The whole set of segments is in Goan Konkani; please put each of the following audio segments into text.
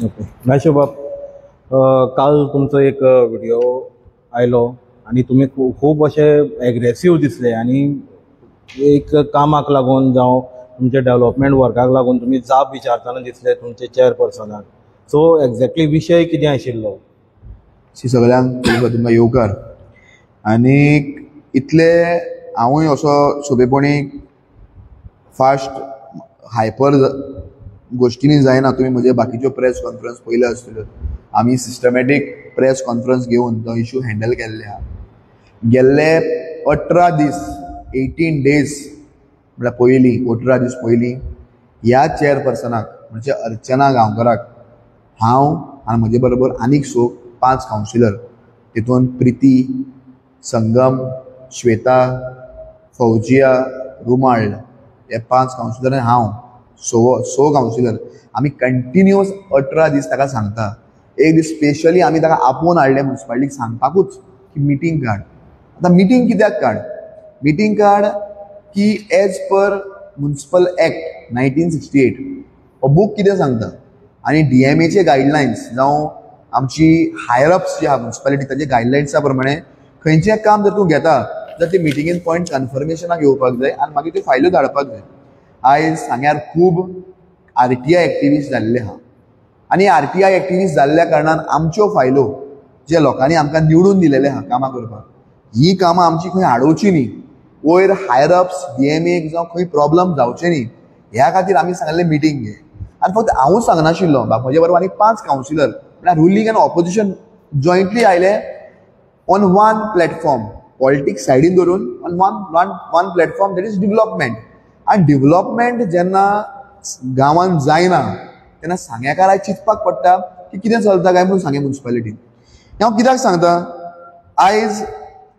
ओके नायशो बाब, काल तुमचो एक व्हिडिओ आयलो आनी तुमी खूब अशे एग्रेसीव दिसले आनी एक कामाक लागून जावं तुमच्या डेव्हलपमेंट वर्काक लागून तुमी जाप विचारतना दिसले तुमचे चेअरपर्सनाक. सो एग्जॅक्टली विशय कितें आशिल्लो? सी, सगळ्यांक पयलीं तुमकां येवकार. आनी इतले हांवूय असो सोंपेपणी फास्ट हायपर गोश्टींनी जायना. तुमी म्हजे बाकीच्यो प्रेस कॉन्फरन्स पयल्यो आसतल्यो. आमी सिस्टमॅटीक प्रेस कॉन्फरन्स घेवन तो इशू हँडल केल्ले आहा. गेल्ले 18 दीस, 18 डेज म्हळ्यार पयलीं 18 दीस पयलीं ह्या चेअरपर्सनाक म्हणजे अर्चना गांवकराक हांव आनी म्हजे बरोबर आनीक 5 कावन्सिलर, तितून प्रिती, संगम, श्वेता, फौजिया, रुमाळ हे 5 कावन्सिलर आनी हांव 6 कावन्सिलर आमी कंटिन्युअस 18 दीस ताका सांगता. एक दीस स्पेशली आमी ताका आपोवन हाडले मुन्सिपालिटीक सांगपाकूच की मिटींग काड. आतां मिटींग कित्याक काड? मिटींग काड की एज पर मुन्सिपल एक्ट 1968 हो बूक कितें सांगता आनी डीएमएचे गायडलायन्स जावं आमची हायर अप्स जे आहा मुन्सिपालिटी ताचे गायडलायन्सा प्रमाणे खंयचें काम जर तूं घेता जाल्यार ते मिटिंगेन पॉयंट कन्फर्मेशनाक येवपाक जाय आनी मागीर त्यो फायल्यो धाडपाक जाय. आयज सांग्यार खूब आरटीआय एक्टिविस्ट जाल्ले आहा आनी आरटीआय एक्टिविस्ट जाल्ल्या कारणान आमच्यो फायलो जे लोकांनी आमकां निवडून दिलेले आहा कामां करपाक, ही कामां आमची खंय आडोवची न्ही, वयर हायर अप्स डीएमएक जावं खंय प्रॉब्लम जावचे न्ही ह्या खातीर आमी सांगलें मिटींग घे. आनी फक्त हांवूच सांगनाशिल्लो, म्हजे बरोबर आनी 5 कावन्सिलर म्हळ्यार रुलींग आनी ऑपोजिशन जॉयंटली आयले ऑन वन प्लॅटफॉर्म, पॉलिटिक्स सायडीन धरून on one one platform, that is development. आनी डिवलपमेंट जेन्ना गांवांत जायना तेन्ना सांग्याकाराक चिंतपाक पडटा की कितें चलता काय म्हणून सांगें मुन्सिपालिटीन. हांव कित्याक सांगता, आयज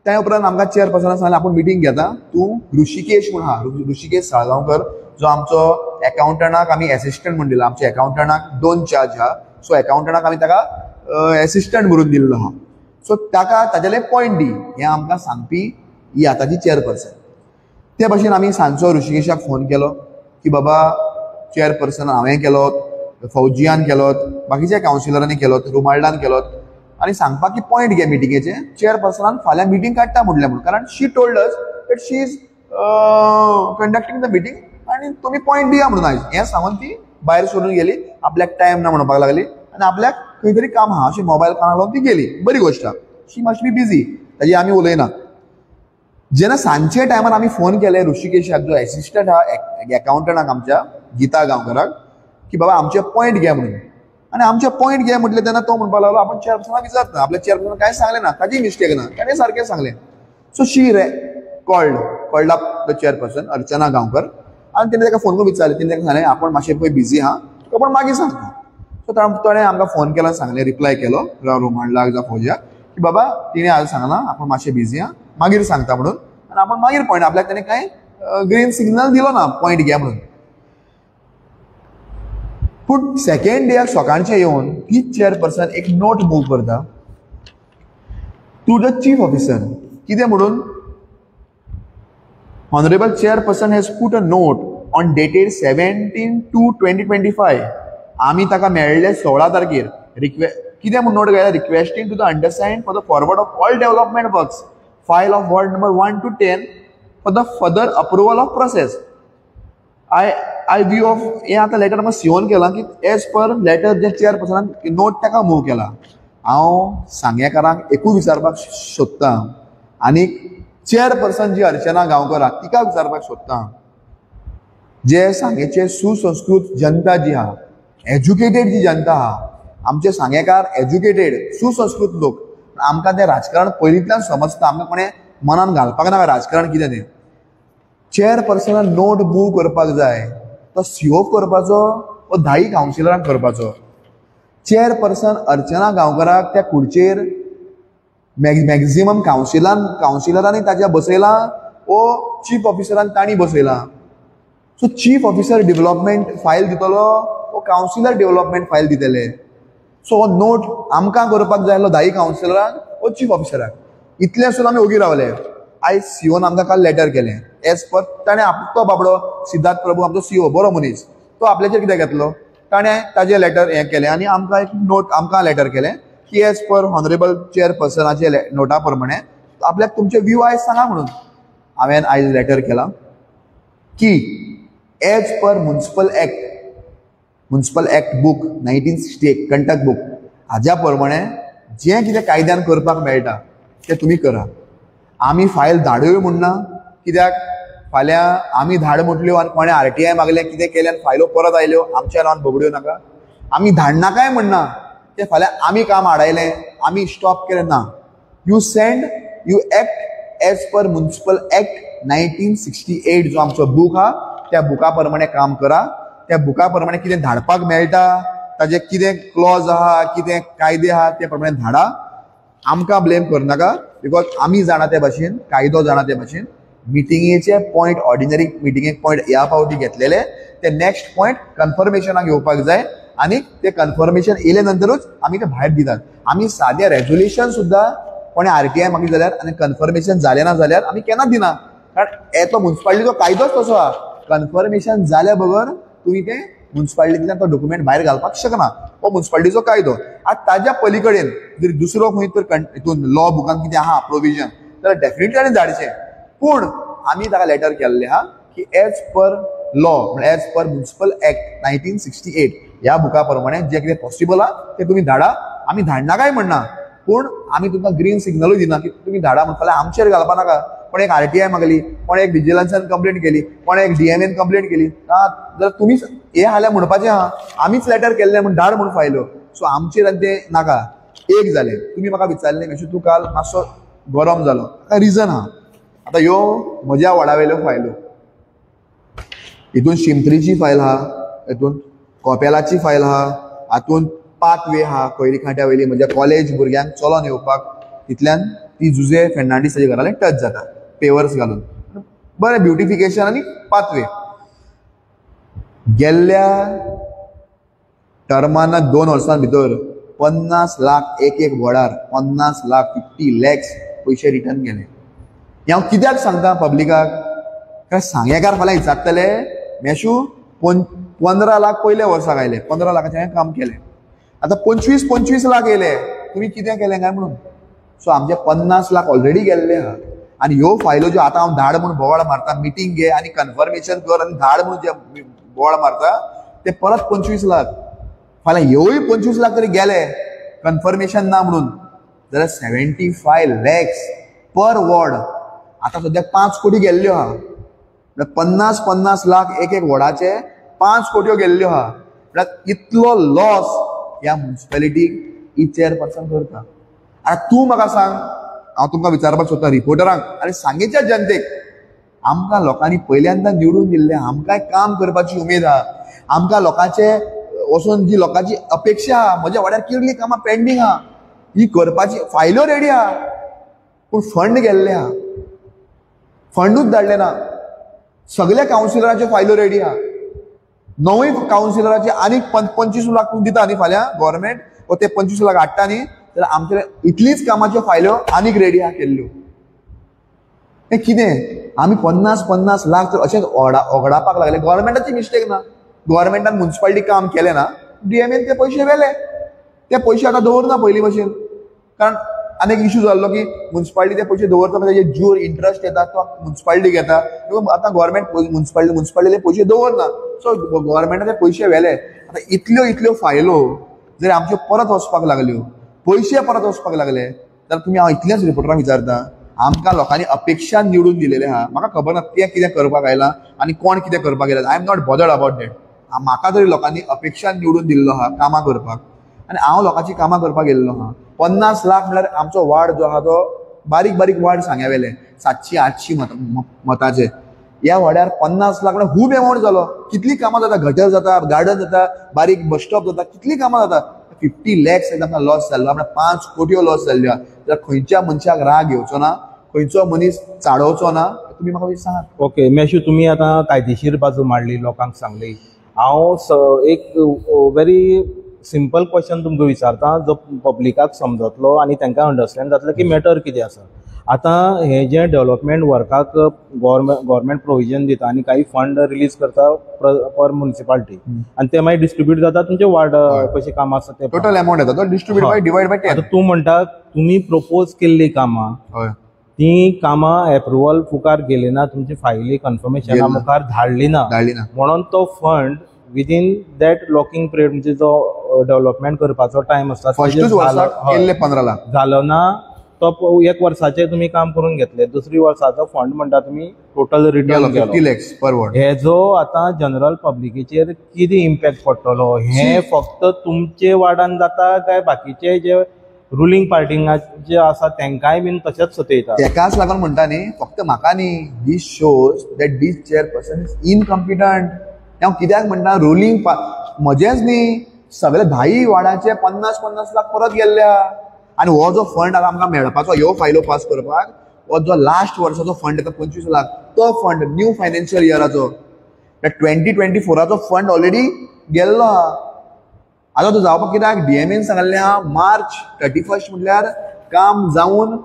त्या उपरांत आमकां चेअरपर्सनान सांगलें आपूण मिटींग घेता, तूं ऋषिकेश म्हूण आहा, ऋषिकेश साळगांवकर जो आमचो एकाउंटंटाक आमी एसिस्टंट म्हूण दिला. आमच्या एकाउंटंटाक 2 चार्ज आहा, सो एकाउंटंटाक आमी ताका एसिस्टंट म्हणून दिल्लो आहा. सो ताका ताजेले पॉयंट दी हें आमकां सांगपी ही आतांची चेअरपर्सन. ते भशेन आमी सांजचो ऋषिकेशाक फोन केलो की बाबा चेअरपर्सन हांवें केलो, फौजियान केलो, बाकीच्या कावन्सिलरांनी केलो, रुमाल्डान केलो आनी सांगपाक की पॉयंट घे मिटिंगेचे, चेअरपर्सनान फाल्यां मिटींग काडटा म्हणलें म्हणून, कारण she told us that she is conducting the meeting आनी तुमी पॉयंट दिया म्हणून आयज हें सांगून ती भायर सरून गेली. आपल्याक टायम ना म्हणपाक लागली आनी आपल्याक खंय तरी काम आहा अशें मोबायल कानाक लावन ती गेली. बरी गोश्ट आहा, शी मस्ट बी बिजी, ताजी आमी उलयना. जेन्ना सांजचे टायमार आमी फोन केले ऋषिकेशाक जो एसिस्टंट आहा एकाउंटंटाक आमच्या गीता गांवकराक की बाबा आमचे पॉयंट घे म्हणून, आनी आमचे पॉयंट घे म्हटलें तेन्ना तो म्हणपाक लागलो आपूण चेअरपर्सनाक विचारता, आपल्या चेअरपर्सनाक कांय सांगलें ना, ताजी मिस्टेक ना, ताणें सारकें सांगलें. So she called up the chairperson Archana Gaonkar आनी तेणें ताका फोन करून विचारलें. तेणें ताका सांगलें आपूण मातशें पळय बिजी आहा, तुका पूण मागीर सांगता. सो ताणें आमकां फोन केलो, सांगलें, रिप्लाय केलो रोमांडलाक जावं फौजियाक की बाबा तिणें आज सांगलां आपूण मातशें बिजी आहा, मागीर सांगता म्हणून, आनी आपूण मागीर पॉयंट आपल्याक ताणें कांय ग्रीन सिग्नल दिलो ना पॉयंट घे म्हणून. पूण सेकेंड डेक सकाळचें येवन तीच चेअरपर्सन एक नोट मूव करता टू the chief officer. कितें म्हणून, honourable chairperson has put a note on dated 17/2/2025. आमी ताका मेळ्ळे 16 तारखेर. कितें म्हूण नोट घायला, requesting to the understand for the forward of all development works file of ward number 1 to 10 for the further approval of process. I view of हें आतां लेटर म्हाका सिओन केलां की एज पर लेटर जे चेअरपर्सनान नोट ताका मूव केला. हांव सांगेकारांक एकूच विचारपाक सोदतां आनी चेअरपर्सन जी अर्चना गांवकर आहा तिका विचारपाक सोदतां, जे सांगेचे सुसंस्कृत जनता जी आहा, एज्युकेटेड जी जनता आहा, आमचे सांगेकार एज्युकेटेड सुसंस्कृत लोक, आमकां तें राजकारण पयलींतल्यान समजता, आमकां कोणें मनान घालपाक नाका राजकारण कितें तें. चेअरपर्सनान नोट मूव करपाक जाय तो सीओ करपाचो वो 10 कावन्सिलरांक करपाचो. चेअरपर्सन अर्चना गांवकराक त्या खुर्चेर मॅक्झिमम कावन्सिलरांनी ताच्या बसयलां वो चीफ ऑफिसरान तांणी बसयलां. So chief officer development file दितलो वो कावन्सिलर डेव्हलपमेंट फायल दितले. सो हो नोट आमकां करपाक जाय आसलो 10 कावन्सिलरांक वो चीफ ऑफिसराक. इतलें सुद्दां आमी ओगी रावले. आयज सीओन आमकां काल लेटर केलें एज पर ताणें तो बाबडो सिद्धार्थ प्रभू आमचो सीओ बरो मनीस, तो आपल्याचेर कित्याक घेतलो, ताणें ताजें लेटर हें केलें आनी आमकां एक नोट, आमकां लेटर केलें की एज पर ऑनरेबल चेअरपर्सनाचे नोटा प्रमाणे आपल्याक तुमचे व्यू आयज सांगा म्हणून. हांवें आयज लेटर केलां की as per municipal act, municipal act book 1968 Kantak book, हाज्या प्रमाणे जें कितें कायद्यान करपाक मेळटा तें तुमी करा. आमी फायल धाडूय म्हूण ना, कित्याक फाल्यां आमी धाड म्हटल्यो आनी कोणें RTI मागलें कितें केलें आनी फायलो परत आयल्यो आमच्या नांवान बगड्यो नाका. आमी धाडनाकाय म्हणना तें फाल्यां आमी काम आडायलें, आमी स्टॉप केलें ना. You send, you act as per municipal act 1968 जो आमचो बूक आहा त्या बुका प्रमाणे काम करा. त्या बुका प्रमाणे कितें धाडपाक मेळटा, ताजे कितें क्लॉज आहा, कितें कायदे आहा ते प्रमाणे धाडा. आमकां ब्लेम करनाका because आमी जाणा ते भाशेन, कायदो जाणा ते भाशेन. मिटिंगेचे पॉयंट, ऑर्डिनरी मिटिंगेक पॉयंट ह्या फावटी घेतलेले ते नेक्स्ट पॉयंट कन्फर्मेशनाक येवपाक जाय आनी ते कन्फर्मेशन येयले नंतरूच आमी ते भायर दितात. आमी सादें रेजोल्युशन सुद्दां कोणें RTI मागली जाल्यार आनी कन्फर्मेशन जालें ना जाल्यार आमी केन्ना दिना, कारण येतो मुन्सिपालिटीचो कायदोच तसो आहा. कन्फर्मेशन जाल्या बगर तुमी तें मुन्सिपालिटींतल्यान तो डॉक्युमेंट भायर घालपाक शकना, हो मुन्सिपालिटीचो कायदो. आतां ताज्या पली कडेन जर दुसरो खंय तर हितून लॉ बुकान कितें आहा प्रोविजन जाल्यार डेफिनेटली आनी धाडचें. पूण आमी ताका लेटर केल्लें आहा की एज पर लॉ, म्हळ्यार एज पर मुन्सिपल एक्ट 1968 ह्या बुका प्रमाणे जें कितें पॉसिबल आहा तें तुमी धाडा. आमी धाडना काय म्हणना, पूण आमी तुमकां ग्रीन सिग्नलूय दिना की तुमी धाडा म्हण. फाल्यां आमचेर घालपा नाका, कोण एक RTI मागली, कोण एक विजिलन्सान कंप्लेंट केली, कोण एक DMAन कंप्लेंट केली ना जाल्यार तुमीच हें हाल्यार म्हणपाचें आहा आमीच लेटर केल्लें म्हूण धाड म्हूण फायल्यो. सो आमचेर आनी तें नाका. एक जालें, तुमी म्हाका विचारलें मेशू तूं काल मातसो गरम जालो, ताका रिजन आहा. आतां ह्यो म्हज्या वॉर्डा वयल्यो फायल्यो, हितून शिमत्रीची फायल आहा, हितून कोपेलाची फायल आहा, हातून पाथवे आहा कोयरी खांट्या वयली म्हज्या कॉलेज भुरग्यांक चलोन येवपाक, तितल्यान ती जुजे फेर्नांडीस ताच्या घरा टच जाता पेवर्स घालून, बरें ब्युटिफिकेशन आनी पाथवे. गेल्ल्या टर्माना 2 वर्सां भितर 50 लाख एक एक वॉर्डार 50 लाख 50 लॅक्स पयशे रिटर्न गेले. हें हांव कित्याक सांगता पब्लिकाक, कारण सांगेकार फाल्यां विचारतले मेशू 15 लाख पयल्या वर्साक आयले, 15 लाखाचें हांवें काम केलें, आतां 25 लाख येयले, तुमी कितें केलें काय म्हणून. सो आमचे 50 लाख ऑलरेडी गेल्ले आहा. आनी ह्यो फायलो ज्यो आतां हांव धाड म्हूण बोवाळ मारता, मिटींग घे आनी कन्फर्मेशन कर आनी धाड म्हूण जे बोवाळ मारता ते परत 25 लाख, फाल्यां ह्योय 25 लाख तरी गेले कन्फर्मेशन ना म्हणून जाल्यार 75 लॅक्स पर वॉर्ड. आतां सद्याक 5 कोटी गेल्ल्यो आहा, म्हळ्यार 50-50 लाख एक एक वॉर्डाचे 5 कोट्यो गेल्ल्यो आहा. म्हळ्यार इतलो लॉस ह्या मुन्सिपेलिटीक ही चेअरपर्सन करता. आतां तूं म्हाका सांग, हांव तुमकां विचारपाक सोदता रिपोर्टरांक आनी सांगेच्या जनतेक, आमकां लोकांनी पयल्यांदा निवडून दिल्लें, आमकांय काम करपाची उमेद आहा, आमकां लोकांचे वचून जी लोकांची अपेक्षा आहा, म्हज्या वाड्यार कितलीं कामां पेंडींग आहा, ही करपाची फायल्यो रेडी आहा, पूण फंड गेल्ले आहा, फंडूच धाडले ना. सगल्या कावन्सिलराच्यो फायल्यो रेडी आहा, 9 कावन्सिलराचे आनीक 25 लाख दिता न्ही फाल्यां गव्हर्मेंट, वो ते 25 लाख हाडटा न्ही, जाल्यार आमचे इतलीच कामाच्यो फायल्यो आनीक रेडी आहा केल्ल्यो. हें कितें आमी 50-50 लाख तर अशेंच ओगडापाक लागले. गव्हर्मेंटाची मिस्टेक ना, गव्हर्मेंटान मुन्सिपालिटी काम केलें ना, DMAन ते पयशे व्हेले, ते पयशे आतां दवरना पयलीं भशेन, कारण आनी एक इशू जाल्लो की मुन्सिपालिटी ते पयशे दवरता ताजे ज्यूर इंट्रस्ट येता तो मुन्सिपालिटी घेता, आतां गव्हर्मेंट मुन्सिपालिटीले पयशे दवरना, सो गव्हर्मेंटान ते पयशे व्हेले. आतां इतल्यो इतल्यो फायलो जर आमच्यो परत वचपाक लागल्यो, पयशे परत वचपाक लागले, जाल्यार तुमी हांव इतलेंच रिपोर्टरांक विचारता, आमकां लोकांनी अपेक्षा निवडून दिलेलें आहा, म्हाका खबर ना तें कितें करपाक आयलां आनी कोण कितें करपाक आयला, I am not bothered about that. म्हाका तरी लोकांनी अपेक्षा निवडून दिल्लो आहा कामां करपाक आनी हांव लोकांची कामां करपाक गेल्लो आहा. 50 लाख म्हळ्यार आमचो वार्ड जो आहा तो बारीक बारीक वार्ड सांग्या वेले 700-800 मताचे, ह्या वाड्यार 50 लाख म्हळ्यार खूब एमावंट जालो. कितलीं कामां जाता, गटर जाता, गार्डन जाता, बारीक बस स्टॉप जाता, कितलीं कामां जाता. 50 लॅक्स आमकां लॉस जाल्लो, म्हळ्यार 5 कोटयो लॉस जाल्ल्यो. जाल्यार खंयच्या मनशाक राग येवचो ना, खंयचो मनीस चाडोवचो ना, तुमी म्हाका सांगात. ओके मेशू, तुमी आतां कायदेशीर बाजू मांडली, लोकांक सांगली. हांव एक व्हेरी सिंपल क्वेश्चन तुमकां विचारता जो पब्लिकाक समजतलो आनी तांकां अंडरस्टँड जातलें की मॅटर कितें आसा. आतां हें जें डेवलपमेंट वर्काक गव्हर्मेंट प्रोविजन दिता आनी काही फंड रिलीज करता पर म्युनिसिपालिटी आनी ते मागीर डिस्ट्रीब्यूट जाता तुमचे वार्ड कशें काम आसा ते. टोटल अमाउंट येता तो डिस्ट्रीब्यूट बाय डिवायड बाय 10. आतां तूं म्हणटा तुमी प्रपोज केल्ली कामां ती कामां एप्रुवल मुखार गेली ना, तुमची फायली कन्फर्मेशना मुखार धाडली ना, म्हणून तो fund within that locking period म्हणजे जो डेवलपमेंट करपाचो टायम आसता फर्स्टूच वर्साक केल्ले 15 लाख जालो ना, तो एक वर्साचे तुमी काम करून घेतले, दुसरी वर्साचो फंड म्हणटा तुमी टोटल रिटर्न 50 लॅक्स पर वॉर्ड. हेजो आतां जनरल पब्लिकेचेर कितें इम्पॅक्ट पडटलो हें फक्त तुमचे वार्डान जाता काय बाकीचे जे रुलींग पार्टींग जे आसा तेंकांय बीन तशेंच सतयता? तेकाच लागून म्हणटा न्ही, फक्त म्हाका न्ही, this shows that this chairperson is incompetent. हांव कित्याक म्हणटा रुलींग म्हजेंच न्ही, सगळे 10 वार्डाचे 50-50 लाख परत गेल्ल्या. आनी हो जो फंड आतां आमकां मेळपाचो ह्यो फायलो पास करपाक, हो जो लास्ट वर्साचो फंड येता 25 लाख, तो फंड न्यू फायनान्शियल इयराचो 2024 फंड ऑलरेडी गेल्लो आहा. आतां तो जावपाक कित्याक डीएमएन सांगल्लें आहा मार्च 31 म्हटल्यार काम जावन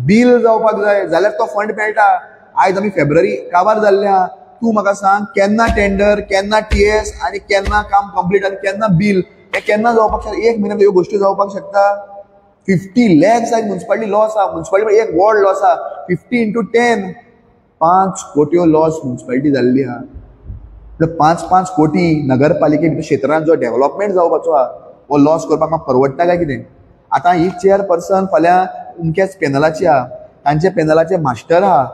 बील जावपाक जाय, जाल्यार तो फंड मेळटा. आयज आमी फेब्रुवारी काबार जाल्ले आहा. तूं म्हाका सांग केन्ना टेंडर, केन्ना टीएस आनी केन्ना काम कंप्लीट आनी केन्ना बील, हें केन्ना जावपाक शकता? एक म्हयन्यान ह्यो गोश्टी जावपाक शकता? 50 लॅक्स आयज म्युनिसिपालिटी लॉस आहा, म्युनिसिपालिटी एक वॉर्ड लॉस आहा, 50 इंटू 10 5 कोट्यो लॉस म्युनिसिपालिटी जाल्ली आहा. 5-5 कोटी नगरपालिके क्षेत्रांत जो डेव्हलपमेंट जावपाचो आहा हो लॉस करपाक म्हाका परवडटा काय कितें? आतां ही चेअरपर्सन फाल्यां अमक्याच पॅनलाची आहा, तांच्या पॅनलाचे मास्टर आहा,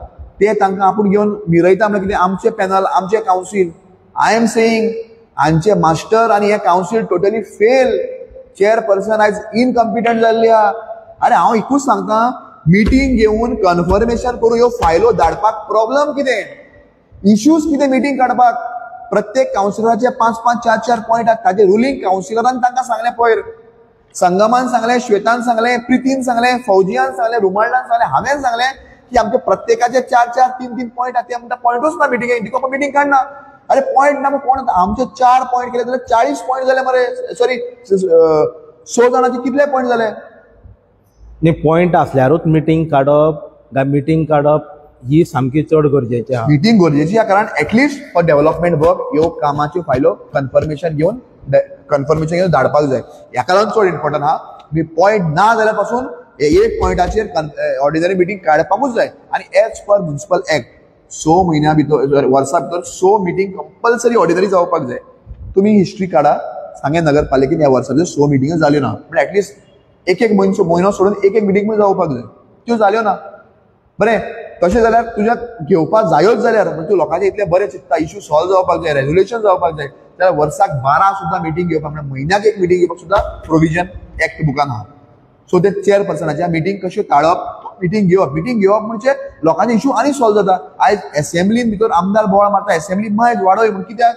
ते तांकां आपूण घेवन मिरयता म्हणल्यार कितें? आमचें पॅनल, आमचें कावन्सील. I am saying हांचे मास्टर आनी हें कावन्सील टोटली फेल. चेअरपर्सन आयज इनकम्पिटंट जाल्ली आहा. आरे हांव एकूच सांगता, मिटींग घेवन कन्फर्मेशन करून ह्यो फायलो धाडपाक प्रॉब्लम कितें, इश्यूज कितें? मिटींग काडपाक प्रत्येक कावन्सिलराचे 5-5, 4-4 पॉयंट आहात. ताजे रुलींग कावन्सिलरान तांकां सांगलें, पयर संगमान सांगलें, श्वेतान सांगलें, प्रितीन सांगलें, फौजियान सांगलें, रुमाल्डान सांगलें, हांवें सांगलें की आमचे प्रत्येकाचे 4-4, 3-3 पॉयंट आहात. ते म्हणटा पॉयंटूच ना मिटिंगेक, दिको मिटींग काडना. अरे पॉयंट ना कोण? आमचे 4 पॉयंट केले जाल्यार 40 पॉयंट जाले मरे, सॉरी 100 जाणांचे कितले पॉयंट जाले? न्ही, पॉयंट आसल्यारूच मिटींग काडप काय मिटींग काडप ही सामकी चड गरजेची आहा. मिटींग गरजेची आहा, कारण एटलिस्ट फॉर डेव्हलपमेंट वर्क ह्यो कामाच्यो फायलो कन्फर्मेशन घेवन धाडपाक जाय. ह्याका लागून चड इम्पोर्टंट आहा. मी पॉयंट ना जाल्यार पासून एक पॉयंटाचेर ऑर्डिनरी मिटींग काडपाकूच जाय. आनी एज पर म्युनिसिपल एक्ट 6 म्हयन्या भितर, वर्सा भितर 6 मिटींग कंपल्सरी ऑर्डिनरी जावपाक जाय. तुमी हिस्ट्री काडा, सांगें नगरपालिकेन ह्या वर्सा भितर 6 मिटिंग्यो जाल्यो ना, पूण एटलिस्ट एक एक म्हयनो सोडून एक एक मिटींग जावपाक जाय, त्यो जाल्यो ना. बरें, तशें जाल्यार तुज्या घेवपाक जायोच जाल्यार म्हणजे तूं लोकांचे इतलें बरें चिंतता, इश्यू सॉल्व जावपाक जाय, रेजोल्युशन जावपाक जाय, जाल्यार वर्साक 12 सुद्दां मिटींग घेवपाक, म्हणल्यार म्हयन्याक एक मिटींग घेवपाक सुद्दां प्रोविजन एक्ट बुकान आहा. सो ते चेअरपर्सनाच्या मिटींग कश्यो टाळप, मिटींग घेवप, मिटींग घेवप म्हणजे लोकांचे इश्यू आनी सॉल्व जाता. आयज एसेंब्लीन भितर आमदार बोवाळ मारता, एसेंब्ली मायज वाडय म्हूण, कित्याक?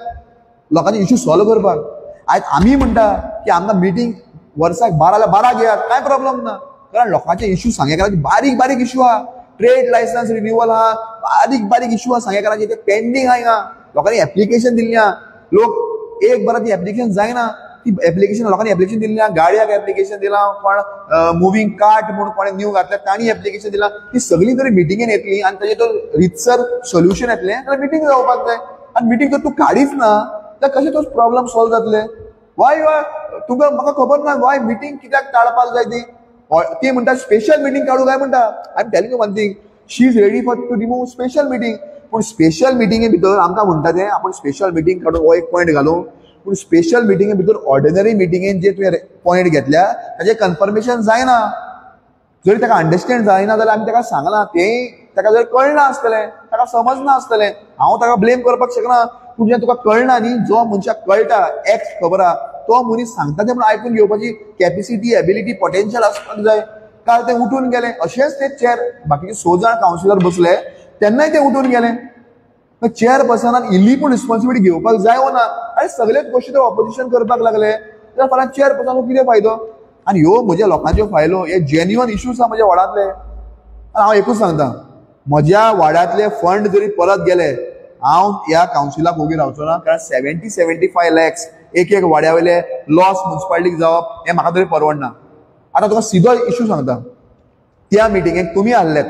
लोकांचे इश्यू सॉल्व करपाक. आयज आमी म्हणटा की आमकां मिटींग वर्साक 12 12 घेयात, कांय प्रॉब्लम ना, कारण लोकांचे इश्यू सांगेकाराचे बारीक बारीक इश्यू आहा. ट्रेड लायसन्स रिन्युअल आहा, बारीक बारीक इश्यू आहा सांगेकाराचे, ते पेंडींग आहा. हिंगा लोकांनी एप्लिकेशन दिल्ली आहा, लोक एक बरां ती एप्लिकेशन जायना, ती एप्लिकेशन लोकांनी एप्लिकेशन दिल्ली आहा, गाडयाक एप्लिकेशन दिलां, कोण मुवींग कार्ट म्हूण कोणें न्यू घातल्या तांणी एप्लिकेशन दिलां. ती सगळीं जरी मिटिंगेन येतली आनी ताजें तो रितसर सोल्युशन येतलें जाल्यार मिटींग जावपाक जाय. आनी मिटींग जर तूं काडीच ना जाल्यार कशें तो प्रॉब्लम सॉल्व जातले? वाय तुका म्हाका खबर ना वाय मिटींग कित्याक टाळपाक जाय ती. ती म्हणटा स्पेशल मिटींग काडूं काय म्हणटा. I am telling you one thing, she is ready for to remove special meeting. पूण स्पेशल मिटिंगे भितर आमकां म्हणटा तें आपूण स्पेशल मिटींग काडून हो एक पॉयंट घालूं, पूण स्पेशल मिटिंगे भितर ऑर्डिनरी मिटिंगेन जे तुवें पॉयंट घेतल्या ताजें कन्फर्मेशन जायना. जरी ताका अंडरस्टँड जायना जाल्यार आमी ताका सांगलां, तें ताका जर कळना आसतलें, ताका समजना आसतलें, हांव ताका ब्लेम करपाक शकना. पूण जें तुका कळना न्ही, जो मनशाक कळटा एक्ट खबर आहा तो मनीस सांगता तें म्हणून आयकून घेवपाची कॅपेसिटी, एबिलिटी, पोटेन्शियल आसपाक जाय. काल ते उठून गेले, अशेंच ते चेअर बाकीचे 6 जाण कावन्सिलर बसले तेन्नाय ते उठून गेले. चेअरपर्सनान इल्ली पूण रिस्पॉन्सिबिलिटी घेवपाक जाय वो ना? आनी सगळेच गोश्टी ते ऑपोजिशन करपाक लागले जाल्यार फाल्यां चेअरपर्सनाक कितें फायदो? आनी ह्यो म्हज्या लोकांच्यो फायलो, हे जेन्युअन इश्यूज आहा म्हज्या वार्डांतले. आनी हांव एकूच सांगता, म्हज्या वार्डांतले फंड जरी परत गेले हांव ह्या कावन्सिलाक ओगी रावचो ना, कारण 70-75 लॅक्स एक एक वाड्या वयले लॉस म्युनिसिपालिटीक जावप हें म्हाका तरी परवडना. आतां तुका सिदो इश्यू सांगता, त्या मिटिंगेक तुमी आहलेत,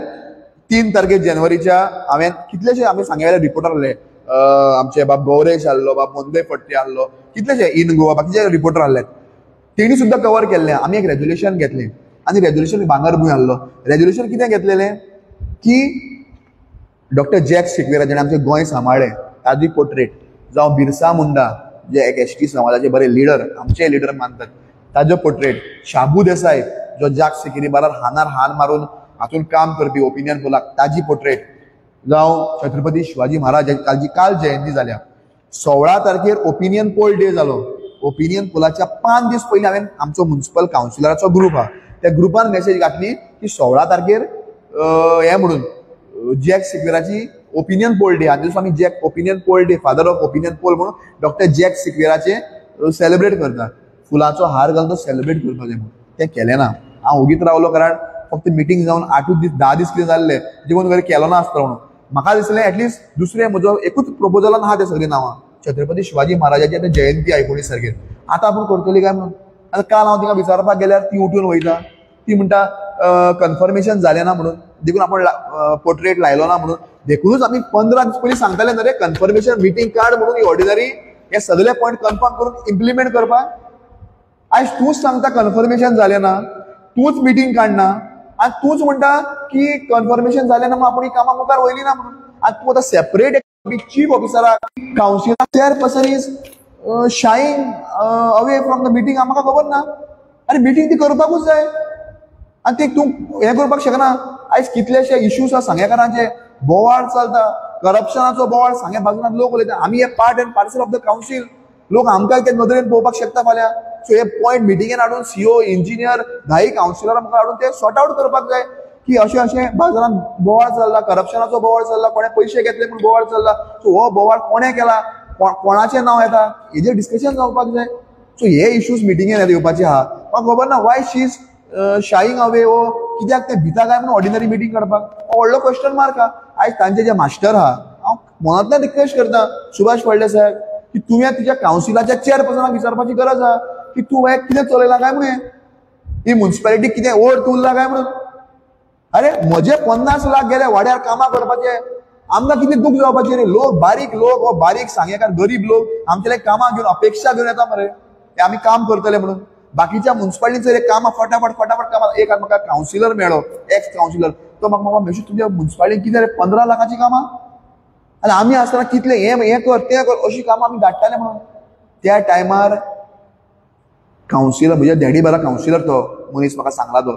3 तारखेर जानेवारीच्या हांवें कितलेशे आमी सांग्यावेले रिपोर्टर आहले, आमचे बाब गौरेश आहलो, बाब मोंदे फडते आहलो, कितलेशे इन गोवा बाकीचे रिपोर्टर आहले, तेणी सुद्दां कवर केल्लें. आमी एक रेजोल्युशन घेतलें आनी रेजोल्युशन भांगरभूंय आहलो. रेजोल्युशन कितें घेतलेलें की डॉक्टर जॅक सिक्वेरा जेणे आमचें गोंय सांबाळ्ळें ताजी पोर्ट्रेट, जावं बिरसा मुंडा जे एक एस टी समाजाचे बरे लिडर, आमचे लिडर मानतात, ताजो पोर्ट्रेट, शाबू देसाय जो जाक सिकेरी बारार हानार हान मारून हातून काम करपी ओपिनियन पोलाक ताजी पोर्ट्रेट, जावं छत्रपती शिवाजी महाराज ताजी काल जयंती जाल्या. 16 तारखेर ओपिनियन पोल डे जालो. ओपिनियन पोलाच्या 5 दीस पयलीं हांवें आमचो म्युनिसिपल कावन्सिलराचो ग्रूप आहा त्या ग्रुपान मेसेज घातली की 16 तारखेर हें म्हणून जॅक सिक्वेराची ओपिनियन पोल डे, आनी आमी Jack opinion poll day, father of opinion poll म्हणून डॉक्टर जॅक सिक्वेराचे सेलिब्रेट करता, फुलाचो हार घालून तो सेलिब्रेट करपाक जाय म्हणून. तें केलें ना. हांव ओगीत रावलो कारण फक्त मिटींग जावन 8 दीस 10 दीस कितें जाल्ले जेवण वगैरे केलो ना आसतलो म्हणून. म्हाका दिसलें एटलिस्ट दुसरें म्हजो एकूच प्रपोजलान आहा ते सगळीं नांवां, छत्रपती शिवाजी महाराजाची आतां जयंती 19 तारखेर, आतां आपूण करतली काय म्हणून. आतां काल हांव तिका विचारपाक गेल्यार ती उठून वयता, ती म्हणटा कन्फर्मेशन जालें ना म्हणून, देखून आपूण पोर्ट्रेट लायलो ना म्हणून. देखूनच आमी 15 दीस पयलीं सांगताले न्हय रे कन्फर्मेशन मिटींग काड म्हणून, ही ऑर्डिनरी हे सगळे पॉयंट कन्फर्म करून इम्प्लिमेंट करपाक. आयज तूंच सांगता कन्फर्मेशन जालें ना, तूंच मिटींग काडना आनी तूंच म्हणटा की कन्फर्मेशन जालें ना म्हणून आपूण ही कामां मुखार वयली ना म्हणून. आनी तूं आतां सेपरेट चीफ ऑफिसराक councillor chairperson is shying away from the meeting, म्हाका खबर ना. आनी मिटींग ती करपाकूच जाय आनी ती तूं हें करपाक शकना. आयज कितलेशे इश्यूज आसा सांगेकारांचे, बोवाळ चलता, करप्शनाचो बोवाळ सांगे बाजून लोक उलयता. आमी हे part and parcel of the council, लोक आमकां ते नदरेन पळोवपाक शकता फाल्यां. सो हे पॉयंट मिटिंगेन हाडून सीओ, इंजिनियर, 10 कावन्सिलरां मुखार हाडून ते सॉर्ट आवट करपाक जाय की अशें अशें बाजारान बोवाळ चल्ला, करप्शनाचो बोवाळ चल्ला, कोणें पयशे घेतले म्हूण बोवाळ चल्ला, सो हो बोवाळ कोणें केला, कोणाचें नांव येता, हेजेर डिस्कशन जावपाक जाय. सो हे इश्यूज मिटिंगेन येवपाचे आहा. म्हाका खबर ना why she is shying away, वो कित्याक ते भिता काय म्हणून ऑर्डिनरी मिटींग काडपाक, हो व्हडलो क्वेश्चन मार्क आहा. आयज तांचे जे मास्टर आहा, हांव मनांतल्यान रिक्वेस्ट करता सुभाष फळदेसाय साहेब की तुवें तुज्या कावन्सिलाच्या चेअरपर्सनाक विचारपाची गरज आहा की तूं हें कितें चलयलां काय म्हणून, ही म्युनिसिपालिटी कितें ओर्थ उरला काय म्हणून. अरे म्हजे 50 लाख गेले वाड्यार कामां करपाचे, आमकां कितें दूख जावपाचें रे. लोक बारीक लोक, हो बारीक सांगेकार गरीब लोक आमचे कामां घेवन अपेक्षा घेवन येता मरे, ते आमी काम करतले म्हणून. बाकीच्या म्युनिसिपालिटीचेर कामां फटाफट फटाफट कामां. एक म्हाका कावन्सिलर मेळ्ळो, एक्स कावन्सिलर, तो म्हाका मामा मेशू तुमच्या म्युनिसिपालिटीन कितें रे 15 लाखाचीं कामां, आनी आमी आसतना कितले हें हें कर तें कर अशीं कामां आमी धाडटाले म्हणून. त्या टायमार कावन्सिलर म्हज्या डॅडी बारा कावन्सिलर तो मनीस म्हाका सांगला तो,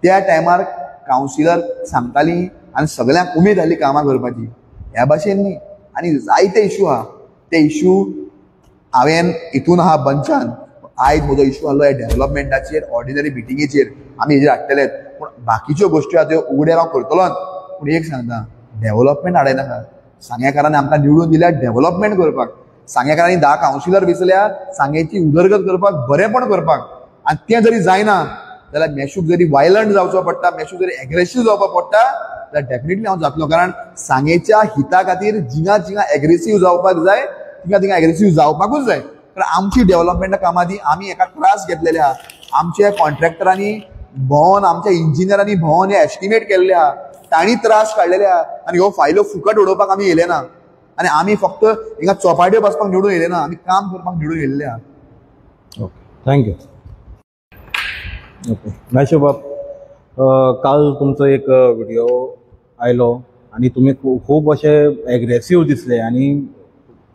त्या टायमार कावन्सिलर सांगताली आनी सगळ्यांक उमेद जाली कामां करपाची. ह्या भाशेन न्ही. आनी जायते इशू आहा, ते इशू हांवें हितून आहा बंचान. आयज म्हजो इशू आहलो ह्या डेवलपमेंटाचेर, ऑर्डिनरी मिटिंगेचेर आमी हेजेर हाडटलेच, पूण बाकीच्यो गोश्टी आहा त्यो उगड्यार हांव करतलोच. पूण एक सांगता, डेवलपमेंट हाडयनाका. सांगेकारांनी आमकां निवडून दिल्या डेवलपमेंट करपाक, सांगेकारांनी 10 कावन्सिलर वेंचल्या सांगेची उदरगत करपाक, बरेंपण करपाक. आनी तें जरी जायना जाल्यार मेशूक जरी वायलंट जावचो पडटा, मेशूक जरी एग्रेसीव जावपाक पडटा जाल्यार डेफिनेटली हांव जातलो. कारण सांगेच्या हिता खातीर जिंगा जिंगा एग्रेसीव जावपाक जाय, थिंगा थिंगा एग्रेसीव जावपाकूच जाय. कारण आमची डेवलपमेंटा कामां ती आमी एका त्रास घेतलेले आहा, आमच्या कॉन्ट्रॅक्टरांनी भोंवन, आमच्या इंजिनियरांनी भोंवन हे एस्टिमेट केल्ले आहा, तांणी त्रास काडलेले आहा. आनी ह्यो फायलो फुकट उडोवपाक आमी येयले ना, आनी आमी फक्त हिंगा चोपाट्यो बसपाक निवडून येयले ना, आमी काम करपाक निवडून येयल्ले आहा. Okay, thank you. Okay Meshu बाब, काल तुमचो एक व्हिडिओ आयलो आनी तुमी खूब अशे एग्रेसीव दिसले आनी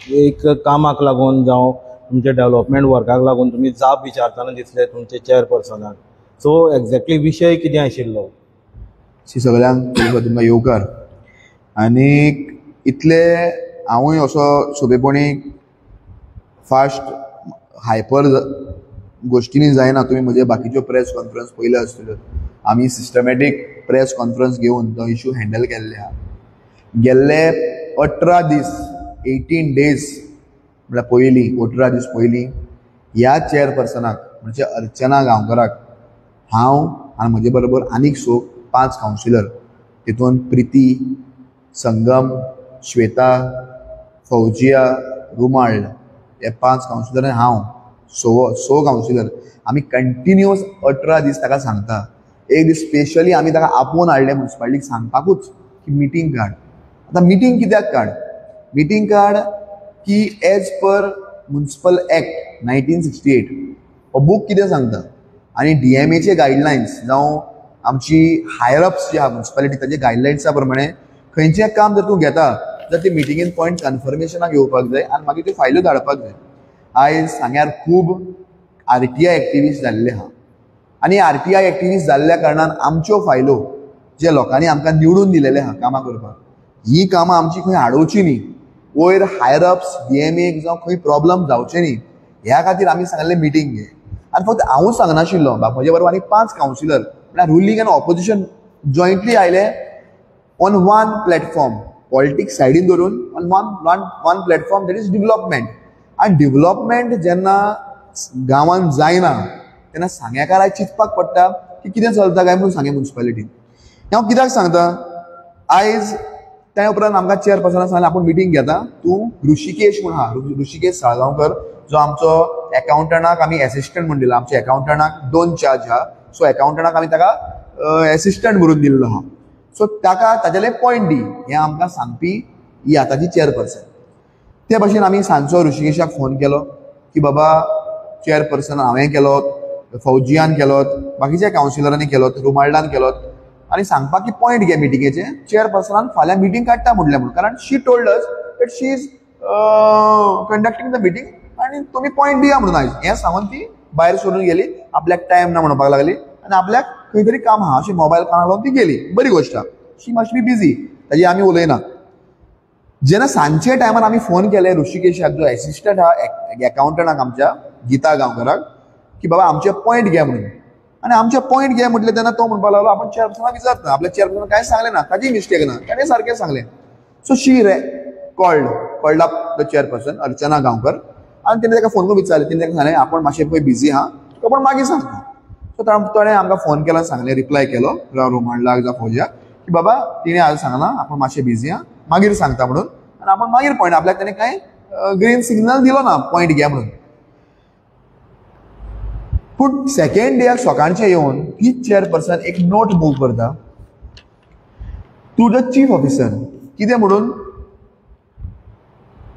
एक कामाक लागून जावं तुमच्या डेवलपमेंट वर्काक लागून तुमी जाप विचारतना दिसले तुमचे चेअरपर्सनाक. सो एक्झॅक्टली विशय कितें आशिल्लो? सगळ्यांक तुमकां येवकार. आनी इतले हांवूय असो सोंपेपणी फास्ट हायपर गोश्टींनी जायना. तुमी म्हजे बाकीच्यो प्रेस कॉन्फरन्स पयल्यो आसतल्यो, आमी सिस्टमॅटीक प्रेस कॉन्फरन्स घेवन तो इशू हँडल केल्ले आहा. गेल्ले 18 दीस, 18 डेज म्हळ्यार पयलीं 18 दीस पयलीं ह्या चेअरपर्सनाक म्हणजे अर्चना गांवकराक हांव आनी म्हजे बरोबर आनीक 5 कावन्सिलर, तितून प्रिती, संगम, श्वेता, फौजिया, रुमाळ हे 5 कावन्सिलर आनी हांव 6 कावन्सिलर आमी कंटिन्युअस 18 दीस ताका सांगता. एक दीस स्पेशली आमी ताका आपोवन हाडलें म्युनिसिपालिटीक सांगपाकूच की मिटींग काड. आतां मिटींग कित्याक काड? मिटींग काड की एज पर म्युन्सिपल एक्ट 1968 हो बूक कितें सांगता आनी डीएमएचे गायडलायन्स जावं आमची हायर अप्स जी आहा म्युन्सिपालिटी ताचे गायडलायन्सा प्रमाणे खंयचें काम जर तूं घेता जाल्यार ते मिटिंगेन पॉयंट कन्फर्मेशनाक येवपाक जाय आनी मागीर त्यो फायल्यो धाडपाक जाय. आयज सांग्यार खूब आरटीआय एक्टिविस्ट जाल्ले आहा आनी आरटीआय एक्टिविस्ट जाल्ल्या कारणान आमच्यो फायलो जे लोकांनी आमकां निवडून दिलेले आहा कामां करपाक, ही कामां आमची खंय आडोवची न्ही, वयर हायर अप्स डीएमएक जावं खंय प्रॉब्लम जावचे न्ही ह्या खातीर आमी सांगलें मिटींग घे. आनी फक्त हांवूच सांगनाशिल्लो, म्हजे बरोबर आनी 5 कावन्सिलर म्हळ्यार रुलींग आनी ऑपोजिशन जॉयंटली आयले ऑन वन प्लॅटफॉर्म, पॉलिटिक्स सायडीन धरून on one one platform, that is development. आनी डिवलपमेंट जेन्ना गांवांत जायना तेन्ना सांग्याकाराक चिंतपाक पडटा की कितें चलता काय म्हणून सांगें म्युन्सिपालिटीन. हांव कित्याक सांगता, आयज त्या उपरांत आमकां चेअरपर्सनान सांगलें आपूण मिटींग घेता, तूं ऋषिकेश म्हूण आहा, ऋषिकेश साळगांवकर जो आमचो एकाउंटंटाक आमी एसिस्टंट म्हूण दिला, आमच्या एकाउंटंटाक 2 चार्ज आहा, सो एकाउंटंटाक आमी ताका एसिस्टंट म्हणून दिल्लो आहा, सो ताका ताजेले पॉयंट दी हें आमकां सांगपी ही आतांची चेअरपर्सन. ते भाशेन आमी सांजचो ऋषिकेशाक फोन केलो की बाबा चेअरपर्सन हांवें केलो, फौजियान केलो, बाकीच्या कावन्सिलरांनी केलो, रुमाल्डान केलो आनी सांगपाक की पॉयंट घे मिटिंगेचे, चेअरपर्सनान फाल्यां मिटींग काडटा म्हणलें म्हणून, कारण she told us that she is conducting the meeting आनी तुमी पॉयंट दिया म्हणून आयज हें सांगून ती भायर सोडून गेली. आपल्याक टायम ना म्हणपाक लागली आनी आपल्याक खंय तरी काम आहा अशें मोबायल कानाक लावन ती गेली. बरी गोश्ट, शी मस्ट बी बिजी, ताजी आमी उलयना. जेन्ना सांजचे टायमार आमी फोन केले ऋषिकेशाक जो एसिस्टंट आहा एकाउंटंटाक आमच्या गीता गांवकराक की बाबा आमचे पॉयंट घे म्हणून, आनी आमचे पॉयंट घे म्हटलें तेन्ना तो म्हणपाक लागलो आपूण चेअरपर्सनाक विचारता, आपल्या चेअरपर्सनान कांय सांगलें ना, ताजी मिस्टेक ना, ताणें सारकें सांगलें. So she called up the chairperson Archana Gaonkar आनी तेणें ताका फोन करून विचारलें, तेणें ताका सांगलें आपूण मातशें पळय बिजी आहा, तुका पूण मागीर सांगता. सो ताणें आमकां फोन केलो, सांगलें, रिप्लाय केलो रोमांडलाक जावं फौजियाक की बाबा तिणें आज सांगलां आपूण मातशें बिजी आहा, मागीर सांगता म्हणून, आनी आपूण मागीर पॉयंट आपल्याक ताणें कांय ग्रीन सिग्नल दिलो ना पॉयंट घे म्हणून. पूण सेकेंड डेक सकाळचें येवन तीच चेअरपर्सन एक नोट मूव करता टू the chief officer, कितें म्हणून,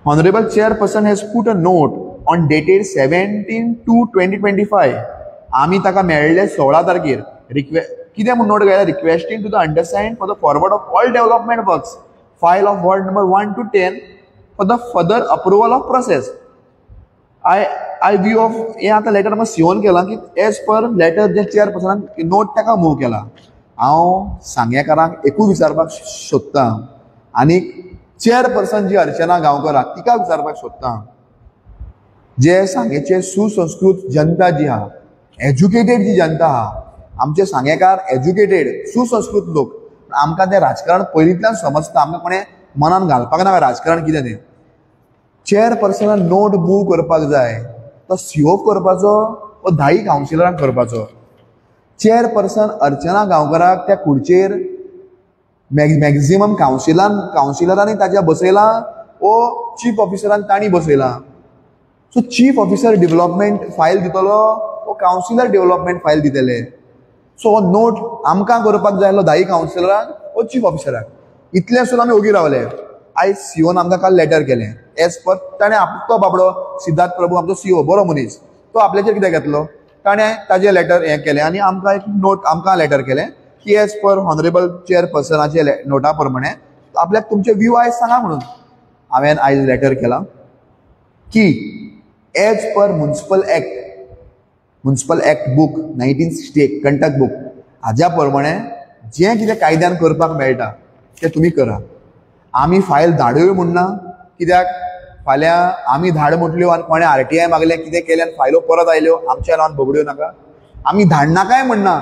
honourable chairperson has put a note on dated 17/2/2025, आमी ताका मेळ्ळे 16 तारखेर, कितें म्हूण नोट घायला, requesting to the understand for the forward of all development works file of ward number 1 to 10 for the further approval of process. I view of हें आतां लेटर आमकां सीओन केलां की एज पर लेटर जे चेअरपर्सनान नोट ताका मूव केला. हांव सांगेकारांक एकूच विचारपाक सोदतां आनी चेअरपर्सन जी अर्चना गांवकर आहा तिका विचारपाक सोदतां, जे सांगेचे सुसंस्कृत जनता जी आहा, एज्युकेटेड जी जनता आहा, आमचे सांगेकार एज्युकेटेड सुसंस्कृत लोक, आमकां तें राजकारण पयलींतल्यान समजता, आमकां कोणें मनान घालपाक नाका राजकारण कितें तें. चेअरपर्सनान नोट मूव करपाक जाय तो सीओ करपाचो वो 10 कावन्सिलरांक करपाचो. चेअरपर्सन अर्चना गांवकराक त्या खुर्चेर मॅक्झिमम कावन्सिलरांनी ताच्या बसयलां वो चीफ ऑफिसरान तांणी बसयलां. So chief officer development file दितलो वो कावन्सिलर डेव्हलपमेंट फायल दितले. सो हो नोट आमकां करपाक जाय आसलो 10 कावन्सिलरांक वो चीफ ऑफिसराक. इतलें आसून आमी ओगी रावले. आयज सीओन आमकां काल लेटर केलें एज पर ताणें तो बाबडो सिद्धार्थ प्रभू आमचो सीओ बरो मनीस, तो आपल्याचेर कितें घेतलो, ताणें ताजें लेटर हें केलें आनी आमकां एक नोट आमकां लेटर केलें की एज पर ऑनरेबल चेअरपर्सनाचे नोटा प्रमाणे आपल्याक तुमचे व्यू आयज सांगा म्हणून. हांवें आयज लेटर केलां की as per municipal act, municipal act book 1968 Kantak book हाज्या प्रमाणे जें कितें कायद्यान करपाक मेळटा तें तुमी करा. आमी फायल धाडूय म्हूण ना, कित्याक फाल्यां आमी धाड म्हटल्यो आनी कोणें आरटीआय मागलें कितें केलें आनी फायलो परत आयल्यो आमच्या नांवान बगड्यो नाका. आमी धाडनाकाय म्हणना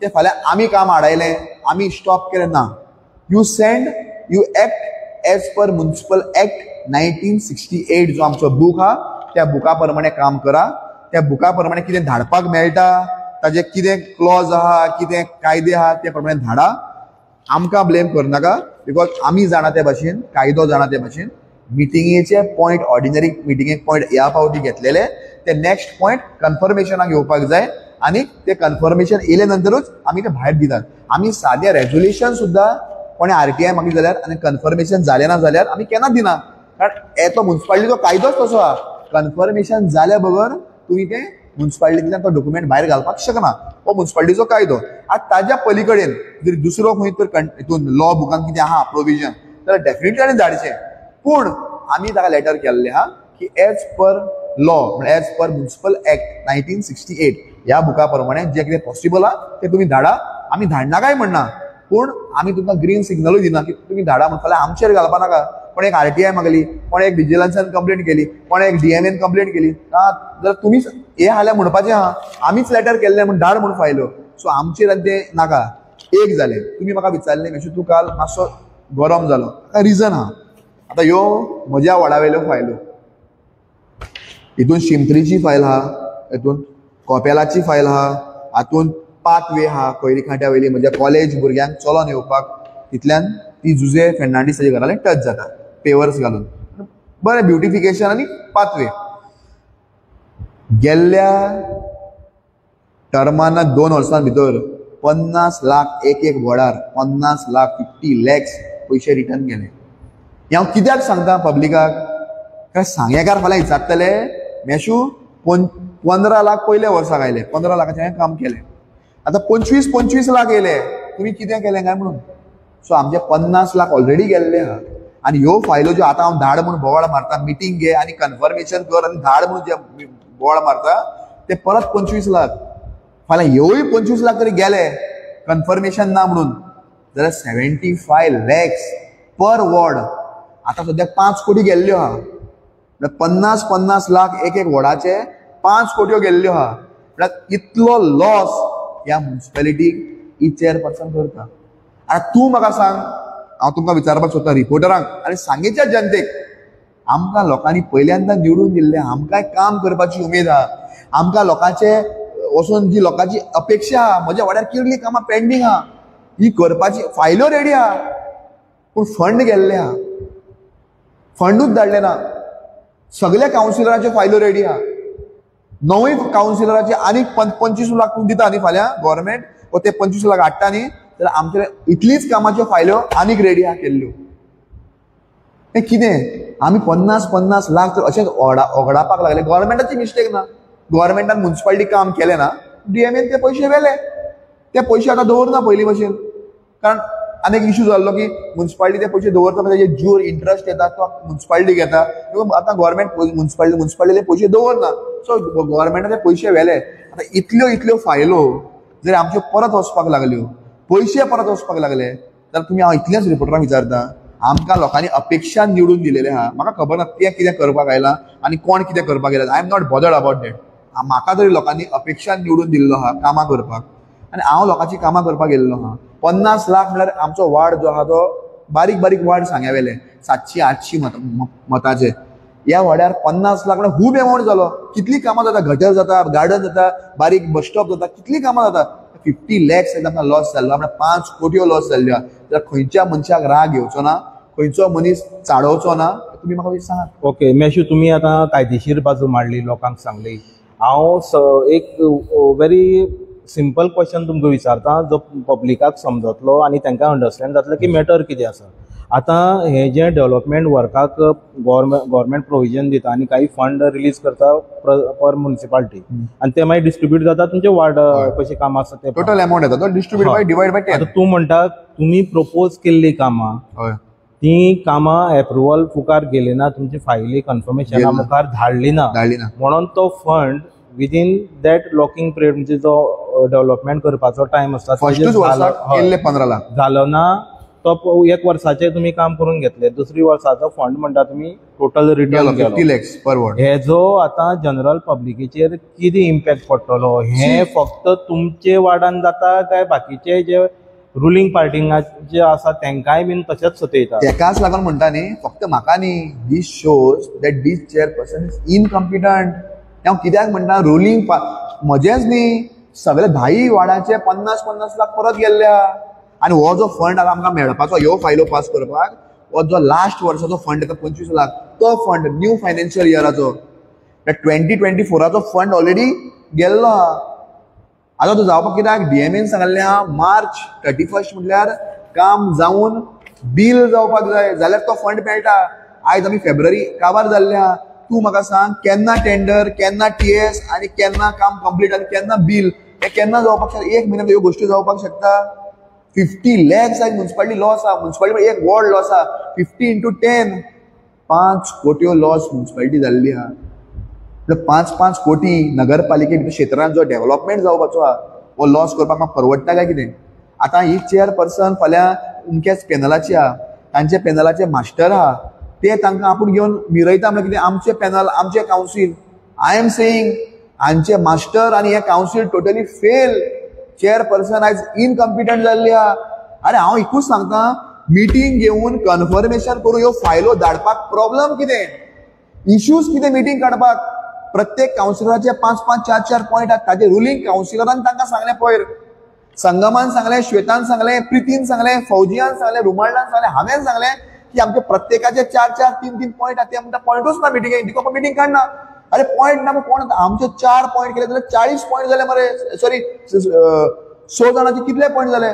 तें फाल्यां आमी काम आडायलें आमी स्टॉप केलें ना. You send, you act as per municipal act 1968 जो आमचो बूक आहा त्या बुका प्रमाणे काम करा. त्या बुका प्रमाणे कितें धाडपाक मेळटा ताजे कितें क्लॉज आहा कितें कायदे आहा ते प्रमाणे धाडा. आमकां ब्लेम करनाका because आमी जाणा ते भाशेन, कायदो जाणा ते भाशेन. मिटिंगेचे पॉयंट ऑर्डिनरी मिटिंगेक पॉयंट ह्या फावटी घेतलेले ते नेक्स्ट पॉयंट कन्फर्मेशनाक येवपाक जाय आनी ते कन्फर्मेशन येयले नंतरूच आमी ते भायर दितात. आमी सादें रेजोल्युशन सुद्दां कोणी आरटीआय मागली जाल्यार आनी कन्फर्मेशन जालें ना जाल्यार आमी केन्ना दिना, कारण तो मुन्सिपालिटीचो कायदोच तसो आहा. कन्फर्मेशन जाल्या बगर तुमी तें मुन्सिपालिटींतल्यान तो डॉक्युमेंट भायर घालपाक शकना, हो मुन्सिपालिटीचो कायदो. आतां ताज्या पली कडेन जर दुसरो खंय तर हितून लॉ बुकान कितें आहा प्रोविजन जाल्यार डेफिनेटली ताणें धाडचें. पूण आमी ताका लेटर केल्लें आहा की एज पर लॉ, म्हळ्यार एज पर म्युनिसिपल एक्ट 1968 ह्या बुका प्रमाणे जें कितें पॉसिबल आहा तें तुमी धाडा. आमी धाडना काय म्हणना, पूण आमी तुमकां ग्रीन सिग्नलूय दिना की तुमी धाडा म्हण. फाल्यां आमचेर घालपा नाका, कोण एक आरटीआय मागली, कोण एक विजिलन्सान कंप्लेंट केली, कोण एक डीएमएन कंप्लेंट केली, जाल्यार तुमीच हे हाल्या म्हणपाचें आहा आमीच लेटर केल्लें म्हूण धाड म्हूण फायल्यो. सो आमचेर आनी तें नाका. एक जालें, तुमी म्हाका विचारलें मेशू तूं काल मातसो गरम जालो, ताका रिजन आहा. आतां ह्यो म्हज्या वॉर्डा वयल्यो फायल्यो, हितून शिमत्रीची फायल आहा, हितून कोपेलाची फायल आहा, हातून पाथवे आहा कोयरी खांट्या वयली म्हज्या कॉलेज भुरग्यांक चलोन येवपाक, तितल्यान ती जुजे फेर्नांडीस ताच्या घरा टच जाता पेवर्स घालून, बरें ब्युटिफिकेशन आनी पाथवे. गेल्ल्या टर्माना 2 वर्सां भितर 50 लाख एक एक वॉर्डार 50 लाख 50 लॅक्स पयशे रिटर्न गेले. हें हांव कित्याक सांगता पब्लिकाक, कारण सांगेकार फाल्यां विचारतले मेशू 15 लाख पयल्या वर्साक आयले, 15 लाखाचें हांवें काम केलें, आतां 25-25 लाख येयले, तुमी कितें केलें काय म्हणून. सो आमचे 50 लाख ऑलरेडी गेल्ले आहा. आनी ह्यो फायलो ज्यो आतां हांव धाड म्हूण बोवाळ मारता, मिटींग घे आनी कन्फर्मेशन कर आनी धाड म्हूण जे बोवाळ मारता ते परत 25 लाख, फाल्यां ह्योय 25 लाख तरी गेले कन्फर्मेशन ना म्हणून, जाल्यार 75 लॅक्स पर वॉर्ड. आतां सद्याक 5 कोटी गेल्ल्यो आहा, म्हळ्यार 50-50 लाख एक एक वॉर्डाचे 5 कोट्यो गेल्ल्यो आहा. म्हळ्यार इतलो लॉस ह्या मुन्सिपेलिटीक ही चेअरपर्सन करता. आतां तूं म्हाका सांग, हांव तुमकां विचारपाक सोदता रिपोर्टरांक आनी सांगेच्या जनतेक, आमकां लोकांनी पयल्यांदा निवडून दिल्लें, आमकांय काम करपाची उमेद आहा, आमकां लोकांचे वचून जी लोकांची अपेक्षा आहा, म्हज्या वाड्यार कितलीं कामां पेंडींग आहा, ही करपाची फायल्यो रेडी आहा, पूण फंड गेल्ले आहा, फंडूच धाडले ना. सगल्या कावन्सिलराच्यो फायल्यो रेडी आहा, 9 कावन्सिलराचे आनीक 25 लाख दिता न्ही फाल्यां गव्हर्मेंट, व ते 25 लाख हाडटा न्ही, जाल्यार आमचे इतलीच कामाच्यो फायल्यो आनीक रेडी आहा केल्ल्यो. हें कितें आमी 50-50 लाख तर अशेंच ओगडापाक लागले. गव्हर्मेंटाची मिस्टेक ना, गव्हर्मेंटान मुन्सिपालिटी काम केलें ना, डीएमएन ते पयशे व्हेले, ते पयशे आतां दवरना पयलीं भशेन, कारण आनी एक इशू जाल्लो की मुन्सिपालिटी ते पयशे दवरता, तेजे ज्यूर इंट्रस्ट येता तो मुन्सिपालिटी घेता, आतां गव्हर्मेंट मुन्सिपालिटीले पयशे दवरना, सो गव्हर्मेंटान ते पयशे व्हेले. आतां इतल्यो इतल्यो फायलो जर आमच्यो परत वचपाक लागल्यो, पयशे परत वचपाक लागले, जाल्यार तुमी हांव इतलेंच रिपोर्टरांक विचारता, आमकां लोकांनी अपेक्षा निवडून दिलेलें आहा, म्हाका खबर ना तें कितें करपाक आयलां आनी कोण कितें करपाक आयला, I am not bothered about that. म्हाका तरी लोकांनी अपेक्षा निवडून दिल्लो आहा कामां करपाक, आनी हांव लोकांची कामां करपाक गेल्लो आहा. 50 लाख म्हळ्यार आमचो वार्ड जो आहा तो बारीक बारीक वार्ड सांग्या वेले 700-800 मताचे, ह्या वाड्यार 50 लाख म्हळ्यार खूब एमावंट जालो. कितलीं कामां जाता, गटर जाता, गार्डन जाता, बारीक बस स्टॉप जाता, कितलीं कामां जाता. 50 लॅक्स आमकां लॉस जाल्लो, म्हळ्यार 5 कोटयो लॉस जाल्ल्यो आहा. जाल्यार खंयच्या मनशाक राग येवचो ना, खंयचो मनीस चाडोवचो ना, तुमी म्हाका सांगात. ओके मेशू, तुमी आतां कायदेशीर बाजू मांडली, लोकांक सांगली. हांव एक व्हेरी सिंपल क्वेश्चन तुमकां विचारता जो पब्लिकाक समजतलो आनी तांकां अंडरस्टँड जातलें की मॅटर कितें आसा. आतां हें जें डेवलपमेंट वर्काक गव्हर्मेंट प्रोविजन दिता आनी काही फंड रिलीज करता पर म्युनिसिपालिटी, आनी ते मागीर डिस्ट्रिब्यूट जाता तुमचे वार्ड कशें कामां आसा ते टोटल अमावंट येता तो डिस्ट्रिब्यूट बाय डिवायड बाय 10. आतां तूं म्हणटा तुमी प्रपोज केल्लीं कामां, ती कामां एप्रुवल मुखार गेली ना, तुमची फायली कन्फर्मेशना मुखार धाडली ना, म्हणून तो fund within that locking period म्हणजे जो डेवलपमेंट करपाचो टायम आसता फर्स्टूच वर्साक केल्ले 15 लाख जालो ना, तो एक वर्साचें तुमी काम करून घेतले, दुसरी वर्साचो फंड म्हणटा तुमी टोटल रिटर्न गेलो 50 लॅक्स पर वॉर्ड. हेजो आतां जनरल पब्लिकेचेर कितें इम्पॅक्ट पडटलो, हें फक्त तुमचे वार्डान जाता काय बाकीचे जे रुलींग पार्टींग जे आसा तेंकांय बीन तशेंच सतयता? तेकाच लागून म्हणटा न्ही, फक्त म्हाका न्ही, this shows that this chairperson is incompetent. हांव कित्याक म्हणटा रुलींग म्हजेंच न्ही, सगळे 10 वार्डाचे 50-50 लाख परत गेल्ले आहा. आनी हो जो फंड आतां आमकां मेळपाचो, ह्यो फायलो पास करपाक, हो जो लास्ट वर्साचो फंड येता 25 लाख, तो फंड न्यू फायनान्शियल इयराचो 2024 फंड ऑलरेडी गेल्लो आहा. आतां तो जावपाक कित्याक डीएमएन सांगल्लें आहा मार्च 31 म्हटल्यार काम जावन बील जावपाक जाय जाल्यार तो फंड मेळटा. आयज आमी फेब्रुवारी काबार जाल्ले आहा. तूं म्हाका सांग केन्ना टेंडर, केन्ना टीएस आनी केन्ना काम कंप्लीट आनी केन्ना बील, हें केन्ना जावपाक शकता? एक म्हयन्यान ह्यो गोश्टी जावपाक शकता? 50 लॅक्स आयज मुन्सिपालिटी लॉस आहा. मुन्सिपालिटी एक वॉर्ड लॉस आहा. 50 इंटू 10 5 कोट्यो लॉस मुन्सिपालिटी जाल्ली आहा. 5-5 कोटी नगरपालिके भितर क्षेत्रांत जो डेव्हलपमेंट जावपाचो आहा हो लॉस करपाक म्हाका परवडटा काय कितें? आतां ही चेअरपर्सन फाल्यां अमक्याच पॅनलाची आहा, तांच्या पॅनलाचे मास्टर आहा, ते तांकां आपूण घेवन मिरयता म्हणल्यार कितें? आमचे पॅनल, आमचे कावन्सील. I am saying हांचे मास्टर आनी हे कावन्सील टोटली फेल. चेअरपर्सन आयज इनकम्पिटंट जाल्ली आहा. अरे हांव एकूच सांगता, मिटींग घेवन कन्फर्मेशन करून ह्यो फायलो धाडपाक प्रॉब्लम कितें, इश्यूज कितें? मिटींग काडपाक प्रत्येक कावन्सिलराचे 5-5, 4-4 पॉयंट आहात. ताजे रुलींग कावन्सिलरान तांकां सांगलें, पयर संगमान सांगलें, श्वेतान सांगलें, प्रितीन सांगलें, फौजियान सांगलें, रुमाल्डान सांगलें, हांवें सांगलें की आमचे प्रत्येकाचे 4-4, 3-3 पॉयंट आहात. ते म्हणटा पॉयंटूच ना मिटिंगेक, देखून मिटींग काडना. अरे पॉयंट ना कोण? आमचे 4 पॉयंट केले जाल्यार 40 पॉयंट जाले मरे. सॉरी, 100 जाणांचे कितले पॉयंट जाले?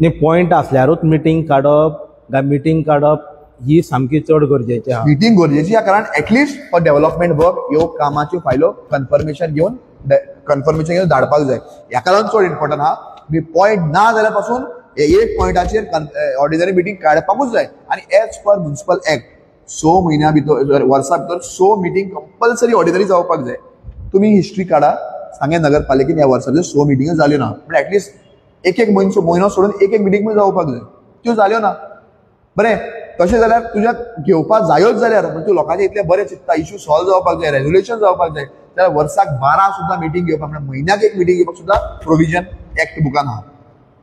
न्ही, पॉयंट आसल्यारूच मिटींग काडप काय मिटींग काडप ही सामकी चड गरजेची आहा. मिटींग गरजेची आहा, कारण एटलिस्ट फॉर डेव्हलपमेंट वर्क ह्यो कामाच्यो फायलो कन्फर्मेशन घेवन धाडपाक जाय. ह्याका लागून चड इम्पॉर्टंट आहा. मी पॉयंट ना जाल्यार पासून एक पॉयंटाचेर ऑर्डिनरी मिटींग काडपाकूच जाय. आनी एज पर म्युनिसिपल एक्ट 6 म्हयन्या भितर, वर्सा भितर 6 मिटींग कंपल्सरी ऑर्डिनरी जावपाक जाय. तुमी हिस्ट्री काडा, सांगें नगरपालिकेन ह्या वर्सा भितर 6 मिटिंग्यो जाल्यो ना. म्हणल्यार एटलिस्ट एक एक म्हयनो सोडून एक एक मिटींग पण जावपाक जाय, त्यो जाल्यो ना. बरें, तशें जाल्यार तुज्या घेवपाक जायोच जाल्यार म्हणजे तूं लोकांचे इतलें बरें चिंतता, इश्यू सॉल्व जावपाक जाय, रेजोल्युशन जावपाक जाय, जाल्यार वर्साक 12 सुद्दां मिटींग घेवपाक, म्हणल्यार म्हयन्याक एक मिटींग घेवपाक सुद्दां प्रोविजन एक्ट बुकान आहा.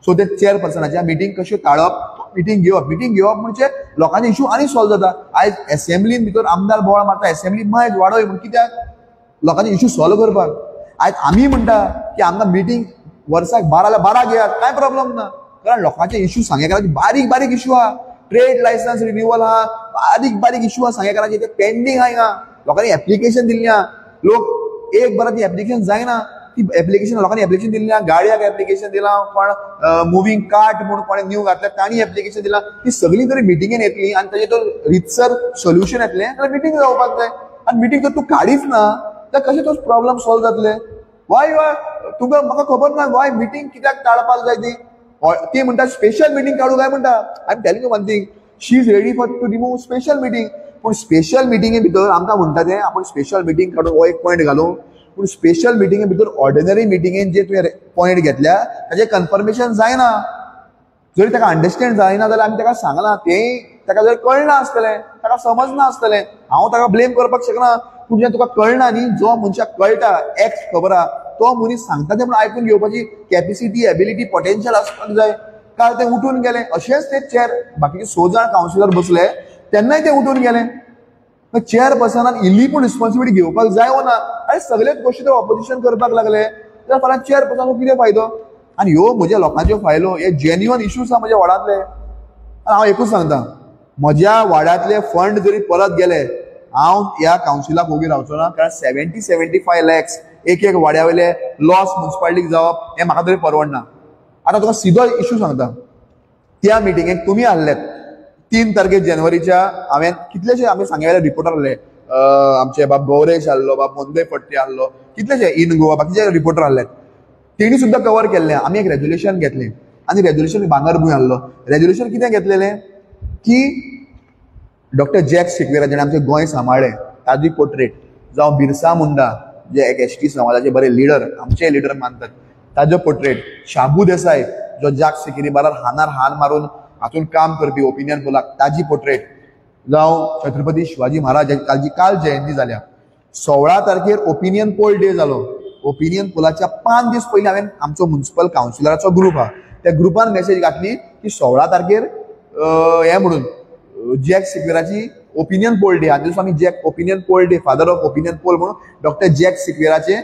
सो ते चेअरपर्सनाच्या मिटींग कश्यो टाळप, मिटींग घेवप, मिटींग घेवप म्हणजे लोकांचे इश्यू आनी सॉल्व जाता. आयज एसेंब्लीन भितर आमदार बोवाळ मारता, एसेंब्ली मायज वाडय म्हूण, कित्याक? लोकांचे इश्यू सॉल्व करपाक. आयज आमी म्हणटा की आमकां मिटींग वर्साक 12 जाल्यार 12 घेयात, कांय प्रॉब्लम ना, कारण लोकांचे इश्यू सांगेकाराचे बारीक बारीक इश्यू आहा. ट्रेड लायसन्स रिन्युअल आहा, बारीक बारीक इश्यू आहा सांगेकाराचे, ते पेंडींग आहा. हिंगा लोकांनी एप्लिकेशन दिल्ली आहा, लोक एक बरां ती एप्लिकेशन जायना, ती एप्लिकेशन लोकांनी एप्लिकेशन दिल्ली आहा, गाडयाक एप्लिकेशन दिलां, कोण मुवींग कार्ट म्हूण कोणें न्यू घातल्या तांणी एप्लिकेशन दिलां. ती सगळीं जरी मिटिंगेन येतली आनी ताजें तो रितसर सोल्युशन येतलें जाल्यार मिटींग जावपाक जाय. आनी मिटींग जर तूं काडीच ना जाल्यार कशें तो प्रॉब्लम सॉल्व जातले? वाय वाय तुका म्हाका खबर ना वाय मिटींग कित्याक टाळपाक जाय ती. ती म्हणटा स्पेशल मिटींग काडूं काय म्हणटा. I am telling you one thing, she is ready for to remove special meeting. पूण स्पेशल मिटिंगे भितर आमकां म्हणटा तें आपूण स्पेशल मिटींग काडून हो एक पॉयंट घालूं, पूण स्पेशल मिटिंगे भितर ऑर्डिनरी मिटिंगेन जे तुवें पॉयंट घेतल्या ताजें कन्फर्मेशन जायना. जरी ताका अंडरस्टँड जायना जाल्यार आमी ताका सांगलां, तें ताका जर कळना आसतलें, ताका समजना आसतलें, हांव ताका ब्लेम करपाक शकना. पूण जेन्ना तुका कळना न्ही, जो मनशाक कळटा एक्ट खबर आहा तो मनीस सांगता तें म्हणून आयकून घेवपाची कॅपेसिटी, एबिलिटी, पोटेन्शियल आसपाक जाय. काल ते उठून गेले, अशेंच ते चेअर बाकीचे 6 जाण कावन्सिलर बसले तेन्नाय ते उठून गेले. चेअरपर्सनान इल्ली पूण रिस्पॉन्सिबिलिटी घेवपाक जाय वो ना? आनी सगळेच गोश्टी ते ऑपोजिशन करपाक लागले जाल्यार फाल्यां चेअरपर्सनाक कितें फायदो? आनी ह्यो म्हज्या लोकांच्यो फायलो, हे जेन्युअन इश्यूज आहा म्हज्या वार्डांतले. आनी हांव एकूच सांगता, म्हज्या वार्डांतले फंड जरी परत गेले हांव ह्या कावन्सिलाक ओगी रावचो ना, कारण 70-75 लॅक्स एक एक वाड्या वयले लॉस मुन्सिपालिटीक जावप हें म्हाका तरी परवडना. आतां तुका सिधो इश्यू सांगता, त्या मिटिंगेक तुमी आहलेत 3 तारखेर जानेवारीच्या, हांवें कितलेशे आमी सांगें रिपोर्टर आहले, आमचे बाब गौरेश आहलो, बाब मोंदे फडते आहलो, कितलेशे इन गोवा बाकीचे रिपोर्टर आहले, तेणी सुद्दां कवर केल्लें. आमी एक रेजोल्युशन घेतलें आनी रेजोल्युशन भांगरभूंय आहलो. रेजोल्युशन कितें घेतलेलें की डॉक्टर जॅक सिक्वेरा जेणें आमचें गोंय सांबाळ्ळें ताजी पोर्ट्रेट, जावं बिरसा मुंडा जे एक एस टी समाजाचे बरे लिडर, आमचे लिडर मानतात, ताजो पोर्ट्रेट, शाबू देसाय जो जाक सिकेरी बारार हानार हान मारून हातून काम करपी ओपिनियन पोलाक ताजी पोर्ट्रेट, जावं छत्रपती शिवाजी महाराज ताजी काल जयंती जाल्या 16 तारखेर ओपिनियन पोल डे जालो. ओपिनियन पोलाच्या 5 दीस पयलीं हांवें आमचो म्युनिसिपल कावन्सिलराचो ग्रूप आहा त्या ग्रुपान मेसेज घातली की 16 तारखेर हें म्हणून जॅक सिक्वेराची ओपिनियन पोल डे, आनी दिसा आमी Jack opinion poll day, father of opinion poll म्हणून डॉक्टर जॅक सिक्वेराचे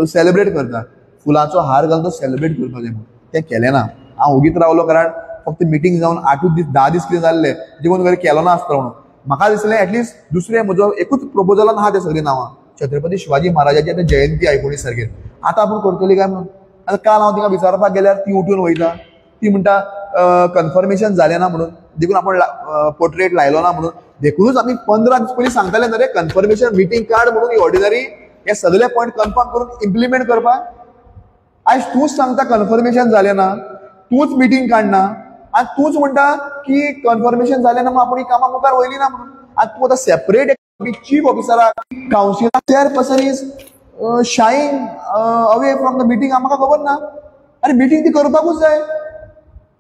सेलिब्रेट करता, फुलांचो हार घालून तो सेलिब्रेट करपाक जाय म्हणून. तें केलें ना, हांव ओगीच रावलो, कारण फक्त मिटींग जावन 8 दीस 10 दीस कितें जाल्ले जेवण वगैरे केलो ना आसतलो म्हणून. म्हाका दिसलें एटलिस्ट दुसरें म्हजो एकूच प्रपोजलान आहा तें सगळीं नांवां, छत्रपती शिवाजी महाराजाची आतां जयंती 19 तारखेर, आतां आपूण करतली काय म्हणून. आतां काल हांव तिका विचारपाक गेल्यार ती उठून वयता, ती म्हणटा कन्फर्मेशन जालें ना म्हणून, देखून आपण पोर्ट्रेट लायलो ना म्हणून. देखूनच आमी 15 दीस पयलीं सांगताले न्हय रे, कन्फर्मेशन मिटींग काड म्हणून, ही ऑर्डिनरी हे सगळे पॉयंट कन्फर्म करून इम्प्लिमेंट करपाक. आयज तूंच सांगता कन्फर्मेशन जालें ना, तूंच मिटींग काडना आनी तूंच म्हणटा की कन्फर्मेशन जालें ना म्हणून आपूण ही कामां मुखार वयली ना म्हणून. आनी तूं आतां सेपरेट चीफ ऑफिसराक, councillor, chairperson is shying away from the meeting. म्हाका खबर ना. आनी मिटींग ती करपाकूच जाय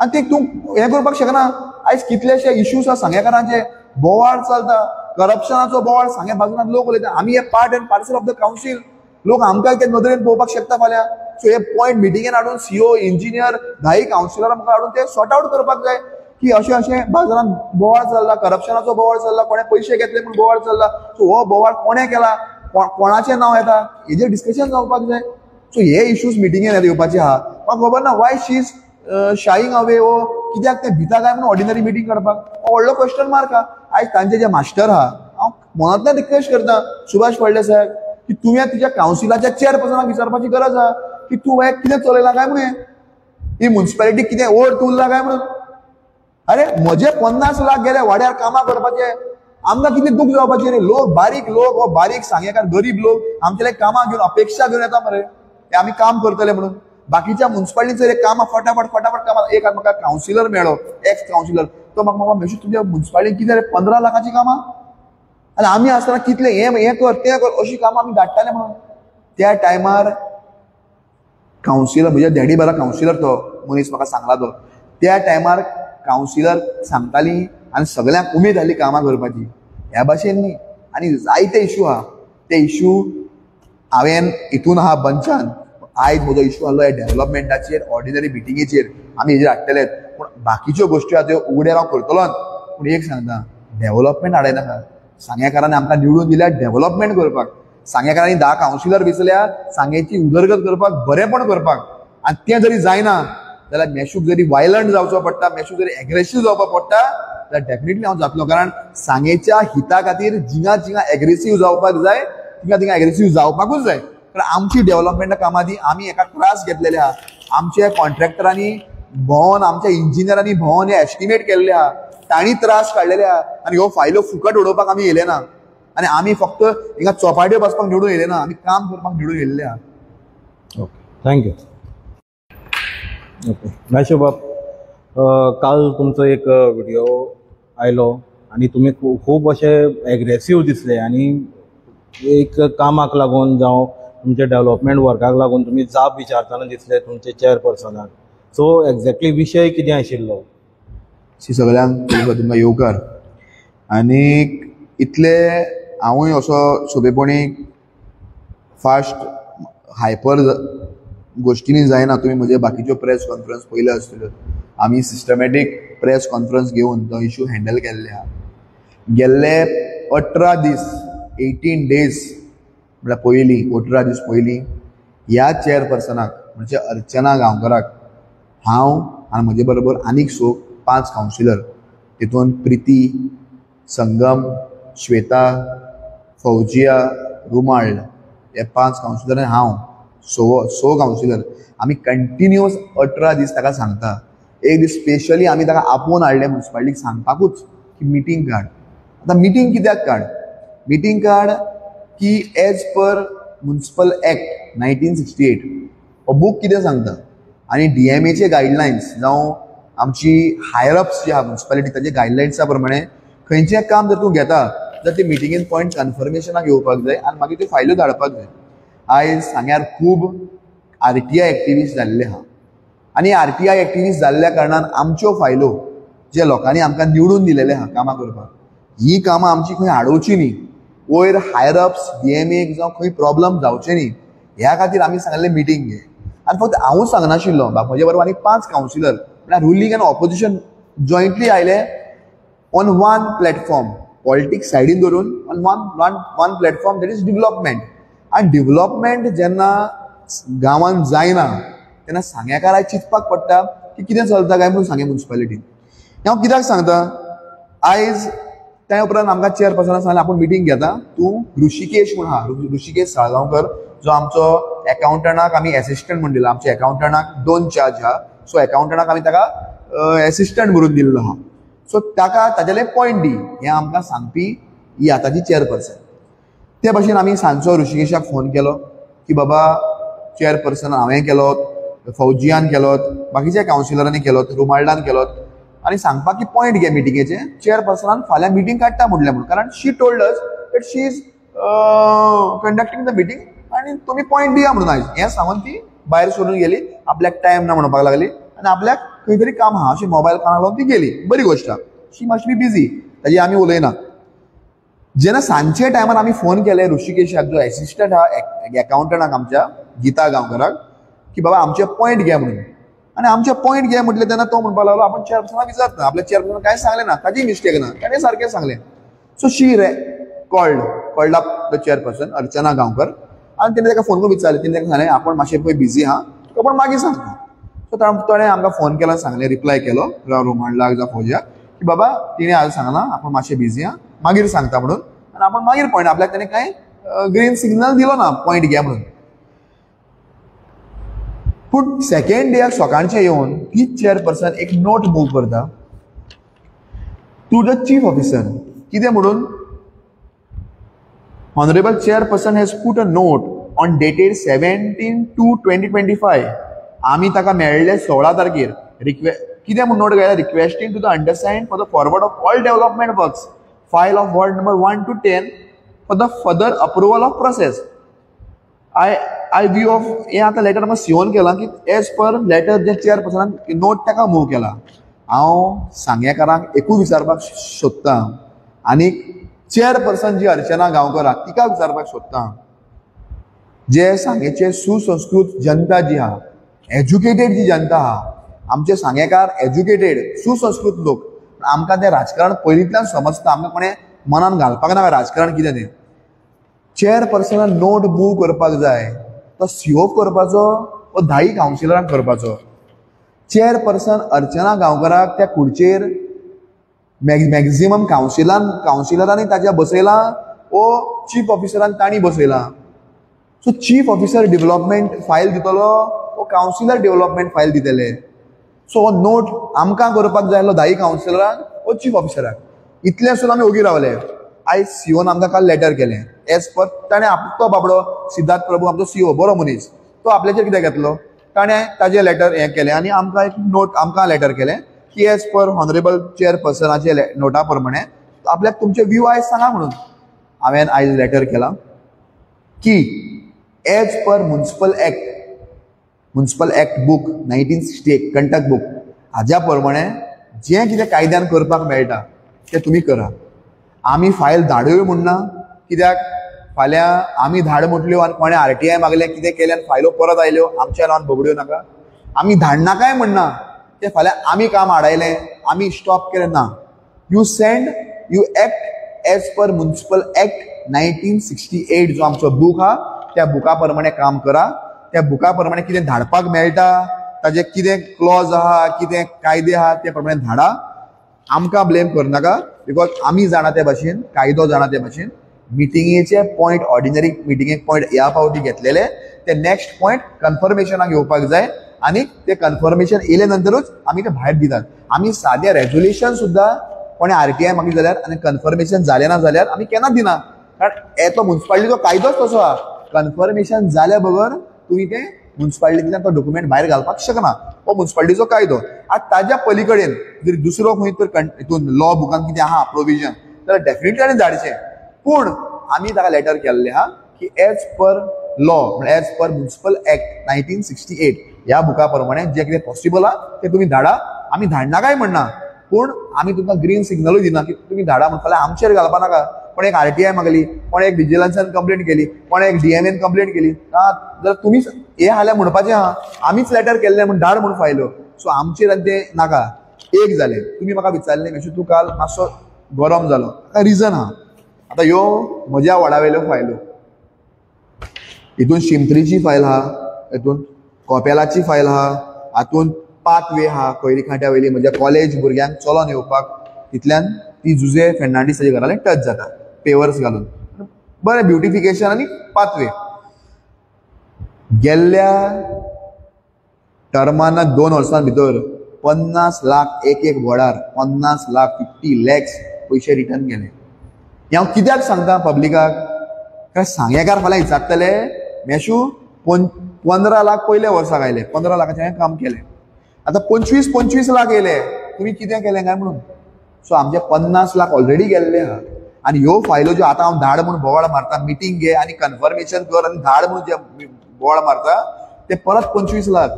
आनी ते तूं हें करपाक शकना. आयज कितलेशे इश्यूज आसा सांगेकारांचे, बोवाळ चलता, करप्शनाचो बोवाळ सांगे बाजूनात लोक उलयता. आमी हे part and parcel of the council, लोक आमकां ते नदरेन पळोवपाक शकता फाल्यां. सो हे पॉयंट मिटिंगेन हाडून सीओ, इंजिनियर, 10 कावन्सिलरां मुखार हाडून ते सॉर्ट आवट करपाक जाय की अशें अशें बाजारान बोवाळ चल्ला, करप्शनाचो बोवाळ चल्ला, कोणें पयशे घेतले म्हूण बोवाळ चल्ला. सो हो बोवाळ कोणें केला, कोणाचें नांव येता, हेजेर डिस्कशन जावपाक जाय. सो हे इश्यूज मिटिंगेन येवपाचे आहा. म्हाका खबर ना why she is shying away, वो कित्याक ते भिता काय म्हणून ऑर्डिनरी मिटींग काडपाक, हो व्हडलो क्वेश्चन मार्क आहा. आयज तांचे जे मास्टर आहा, हांव मनांतल्यान रिक्वेस्ट करता सुभाष फळदेसाय की तुवें तुज्या कावन्सिलाच्या चेअरपर्सनाक विचारपाची गरज आहा की तूं हें कितें चलयलां काय म्हणून, ही मुन्सिपालिटी कितें ओर्थ उरला काय म्हणून. अरे म्हजे 50 लाख गेले वाड्यार कामां करपाचे, आमकां कितें दूख जावपाचें रे. लोक बारीक लोक, हो बारीक सांगेकार गरीब लोक आमचे कामां घेवन अपेक्षा घेवन येता मरे, ते आमी काम करतले म्हणून. बाकीच्या मुन्सिपालिटीचेर हे कामां फटाफट फटाफट कामां. एक म्हाका कावन्सिलर मेळ्ळो, एक्स कावन्सिलर, तो म्हाका म्हाका मेशू तुमच्या मुन्सिपालिटीन कितें रे 15 लाखाचीं कामां, आनी आमी आसतना कितले हें कर तें कर अशीं कामां आमी धाडटाले म्हणून. त्या टायमार कावन्सिलर, म्हज्या डॅडी बरा कावन्सिलर तो मनीस म्हाका सांगला तो, त्या टायमार कावन्सिलर सांगताली आनी सगळ्यांक उमेद जाली कामां करपाची. ह्या भाशेन न्ही. आनी जायते इशू आहा, ते इशू हांवें हितून आहा बंचान. आयज म्हजो इशू आहलो ह्या डेव्हलपमेंटाचेर, ऑर्डिनरी मिटिंगेचेर आमी हेजेर हाडटलेच, पूण बाकीच्यो गोश्टी आहा त्यो उगड्यार हांव करतलोच. पूण एक सांगता, डेव्हलपमेंट हाडयनाका. सांगेकारांनी आमकां निवडून दिल्या डेव्हलपमेंट करपाक, सांगेकारांनी 10 कावन्सिलर वेंचल्या सांगेची उदरगत करपाक, बरेंपण करपाक. आनी तें जरी जायना जाल्यार मेशूक जरी वायलंट जावचो पडटा, मेशूक जरी एग्रेसीव जावपाक पडटा जाल्यार डेफिनेटली हांव जातलो. कारण सांगेच्या हिता खातीर जिंगा जिंगा एग्रेसीव जावपाक जाय, तिंगा तिंगा एग्रेसीव जावपाकूच जाय. कारण आमची डेव्हलपमेंटा कामां ती आमी एका त्रास घेतलेले आहा. आमच्या कॉन्ट्रॅक्टरांनी भोंवन, आमच्या इंजिनियरांनी भोंवन हे एस्टिमेट केल्ले आहा, तांणी त्रास काडलेले आहा. आनी ह्यो फायलो फुकट उडोवपाक आमी येयले ना, आनी आमी फक्त हिंगा चोपाट्यो बसपाक निवडून येयले ना, आमी काम करपाक निवडून येयल्ले आहा. Okay, thank you. Okay Meshu बाब, काल तुमचो एक व्हिडिओ आयलो आनी तुमी खूब अशे एग्रेसीव दिसले आनी एक कामाक लागून जावं तुमच्या डेव्हलपमेंट वर्काक लागून तुमी जाप विचारतना दिसले तुमचे चेअरपर्सनाक. सो एक्झॅक्टली विशय कितें आशिल्लो? सगळ्यांक तुमकां येवकार. आनी इतले हांवूय असो सोंपेपणी फास्ट हायपर गोश्टींनी जायना. तुमी म्हजे बाकीच्यो प्रेस कॉन्फरन्स पयल्यो आसतल्यो, आमी सिस्टमॅटीक प्रेस कॉन्फरन्स घेवन तो इशू हँडल केल्ले आहा. गेल्ले 18 दीस, 18 डेज म्हळ्यार पयलीं 18 दीस पयलीं ह्या चेअरपर्सनाक म्हणजे अर्चना गांवकराक हांव आनी म्हजे बरोबर आनीक 5 कावन्सिलर, तितून प्रिती, संगम, श्वेता, फौजिया, रुमाळ हे 5 कावन्सिलर आनी हांव 6 कावन्सिलर आमी कंटिन्युअस 18 दीस ताका सांगता. एक दीस स्पेशली आमी ताका आपोवन हाडलें मुन्सिपालिटीक सांगपाकूच की मिटींग काड. आतां मिटींग कित्याक काड? मिटींग काड की एज पर मुन्सिपल एक्ट 1968 हो बूक कितें सांगता आनी डीएमएचे गायडलायन्स जावं आमची हायर अप्स जे आहा मुन्सिपालिटी ताचे गायडलायन्सा प्रमाणे खंयचें काम जर तूं घेता जाल्यार ते मिटिंगेन पॉयंट कन्फर्मेशनाक येवपाक जाय आनी मागीर त्यो फायल्यो धाडपाक जाय. आयज सांग्यार खूब आरटीआय एक्टिविस्ट जाल्ले आहा आनी आरटीआय एक्टिविस्ट जाल्ल्या कारणान आमच्यो फायलो जे लोकांनी आमकां निवडून दिलेले आहा कामां करपाक, ही कामां आमची खंय आडोवची न्ही, वयर हायर अप्स डीएमएक जावं खंय प्रॉब्लम जावचे न्ही ह्या खातीर आमी सांगलें मिटींग घे. आनी फक्त हांवूच सांगनाशिल्लो, म्हजे बरोबर आनी 5 कावन्सिलर म्हळ्यार रुलींग आनी ऑपोजिशन जॉयंटली आयले ऑन वन प्लॅटफॉर्म, पॉलिटिक्स सायडीन धरून on one platform, that is development. आनी डेव्हलपमेंट जेन्ना गांवांत जायना तेन्ना सांग्याकाराक चिंतपाक पडटा की कितें चलता काय म्हणून सांगे मुन्सिपालिटीन. हांव कित्याक सांगता, आयज त्या उपरांत आमकां चेअरपर्सनान सांगलें आपूण मिटींग घेता, तूं ऋषिकेश म्हूण आहा, ऋषिकेश साळगांवकर जो आमचो एकाउंटंटाक आमी एसिस्टंट म्हूण दिला, आमच्या एकाउंटंटाक 2 चार्ज आहा, सो एकाउंटंटाक आमी ताका एसिस्टंट बरोवन दिल्लो आहा. सो ताका ताजेले पॉयंट दी हें आमकां सांगपी ही आतांची चेअरपर्सन. ते भाशेन आमी सांजचो ऋषिकेशाक फोन केलो की बाबा चेअरपर्सन हांवें केलो, फौजियान केलो, बाकीच्या कावन्सिलरांनी केलो, रुमाल्डान केलो आनी सांगपाक की पॉयंट घे मिटिंगेचे, चेअरपर्सनान फाल्यां मिटींग काडटा म्हणलें म्हणून, कारण she told us that she is conducting the meeting आनी तुमी पॉयंट दिया म्हणून आयज हें सांगून ती भायर सोडून गेली. आपल्याक टायम ना म्हणपाक लागली आनी आपल्याक खंय तरी काम आहा अशें मोबायल कानाक लावन ती गेली. बरी गोश्ट आहा, शी मस्ट बी बिजी, ताजी आमी उलयना. जेन्ना सांजचे टायमार आमी फोन केले ऋषिकेशाक जो एसिस्टंट आहा एकाउंटंटाक आमच्या गीता गांवकराक की बाबा आमचे पॉयंट घे म्हणून, आनी आमचे पॉयंट घे म्हटलें तेन्ना तो म्हणपाक लागलो आपण चेअरपर्सनाक विचारता, आपल्या चेअरपर्सनाक कांय सांगलें ना, ताजी मिस्टेक ना, ताणें सारकें सांगलें. So she called up the chairperson Archana Gaonkar आनी तेणें ताका फोन करून विचारलें. तेणें ताका सांगलें आपण मातशें पळय बिजी आहा, तुका पूण मागीर सांगता. सो ताणें आमकां फोन केलो, सांगलें, रिप्लाय केलो रोमांडलाक जावं फौजियाक की बाबा तिणें आज सांगलां आपण मातशें बिजी आहा, मागीर सांगता म्हणून, आनी आपण मागीर पॉयंट आपल्याक तेणें कांय ग्रीन सिग्नल दिलो ना पॉयंट घे म्हणून. पूण सेकेंड डेक सकाळचें येवन तीच चेअरपर्सन एक नोट मूव करता टू the chief officer. कितें म्हणून, honourable chairperson has put a note on dated 17/2/2025. आमी ताका मेळ्ळे 16 तारखेर. कितें म्हूण नोट घायला, requesting to the understand for the forward of all development works file of ward number 1 to 10 for the further approval of process. I view of हें आतां लेटर म्हाका सिओन केलां की एज पर लेटर जे चेअरपर्सनान नोट ताका मूव केला. हांव सांगेकारांक एकूय विचारपाक सोदतां आनी चेअरपर्सन जी अर्चना गांवकर आहा तिका विचारपाक सोदतां, जे सांगेचे सुसंस्कृत जनता जी आहा, एज्युकेटेड जी जनता आहा, आमचे सांगेकार एज्युकेटेड सुसंस्कृत लोक, आमकां तें राजकारण पयलींतल्यान समजता, आमकां कोणें मनान घालपाक नाका राजकारण कितें तें. चेअरपर्सनान नोट मूव करपाक जाय तो सीओ करपाचो वो धाई कावन्सिलरांक करपाचो. चेअरपर्सन अर्चना गांवकराक त्या खुर्चेर मॅक्झिमम कावन्सिलरांनी ताच्या बसयलां वो चीफ ऑफिसरान तांणी बसयलां. So chief officer development file दितलो वो कावन्सिलर डेव्हलपमेंट फायल दितले. सो हो नोट आमकां करपाक जाय आसलो धाई कावन्सिलरांक वो चीफ ऑफिसराक. इतलें सुद्दां आमी ओगी रावले. आयज सीओन आमकां काल लेटर केलें एज पर ताणें तो बाबडो सिद्धार्थ प्रभू आमचो सीओ बरो मनीस, तो आपल्याचेर कितें घेतलो, ताणें ताजें लेटर हें केलें आनी आमकां एक नोट आमकां लेटर केलें की एज पर ऑनरेबल चेअरपर्सनाचे नोटा प्रमाणे आपल्याक तुमचे व्यू आयज सांगा म्हणून. हांवें आयज लेटर केलां की as per municipal act book 1968 Kantak book हाज्या प्रमाणे जें कितें कायद्यान करपाक मेळटा तें तुमी करा. आमी फायल धाडूय म्हूण ना, कित्याक फाल्यां आमी धाड म्हटल्यो आनी कोणें आरटीआय मागलें कितें केलें आनी फायलो परत आयल्यो आमच्या नांवान बगड्यो नाका. आमी धाडनाकाय म्हणना तें फाल्यां आमी काम आडायलें आमी स्टॉप केलें ना. You send, you act as per municipal act 1968 जो आमचो बूक आहा त्या बुका प्रमाणे काम करा. त्या बुका प्रमाणे कितें धाडपाक मेळटा ताजें कितें क्लॉज आहा कितें कायदे आहा ते प्रमाणे धाडा. आमकां ब्लेम करनाका because आमी जाणा ते भाशेन, कायदो जाणा ते भाशेन. मिटिंगेचे पॉयंट ऑर्डिनरी मिटिंगेक पॉयंट ह्या फावटी घेतलेले ते नेक्स्ट पॉयंट कन्फर्मेशनाक येवपाक जाय आनी ते कन्फर्मेशन येयले नंतरूच आमी ते भायर दितात. आमी सादें रेजोल्युशन सुद्दां कोणें आरटीआय मागली जाल्यार आनी कन्फर्मेशन जालें ना जाल्यार आमी केन्ना दिना, कारण तो मुन्सिपालिटीचो कायदोच तसो आहा. कन्फर्मेशन जाल्या बगर तुमी तें मुन्सिपालिटींतल्यान तो डॉक्युमेंट भायर घालपाक शकना, हो मुन्सिपालिटीचो कायदो. आतां ताज्या पली कडेन जर दुसरो खंय तर हितून लॉ बुकान कितें आहा प्रोविजन जाल्यार डेफिनेटली ताणें धाडचें. पूण आमी ताका लेटर केल्लें आहा की एज पर लॉ म्हळ्यार एज पर मुन्सिपल एक्ट 1968 ह्या बुका प्रमाणे जें कितें पॉसिबल आहा तें तुमी धाडा. आमी धाडनाकाय म्हणना, पूण आमी तुमकां ग्रीन सिग्नलूय दिना की तुमी धाडा म्हण. फाल्यां आमचेर घालपा नाका, कोणें एक आरटीआय मागली, कोणें एक विजिलन्सान कंप्लेंट केली, कोणें एक डीएमएन कंप्लेंट केली, जाल्यार तुमीच हें हाल्यार म्हणपाचें आहा आमीच लेटर केल्लें म्हूण धाड म्हूण फायल्यो. सो आमचेर आनी तें नाका. एक जालें, तुमी म्हाका विचारलें मेशू तूं काल मातसो गरम जालो, ताका रिजन आहा. आतां ह्यो म्हज्या वडा वयल्यो फायल्यो, हितून शिमत्रीची फायल आहा, हितून कोपेलाची फायल आहा, हातून पाथवे आहा कोयरी खांट्या वयली म्हज्या कॉलेज भुरग्यांक चलोन येवपाक, तितल्यान ती जुजे फेर्नांडीस ताच्या घरा टच जाता पेवर्स घालून, बरें ब्युटिफिकेशन आनी पाथवे. गेल्ल्या टर्माना 2 वर्सां भितर 50 लाख एक एक वॉर्डार 50 लाख 50 लॅक्स पयशे रिटर्न गेले. हें हांव कित्याक सांगता पब्लिकाक, कारण सांगेकार फाल्यां विचारतले मेशू 15 लाख पयल्या वर्साक आयले, 15 लाखाचें हांवें काम केलें, आतां 25-25 लाख येयले, तुमी कितें केलें काय म्हणून. सो आमचे 50 लाख ऑलरेडी गेल्ले आहा. आनी ह्यो फायलो ज्यो आतां हांव धाड म्हूण बोवाळ मारता, मिटींग घे आनी कन्फर्मेशन कर आनी धाड म्हूण जे बोवाळ मारता ते परत 25 लाख,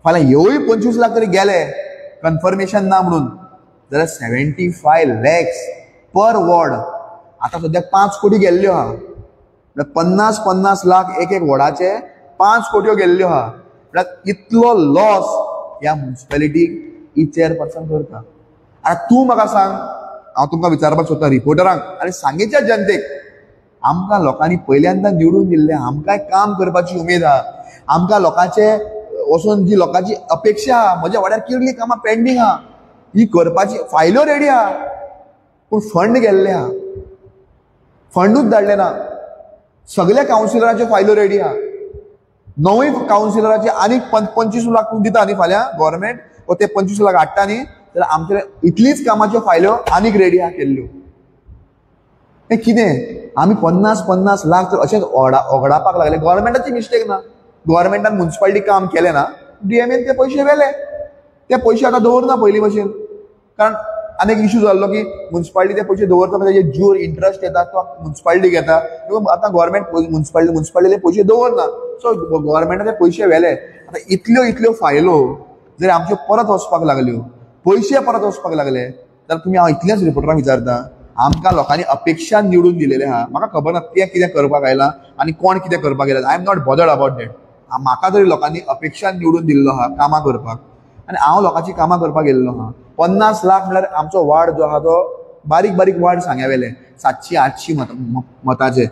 फाल्यां ह्योय 25 लाख तरी गेले कन्फर्मेशन ना म्हणून, जाल्यार 75 लॅक्स पर वॉर्ड. आतां सद्याक 5 कोटी गेल्ल्यो आहा, म्हळ्यार 50-50 लाख एक एक वॉर्डाचे 5 कोट्यो गेल्ल्यो आहा. म्हळ्यार इतलो लॉस ह्या मुन्सिपेलिटीक ही चेअरपर्सन करता. आतां तूं म्हाका सांग, हांव तुमकां विचारपाक सोदता रिपोर्टरांक आनी सांगेच्या जनतेक, आमकां लोकांनी पयल्यांदा निवडून दिल्लें, आमकांय काम करपाची उमेद आहा, आमकां लोकांचे वचून जी लोकांची अपेक्षा आहा, म्हज्या वाड्यार कितलीं कामां पेंडींग आहा, ही करपाची फायल्यो रेडी आहा, पूण फंड गेल्ले आहा, फंडूच धाडले ना. सगल्या कावन्सिलराच्यो फायल्यो रेडी आहा, 9 कावन्सिलराचे आनीक 25 लाख दिता न्ही फाल्यां गव्हर्मेंट, वो ते 25 लाख हाडटा न्ही, जाल्यार आमचे इतलीच कामाच्यो फायल्यो आनीक रेडी आहा केल्ल्यो. हें कितें आमी 50-50 लाख तर अशेंच ओगडापाक लागले. गव्हर्मेंटाची मिस्टेक ना, गव्हर्मेंटान मुन्सिपालिटी काम केलें ना, डीएमएन ते पयशे व्हेले, ते पयशे आतां दवरना पयलीं भशेन, कारण आनी एक इशू जाल्लो की मुन्सिपालिटी ते पयशे दवरता, ताजेर ज्यूर इंट्रस्ट येता तो मुन्सिपालिटी घेता, आतां गव्हर्मेंट मुन्सिपालिटी पयशे दवरना, सो गव्हर्मेंटान ते पयशे व्हेले. आतां इतल्यो इतल्यो फायलो जर आमच्यो परत वचपाक लागल्यो, पयशे परत वचपाक लागले, जाल्यार तुमी हांव इतलेंच रिपोर्टरांक विचारता, आमकां लोकांनी अपेक्षा निवडून दिलेलें आहा, म्हाका खबर ना तें कितें करपाक आयलां आनी कोण कितें करपाक आयला, I am not bothered about that. म्हाका तरी लोकांनी अपेक्षा निवडून दिल्लो आहा कामां करपाक, आनी हांव लोकांची कामां करपाक गेल्लो आहा. 50 लाख म्हळ्यार आमचो वार्ड जो आहा तो बारीक बारीक वार्ड सांग्या वेले 700-800 मताचे,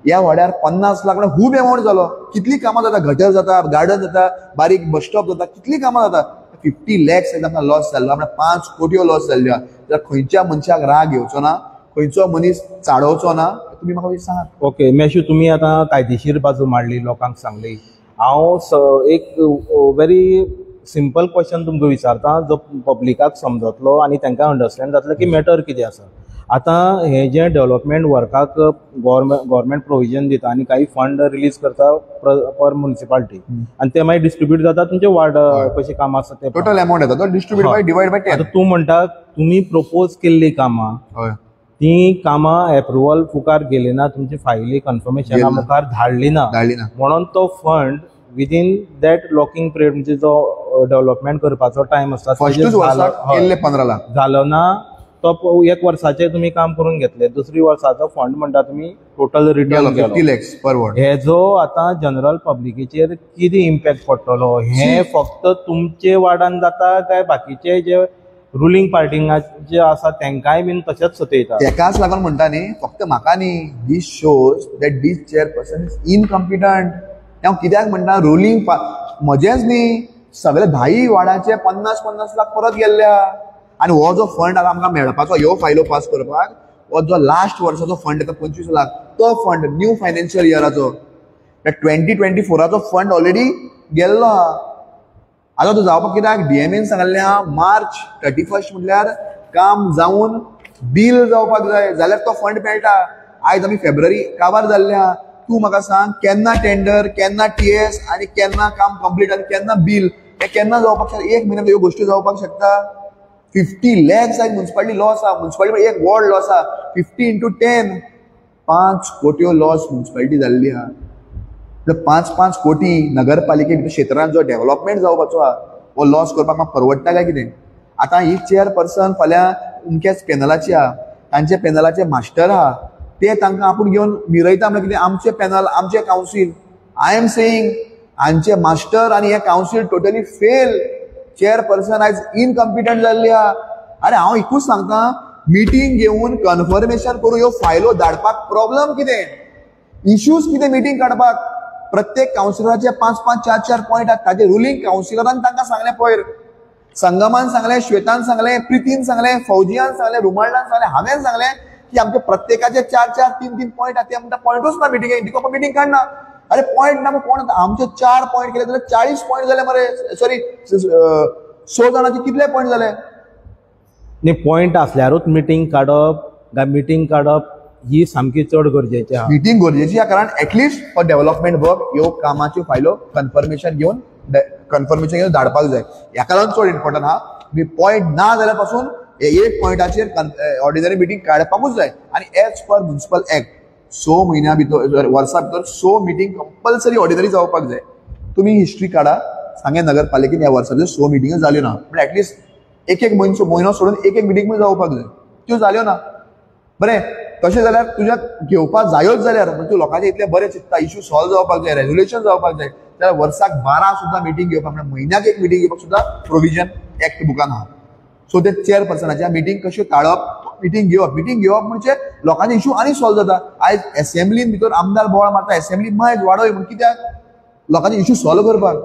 ह्या वाड्यार 50 लाख म्हळ्यार खूब एमावंट जालो. कितलीं कामां जाता, गटर जाता, गार्डन जाता, बारीक बस स्टॉप जाता, कितलीं कामां जाता. 50 लॅक्स आमकां लॉस जाल्लो, म्हळ्यार 5 कोटयो लॉस जाल्ल्यो. जाल्यार खंयच्या मनशाक राग येवचो ना, खंयचो मनीस चाडोवचो ना, तुमी म्हाका सांगात. ओके मेशू, तुमी आतां कायदेशीर बाजू मांडली, लोकांक सांगली. हांव एक व्हेरी सिंपल क्वेश्चन तुमकां विचारता जो पब्लिकाक समजतलो आनी तांकां अंडरस्टँड जातलें की मॅटर कितें आसा. आतां हें जें डेवलपमेंट वर्काक गव्हर्मेंट प्रोविजन दिता आनी काही फंड रिलीज करता पर मुन्सिपालिटी, आनी ते मागीर डिस्ट्रिब्यूट जाता तुमचे वार्ड कशें काम आसा ते टोटल अमाउंट येता तो डिस्ट्रिब्यूट बाय डिवायड बाय 10. आतां तूं म्हणटा तुमी प्रपोज केल्लीं कामां, ती कामां एप्रुवल मुखार गेली ना, तुमची फायली कन्फर्मेशना मुखार धाडली ना, म्हणून तो fund within that locking period म्हणजे जो डेवलपमेंट करपाचो टायम आसता फर्स्टूच वर्साक केल्ले 15 लाख जालो ना, तो एक वर्साचें तुमी काम करून घेतले, दुसरी वर्साचो फंड म्हणटा तुमी टोटल रिटर्न 50 लॅक्स पर वॉर्ड. हेजो आतां जनरल पब्लिकेचेर कितें इम्पॅक्ट पडटलो, हें फक्त तुमचे वार्डान जाता काय बाकीचे जे रुलींग पार्टींग जे आसा तांकांय बीन तशेंच सतयता? तेकाच लागून म्हणटा न्ही, फक्त म्हाका न्ही, this shows that this chairperson is incompetent. हांव कित्याक म्हणटा रुलींग म्हजेंच न्ही, सगळे 10 वार्डाचे 50-50 लाख परत गेल्ले. आनी हो जो फंड आतां आमकां मेळपाचो, ह्यो फायलो पास करपाक, हो जो लास्ट वर्साचो फंड येता 25 लाख, तो फंड न्यू फायनान्शियल इयराचो 2024 फंड ऑलरेडी गेल्लो आहा. आतां तो जावपाक कित्याक डीएमएन सांगल्लें आहा मार्च 31 म्हटल्यार काम जावन बील जावपाक जाय, जाल्यार तो फंड मेळटा. आयज आमी फेब्रुवारी काबार जाल्ले आहा. तूं म्हाका सांग केन्ना टेंडर, केन्ना टीएस आनी केन्ना काम कंप्लीट आनी केन्ना बील, हें केन्ना जावपाक शकता? एक म्हयन्यान ह्यो गोश्टी जावपाक शकता? 50 लॅक्स आयज मुन्सिपालिटी लॉस आहा, मुन्सिपालिटी एक वॉर्ड लॉस आहा, 50 इंटू 10 5 कोट्यो लॉस मुन्सिपालिटी जाल्ली आहा. 5-5 कोटी नगरपालिके क्षेत्रांत जो डेव्हलपमेंट जावपाचो आहा हो लॉस करपाक म्हाका परवडटा काय कितें? आतां ही चेअरपर्सन फाल्यां अमक्याच पॅनलाची आहा, तांचे पॅनलाचे मास्टर आहा, ते तांकां आपूण घेवन मिरयता म्हळ्यार कितें? आमचे पॅनल, आमचे कावन्सील. I am saying हांचे मास्टर आनी हे कावन्सील टोटली फेल. चेअरपर्सन आयज इनकम्पिटंट जाल्ली आहा. आरे हांव एकूच सांगता, मिटींग घेवन कन्फर्मेशन करून ह्यो फायलो धाडपाक प्रॉब्लम कितें, इश्यूज कितें? मिटींग काडपाक प्रत्येक कावन्सिलराचे 5-5, 4-4 पॉयंट आहात, ताजे रुलींग कावन्सिलरान तांकां सांगलें, पयर संगमान सांगलें, श्वेतान सांगलें, प्रितीन सांगलें, फौजियान सांगलें, रुमाल्डान सांगलें, हांवें सांगलें की आमचे प्रत्येकाचे 4-4, 3-3 पॉयंट आहात. ते म्हणटा पॉयंटूच ना मिटिंगेक, दिको मिटींग काडना. अरे पॉयंट ना, कोण आमचे 4 पॉयंट केले जाल्यार 40 पॉयंट जाले मरे, सॉरी 6 जाणांचे कितले पॉयंट जाले? न्ही, पॉयंट आसल्यारूच मिटींग काडप काय मिटींग काडप ही सामकी चड गरजेची आहा. मिटींग गरजेची आहा, कारण at least for development work ह्यो कामाच्यो फायलो कन्फर्मेशन घेवन धाडपाक जाय. ह्याका लागून चड इम्पॉर्टंट आहा. मी पॉयंट ना जाल्यार पासून एक पॉयंटाचेर ऑर्डिनरी मिटींग काडपाकूच जाय. आनी एज पर म्युनिसिपल एक्ट 6 म्हयन्या भितर, वर्सा भितर 6 मिटींग कंपल्सरी ऑर्डिनरी जावपाक जाय. तुमी हिस्ट्री काडा, सांगें नगरपालिकेन ह्या वर्सा भितर 6 मिटिंग्यो जाल्यो ना, पण एटलिस्ट एक एक म्हयनो सोडून एक एक मिटींग पण जावपाक जाय, त्यो जाल्यो ना. बरें, तशें जाल्यार तुज्या घेवपाक जायोच जाल्यार म्हणजे तूं लोकांचे इतले बरें चिंतता, इशू सॉल्व जावपाक जाय, रेजोल्युशन जावपाक जाय, जाल्यार वर्साक 12 सुद्दां मिटींग घेवपाक, म्हणजे म्हयन्याक एक मिटींग घेवपाक सुद्दां प्रोविजन एक्ट बुकान आहा. सो ते चेअरपर्सनाच्या मिटींग कश्यो टाळप, मिटींग घेवप, मिटींग घेवप म्हणजे लोकांचे इशू आनी सॉल्व जाता. आयज एसेंब्लीन भितर आमदार बोवाळ मारता, एसेंब्ली मायज वाडय म्हूण, कित्याक? लोकांचे इशू सॉल्व करपाक.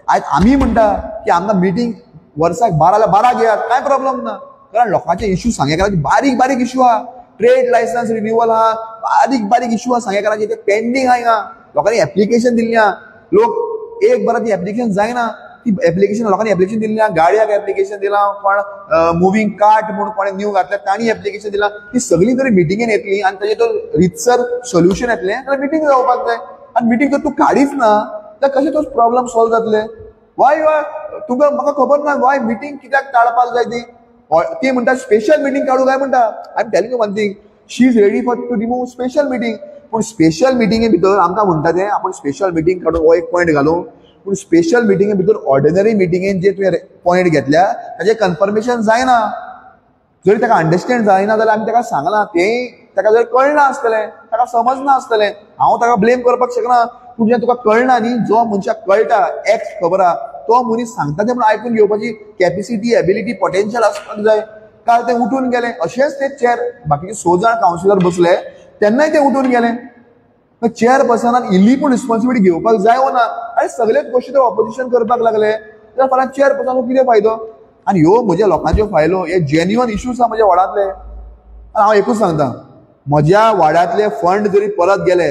आयज आमी म्हणटा की आमकां मिटींग वर्साक 12 12 घेयात, कांय प्रॉब्लम ना, कारण लोकांचे इशू सांगेकारांचे बारीक बारीक इशू आहा. ट्रेड लायसन्स रिन्युअल आहा, बारीक बारीक इशू आहा सांगेकारांचे, ते पेंडींग आहा. हिंगा लोकांनी एप्लिकेशन दिल्ली आहा, लोक एक बरां ती एप्लिकेशन जायना, ती एप्लिकेशन लोकांनी एप्लिकेशन दिल्ली आहा, गाडयाक एप्लिकेशन दिलां, कोण मुवींग कार्ट म्हूण कोणें न्यू घातल्या तांणी एप्लिकेशन दिलां. ती सगळीं जरी मिटिंगेन येतली आनी ताजें तो रितसर सोल्युशन येतलें जाल्यार मिटींग जावपाक जाय. आनी मिटींग जर तूं काडीच ना जाल्यार कशें तो प्रॉब्लम सॉल्व जातले? वाय तुका म्हाका खबर ना वाय मिटींग कित्याक टाळपाक जाय ती. ती म्हणटा स्पेशल मिटींग काडूं काय म्हणटा. I am telling you one thing, she is ready for to remove special meeting. पूण स्पेशल मिटिंगे भितर आमकां म्हणटा तें आपूण स्पेशल मिटींग काडून हो एक पॉयंट घालूं, पूण स्पेशल मिटिंगे भितर ऑर्डिनरी मिटिंगेन जे तुवें पॉयंट घेतल्या ताजें कन्फर्मेशन जायना. जरी ताका अंडरस्टँड जायना जाल्यार आमी ताका सांगलां, तें ताका जर कळना आसतलें, ताका समजना आसतलें, हांव ताका ब्लेम करपाक शकना. पूण जें तुका कळना न्ही, जो मनशाक कळटा एक्ट खबर आहा तो मनीस सांगता तें म्हणून आयकून घेवपाची कॅपेसिटी, एबिलिटी, पोटेन्शियल आसपाक जाय. काल ते उठून गेले, अशेंच ते चेअर बाकीचे 6 जाण कावन्सिलर बसले तेन्नाय ते उठून गेले. चेअरपर्सनान इल्ली पूण रिस्पॉन्सिबिलिटी घेवपाक जाय वो ना? आनी सगळेच गोश्टी ते ऑपोजिशन करपाक लागले जाल्यार फाल्यां चेअरपर्सनाक कितें फायदो? आनी ह्यो म्हज्या लोकांच्यो फायलो, हे जेन्युअन इश्यूज आहा म्हज्या वार्डांतले. आनी हांव एकूच सांगता, म्हज्या वाड्यांतले फंड जरी परत गेले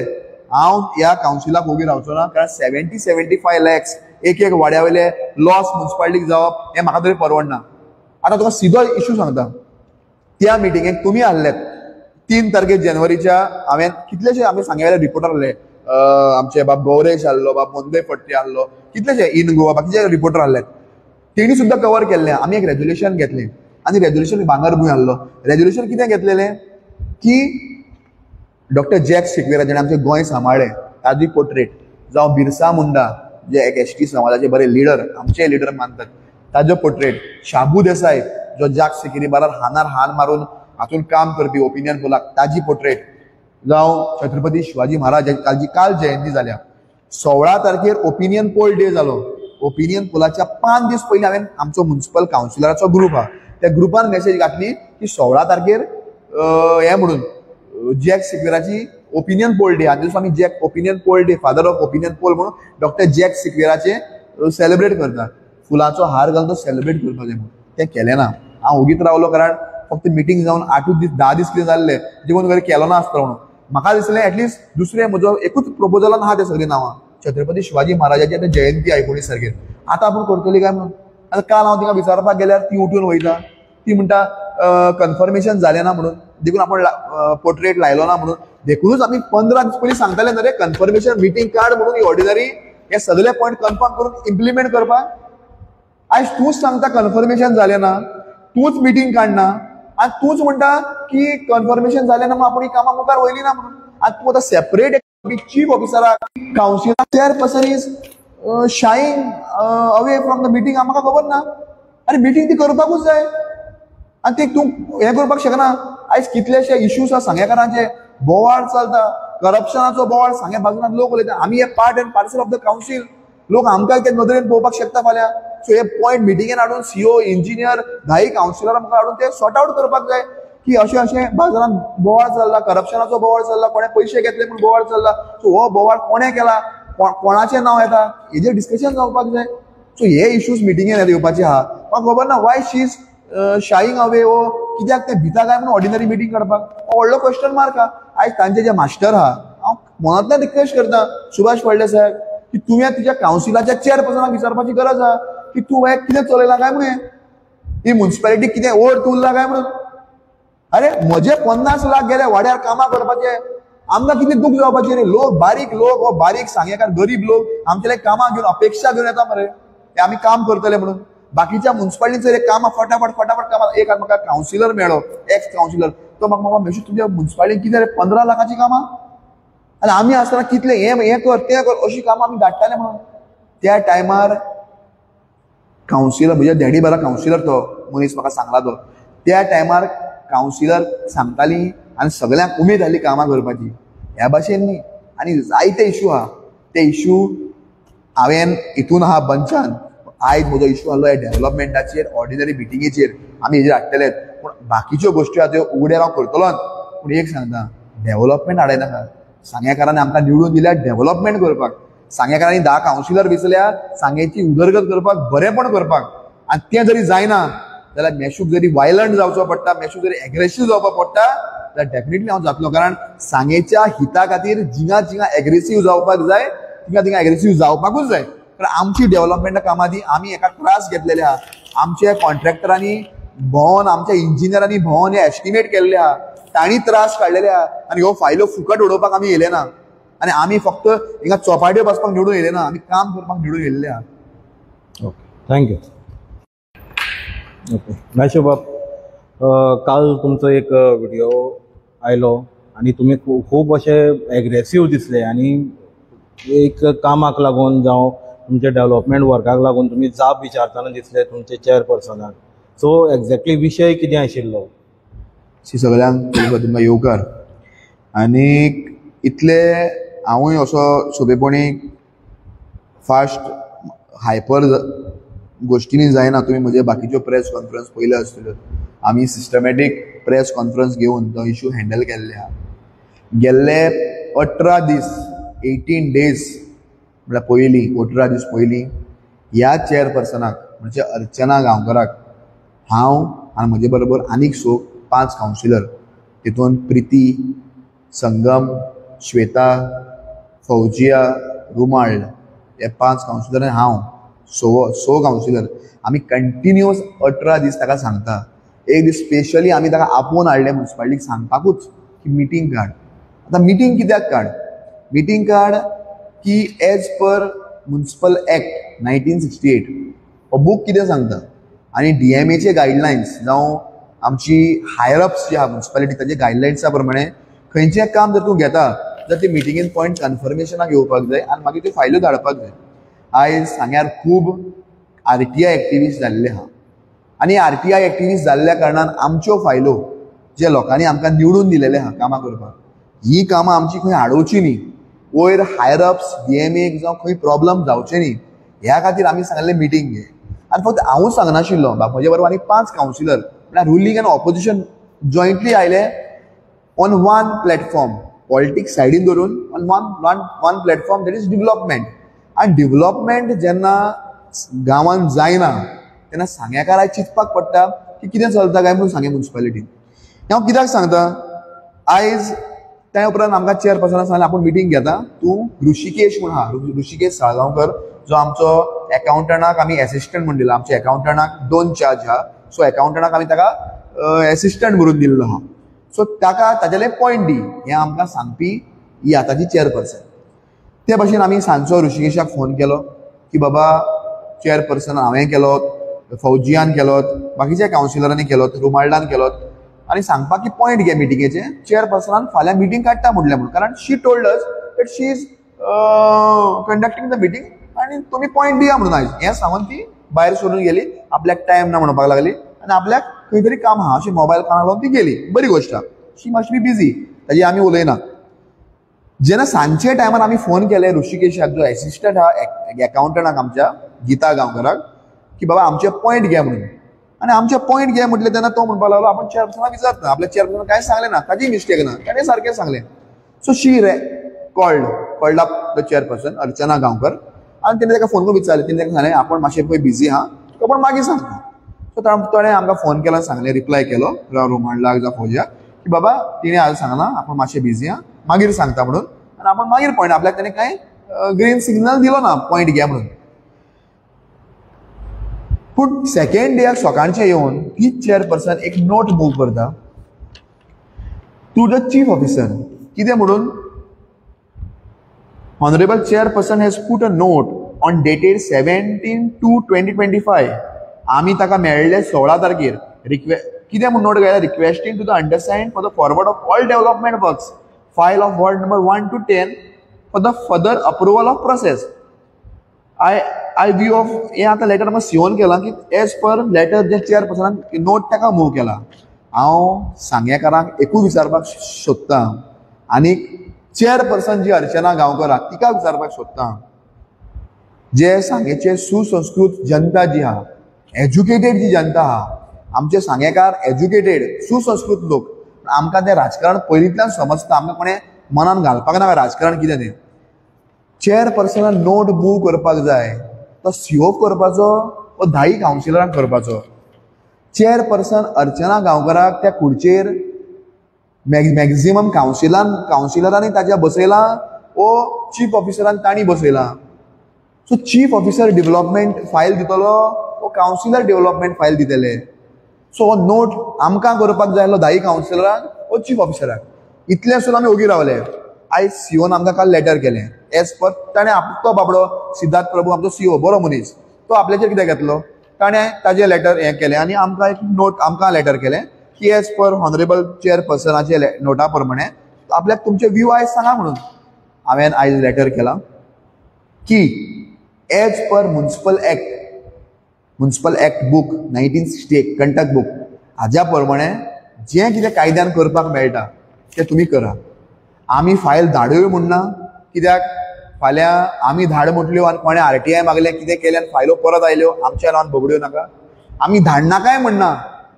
हांव ह्या कावन्सिलाक ओगी रावचो ना, कारण 70-75 लॅक्स एक एक वाड्या वयले लॉस म्युनिसिपालिटीक जावप हें म्हाका तरी परवडना. आतां तुका सिदो इशू सांगता, त्या मिटिंगेक तुमी आहलेत 3 तारखेर जानेवारीच्या, हांवें कितलेशे आमी सांगे वेले रिपोर्टर आहले, आमचे बाब गौरेश आहलो, बाब मोंदे फडते आहलो, कितलेशे इन गोवा बाकीचे रिपोर्टर आहले, तेणी सुद्दां कवर केल्लें. आमी एक रेजोल्युशन घेतलें आनी रेजोल्युशन भांगरभूंय आहलो. रेजोल्युशन कितें घेतलेलें की डॉक्टर जॅक सिक्वेरा जेणें आमचें गोंय सांबाळ्ळें ताजी पोर्ट्रेट, जावं बिरसा मुंडा जे एक एस टी समाजाचे बरे लिडर, आमचे लिडर मानतात ताजो पोर्ट्रेट, शाबू देसाय जो जाक सिकेरी बारार हानार हान मारून हातून काम करपी ओपिनियन पोलाक ताजी पोर्ट्रेट, जावं छत्रपती शिवाजी महाराज ताजी काल जयंती जाल्या 16 तारखेर ओपिनियन पोल डे जालो. ओपिनियन पोलाच्या 5 दीस पयलीं हांवें आमचो म्युनिसिपल कावन्सिलराचो ग्रूप आहा त्या ग्रुपान मेसेज घातली की 16 तारखेर हें म्हणून जॅक सिक्वेराची ओपिनियन पोल डे, आनी आमी Jack opinion poll day, father of opinion poll म्हणून डॉक्टर जॅक सिक्वेराचे सेलिब्रेट करता, फुलांचो हार घालून तो सेलिब्रेट करपाक जाय म्हणून. तें केलें ना. हांव ओगीच रावलो, कारण फक्त मिटींग जावन 8 दीस 10 दीस कितें जाल्ले देखून घरा केलो ना आसतलो म्हणून. म्हाका दिसलें एटलिस्ट दुसरें म्हजो एकूच प्रपोजलान आहा तें सगळीं नांवां, छत्रपती शिवाजी महाराजाची आतां जयंती 19 तारखेर, आतां आपूण करतली काय म्हणून. आतां काल हांव तिका विचारपाक गेल्यार ती उठून वयता, ती म्हणटा कन्फर्मेशन जालें ना म्हणून, देखून आपूण पोर्ट्रेट लायलो ना म्हणून. देखूनच आमी 15 दीस पयलीं सांगताले न्हय रे कन्फर्मेशन मिटींग काड म्हणून, ही ऑर्डिनरी हे सगळे पॉयंट कन्फर्म करून इम्प्लिमेंट करपाक. आयज तूंच सांगता कन्फर्मेशन जालें ना, तूंच मिटींग काडना आनी तूंच म्हणटा की कन्फर्मेशन जालें ना म्हणून आपूण ही कामां मुखार वयली ना म्हणून. आनी तूं आतां सेपरेट चीफ ऑफिसराक, councillor, chairperson is shying away from the meeting, म्हाका खबर ना. आनी मिटींग ती करपाकूच जाय आनी ते तूं हें करपाक शकना. आयज कितलेशे इश्यूज आहा सांगेकारांचे, बोवाळ चलता, करप्शनाचो बोवाळ सांगे बाजून लोक उलयता. आमी हे part and parcel of the council, लोक आमकां ते नदरेन पळोवपाक शकता फाल्यां. सो हे पॉयंट मिटिंगेन हाडून सीओ, इंजिनियर, 10 कावन्सिलरां मुखार हाडून ते सॉर्ट आवट करपाक जाय की अशें अशें बाजारान बोवाळ चल्ला, करप्शनाचो बोवाळ चल्ला, कोणें पयशे घेतले म्हूण बोवाळ चल्ला. सो हो बोवाळ कोणें केला, कोणाचें नांव येता, हेजेर डिस्कशन जावपाक जाय. सो हे इश्यूज मिटिंगेन येवपाचे आहा. म्हाका खबर ना why she is shying away, वो कित्याक ते भिता काय म्हणून ऑर्डिनरी मिटींग काडपाक, हो व्हडलो क्वेश्चन मार्क आहा. आयज तांचे जे मास्टर आहा, हांव मनांतल्यान रिक्वेस्ट करता सुभाष फळदेसाय की तुवें तुज्या कावन्सिलाच्या चेअरपर्सनाक विचारपाची गरज आहा की तूं हे कितें चलयलां काय म्हणून, ही मुन्सिपालिटी कितें ओर्थ उरला काय म्हणून. अरे म्हजे 50 लाख गेले वाड्यार कामां करपाचे, आमकां कितलें दूख जावपाचें रे. लोक बारीक लोक, हो बारीक सांगेकार गरीब लोक आमचे कामां घेवन अपेक्षा घेवन येता मरे, ते आमी काम करतले म्हणून. बाकीच्या मुन्सिपालिटीचेर कामां फटाफट फटाफट कामां. एक म्हाका कावन्सिलर मेळ्ळो, एक्स कावन्सिलर, तो म्हाका मामा मेशू तुमच्या मुन्सिपालिटीन कितें रे 15 लाखाचीं कामां, आनी आमी आसतना कितलें हें हें कर तें कर अशीं कामां आमी धाडटाले म्हणून. त्या टायमार कावन्सिलर, म्हज्या डॅडी बरा कावन्सिलर तो मनीस म्हाका सांगला तो, त्या टायमार कावन्सिलर सांगताली आनी सगळ्यांक उमेद जाली कामां करपाची. ह्या भाशेन न्ही, आनी जायते इशू आहा, ते इशू हांवें हितून आहा बंचान. आयज म्हजो इशू आहलो ह्या डेवलपमेंटाचेर, ऑर्डिनरी मिटिंगेचेर आमी हेजेर हाडटलेच, पूण बाकीच्यो गोश्टी आहा त्यो उगड्यार हांव करतलोच. पूण एक सांगता, डेवलपमेंट हाडयनाका. सांगेकारांनी आमकां निवडून दिल्या डेवलपमेंट करपाक, सांगेकारांनी 10 कावन्सिलर वेंचल्या सांगेची उदरगत करपाक, बरेंपण करपाक. आनी तें जरी जायना जाल्यार मेशूक जरी वायलंट जावचो पडटा, मेशूक जरी एग्रेसीव जावपाक पडटा जाल्यार डेफिनेटली हांव जातलो. कारण सांगेच्या हिता खातीर जिंगा जिंगा एग्रेसीव जावपाक जाय, थिंगा थिंगा एग्रेसीव जावपाकूच जाय. कारण आमची डेवलपमेंटा कामां ती आमी एका त्रास घेतलेले आहा, आमच्या कॉन्ट्रॅक्टरांनी भोंवन, आमच्या इंजिनियरांनी भोंवन हे एस्टिमेट केल्ले आहा, तांणी त्रास काडलेले आहा. आनी ह्यो फायल्यो फुकट उडोवपाक आमी येयले ना, आनी आमी फक्त हिंगा चोपाट्यो बसपाक निवडून येयले ना, आमी काम करपाक निवडून येयल्ले आहा. Okay, thank you. Okay Meshu बाब, काल तुमचो एक व्हिडिओ आयलो आनी तुमी खूब अशे एग्रेसीव दिसले आनी एक कामाक लागून जावं तुमच्या डेवलपमेंट वर्काक लागून तुमी जाप विचारतना दिसले तुमचे चेअरपर्सनाक. सो एक्झॅक्टली विशय कितें आशिल्लो? सगळ्यांक तुमकां येवकार. आनी इतले हांवूय असो सोंपेपणी फास्ट हायपर गोश्टींनी जायना. तुमी म्हजे बाकीच्यो प्रेस कॉन्फरन्स पयल्यो आसतल्यो, आमी सिस्टमॅटीक प्रेस कॉन्फरन्स घेवन तो इशू हँडल केल्ले आहा. गेल्ले 18 दीस, 18 डेज म्हळ्यार पयलीं 18 दीस पयलीं ह्या चेअरपर्सनाक म्हणजे अर्चना गांवकराक हांव आनी म्हजे बरोबर आनीक 5 कावन्सिलर, तितून प्रिती, संगम, श्वेता, फौजिया, रुमाळ हे 5 कावन्सिलर आनी हांव 6 कावन्सिलर आमी कंटिन्युअस 18 दीस ताका सांगता. एक दीस स्पेशली आमी ताका आपोवन हाडलें मुन्सिपालिटीक सांगपाकूच की मिटींग काड. आतां मिटींग कित्याक काड? मिटींग काड की एज पर मुन्सिपल एक्ट 1968 हो बूक कितें सांगता आनी DMAचे गायडलायन्स जावं आमची हायर अप्स जी आहा मुन्सिपालिटी ताजे गायडलायन्सा प्रमाणे खंयचें काम जर तूं घेता जाल्यार ते मिटिंगेन पॉयंट कन्फर्मेशनाक येवपाक जाय आनी मागीर त्यो फायल्यो धाडपाक जाय. आयज सांग्यार खूब RTI activist जाल्ले आहा आनी RTI activist जाल्ल्या कारणान आमच्यो फायलो जे लोकांनी आमकां निवडून दिलेले आहा कामां करपाक, ही कामां आमची खंय हाडोवची न्ही, वयर हायर अप्स DMA जावं खंय प्रॉब्लम जावचे न्ही ह्या खातीर आमी सांगलें मिटींग घे. आनी फक्त हांवूच सांगनाशिल्लो, म्हजे बरोबर आनी 5 कावन्सिलर म्हळ्यार रुलींग आनी ऑपोजिशन जॉयंटली आयले ऑन वन प्लॅटफॉर्म, पॉलिटिक्स सायडीन धरून on one platform, that is development. आनी डेवलपमेंट जेन्ना गांवांत जायना तेन्ना सांगेकाराक चिंतपाक पडटा की कितें चलता काय म्हणून सांगे मुन्सिपालिटीन. हांव कित्याक सांगता, आयज त्या उपरांत आमकां चेअरपर्सनान सांगलें आपूण मिटींग घेता, तूं ऋषिकेश म्हूण आहा, ऋषिकेश साळगांवकर जो आमचो एकाउंटंटाक आमी एसिस्टंट म्हूण दिला, आमच्या एकाउंटंटाक 2 चार्ज आहा, सो एकाउंटंटाक आमी ताका एसिस्टंट म्हणून दिल्लो आहा, सो ताका ताजेले पॉयंट दी हें आमकां सांगपी ही आतांची चेअरपर्सन. ते भाशेन आमी सांजचो ऋषिकेशाक फोन केलो की बाबा चेअरपर्सन हांवें केलो, फौजियान केलो, बाकीच्या कावन्सिलरांनी केलो, रुमाल्डान केलो आनी सांगपाक की पॉयंट घे मिटिंगेचे, चेअरपर्सनान फाल्यां मिटींग काडटा म्हटलें म्हणून, कारण she told us that she is conducting the meeting आनी तुमी पॉयंट दिया म्हणून आयज हें सांगून ती भायर सोडून गेली. आपल्याक टायम ना म्हणपाक लागली आनी आपल्याक खंय तरी काम आहा अशी मोबायल कानाक लावन ती गेली. बरी गोश्ट आहा, शी मस्ट बी बिजी, ताजी आमी उलयना. जेन्ना सांजचे टायमार आमी फोन केले ऋषिकेशाक जो एसिस्टंट आहा एकाउंटंटाक आमच्या गीता गांवकराक की बाबा आमचे पॉयंट घे म्हणून, आनी आमचे पॉयंट घे म्हटलें तेन्ना तो म्हणपाक लागलो आपूण चेअरपर्सनाक विचारता, आपल्या चेअरपर्सनाक कांय सांगलें ना, ताजी मिस्टेक ना, ताणें सारकें सांगलें. So she called up the chairperson Archana Gaonkar आनी तेणें ताका फोन करून विचारलें, तेणें ताका सांगलें आपूण मातशें पळय बिजी आहा, तुका पूण मागीर सांगता. सो ताणें आमकां फोन केलो, सांगलें, रिप्लाय केलो रोमांडलाक जावं फौजियाक की बाबा तिणें आज सांगलां आपूण मातशें बिजी आहा, मागीर सांगता म्हणून, आनी आपूण मागीर पॉयंट आपल्याक ताणें कांय ग्रीन सिग्नल दिलो ना पॉयंट घे म्हणून. पूण सेकेंड डेयाक सकाळचें येवन तीच चेअरपर्सन एक नोट मूव करता टू the chief officer. कितें म्हणून? Honourable chairperson has put a note on dated 17/2/2025. आमी ताका मेळ्ळे 16 तारखेर. कितें म्हूण नोट घायला? Requesting to the undersign for the forward of all development works file of ward number 1 to 10 for the further approval of process. I view of हें आतां लेटर म्हाका सीओन केलां की एज पर लेटर जे चेअरपर्सनान नोट ताका मूव केला. हांव सांगेकारांक एकूच विचारपाक सोदतां आनी चेअरपर्सन जी अर्चना गांवकर आहा तिका विचारपाक सोदतां, जे सांगेचे सुसंस्कृत जनता जी आहा, एज्युकेटेड जी जनता आहा, आमचे सांगेकार एज्युकेटेड सुसंस्कृत लोक, आमकां तें राजकारण पयलींतल्यान समजता, आमकां कोणें मनान घालपाक नाका राजकारण कितें तें. चेअरपर्सनान नोट मूव करपाक जाय तो सीओ करपाचो वो 10 कावन्सिलरांक करपाचो. चेअरपर्सन अर्चना गांवकराक त्या खुर्चेर मॅक्झिमम कावन्सिलरांनी ताच्या बसयलां वो चीफ ऑफिसरान तांणी बसयलां. So chief officer development file दितलो वो कावन्सिलर डेव्हलपमेंट फायल दितले. सो हो नोट आमकां करपाक जाय आसलो 10 कावन्सिलरांक वो चीफ ऑफिसराक. इतलें आसून आमी ओगी रावले. आयज सीओन आमकां काल लेटर केलें एज पर ताणें तो बाबडो सिद्धार्थ प्रभू आमचो सीओ बरो मनीस, तो आपल्याचेर कितें घेतलो, ताणें ताजें लेटर हें केलें आनी आमकां एक नोट आमकां लेटर केलें की एज पर ऑनरेबल चेअरपर्सनाचे नोटा प्रमाणे आपल्याक तुमचे व्यू आयज सांगा म्हणून. हांवें आयज लेटर केलां की as per municipal act book 1968 Kantak book हाज्या प्रमाणे जें कितें कायद्यान करपाक मेळटा तें तुमी करा. आमी फायल धाडूय म्हूण ना, कित्याक फाल्यां आमी धाड म्हटल्यो आनी कोणें आरटीआय मागलें कितें केलें आनी फायलो परत आयल्यो आमच्या नांवान बगड्यो नाका. आमी धाडनाकाय म्हणना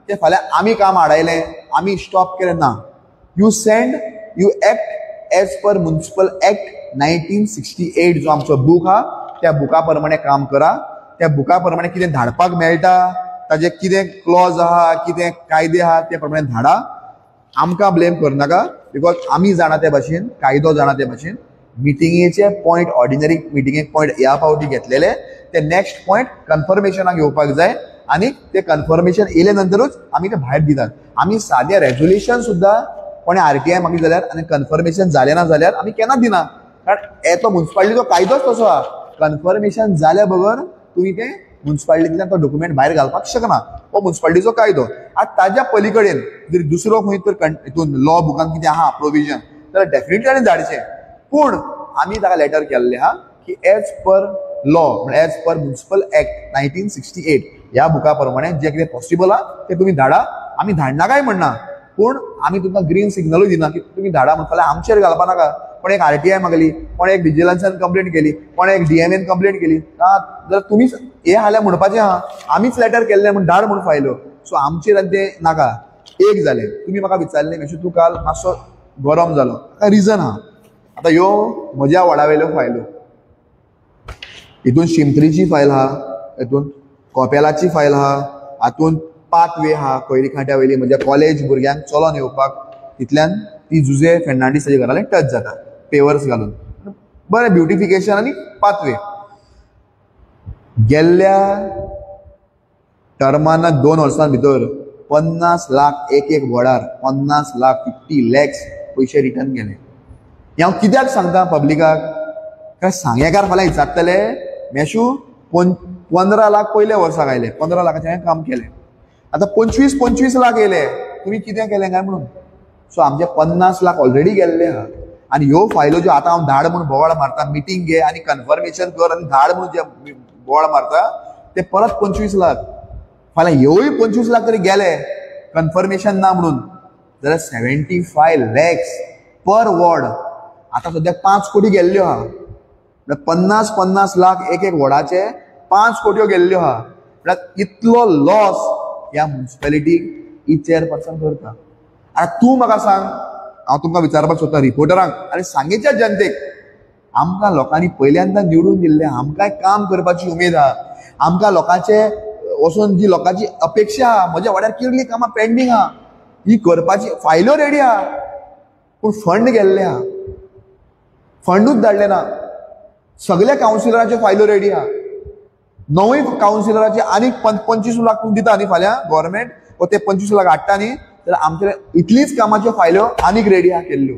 तें फाल्यां आमी काम आडायलें आमी स्टॉप केलें ना. You send, you act as per municipal act 1968 जो आमचो बूक आहा त्या बुका प्रमाणे काम करा. त्या बुका प्रमाणे कितें धाडपाक मेळटा ताजे कितें क्लॉज आहा कितें कायदे आहा ते प्रमाणे धाडा. आमकां ब्लेम करनाका because आमी जाणा ते भाशेन, कायदो जाणा ते भाशेन. मिटिंगेचे पॉयंट ऑर्डिनरी मिटिंगेक पॉयंट ह्या फावटी घेतलेले ते नेक्स्ट पॉयंट कन्फर्मेशनाक येवपाक जाय आनी ते कन्फर्मेशन येयले नंतरूच आमी ते भायर दितात. आमी सादें रेजोल्युशन सुद्दां कोणें आरटीआय मागली जाल्यार आनी कन्फर्मेशन जालें ना जाल्यार आमी केन्ना दिना, कारण तो मुन्सिपालिटीचो कायदोच तसो आहा. कन्फर्मेशन जाल्या बगर तुमी तें मुन्सिपालिटींतल्यान तो डॉक्युमेंट भायर घालपाक शकना, हो मुन्सिपालिटीचो कायदो. आतां ताज्या पली कडेन जर दुसरो खंय तर हितून लॉ बुकान कितें आहा प्रोविजन जाल्यार डेफिनेटली ताणें धाडचें. पूण आमी ताका लेटर केल्लें आहा की एज पर लॉ म्हळ्यार एज पर मुन्सिपल एक्ट 1968 ह्या बुका प्रमाणे जें कितें पॉसिबल आहा तें तुमी धाडा. आमी धाडना काय म्हणना, पूण आमी तुमकां ग्रीन सिग्नलूय दिना की तुमी धाडा म्हण फाल्यां आमचेर घालपा नाका. कोण एक आरटीआय मागली, कोण एक विजिलन्सान कंप्लेंट केली, कोण एक डीएमएन कंप्लेंट केली, जाल्यार तुमीच हे हाल्या म्हणपाचें आहा आमीच लेटर केल्लें म्हूण धाड म्हूण फायल्यो. सो आमचेर आनी तें नाका. एक जालें, तुमी म्हाका विचारलें मेशू तूं काल मातसो गरम जालो, ताका रिजन आहा. आतां ह्यो म्हज्या वॉर्डा वयल्यो फायल्यो, हितून शिमत्रीची फायल आहा, हितून कोपेलाची फायल आहा, हातून पाथवे आहा कोयरी खांट्या वयली म्हज्या कॉलेज भुरग्यांक चलोन येवपाक, तितल्यान ती जुजे फेर्नांडीस ताच्या घरा टच जाता पेवर्स घालून बरें ब्युटिफिकेशन आनी पाथवे. गेल्ल्या टर्माना 2 वर्सां भितर 50 लाख एक एक वॉर्डार 50 लाख 50 लॅक्स पयशे रिटर्न गेले. हें हांव कित्याक सांगता पब्लिकाक, कारण सांगेकार फाल्यां विचारतले मेशू 15 लाख पयल्या वर्साक आयले, 15 लाखाचें हांवें काम केलें, आतां 25 लाख येयले, तुमी कितें केलें काय म्हणून. सो आमचे 50 लाख ऑलरेडी गेल्ले आहा. आनी ह्यो फायलो ज्यो आतां हांव धाड म्हूण बोवाळ मारता, मिटींग घे आनी कन्फर्मेशन कर आनी धाड म्हूण जे बोवाळ मारता ते परत 25 लाख, फाल्यां ह्योय 25 लाख तरी गेले कन्फर्मेशन ना म्हणून जाल्यार 75 लॅक्स पर वॉर्ड. आतां सद्याक 5 कोटी गेल्ल्यो आहा, म्हळ्यार 50-50 लाख एक एक वॉर्डाचे 5 कोट्यो गेल्ल्यो आहा. म्हळ्यार इतलो लॉस ह्या मुन्सिपेलिटीक ही चेअरपर्सन करता. आतां तूं म्हाका सांग, हांव तुमकां विचारपाक सोदता रिपोर्टरांक आनी सांगेच्या जनतेक, आमकां लोकांनी पयल्यांदा निवडून दिल्लें, आमकांय काम करपाची उमेद आहा, आमकां लोकांचे वचून जी लोकांची अपेक्षा आहा, म्हज्या वाड्यार कितलीं कामां पेंडींग आहा, ही करपाची फायल्यो रेडी आहा, पूण फंड गेल्ले आहा, फंडूच धाडले ना. सगल्या कावन्सिलरांच्यो फायल्यो रेडी आहा, 9 कावन्सिलराचे आनीक 25 लाख दिता न्ही फाल्यां गव्हर्मेंट, वो ते 25 लाख हाडटा न्ही, जाल्यार आमचे इतलीच कामाच्यो फायल्यो आनीक रेडी आहा केल्ल्यो.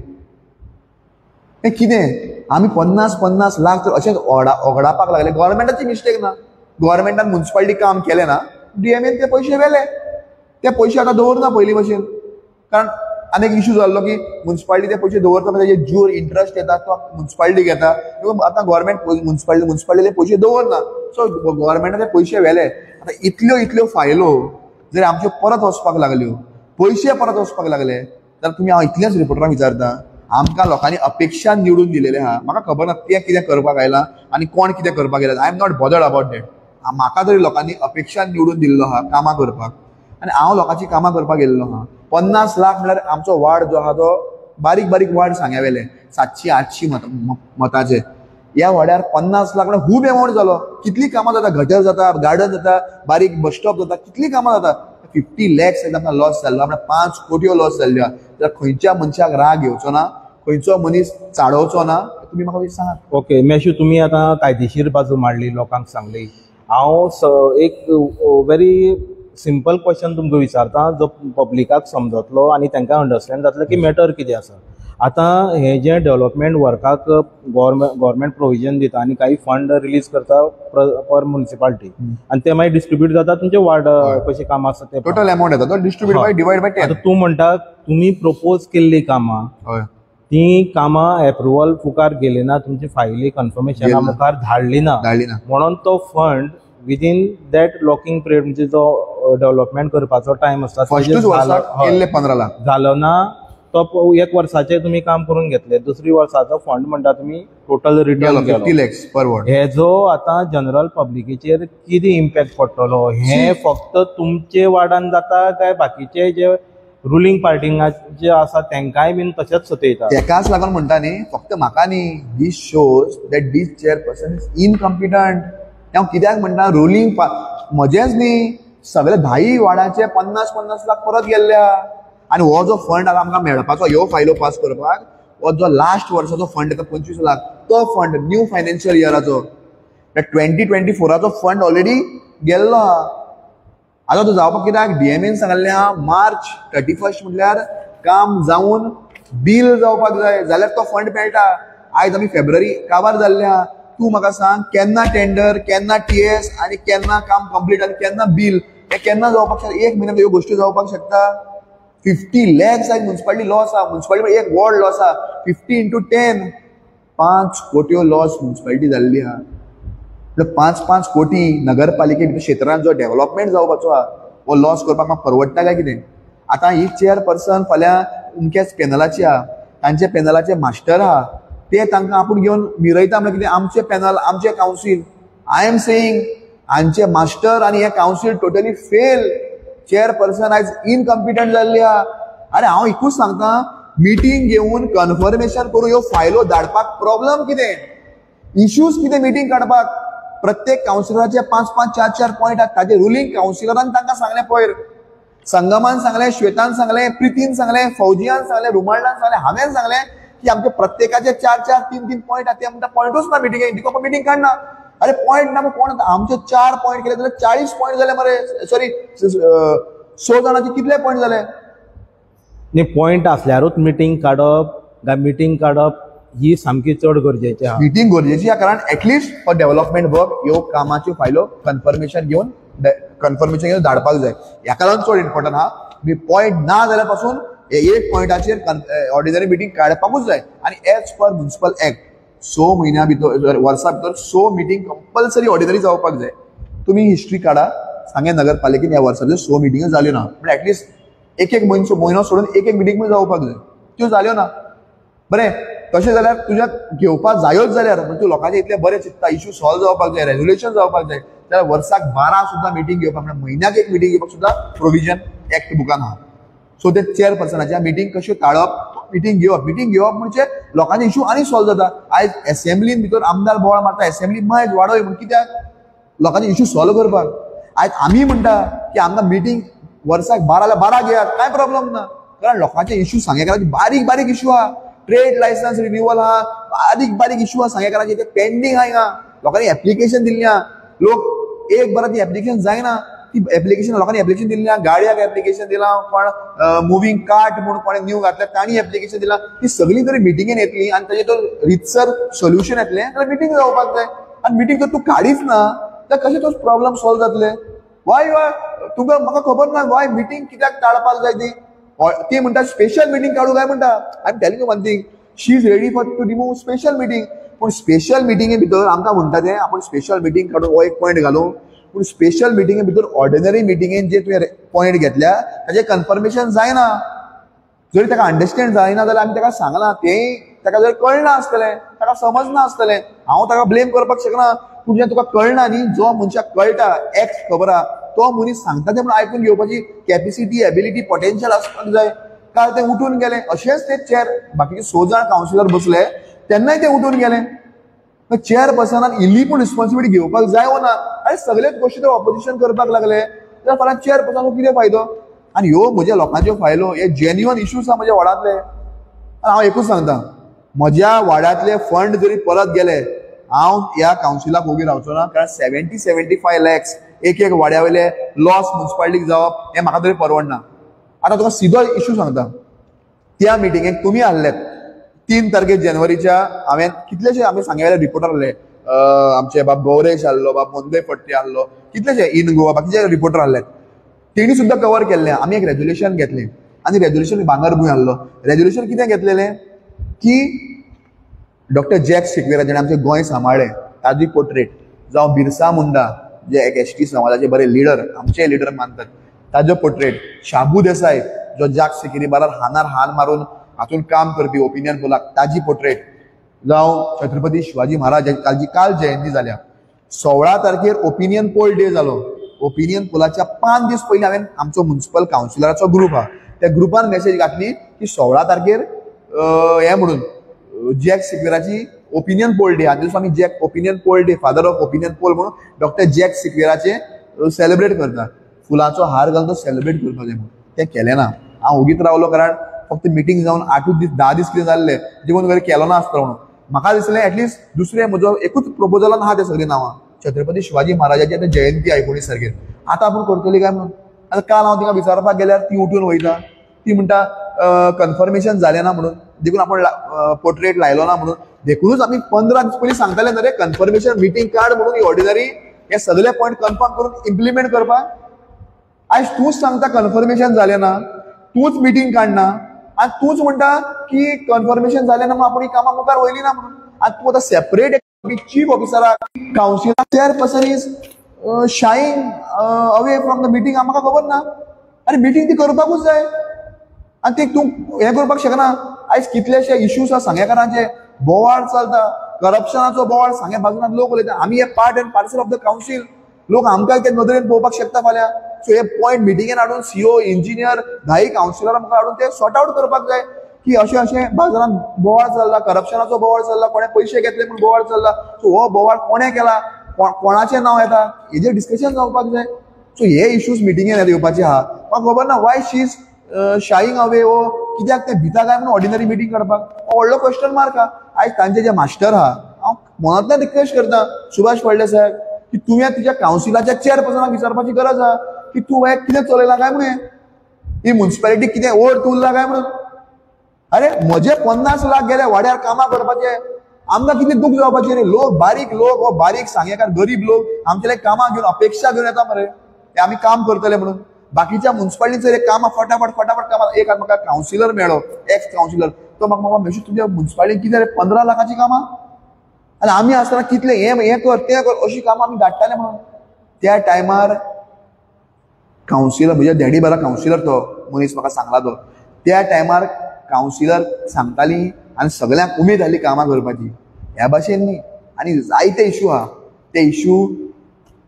हें कितें आमी 50-50 लाख तर अशेंच ओगडापाक लागले. गव्हर्मेंटाची मिस्टेक ना, गव्हर्मेंटान मुन्सिपालिटी काम केलें ना, डीएमएन ते पयशे व्हेले, ते पयशे आतां दवरना पयलीं भशेन. कारण आनी एक इशू जाल्लो की मुन्सिपालिटी ते पयशे दवरता, ताजेर ज्यूर इंट्रस्ट येता तो मुन्सिपालिटीक येता. आतां गव्हर्मेंट मुन्सिपालिटीले पयशे दवरना, सो गव्हर्मेंटान ते पयशे व्हेले. आतां इतल्यो इतल्यो फायलो जर आमच्यो परत वचपाक लागल्यो, पयशे परत वचपाक लागले, जाल्यार तुमी हांव इतलेंच रिपोर्टरांक विचारता, आमकां लोकांनी अपेक्षा निवडून दिलेले आहा. म्हाका खबर ना तें कितें करपाक आयलां आनी कोण कितें करपाक आयला, I am not bothered about that. म्हाका तरी लोकांनी अपेक्षा निवडून दिल्लो आहा कामां करपाक, आनी हांव लोकांची कामां करपाक गेल्लो आहा. 50 लाख म्हळ्यार आमचो वार्ड जो आहा तो बारीक बारीक वार्ड सांग्या वेले 700-800 मताचे, ह्या वाड्यार 50 लाख म्हळ्यार खूब एमावंट जालो. कितलीं कामां जाता, गटर जाता, गार्डन जाता, बारीक बस स्टॉप जाता, कितलीं कामां जाता. 50 लॅक्स आमकां लॉस जाल्लो, म्हळ्यार 5 कोटयो लॉस जाल्ल्यो. जाल्यार खंयच्या मनशाक राग येवचो ना, खंयचो मनीस चाडोवचो ना, तुमी म्हाका सांगात. ओके मेशू, तुमी आतां कायदेशीर बाजू मांडली, लोकांक सांगली. हांव एक व्हेरी सिंपल क्वेश्चन तुमकां विचारता जो पब्लिकाक समजतलो आनी तांकां अंडरस्टँड जातलें की मॅटर कितें आसा. आतां हें जें डेवलपमेंट वर्काक गव्हर्मेंट प्रोविजन दिता आनी काही फंड रिलीज करता पर म्युनिसिपालिटी, आनी ते मागीर डिस्ट्रिब्यूट जाता तुमचे वार्ड कशें काम आसा ते टोटल अमाउंट येता तो डिस्ट्रिब्यूट बाय डिवायड बाय 10. आतां तूं म्हणटा तुमी प्रपोज केल्लीं कामां, ती कामां एप्रुवल मुखार गेली ना, तुमची फायली कन्फर्मेशना मुखार धाडली ना, म्हणून तो fund within that locking period म्हणजे जो डेवलपमेंट करपाचो टायम आसता फर्स्टूच वर्साक केल्ले 15 लाख जालो ना, तो एक वर्साचें तुमी काम करून घेतले, दुसरी वर्साचो फंड म्हणटा तुमी टोटल रिटर्न 50 लॅक्स पर वॉर्ड. हेजो आतां जनरल पब्लिकेचेर कितें इम्पॅक्ट पडटलो, हें फक्त तुमचे वार्डान जाता काय बाकीचे जे रुलींग पार्टींग जे आसा तेंकांय बीन तशेंच सतयता? तेकाच लागून म्हणटा न्ही, फक्त म्हाका न्ही, this shows that this chairperson is incompetent. हांव कित्याक म्हणटा रुलींग म्हजेंच न्ही, सगळे 10 वार्डाचे 50-50 लाख परत गेल्ल्या. आनी हो जो फंड आतां आमकां मेळपाचो ह्यो फायलो पास करपाक, हो जो लास्ट वर्साचो फंड येता 25 लाख, तो फंड न्यू फायनान्शियल इयराचो 2024 फंड ऑलरेडी गेल्लो आहा. आतां तो जावपाक कित्याक डीएमएन सांगल्लें आहा मार्च 31 म्हटल्यार काम जावन बील जावपाक जाय, जाल्यार तो फंड मेळटा. आयज आमी फेब्रुवारी काबार जाल्ले आहा. तूं म्हाका सांग केन्ना टेंडर, केन्ना टीएस आनी केन्ना काम कंप्लीट आनी केन्ना बील, हें केन्ना जावपाक शकता? एक म्हयन्यान ह्यो गोश्टी जावपाक शकता? 50 लॅक्स आयज मुन्सिपालिटी लॉस आहा, मुन्सिपालिटी एक वॉर्ड लॉस आहा. 50 इंटू 10 5 कोट्यो लॉस मुन्सिपालिटी जाल्ली आहा. 5-5 कोटी नगरपालिके क्षेत्रांत जो डेव्हलपमेंट जावपाचो आहा हो लॉस करपाक म्हाका परवडटा काय कितें? आतां ही चेअरपर्सन फाल्यां अमक्याच पॅनलाची आहा, तांच्या पॅनलाचे मास्टर आहा, ते तांकां आपूण घेवन मिरयता म्हळ्यार कितें? आमचे पॅनल, आमचे कावन्सील. I am saying हांचे मास्टर आनी हे कावन्सील टोटली फेल. चेअरपर्सन आयज इनकम्पिटंट जाल्ली आहा. आरे हांव एकूच सांगता, मिटींग घेवन कन्फर्मेशन करून ह्यो फायलो धाडपाक प्रॉब्लम कितें, इश्यूज कितें? मिटींग काडपाक प्रत्येक कावन्सिलराचे 5-5, 4-4 पॉयंट आहात. ताजे रुलींग कावन्सिलरान तांकां सांगलें, पयर संगमान सांगलें, श्वेतान सांगलें, प्रितीन सांगलें, फौजियान सांगलें, रुमाल्डान सांगलें, हांवें सांगलें की आमचे प्रत्येकाचे 4-4, 3-3 पॉयंट आहात. ते म्हणटा पॉयंटूच ना मिटिंगेक, दिको मिटींग काडना. अरे पॉयंट ना, कोण आमचे 4 पॉयंट केले जाल्यार 40 पॉयंट जाले मरे, सॉरी 100 जाणांचे कितले पॉयंट जाले? न्ही, पॉयंट आसल्यारूच मिटींग काडप काय मिटींग काडप ही सामकी चड गरजेची आहा. मिटींग गरजेची आहा, कारण एटलिस्ट फॉर डेव्हलपमेंट वर्क ह्यो कामाच्यो फायलो कन्फर्मेशन घेवन धाडपाक जाय. ह्याका लागून चड इम्पॉर्टंट आहा. मी पॉयंट ना जाल्यार पासून एक पॉयंटाचेर ऑर्डिनरी मिटींग काडपाकूच जाय. आनी एज पर म्युनिसिपल एक्ट 6 म्हयन्या भितर, वर्सा भितर 6 मिटींग कंपल्सरी ऑर्डिनरी जावपाक जाय. तुमी हिस्ट्री काडा, सांगें नगरपालिकेन ह्या वर्सा भितर 6 मिटिंग्यो जाल्यो ना, म्हळ्यार एटलिस्ट एक म्हयनो सोडून एक मिटींग पण जावपाक जाय, त्यो जाल्यो ना. बरें, तशें जाल्यार तुज्या घेवपाक जायोच जाल्यार तूं लोकांचे इतलें बरें चिंतता, इश्यू सॉल्व जावपाक जाय, रेजोल्युशन जावपाक जाय, जाल्यार वर्साक 12 सुद्दां मिटींग घेवपाक, म्हळ्यार म्हयन्याक एक मिटींग घेवपाक सुद्दां प्रोविजन एक्ट बुकान आहा. सो ते चेअरपर्सनाच्या मिटींग कश्यो टाळप, मिटींग घेवप, मिटींग घेवप म्हणजे लोकांचे इश्यू आनी सॉल्व जाता. आयज एसेंब्लीन भितर आमदार बोवाळ मारता, एसेंब्ली मायज वाडय म्हण, कित्याक? लोकांचे इश्यू सॉल्व करपाक. आयज आमी म्हणटा की आमकां मिटींग वर्साक 12 जाल्यार 12 घेयात, कांय प्रॉब्लम ना, कारण लोकांचे इश्यू सांगेकाराचे बारीक बारीक इश्यू आहा. ट्रेड लायसन्स रिन्युअल आहा, बारीक बारीक इश्यू आहा सांगेकाराचे, ते पेंडींग आहा. हिंगा लोकांनी एप्लिकेशन दिल्ली आहा, लोक एक बरां ती एप्लिकेशन जायना, ती एप्लिकेशन लोकांनी एप्लिकेशन दिली ना, गाडयाक एप्लिकेशन दिलां, कोण मुवींग कार्ट म्हूण कोणें न्यू घातल्या तांणी एप्लिकेशन दिलां. ती सगळीं जरी मिटिंगेन येतली आनी ताजें तो रितसर सोल्युशन येतलें जाल्यार मिटींग जावपाक जाय. आनी मिटींग जर तूं काडीच ना जाल्यार कशें तो प्रॉब्लम सॉल्व जातले? वाय वाय तुमकां म्हाका खबर ना वाय मिटींग कित्याक टाळपाक जाय ती. ती म्हणटा स्पेशल मिटींग काडूं काय म्हणटा. I am telling you one thing, she is ready for to remove special meeting. पूण स्पेशल मिटिंगे भितर आमकां म्हणटा तें आपूण स्पेशल मिटींग काडून हो एक पॉयंट घालूं, पूण स्पेशल मिटिंगे भितर ऑर्डिनरी मिटिंगेन जे तुवें पॉयंट घेतल्या ताजें कन्फर्मेशन जायना. जरी ताका अंडरस्टँड जायना जाल्यार आमी ताका सांगलां, तें ताका जर कळना आसतलें, ताका समजना आसतलें, हांव ताका ब्लेम करपाक शकना. पूण जेन्ना तुका कळना न्ही, जो मनशाक कळटा एक्स खबर आहा तो मनीस सांगता तें म्हणून आयकून घेवपाची कॅपेसिटी, एबिलिटी, पोटेन्शियल आसपाक जाय. काल ते उठून गेले, अशेंच ते चेअर बाकीचे 6 जाण कावन्सिलर बसले तेन्नाय ते उठून गेले. चेअरपर्सनान इल्ली पूण रिस्पॉन्सिबिलिटी घेवपाक जाय वो ना? आनी सगळेच गोश्टी ते ऑपोजिशन करपाक लागले जाल्यार फाल्यां चेअरपर्सनाक कितें फायदो? आनी ह्यो म्हज्या लोकांच्यो फायलो, हे जेन्युअन इश्यूज आहा म्हज्या वार्डांतले. आनी हांव एकूच सांगता, म्हज्या वार्डांतले फंड जरी परत गेले हांव ह्या कावन्सिलाक ओगी रावचो ना. कारण 70-75 लॅक्स एक एक वाड्या वयले लॉस मुन्सिपालिटीक जावप हें म्हाका तरी परवडना. आतां तुका सिधो इशू सांगता, त्या मिटिंगेक तुमी आहलेत 3 तारखेर जानेवारीच्या. हांवें कितलेशे आमी सांगेले रिपोर्टर आहले, आमचे बाब गौरेश आहलो, बाब मोंदे फडते आहलो, कितलेशे इन गोवा बाकीचे रिपोर्टर आहले, तेणी सुद्दां कवर केल्लें. आमी एक रेजोल्युशन घेतलें आनी रेजोल्युशन भांगरभूंय आहलो. रेजोल्युशन कितें घेतलेलें की डॉक्टर जॅक सिक्वेरा जेणें आमचें गोंय सांबाळ्ळें ताजी पोर्ट्रेट, जावं बिरसा मुंडा जे एक एस टी समाजाचे बरे लिडर, आमचे लिडर मानतात, ताजो पोर्ट्रेट, शाबू देसाय जो जाक सिकेरी बारार हानार हान मारून हातून काम करपी ओपिनियन पोलाक ताजी पोर्ट्रेट, जावं छत्रपती शिवाजी महाराज ताजी काल जयंती जाल्या. 16 तारखेर ओपिनियन पोल डे जालो. ओपिनियन पोलाच्या 5 दीस पयलीं हांवें आमचो मुन्सिपल कावन्सिलराचो ग्रूप आहा त्या ग्रुपान मेसेज घातली की 16 तारखेर हें म्हणून जॅक सिक्वेराची ओपिनियन पोल डे. आनी आमी Jack opinion poll day, father of opinion poll म्हणून डॉक्टर जॅक सिक्वेराचे सेलिब्रेट करता, फुलांचो हार घालून तो सेलिब्रेट करपाक जाय म्हणून. तें केलें ना. हांव ओगीच रावलो, कारण फक्त मिटींग जावन 8 दीस 10 दीस कितें जाल्ले देखून वयर केलो ना आसतलो म्हणून. म्हाका दिसलें एटलिस्ट दुसरें म्हजो एकूच प्रपोजलान आहा तें सगळीं नांवां छत्रपती शिवाजी महाराजाची आतां जयंती 19 तारखेर, आतां आपूण करतली काय म्हणून. आतां काल हांव तिका विचारपाक गेल्यार ती उठून वयता, ती म्हणटा कन्फर्मेशन जालें ना म्हणून, देखून आपूण पोर्ट्रेट लायलो ना म्हणून. देखूनच आमी 15 दीस पयलीं सांगताले न्हय रे कन्फर्मेशन मिटींग काड म्हणून, ऑर्डिनरी हे सगळे पॉयंट कन्फर्म करून इम्प्लिमेंट करपाक. आयज तूंच सांगता कन्फर्मेशन जालें ना, तूंच मिटींग काडना आनी तूंच म्हणटा की कन्फर्मेशन जालें ना म्हणून आपूण ही कामां मुखार वयली ना म्हणून. आनी तूं आतां सेपरेट चीफ ऑफिसराक कावन्सिलाक chairperson is shying away from the meeting, म्हाका खबर ना. आनी मिटींग ती करपाकूच जाय आनी ती तूं हें करपाक शकना. आयज कितलेशे इश्यूज आसा सांगेकारांचे, बोवाळ चलता, करप्शनाचो बोवाळ सांगे बाजून लोक उलयता. आमी हे part and parcel of the council, लोक आमकां ते नदरेन पळोवपाक शकता फाल्यां. सो हे पॉयंट मिटिंगेन हाडून सीओ, इंजिनियर, 10 कावन्सिलरां मुखार हाडून ते सॉर्ट आवट करपाक जाय की अशें अशें बाजारान बोवाळ चल्ला, करप्शनाचो बोवाळ चल्ला, कोणें पयशे घेतले म्हूण बोवाळ चल्ला. सो हो बोवाळ कोणें केला, कोणाचें नांव येता, हेजेर डिस्कशन जावपाक जाय. सो हे इश्यूज मिटिंगेन येवपाचे आहा. म्हाका खबर ना why she is shying away, वो कित्याक ते भिता काय म्हणून ऑर्डिनरी मिटींग काडपाक, हो व्हडलो क्वेश्चन मार्क आहा. आयज तांचे जे मास्टर आहा, हांव मनांतल्यान रिक्वेस्ट करता सुभाष फळदेसाय साहेब की तुवें तुज्या कावन्सिलाच्या चेअरपर्सनाक विचारपाची गरज आहा की तूं हें कितें चलयलां काय म्हणून, ही मुन्सिपालिटी कितें ओड उरला काय म्हणून. अरे म्हजे 50 लाख गेले वाड्यार कामां करपाचे, आमकां कितें दूख जावपाचें रे. लोक बारीक लोक, हो बारीक सांगेकार गरीब लोक आमचे कामां घेवन अपेक्षा घेवन येता मरे, ते आमी काम करतले म्हणून. बाकीच्या मुन्सिपालिटीचेर कामां फटाफट फटाफट कामां. एक म्हाका कावन्सिलर मेळ्ळो, एक्स कावन्सिलर, तो म्हाका म्हाका मेशू तुमच्या मुन्सिपालिटीन कितें रे 15 लाखाचीं कामां, आनी आमी आसतना कितलें हें हें कर तें कर अशीं कामां आमी धाडटाले म्हणून. त्या टायमार कावन्सिलर म्हज्या डॅडी बरा कावन्सिलर तो मनीस म्हाका सांगला तो, त्या टायमार कावन्सिलर सांगताली आनी सगळ्यांक उमेद जाली कामां करपाची. ह्या भाशेन न्ही. आनी जायते इशू आहा, ते इशू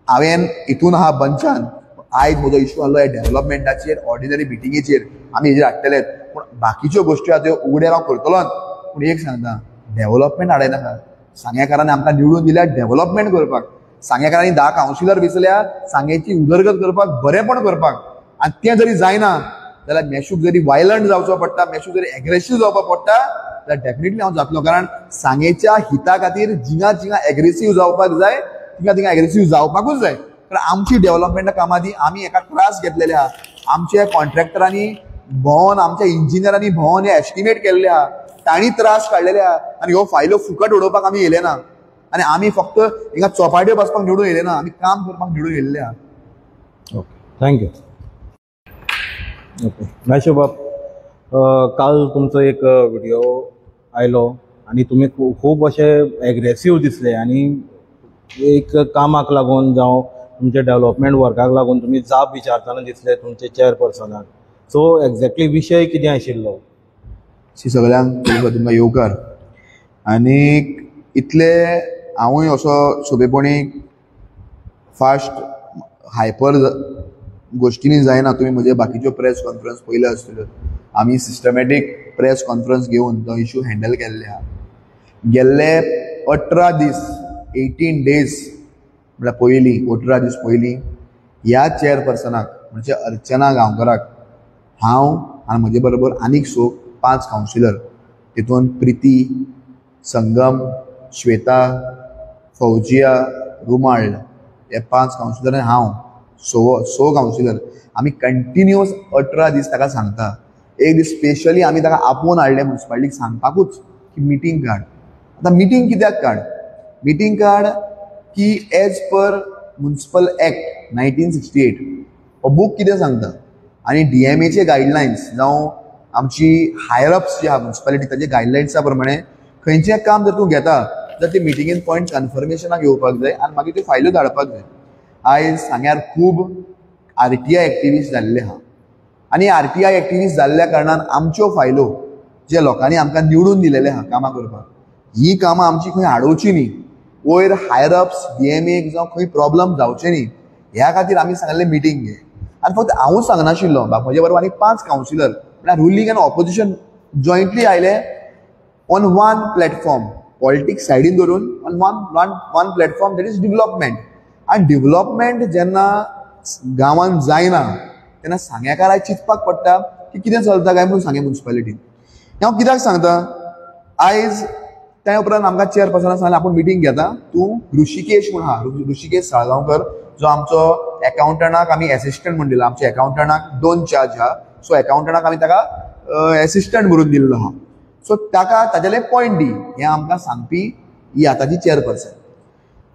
हांवें हितून आहा बंचान. आयज म्हजो इशू आहलो ह्या डेव्हलपमेंटाचेर, ऑर्डिनरी मिटिंगेचेर आमी हेजेर हाडटलेच, पूण बाकीच्यो गोश्टी आहा त्यो उगड्यार हांव करतलोच. पूण एक सांगता, डेव्हलपमेंट हाडयनाका. सांगेकारांनी आमकां निवडून दिल्या डेव्हलपमेंट करपाक, सांगेकारांनी 10 कावन्सिलर वेंचल्या सांगेची उदरगत करपाक, बरेंपण करपाक. आनी तें जरी जायना जाल्यार मेशूक जरी वायलंट जावचो पडटा, मेशूक जरी एग्रेसीव जावपाक पडटा जाल्यार डेफिनेटली हांव जातलो. कारण सांगेच्या हिता खातीर जिंगा जिंगा एग्रेसीव जावपाक जाय, तिंगा तिंगा एग्रेसीव जावपाकूच जाय. कारण आमची डेव्हलपमेंटा कामां ती आमी एका त्रास घेतलेले आहा. आमच्या कॉन्ट्रॅक्टरांनी भोंवन, आमच्या इंजिनियरांनी भोंवन हे एस्टिमेट केल्ले आहा, तांणी त्रास काडलेले आहा आनी ह्यो फायल्यो फुकट उडोवपाक आमी येयले ना. आनी आमी फक्त हिंगा चोपाट्यो बसपाक निवडून येयले ना, आमी काम करपाक निवडून येयल्ले आहा. Okay, thank you. Okay Gaisho बाब, काल तुमचो एक व्हिडिओ आयलो आनी तुमी खूब अशे एग्रेसीव दिसले आनी एक कामाक लागून जावं तुमच्या डेव्हलपमेंट वर्काक लागून तुमी जाप विचारतना दिसले तुमचे चेअरपर्सनाक. सो एक्झॅक्टली विशय कितें आशिल्लो? सगळ्यांक तुमकां येवकार. आनी इतले हांवूय असो सोंपेपणी फास्ट हायपर गोश्टींनी जायना. तुमी म्हजे बाकीच्यो प्रेस कॉन्फरन्स पयल्यो आसतल्यो. आमी सिस्टमॅटीक प्रेस कॉन्फरन्स घेवन तो इशू हँडल केल्ले आहा. गेल्ले 18 दीस, 18 डेज म्हळ्यार पयलीं 18 दीस पयलीं ह्या चेअरपर्सनाक म्हणजे अर्चना गांवकराक हांव आनी म्हजे बरोबर आनीक 5 कावन्सिलर, तितून प्रिती, संगम, श्वेता, फौजिया, रुमाळ हे 5 कावन्सिलर आनी हांव 6 कावन्सिलर आमी कंटिन्युअस 18 दीस ताका सांगता. एक दीस स्पेशली आमी ताका आपोवन हाडलें मुन्सिपालिटीक सांगपाकूच की मिटींग काड. आतां मिटींग कित्याक काड? मिटींग काड की एज पर मुन्सिपल एक्ट 1968 हो बूक कितें सांगता आनी DMAचे गायडलायन्स जावं आमची हायर अप्स जी आहा मुन्सिपालिटी ताजे गायडलायन्सा प्रमाणे खंयचें काम जर तूं घेता जर ते मिटिंगेन पॉयंट कन्फर्मेशनाक येवपाक जाय आनी मागीर त्यो फायल्यो धाडपाक जाय. आयज सांग्यार खूब RTI activist जाल्ले आहा आनी RTI activist जाल्ल्या कारणान आमच्यो फायलो जे लोकांनी आमकां निवडून दिलेले आहा कामां करपाक, ही कामां आमची खंय आडोवची न्ही, वयर हायर अप्स DMAक जावं खंय प्रॉब्लम जावचे न्ही ह्या खातीर आमी सांगलें मिटींग घे. आनी फक्त हांवूच सांगनाशिल्लो, म्हजे बरोबर आनी 5 कावन्सिलर म्हळ्यार रुलींग आनी ऑपोजिशन जॉयंटली आयले ऑन वन प्लॅटफॉर्म, पॉलिटिक्स सायडीन धरून on one platform, that is development. आनी डेव्हलपमेंट जेन्ना गांवांत जायना तेन्ना सांग्याकाराक चिंतपाक पडटा की कितें चलता काय म्हणून सांगें मुन्सिपालिटीन. हांव कित्याक सांगता, आयज त्या उपरांत आमकां चेअरपर्सनान सांगलें आपूण मिटींग घेता, तूं ऋषिकेश म्हूण आहा, ऋषिकेश साळगांवकर जो आमचो एकाउंटंटाक आमी एसिस्टंट म्हूण दिला. आमच्या एकाउंटंटाक 2 चार्ज आहा, सो एकाउंटंटाक आमी ताका एसिस्टंट म्हणून दिल्लो आहा. सो ताका ताजेले पॉयंट दी हें आमकां सांगपी ही आतांची चेअरपर्सन.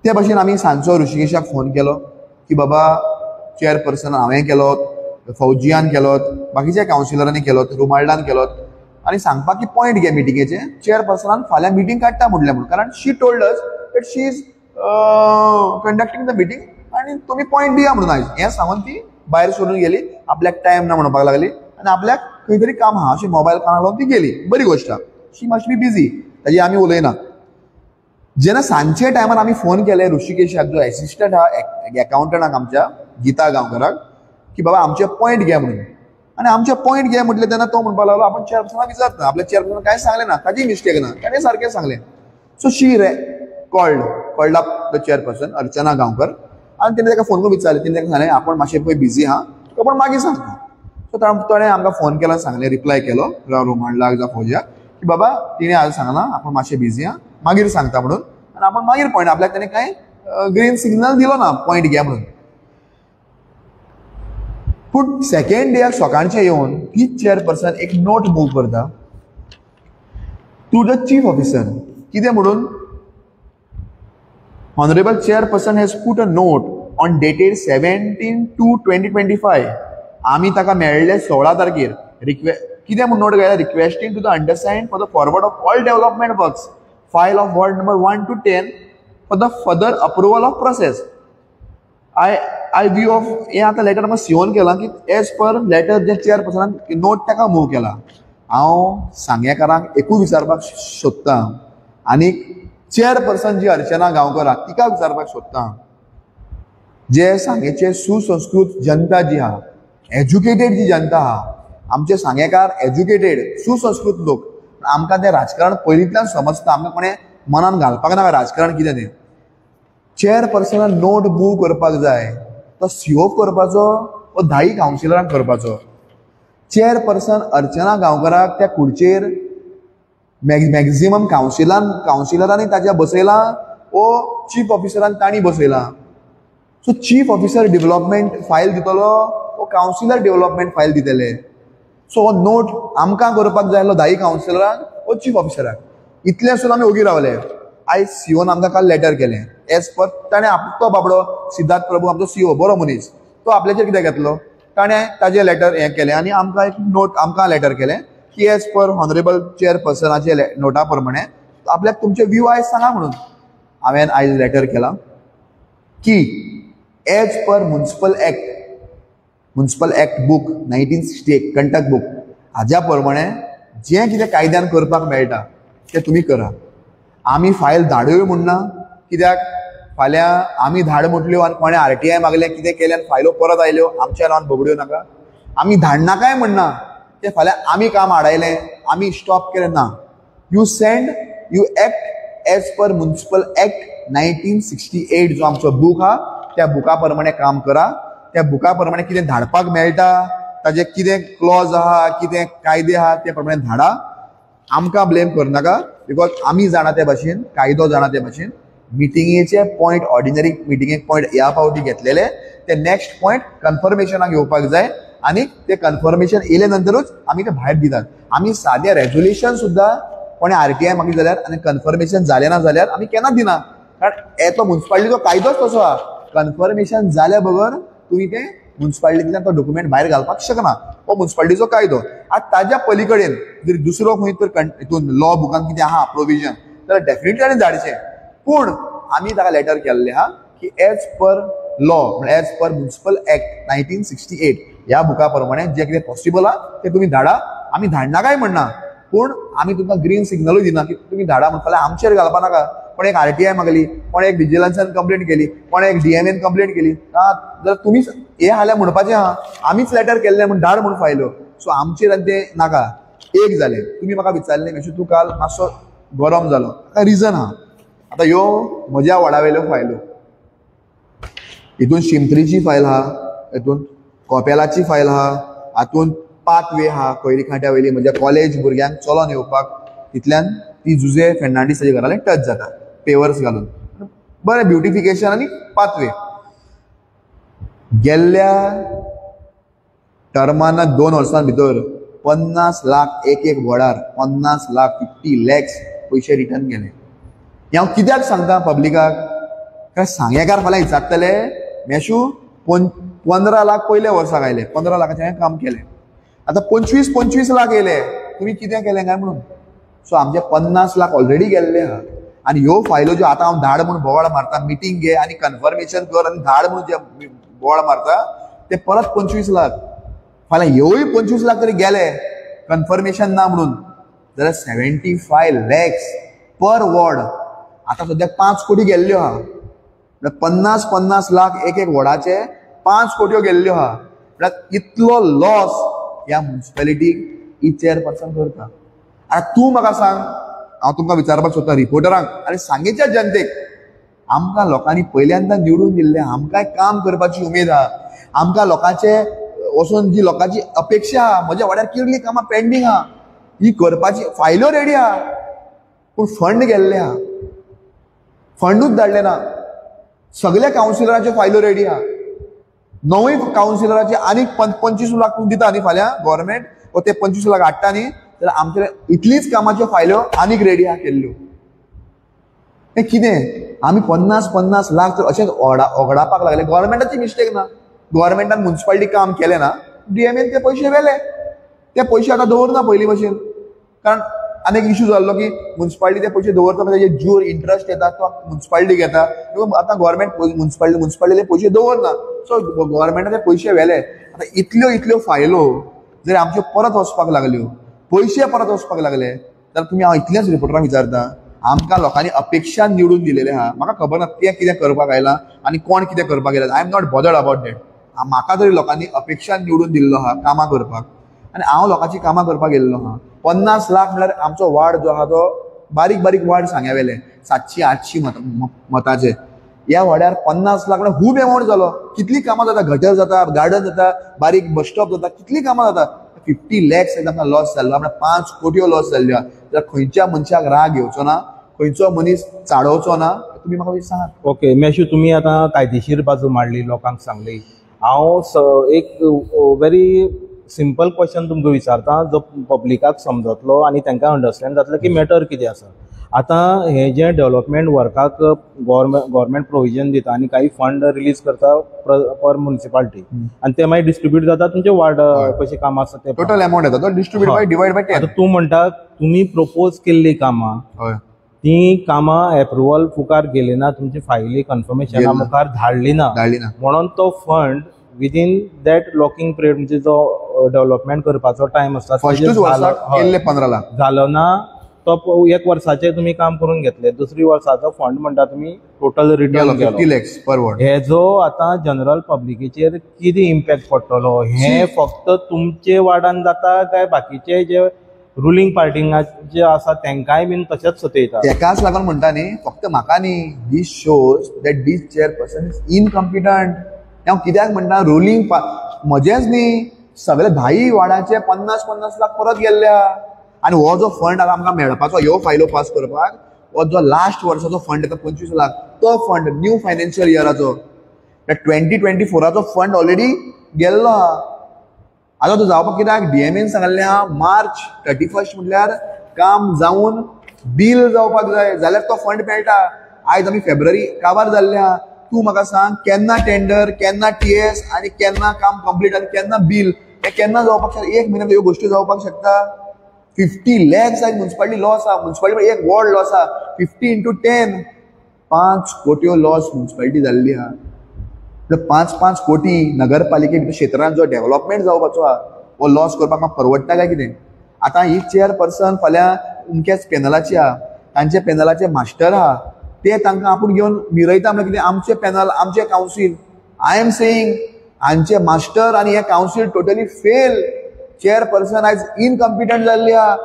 ते भशेन आमी सांजचो ऋषिकेशाक फोन केलो की बाबा चेअरपर्सन हांवें केलो, फौजियान केलो, बाकीच्या कावन्सिलरांनी केलो, रुमाल्डान केलो आनी सांगपाक की पॉयंट घे मिटिंगेचे, चेअरपर्सनान फाल्यां मिटींग काडटा म्हणलें म्हणून, कारण she told us that she is conducting the meeting आनी तुमी पॉयंट दिया म्हणून आयज हें सांगून ती भायर सोडून गेली. आपल्याक टायम ना म्हणपाक लागली आनी आपल्याक खंय तरी काम आहा अशें मोबायल कानाक लावन ती गेली. बरी गोश्ट आहा, शी मस्ट बी बिजी, ताजी आमी उलयना. जेन्ना सांजचे टायमार आमी फोन केले ऋषिकेशाक जो एसिस्टंट आहा एकाउंटंटाक आमच्या गीता गांवकराक की बाबा आमचे पॉयंट घे म्हणून, आनी आमचे पॉयंट घे म्हटलें तेन्ना तो म्हणपाक लागलो आपूण चेअरपर्सनाक विचारता, आपल्या चेअरपर्सनाक कांय सांगलें ना, ताजी मिस्टेक ना, ताणें सारकें सांगलें. So she called up the chairperson Archana Gaonkar आनी तेणें ताका फोन करून विचारलें. तेणें ताका सांगलें आपूण मातशें पळय बिजी आहा, तुका पूण मागीर सांगता. सो ताणें आमकां फोन केलो, सांगलें, रिप्लाय केलो रोमांडलाक जावं फौजियाक की बाबा तिणें आज सांगलां आपूण मातशें बिजी आहा, मागीर सांगता म्हणून, आनी आपूण मागीर पॉयंट आपल्याक ताणें कांय ग्रीन सिग्नल दिलो ना पॉयंट घे म्हणून. पूण सेकेंड डेक सकाळचें येवन तीच चेअरपर्सन एक नोट मूव करता टू the chief officer. कितें म्हणून, honourable chairperson has put a note on dated 17/2/2025. आमी ताका मेळ्ळे 16 तारखेर. कितें म्हूण नोट घायला, requesting to the understand for the forward of all development works file of ward number 1 to 10 for the further approval of process. I view of हें आतां लेटर म्हाका सिओन केलां की एज पर लेटर जे चेअरपर्सनान नोट ताका मूव केला. हांव सांगेकारांक एकूच विचारपाक सोदतां आनी चेअरपर्सन जी अर्चना गांवकर आहा तिका विचारपाक सोदतां, जे सांगेचे सुसंस्कृत जनता जी आहा, एज्युकेटेड जी जनता आहा, आमचे सांगेकार एज्युकेटेड सुसंस्कृत लोक, आमकां तें राजकारण पयलींतल्यान समजता, आमकां कोणें मनान घालपाक नाका राजकारण कितें तें. चेअरपर्सनान नोट मूव करपाक जाय तो सीओ करपाचो वो 10 कावन्सिलरांक करपाचो. चेअरपर्सन अर्चना गांवकराक त्या खुर्चेर मॅक्झिमम कावन्सिलरांनी ताच्या बसयलां वो चीफ ऑफिसरान तांणी बसयलां. So chief officer development file दितलो वो कावन्सिलर डेव्हलपमेंट फायल दितले. सो हो नोट आमकां करपाक जाय आसलो 10 कावन्सिलरांक वो चीफ ऑफिसराक. इतलें आसून आमी ओगी रावले. आयज सीओन आमकां काल लेटर केलें एज पर ताणें तो बाबडो सिद्धार्थ प्रभू आमचो सीओ बरो मनीस, तो आपल्याचेर कितें घेतलो, ताणें ताजें लेटर हें केलें आनी आमकां एक नोट आमकां लेटर केलें की एज पर ऑनरेबल चेअरपर्सनाचे नोटा प्रमाणे आपल्याक तुमचे व्यू आयज सांगा म्हणून. हांवें आयज लेटर केलां की as per municipal act, municipal act book 1968 Kantak book हाज्या प्रमाणे जें कितें कायद्यान करपाक मेळटा तें तुमी करा. आमी फायल धाडूय म्हूण ना, कित्याक फाल्यां आमी धाड म्हटल्यो आनी कोणें आरटीआय मागलें कितें केलें आनी फायलो परत आयल्यो आमच्या नांवान बगड्यो नाका. आमी धाडनाकाय म्हणना तें फाल्यां आमी काम आडायलें आमी स्टॉप केलें ना. You send, you act as per municipal act 1968 जो आमचो बूक आहा त्या बुका प्रमाणे काम करा. त्या बुका प्रमाणे कितें धाडपाक मेळटा ताजे कितें क्लॉज आहा कितें कायदे आहा ते प्रमाणे धाडा. आमकां ब्लेम करनाका because आमी जाणा ते भाशेन, कायदो जाणा ते भाशेन. मिटिंगेचे पॉयंट ऑर्डिनरी मिटिंगेक पॉयंट ह्या फावटी घेतलेले ते नेक्स्ट पॉयंट कन्फर्मेशनाक येवपाक जाय आनी ते कन्फर्मेशन येयले नंतरूच आमी ते भायर दितात. आमी सादें रेजोल्युशन सुद्दां कोणें आरटीआय मागली जाल्यार आनी कन्फर्मेशन जालें ना जाल्यार आमी केन्ना दिना, कारण येतो मुन्सिपालिटीचो कायदोच तसो आहा. कन्फर्मेशन जाल्या बगर तुमी तें मुन्सिपालिटींतल्यान तो डॉक्युमेंट भायर घालपाक शकना, हो मुन्सिपालिटीचो कायदो. आतां ताज्या पली कडेन जर दुसरो खंय तर हितून लॉ बुकान कितें आहा प्रोविजन जाल्यार डेफिनेटली ताणें धाडचें. पूण आमी ताका लेटर केल्लें आहा की एज पर लॉ म्हळ्यार एज पर मुन्सिपल एक्ट 1968 ह्या बुका प्रमाणे जें कितें पॉसिबल आहा तें तुमी धाडा. आमी धाडनाकाय म्हणना, पूण आमी तुमकां ग्रीन सिग्नलूय दिना की तुमी धाडा म्हण फाल्यां आमचेर घालपा नाका. कोण एक आरटीआय मागली, कोण एक विजिलन्सान कंप्लेंट केली, कोण एक डीएमएन कंप्लेंट केली, जाल्यार तुमीच हें हाल्यार म्हणपाचें आहा आमीच लेटर केल्लें म्हूण धाड म्हूण फायल्यो. सो आमचेर आनी तें नाका. एक जालें, तुमी म्हाका विचारलें मेशू तूं काल मातसो गरम जालो, ताका रिजन आहा. आतां ह्यो म्हज्या वॉर्डा वयल्यो फायल्यो, हितून शिमत्रीची फायल आहा, हितून कोपेलाची फायल आहा, हातून पाथवे आहा खैरी खांट्या वयली म्हज्या कॉलेज भुरग्यांक चलोन येवपाक, तितल्यान ती जुजे फेर्नांडीस ताच्या घरा टच जाता पेवर्स घालून, बरें ब्युटिफिकेशन आनी पाथवे. गेल्ल्या टर्माना 2 वर्सां भितर 50 लाख एक एक वॉर्डार 50 लाख 50 लॅक्स पयशे रिटर्न गेले. हें हांव कित्याक सांगता पब्लिकाक, कारण सांगेकार फाल्यां विचारतले मेशू 15 लाख पयल्या वर्साक आयले, 15 लाखाचें हांवें काम केलें, आतां 25-25 लाख येयले, तुमी कितें केलें काय म्हणून. सो आमचे 50 लाख ऑलरेडी गेल्ले आहा. आनी ह्यो फायलो ज्यो आतां हांव धाड म्हूण बोवाळ मारता, मिटींग घे आनी कन्फर्मेशन कर आनी धाड म्हूण जे बोवाळ मारता ते परत 25 लाख, फाल्यां ह्योय 25 लाख तरी गेले कन्फर्मेशन ना म्हणून जाल्यार 75 लॅक्स पर वॉर्ड. आतां सद्याक 5 कोटी गेल्ल्यो आहा, म्हळ्यार 50-50 लाख एक एक वॉर्डाचे 5 कोट्यो गेल्ल्यो आहा. म्हळ्यार इतलो लॉस ह्या मुन्सिपेलिटीक ही चेअरपर्सन करता. आतां तूं म्हाका सांग, हांव तुमकां विचारपाक सोदता रिपोर्टरांक आनी सांगेच्या जनतेक, आमकां लोकांनी पयल्यांदा निवडून दिल्लें, आमकांय काम करपाची उमेद आहा, आमकां लोकांचे वचून जी लोकांची अपेक्षा आहा, म्हज्या वाड्यार कितलीं कामां पेंडींग आहा ही करपाची फायल्यो रेडी आहा, पूण फंड गेल्ले आहा, फंडूच धाडले ना. सगल्या कावन्सिलराच्यो फायल्यो रेडी आहा, 9 कावन्सिलराचे आनीक 25 लाख दिता न्ही फाल्यां गव्हर्मेंट, वो ते 25 लाख हाडटा न्ही, जाल्यार आमचे इतलीच कामाच्यो फायल्यो आनीक रेडी आहा केल्ल्यो. हें कितें आमी 50-50 लाख तर अशेंच ओगडापाक लागले. गव्हर्मेंटाची मिस्टेक ना, गव्हर्मेंटान मुन्सिपालिटी काम केलें ना, डीएमएन ते पयशे व्हेले, ते पयशे आतां दवरना पयलीं भशेन, कारण आनी एक इशू जाल्लो की मुन्सिपालिटी ते पयशे दवरता ताजे ज्यूर इंट्रस्ट येता तो मुन्सिपालिटी घेता, आतां गव्हर्मेंट मुन्सिपालिटीले पयशे दवरना, सो गव्हर्मेंटान ते पयशे व्हेले. आतां इतल्यो इतल्यो फायलो जर आमच्यो परत वचपाक लागल्यो, पयशे परत वचपाक लागले, जाल्यार तुमी हांव इतलेंच रिपोर्टरांक विचारता, आमकां लोकांनी अपेक्षा निवडून दिलेलें आहा, म्हाका खबर ना तें कितें करपाक आयलां आनी कोण कितें करपाक आयला, I am not bothered about that. म्हाका तरी लोकांनी अपेक्षा निवडून दिल्लो आहा कामां करपाक आनी हांव लोकांची कामां करपाक गेल्लो आहा. 50 लाख म्हळ्यार आमचो वार्ड जो आहा तो बारीक बारीक वार्ड सांग्या वेले 700-800 मताचे, ह्या वाड्यार 50 लाख म्हळ्यार खूब एमावंट जालो. कितलीं कामां जाता, गटर जाता, गार्डन जाता, बारीक बस स्टॉप जाता, कितलीं कामां जाता. 50 लॅक्स आमकां लॉस जाल्लो, म्हळ्यार 5 कोटयो लॉस जाल्ल्यो. जाल्यार खंयच्या मनशाक राग येवचो ना, खंयचो मनीस चाडोवचो ना, तुमी म्हाका सांगात. ओके मेशू, तुमी आतां कायदेशीर बाजू मांडली, लोकांक सांगली. हांव एक व्हेरी सिंपल क्वेश्चन तुमकां विचारता जो पब्लिकाक समजतलो आनी तांकां अंडरस्टँड जातलें की मॅटर कितें आसा. आतां हें जें डेवलपमेंट वर्काक गव्हर्मेंट प्रोविजन दिता आनी काही फंड रिलीज करता पर म्युनिसिपालिटी आनी ते मागीर डिस्ट्रिब्यूट जाता तुमचे वार्ड कशें काम आसा ते टोटल अमाउंट येता तो डिस्ट्रिब्यूट बाय डिवायड बाय 10. आतां तूं म्हणटा तुमी प्रपोज केल्लीं कामां ती कामां एप्रुवल मुखार गेली ना, तुमची फायली कन्फर्मेशना मुखार धाडली ना, म्हणून तो fund within that locking period म्हणजे जो डेवलपमेंट करपाचो टायम आसता 15 लाख जालो ना, तो एक वर्साचे तुमी काम करून घेतले, दुसरी वर्साचो फंड म्हणटा तुमी टोटल रिटर्न 50 लॅक्स पर वॉर्ड. हेजो आतां जनरल पब्लिकेचेर कितें इम्पॅक्ट पडटलो हें फक्त तुमचे वार्डान जाता काय बाकीचे जे रुलींग पार्टींग जे आसा तांकांय बीन तशेंच सतयता? तेकाच लागून म्हणटा न्ही, फक्त म्हाका न्ही, this shows that this chairperson is incompetent. हांव कित्याक म्हणटा रुलींग म्हजेंच न्ही, सगळे 10 वार्डाचे 50-50 लाख परत गेल्ल्या. आनी हो जो फंड आतां आमकां मेळपाचो ह्यो फायलो पास करपाक, हो जो लास्ट वर्साचो फंड येता 25 लाख, तो फंड न्यू फायनान्शियल इयराचो 2024 फंड ऑलरेडी गेल्लो आहा. आतां तो जावपाक कित्याक डीएमएन सांगल्लें आहा मार्च 31 म्हटल्यार काम जावन बील जावपाक जाय, जाल्यार तो फंड मेळटा. आयज आमी फेब्रुवारी काबार जाल्ले आहा. तूं म्हाका सांग केन्ना टेंडर, केन्ना टीएस आनी केन्ना काम कंप्लीट आनी केन्ना बील, हें केन्ना जावपाक शकता? एक म्हयन्यान ह्यो गोश्टी जावपाक शकता? 50 लॅक्स आयज म्युनिसिपालिटी लॉस आहा, म्युनिसिपालिटी एक वॉर्ड लॉस आहा, 50 इंटू 10 5 कोट्यो लॉस म्युनिसिपालिटी जाल्ली आहा. 5-5 कोटी नगरपालिके क्षेत्रांत जो डेव्हलपमेंट जावपाचो आहा हो लॉस करपाक म्हाका परवडटा काय कितें? आतां ही चेअरपर्सन फाल्यां अमक्याच पॅनलाची आहा, तांचे पॅनलाचे मास्टर आहा, ते तांकां आपूण घेवन मिरयता म्हळ्यार कितें? आमचे पॅनल, आमचे कावन्सील. I am saying हांचे मास्टर आनी हे कावन्सील टोटली फेल. चेअरपर्सन आयज इनकम्पिटंट जाल्ली आहा.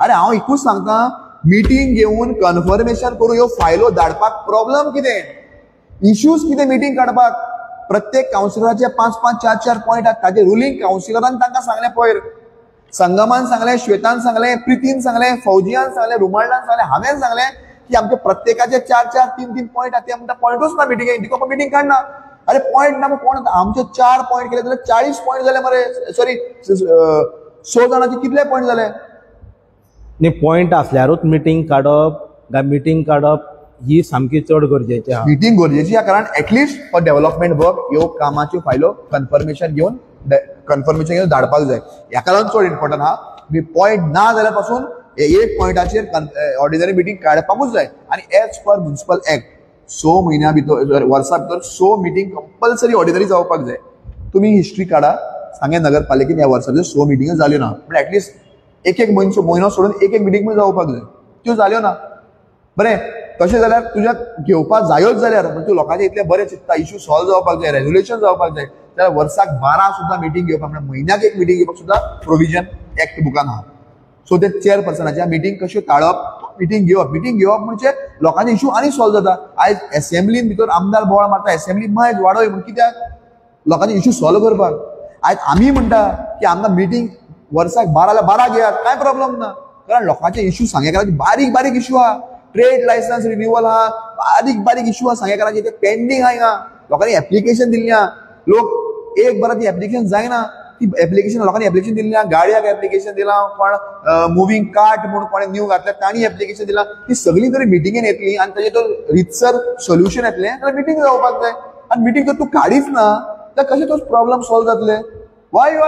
आरे हांव एकूच सांगता, मिटींग घेवन कन्फर्मेशन करून ह्यो फायलो धाडपाक प्रॉब्लम कितें, इश्यूज कितें? मिटींग काडपाक प्रत्येक कावन्सिलराचे 5-5, 4-4 पॉयंट आहात. ताजे रुलींग कावन्सिलरान तांकां सांगलें, पयर संगमान सांगलें, श्वेतान सांगलें, प्रितीन सांगलें, फौजियान सांगलें, रुमाल्डान सांगलें, हांवें सांगलें की आमचे प्रत्येकाचे 4-4, 3-3 पॉयंट आहात. ते म्हणटा पॉयंटूच ना मिटिंगेक, तिका मिटींग काडना. अरे पॉयंट ना कोण? आमचे 4 पॉयंट केले जाल्यार 40 पॉयंट जाले मरे, सॉरी 100 जाणांचे कितले पॉयंट जाले? न्ही, पॉयंट आसल्यारूच मिटींग काडप काय मिटींग काडप ही सामकी चड गरजेची आहा. मिटींग गरजेची आहा, कारण एटलिस्ट फॉर डेव्हलपमेंट वर्क ह्यो कामाच्यो फायलो कन्फर्मेशन घेवन धाडपाक जाय. ह्याका लागून चड इम्पॉर्टंट आहा. मी पॉयंट ना जाल्यार पासून एक पॉयंटाचेर ऑर्डिनरी मिटींग काडपाकूच जाय. आनी एज पर म्युनिसिपल एक्ट 6 म्हयन्या भितर, वर्सा भितर 6 मिटींग कंपल्सरी ऑर्डिनरी जावपाक जाय. तुमी हिस्ट्री काडा, सांगें नगरपालिकेन ह्या वर्सा भितर 6 मिटिंग्यो जाल्यो ना, पूण एटलिस्ट एक एक म्हयनो सोडून एक एक मिटींग पण जावपाक जाय, त्यो जाल्यो ना. बरें, तशें जाल्यार तुज्या घेवपाक जायोच जाल्यार म्हणजे तूं लोकांचे इतले बरें चिंतता, इश्यू सॉल्व जावपाक जाय, रेजोल्युशन जावपाक जाय, जाल्यार वर्साक 12 सुद्दां मिटींग घेवपाक, म्हळ्यार म्हयन्याक एक मिटींग घेवपाक सुद्दां प्रोविजन एक्ट बुकान आहा. सो ते चेअरपर्सनाच्या मिटींग कश्यो टाळप, मिटींग घेवप, मिटींग घेवप म्हणजे लोकांचे इश्यू आनी सॉल्व जाता. आयज एसेंब्लीन भितर आमदार बोवाळ मारता, एसेंब्ली मायज वाडय म्हूण, कित्याक? लोकांचे इश्यू सॉल्व करपाक. आयज आमी म्हणटा की आमकां मिटींग वर्साक 12 12 घेयात, कांय प्रॉब्लम ना, कारण लोकांचे इश्यू सांगेकाराचे बारीक बारीक इश्यू आहा. ट्रेड लायसन्स रिन्युअल आहा, बारीक बारीक इश्यू आहा सांगेकाराचे, ते पेंडींग आहा. हिंगा लोकांनी एप्लिकेशन दिल्ली आहा, लोक एक बरां ती एप्लिकेशन जायना, ती एप्लिकेशन लोकांनी एप्लिकेशन दिल्ली आहा, गाडयाक एप्लिकेशन दिलां, कोण मुवींग कार्ट म्हूण कोणें न्यू घातल्या तांणी एप्लिकेशन दिलां. ती सगळीं जरी मिटिंगेन येतली आनी ताजें तो रितसर सोल्युशन येतलें जाल्यार मिटींग जावपाक जाय. आनी मिटींग जर तूं काडीच ना जाल्यार कशें तो प्रॉब्लम सॉल्व जातले? वाय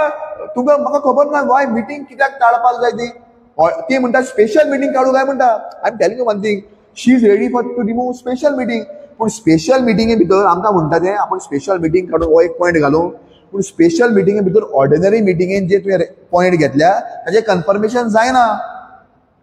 तुका म्हाका खबर ना वाय मिटींग कित्याक टाळपाक जाय ती. ती म्हणटा स्पेशल मिटींग काडूं काय म्हणटा. I am telling you one thing, she is ready for to remove special meeting. पूण स्पेशल मिटिंगे भितर आमकां म्हणटा तें आपूण स्पेशल मिटींग काडून हो एक पॉयंट घालूं, पूण स्पेशल मिटिंगे भितर ऑर्डिनरी मिटिंगेन जे तुवें पॉयंट घेतल्या ताजें कन्फर्मेशन जायना.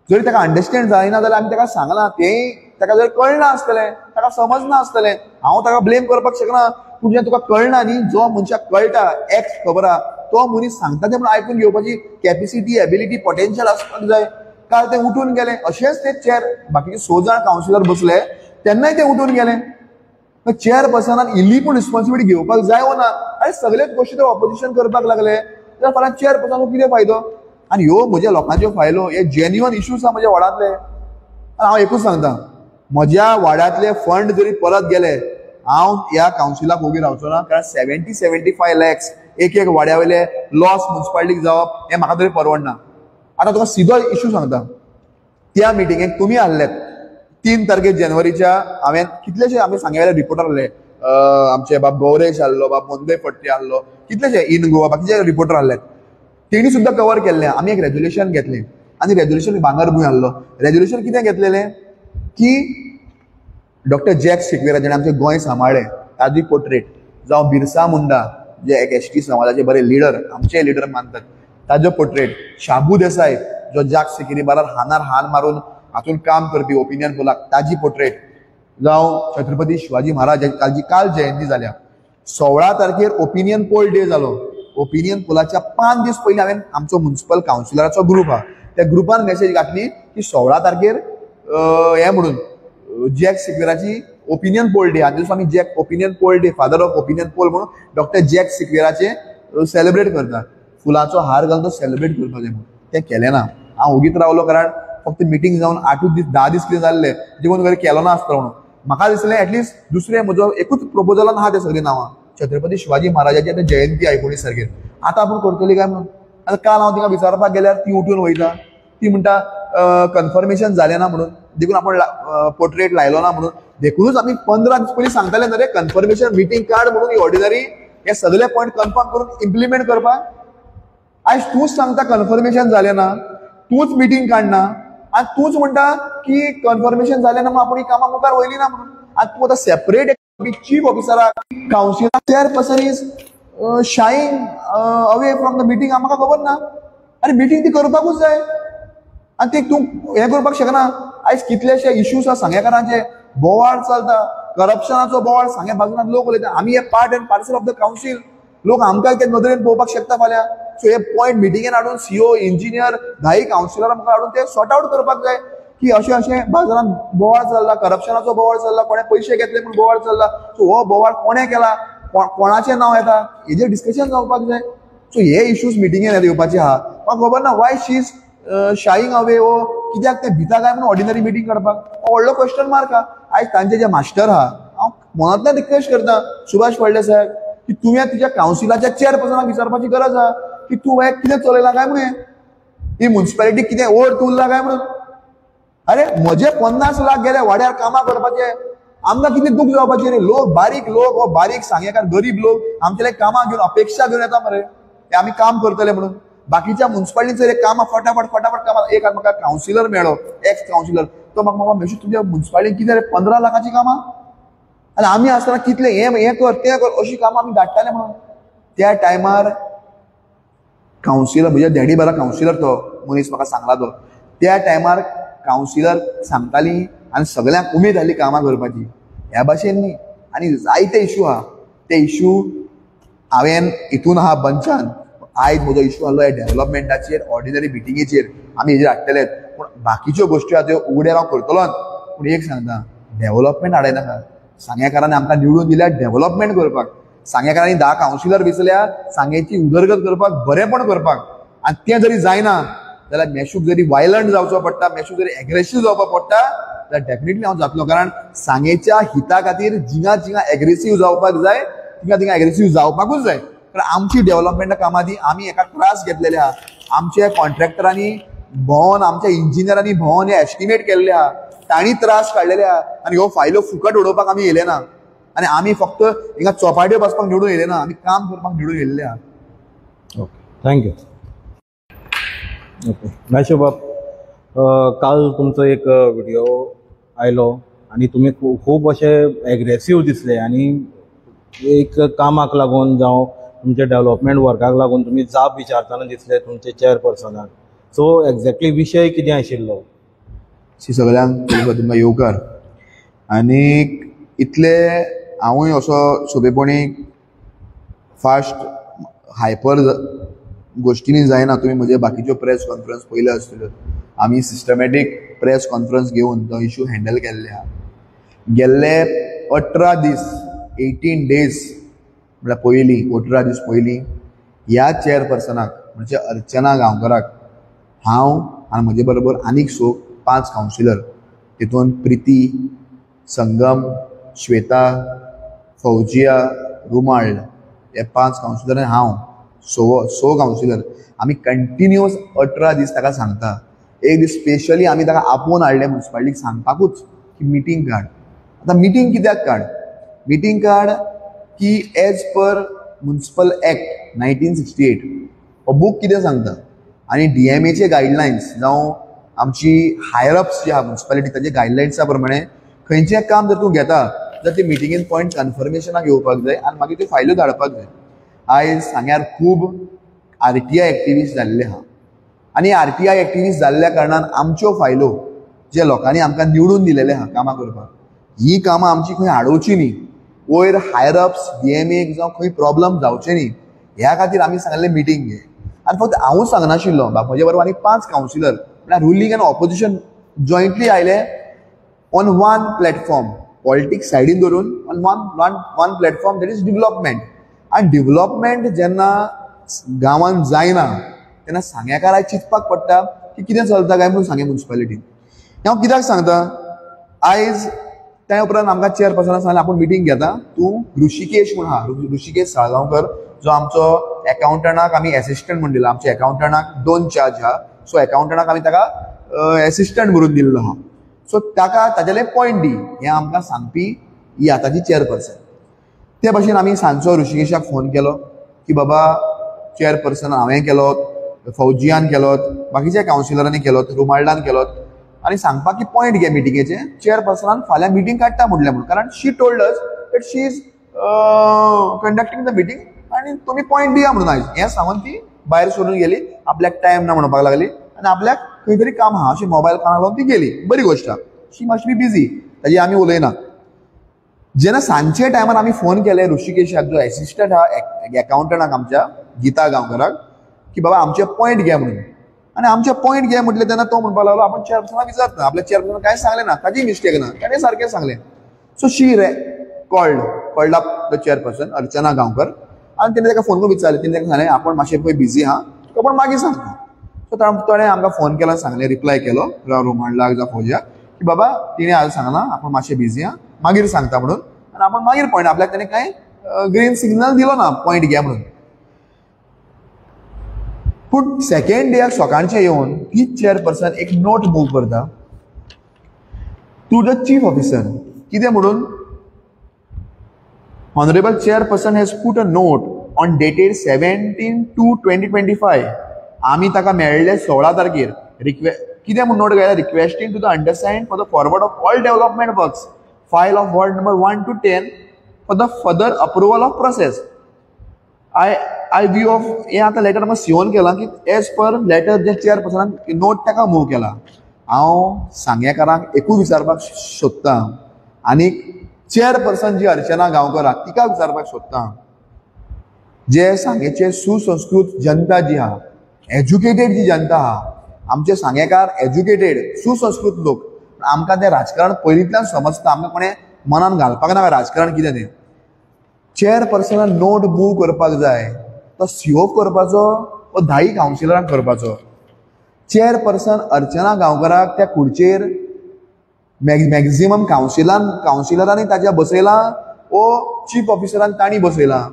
जरी ताका अंडरस्टँड जायना जाल्यार आमी ताका सांगलां, तें ताका जर कळना आसतलें, ताका समजना आसतलें, हांव ताका ब्लेम करपाक शकना. पूण जें तुका कळना न्ही, जो मनशाक कळटा एक्ट खबर आहा तो मनीस सांगता तें म्हणून आयकून घेवपाची कॅपेसिटी, एबिलिटी, पोटेन्शियल आसपाक जाय. काल ते उठून गेले, अशेंच ते चेअर बाकीचे 6 जाण कावन्सिलर बसले तेन्नाय ते उठून गेले. चेअरपर्सनान इल्ली पूण रिस्पॉन्सिबिलिटी घेवपाक जाय वो ना? आनी सगळेच गोश्टी ते ऑपोजिशन करपाक लागले जाल्यार फाल्यां चेअरपर्सनाक कितें फायदो? आनी ह्यो म्हज्या लोकांच्यो फायलो, हे जेन्युअन इश्यूज आहा म्हज्या वॉर्डांतले. आनी हांव एकूच सांगता, म्हज्या वाड्यांतले फंड जरी परत गेले हांव ह्या कावन्सिलाक ओगी रावचो ना, कारण 70-75 लॅक्स एक एक वाड्या वयले लॉस मुन्सिपालिटीक जावप हें म्हाका तरी परवडना. आतां तुका सिदो इशू सांगता, त्या मिटिंगेक तुमी आहलेत 3 तारखेर जानेवारीच्या हांवें कितलेशे आमी सांगे वयले रिपोर्टर आहले, आमचे बाब गौरेश आहलो, बाब मोंदे फडते आहलो, कितलेशे इन गोवा बाकीचे रिपोर्टर आहले, तेणी सुद्दां कवर केल्लें. आमी एक रेजोल्युशन घेतलें आनी रेजोल्युशन भांगरभूंय आहलो. रेजोल्युशन कितें घेतलेलें की डॉक्टर जॅक सिक्वेरा जेणे आमचें गोंय सांबाळ्ळें ताजी पोर्ट्रेट, जावं बिरसा मुंडा जे एक एस टी समाजाचे बरे लिडर, आमचे लिडर मानतात, ताजो पोर्ट्रेट, शाबू देसाय जो जाक सिकेरी बारार हानार हान मारून हातून काम करपी ओपिनियन पोलाक ताजी पोर्ट्रेट, जावं छत्रपती शिवाजी महाराज ताजी काल जयंती जाल्या. 16 तारखेर ओपिनियन पोल डे जालो. ओपिनियन पोलाच्या 5 दीस पयलीं हांवें आमचो म्युनिसिपल कावन्सिलराचो ग्रूप आहा त्या ग्रुपान मेसेज घातली की 16 तारखेर हें म्हणून जॅक सिक्वेराची ओपिनियन पोल डे, आनी आमी Jack opinion poll day, father of opinion poll म्हणून डॉक्टर जॅक सिक्वेराचे सेलिब्रेट करता, फुलांचो हार घालून तो सेलिब्रेट करपाचें म्हणून. तें केलें ना. हांव ओगीत रावलो, कारण फक्त मिटींग जावन 8 दीस 10 दीस कितें जाल्ले देखून घरा केलो ना आसतलो म्हणून. म्हाका दिसलें एटलिस्ट दुसरें म्हजो एकूच प्रपोजलान आहा तें सगळीं नांवां, छत्रपती शिवाजी महाराजाची आतां जयंती 19 तारखेर, आतां आपूण करतली काय म्हणून. आतां काल हांव तिका विचारपाक गेल्यार ती उठून वयता, ती म्हणटा कन्फर्मेशन जालें ना म्हणून, देखून आपूण पोर्ट्रेट लायलो ना म्हणून. देखूनच आमी 15 दीस पयलीं सांगताले न्हय रे कन्फर्मेशन मिटींग काड म्हणून, ही ऑर्डिनरी हे सगळे पॉयंट कन्फर्म करून इम्प्लिमेंट करपाक. आयज तूंच सांगता कन्फर्मेशन जालें ना, तूंच मिटींग काडना आनी तूंच म्हणटा की कन्फर्मेशन जालें ना म्हणून आपूण ही कामां मुखार वयली ना म्हणून. आनी तूं आतां सेपरेट चीफ ऑफिसराक councillor chairperson is shying away from the meeting, म्हाका खबर ना. आनी मिटींग ती करपाकूच जाय आनी ते तूं हें करपाक शकना. आयज कितलेशे इश्यूज आसा सांगेकारांचे, बोवाळ चलता, करप्शनाचो बोवाळ सांगे बाजून लोक उलयता. आमी हे part and parcel of the council, लोक आमकां ते नदरेन पळोवपाक शकता फाल्यां. सो हे पॉयंट मिटिंगेन हाडून सीओ, इंजिनियर, 10 कावन्सिलरां मुखार हाडून ते सॉर्ट आवट करपाक जाय की अशें अशें बाजारान बोवाळ चल्ला, करप्शनाचो बोवाळ चल्ला, कोणें पयशे घेतले म्हूण बोवाळ चल्ला, सो हो बोवाळ कोणें केला, कोणाचें नांव येता, हेजेर डिस्कशन जावपाक जाय. सो हे इश्यूज मिटिंगेन येवपाचे आहा. म्हाका खबर ना why she is shying away, हो कित्याक ते भिता काय म्हणून ऑर्डिनरी मिटींग काडपाक, हो व्हडलो क्वेश्चन मार्क आहा. आयज तांचे जे मास्टर आहा, हांव मनांतल्यान रिक्वेस्ट करता सुभाष फळडे साहेब की तुवें तुज्या कावन्सिलाच्या चेअरपर्सनाक विचारपाची गरज आहा की तूं हें कितें चलयलां काय म्हणून, ही म्युनिसिपालिटी कितें ओड उरला काय म्हणून. अरे म्हजे 50 लाख गेले वाड्यार कामां करपाचे, आमकां कितली दूख जावपाची रे. लोक बारीक लोक, हो बारीक सांगेकार गरीब लोक आमचे कामां घेवन अपेक्षा घेवन येता मरे, ते आमी काम करतले म्हणून. बाकीच्या म्युनिसिपालिटीचेर कामां फटाफट फटाफट कामां. एक म्हाका कावन्सिलर मेळ्ळो, एक्स कावन्सिलर, तो म्हाका मामा मेशू तुज्या म्युनिसिपालिटीन कितें रे 15 लाखाचीं कामां, आनी आमी आसतना कितले हें हें कर तें कर अशीं कामां आमी धाडटाले म्हणून. त्या टायमार कावन्सिलर म्हज्या डॅडी बरा कावन्सिलर तो मनीस म्हाका सांगला तो, त्या टायमार कावन्सिलर सांगताली आनी सगळ्यांक उमेद आसली कामां करपाची. ह्या भाशेन न्ही. आनी जायते इशू आहा, ते इशू हांवें हितून आहा बंचान. आयज म्हजो इशू आहलो ह्या डेव्हलपमेंटाचेर, ऑर्डिनरी मिटिंगेचेर आमी हेजेर हाडटलेच, पूण बाकीच्यो गोश्टी आहा त्यो उगड्यार हांव करतलोच. पूण एक सांगता, डेव्हलपमेंट हाडयनाका. सांगेकारांनी आमकां निवडून दिल्या डेव्हलपमेंट करपाक, सांगेकारांनी 10 कावन्सिलर वेंचल्या सांगेची उदरगत करपाक, बरेंपण करपाक. आनी तें जरी जायना जाल्यार मेशूक जरी वायलंट जावचो पडटा, मेशूक जरी एग्रेसीव जावपाक पडटा जाल्यार डेफिनेटली हांव जातलो, कारण सांगेच्या हिता खातीर जिंगा जिंगा एग्रेसीव जावपाक जाय, थिंगा थिंगा एग्रेसीव जावपाकूच जाय. कारण आमची डेव्हलपमेंटा कामां ती आमी एका त्रास घेतलेले आहा, आमच्या कॉन्ट्रॅक्टरांनी भोंवन, आमच्या इंजिनियरांनी भोंवन हे एस्टिमेट केल्ले आहा, तांणी त्रास काडलेले आहा आनी ह्यो फायलो फुकट उडोवपाक आमी येयले ना. आनी आमी फक्त हिंगा चोपाट्यो बसपाक निवडून येयले ना, आमी काम करपाक निवडून येयल्ले आहा. Okay, thank you. Okay Meshu बाब, काल तुमचो एक व्हिडिओ आयलो आनी तुमी खूब अशे एग्रेसीव दिसले आनी एक कामाक लागून जावं तुमच्या डेव्हलपमेंट वर्काक लागून तुमी जाप विचारतना दिसले तुमचे चेअरपर्सनाक. सो एक्झॅक्टली विशय कितें आशिल्लो? सगळ्यांक तुमकां येवकार. आनी इतले हांवूय असो सोंपेपणी फास्ट हायपर गोश्टींनी जायना. तुमी म्हजे बाकीच्यो प्रेस कॉन्फरन्स पयल्यो आसतल्यो, आमी सिस्टमॅटीक प्रेस कॉन्फरन्स घेवन तो इशू हँडल केल्ले आहा. गेल्ले 18 दीस, 18 डेज म्हळ्यार पयलीं 18 दीस पयलीं ह्या चेअरपर्सनाक म्हणजे अर्चना गांवकराक हांव आनी म्हजे बरोबर आनीक 5 कावन्सिलर, तितून प्रिती, संगम, श्वेता, फौजिया, रुमाळ हे 5 कावन्सिलर आनी हांव 6 कावन्सिलर आमी कंटिन्युअस 18 दीस ताका सांगता. एक दीस स्पेशली आमी ताका आपोवन हाडले मुन्सिपालिटीक सांगपाकूच की मिटींग काड. आतां मिटींग कित्याक काड? मिटींग काड की एज पर मुन्सिपल एक्ट 1968 हो बूक कितें सांगता आनी डीएमएचे गायडलायन्स जावं आमची हायर अप्स जी आहा मुन्सिपालिटी ताजे गायडलायन्सा प्रमाणे खंयचें काम जर तूं घेता जाल्यार ती मिटिंगेन पॉयंट कन्फर्मेशनाक येवपाक जाय आनी मागीर त्यो फायल्यो धाडपाक जाय. आयज सांग्यार खूब आरटीआय एक्टिविस्ट जाल्ले आहा आनी आरटीआय एक्टिविस्ट जाल्ल्या कारणान आमच्यो फायलो जे लोकांनी आमकां निवडून दिलेले आहा कामां करपाक, ही कामां आमची खंय आडोवची न्ही, वयर हायर अप्स डीएमएक जावं खंय प्रॉब्लम जावचे न्ही ह्या खातीर आमी सांगलें मिटींग घे. आनी फक्त हांवूच सांगनाशिल्लो, म्हजे बरोबर आनी 5 कावन्सिलर म्हळ्यार रुलींग आनी ऑपोजिशन जॉयंटली आयले ऑन वन प्लॅटफॉर्म, पॉलिटिक्स सायडीन धरून on one one platform, that is development. आनी डिवलपमेंट जेन्ना गांवांत जायना तेन्ना सांग्याकाराक चिंतपाक पडटा की कितें चलता काय म्हणून सांगें मुन्सिपालिटीन. हांव कित्याक सांगता, आयज त्या उपरांत आमकां चेअरपर्सनान सांगलें आपूण मिटींग घेता, तूं ऋषिकेश म्हूण आहा, ऋषिकेश साळगांवकर जो आमचो एकाउंटंटाक आमी एसिस्टंट म्हूण दिला. आमच्या एकाउंटंटाक 2 चार्ज आहा, सो एकाउंटंटाक आमी ताका एसिस्टंट म्हणून दिल्लो आहा. सो ताका ताजेले पॉयंट दी हें आमकां सांगपी ही आतांची चेअरपर्सन. ते भशेन आमी सांजचो ऋषिकेशाक फोन केलो की बाबा चेअरपर्सन हांवें केलो, फौजियान केलो, बाकीच्या कावन्सिलरांनी केलो, रुमाल्डान केलो आनी सांगपाक की पॉयंट घे मिटिंगेचे, चेअरपर्सनान फाल्यां मिटींग काडटा म्हटलें म्हणून, कारण she told us that she is conducting the meeting आनी तुमी पॉयंट दिया म्हणून आयज हें सांगून ती भायर सरून गेली. आपल्याक टायम ना म्हणपाक लागली आनी आपल्याक खंय तरी काम आहा अशें मोबायल कानाक लावन ती गेली. बरी गोश्ट आहा, शी मस्ट बी बिजी, ताजी आमी उलयना. जेन्ना सांजचे टायमार आमी फोन केले ऋषिकेशाक जो एसिस्टंट आहा एकाउंटंटाक आमच्या गीता गांवकराक की बाबा आमचे पॉयंट घे म्हणून, आनी आमचे पॉयंट घे म्हटलें तेन्ना तो म्हणपाक लागलो आपूण चेअरपर्सनाक विचारता, आपल्या चेअरपर्सनाक कांय सांगलें ना, ताजी मिस्टेक ना, ताणें सारकें सांगलें. So she called up the chairperson Archana Gaonkar आनी तेणें ताका फोन करून विचारलें. तेणें ताका सांगलें आपूण मातशें पळय बिजी आहा, तुका पूण मागीर सांगता. सो ताणें आमकां फोन केलो, सांगलें, रिप्लाय केलो रोमांडलाक जावं फौजियाक की बाबा तिणें आज सांगलां आपूण मातशें बिजी आहा, मागीर सांगता म्हणून, आनी आपूण मागीर पॉयंट आपल्याक ताणें कांय ग्रीन सिग्नल दिलो ना पॉयंट घे म्हणून. पूण सेकेंड डेक सकाळचें येवन तीच चेअरपर्सन एक नोट मूव करता टू the chief officer. कितें म्हणून, honourable chairperson has put a note on dated 17/2/2025. आमी ताका मेळ्ळे 16 तारखेर. कितें म्हूण नोट घायला, requesting to the undersign for the forward of all development works file of ward number 1 to 10 for the further approval of process. I view of हें आतां लेटर आमकां सीओन केलां की एज पर लेटर जे चेअरपर्सनान नोट ताका मूव केला. हांव सांगेकारांक एकूच विचारपाक सोदतां आनी चेअरपर्सन जी अर्चना गांवकर आहा तिका विचारपाक सोदतां, जे सांगेचे सुसंस्कृत जनता जी आहा, एज्युकेटेड जी जनता आहा, आमचे सांगेकार एज्युकेटेड सुसंस्कृत लोक, आमकां तें राजकारण पयलींतल्यान समजता, आमकां कोणें मनान घालपाक नाका राजकारण कितें तें. चेअरपर्सनान नोट मूव करपाक जाय तो सीओ करपाचो वो 10 कावन्सिलरांक करपाचो. चेअरपर्सन अर्चना गांवकराक त्या खुर्चेर मॅक्झिमम कावन्सिलरांनी ताच्या बसयलां वो चीफ ऑफिसरान तांणी बसयलां.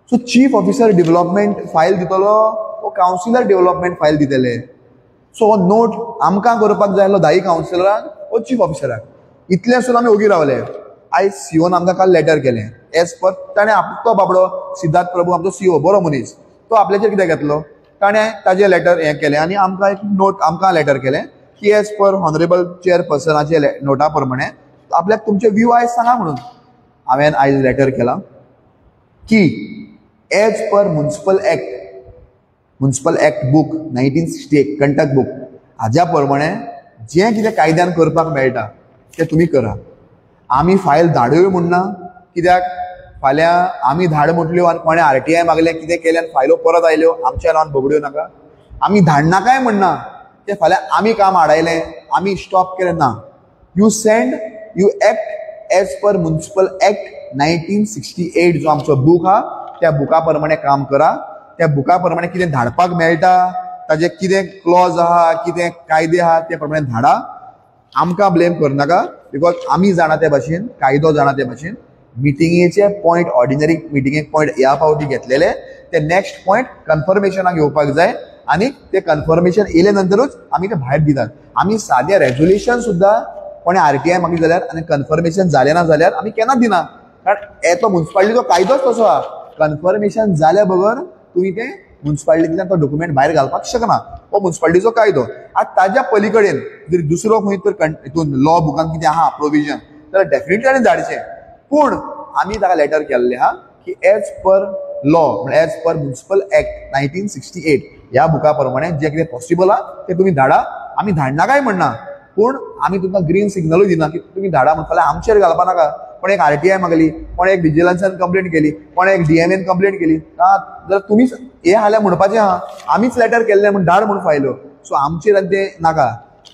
So chief officer development file दितलो वो कावन्सिलर डेव्हलपमेंट फायल दितले. सो हो नोट आमकां करपाक जाय आसलो 10 कावन्सिलरांक वो चीफ ऑफिसराक. इतलें आसून आमी ओगी रावले. आयज सीओन आमकां काल लेटर केलें एज पर ताणें तो बाबडो सिद्धार्थ प्रभू आमचो सीओ बरो मनीस, तो आपल्याचेर कितें घेतलो, ताणें ताजें लेटर हें केलें आनी आमकां एक नोट आमकां लेटर केलें की एज पर ऑनरेबल चेअरपर्सनाचे नोटा प्रमाणे आपल्याक तुमचे व्यू आयज सांगा म्हणून. हांवें आयज लेटर केलां की as per municipal act book 1968 Kantak book हाज्या प्रमाणे जें कितें कायद्यान करपाक मेळटा तें तुमी करा. आमी फायल धाडूय म्हूण ना, कित्याक फाल्यां आमी धाड म्हटल्यो आनी कोणें आरटीआय मागलें कितें केलें आनी फायलो परत आयल्यो आमच्या नांवान बगड्यो नाका. आमी धाडनाकाय म्हणना तें फाल्यां आमी काम आडायलें आमी स्टॉप केलें ना. You send, you act as per municipal act 1968 जो आमचो बूक आहा त्या बुका प्रमाणे काम करा. त्या बुका प्रमाणे कितें धाडपाक मेळटा ताजे कितें क्लॉज आहा कितें कायदे आहा ते प्रमाणे धाडा, आमकां ब्लेम करनाका. Because आमी जाणा ते भाशेन, कायदो जाणा ते भाशेन, मिटिंगेचे पॉयंट, ऑर्डिनरी मिटिंगेक पॉयंट ह्या फावटी घेतलेले ते नेक्स्ट पॉयंट कन्फर्मेशनाक येवपाक जाय आनी ते कन्फर्मेशन येयले नंतरूच आमी ते भायर दितात. आमी सादे रेजोल्युशन सुद्दां कोणें आरटीआय मागली जाल्यार आनी कन्फर्मेशन जालें ना जाल्यार आमी केन्नाच दिना, कारण येतो मुन्सिपालिटीचो कायदोच तसो आहा. कन्फर्मेशन जाल्या बगर तुमी ते मुन्सिपालिटींतल्यान तो डॉक्युमेंट भायर घालपाक शकना, हो मुन्सिपालिटीचो कायदो. आतां ताज्या पली कडेन जर दुसरो खंय तर हितून लॉ बुकान कितें आहा प्रोविजन जाल्यार डेफिनेटली ताणें धाडचें. पूण आमी ताका लेटर केल्लें आहा की एज पर लॉ, म्हळ्यार एज पर म्युनिसिपल एक्ट 1968 ह्या बुका प्रमाणे जें कितें पॉसिबल आहा तें तुमी धाडा. आमी धाडना काय म्हणना, पूण आमी तुमकां ग्रीन सिग्नलूय दिना की तुमी धाडा म्हण. फाल्यां आमचेर घालपा नाका, कोण एक आरटीआय मागली, कोण एक विजिलन्सान कंप्लेंट केली, कोण एक डीएमएन कंप्लेंट केली, जाल्यार तुमीच हे हाल्या म्हणपाचें आहा आमीच लेटर केल्लें म्हूण धाड म्हूण फायल्यो. सो आमचेर आनी तें नाका.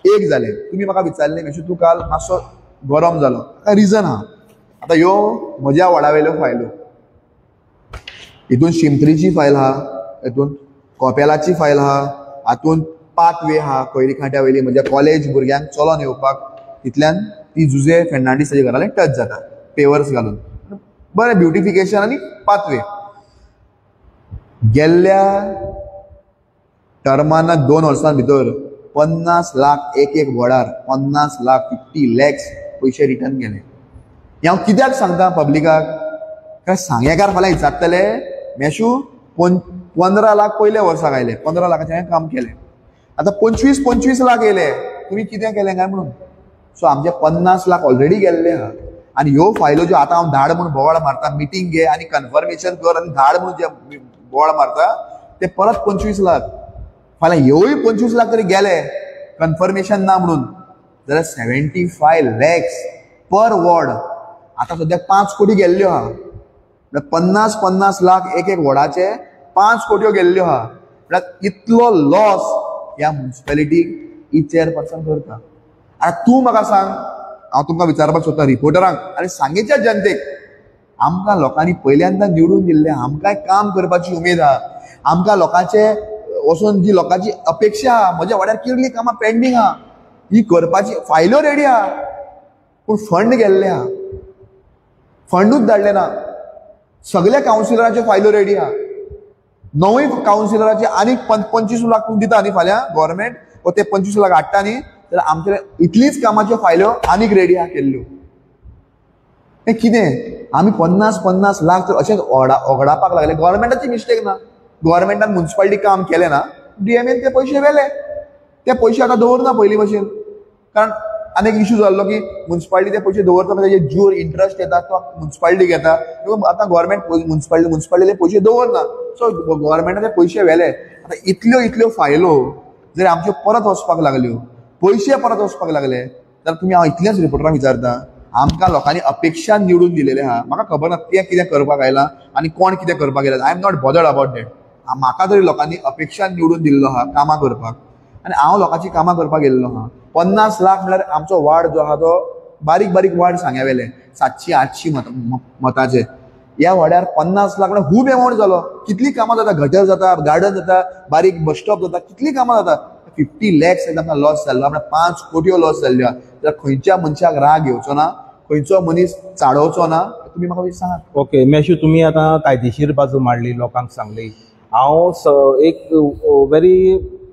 एक जालें, तुमी म्हाका विचारलें मातशें तूं काल मातसो गरम जालो, ताका रिजन आहा. आतां ह्यो म्हज्या वॉर्डा वयल्यो फायल्यो, हितून शिमत्रीची फायल आहा, हितून कोपेलाची फायल आहा, हातून पाथवे आहा कोयरी खांट्या वयली म्हज्या कॉलेज भुरग्यांक चलोन येवपाक, तितल्यान ती जुजे फेर्नांडीस ताजे घरा टच जाता पेवर्स घालून, बरें ब्युटिफिकेशन आनी पाथवे. गेल्ल्या टर्माना 2 वर्सां भितर 50 लाख एक एक वॉर्डार 50 लाख 50 लॅक्स पयशे रिटर्न गेले. हें हांव कित्याक सांगता पब्लिकाक, कारण सांगेकार फाल्यां विचारतले मेशू 15 लाख पयल्या वर्साक आयले, 15 लाखाचें हांवें काम केलें, आतां 25-25 लाख येयले, तुमी कितें केलें काय म्हणून. सो आमचे 50 लाख ऑलरेडी गेल्ले आहा. आनी ह्यो फायलो ज्यो आतां हांव धाड म्हूण बोवाळ मारता, मिटींग घे आनी कन्फर्मेशन कर आनी धाड म्हूण जे बोवाळ मारता ते परत 25 लाख, फाल्यां ह्योय 25 लाख तरी गेले कन्फर्मेशन ना म्हणून, जाल्यार 75 लॅक्स पर वॉर्ड. आतां सद्याक 5 कोटी गेल्ल्यो आहा, म्हळ्यार 50-50 लाख एक एक वॉर्डाचे 5 कोट्यो गेल्ल्यो आहा. म्हळ्यार इतलो लॉस ह्या मुन्सिपेलिटीक ही चेअरपर्सन करता. आतां तूं म्हाका सांग, हांव तुमकां विचारपाक सोदता रिपोर्टरांक आनी सांगेच्या जनतेक, आमकां लोकांनी पयल्यांदा निवडून दिल्लें, आमकांय काम करपाची उमेद आहा, आमकां लोकांचे वचून जी लोकांची अपेक्षा आहा, म्हज्या वाड्यार कितलीं कामां पेंडींग आहा, ही करपाची फायल्यो रेडी आहा, पूण फंड गेल्ले आहा, फंडूच धाडले ना. सगल्या कावन्सिलराच्यो फायल्यो रेडी आहा, 9 कावन्सिलराचे आनीक 25 लाख दिता न्ही फाल्यां गव्हर्मेंट, वो ते 25 लाख हाडटा न्ही, जाल्यार आमचे इतलीच कामाच्यो फायल्यो आनीक रेडी आहा केल्ल्यो. हें कितें आमी 50-50 लाख तर अशेंच ओगडापाक लागले. गव्हर्मेंटाची मिस्टेक ना, गव्हर्मेंटान मुन्सिपालिटी काम केलें ना, डीएमएन ते पयशे व्हेले, ते पयशे आतां दवरना पयलीं भशेन, कारण आनी एक इशू जाल्लो की मुन्सिपालिटी ते पयशे दवरता मागीर तेजे ज्यूर इंट्रस्ट येता तो मुन्सिपालिटी घेता, आतां गव्हर्मेंट मुन्सिपालिटीले पयशे दवरना, सो गव्हर्मेंटान ते पयशे व्हेले. आतां इतल्यो इतल्यो फायलो जर आमच्यो परत वचपाक लागल्यो, पयशे परत वचपाक लागले, जाल्यार तुमी हांव इतलेंच रिपोर्टरांक विचारता, आमकां लोकांनी अपेक्षा निवडून दिलेले आहा, म्हाका खबर ना तें कितें करपाक आयलां आनी कोण कितें करपाक आयला, I am not bothered about that. म्हाका तरी लोकांनी अपेक्षा निवडून दिल्लो आहा कामां करपाक आनी हांव लोकांची कामां करपाक गेल्लो आहा. 50 लाख म्हळ्यार आमचो वार्ड जो आहा तो बारीक बारीक वार्ड सांग्या वेले 700-800 मताचे, ह्या वाड्यार 50 लाख म्हळ्यार खूब एमावंट जालो. कितलीं कामां जाता, गटर जाता, गार्डन जाता, बारीक बस स्टॉप जाता, कितलीं कामां जाता. 50 लॅक्स आमकां लॉस जाल्लो, म्हळ्यार 5 कोटयो लॉस जाल्ल्यो आहा. जाल्यार खंयच्या मनशाक राग येवचो ना, खंयचो मनीस चाडोवचो ना, तुमी म्हाका सांगात. ओके मेशू, तुमी आतां कायदेशीर बाजू मांडली, लोकांक सांगली. हांव एक व्हेरी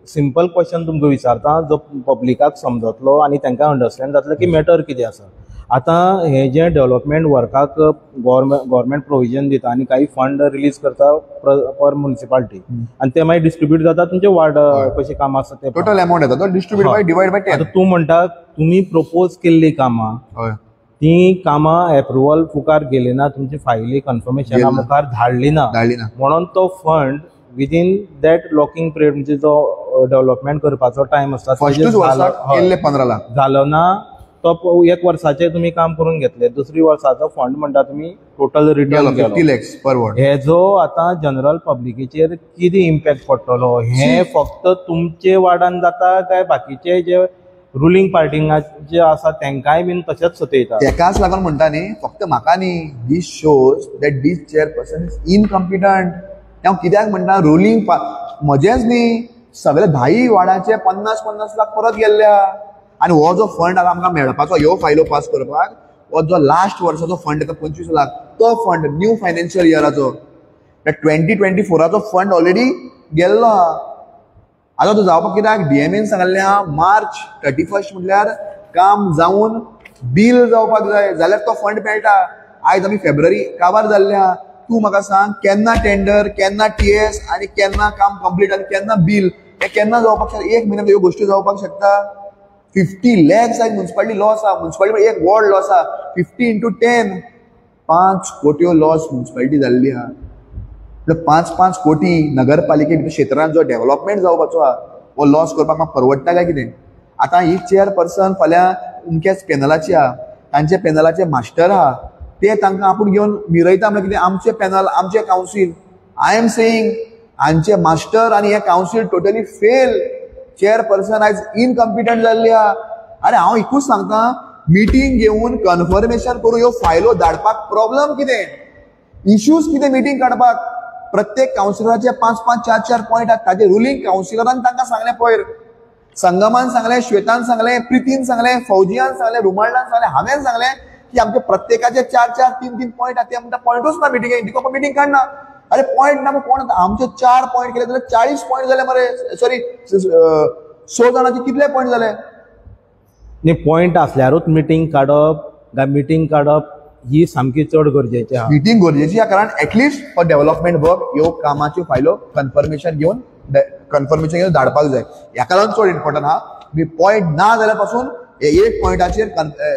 सिंपल क्वेश्चन तुमकां विचारता जो पब्लिकाक समजतलो आनी तांकां अंडरस्टँड जातलें की मॅटर कितें आसा. आतां हें जें डेवलपमेंट वर्काक गव्हर्मेंट प्रोविजन दिता आनी काही फंड रिलीज करता पर म्युनिसिपालिटी आनी ते मागीर डिस्ट्रिब्यूट जाता तुमचे वार्ड कशें काम आसा ते टोटल अमाउंट येता तो डिस्ट्रिब्यूट बाय डिवायड बाय 10. आतां तूं म्हणटा तुमी प्रपोज केल्लीं कामां ती कामां एप्रुवल मुखार गेली ना, तुमची फायली कन्फर्मेशना मुखार धाडली ना, म्हणून तो fund within that locking period म्हणजे जो डेवलपमेंट करपाचो टायम आसता फर्स्टूच वर्साक केल्ले 15 लाख जालो ना, तो एक वर्साचें तुमी काम करून घेतले, दुसरी वर्साचो फंड म्हणटा तुमी टोटल रिटर्न 50 लॅक्स पर वॉर्ड. हेजो आतां जनरल पब्लिकेचेर कितें इम्पॅक्ट पडटलो हें फक्त तुमचे वार्डान जाता काय बाकीचे जे रुलींग पार्टींग जे आसा तेंकांय बीन तशेंच सतयता? तेकाच लागून म्हणटा न्ही, फक्त म्हाका न्ही, this shows that this chairperson is incompetent. हांव कित्याक म्हणटा रुलींग म्हजेंच न्ही, सगळे 10 वार्डाचे 50-50 लाख परत गेल्ले आहा. आनी हो जो फंड आतां आमकां मेळपाचो ह्यो फायलो पास करपाक, हो जो लास्ट वर्साचो फंड येता 25 लाख, तो फंड न्यू फायनान्शियल इयराचो 2024 फंड ऑलरेडी गेल्लो आहा. आतां तो जावपाक कित्याक डीएमएन सांगल्लें आहा मार्च 31 म्हटल्यार काम जावन बील जावपाक जाय, जाल्यार तो फंड मेळटा. आयज आमी फेब्रुवारी काबार जाल्ले आहा. तूं म्हाका सांग केन्ना टेंडर, केन्ना टीएस आनी केन्ना काम कंप्लीट आनी केन्ना बील, हें केन्ना जावपाक शकता? एक म्हयन्यान ह्यो गोश्टी जावपाक शकता? 50 लॅक्स आयज मुन्सिपालिटी लॉस आहा. मुन्सिपालिटी एक वॉर्ड लॉस आहा. 50 इंटू 10 5 कोट्यो लॉस मुन्सिपालिटी जाल्ली आहा. 5-5 कोटी नगरपालिके क्षेत्रांत जो डेव्हलपमेंट जावपाचो आहा हो लॉस करपाक म्हाका परवडटा काय कितें? आतां ही चेअरपर्सन फाल्यां अमक्याच पॅनलाची आहा, तांच्या पॅनलाचे मास्टर आहा, ते तांकां आपूण घेवन मिरयता म्हळ्यार कितें? आमचे पॅनल, आमचे कावन्सील. I am saying हांचे मास्टर आनी हे कावन्सील टोटली फेल. चेअरपर्सन आयज इनकम्पिटंट जाल्ली आहा. आरे हांव एकूच सांगता, मिटींग घेवन कन्फर्मेशन करून ह्यो फायलो धाडपाक प्रॉब्लम कितें, इश्यूज कितें? मिटींग काडपाक प्रत्येक कावन्सिलराचे 5-5, 4-4 पॉयंट आहात. ताजे रुलींग कावन्सिलरान तांकां सांगलें, पयर संगमान सांगलें, श्वेतान सांगलें, प्रितीन सांगलें, फौजियान सांगलें, रुमाल्डान सांगलें, हांवें सांगलें की आमचे प्रत्येकाचे 4-4, 3-3 पॉयंट आहात. ते म्हणटा पॉयंटूच ना मिटिंगेक, देखून मिटींग काडना. अरे पॉयंट ना कोण? आमचे 4 पॉयंट केले जाल्यार 40 पॉयंट जाले मरे. सॉरी, 100 जाणांचे कितले पॉयंट जाले? न्ही, पॉयंट आसल्यारूच मिटींग काडप काय मिटींग काडप ही सामकी चड गरजेची आहा. मिटींग गरजेची आहा, कारण एटलिस्ट फॉर डेव्हलपमेंट वर्क ह्यो कामाच्यो फायलो कन्फर्मेशन घेवन धाडपाक जाय. ह्याका लागून चड इम्पॉर्टंट आहा. मी पॉयंट ना जाल्यार पासून एक पॉयंटाचेर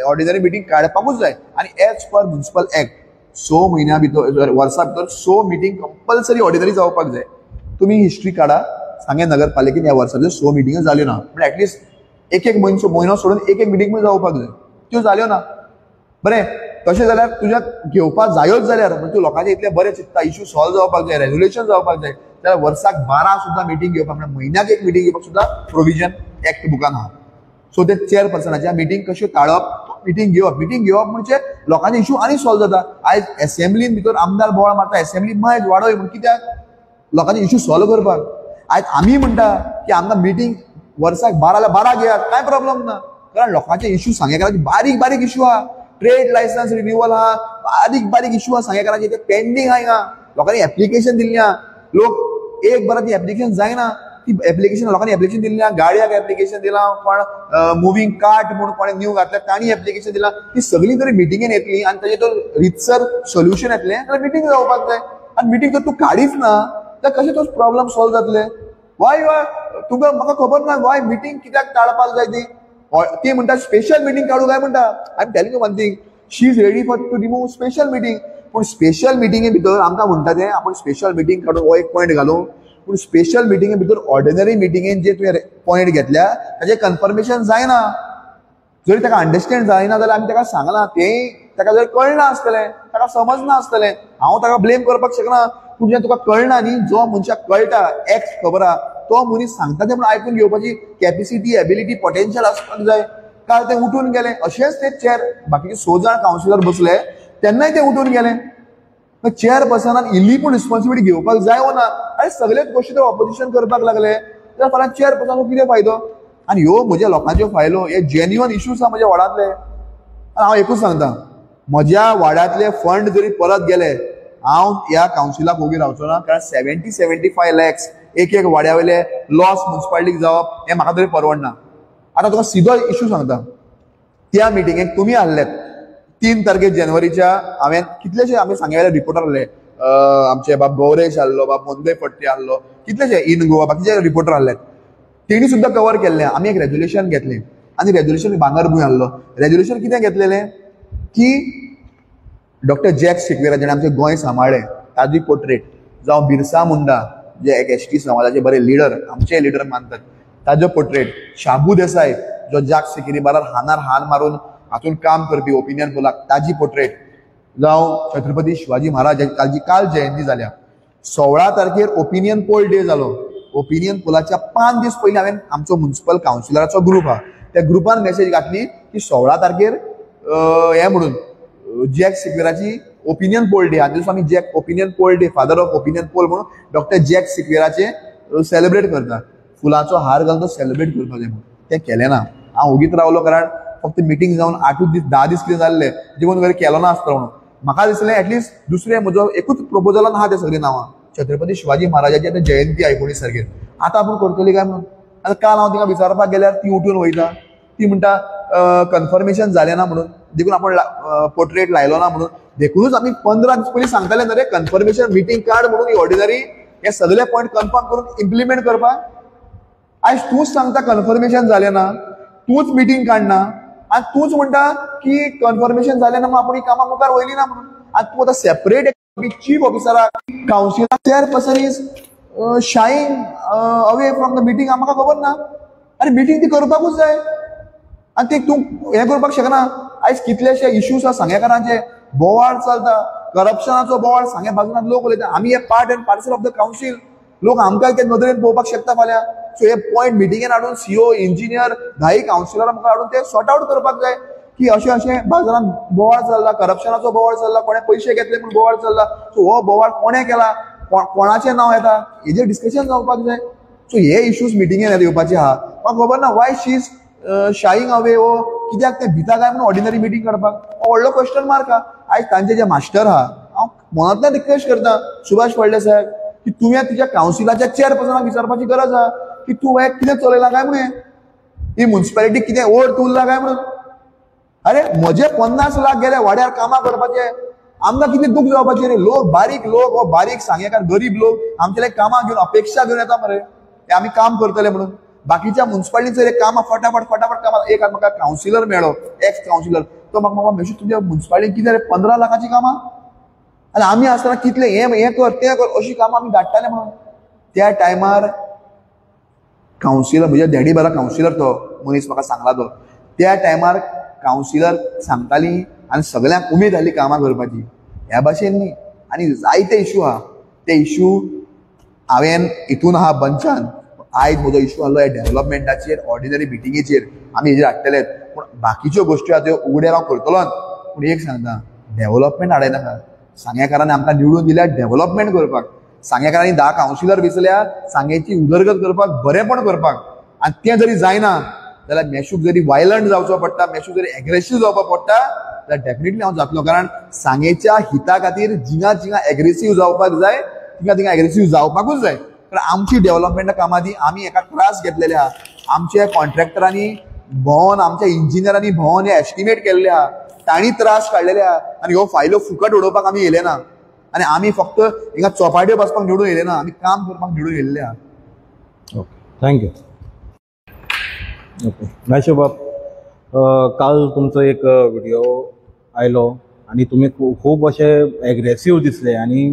ऑर्डिनरी मिटींग काडपाकूच जाय. आनी एज पर म्युनिसिपल एक्ट 6 म्हयन्या भितर, वर्सा भितर 6 मिटींग कंपल्सरी ऑर्डिनरी जावपाक जाय. तुमी हिस्ट्री काडा, सांगें नगरपालिकेन ह्या वर्साच्यो 6 मिटिंग्यो जाल्यो ना, पूण एटलिस्ट एक एक म्हयनो सोडून एक एक मिटींग पण जावपाक जाय, त्यो जाल्यो ना. बरें, तशें जाल्यार तुज्या घेवपाक जायोच जाल्यार म्हणजे तूं लोकांचे इतलें बरें चिंतता, इश्यू सॉल्व जावपाक जाय, रेजोल्युशन जावपाक जाय, जाल्यार वर्साक 12 सुद्दां मिटींग घेवपाक, म्हळ्यार म्हयन्याक एक मिटींग घेवपाक सुद्दां प्रोविजन एक्ट बुकान आहा. सो ते चेअरपर्सनाच्या मिटींग कश्यो टाळप, मिटींग घेवप, मिटींग घेवप म्हणजे लोकांचे इश्यू आनी सॉल्व जाता. आयज एसेंब्लीन भितर आमदार बोवाळ मारता, एसेंब्ली मायज वाडय म्हण, कित्याक? लोकांचे इश्यू सॉल्व करपाक. आयज आमी म्हणटा की आमकां मिटींग वर्साक 12 जाल्यार 12 घेयात, कांय प्रॉब्लम ना, कारण लोकांचे इश्यू सांगेकाराचे बारीक बारीक इश्यू आहा. ट्रेड लायसन्स रिन्युअल आहा, बारीक बारीक इश्यू आहा सांगेकाराचे, ते पेंडींग आहा. हिंगा लोकांनी एप्लिकेशन दिल्ली आहा, लोक एक बरां ती एप्लिकेशन जायना, ती एप्लिकेशन लोकांनी एप्लिकेशन दिल्ली आहा, गाडयाक एप्लिकेशन दिलां, कोण मुवींग कार्ट म्हूण कोणें न्यू घातल्या तांणी एप्लिकेशन दिलां. ती सगळीं जरी मिटिंगेन येतली आनी ताजें तो रितसर सोल्युशन येतलें जाल्यार मिटींग जावपाक जाय. आनी मिटींग जर तूं काडीच ना जाल्यार कशें तो प्रॉब्लम सॉल्व जातले? वाय तुमकां म्हाका खबर ना वाय मिटींग कित्याक टाळपाक जाय ती. ती म्हणटा स्पेशल मिटींग काडूं काय म्हणटा. I am telling you one thing, she is ready for to remove special meeting. पूण स्पेशल मिटिंगे भितर आमकां म्हणटा तें आपूण स्पेशल मिटींग काडून हो एक पॉयंट घालूं, पूण स्पेशल मिटिंगे भितर ऑर्डिनरी मिटिंगेन जे तुवें पॉयंट घेतल्या ताजें कन्फर्मेशन जायना. जरी ताका अंडरस्टँड जायना जाल्यार आमी ताका सांगलां, तें ताका जर कळना आसतलें, ताका समजना आसतलें, हांव ताका ब्लेम करपाक शकना. पूण जें तुका कळना न्ही, जो मनशाक कळटा एक्ट खबर आहा तो मनीस सांगता तें म्हणून आयकून घेवपाची कॅपेसिटी, एबिलिटी, पोटेन्शियल आसपाक जाय. काल ते उठून गेले, अशेंच ते चेअर बाकीचे 6 जाण कावन्सिलर बसले तेन्नाय ते उठून गेले. चेअरपर्सनान इल्ली पूण रिस्पॉन्सिबिलिटी घेवपाक जाय वो ना? आनी सगळेच गोश्टी ते ऑपोजिशन करपाक लागले जाल्यार फाल्यां चेअरपर्सनाक कितें फायदो? आनी ह्यो म्हज्या लोकांच्यो फायलो, हे जेन्युअन इश्यूज आहा म्हज्या वार्डांतले. आनी हांव एकूच सांगता, म्हज्या वार्डांतले फंड जरी परत गेले हांव ह्या कावन्सिलाक ओगी रावचो ना, कारण 70-75 लॅक्स एक एक वाड्या वयले लॉस मुन्सिपालिटीक जावप हें म्हाका तरी परवडना. आतां तुका सिधो इश्यू सांगता, त्या मिटिंगेक तुमी आहलेत 3 तारखेर जानेवारीच्या, हांवें कितलेशे आमी सांगेले रिपोर्टर आहले, आमचे बाब गौरेश आहलो, बाब मोंदे फडते आहलो, कितलेशे इन गोवा बाकीचे रिपोर्टर आहले, तेणी सुद्दां कवर केल्लें. आमी एक रेजोल्युशन घेतलें आनी रेजोल्युशन भांगरभूंय आहलो. रेजोल्युशन कितें घेतलेलें की डॉक्टर जॅक सिक्वेरा जेणें आमचें गोंय सांबाळ्ळें ताजी पोर्ट्रेट, जावं बिरसा मुंडा जे एक एसटी समाजाचे बरे लिडर, आमचे लिडर मानतात ताजो पोर्ट्रेट, शाबू देसाय जो जाक सिकेरी बारार हानार हान मारून हातून काम करपी ओपिनियन पोलाक ताजी पोर्ट्रेट, जावं छत्रपती शिवाजी महाराज ताजी काल जयंती जाल्या. 16 तारखेर ओपिनियन पोल डे जालो. ओपिनियन पोलाच्या 5 दीस पयलीं हांवें आमचो म्युनिसिपल कावन्सिलराचो ग्रूप आहा त्या ग्रुपान मेसेज घातली की 16 तारखेर हें म्हणून जॅक सिक्वेराची ओपिनियन पोल डे, आनी आमी Jack opinion poll day, father of opinion poll म्हणून डॉक्टर जॅक सिक्वेराचे सेलिब्रेट करता, फुलांचो हार घालून तो सेलिब्रेट करपाक जाय म्हणून. तें केलें ना. हांव ओगीत रावलो कारण फक्त मिटींग जावन 8 दीस 10 दीस कितें जाल्ले देखून वयर केलो ना आसतलो म्हणून म्हाका दिसलें. एटलिस्ट दुसरें म्हजो एकूच प्रपोजलान आहा ते सगळीं नांवां छत्रपती शिवाजी महाराजाची आतां जयंती 19 तारखेर आतां आपूण करतली काय म्हणून. आतां काल हांव तिका विचारपाक गेल्यार ती उठून वयता, ती म्हणटा कन्फर्मेशन जालें ना म्हणून, देखून आपूण पोर्ट्रेट लायलो ना म्हणून. देखूनच आमी 15 दीस पयलीं सांगताले न्हय रे कन्फर्मेशन मिटींग काड म्हणून, ही ऑर्डिनरी हे सगळे पॉयंट कन्फर्म करून इम्प्लिमेंट करपाक. आयज तूंच सांगता कन्फर्मेशन जालें ना, तूंच मिटींग काडना आनी तूंच म्हणटा की कन्फर्मेशन जालें ना म्हणून आपूण ही कामां मुखार वयली ना म्हणून. आनी तूं आतां सेपरेट चीफ ऑफिसराक councillor chairperson is shying away from the meeting, म्हाका खबर ना. आनी मिटींग ती करपाकूच जाय आनी ती तूं हें करपाक शकना. आयज कितलेशे इश्यूज आसा सांगेकारांचे, बोवाळ चलता, करप्शनाचो बोवाळ सांगे बाजून लोक उलयता. आमी हे part and parcel of the council, लोक आमकां ते नदरेन पळोवपाक शकता फाल्यां. सो हे पॉयंट मिटिंगेन हाडून सीओ इंजिनियर 10 कावन्सिलरां मुखार हाडून ते सॉर्ट आवट करपाक जाय की अशें अशें बाजारान बोवाळ चल्ला, करप्शनाचो बोवाळ चल्ला, कोणें पयशे घेतले म्हूण बोवाळ चल्ला. सो हो बोवाळ कोणें केला, कोणाचें नांव येता, हेजेर डिस्कशन जावपाक जाय. सो हे इश्यूज मिटिंगेन येवपाचे आहा. म्हाका खबर ना why she is shying away, वो कित्याक ते भिता काय म्हणून ऑर्डिनरी मिटींग काडपाक, हो व्हडलो क्वेश्चन मार्क आहा. आयज तांचे जे मास्टर आहा, हांव मनांतल्यान रिक्वेस्ट करता सुभाष फळदेसाय साहेब की तुवें तुज्या कावन्सिलाच्या चेअरपर्सनाक विचारपाची गरज आहा की तूं हें कितें चलयलां काय म्हणून, ही म्युन्सिपालिटी कितें ओड उरला काय म्हणून. अरे म्हजे 50 लाख गेले वाड्यार कामां करपाचे, आमकां कितें दूख जावपाचें रे. लोक बारीक लोक, हो बारीक सांगेकार गरीब लोक आमचे कामां घेवन अपेक्षा घेवन येता मरे, ते आमी काम करतले म्हणून. बाकीच्या म्युन्सिपालिटीचेर कामां फटाफट फटाफट कामां. एक म्हाका कावन्सिलर मेळ्ळो, एक्स कावन्सिलर, तो म्हाका म्हाका मेशू तुमच्या म्युन्सिपालिटीन कितें रे 15 लाखाचीं कामां, आनी आमी आसतना कितले हें हें कर तें कर अशीं कामां आमी धाडटाले म्हणून. त्या टायमार कावन्सिलर म्हज्या डॅडी बारा कावन्सिलर तो मनीस म्हाका सांगला तो, त्या टायमार कावन्सिलर सांगताली आनी सगळ्यांक उमेद जाली कामां करपाची. ह्या भाशेन न्ही. आनी जायते इशू आहा, ते इशू हांवें हितून आहा बंचान. आयज म्हजो इशू आहलो ह्या डेव्हलपमेंटाचेर, ऑर्डिनरी मिटिंगेचेर आमी हेजेर हाडटलेच, पूण बाकीच्यो गोश्टी आहा त्यो उगड्यार हांव करतलोच. पूण एक सांगता, डेव्हलपमेंट हाडयनाका. सांगेकारांनी आमकां निवडून दिल्या डेव्हलपमेंट करपाक, सांगेकारांनी 10 कावन्सिलर वेंचल्या सांगेची उदरगत करपाक, बरेंपण करपाक. आनी तें जरी जायना जाल्यार मेशूक जरी वायलंट जावचो पडटा, मेशूक जरी एग्रेसीव जावपाक पडटा जाल्यार डेफिनेटली हांव जातलो. कारण सांगेच्या हिता खातीर जिंगा जिंगा एग्रेसीव जावपाक जाय, तिंगा तिंगा एग्रेसीव जावपाकूच जाय. कारण आमची डेव्हलपमेंटा कामां ती आमी एका त्रास घेतलेले आहा. आमच्या कॉन्ट्रॅक्टरांनी भोंवन, आमच्या इंजिनियरांनी भोंवन हे एस्टिमेट केल्ले आहा, तांणी त्रास काडलेले आहा. आनी ह्यो फायल्यो फुकट उडोवपाक आमी येयले ना, आनी आमी फक्त हिंगा चोपाट्यो बसपाक निवडून येयले ना, आमी काम करपाक निवडून येयल्ले आहा. Okay, thank you. Okay Meshu बाब, काल तुमचो एक व्हिडिओ आयलो आनी तुमी खूब अशे एग्रेसीव दिसले आनी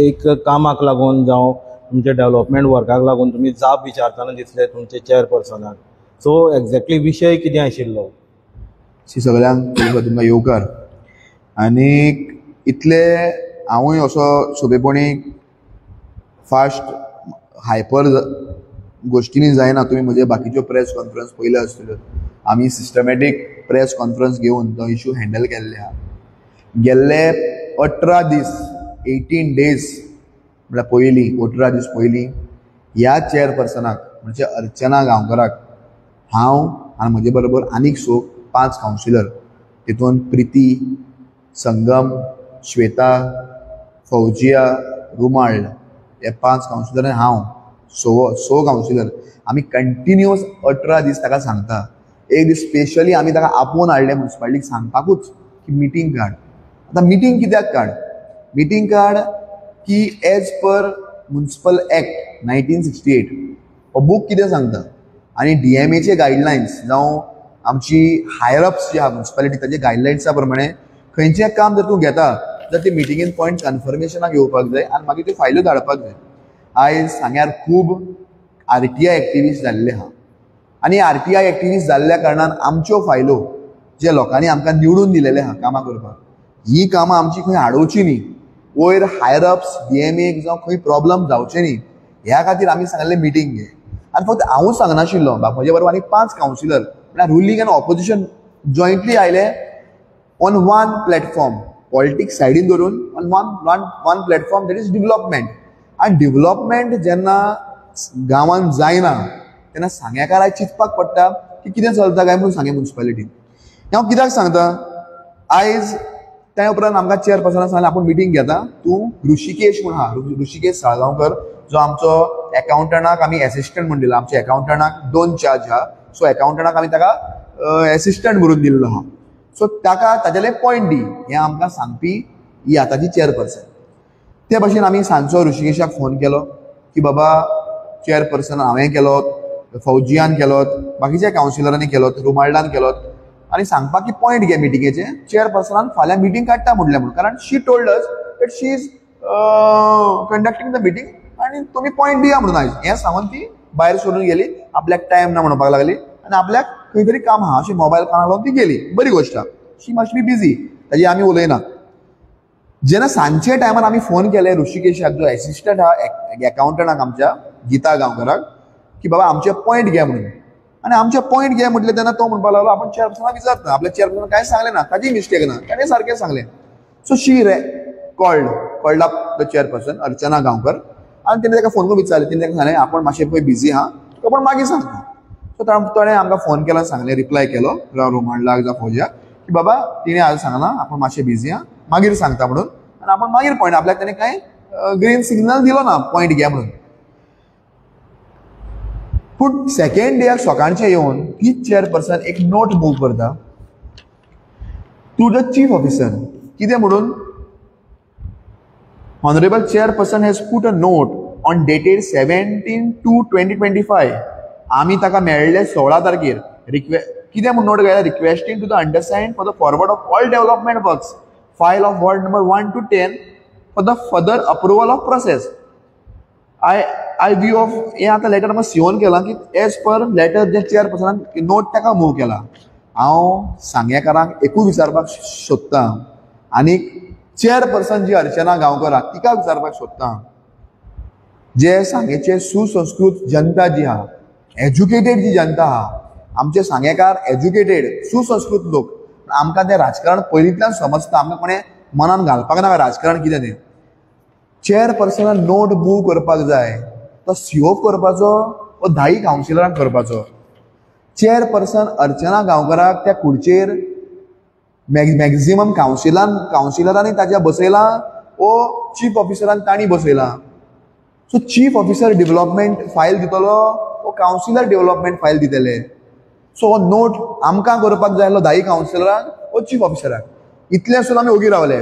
एक कामाक लागून जावं तुमच्या डेव्हलपमेंट वर्काक लागून तुमी जाप विचारतना दिसले तुमचे चेअरपर्सनाक. सो एक्झॅक्टली विशय कितें आशिल्लो? सगळ्यांक तुमकां येवकार. आनी इतले हांवूय असो सोंपेपणी फास्ट हायपर गोश्टींनी जायना. तुमी म्हजे बाकीच्यो प्रेस कॉन्फरन्स पयल्यो आसतल्यो, आमी सिस्टमॅटीक प्रेस कॉन्फरन्स घेवन तो इशू हँडल केल्ले आहा. गेल्ले 18 दीस, 18 डेज म्हळ्यार पयलीं 18 दीस पयलीं ह्या चेअरपर्सनाक म्हणजे अर्चना गांवकराक हांव आनी म्हजे बरोबर आनीक 5 कावन्सिलर, तितून प्रिती, संगम, श्वेता, फौजिया, रुमाळ हे 5 कावन्सिलर आनी हांव 6 कावन्सिलर आमी कंटिन्युअस 18 दीस ताका सांगता. एक दीस स्पेशली आमी ताका आपोवन हाडलें म्युन्सिपालिटीक सांगपाकूच की मिटींग काड. आतां मिटींग कित्याक काड? मिटींग काड की एज पर म्युन्सिपल एक्ट 1968 हो बूक कितें सांगता आनी डीएमएचे गायडलायन्स जावं आमची हायर अप्स जी आहा म्युन्सिपालिटी ताजे गायडलायन्सा प्रमाणे खंयचें काम जर तूं घेता जाल्यार ते मिटिंगेन पॉयंट कन्फर्मेशनाक येवपाक जाय आनी मागीर त्यो फायल्यो धाडपाक जाय. आयज सांग्यार खूब आरटीआय एक्टिविस्ट जाल्ले आहा आनी आरटीआय एक्टिविस्ट जाल्ल्या कारणान आमच्यो फायलो जे लोकांनी आमकां निवडून दिलेले आहा कामां करपाक, ही कामां आमची खंय आडोवची न्ही, वयर हायर अप्स डीएमएक जावं खंय प्रॉब्लम जावचे न्ही ह्या खातीर आमी सांगलें मिटींग घे. आनी फक्त हांवूच सांगनाशिल्लो, म्हजे बरोबर आनी 5 कावन्सिलर म्हळ्यार रुलींग आनी ऑपोजिशन जॉयंटली आयले ऑन वन प्लॅटफॉर्म, पॉलिटिक्स सायडीन धरून on one platform, that is development. आनी डेव्हलपमेंट जेन्ना गांवांत जायना तेन्ना सांग्याकाराक चिंतपाक पडटा की की कितें चलता काय म्हणून सांगे म्युन्सिपालिटीन. हांव कित्याक सांगता, आयज त्या उपरांत आमकां चेअरपर्सनान सांगलें आपूण मिटींग घेता, तूं ऋषिकेश म्हूण आहा, ऋषिकेश साळगांवकर जो आमचो एकाउंटंटाक आमी एसिस्टंट म्हूण दिला. आमच्या एकाउंटंटाक 2 चार्ज आहा, सो एकाउंटंटाक आमी ताका एसिस्टंट म्हणून दिल्लो आहा. सो ताका ताजेले पॉयंट दी हें आमकां सांगपी ही आतांची चेअरपर्सन. ते भाशेन आमी सांजचो ऋषिकेशाक फोन केलो की बाबा चेअरपर्सन हांवें केलो, फौजियान केलो, बाकीच्या कावन्सिलरांनी केलो, रुमाल्डान केलो, आनी सांगपाक की पॉयंट घे मिटिंगेचे, चेअरपर्सनान फाल्यां मिटींग काडटा म्हणलें म्हणून, कारण she told us that she is conducting the meeting आनी तुमी पॉयंट दिया म्हणून आयज हें सांगून ती भायर सोडून गेली. आपल्याक टायम ना म्हणपाक लागली आनी आपल्याक खंय तरी काम आहा अशें मोबायल कानाक लावन ती गेली. बरी गोश्ट, शी मस्ट बी बिजी, ताजी आमी उलयना. जेन्ना सांजचे टायमार आमी फोन केले ऋषिकेशाक जो एसिस्टंट आहा एकाउंटंटाक आमच्या गीता गांवकराक की बाबा आमचे पॉयंट घे म्हणून, आनी आमचे पॉयंट घे म्हटलें तेन्ना तो म्हणपाक लागलो आपूण चेअरपर्सनाक विचारता, आपल्या चेअरपर्सनाक कांय सांगलें ना, ताजी मिस्टेक ना, ताणें सारकें सांगलें. So she called up the chairperson Archana Gaonkar आनी तेणें ताका फोन करून विचारलें. तेणें ताका सांगलें आपूण मातशें पळय बिजी आहा, तुका पूण मागीर सांगता. सो ताणें आमकां फोन केलो, सांगलें, रिप्लाय केलो रोमांडलाक जावं फौजियाक की बाबा तिणें आज सांगलां आपूण मातशें बिजी आहा, मागीर सांगता म्हणून, आनी आपूण मागीर पॉयंट आपल्याक ताणें कांय ग्रीन सिग्नल दिलो ना पॉयंट घे म्हणून. पूण सेकेंड डेयाक सकाळचें येवन तीच चेअरपर्सन एक नोट मूव करता टू the chief officer. कितें म्हणून, honourable chairperson has put a note on dated 17/2/2025. आमी ताका मेळ्ळे 16 तारखेर. कितें म्हूण नोट घायला, requesting to the understand for the forward of all development works file of ward number 1 to 10 for the further approval of process. I view of हें आतां लेटर म्हाका सिओन केलां की एज पर लेटर जे चेअरपर्सनान नोट ताका मूव केला. हांव सांगेकारांक एकूय विचारपाक सोदतां आनी चेअरपर्सन जी अर्चना गांवकर आहा तिका विचारपाक सोदतां, जे सांगेचे सुसंस्कृत जनता जी आहा, एज्युकेटेड जी जनता आहा, आमचे सांगेकार एज्युकेटेड सुसंस्कृत लोक, आमकां तें राजकारण पयलींतल्यान समजता, आमकां कोणें मनान घालपाक नाका राजकारण कितें तें. चेअरपर्सनान नोट मूव करपाक जाय तो सीओ करपाचो वो 10 कावन्सिलरांक करपाचो. चेअरपर्सन अर्चना गांवकराक त्या खुर्चेर मॅक्झिमम कावन्सिलरांनी ताच्या बसयलां वो चीफ ऑफिसरान तांणी बसयलां. So chief officer development file दितलो वो कावन्सिलर डेव्हलपमेंट फायल दितले. सो हो नोट आमकां करपाक जाय आसलो 10 कावन्सिलरांक वो चीफ ऑफिसराक. इतलें आसून आमी ओगी रावले.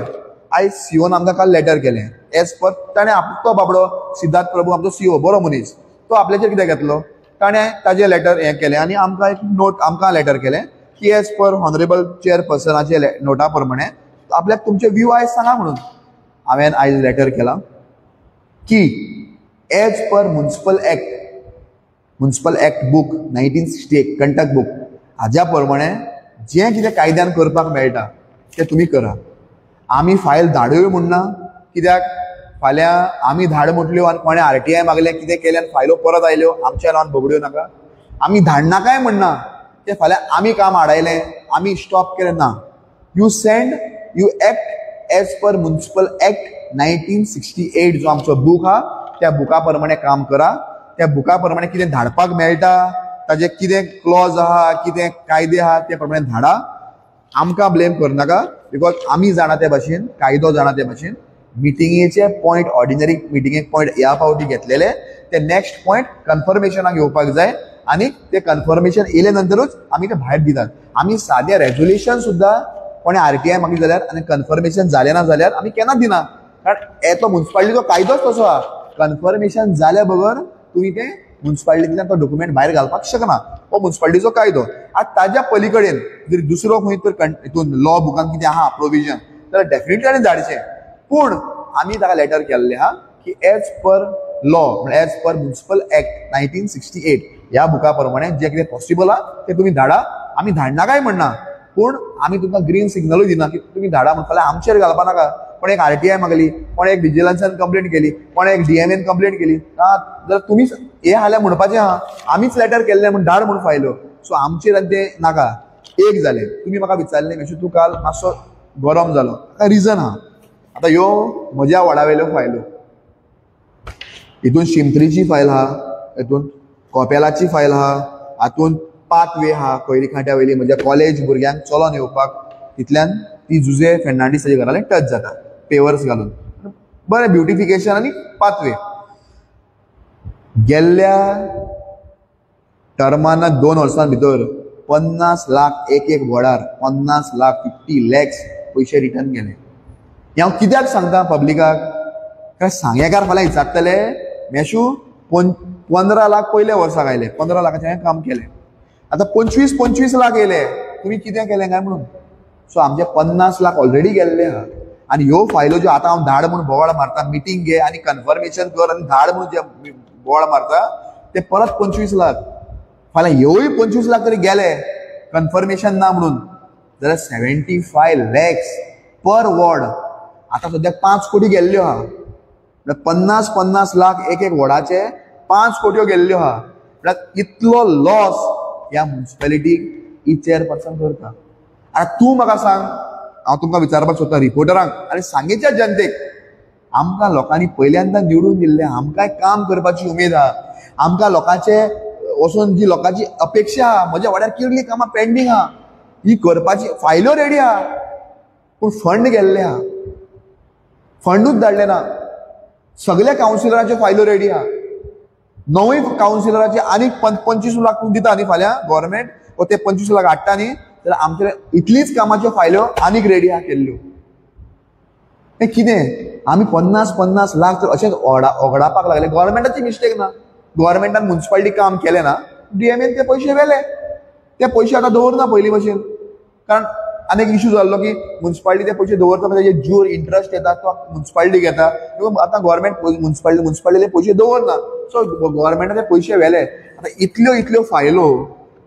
आयज सीओन आमकां काल लेटर केलें एज पर ताणें तो बाबडो सिद्धार्थ प्रभू आमचो सीओ बरो मनीस, तो आपल्याचेर कितें घेतलो, ताणें ताजें लेटर हें केलें आनी आमकां एक नोट आमकां लेटर केलें की एज पर ऑनरेबल चेअरपर्सनाचे नोटा प्रमाणे आपल्याक तुमचे व्यू आयज सांगा म्हणून. हांवें आयज लेटर केलां की as per municipal act, municipal act book 1968 Kantak book हाज्या प्रमाणे जें कितें कायद्यान करपाक मेळटा तें तुमी करा. आमी फायल धाडूय म्हूण ना, कित्याक फाल्यां आमी धाड म्हटल्यो आनी कोणें आरटीआय मागलें कितें केलें आनी फायलो परत आयल्यो आमच्या नांवान बगड्यो नाका. आमी धाडनाकाय म्हणना तें फाल्यां आमी काम आडायलें आमी स्टॉप केलें ना. You send, you act as per municipal act 1968 जो आमचो बूक आहा त्या बुका प्रमाणे काम करा. त्या बुका प्रमाणे कितें धाडपाक मेळटा ताजें कितें क्लॉज आहा कितें कायदे आहा ते प्रमाणे धाडा. आमकां ब्लेम करनाका because आमी जाणा ते भाशेन, कायदो जाणा ते भाशेन. मिटिंगेचे पॉयंट ऑर्डिनरी मिटिंगेक पॉयंट ह्या फावटी घेतलेले ते नेक्स्ट पॉयंट कन्फर्मेशनाक येवपाक जाय आनी ते कन्फर्मेशन येयले नंतरूच आमी ते भायर दितात. आमी सादें रेजोल्युशन सुद्दां कोणें आरटीआय मागली जाल्यार आनी कन्फर्मेशन जालें ना जाल्यार आमी केन्ना दिना, कारण येतो म्युन्सिपालिटीचो कायदोच तसो आहा. कन्फर्मेशन जाल्या बगर तुमी तें म्युन्सिपालिटींतल्यान तो डॉक्युमेंट भायर घालपाक शकना, हो म्युन्सिपालिटीचो कायदो. आतां ताज्या पली कडेन जर दुसरो खंय तर हितून लॉ बुकान कितें आहा प्रोविजन जाल्यार डेफिनेटली ताणें धाडचें. पूण आमी ताका लेटर केल्लें आहा की एज पर लॉ म्हळ्यार एज पर म्युन्सिपल एक्ट 1968 ह्या बुका प्रमाणे जें कितें पॉसिबल आहा तें तुमी धाडा. आमी धाडनाकाय म्हणना, पूण आमी तुमकां ग्रीन सिग्नलूय दिना की तुमी धाडा म्हण. फाल्यां आमचेर घालपा नाका, कोणें एक आरटीआय मागली, कोणें एक विजिलन्सान कंप्लेंट केली, कोणें एक डीएमएन कंप्लेंट केली, जाल्यार तुमीच हें हाल्यार म्हणपाचें आहा आमीच लेटर केल्लें म्हूण धाड म्हूण फायल्यो. सो आमचेर आनी तें नाका. एक जालें, तुमी म्हाका विचारलें मेशू तूं काल मातसो गरम जालो, ताका रिजन आहा. आतां ह्यो म्हज्या वॉर्डा वयल्यो फायल्यो, हितून शिमत्रीची फायल आहा, हितून कोपेलाची फायल आहा, हातून पाथवे आहा कोयरी खांट्या वयली, म्हज्या कॉलेज भुरग्यांक चलोन येवपाक तितल्यान ती जुजे फेर्नांडीस ताच्या घरा टच जाता पेवर्स घालून, बरें ब्युटिफिकेशन आनी पाथवे. गेल्ल्या टर्माना 2 वर्सां भितर 50 लाख एक एक वॉर्डार 50 लाख 50 लॅक्स पयशे रिटर्न गेले. हें हांव कित्याक सांगता पब्लिकाक, कारण सांगेकार फाल्यां विचारतले मेशू 15 लाख पयल्या वर्साक आयले, 15 लाखाचें हांवें काम केलें, आतां 25-25 लाख येयले, तुमी कितें केलें काय म्हणून. सो आमचे 50 लाख ऑलरेडी गेल्ले आहा. आनी ह्यो फायलो ज्यो आतां हांव धाड म्हूण बोवाळ मारता, मिटींग घे आनी कन्फर्मेशन कर आनी धाड म्हूण जे बोवाळ मारता ते परत 25 लाख, फाल्यां ह्योय 25 लाख तरी गेले कन्फर्मेशन ना म्हणून, जाल्यार 75 लॅक्स पर वॉर्ड. आतां सद्याक 5 कोटी गेल्ल्यो आहा, म्हळ्यार 50-50 लाख एक एक वॉर्डाचे 5 कोट्यो गेल्ल्यो आहा. म्हळ्यार इतलो लॉस ह्या मुन्सिपेलिटीक ही चेअरपर्सन करता. आतां तूं म्हाका सांग, हांव तुमकां विचारपाक सोदता रिपोर्टरांक आनी सांगेच्या जनतेक, आमकां लोकांनी पयल्यांदा निवडून दिल्लें, आमकांय काम करपाची उमेद आहा, आमकां लोकांचे वचून जी लोकांची अपेक्षा आहा, म्हज्या वाड्यार कितलीं कामां पेंडींग आहा, ही करपाची फायल्यो रेडी आहा, पूण फंड गेल्ले आहा, फंडूच धाडले ना. सगल्या कावन्सिलराच्यो फायल्यो रेडी आहा, 9 कावन्सिलराचे आनीक 25 लाख दिता न्ही फाल्यां गव्हर्मेंट, वो ते 25 लाख हाडटा न्ही, जाल्यार आमचे इतलीच कामाच्यो फायल्यो आनीक रेडी आहा केल्ल्यो. हें कितें आमी 50-50 लाख तर अशेंच ओगडापाक लागले. गव्हर्मेंटाची मिस्टेक ना, गव्हर्मेंटान मुन्सिपालिटी काम केलें ना, डीएमएन ते पयशे व्हेले, ते पयशे आतां दवरना पयलीं भशेन, कारण आनी एक इशू जाल्लो की मुन्सिपालिटी ते पयशे दवरता, तेजे ज्यूर इंट्रस्ट येता तो मुन्सिपालिटी घेता, आतां गव्हर्मेंट मुन्सिपालिटी पयशे दवरना, सो गव्हर्मेंटान ते पयशे व्हेले. आतां इतल्यो इतल्यो फायलो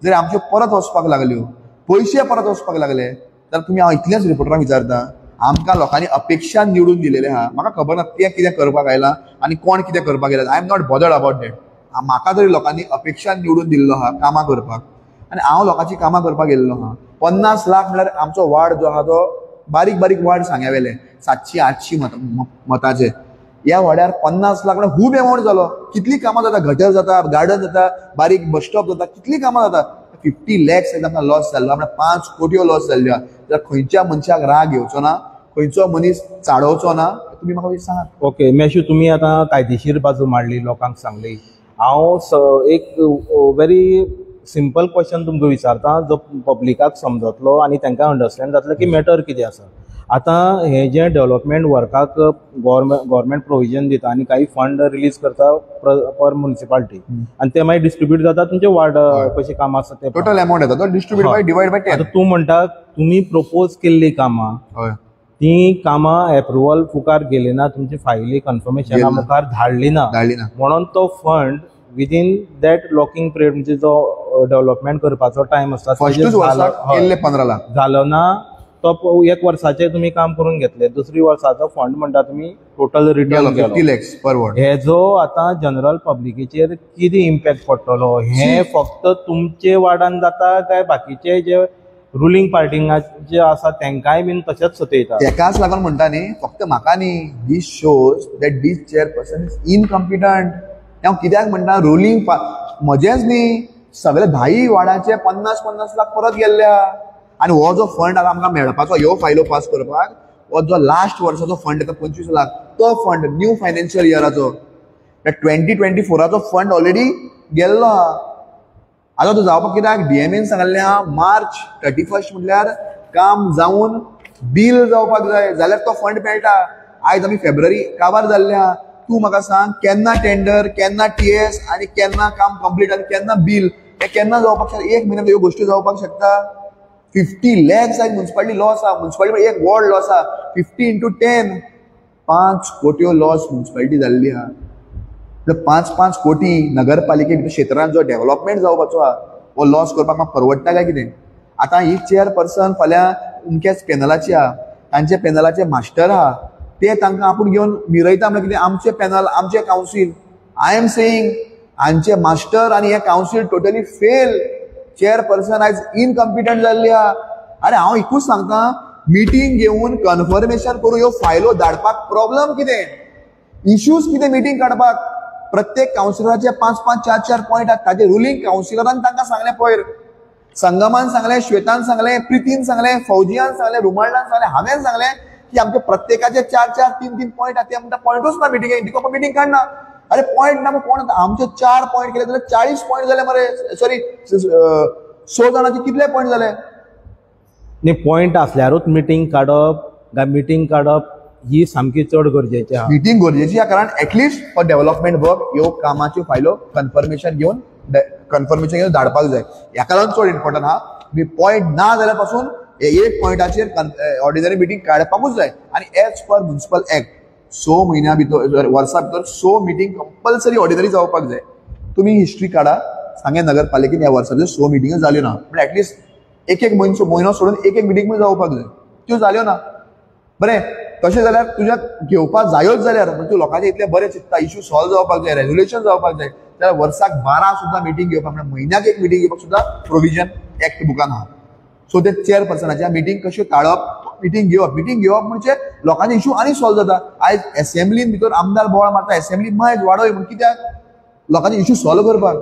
जर आमच्यो परत वचपाक लागल्यो, पयशे परत वचपाक लागले, जाल्यार तुमी हांव इतलेंच रिपोर्टरांक विचारता, आमकां लोकांनी अपेक्षा निवडून दिलेलें आहा, म्हाका खबर ना तें कितें करपाक आयलां आनी कोण कितें करपाक आयला, I am not bothered about that. म्हाका तरी लोकांनी अपेक्षा निवडून दिल्लो आहा कामां करपाक, आनी हांव लोकांची कामां करपाक गेल्लो आहा. 50 लाख म्हळ्यार आमचो वार्ड जो आहा तो बारीक बारीक वार्ड सांग्या वेले 700-800 मताचे, ह्या वाड्यार 50 लाख म्हळ्यार खूब एमावंट जालो. कितलीं कामां जाता, गटर जाता, गार्डन जाता, बारीक बस स्टॉप जाता, कितलीं कामां जाता. 50 लॅक्स आमकां लॉस जाल्लो, म्हळ्यार 5 कोटयो लॉस जाल्ल्यो. जाल्यार खंयच्या मनशाक राग येवचो ना, खंयचो मनीस चाडोवचो ना, तुमी म्हाका सांगात. ओके मेशू, तुमी आतां कायदेशीर बाजू मांडली, लोकांक सांगली. हांव एक व्हेरी सिंपल क्वेश्चन तुमकां विचारता जो पब्लिकाक समजतलो आनी तांकां अंडरस्टँड जातलें की मॅटर कितें आसा. आतां हें जें डेवलपमेंट वर्काक गव्हर्मेंट प्रोविजन दिता आनी काही फंड रिलीज करता पर म्युनिसिपालिटी, आनी ते मागीर डिस्ट्रिब्यूट जाता तुमचे वार्ड कशें काम आसा ते टोटल अमाउंट येता तो डिस्ट्रिब्यूट बाय डिवायड बाय 10. आतां तूं म्हणटा तुमी प्रपोज केल्लीं कामां, ती कामां एप्रुवल मुखार गेली ना, तुमची फायली कन्फर्मेशना मुखार धाडली ना, म्हणून तो fund within that locking period म्हणजे जो डेवलपमेंट करपाचो टायम आसता 15 लाख जालो ना, तो एक वर्साचें तुमी काम करून घेतले, दुसरी वर्साचो फंड म्हणटा तुमी टोटल रिटर्न 50 लॅक्स पर वॉर्ड. हेजो आतां जनरल पब्लिकेचेर कितें इम्पॅक्ट पडटलो, हें फक्त तुमचे वार्डान जाता काय बाकीचे जे रुलींग पार्टींग जे आसा तेंकांय बीन तशेंच सतयता? तेकाच लागून म्हणटा न्ही, फक्त म्हाका न्ही, this shows that this chairperson is incompetent. हांव कित्याक म्हणटा, रुलींग म्हजेंच न्ही, सगळे 10 वार्डाचे 50-50 लाख परत गेल्ल्या. आनी हो जो फंड आतां आमकां मेळपाचो, ह्यो फायलो पास करपाक, हो जो लास्ट वर्साचो फंड येता 25 लाख, तो फंड न्यू फायनान्शियल इयराचो 2024 फंड ऑलरेडी गेल्लो आहा. आतां तो जावपाक कित्याक डीएमएन सांगल्लें आहा मार्च 31 म्हटल्यार काम जावन बील जावपाक जाय, जाल्यार तो फंड मेळटा. आयज आमी फेब्रुवारी काबार जाल्ले आहा. तूं म्हाका सांग केन्ना टेंडर, केन्ना टीएस आनी केन्ना काम कंप्लीट आनी केन्ना बील, हें केन्ना जावपाक शकता? एक म्हयन्यान ह्यो गोश्टी जावपाक शकता? 50 लॅक्स आयज मुन्सिपालिटी लॉस आहा, मुन्सिपालिटी एक वॉर्ड लॉस आहा, 50 इंटू 10 5 कोट्यो लॉस मुन्सिपालिटी जाल्ली आहा. 5-5 कोटी नगरपालिके भितर क्षेत्रांत जो डेव्हलपमेंट जावपाचो आहा हो लॉस करपाक म्हाका परवडटा काय कितें? आतां ही चेअरपर्सन फाल्यां अमक्याच पॅनलाची आहा, तांचे पॅनलाचे मास्टर आहा, ते तांकां आपूण घेवन मिरयता म्हळ्यार कितें? आमचें पॅनल, आमचें कावन्सील. I am saying हांचे मास्टर आनी हें कावन्सील टोटली फेल. चेअरपर्सन आयज इनकम्पिटंट जाल्ली आहा. आरे हांव एकूच सांगता, मिटींग घेवन कन्फर्मेशन करून ह्यो फायलो धाडपाक प्रॉब्लम कितें, इश्यूज कितें? मिटींग काडपाक प्रत्येक कावन्सिलराचे 5-5, 4-4 पॉयंट आहात, ताजे रुलींग कावन्सिलरान तांकां सांगलें पयर संगमान सांगलें, श्वेतान सांगलें, प्रितीन सांगलें, फौजियान सांगलें, रुमाल्डान सांगलें, हांवें सांगलें की आमचे प्रत्येकाचे 4 4 3 3 पॉयंट आहा. ते म्हणटा पॉयंटूच ना मिटिंगेक, देखून मिटींग काडना. अरे पॉयंट ना, कोण आमचे 4 पॉयंट केले जाल्यार 40 पॉयंट जाले मरे. सॉरी 100 जाणांचे कितले पॉयंट जाले? न्ही, पॉयंट आसल्यारूच मिटींग काडप काय मिटींग काडप ही सामकी चड गरजेची आहा. मिटींग गरजेची आहा, कारण एटलिस्ट फॉर डेव्हलपमेंट वर्क ह्यो कामाच्यो फायलो कन्फर्मेशन घेवन धाडपाक जाय. ह्याका लागून चड इम्पॉर्टंट आहा. मी पॉयंट ना जाल्यार पासून एक पॉयंटाचेर ऑर्डिनरी मिटींग काडपाकूच जाय. आनी एज पर म्युनिसिपल एक्ट 6 म्हयन्या भितर, वर्सा भितर 6 मिटींग कंपल्सरी ऑर्डिनरी जावपाक जाय. तुमी हिस्ट्री काडा, सांगें नगरपालिकेन ह्या वर्सा भितर 6 मिटिंग्यो जाल्यो ना, पण एटलिस्ट एक एक म्हयनो सोडून एक एक मिटींग पण जावपाक जाय, त्यो जाल्यो ना. बरें, तशें जाल्यार तुज्या घेवपाक जायोच जाल्यार म्हणजे तूं लोकांचे इतलें बरें चिंतता, इशू सॉल्व जावपाक जाय, रेजोल्युशन जावपाक जाय, जाल्यार वर्साक 12 सुद्दां मिटींग घेवपाक, म्हणजे म्हयन्याक एक मिटींग घेवपाक सुद्दां प्रोविजन एक्ट बुकान आहा. सो ते चेअरपर्सनाच्या मिटींग कश्यो टाळप, मिटींग घेवप, मिटींग घेवप म्हणजे लोकांचे इशू आनी सॉल्व जाता. आयज एसेंब्लीन भितर आमदार बोवाळ मारता, एसेंब्ली मायज वाडय म्हण, कित्याक? लोकांचे इशू सॉल्व करपाक.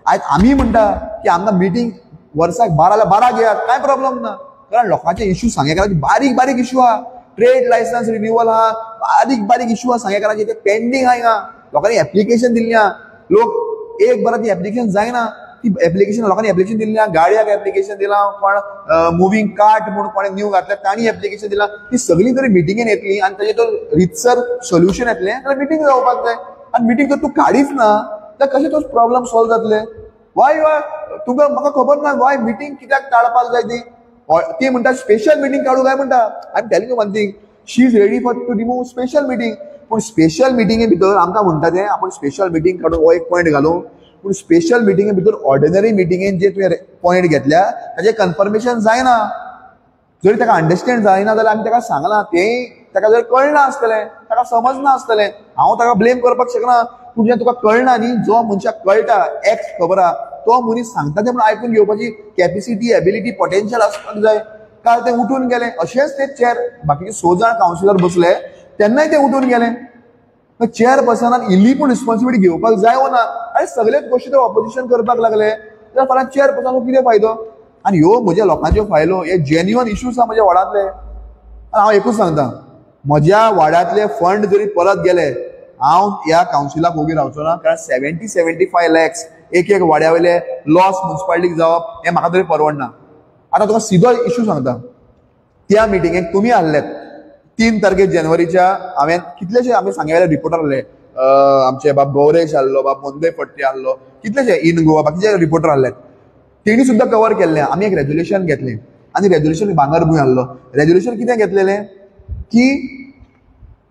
आयज आमी म्हणटा की आमकां मिटींग वर्साक 12 12 घेयात, कांय प्रॉब्लम ना, कारण लोकांचे इशू सांगेकाराचे बारीक बारीक इशू आहा. ट्रेड लायसन्स रिन्युअल आहा, बारीक बारीक इशू आहा सांगेकाराचे, ते पेंडींग आहा. हिंगा लोकांनी एप्लिकेशन दिल्ली आहा, लोक एक बरां ती एप्लिकेशन जायना, ती एप्लिकेशन लोकांनी एप्लिकेशन दिल्ली आहा, गाडयाक एप्लिकेशन दिलां, कोण मुवींग कार्ट म्हूण कोणें न्यू घातल्या तांणी एप्लिकेशन दिलां. ती सगळीं जरी मिटिंगेन येतली आनी ताजें तो रितसर सोल्युशन येतलें जाल्यार मिटींग जावपाक जाय. आनी मिटींग जर तूं काडीच ना जाल्यार कशें तो प्रॉब्लम सॉल्व जातले? वाय तुका म्हाका खबर ना वाय मिटींग कित्याक टाळपाक जाय ती. ती म्हणटा स्पेशल मिटींग काडू काय म्हणटा. I am telling you one thing, she is ready for to remove special meeting. पूण स्पेशल मिटिंगे भितर आमकां म्हणटा तें आपूण स्पेशल मिटींग काडून हो एक पॉयंट घालूं, पूण स्पेशल मिटिंगे भितर ऑर्डिनरी मिटिंगेन जे तुवें पॉयंट घेतल्या ताजें कन्फर्मेशन जायना. जरी ताका अंडरस्टँड जायना जाल्यार आमी ताका सांगलां, तें ताका जर कळना आसतलें, ताका समजना आसतलें, हांव ताका ब्लेम करपाक शकना. पूण जें तुका कळना न्ही, जो मनशाक कळटा एक्स खबर आहा तो मनीस सांगता तें म्हणून आयकून घेवपाची कॅपेसिटी, एबिलिटी, पोटेन्शियल आसपाक जाय. काल ते उठून गेले, अशेंच ते चेअर बाकीचे 6 जाण कावन्सिलर बसले तेन्नाय ते उठून गेले. चेअरपर्सनान इल्ली पूण रिस्पॉन्सिबिलिटी घेवपाक जाय वो ना? आनी सगळेच गोश्टी ते ऑपोजिशन करपाक लागले जाल्यार फाल्यां चेअरपर्सनाक कितें फायदो? आनी ह्यो म्हज्या लोकांच्यो फायलो, हे जेन्युअन इश्यूज आहा म्हज्या वार्डांतले. आनी हांव एकूच सांगता, म्हज्या वार्डांतले फंड जरी परत गेले हांव ह्या कावन्सिलाक ओगी रावचो ना, कारण 70-75 लॅक्स एक एक वाड्या वयले लॉस म्युनिसिपालिटीक जावप हें म्हाका तरी परवडना. आतां तुका सिधो इशू सांगता, त्या मिटिंगेक तुमी आहलेत 3 तारखेर जानेवारीच्या, हांवें कितलेशे आमी सांगे वेले रिपोर्टर आहले, आमचे बाब गौरेश आहलो, बाब मोंदे फडते आहलो, कितलेशे इन गोवा बाकीचे रिपोर्टर आहले, तेणी सुद्दां कवर केल्लें. आमी एक रेजोल्युशन घेतलें आनी रेजोल्युशन भांगरभूंय आहलो. रेजोल्युशन कितें घेतलेलें की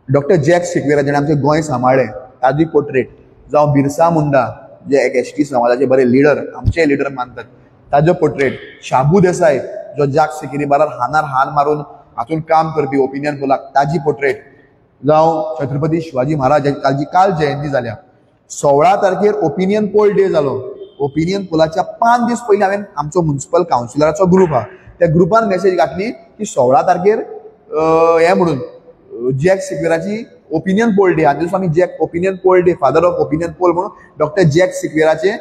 डॉक्टर जॅक सिक्वेरा जेणें आमचें गोंय सांबाळ्ळें ताजी पोर्ट्रेट, जावं बिरसा मुंडा जे एक एस टी समाजाचे बरे लिडर, आमचे लिडर मानतात ताजो पोर्ट्रेट, शाबू देसाय जो जाक सिकेरी बारार हानार हान मारून हातून काम करपी ओपिनियन पोलाक ताजी पोर्ट्रेट, जावं छत्रपती शिवाजी महाराज ताजी काल जयंती जाल्या 16 तारखेर ओपिनियन पोल डे जालो. ओपिनियन पोलाच्या 5 दीस पयलीं हांवें आमचो म्युनिसिपल कावन्सिलराचो ग्रूप आहा त्या ग्रुपान मेसेज घातली की 16 तारखेर हें म्हणून जॅक सिक्वेराची ओपिनियन पोल डे, आनी दिसा आमी Jack opinion poll day, father of opinion poll म्हणून डॉक्टर जॅक सिक्वेराचे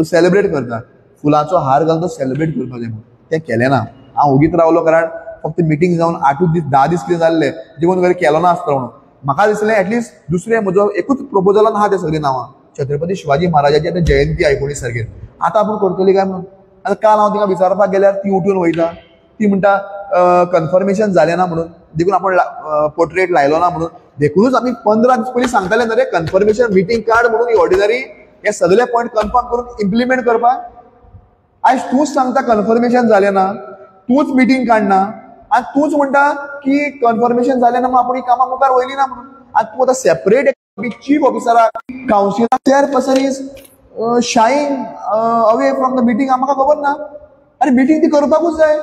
सेलिब्रेट करता, फुलांचो हार घालून तो सेलिब्रेट करपाक जाय म्हणून. तें केलें ना, हांव ओगीत रावलो, कारण फक्त मिटींग जावन 8 दीस 10 दीस कितें जाल्ले देखून घरा केलो ना आसतलो म्हणून. म्हाका दिसलें एटलिस्ट दुसरें म्हजो एकूच प्रपोजलान आहा ते सगळीं नांवां, छत्रपती शिवाजी महाराजाची आतां जयंती 19 तारखेर, आतां आपूण करतली काय म्हणून. आतां काल हांव तिका विचारपाक गेल्यार ती उठून वयता, ती म्हणटा कन्फर्मेशन जालें ना म्हणून, देखून आपण पोर्ट्रेट लायलो ना म्हणून. देखूनच आमी 15 दीस पयलीं सांगताले न्हय रे कन्फर्मेशन मिटींग काड म्हणून, ही ऑर्डिनरी हे सगळे पॉयंट कन्फर्म करून इम्प्लिमेंट करपाक. आयज तूंच सांगता कन्फर्मेशन जालें ना, तूंच मिटींग काडना आनी तूंच म्हणटा की कन्फर्मेशन जालें ना म्हणून आपूण ही कामां मुखार वयली ना म्हणून. आनी तूं आतां सेपरेट चीफ ऑफिसराक, councillor, chairperson is shying away from the meeting, म्हाका खबर ना. आनी मिटींग ती करपाकूच जाय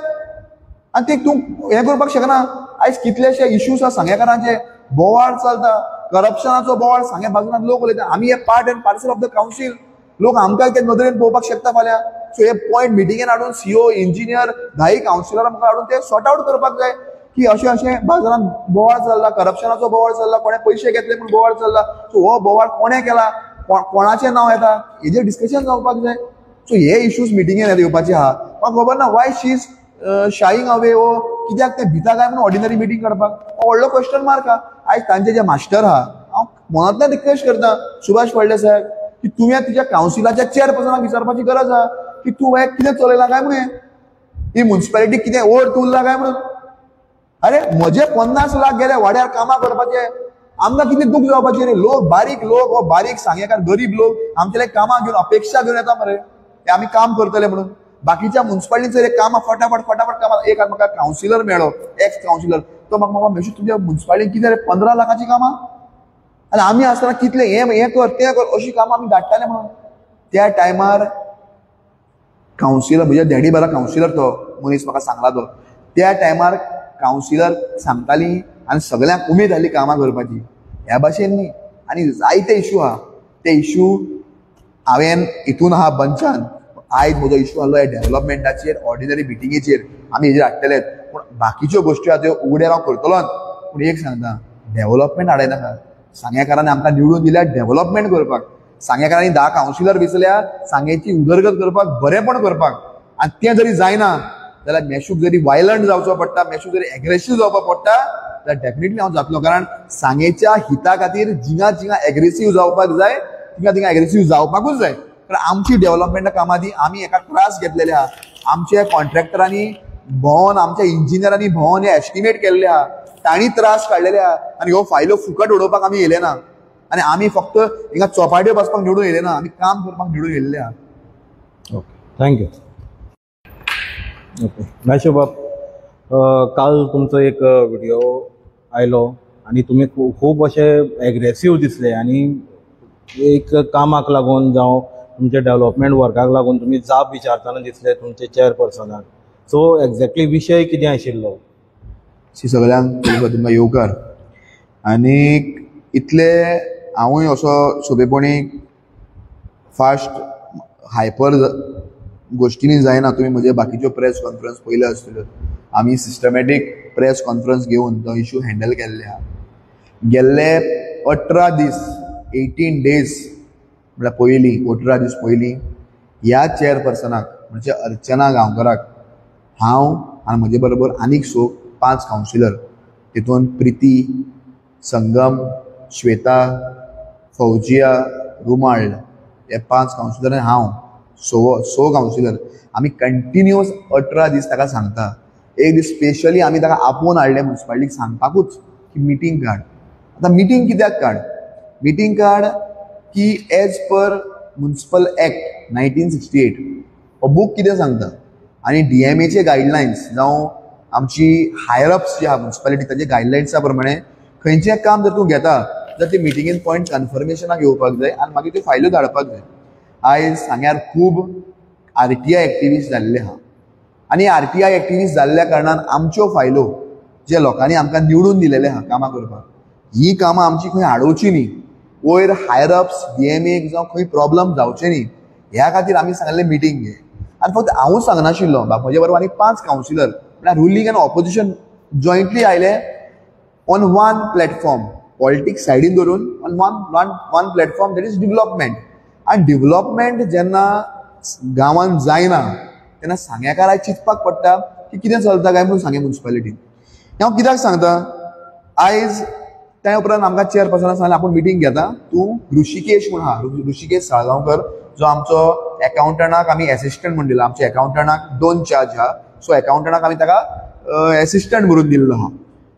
आनी ते तूं हें करपाक शकना. आयज कितलेशे इश्यूज आसा सांगेकारांचे, बोवाळ चलता, करप्शनाचो बोवाळ सांगे बाजून लोक उलयता. आमी हे part and parcel of the council, लोक आमकां ते नदरेन पळोवपाक शकता फाल्यां. सो हे पॉयंट मिटिंगेन हाडून सीओ, इंजिनियर, 10 कावन्सिलरां मुखार हाडून ते सॉर्ट आवट करपाक जाय की अशें अशें बाजारांत बोवाळ चल्ला, करप्शनाचो बोवाळ चल्ला, कोणें पयशे घेतले म्हूण बोवाळ चल्ला. सो हो बोवाळ कोणें केला, कोणाचें नांव येता, हेजेर डिस्कशन जावपाक जाय. सो हे इश्यूज मिटिंगेन येवपाचे आहा. म्हाका खबर ना why she is shying away वो कित्याक ते भिता काय म्हणून ऑर्डिनरी मिटींग काडपाक, हो व्हडलो क्वेश्चन मार्क आहा. आयज तांचे जे मास्टर आहा, हांव मनांतल्यान रिक्वेस्ट करता सुभाष फळदेसाय की तुवें तुज्या कावन्सिलाच्या चेअरपर्सनाक विचारपाची गरज आहा की तूं हे कितें चलयलां काय म्हणून, ही मुन्सिपालिटी कितें ओड उरला काय म्हणून. अरे म्हजे 50 लाख गेले वाड्यार कामां करपाचे, आमकां कितली दूख जावपाची रे. लोक बारीक लोक, हो बारीक सांगेकार गरीब लोक आमचे कामां घेवन अपेक्षा घेवन येता मरे, ते आमी काम करतले म्हणून. बाकीच्या मुन्सिपालिटीचेर कामां फटाफट फटाफट कामां. एक म्हाका कावन्सिलर मेळ्ळो, एक्स कावन्सिलर, तो म्हाका मामा मेशू तुज्या मुन्सिपालिटीन कितें रे 15 लाखाची कामां, आनी आमी आसतना कितले हें कर तें कर अशी कामां आमी धाडटाले म्हणून. त्या टायमार कावन्सिलर म्हज्या डॅडी बरा कावन्सिलर तो मनीस म्हाका सांगला तो, त्या टायमार कावन्सिलर सांगताली आनी सगळ्यांक उमेद जाली कामां करपाची. ह्या भाशेन न्ही, आनी जायते इशू आहा, ते इशू हांवें हितून आहा बंचान. आयज म्हजो इशू आहलो ह्या डेवलपमेंटाचेर, ऑर्डिनरी मिटिंगेचेर आमी हेजेर हाडटलेच, पूण बाकीच्यो गोश्टी आहा त्यो उगड्यार हांव करतलोच. पूण एक सांगता, डेवलपमेंट हाडयनाका. सांगेकारांनी आमकां निवडून दिल्या डेवलपमेंट करपाक, सांगेकारांनी 10 कावन्सिलर वेंचल्या सांगेची उदरगत करपाक, बरेंपण करपाक. आनी तें जरी जायना जाल्यार मेशूक जरी वायलंट जावचो पडटा, मेशूक जरी एग्रेसीव जावपाक पडटा जाल्यार डेफिनेटली हांव जातलो. कारण सांगेच्या हिता खातीर जिंगा जिंगा एग्रेसीव जावपाक जाय, तिंगा तिंगा एग्रेसीव जावपाकूच जाय. कारण आमची डेवलपमेंटा कामां ती आमी एका त्रास घेतलेले आहा. आमच्या कॉन्ट्रॅक्टरांनी भोंवन, आमच्या इंजिनियरांनी भोंवन हे एस्टिमेट केल्ले आहा, तांणी त्रास काडलेले आहा. आनी ह्यो फायल्यो फुकट उडोवपाक आमी येयले ना, आनी आमी फक्त हिंगा चोपाट्यो बसपाक निवडून येयले ना, आमी काम करपाक निवडून येयल्ले आहा. Okay, thank you. Okay Meshu बाब, काल तुमचो एक व्हिडिओ आयलो आनी तुमी खूब अशे एग्रेसीव दिसले आनी एक कामाक लागून जावं तुमच्या डेवलपमेंट वर्काक लागून तुमी जाप विचारतना दिसले तुमचे चेअरपर्सनाक. सो एक्झॅक्टली विशय कितें आशिल्लो? सगळ्यांक तुमकां येवकार. आनी इतले हांवूय असो सोंपेपणी फास्ट हायपर गोश्टींनी जायना. तुमी म्हजे बाकीच्यो प्रेस कॉन्फरन्स पयल्यो आसतल्यो, आमी सिस्टमॅटीक प्रेस कॉन्फरन्स घेवन तो इशू हँडल केल्ले आहा. गेल्ले 18 दीस, 18 डेज म्हळ्यार पयलीं 18 दीस पयलीं ह्या चेअरपर्सनाक म्हणजे अर्चना गांवकराक हांव आनी म्हजे बरोबर आनीक 5 कावन्सिलर, तितून प्रिती, संगम, श्वेता, फौजिया, रुमाळ हे 5 कावन्सिलर आनी हांव 6 कावन्सिलर आमी कंटिन्युअस 18 दीस ताका सांगता. एक दीस स्पेशली आमी ताका आपोवन हाडलें मुन्सिपालिटीक सांगपाकूच की मिटींग काड. आतां मिटींग कित्याक काड? मिटींग काड की एज पर मुन्सिपल एक्ट 1968 हो बूक कितें सांगता आनी डीएमएचे गायडलायन्स जावं आमची हायर अप्स जे आहा मुन्सिपालिटी ताचे गायडलायन्सा प्रमाणे खंयचें काम जर तूं घेता जाल्यार ती मिटिंगेन पॉयंट कन्फर्मेशनाक येवपाक जाय आनी मागीर त्यो फायल्यो धाडपाक जाय. आयज सांग्यार खूब आरटीआय एक्टिविस्ट जाल्ले आहा आनी आरटीआय एक्टिविस्ट जाल्ल्या कारणान आमच्यो फायलो जे लोकांनी आमकां निवडून दिलेले आहा कामां करपाक, ही कामां आमची खंय आडोवची न्ही, वयर हायर अप्स डीएमएक जावं खंय प्रॉब्लम जावचे न्ही ह्या खातीर आमी सांगलें मिटींग घे. आनी फक्त हांवूच सांगनाशिल्लो, म्हजे बरोबर आनी 5 कावन्सिलर म्हळ्यार रुलींग आनी ऑपोजिशन जॉयंटली आयले ऑन वन प्लॅटफॉर्म, पॉलिटिक्स सायडीन धरून on one platform, that is development. आनी डेवलपमेंट जेन्ना गांवांत जायना तेन्ना सांगेकाराक चिंतपाक पडटा की कितें चलता काय म्हणून सांगे मुन्सिपालिटीन. हांव कित्याक सांगता, आयज त्या उपरांत आमकां चेअरपर्सनान सांगलें आपूण मिटींग घेता, तूं ऋषिकेश म्हूण आहा, ऋषिकेश साळगांवकर जो आमचो एकाउंटंटाक आमी एसिस्टंट म्हूण दिला, आमच्या एकाउंटंटाक 2 चार्ज आहा, सो एकाउंटंटाक आमी ताका एसिस्टंट म्हणून दिल्लो आहा.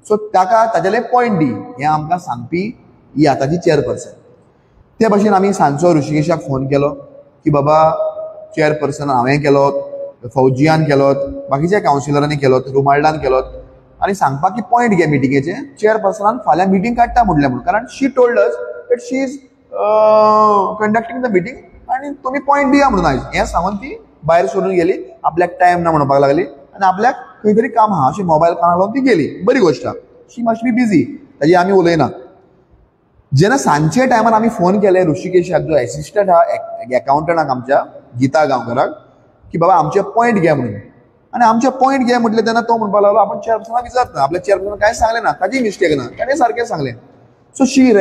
सो ताका ताजेले पॉयंट दी हें आमकां सांगपी ही आतांची चेअरपर्सन. ते भाशेन आमी सांजचो ऋषिकेशाक फोन केलो की बाबा चेअरपर्सन हांवें केलो, फौजियान केलो, बाकीच्या कावन्सिलरांनी केलो, रुमाल्डान केलो आनी सांगपाक की पॉयंट घे मिटिंगेचे, चेअरपर्सनान फाल्यां मिटींग काडटा म्हणलें म्हणून, कारण she told us that she is conducting the meeting आनी तुमी पॉयंट दिया म्हणून आयज हें सांगून ती भायर सरून गेली. आपल्याक टायम ना म्हणपाक लागली आनी आपल्याक खंय तरी काम आहा अशें मोबायल कानाक लावन ती गेली. बरी गोश्ट आहा, शी मस्ट बी बिजी, ताजी आमी उलयना. जेन्ना सांजचे टायमार आमी फोन केले ऋषिकेशाक जो एसिस्टंट आहा एकाउंटंटाक आमच्या गीता गांवकराक की बाबा आमचे पॉयंट घे म्हणून, आनी आमचे पॉयंट घे म्हटलें तेन्ना तो म्हणपाक लागलो आपूण चेअरपर्सनाक विचारता, आपल्या चेअरपर्सनाक कांय सांगलें ना, ताजी मिस्टेक ना, ताणें सारकें सांगलें. So she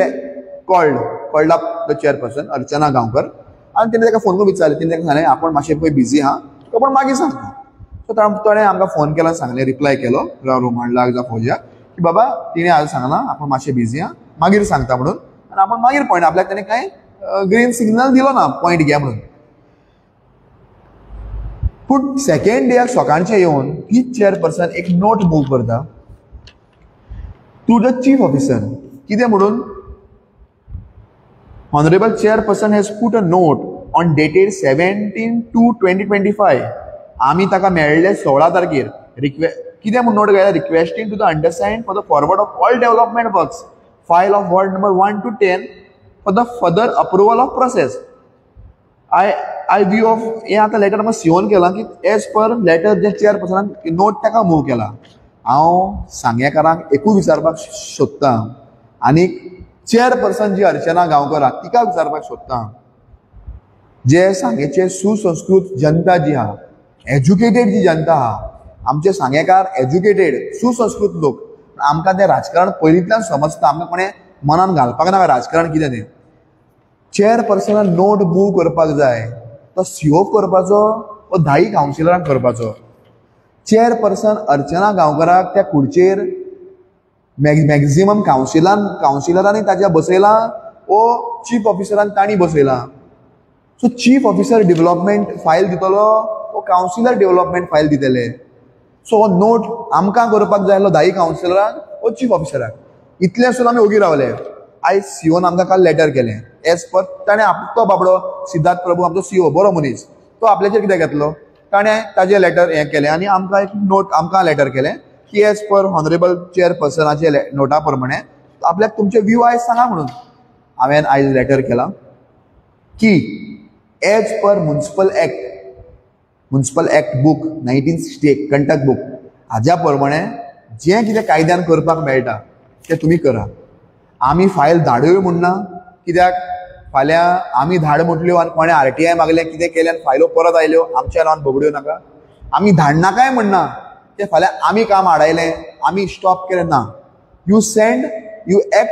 called up the chairperson Archana Gaonkar आनी तेणें ताका फोन करून विचारलें, तेणें ताका सांगलें आपूण मातशें पळय बिजी आहा, तुका पूण मागीर सांगता. सो ताणें आमकां फोन केलो, सांगलें, रिप्लाय केलो रोमांडलाक जावं फौजियाक की बाबा तिणें आज सांगलां आपूण मातशें बिजी आहा, मागीर सांगता म्हणून. आनी आपूण मागीर पॉयंट आपल्याक तेणें कांय ग्रीन सिग्नल दिलो ना पॉयंट घे म्हणून. पूण सेकेंड डेयाक सकाळचें येवन तीच चेअरपर्सन एक नोट मूव करता टू the chief officer. कितें म्हणून? Honourable chairperson has put a note on dated 17/2/2025. आमी ताका मेळ्ळे 16 तारखेर. कितें म्हूण नोट घायला? Requesting to the understand for the forward of all development works file of ward number 1 to 10 for the further approval of process. I view of हें आतां लेटर म्हाका सिओन केलां की एज पर लेटर जे चेअरपर्सनान नोट ताका मूव केला. हांव सांगेकारांक एकूच विचारपाक सोदतां आनी चेअरपर्सन जी अर्चना गांवकर आहा तिका विचारपाक सोदतां, जे सांगेचे सुसंस्कृत जनता जी आहा, एज्युकेटेड जी जनता आहा, आमचे सांगेकार एज्युकेटेड सुसंस्कृत लोक, आमकां तें राजकारण पयलींतल्यान समजता, आमकां कोणें मनान घालपाक नाका राजकारण कितें तें. चेअरपर्सनान नोट मूव करपाक जाय तो सीओ करपाचो वो धाई कावन्सिलरांक करपाचो. चेअरपर्सन अर्चना गांवकराक त्या खुर्चेर मॅक्झिमम कावन्सिलरांनी ताच्या बसयलां वो चीफ ऑफिसरान तांणी बसयलां. So chief officer development file दितलो वो कावन्सिलर डेव्हलपमेंट फायल दितले. सो हो नोट आमकां करपाक जाय आसलो धाई कावन्सिलरांक वो चीफ ऑफिसराक. इतलें सुद्दां आमी ओगी रावले. आयज सीओन आमकां काल लेटर केलें एज पर ताणें तो बाबडो सिद्धार्थ प्रभू आमचो सीओ बरो मनीस, तो आपल्याचेर कितें घेतलो, ताणें ताजें लेटर हें केलें आनी आमकां एक नोट आमकां लेटर केलें की एज पर ऑनरेबल चेअरपर्सनाचे नोटा प्रमाणे आपल्याक तुमचे व्यू आयज सांगा म्हणून. हांवें आयज लेटर केलां की as per municipal act book 1968 Kantak book हाज्या प्रमाणे जें कितें कायद्यान करपाक मेळटा तें तुमी करा. आमी फायल धाडूय म्हूण ना, कित्याक फाल्यां आमी धाड म्हटल्यो आनी कोणें आरटीआय मागलें कितें केलें आनी फायलो परत आयल्यो आमच्या नांवान बगड्यो नाका. आमी धाडनाकाय म्हणना तें फाल्यां आमी काम आडायलें आमी स्टॉप केलें ना. You send, you act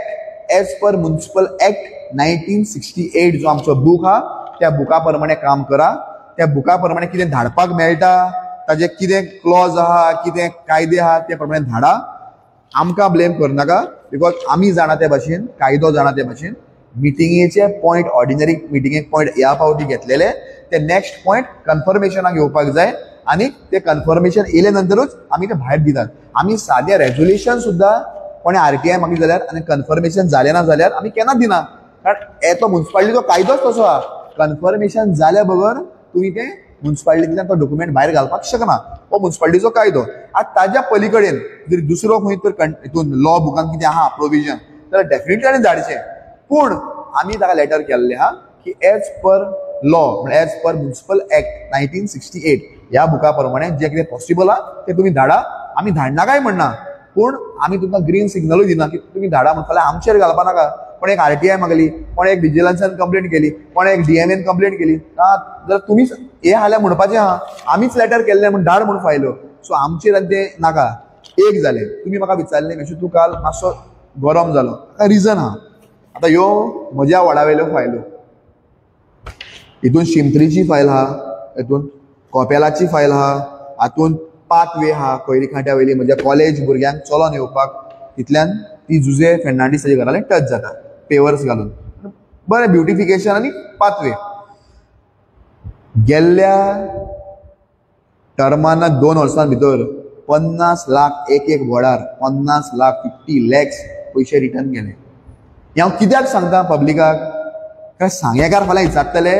as per municipal act 1968 जो आमचो बूक आहा त्या बुका प्रमाणे काम करा. त्या बुका प्रमाणे कितें धाडपाक मेळटा ताजे कितें क्लॉज आहा कितें कायदे आहा ते प्रमाणे धाडा. आमकां ब्लेम करनाका because आमी जाणा ते भाशेन, कायदो जाणा ते भाशेन. मिटिंगेचे पॉयंट ऑर्डिनरी मिटिंगेक पॉयंट ह्या फावटी घेतलेले ते नेक्स्ट पॉयंट कन्फर्मेशनाक येवपाक जाय आनी ते कन्फर्मेशन येयले नंतरूच आमी ते भायर दितात. आमी सादें रेजोल्युशन सुद्दां कोणें आरटीआय मागली जाल्यार आनी कन्फर्मेशन जालें ना जाल्यार आमी केन्नाच दिना, कारण तो मुन्सिपालिटीचो कायदोच तसो आहा. कन्फर्मेशन जाल्या बगर तुमी तें मुन्सिपालिटींतल्यान तो डॉक्युमेंट भायर घालपाक शकना, हो मुन्सिपालिटीचो कायदो. आतां ताज्या पली कडेन जर दुसरो खंय तर हितून लॉ बुकान कितें आहा प्रोविजन जाल्यार डेफिनेटली ताणें धाडचें. पूण आमी ताका लेटर केल्लें आहा की एज पर लॉ म्हळ्यार एज पर मुन्सिपल एक्ट 1968 ह्या बुका प्रमाणे जें कितें पॉसिबल आहा तें तुमी धाडा. आमी धाडना काय म्हणना, पूण आमी तुमकां ग्रीन सिग्नलूय दिना की तुमी धाडा म्हण. फाल्यां आमचेर घालपा नाका, कोण एक आरटीआय मागली, कोण एक विजिलन्सान कंप्लेंट केली, कोण एक डीएमएन कंप्लेंट केली, जाल्यार तुमीच हें हाल्यार म्हणपाचें आहा आमीच लेटर केल्लें म्हूण धाड म्हूण फायल्यो. सो आमचेर आनी तें नाका. एक जालें, तुमी म्हाका विचारलें मेशू तूं काल मातसो गरम जालो, ताका रिजन आहा. आतां ह्यो म्हज्या वॉर्डा वयल्यो फायल्यो, हितून शिमत्रीची फायल आहा, हितून कोपेलाची फायल आहा, हातून पाथवे आहा कोयरी खांट्या वयली म्हज्या कॉलेज भुरग्यांक चलोन येवपाक, तितल्यान ती जुजे फेर्नांडीस ताच्या घरा टच जाता पेवर्स घालून, बरें ब्युटिफिकेशन आनी पाथवे. गेल्ल्या टर्माना 2 वर्सां भितर 50 लाख एक एक वॉर्डार 50 लाख 50 लॅक्स पयशे रिटर्न गेले. हें हांव कित्याक सांगता पब्लिकाक, कारण सांगेकार फाल्यां विचारतले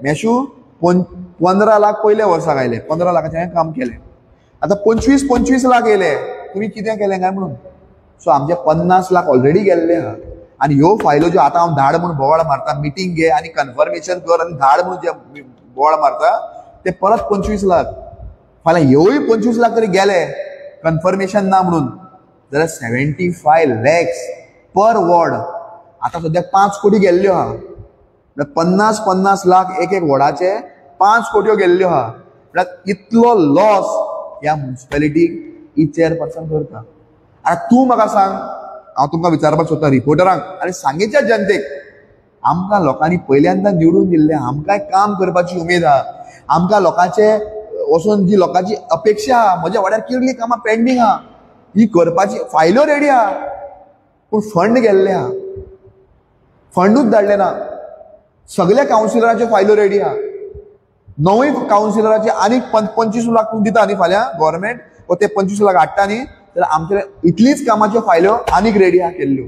मेशू 15 लाख पयल्या वर्साक आयले, 15 लाखाचें हांवें काम केलें, आतां 25-25 लाख येयले, तुमी कितें केलें काय म्हणून. सो आमचे 50 लाख ऑलरेडी गेल्ले आहा. आनी ह्यो फायलो ज्यो आतां हांव धाड म्हूण बोवाळ मारता, मिटींग घे आनी कन्फर्मेशन कर आनी धाड म्हूण जे बोवाळ मारता ते परत 25 लाख, फाल्यां ह्योय 25 लाख तरी गेले कन्फर्मेशन ना म्हणून जाल्यार 75 लॅक्स पर वॉर्ड. आतां सद्याक 5 कोटी गेल्ल्यो आहा, म्हळ्यार 50-50 लाख एक एक वॉर्डाचे 5 कोट्यो गेल्ल्यो आहा. म्हळ्यार इतलो लॉस ह्या मुन्सिपेलिटीक ही चेअरपर्सन करता. आतां तूं म्हाका सांग, हांव तुमकां विचारपाक सोदता रिपोर्टरांक आनी सांगेच्या जनतेक, आमकां लोकांनी पयल्यांदा निवडून दिल्लें, आमकांय काम करपाची उमेद आहा, आमकां लोकांचे वचून जी लोकांची अपेक्षा आहा. म्हज्या वाड्यार कितलीं कामां पेंडींग आहा, ही करपाची फायल्यो रेडी आहा, पूण फंड गेल्ले आहा, फंडूच धाडले ना. सगल्या कावन्सिलराच्यो फायल्यो रेडी आहा, 9 कावन्सिलराचे आनीक 25 लाख दिता न्ही फाल्यां गव्हर्मेंट, व ते 25 लाख हाडटा न्ही, जाल्यार आमचे इतलीच कामाच्यो फायल्यो आनीक रेडी आहा केल्ल्यो.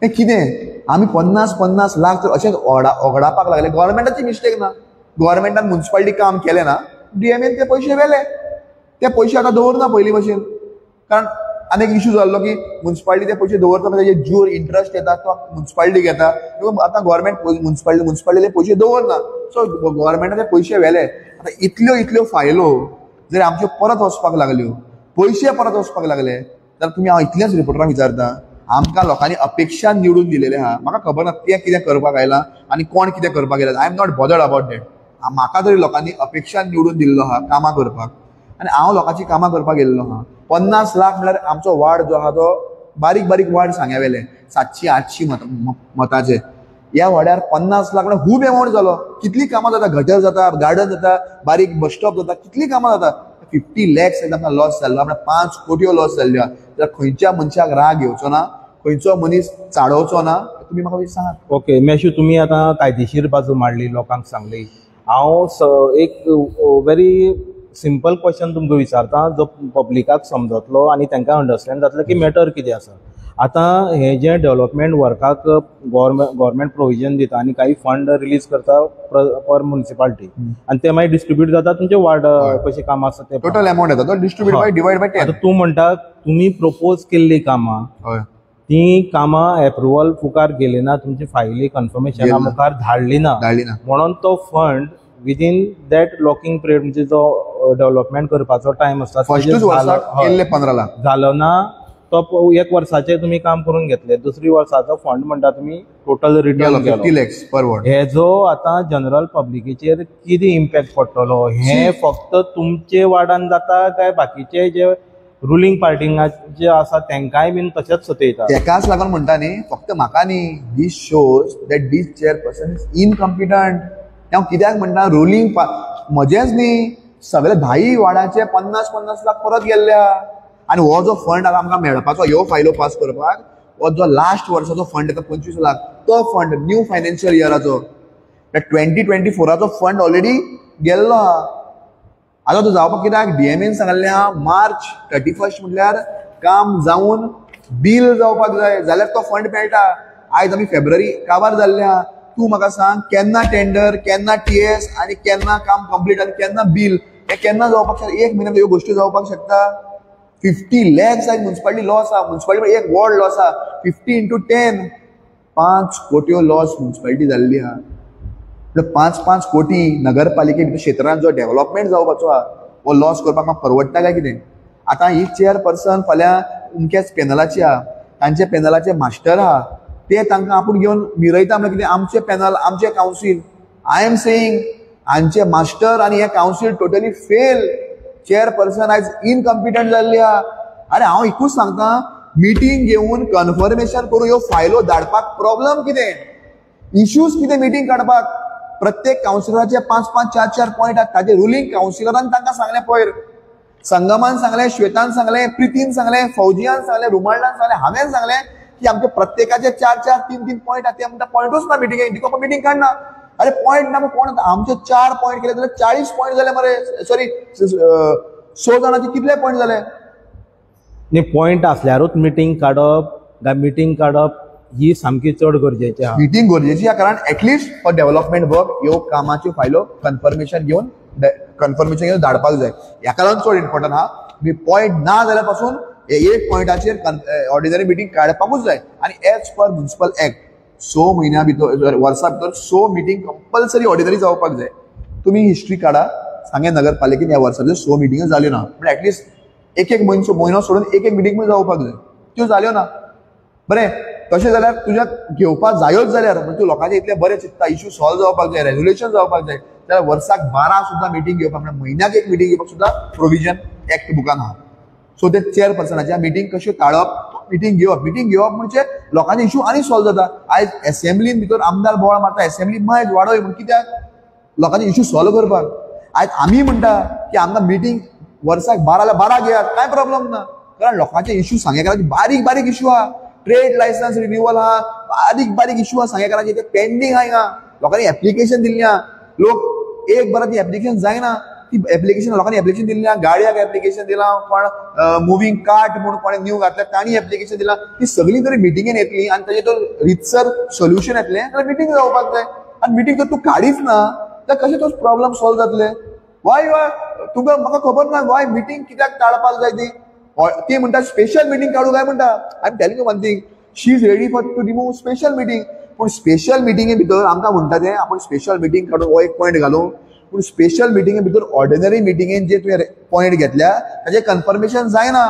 हें कितें आमी 50-50 लाख तर अशेंच ओगडापाक लागले. गव्हर्मेंटाची मिस्टेक ना, गव्हर्मेंटान मुन्सिपालिटी काम केलें ना, डीएमएन ते पयशे व्हेले, ते पयशे आतां दवरना पयलीं भशेन. कारण आनी एक इशू जाल्लो की मुन्सिपालिटी ते पयशे दवरता, म्हणजे तेजे ज्यूर इंट्रस्ट येता तो मुन्सिपालिटी घेता. आतां गव्हर्मेंट मुन्सिपालिटी पयशे दवरना, सो गव्हर्मेंटान ते पयशे व्हेले. आतां इतल्यो इतल्यो फायलो जर आमच्यो परत वचपाक लागल्यो, पयशे परत वचपाक लागले, जाल्यार तुमी हांव इतलेंच रिपोर्टरांक विचारता, आमकां लोकांनी अपेक्षा निवडून दिलेले आहा. म्हाका खबर ना ते कितें करपाक आयलां आनी कोण कितें करपाक आयला, I am not bothered about that. म्हाका तरी लोकांनी अपेक्षा निवडून दिल्लो आहा कामां करपाक, आनी हांव लोकांची कामां करपाक गेल्लो आहा. 50 लाख म्हळ्यार आमचो वार्ड जो आहा तो बारीक बारीक वार्ड सांग्या वेले 700-800 मताचे, ह्या वाड्यार 50 लाख म्हळ्यार खूब एमावंट जालो. कितलीं कामां जाता, गटर जाता, गार्डन जाता, बारीक बस स्टॉप जाता, कितलीं कामां जाता. 50 लॅक्स आमकां लॉस जाल्लो, म्हळ्यार 5 कोटयो लॉस जाल्ल्यो. जाल्यार खंयच्या मनशाक राग येवचो ना, खंयचो मनीस चाडोवचो ना, तुमी म्हाका सांगात. ओके मेशू, तुमी आतां कायदेशीर बाजू मांडली, लोकांक सांगली. हांव एक व्हेरी सिंपल क्वेश्चन तुमकां विचारता, जो पब्लिकाक समजतलो आनी तांकां अंडरस्टँड जातलें की मॅटर कितें आसा. आतां हें जें डेवलपमेंट वर्काक गव्हर्मेंट प्रोविजन दिता आनी काही फंड रिलीज करता पर म्युनिसिपालिटी, आनी ते मागीर डिस्ट्रिब्यूट जाता तुमचे वार्ड कशें काम आसा ते टोटल अमाउंट येता तो डिस्ट्रिब्यूट बाय डिवायड बाय 10. आतां तूं म्हणटा तुमी प्रपोज केल्लीं कामां, ती कामां एप्रुवल मुखार गेली ना, तुमची फायली कन्फर्मेशना मुखार धाडली ना, म्हणून तो fund within that locking period, म्हणजे जो डेव्हलपमेंट करपाचो टायम आसता, फर्स्टूच वर्साक केल्ले 15 लाख जालो ना, तो एक वर्साचें तुमी काम करून घेतले, दुसरी वर्साचो फंड म्हणटा तुमी टोटल रिटर्न 50 लॅक्स पर वॉर्ड. हेजो आतां जनरल पब्लिकेचेर कितें इम्पॅक्ट पडटलो, हें फक्त तुमचे वार्डान जाता काय बाकीचे जे रुलींग पार्टींग जे आसा तेंकांय बीन तशेंच सतयता? तेकाच लागून म्हणटा न्ही, फक्त म्हाका न्ही, this shows that this chairperson is incompetent. हांव कित्याक म्हणटा, रुलींग म्हजेंच न्ही, सगळे 10 वार्डाचे 50-50 लाख परत गेल्ल्या. आनी हो जो फंड आतां आमकां मेळपाचो, ह्यो फायलो पास करपाक, हो जो लास्ट वर्साचो फंड येता 25 लाख, तो फंड न्यू फायनान्शियल इयराचो 2024 फंड ऑलरेडी गेल्लो आहा. आतां तो जावपाक कित्याक डीएमएन सांगल्लें आहा मार्च 31 म्हटल्यार काम जावन बील जावपाक जाय, जाल्यार तो फंड मेळटा. आयज आमी फेब्रुवारी काबार जाल्ले आहा. तूं म्हाका सांग केन्ना टेंडर, केन्ना टीएस आनी केन्ना काम कंप्लीट आनी केन्ना बील, हें केन्ना जावपाक शकता? एक म्हयन्यान ह्यो गोश्टी जावपाक शकता? 50 लॅक्स आयज मुन्सिपालिटी लॉस आहा, मुन्सिपालिटी एक वॉर्ड लॉस आहा, 50 इंटू 10 5 कोट्यो लॉस मुन्सिपालिटी जाल्ली आहा. 5-5 कोटी नगरपालिके क्षेत्रांत जो डेव्हलपमेंट जावपाचो आहा हो लॉस करपाक म्हाका परवडटा काय कितें? आतां ही चेअरपर्सन फाल्यां अमक्याच पॅनलाची आहा, तांच्या पॅनलाचे मास्टर आहा, ते तांकां आपूण घेवन मिरयता म्हळ्यार कितें? आमचे पॅनल, आमचे कावन्सील. I am saying हांचे मास्टर आनी हे कावन्सील टोटली फेल. चेअरपर्सन आयज इनकम्पिटंट जाल्ली आहा. आरे हांव एकूच सांगता, मिटींग घेवन कन्फर्मेशन करून ह्यो फायलो धाडपाक प्रॉब्लम कितें, इश्यूज कितें? मिटींग काडपाक प्रत्येक कावन्सिलराचे 5-5, 4-4 पॉयंट आहात, ताजे रुलींग कावन्सिलरान तांकां सांगलें, पयर संगमान सांगलें, श्वेतान सांगलें, प्रितीन सांगलें, फौजियान सांगलें, रुमाल्डान सांगलें, हांवें सांगलें की आमचे प्रत्येकाचे 4-4, 3-3 पॉयंट आहात. ते म्हणटा पॉयंटूच ना मिटिंगेक, दिको मिटींग काडना. अरे पॉयंट ना, कोण आमचे 4 पॉयंट केले जाल्यार 40 पॉयंट जाले मरे, सॉरी 100 जाणांचे कितले पॉयंट जाले? न्ही, पॉयंट आसल्यारूच मिटींग काडप काय मिटींग काडप ही सामकी चड गरजेची आहा. मिटींग गरजेची आहा, कारण एटलिस्ट फॉर डेव्हलपमेंट वर्क ह्यो कामाच्यो फायलो कन्फर्मेशन घेवन धाडपाक जाय. ह्याका लागून चड इम्पॉर्टंट आहा. मी पॉयंट ना जाल्यार पासून एक पॉयंटाचेर ऑर्डिनरी मिटींग काडपाकूच जाय. आनी एज पर म्युनिसिपल एक्ट 6 म्हयन्या भितर, वर्सा भितर 6 मिटींग कंपल्सरी ऑर्डिनरी जावपाक जाय. तुमी हिस्ट्री काडा, सांगें नगरपालिकेन ह्या वर्सा भितर 6 मिटिंग्यो जाल्यो ना, पूण एटलिस्ट एक एक म्हयनो सोडून एक एक मिटींग जावपाक जाय, त्यो जाल्यो ना. बरें, तशें जाल्यार तुज्या घेवपाक जायोच जाल्यार तूं लोकांचे इतलें बरें चिंतता, इश्यू सॉल्व जावपाक जाय, रेजोल्युशन जावपाक जाय, जाल्यार वर्साक 12 सुद्दां मिटींग घेवपाक, म्हळ्यार म्हयन्याक एक मिटींग घेवपाक सुद्दां प्रोविजन एक्ट बुकान आहा. सो ते चेअरपर्सनाच्या मिटींग कश्यो टाळप मिटींग घेवप. मिटींग घेवप म्हणजे लोकांचे इशू आनी सॉल्व जाता. आयज एसेंब्लीन भितर आमदार बोवाळ मारता, एसेंब्ली मायज वाडय म्हण, कित्याक? लोकांचे इशू सॉल्व करपाक. आयज आमी म्हणटा की आमकां मिटींग वर्साक 12 12 घेयात, कांय प्रॉब्लम ना, कारण लोकांचे इशू सांगेकाराचे बारीक बारीक इशू आहा. ट्रेड लायसन्स रिन्युअल आहा, बारीक बारीक इशू आहा सांगेकाराचे, ते पेंडींग आहा. हिंगा लोकांनी एप्लिकेशन दिल्ली आहा, लोक एक बरां ती एप्लिकेशन जायना, ती एप्लिकेशन लोकांनी एप्लिकेशन दिल्ली आहा, गाडयाक एप्लिकेशन दिलां, कोण मुवींग कार्ट म्हूण कोणें न्यू घातल्या तांणी एप्लिकेशन दिलां. ती सगळीं जरी मिटिंगेन येतली आनी ताजें तो रितसर सोल्युशन येतलें जाल्यार मिटींग जावपाक जाय. आनी मिटींग जर तूं काडीच ना जाल्यार कशें तो प्रॉब्लम सॉल्व जातले? वाय वाय तुमकां म्हाका खबर ना वाय मिटींग कित्याक टाळपाक जाय ती. ती म्हणटा स्पेशल मिटींग काडूं काय म्हणटा. I am telling you one thing, she is ready for to remove special meeting. पूण स्पेशल मिटिंगे भितर आमकां म्हणटा तें आपूण स्पेशल मिटींग काडून हो एक पॉयंट घालूं, पूण स्पेशल मिटिंगे भितर ऑर्डिनरी मिटिंगेन जे तुवें पॉयंट घेतल्या ताजें कन्फर्मेशन जायना.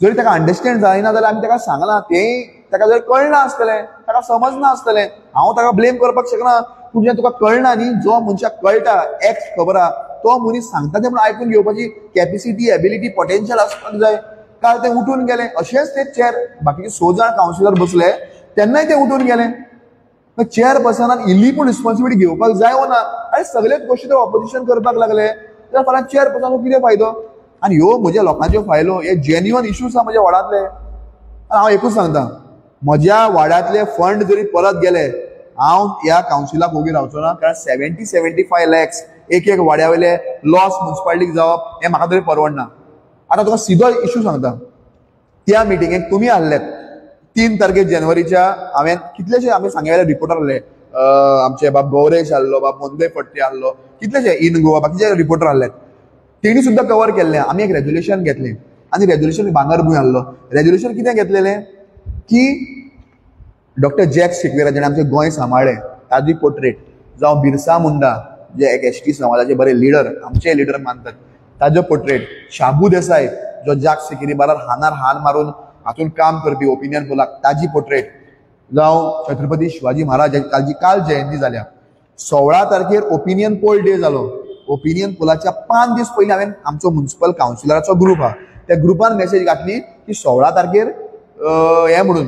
जरी ताका अंडरस्टँड जायना जाल्यार आमी ताका सांगलां, तें ताका जर कळना आसतलें, ताका समजना आसतलें, हांव ताका ब्लेम करपाक शकना. पूण जें तुका कळना न्ही, जो मनशाक कळटा एक्स खबर आहा तो मनीस सांगता तें म्हणून आयकून घेवपाची कॅपेसिटी, एबिलिटी, पोटेन्शियल आसपाक जाय. काल ते उठून गेले, अशेंच ते चेअर बाकीचे 6 जाण कावन्सिलर बसले तेन्नाय ते उठून गेले. चेअरपर्सनान इल्ली पूण रिस्पॉन्सिबिलिटी घेवपाक जाय वो ना? आनी सगळेच गोश्टी ते ऑपोजिशन करपाक लागले जाल्यार फाल्यां चेअरपर्सनाक कितें फायदो? आनी ह्यो म्हज्या लोकांच्यो फायलो, हे जेन्युअन इश्यूज आहा म्हज्या वार्डांतले. आनी हांव एकूच सांगता, म्हज्या वार्डांतले फंड जरी परत गेले हांव ह्या कावन्सिलाक ओगी रावचो ना, कारण 70-75 लॅक्स एक एक वाड्या वयले लॉस मुन्सिपालिटीक जावप हें म्हाका तरी परवडना. आतां तुका सिदो इशू सांगता, त्या मिटिंगेक तुमी आहलेत 3 तारखेर जानेवारीच्या, हांवें कितलेशे आमी सांगेले रिपोर्टर आहले, आमचे बाब गौरेश आहलो, बाब मंदय फडते आहलो, कितलेशे इन गोवा बाकीचे रिपोर्टर आहले, तेणी सुद्दां कवर केल्लें. आमी एक रेजोल्युशन घेतलें आनी रेजोल्युशन भांगरभूंय आहलो. रेजोल्युशन कितें घेतलेलें की डॉक्टर जॅक सिक्वेरा जेणें आमचें गोंय सांबाळ्ळें ताजी पोर्ट्रेट, जावं बिरसा मुंडा जे एक एस टी समाजाचे बरे लिडर, आमचे लिडर मानतात, ताजो पोर्ट्रेट, शाबू देसाय जो जाक सिकेरी बारार हानार हान मारून हातून काम करपी ओपिनियन पोलाक ताजी पोर्ट्रेट, जावं छत्रपती शिवाजी महाराज ताजी काल जयंती जाल्या 16 तारखेर ओपिनियन पोल डे जालो. ओपिनियन पोलाच्या 5 दीस पयलीं हांवें आमचो म्युनिसिपल कावन्सिलराचो ग्रूप आहा त्या ग्रुपान मेसेज घातली की 16 तारखेर हें म्हणून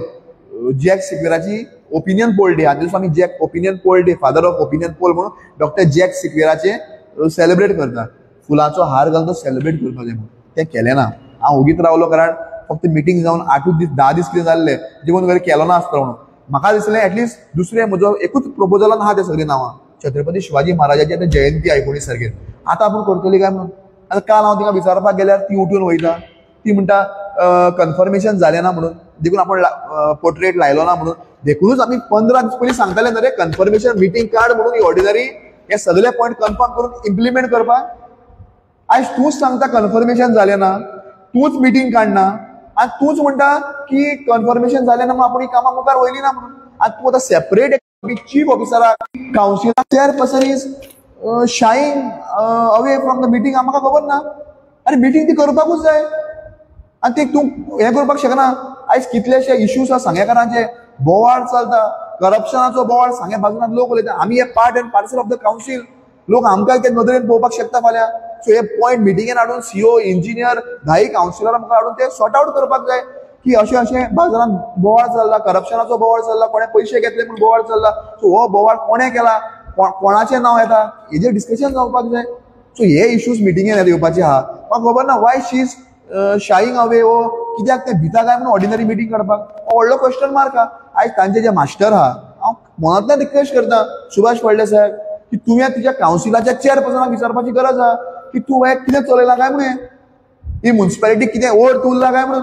जॅक सिक्वेराची ओपिनियन पोल डे, आनी दिसा आमी Jack opinion poll day, father of opinion poll म्हणून डॉक्टर जॅक सिक्वेराचें सेलिब्रेट करता, फुलांचो हार घालून तो सेलिब्रेट करपाक जाय म्हणून. तें केलें ना, हांव ओगीच रावलो, कारण फक्त मिटींग जावन 8 दीस 10 दीस कितें जाल्ले जेवण वगैरे केलो ना आसतलो म्हणून. म्हाका दिसलें एटलिस्ट दुसरें म्हजो एकूच प्रपोजलान आहा ते सगळीं नांवां, छत्रपती शिवाजी महाराजाची आतां जयंती 19 तारखेर, आतां आपूण करतली काय म्हणून. आतां काल हांव तिका विचारपाक गेल्यार ती उठून वयता, ती म्हणटा कन्फर्मेशन जालें ना म्हणून, देखून आपूण पोर्ट्रेट लायलो ना म्हणून. देखूनच आमी 15 दीस पयलीं सांगताले न्हय रे कन्फर्मेशन मिटींग काड म्हणून, ही ऑर्डिनरी हे सगळे पॉयंट कन्फर्म करून इम्प्लिमेंट करपाक. आयज तूंच सांगता कन्फर्मेशन जालें ना, तूंच मिटींग काडना आनी तूंच म्हणटा की कन्फर्मेशन जालें ना म्हणून आपूण ही कामां मुखार वयली ना म्हणून. आनी तूं आतां सेपरेट चीफ ऑफिसराक, councillor, chairperson is shying away from the meeting, म्हाका खबर ना. आनी मिटींग ती करपाकूच जाय आनी ती तूं हें करपाक शकना. आयज कितलेशे इश्यूज आसा सांगेकारांचे, बोवाळ चलता, करप्शनाचो बोवाळ सांगे बाजून लोक उलयता. आमी हे part and parcel of the council, लोक आमकां ते नदरेन पळोवपाक शकता फाल्यां. सो हे पॉयंट मिटिंगेन हाडून सीओ, इंजिनियर, 10 कावन्सिलरां मुखार हाडून ते सॉर्ट आवट करपाक जाय की अशें अशें बाजारांत बोवाळ चल्ला, करप्शनाचो बोवाळ चल्ला, कोणें पयशे घेतले म्हूण बोवाळ चल्ला. सो हो बोवाळ कोणें केला, कोणाचें नांव येता, हेजेर डिस्कशन जावपाक जाय. सो हे इश्यूज मिटिंगेन येवपाचे आहा. म्हाका खबर ना why she is shying away, वो कित्याक ते भिता काय म्हणून ऑर्डिनरी मिटींग काडपाक, हो व्हडलो क्वेश्चन मार्क आहा. आयज तांचे जे मास्टर आहा, हांव मनांतल्यान रिक्वेस्ट करता सुभाष फळदेसाय साहेब की तुवें तुज्या कावन्सिलाच्या चेअरपर्सनाक विचारपाची गरज आहा की तूं हें कितें चलयलां काय म्हणून, ही म्युनिसिपालिटी कितें ओड उरला काय म्हणून.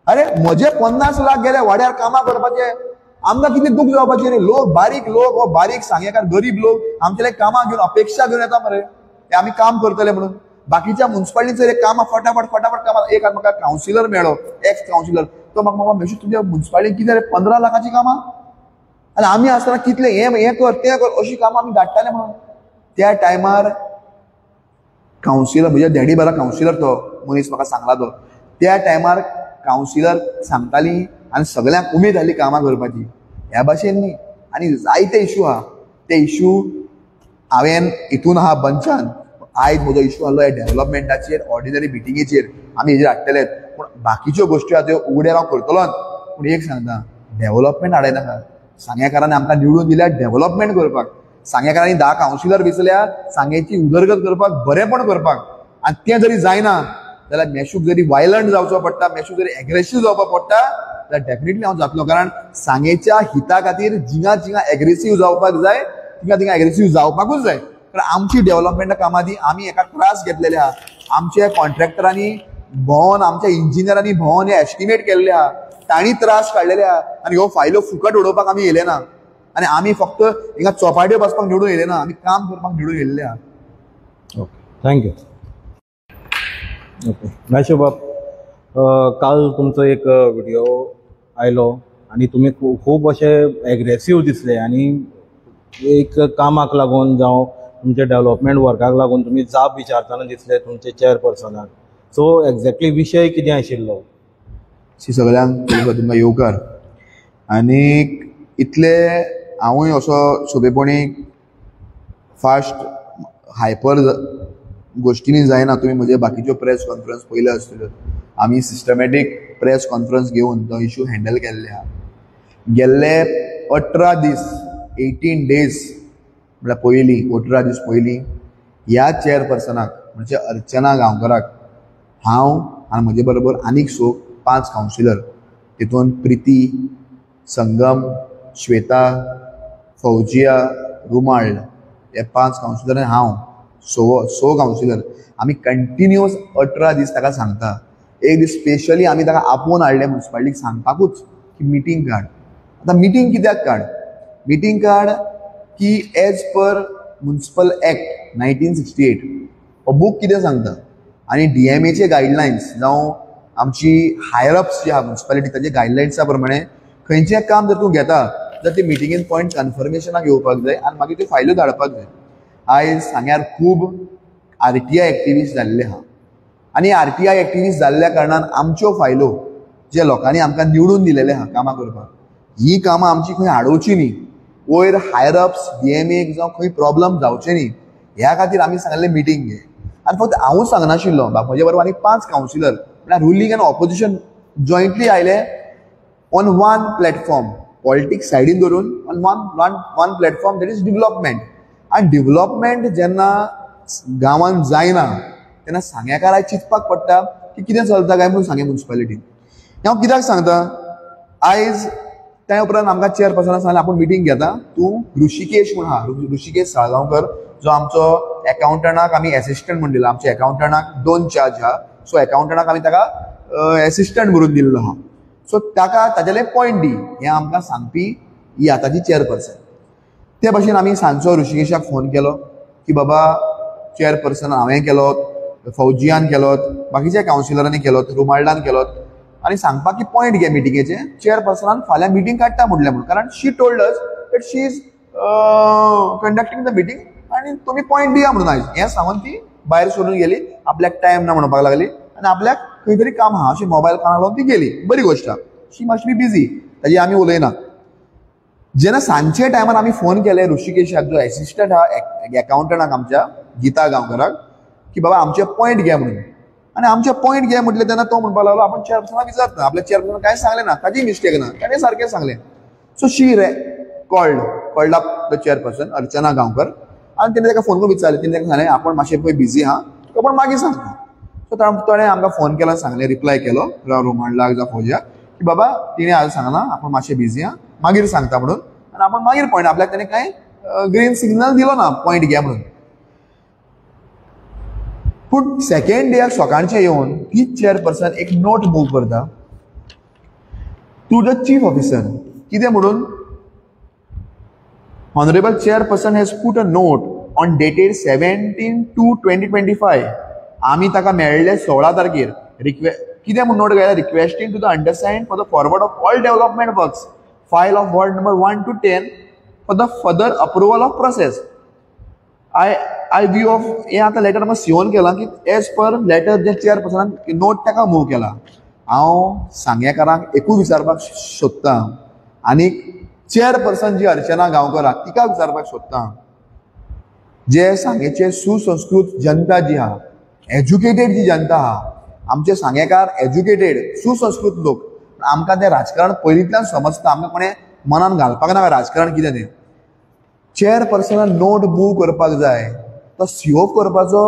अरे म्हजे 50 लाख गेले वाड्यार कामां करपाचे, आमकां कितें दूख जावपाचें रे. लोक बारीक लोक, हो बारीक सांगेकार गरीब लोक आमचे कामां घेवन अपेक्षा घेवन येता मरे, ते आमी काम करतले म्हणून. बाकीच्या म्युनिसिपालिटीचेर कामां फटाफट फटाफट कामां. एक म्हाका कावन्सिलर मेळ्ळो, एक्स कावन्सिलर, तो म्हाका म्हाका मेशी तुमच्या म्युनिसिपालिटीन कितें रे 15 लाखाचीं कामां, आनी आमी आसतना कितले हें हें कर तें कर अशीं कामां आमी धाडटाले म्हणून. त्या टायमार कावन्सिलर म्हज्या डॅडी बारा कावन्सिलर तो मनीस म्हाका सांगला तो, त्या टायमार कावन्सिलर सांगताली आनी सगळ्यांक उमेद जाली कामां करपाची. ह्या भाशेन न्ही, आनी जायते इशू आहा, ते इशू हांवें हितून आहा बंचान. आयज म्हजो इशू आहलो ह्या डेवलपमेंटाचेर, ऑर्डिनरी मिटिंगेचेर आमी हेजेर हाडटले. पूण बाकीच्यो गोश्टी आहा त्यो उगड्यार हांव करतलोच. पूण एक सांगता, डेव्हलपमेंट हाडयनाका. सांगेकारांनी आमकां निवडून दिल्या डेव्हलपमेंट करपाक. सांगेकारांनी 10 कावन्सिलर वेंचल्या सांगेची उदरगत करपाक, बरेंपण करपाक. आनी तें जरी जायना जाल्यार मेशूक जरी वायलंट जावचो पडटा, मेशूक जरी एग्रेसीव जावपाक पडटा जाल्यार डेफिनेटली हांव जातलो. कारण सांगेच्या हिता खातीर जिंगा जिंगा एग्रेसीव जावपाक जाय, तिंगा तिंगा एग्रेसीव जावपाकूच जाय. कारण आमची डेव्हलपमेंटा कामां दी आमी एका त्रास घेतलेले आहा. आमच्या कॉन्ट्रॅक्टरांनी भोंवन, आमच्या इंजिनियरांनी भोंवन हे एस्टिमेट केल्ले आहा, तांणी त्रास काडलेले आहा. आनी ह्यो फायल्यो फुकट उडोवपाक आमी येयले ना. आनी आमी फक्त हिंगा चोपाट्यो बसपाक निवडून येयले ना, आमी काम करपाक निवडून येयल्ले आहा. Okay, thank you. Okay Meshu बाब, काल तुमचो एक व्हिडिओ आयलो आनी तुमी खूब अशे एग्रेसीव दिसले आनी एक कामाक लागून जावं तुमच्या डेव्हलपमेंट वर्काक लागून तुमी जाप विचारतना दिसले तुमचे चेअरपर्सनाक. सो एक्झॅक्टली विशय कितें आशिल्लो? सगळ्यांक तुमकां येवकार. आनी इतले हांवूय असो सोंपेपणी फास्ट हायपर गोश्टींनी जायना. तुमी म्हजे बाकीच्यो प्रेस कॉन्फरन्स पयल्यो आसतल्यो. आमी सिस्टमॅटीक प्रेस कॉन्फरन्स घेवन तो इशू हँडल केल्ले आहा. गेल्ले 18 दीस, 18 डेज म्हळ्यार पयलीं 18 दीस पयलीं ह्या चेअरपर्सनाक म्हणजे अर्चना गांवकराक हांव आनी म्हजे बरोबर आनीक 5 कावन्सिलर, तितून प्रिती, संगम, श्वेता, फौजिया, रुमाळ हे 5 कावन्सिलर आनी हांव 6 कावन्सिलर आमी कंटिन्युअस 18 दीस ताका सांगता. एक दीस स्पेशली आमी ताका आपोवन हाडलें मुन्सिपालिटीक सांगपाकूच की मिटींग काड. आतां मिटींग कित्याक काड? मिटींग काड की एज पर मुन्सिपल एक्ट 1968 हो बूक कितें सांगता आनी DMAचे गायडलायन्स जावं आमची हायर अप्स जी आहा मुन्सिपालिटी ताजे गायडलायन्सा प्रमाणे खंयचें काम जर तूं घेता जाल्यार ते मिटिंगेन पॉयंट कन्फर्मेशनाक येवपाक जाय आनी मागीर त्यो फायल्यो धाडपाक जाय. आयज सांग्यार खूब RTI activist जाल्ले आहा आनी RTI activist जाल्ल्या कारणान आमच्यो फायलो जे लोकांनी आमकां निवडून दिलेले आहा कामां करपाक, ही कामां आमची खंय आडोवची न्ही, वयर हायर अप्स DMAक जावं खंय प्रॉब्लम जावचे न्ही ह्या खातीर आमी सांगलें मिटींग घे. आनी फक्त हांवूच सांगनाशिल्लो, म्हजे बरोबर आनी 5 कावन्सिलर म्हळ्यार रुलींग आनी ऑपोजिशन जॉयंटली आयले ऑन वन प्लॅटफॉर्म, पॉलिटिक्स सायडीन धरून on one platform, that is development. आनी डेव्हलपमेंट जेन्ना गांवांत जायना तेन्ना सांगेकाराक चिंतपाक पडटा की कितें चलता काय म्हणून सांगे मुन्सिपालिटीन. हांव कित्याक सांगता, आयज त्या उपरांत आमकां चेअरपर्सनान सांगलें आपूण मिटींग घेता, तूं ऋषिकेश म्हूण आहा, ऋषिकेश साळगांवकर जो आमचो एकाउंटंटाक आमी एसिस्टंट म्हूण दिला. आमच्या एकाउंटंटाक 2 चार्ज आहा, सो एकाउंटंटाक आमी ताका एसिस्टंट म्हणून दिल्लो आहा. सो ताका ताजेले पॉयंट दी हें आमकां सांगपी ही आतांची चेअरपर्सन. ते भशेन आमी सांजचो ऋषिकेशाक फोन केलो की बाबा चेअरपर्सन हांवें केलो, फौजियान केलो, बाकीच्या कावन्सिलरांनी केलो, रुमाल्डान केलो आनी सांगपाक की पॉयंट घे मिटिंगेचे, चेअरपर्सनान फाल्यां मिटींग काडटा म्हणलें म्हणून. कारण she told us that she is conducting the meeting आनी तुमी पॉयंट दिया म्हणून आयज हें सांगून ती भायर सोडून गेली. आपल्याक टायम ना म्हणपाक लागली आनी आपल्याक खंय तरी काम आहा अशें मोबायल कानाक लावन ती गेली. बरी गोश्ट आहा, शी मस्ट बी बिजी, ताजी आमी उलयना. जेन्ना सांजचे टायमार आमी फोन केले ऋषिकेशाक जो एसिस्टंट आहा एकाउंटंटाक आमच्या गीता गांवकराक की बाबा आमचे पॉयंट घे म्हणून, आनी आमचे पॉयंट घे म्हटलें तेन्ना तो म्हणपाक लागलो आपूण चेअरपर्सनाक विचारता. आपल्या चेअरपर्सनाक कांय सांगलें ना, ताजी मिस्टेक ना, ताणें सारकें सांगलें. So she called up the chairperson Archana Gaonkar आनी तेणें ताका फोन करून विचारलें. तेणें ताका सांगलें आपूण मातशें पळय बिजी आहा, तुका पूण मागीर सांगता. सो ताणें आमकां फोन केलो, सांगलें, रिप्लाय केलो रोमांडलाक जावं फौजियाक की बाबा तिणें आज सांगलां आपूण मातशें बिजी आहा, मागीर सांगता म्हणून, आनी आपूण मागीर पॉयंट आपल्याक ताणें कांय ग्रीन सिग्नल दिलो ना पॉयंट घे म्हणून. पूण सेकेंड डेक सकाळचें येवन तीच चेअरपर्सन एक नोट मूव करता टू the chief officer. कितें म्हणून, honourable chairperson has put a note on dated 17/2/2025. आमी ताका मेळ्ळे 16 तारखेर. कितें म्हूण नोट घायला, requesting to the understand for the forward of all development works file of ward number 1 to 10 for the further approval of process. I view of हें आतां लेटर म्हाका सियोन केलां की एज पर लेटर जे चेअरपर्सनान नोट ताका मूव केला. हांव सांगेकारांक एकूच विचारपाक सोदतां आनी चेअरपर्सन जी अर्चना गांवकर आहा तिका विचारपाक सोदतां, जे सांगेचे सुसंस्कृत जनता जी आहा, एज्युकेटेड जी जनता आहा, आमचे सांगेकार एज्युकेटेड सुसंस्कृत लोक, आमकां तें राजकारण पयलींतल्यान समजता, आमकां कोणें मनान घालपाक नाका राजकारण कितें तें. चेअरपर्सनान नोट मूव करपाक जाय तो सीओ करपाचो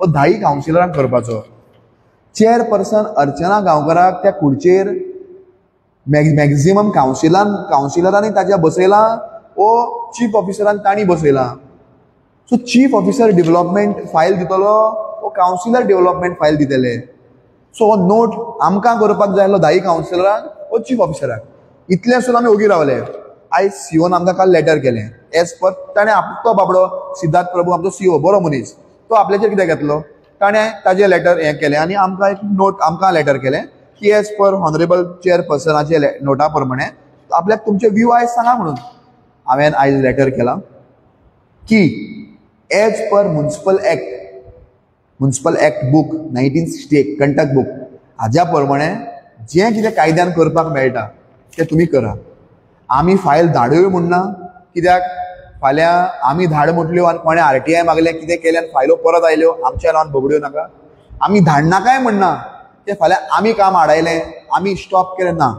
वो धाई कावन्सिलरांक करपाचो. चेअरपर्सन अर्चना गांवकराक त्या खुर्चेर मॅक्झिमम कावन्सिलरांनी ताच्या बसयलां वो चीफ ऑफिसरान तांणी बसयलां. So chief officer development file दितलो वो कावन्सिलर डेव्हलपमेंट फायल दितले. सो हो नोट आमकां करपाक जाय आसलो धाई कावन्सिलरांक वो चीफ ऑफिसराक. इतलें सुद्दां आमी ओगी रावले. आयज सीओन आमकां काल लेटर केलें एज पर ताणें तो बाबडो सिद्धार्थ प्रभू आमचो सीओ बरो मनीस, तो आपल्याचेर कितें घेतलो, ताणें ताजें लेटर हें केलें आनी आमकां एक नोट आमकां लेटर केलें की एज पर ऑनरेबल चेअरपर्सनाचे नोटा प्रमाणे आपल्याक तुमचे व्यू आयज सांगा म्हणून. हांवें आयज लेटर केलां की as per municipal act, municipal act book 1968 Kantak book हाज्या प्रमाणे जें कितें कायद्यान करपाक मेळटा तें तुमी करा. आमी फायल धाडूय म्हूण ना, कित्याक फाल्यां आमी धाड म्हटल्यो आनी कोणें आरटीआय मागलें कितें केलें आनी फायलो परत आयल्यो आमच्या नांवान बगड्यो नाका. आमी धाडनाकाय म्हणना तें फाल्यां आमी काम आडायलें आमी स्टॉप केलें ना.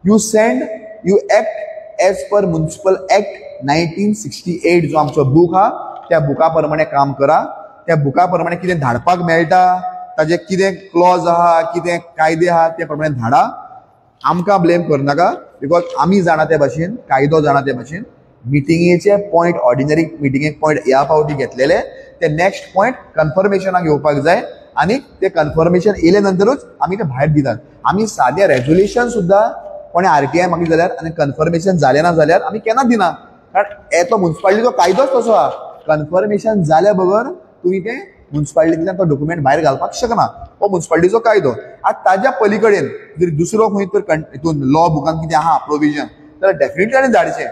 You send, you act as per municipal act 1968 जो आमचो बूक आहा त्या बुका प्रमाणे काम करा. त्या बुका प्रमाणे कितें धाडपाक मेळटा ताजे कितें क्लॉज आहा कितें कायदे आहा ते प्रमाणे धाडा. आमकां ब्लेम करनाका because आमी जाणा ते भाशेन, कायदो जाणा ते भाशेन. मिटिंगेचे पॉयंट ऑर्डिनरी मिटिंगेक पॉयंट ह्या फावटी घेतलेले ते नेक्स्ट पॉयंट कन्फर्मेशनाक येवपाक जाय आनी ते कन्फर्मेशन येयले नंतरूच आमी ते भायर दितात. आमी सादें रेजोल्युशन सुद्दां कोणें आरटीआय मागली जाल्यार आनी कन्फर्मेशन जालें ना जाल्यार आमी केन्नाच दिना, कारण येतो मुन्सिपालिटीचो कायदोच तसो आहा. कन्फर्मेशन जाल्या बगर तुमी तें मुन्सिपालिटींतल्यान तो डॉक्युमेंट भायर घालपाक शकना, हो मुन्सिपालिटीचो कायदो. आतां ताज्या पली कडेन जर दुसरो खंय तर हितून लॉ बुकान कितें आहा प्रोविजन जाल्यार डेफिनेटली ताणें धाडचें.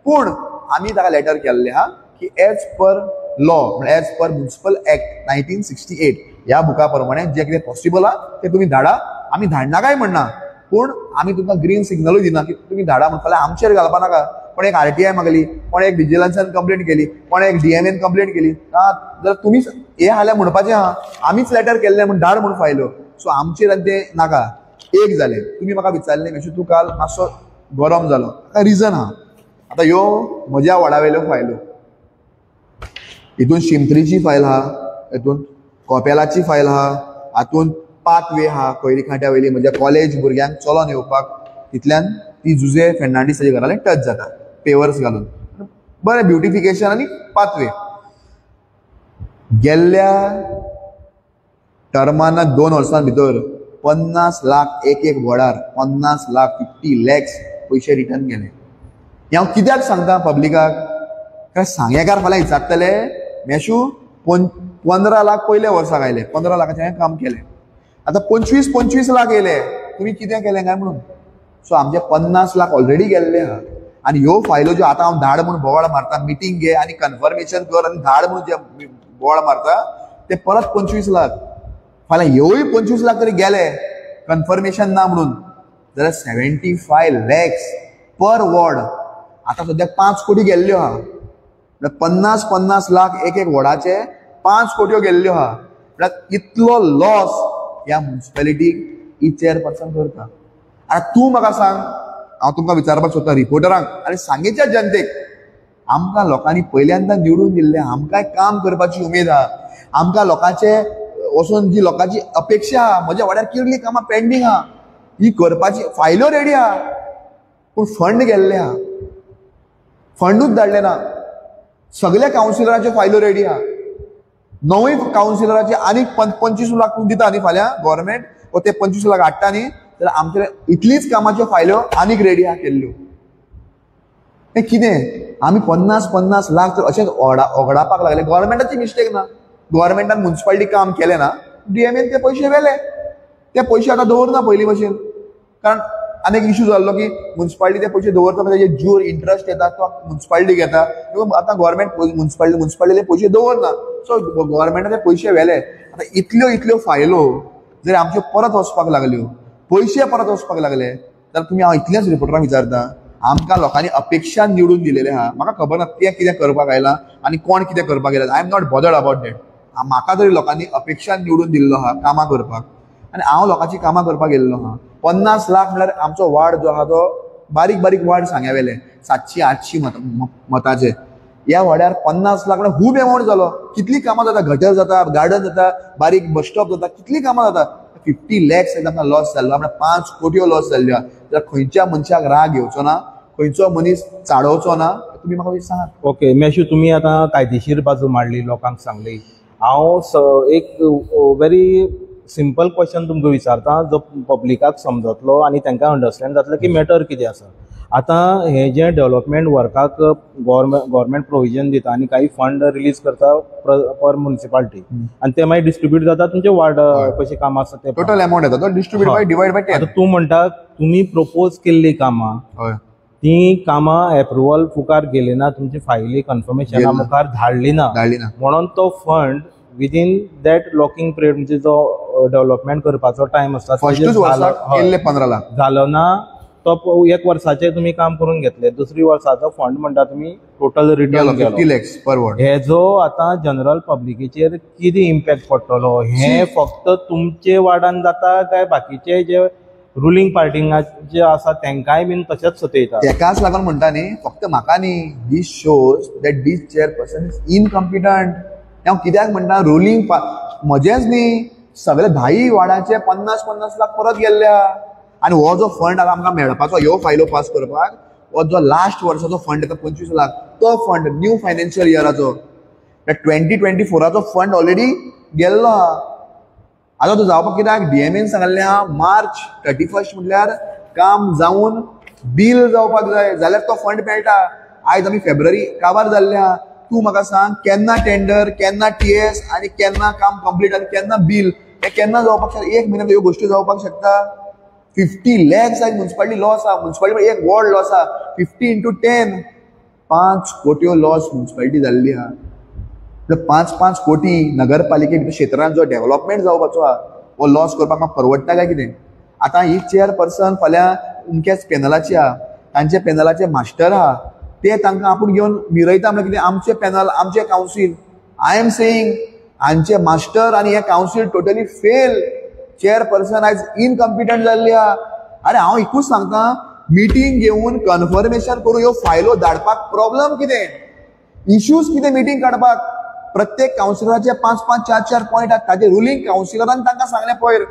पूण आमी ताका लेटर केल्लें आहा की एज पर लॉ म्हळ्यार एज पर मुन्सिपल एक्ट 1968 ह्या बुका प्रमाणे जें कितें पॉसिबल आहा तें तुमी धाडा. आमी धाडनाकाय म्हणना, पूण आमी तुमकां ग्रीन सिग्नलूय दिना की तुमी धाडा म्हण फाल्यां आमचेर घालपा नाका. कोण एक आरटीआय मागली, कोण एक विजिलन्सान कंप्लेंट केली, कोण एक डीएमएन कंप्लेंट केली, जाल्यार तुमीच हे हाल्या म्हणपाचें आहा आमीच लेटर केल्लें म्हूण धाड म्हूण फायल्यो. सो आमचेर आनी तें नाका. एक जालें, तुमी म्हाका विचारलें मेशू तूं काल मातसो गरम जालो, ताका रिजन आहा. आतां ह्यो म्हज्या वडा वयल्यो फायल्यो, हितून शिमत्रीची फायल आहा, हितून कोपेलाची फायल आहा, हातून पाथवे आहा कोयरी खांट्या वयली म्हज्या कॉलेज भुरग्यांक चलोन येवपाक, तितल्यान ती जुजे फेर्नांडीस ताच्या घरा टच जाता पेवर्स घालून बरें ब्युटिफिकेशन आनी पाथवे. गेल्ल्या टर्माना 2 वर्सां भितर 50 लाख एक एक वडार 50 लाख 50 लॅक्स पयशे रिटर्न गेले. हें हांव कित्याक सांगता पब्लिकाक, कारण सांगेकार फाल्यां विचारतले मेशू 15 लाख पयल्या वर्साक आयले, 15 लाखाचें हांवें काम केलें, आतां 25 लाख येयले, तुमी कितें केलें काय म्हणून. सो आमचे 50 लाख ऑलरेडी गेल्ले आहा. आनी ह्यो फायलो ज्यो आतां हांव धाड म्हूण बोवाळ मारता, मिटींग घे आनी कन्फर्मेशन कर आनी धाड म्हूण जे बोवाळ मारता ते परत 25 लाख, फाल्यां ह्योय 25 लाख तरी गेले कन्फर्मेशन ना म्हणून जाल्यार 75 लॅक्स पर वॉर्ड. आतां सद्याक 5 कोटी गेल्ल्यो आहा, म्हळ्यार 50-50 लाख एक एक वॉर्डाचे 5 कोट्यो गेल्ल्यो आहा. म्हळ्यार इतलो लॉस ह्या मुन्सिपेलिटीक ही चेअरपर्सन करता. आतां तूं म्हाका सांग, हांव तुमकां विचारपाक सोदता रिपोर्टरांक आनी सांगेच्या जनतेक, आमकां लोकांनी पयल्यांदा निवडून दिल्लें, आमकांय काम करपाची उमेद आहा, आमकां लोकांचे वचून जी लोकांची अपेक्षा आहा, म्हज्या वाड्यार कितलीं कामां पेंडींग आहा ही करपाची फायल्यो रेडी आहा, पूण फंड गेल्ले आहा, फंडूच धाडले ना. सगल्या कावन्सिलराच्यो फायल्यो रेडी आहा, 9 कावन्सिलराचे आनीक 25 लाख दिता न्ही फाल्यां गव्हर्मेंट, वो ते 25 लाख हाडटा न्ही, जाल्यार आमचे इतलीच कामाच्यो फायल्यो आनीक रेडी आहा केल्ल्यो. हें कितें आमी 50-50 लाख तर अशेंच ओगडापाक लागले. गव्हर्मेंटाची मिस्टेक ना, गव्हर्मेंटान मुन्सिपालिटी काम केलें ना, डीएमएन ते पयशे व्हेले, ते पयशे आतां दवरना पयलीं भशेन, कारण आनी एक इशू जाल्लो की मुन्सिपालिटी ते पयशे दवरता ताजे ज्यूर इंट्रस्ट येता तो मुन्सिपालिटी घेता, आतां गव्हर्मेंट मुन्सिपालिटी पयशे दवरना, सो गव्हर्मेंटान ते पयशे व्हेले. आतां इतल्यो इतल्यो फायलो जर आमच्यो परत वचपाक लागल्यो, पयशे परत वचपाक लागले, जाल्यार तुमी हांव इतलेंच रिपोर्टरांक विचारता, आमकां लोकांनी अपेक्षा निवडून दिलेलें आहा, म्हाका खबर ना तें कितें करपाक आयलां आनी कोण कितें करपाक आयला, I am not bothered about that. म्हाका तरी लोकांनी अपेक्षा निवडून दिल्लो आहा कामां करपाक, आनी हांव लोकांची कामां करपाक गेल्लो आहा. 50 लाख म्हळ्यार आमचो वार्ड जो आहा तो बारीक बारीक वार्ड सांग्या वेले 700-800 मताचे, ह्या वाड्यार 50 लाख म्हळ्यार खूब एमावंट जालो. कितली कामां जाता, गटर जाता, गार्डन जाता, बारीक बस स्टॉप जाता, कितली कामां जाता. 50 लॅक्स आमकां लॉस जाल्लो, म्हळ्यार 5 कोटयो लॉस जाल्ल्यो. जाल्यार खंयच्या मनशाक राग येवचो ना, खंयचो मनीस चाडोवचो ना, तुमी म्हाका सांगात. ओके मेशू, तुमी आतां कायदेशीर बाजू मांडली, लोकांक सांगली. हांव एक व्हेरी सिंपल क्वेश्चन तुमकां विचारता जो पब्लिकाक समजतलो आनी तांकां अंडरस्टँड जातलें की मॅटर कितें आसा. आतां हें जें डेवलपमेंट वर्काक गव्हर्मेंट प्रोविजन दिता आनी काही फंड रिलीज करता पर म्युनिसिपालिटी आनी ते मागीर डिस्ट्रिब्यूट जाता तुमचे वार्ड कशें काम आसा ते टोटल अमाउंट येता तो डिस्ट्रिब्यूट बाय डिवायड बाय 10. आतां तूं म्हणटा तुमी प्रपोज केल्ली कामां ती कामां एप्रुवल मुखार गेली ना, तुमची फायली कन्फर्मेशना मुखार धाडली ना, म्हणून तो fund within that locking period म्हणजे जो डेवलपमेंट करपाचो टायम आसता फर्स्टूच वर्साक 15 लाख जालो ना, तो एक वर्साचें तुमी काम करून घेतले, दुसरी वर्साचो फंड म्हणटा तुमी टोटल रिटर्न गेलो 50 लॅक्स पर वॉर्ड. हेजो आतां जनरल पब्लिकेचेर कितें इम्पॅक्ट पडटलो हें फक्त तुमचे वार्डान जाता काय बाकीचे जे रुलींग पार्टींग जे आसा तेंकांय बीन तशेंच सतयता? तेकाच लागून म्हणटा न्ही, फक्त म्हाका न्ही, this shows that this chairperson is incompetent. हांव कित्याक म्हणटा रुलींग म्हजेंच न्ही, सगळे 10 वार्डाचे 50-50 लाख परत गेल्ल्या. आनी हो जो फंड आतां आमकां मेळपाचो ह्यो फायलो पास करपाक, हो जो लास्ट वर्साचो फंड येता 25 लाख, तो फंड न्यू फायनान्शियल इयराचो 2024 फंड ऑलरेडी गेल्लो आहा. आतां तो जावपाक कित्याक डीएमएन सांगल्लें आहा मार्च 31 म्हटल्यार काम जावन बील जावपाक जाय, जाल्यार तो फंड मेळटा. आयज आमी फेब्रुवारी काबार जाल्ले आहा. तूं म्हाका सांग केन्ना टेंडर, केन्ना टीएस आनी केन्ना काम कंप्लीट आनी केन्ना बील, हें केन्ना जावपाक शकता? एक म्हयन्यान ह्यो गोश्टी जावपाक शकता? 50 लॅक्स आयज म्युनिसिपालिटी लॉस आहा, म्युनिसिपालिटी एक वॉर्ड लॉस आहा. 50 इंटू 10 5 कोट्यो लॉस म्युनिसिपालिटी जाल्ली आहा. 5-5 कोटी नगरपालिके भितर क्षेत्रांत जो डेव्हलपमेंट जावपाचो आहा हो लॉस करपाक म्हाका परवडटा काय कितें? आतां ही चेअरपर्सन फाल्यां अमक्याच पॅनलाची आहा, तांचे पॅनलाचे मास्टर आहा, ते तांकां आपूण घेवन मिरयता म्हळ्यार कितें? आमचे पॅनल, आमचे कावन्सील. I am saying हांचे मास्टर आनी हे कावन्सील टोटली फेल. चेअरपर्सन आयज इनकम्पिटंट जाल्ली आहा. अरे हांव एकूच सांगता, मिटींग घेवन कन्फर्मेशन करून ह्यो फायलो धाडपाक प्रॉब्लम कितें, इश्यूज कितें? मिटींग काडपाक प्रत्येक कावन्सिलराचे 5-5, 4-4 पॉयंट आहात. ताजे रुलींग कावन्सिलरान तांकां सांगलें, पयर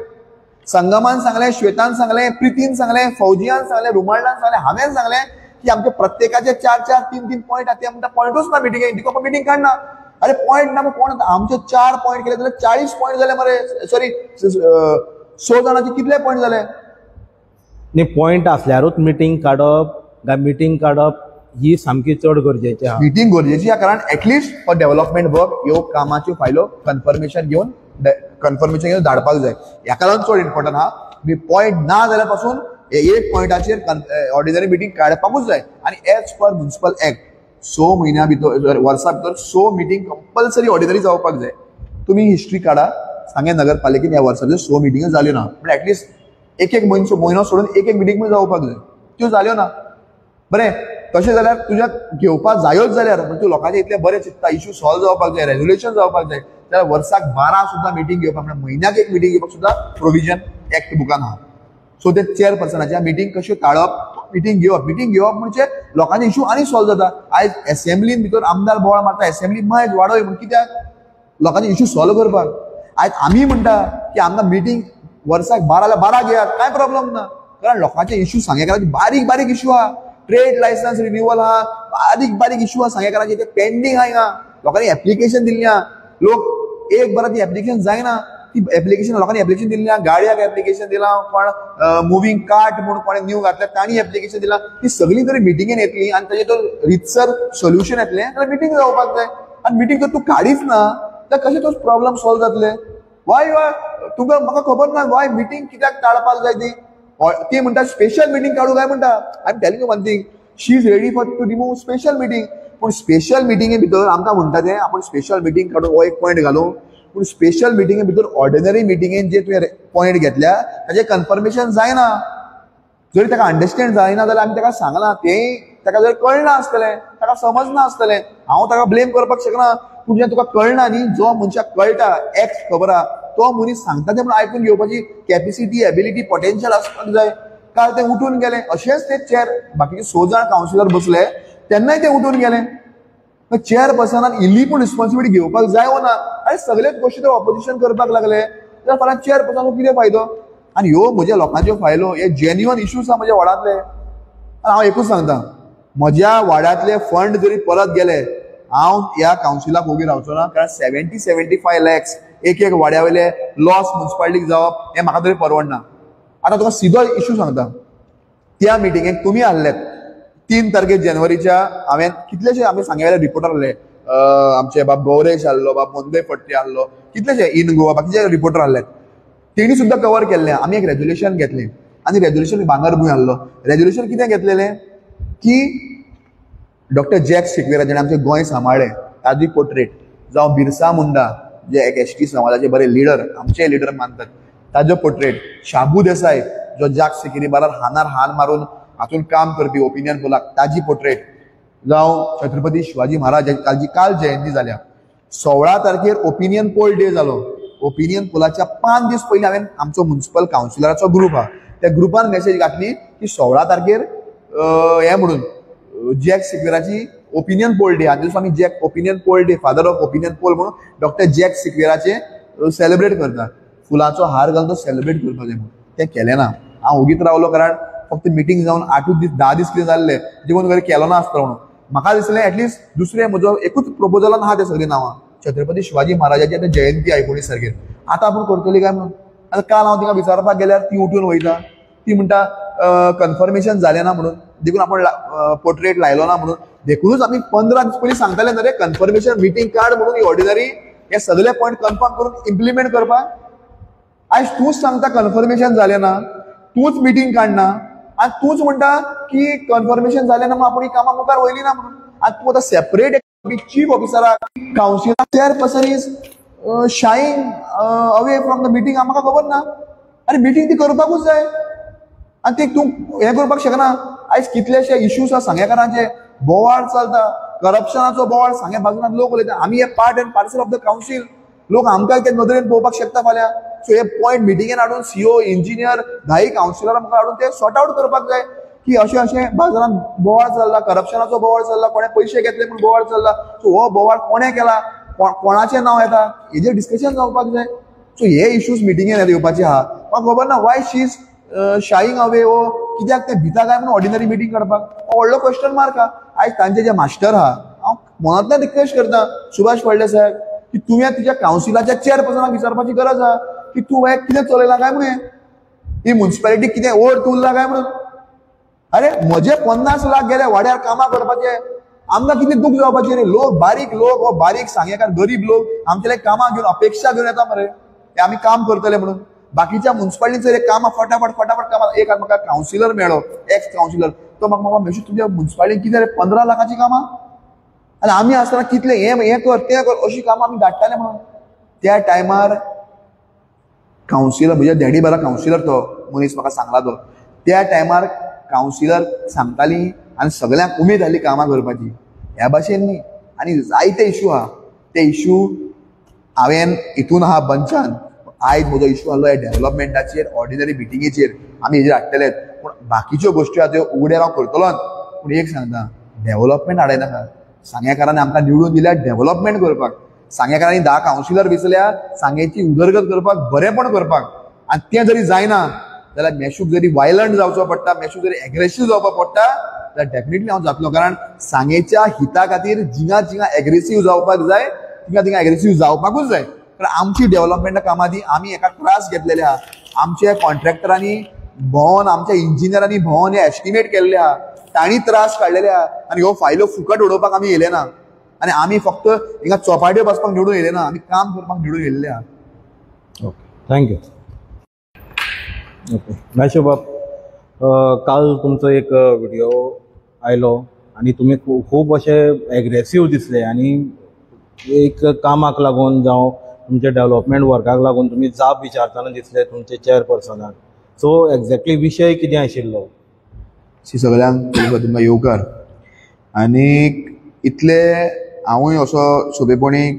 संगमान सांगलें, श्वेतान सांगलें, प्रितीन सांगलें, फौजियान सांगलें, रुमाल्डान सांगलें, हांवें सांगलें की आमचे प्रत्येकाचे 4-4, 3-3 पॉयंट आहात. ते म्हणटा पॉयंटूच ना मिटिंगेक, तिका मिटींग काडना. अरे पॉयंट ना कोण? आमचे 4 पॉयंट केले जाल्यार 40 पॉयंट जाले मरे, सॉरी 100 जाणांचे कितले पॉयंट जाले? न्ही, पॉयंट आसल्यारूच मिटींग काडप काय मिटींग काडप ही सामकी चड गरजेची आहा. मिटींग गरजेची आहा, कारण एटलिस्ट फॉर डेव्हलपमेंट वर्क ह्यो कामाच्यो फायलो कन्फर्मेशन घेवन धाडपाक जाय. हेका लागून चड इम्पोर्टंट आहा. मी पॉयंट ना जाल्यार पासून एक पॉयंटाचेर ऑर्डिनरी मिटींग काडपाकूच जाय. आनी एज पर म्युनिसिपल एक्ट 6 म्हयन्या भितर, वर्सा भितर 6 मिटींग कंपल्सरी ऑर्डिनरी जावपाक जाय. तुमी हिस्ट्री काडा, सांगें नगरपालिकेन ह्या वर्सा भितर 6 मिटिंग्यो जाल्यो ना, म्हळ्यार एटलिस्ट एक एक म्हयनो सोडून एक एक मिटींग पण जावपाक जाय, त्यो जाल्यो ना. बरें, तशें जाल्यार तुज्या घेवपाक जायोच जाल्यार तूं लोकांचे इतलें बरें चिंतता, इश्यू सॉल्व जावपाक जाय, रेजोल्युशन जावपाक जाय, जाल्यार वर्साक 12 सुद्दां मिटींग घेवपाक, म्हळ्यार म्हयन्याक एक मिटींग घेवपाक सुद्दां प्रोविजन एक्ट बुकान आहा. सो ते चेअरपर्सनाच्या मिटींग कश्यो टाळप, मिटींग घेवप, मिटींग घेवप म्हणजे लोकांचे इश्यू आनी सॉल्व जाता. आयज एसेंब्लीन भितर आमदार बोवाळ मारता, एसेंब्ली मायज वाडय म्हूण, कित्याक? लोकांचे इश्यू सॉल्व करपाक. आयज आमी म्हणटा की आमकां मिटींग वर्साक 12 12 घेयात, कांय प्रॉब्लम ना, कारण लोकांचे इश्यू सांगेकाराचे बारीक बारीक इश्यू आहा. ट्रेड लायसन्स रिन्युअल आहा, बारीक बारीक इश्यू आहा सांगेकाराचे, ते पेंडींग आहा. हिंगा लोकांनी एप्लिकेशन दिल्ली आहा, लोक एक बरां ती एप्लिकेशन जायना, ती एप्लिकेशन लोकांनी एप्लिकेशन दिल्ली आहा, गाडयाक एप्लिकेशन दिलां, कोण मुवींग कार्ट म्हूण कोणें न्यू घातल्या तांणी एप्लिकेशन दिलां. ती सगळीं जरी मिटिंगेन येतली आनी ताजें तो रितसर सोल्युशन येतलें जाल्यार मिटींग जावपाक जाय. आनी मिटींग जर तूं काडीच ना जाल्यार कशें तो प्रॉब्लम सॉल्व जातले? वाय तुका म्हाका खबर ना वाय मिटींग कित्याक टाळपाक जाय ती. ती म्हणटा स्पेशल मिटींग काडूं काय म्हणटा. I am telling you one thing, she is ready for to remove special meeting. पूण स्पेशल मिटिंगे भितर आमकां म्हणटा तें आपूण स्पेशल मिटींग काडून हो एक पॉयंट घालूं, पूण स्पेशल मिटिंगे भितर ऑर्डिनरी मिटिंगेन जे तुवें पॉयंट घेतल्या ताजें कन्फर्मेशन जायना. जरी ताका अंडरस्टँड जायना जाल्यार आमी ताका सांगलां, तें ताका जर कळना आसतलें, ताका समजना आसतलें, हांव ताका ब्लेम करपाक शकना. पूण जें तुका कळना न्ही, जो मनशाक कळटा एक्ट खबर आहा, तो मनीस सांगता तें म्हणून आयकून घेवपाची कॅपेसिटी, एबिलिटी, पोटेन्शियल आसपाक जाय. काल ते उठून गेले, अशेंच ते चेअर बाकीचे 6 जाण कावन्सिलर बसले तेन्नाय ते उठून गेले. चेअरपर्सनान इल्ली पूण रिस्पॉन्सिबिलिटी घेवपाक जाय वो ना? आनी सगळेच गोश्टी ते ऑपोजिशन करपाक लागले जाल्यार फाल्यां चेअरपर्सनाक कितें फायदो? आनी ह्यो म्हज्या लोकांच्यो फायलो, हे जेन्युअन इश्यूज आहा म्हज्या वार्डांतले. आनी हांव एकूच सांगता, म्हज्या वार्डांतले फंड जरी परत गेले हांव ह्या कावन्सिलाक ओगी रावचो ना, कारण 70-75 लॅक्स एक एक वाड्या वयले लॉस मुन्सिपालिटीक जावप हें म्हाका तरी परवडना. आतां तुका सिधो इश्यू सांगता, त्या मिटिंगेक तुमी आहलेत 3 तारखेर जानेवारीच्या, हांवें कितलेशे आमी सांग्या वयले रिपोर्टर आहले, आमचे बाब गौरेश आहलो, बाब मोंदे फडते आहलो, कितलेशे इन गोवा बाकीचे रिपोर्टर आहले, तेणी सुद्दां कवर केल्लें. आमी एक रेजोल्युशन घेतलें आनी रेजोल्युशन भांगरभूंय आहलो. रेजोल्युशन कितें घेतलेलें की डॉक्टर जॅक सिक्वेरा जेणें आमचें गोंय सांबाळ्ळें ताजी पोर्ट्रेट, जावं बिरसा मुंडा जे एक एस टी समाजाचे बरे लिडर, आमचे लिडर मानतात, ताजो पोर्ट्रेट, शाबू देसाय जो जाक सिकेरी बारार हानार हान मारून हातून काम करपी ओपिनियन पोलाक ताजी पोर्ट्रेट, जावं छत्रपती शिवाजी महाराज ताजी काल जयंती जाल्या. 16 तारखेर ओपिनियन पोल डे जालो. ओपिनियन पोलाच्या 5 दीस पयलीं हांवें आमचो म्युनिसिपल कावन्सिलराचो ग्रूप आहा त्या ग्रुपान मेसेज घातली की 16 तारखेर हें म्हणून जॅक सिक्वेराची ओपिनियन पोल डे, आनी दिसा आमी Jack opinion poll day, father of opinion poll म्हणून डॉक्टर जॅक सिक्वेराचे सेलिब्रेट करता, फुलांचो हार घालून तो सेलिब्रेट करपाक जाय म्हणून. तें केलें ना, हांव ओगीत रावलो, कारण फक्त मिटींग जावन 8 दीस 10 दीस कितें जाल्ले देखून घरा केलो ना आसतलो म्हणून. म्हाका दिसलें एटलिस्ट दुसरें म्हजो एकूच प्रपोजलान आहा ते सगळीं नांवां, छत्रपती शिवाजी महाराजाची आतां जयंती 19 तारखेर, आतां आपूण करतली काय म्हणून. आतां काल हांव तिका विचारपाक गेल्यार ती उठून वयता, ती म्हणटा कन्फर्मेशन जालें ना म्हणून, देखून आपण पोर्ट्रेट लायलो ना म्हणून. देखूनच आमी 15 दीस पयलीं सांगताले न्हय रे, कन्फर्मेशन मिटींग काड म्हणून, ही ऑर्डिनरी हे सगळे पॉयंट कन्फर्म करून इम्प्लिमेंट करपाक. आयज तूंच सांगता कन्फर्मेशन जालें ना, तूंच मिटींग काडना आनी तूंच म्हणटा की कन्फर्मेशन जालें ना म्हणून आपूण ही कामां मुखार वयली ना म्हणून. आनी तूं आतां सेपरेट चीफ ऑफिसराक, councillor, chairperson is shying away from the meeting, म्हाका खबर ना. आनी मिटींग ती करपाकूच जाय आनी ते तूं हें करपाक शकना. आयज कितलेशे इश्यूज आसा सांगेकारांचे, बोवाळ चलता, करप्शनाचो बोवाळ सांगे बाजून लोक उलयता. आमी हे part and parcel of the council, लोक आमकां ते नदरेन पळोवपाक शकता फाल्यां. सो हे पॉयंट मिटिंगेन हाडून सीओ, इंजिनियर, 10 कावन्सिलरां मुखार हाडून ते सॉर्ट आवट करपाक जाय की अशें अशें बाजारान बोवाळ चल्ला, करप्शनाचो बोवाळ चल्ला, कोणें पयशे घेतले म्हूण बोवाळ चल्ला, सो हो बोवाळ कोणें केला, कोणाचें नांव येता, हेजेर डिस्कशन जावपाक जाय. सो हे इश्यूज मिटिंगेन येवपाचे आहा. म्हाका खबर ना why she is shying away, वो कित्याक ते भिता काय म्हणून ऑर्डिनरी मिटींग काडपाक, हो व्हडलो क्वेश्चन मार्क आहा. आयज तांचे जे मास्टर आहा, हांव मनांतल्यान रिक्वेस्ट करता सुभाष फळदेसाय साहेब की तुवें तुज्या कावन्सिलाच्या चेअरपर्सनाक विचारपाची गरज आहा की तूं हें कितें चलयलां काय म्हणून, ही म्युनिसिपालिटी कितें ओड उरला काय म्हणून. अरे म्हजे 50 लाख गेले वाड्यार कामां करपाचे, आमकां कितें दूख जावपाची रे. लोक बारीक लोक, हो बारीक सांगेकार गरीब लोक आमचे कामां घेवन अपेक्षा घेवन येता मरे, ते आमी काम करतले म्हणून. बाकीच्या म्युनिसिपालिटीचेर कामां फटाफट फटाफट कामां. एक म्हाका कावन्सिलर मेळ्ळो, एक्स कावन्सिलर, तो म्हाका म्हाका मेशी तुज्या म्युनिसिपालिटीन कितें रे 15 लाखाचीं कामां, आनी आमी आसतना कितलें हें हें कर तें कर अशीं कामां आमी धाडटाले म्हणून. त्या टायमार कावन्सिलर, म्हज्या डॅडी बारा कावन्सिलर तो मनीस म्हाका सांगला तो, त्या टायमार कावन्सिलर सांगताली आनी सगळ्यांक उमेद जाली कामां करपाची. ह्या भाशेन न्ही, आनी जायते इशू आहा, ते इशू हांवें हितून आहा बंचान. आयज म्हजो इशू आहलो ह्या डेव्हलपमेंटाचेर, ऑर्डिनरी मिटिंगेचेर आमी हेजेर हाडटलेच, पूण बाकीच्यो गोश्टी आहा त्यो उगड्यार हांव करतलोच. पूण एक सांगता, डेव्हलपमेंट हाडयनाका. सांगेकारांनी आमकां निवडून दिल्या डेव्हलपमेंट करपाक, सांगेकारांनी 10 कावन्सिलर वेंचल्या सांगेची उदरगत करपाक, बरेंपण करपाक. आनी तें जरी जायना जाल्यार मेशूक जरी वायलंट जावचो पडटा, मेशूक जरी एग्रेसीव जावपाक पडटा जाल्यार डेफिनेटली हांव जातलो, कारण सांगेच्या हिता खातीर जिंगा जिंगा एग्रेसीव जावपाक जाय, तिंगा तिंगा एग्रेसीव जावपाकूच जाय. कारण आमची डेव्हलपमेंटा कामां ती आमी एका त्रास घेतलेले आहा, आमच्या कॉन्ट्रॅक्टरांनी भोंवन, आमच्या इंजिनियरांनी भोंवन हे एस्टिमेट केल्ले आहा, तांणी त्रास काडलेले आहा आनी ह्यो फायलो फुकट उडोवपाक आमी येयले ना. आनी आमी फक्त हिंगा चोपाट्यो बसपाक निवडून येयले ना, आमी काम करपाक निवडून येयल्ले आहा. Okay, thank you. Okay Meshu बाब, काल तुमचो एक व्हिडिओ आयलो आनी तुमी खूब अशे एग्रेसीव दिसले आनी एक कामाक लागून जावं तुमच्या डेव्हलपमेंट वर्काक लागून तुमी जाप विचारतना दिसले तुमचे चेअरपर्सनाक. सो एक्झॅक्टली विशय कितें आशिल्लो? सगळ्यांक तुमकां येवकार. आनी इतले हांवूय असो सोंपेपणी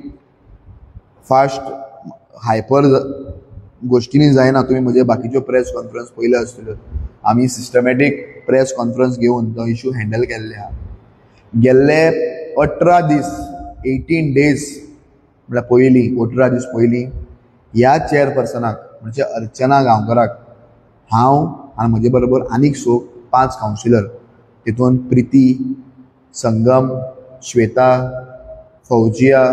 फास्ट हायपर गोश्टींनी जायना. तुमी म्हजे बाकीच्यो प्रेस कॉन्फरन्स पयल्यो आसतल्यो. आमी सिस्टमॅटीक प्रेस कॉन्फरन्स घेवन तो इशू हँडल केल्ले आहा. गेल्ले 18 दीस, 18 डेज म्हळ्यार पयलीं 18 दीस पयलीं ह्या चेअरपर्सनाक म्हणजे अर्चना गांवकराक हांव आनी म्हजे बरोबर आनीक 5 कावन्सिलर, तितून प्रिती, संगम, श्वेता, फौजिया,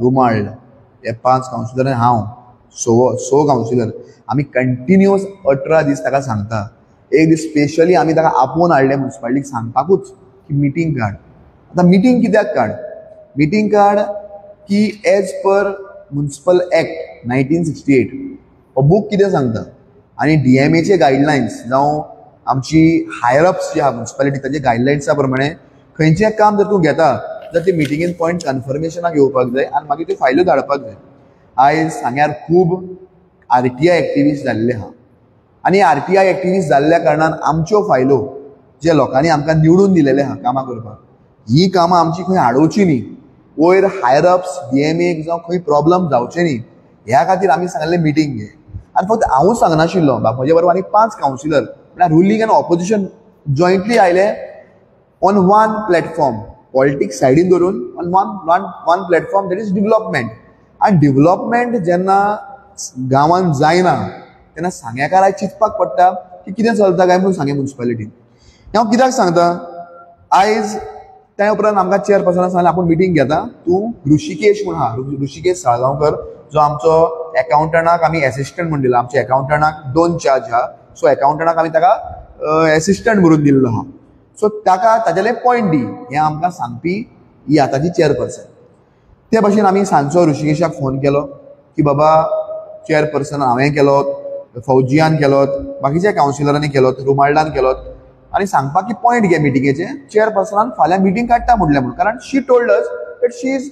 रुमाळ हे 5 कावन्सिलर आनी हांव 6 कावन्सिलर आमी कंटिन्युअस 18 दीस ताका सांगता. एक दीस स्पेशली आमी ताका आपोवन हाडलें मुन्सिपालिटीक सांगपाकूच की मिटींग काड. आतां मिटींग कित्याक काड? मिटींग काड की एज पर मुन्सिपल एक्ट 1968 हो बूक कितें सांगता आनी डीएमएचे गायडलायन्स जावं आमची हायर अप्स जे आहा मुन्सिपालिटी ताचे गायडलायन्सा प्रमाणे खंयचें काम जर तूं घेता जाल्यार ते मिटिंगेन पॉयंट कन्फर्मेशनाक येवपाक जाय आनी मागीर त्यो फायल्यो धाडपाक जाय. आयज सांग्यार खूब आरटीआय एक्टिविस्ट जाल्ले आहा आनी आरटीआय एक्टिविस्ट जाल्ल्या कारणान आमच्यो फायलो जे लोकांनी आमकां निवडून दिलेले आहा कामां करपाक, ही कामां आमची खंय आडोवची न्ही, वयर हायर अप्स डीएमएक जावं खंय प्रॉब्लम जावचे न्ही ह्या खातीर आमी सांगलें मिटींग घे. आनी फक्त हांवूच सांगनाशिल्लो, म्हजे बरोबर आनी 5 कावन्सिलर म्हळ्यार रुलींग आनी ऑपोजिशन जॉयंटली आयले ऑन वन प्लॅटफॉर्म, पॉलिटिक्स सायडीन धरून on one platform, that is development. आनी डिवलपमेंट जेन्ना गांवांत जायना तेन्ना सांग्याकाराक चिंतपाक पडटा की कितें चलता काय म्हणून सांगें मुन्सिपालिटीन. हांव कित्याक सांगता, आयज त्या उपरांत आमकां चेअरपर्सनान सांगलें आपूण मिटींग घेता, तूं ऋषिकेश म्हूण आहा, ऋषिकेश साळगांवकर जो आमचो एकाउंटंटाक आमी एसिस्टंट म्हूण दिला. आमच्या एकाउंटंटाक 2 चार्ज आहा, सो एकाउंटंटाक आमी ताका एसिस्टंट म्हणून दिल्लो आहा. सो ताका ताजेले पॉयंट दी हें आमकां सांगपी ही आतांची चेअरपर्सन. ते भशेन आमी सांजचो ऋषिकेशाक फोन केलो की बाबा चेअरपर्सन हांवें केलो, फौजियान केलो, बाकीच्या कावन्सिलरांनी केलो, रुमाल्डान केलो आनी सांगपाक की पॉयंट घे मिटिंगेचे, चेअरपर्सनान फाल्यां मिटींग काडटा म्हणलें म्हणून, कारण she told us that she is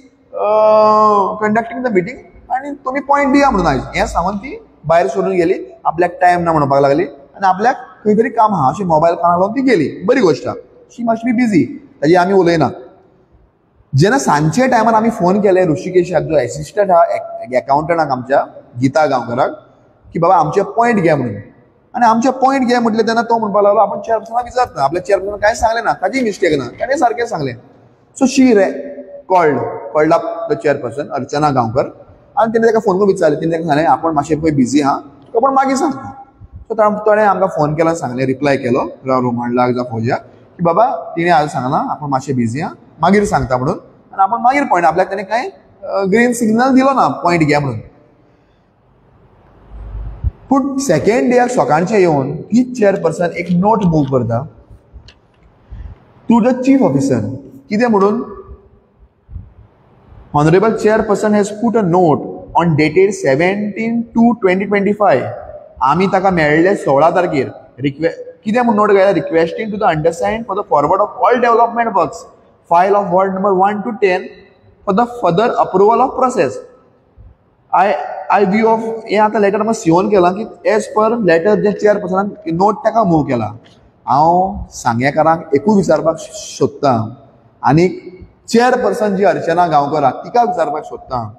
conducting the meeting आनी तुमी पॉयंट दिया म्हणून आयज हें सांगून ती भायर सरून गेली. आपल्याक टायम ना म्हणपाक लागली आनी आपल्याक खंय तरी काम आहा अशें मोबायल कानाक लावन ती गेली. बरी गोश्ट आहा, शी मस्ट बी बिजी, ताजी आमी उलयना. जेन्ना सांजचे टायमार आमी फोन केले ऋषिकेशाक जो एसिस्टंट आहा एकाउंटंटाक आमच्या गीता गांवकराक की बाबा आमचे पॉयंट घे म्हणून, आनी आमचे पॉयंट घे म्हटलें तेन्ना तो म्हणपाक लागलो आपूण चेअरपर्सनाक विचारता, आपल्या चेअरपर्सनाक कांय सांगलें ना, ताजी मिस्टेक ना, ताणें सारकें सांगलें. So she called up the chairperson Archana Gaonkar आनी तेणें ताका फोन करून विचारलें. तेणें ताका सांगलें आपूण मातशें पळय बिजी आहा, तुका पूण मागीर सांगता. सो ताणें आमकां फोन केलो, सांगलें, रिप्लाय केलो रोमांडलाक जावं फौजियाक की बाबा तिणें आज सांगलां आपूण मातशें बिजी आहा, मागीर सांगता म्हणून, आनी आपूण मागीर पॉयंट आपल्याक ताणें कांय ग्रीन सिग्नल दिलो ना पॉयंट घे म्हणून. पूण सेकेंड डेयाक सकाळचें येवन तीच चेअरपर्सन एक नोट मूव करता टू the chief officer. कितें म्हणून, honourable chairperson has put a note on dated 17/2/2025. आमी ताका मेळ्ळे 16 तारखेर. कितें म्हूण नोट घायला, requesting to the understand for the forward of all development works file of ward number 1 to 10 for the further approval of process. I view of हें आतां लेटर म्हाका सिओन केलां की एज पर लेटर जे चेअरपर्सनान नोट ताका मूव केला. हांव सांगेकारांक एकूच विचारपाक सोदतां आनी चेअरपर्सन जी अर्चना गांवकर आहा तिका विचारपाक सोदतां,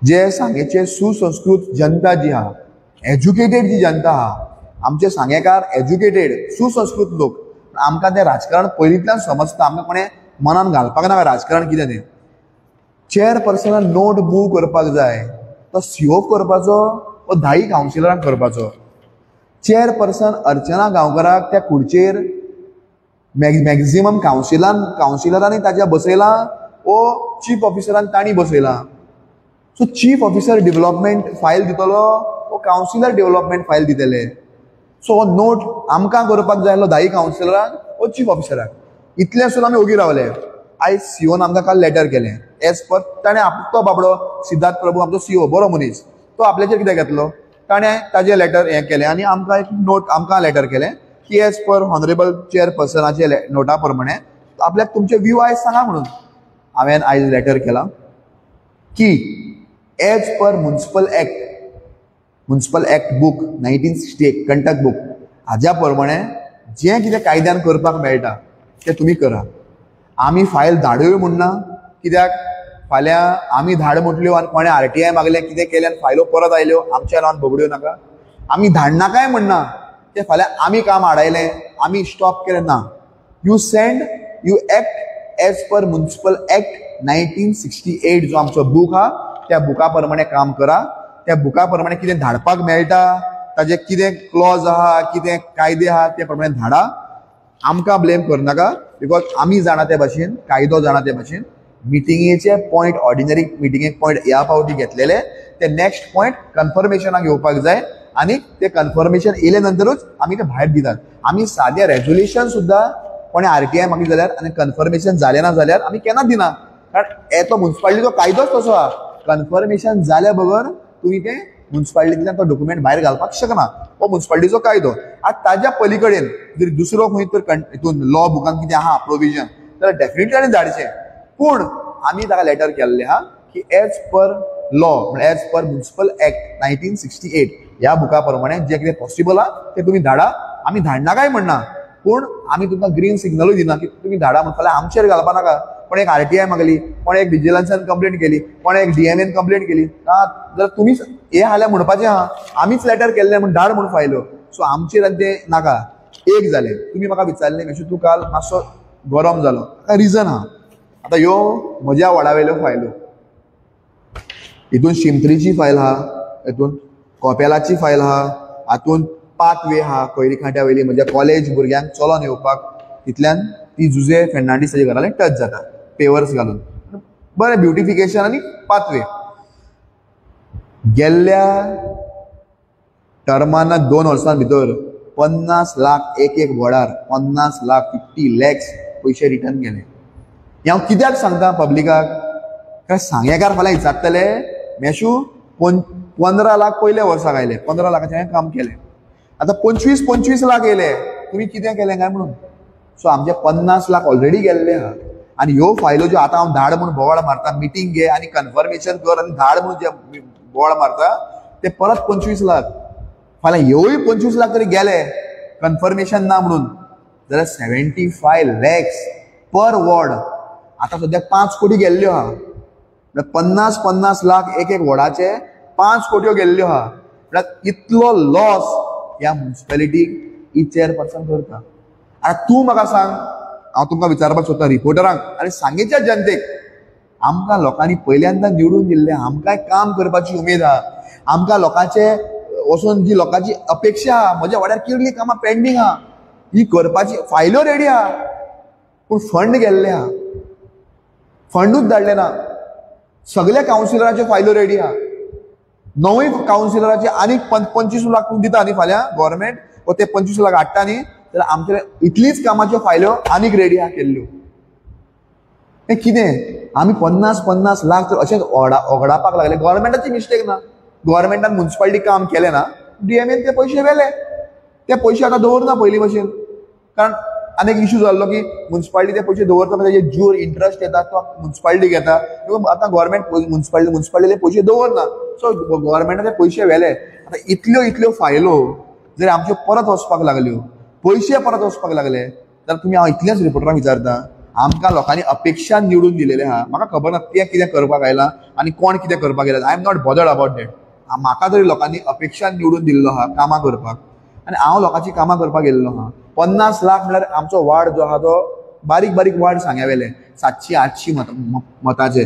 जे सांगेचे सुसंस्कृत जनता जी आहा, एज्युकेटेड जी जनता आहा, आमचे सांगेकार एज्युकेटेड सुसंस्कृत लोक, आमकां तें राजकारण पयलींतल्यान समजता, आमकां कोणें मनान घालपाक नाका राजकारण कितें तें. चेअरपर्सनान नोट मूव करपाक जाय तो सीओ करपाचो वो 10 कावन्सिलरांक करपाचो. चेअरपर्सन अर्चना गांवकराक त्या खुर्चेर मॅक्झिमम कावन्सिलरांनी ताच्या बसयलां वो चीफ ऑफिसरान तांणी बसयलां. So chief officer development file दितलो वो कावन्सिलर डेव्हलपमेंट फायल दितले. सो हो नोट आमकां करपाक जाय आसलो 10 कावन्सिलरांक वो चीफ ऑफिसराक. इतलें सुद्दां आमी ओगी रावले. आयज सीओन आमकां काल लेटर केलें एज पर ताणें तो बाबडो सिद्धार्थ प्रभू आमचो सीओ बरो मनीस, तो आपल्याचेर कितें घेतलो, ताणें ताजें लेटर हें केलें आनी आमकां एक नोट आमकां लेटर केलें की एज पर ऑनरेबल चेअरपर्सनाचे नोटा प्रमाणे आपल्याक तुमचे व्यू आयज सांगा म्हणून. हांवें आयज लेटर केलां की as per municipal act book 1968 Kantak book हाज्या प्रमाणे जें कितें कायद्यान करपाक मेळटा तें तुमी करा. आमी फायल धाडूय म्हूण ना, कित्याक फाल्यां आमी धाड म्हटल्यो आनी कोणें आरटीआय मागलें कितें केलें आनी फायलो परत आयल्यो, आमच्या नांवान बगड्यो नाका. आमी धाडनाकाय म्हणना ते फाल्यां आमी काम आडायलें, आमी स्टॉप केलें ना. You send, you act as per municipal act 1968 जो आमचो बूक आहा त्या बुका प्रमाणे काम करा. त्या बुका प्रमाणे कितें धाडपाक मेळटा, ताजे कितें क्लॉज आहा, कितें कायदे आहा ते प्रमाणे धाडा. आमकां ब्लेम करनाका because आमी जाणा ते भाशेन, कायदो जाणा ते भाशेन. मिटिंगेचे पॉयंट, ऑर्डिनरी मिटिंगेक पॉयंट ह्या फावटी घेतलेले ते नेक्स्ट पॉयंट कन्फर्मेशनाक येवपाक जाय आनी ते कन्फर्मेशन येयले नंतरूच आमी ते भायर दितात. आमी सादे रेजोल्युशन सुद्दां कोणें आरटीआय मागली जाल्यार आनी कन्फर्मेशन जालें ना जाल्यार आमी केन्ना दिना, कारण येतो मुन्सिपालिटीचो कायदोच तसो आहा. कन्फर्मेशन जाल्या बगर तुमी ते मुन्सिपालिटींतल्यान तो डॉक्युमेंट भायर घालपाक शकना, हो मुन्सिपालिटीचो कायदो. आतां ताज्या पली कडेन जर दुसरो खंय तर हितून लॉ बुकान कितें आहा प्रोविजन जाल्यार डेफिनेटली आनी धाडचें. पूण आमी ताका लेटर केल्लें आहा की एज पर लॉ, म्हळ्यार एज पर मुन्सिपल एक्ट 1968 ह्या बुका प्रमाणे जें कितें पॉसिबल आहा तें तुमी धाडा. आमी धाडना काय म्हणना, पूण आमी तुमकां ग्रीन सिग्नलूय दिना की तुमी धाडा म्हण फाल्यां आमचेर घालपा नाका. कोण एक आरटीआय मागली, कोण एक विजिलन्सान कंप्लेंट केली, कोण एक डीएमएन कंप्लेंट केली, ना जाल्यार तुमीच हे हाल्या म्हणपाचें आहा आमीच लेटर केल्लें म्हण धाड म्हूण फायल्यो. सो आमचेर आनी तें नाका. एक जालें, तुमी म्हाका विचारलें मेशू तूं काल मातसो गरम जालो, ताका रिजन आहा. आतां ह्यो म्हज्या वडा वयल्यो फायल्यो, हितून शिमत्रीची फायल आहा, हितून कोपेलाची फायल आहा, हातून पाथवे आहा कोयरी खांट्या वयली म्हज्या कॉलेज भुरग्यांक चलोन येवपाक, तितल्यान ती जुजे फेर्नांडीस ताच्या घरा टच जाता पेवर्स घालून, बरें ब्युटिफिकेशन आनी पाथवे. गेल्ल्या टर्माना 2 वर्सां भितर 50 लाख एक एक वडार 50 लाख 50 लॅक्स पयशे रिटर्न गेले. हें हांव कित्याक सांगता पब्लिकाक, कारण सांगेकार फाल्यां विचारतले मेशू 15 लाख पयल्या वर्साक आयले, 15 लाखाचें हांवें काम केलें, आतां 25-25 लाख येयले, तुमी कितें केलें काय म्हणून. सो आमचे 50 लाख ऑलरेडी गेल्ले आहा. आनी ह्यो फायलो ज्यो आतां हांव धाड म्हूण बोवाळ मारता, मिटींग घे आनी कन्फर्मेशन कर आनी धाड म्हूण जे बोवाळ मारता ते परत 25 लाख, फाल्यां ह्योय 25 लाख तरी गेले कन्फर्मेशन ना म्हणून जाल्यार 75 लॅक्स पर वॉर्ड. आतां सद्याक 5 कोटी गेल्ल्यो आहा, म्हळ्यार 50-50 लाख एक एक वॉर्डाचे 5 कोट्यो गेल्ल्यो आहा. म्हळ्यार इतलो लॉस ह्या मुन्सिपेलिटीक ही चेअरपर्सन करता. आतां तूं म्हाका सांग, हांव तुमकां विचारपाक सोदता रिपोर्टरांक आनी सांगेच्या जनतेक, आमकां लोकांनी पयल्यांदा निवडून दिल्लें, आमकांय काम करपाची उमेद आहा, आमकां लोकांचे वचून जी लोकांची अपेक्षा आहा, म्हज्या वाड्यार कितलीं कामां पेंडींग आहा, ही करपाची फायल्यो रेडी आहा, पूण फंड गेल्ले आहा, फंडूच धाडले ना. सगल्या कावन्सिलराच्यो फायल्यो रेडी आहा, 9 कावन्सिलराचे आनीक 25 लाख दिता न्ही फाल्यां गव्हर्मेंट, व ते 25 लाख हाडटा न्ही, जाल्यार आमचे इतलीच कामाच्यो फायल्यो आनीक रेडी आहा केल्ल्यो. हें कितें आमी 50-50 लाख तर अशेंच ओगडापाक लागले. गव्हर्मेंटाची मिस्टेक ना, गव्हर्मेंटान मुन्सिपालिटी काम केलें ना, डीएमएन ते पयशे व्हेले, ते पयशे आतां दवरना पयलीं भशेन, कारण आनी एक इशू जाल्लो की मुन्सिपालिटी ते पयशे दवरता म्हणजे ताजेर ज्यूर इंट्रस्ट येता तो मुन्सिपालिटी घेता, आतां गव्हर्मेंट मुन्सिपालिटी पयशे दवरना, सो गव्हर्मेंटान ते पयशे व्हेले. आतां इतल्यो इतल्यो फायलो जर आमच्यो परत वचपाक लागल्यो, पयशे परत वचपाक लागले, जाल्यार तुमी हांव इतलेंच रिपोर्टरांक विचारता, आमकां लोकांनी अपेक्षा निवडून दिलेलें आहा, म्हाका खबर ना तें कितें करपाक आयलां आनी कोण कितें करपाक गेला, I am not bothered about that. म्हाका तरी लोकांनी अपेक्षा निवडून दिल्लो आहा कामां करपाक आनी हांव लोकांची कामां करपाक गेल्लो आहा. 50 लाख म्हळ्यार आमचो वार्ड जो आहा तो बारीक बारीक वार्ड सांग्या वेले 700-800 मताचे,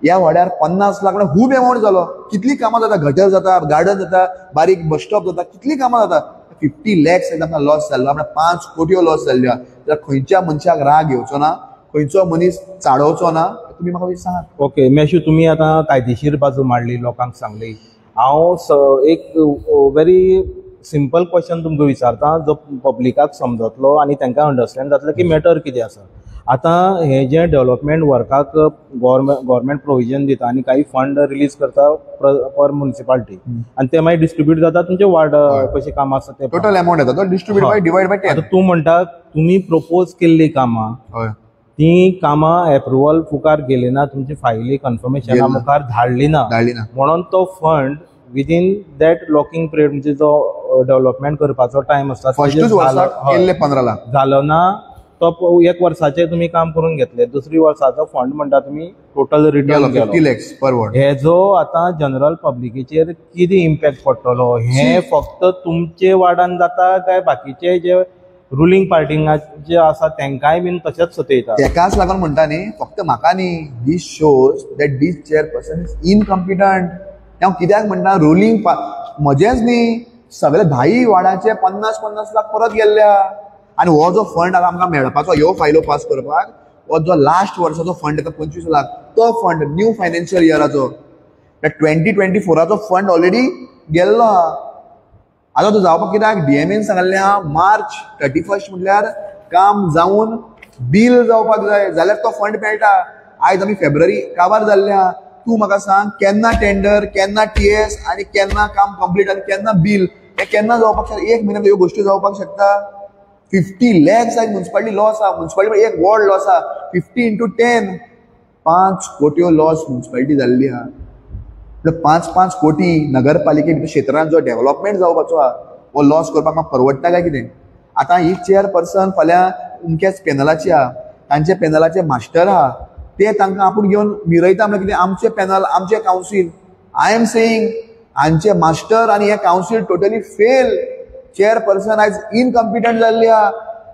ह्या वाड्यार 50 लाख म्हळ्यार खूब एमावंट जालो. कितलीं कामां जाता, गटर जाता, गार्डन जाता, बारीक बस स्टॉप जाता, कितलीं कामां जाता. 50 लॅक्स आमकां लॉस जाल्लो, म्हळ्यार 5 कोटयो लॉस जाल्ल्यो. जाल्यार खंयच्या मनशाक राग येवचो ना, खंयचो मनीस चाडोवचो ना, तुमी म्हाका सांगात. ओके मेशू, तुमी आतां कायदेशीर बाजू मांडली, लोकांक सांगली. हांव एक व्हेरी सिंपल क्वेश्चन तुमकां विचारता जो पब्लिकाक समजतलो आनी तांकां अंडरस्टँड जातलें की मॅटर कितें आसा. आतां हें जें डेवलपमेंट वर्काक गव्हर्मेंट प्रोविजन दिता आनी काही फंड रिलीज करता पर म्युनिसिपालिटी आनी ते मागीर डिस्ट्रिब्यूट जाता तुमचे वार्ड कशें काम आसा ते टोटल अमाउंट येता तो डिस्ट्रिब्यूट बाय डिवायड बाय 10. आतां तूं म्हणटा तुमी प्रपोज केल्लीं कामां ती कामां एप्रुवल मुखार गेली ना, तुमची फायली कन्फर्मेशना मुखार धाडली ना, म्हणून तो fund within that locking period म्हणजे जो डेव्हलपमेंट करपाचो टायम आसता फर्स्टूच वर्साक केल्ले 15 लाख जालो ना, तो एक वर्साचे तुमी काम करून घेतले, दुसरी वर्साचो फंड म्हणटा तुमी टोटल रिटर्न 50 लॅक्स पर वॉर्ड. हेजो आतां जनरल पब्लिकेचेर कितें इम्पॅक्ट पडटलो? हें फक्त तुमचे वार्डान जाता काय बाकीचे जे रुलींग पार्टींग जे आसा तेंकांय बीन तशेंच सतयता? तेकाच लागून म्हणटा न्ही, फक्त म्हाका न्ही, this shows that this chairperson is incompetent. हांव कित्याक म्हणटा, रुलींग म्हजेंच न्ही, सगळे 10 वार्डाचे 50-50 लाख परत गेल्ले. आनी हो जो फंड आतां आमकां मेळपाचो, ह्यो फायलो पास करपाक, हो जो लास्ट वर्साचो फंड येता 25 लाख, तो फंड न्यू फायनान्शियल इयराचो 2024 फंड ऑलरेडी गेल्लो आहा. आतां तो जावपाक कित्याक डीएमएन सांगल्लें आहा मार्च 31 म्हटल्यार काम जावन बील जावपाक जाय, जाल्यार तो फंड मेळटा. आयज आमी फेब्रुवारी काबार जाल्ले आहा. तूं म्हाका सांग केन्ना टेंडर, केन्ना टीएस आनी केन्ना काम कंप्लीट आनी केन्ना बील, हें केन्ना जावपाक शकता? एक म्हयन्यान ह्यो गोश्टी जावपाक शकता? 50 लॅक्स आयज मुन्सिपालिटी लॉस आहा. मुन्सिपालिटी एक वॉर्ड लॉस आहा. 50 इंटू 10, 5 कोट्यो लॉस मुन्सिपालिटी जाल्ली आहा. 5-5 कोटी नगरपालिके क्षेत्रांत जो डेव्हलपमेंट जावपाचो आहा हो लॉस करपाक म्हाका परवडटा काय कितें? आतां ही चेअरपर्सन फाल्यां अमक्याच पॅनलाची आहा, तांच्या पॅनलाचे मास्टर आहा, ते तांकां आपूण घेवन मिरयता म्हणल्यार कितें? आमचे पॅनल, आमचे कावन्सील. I am saying हांचे मास्टर आनी हे कावन्सील टोटली फेल. चेअरपर्सन आयज इनकम्पिटंट जाल्ली आहा.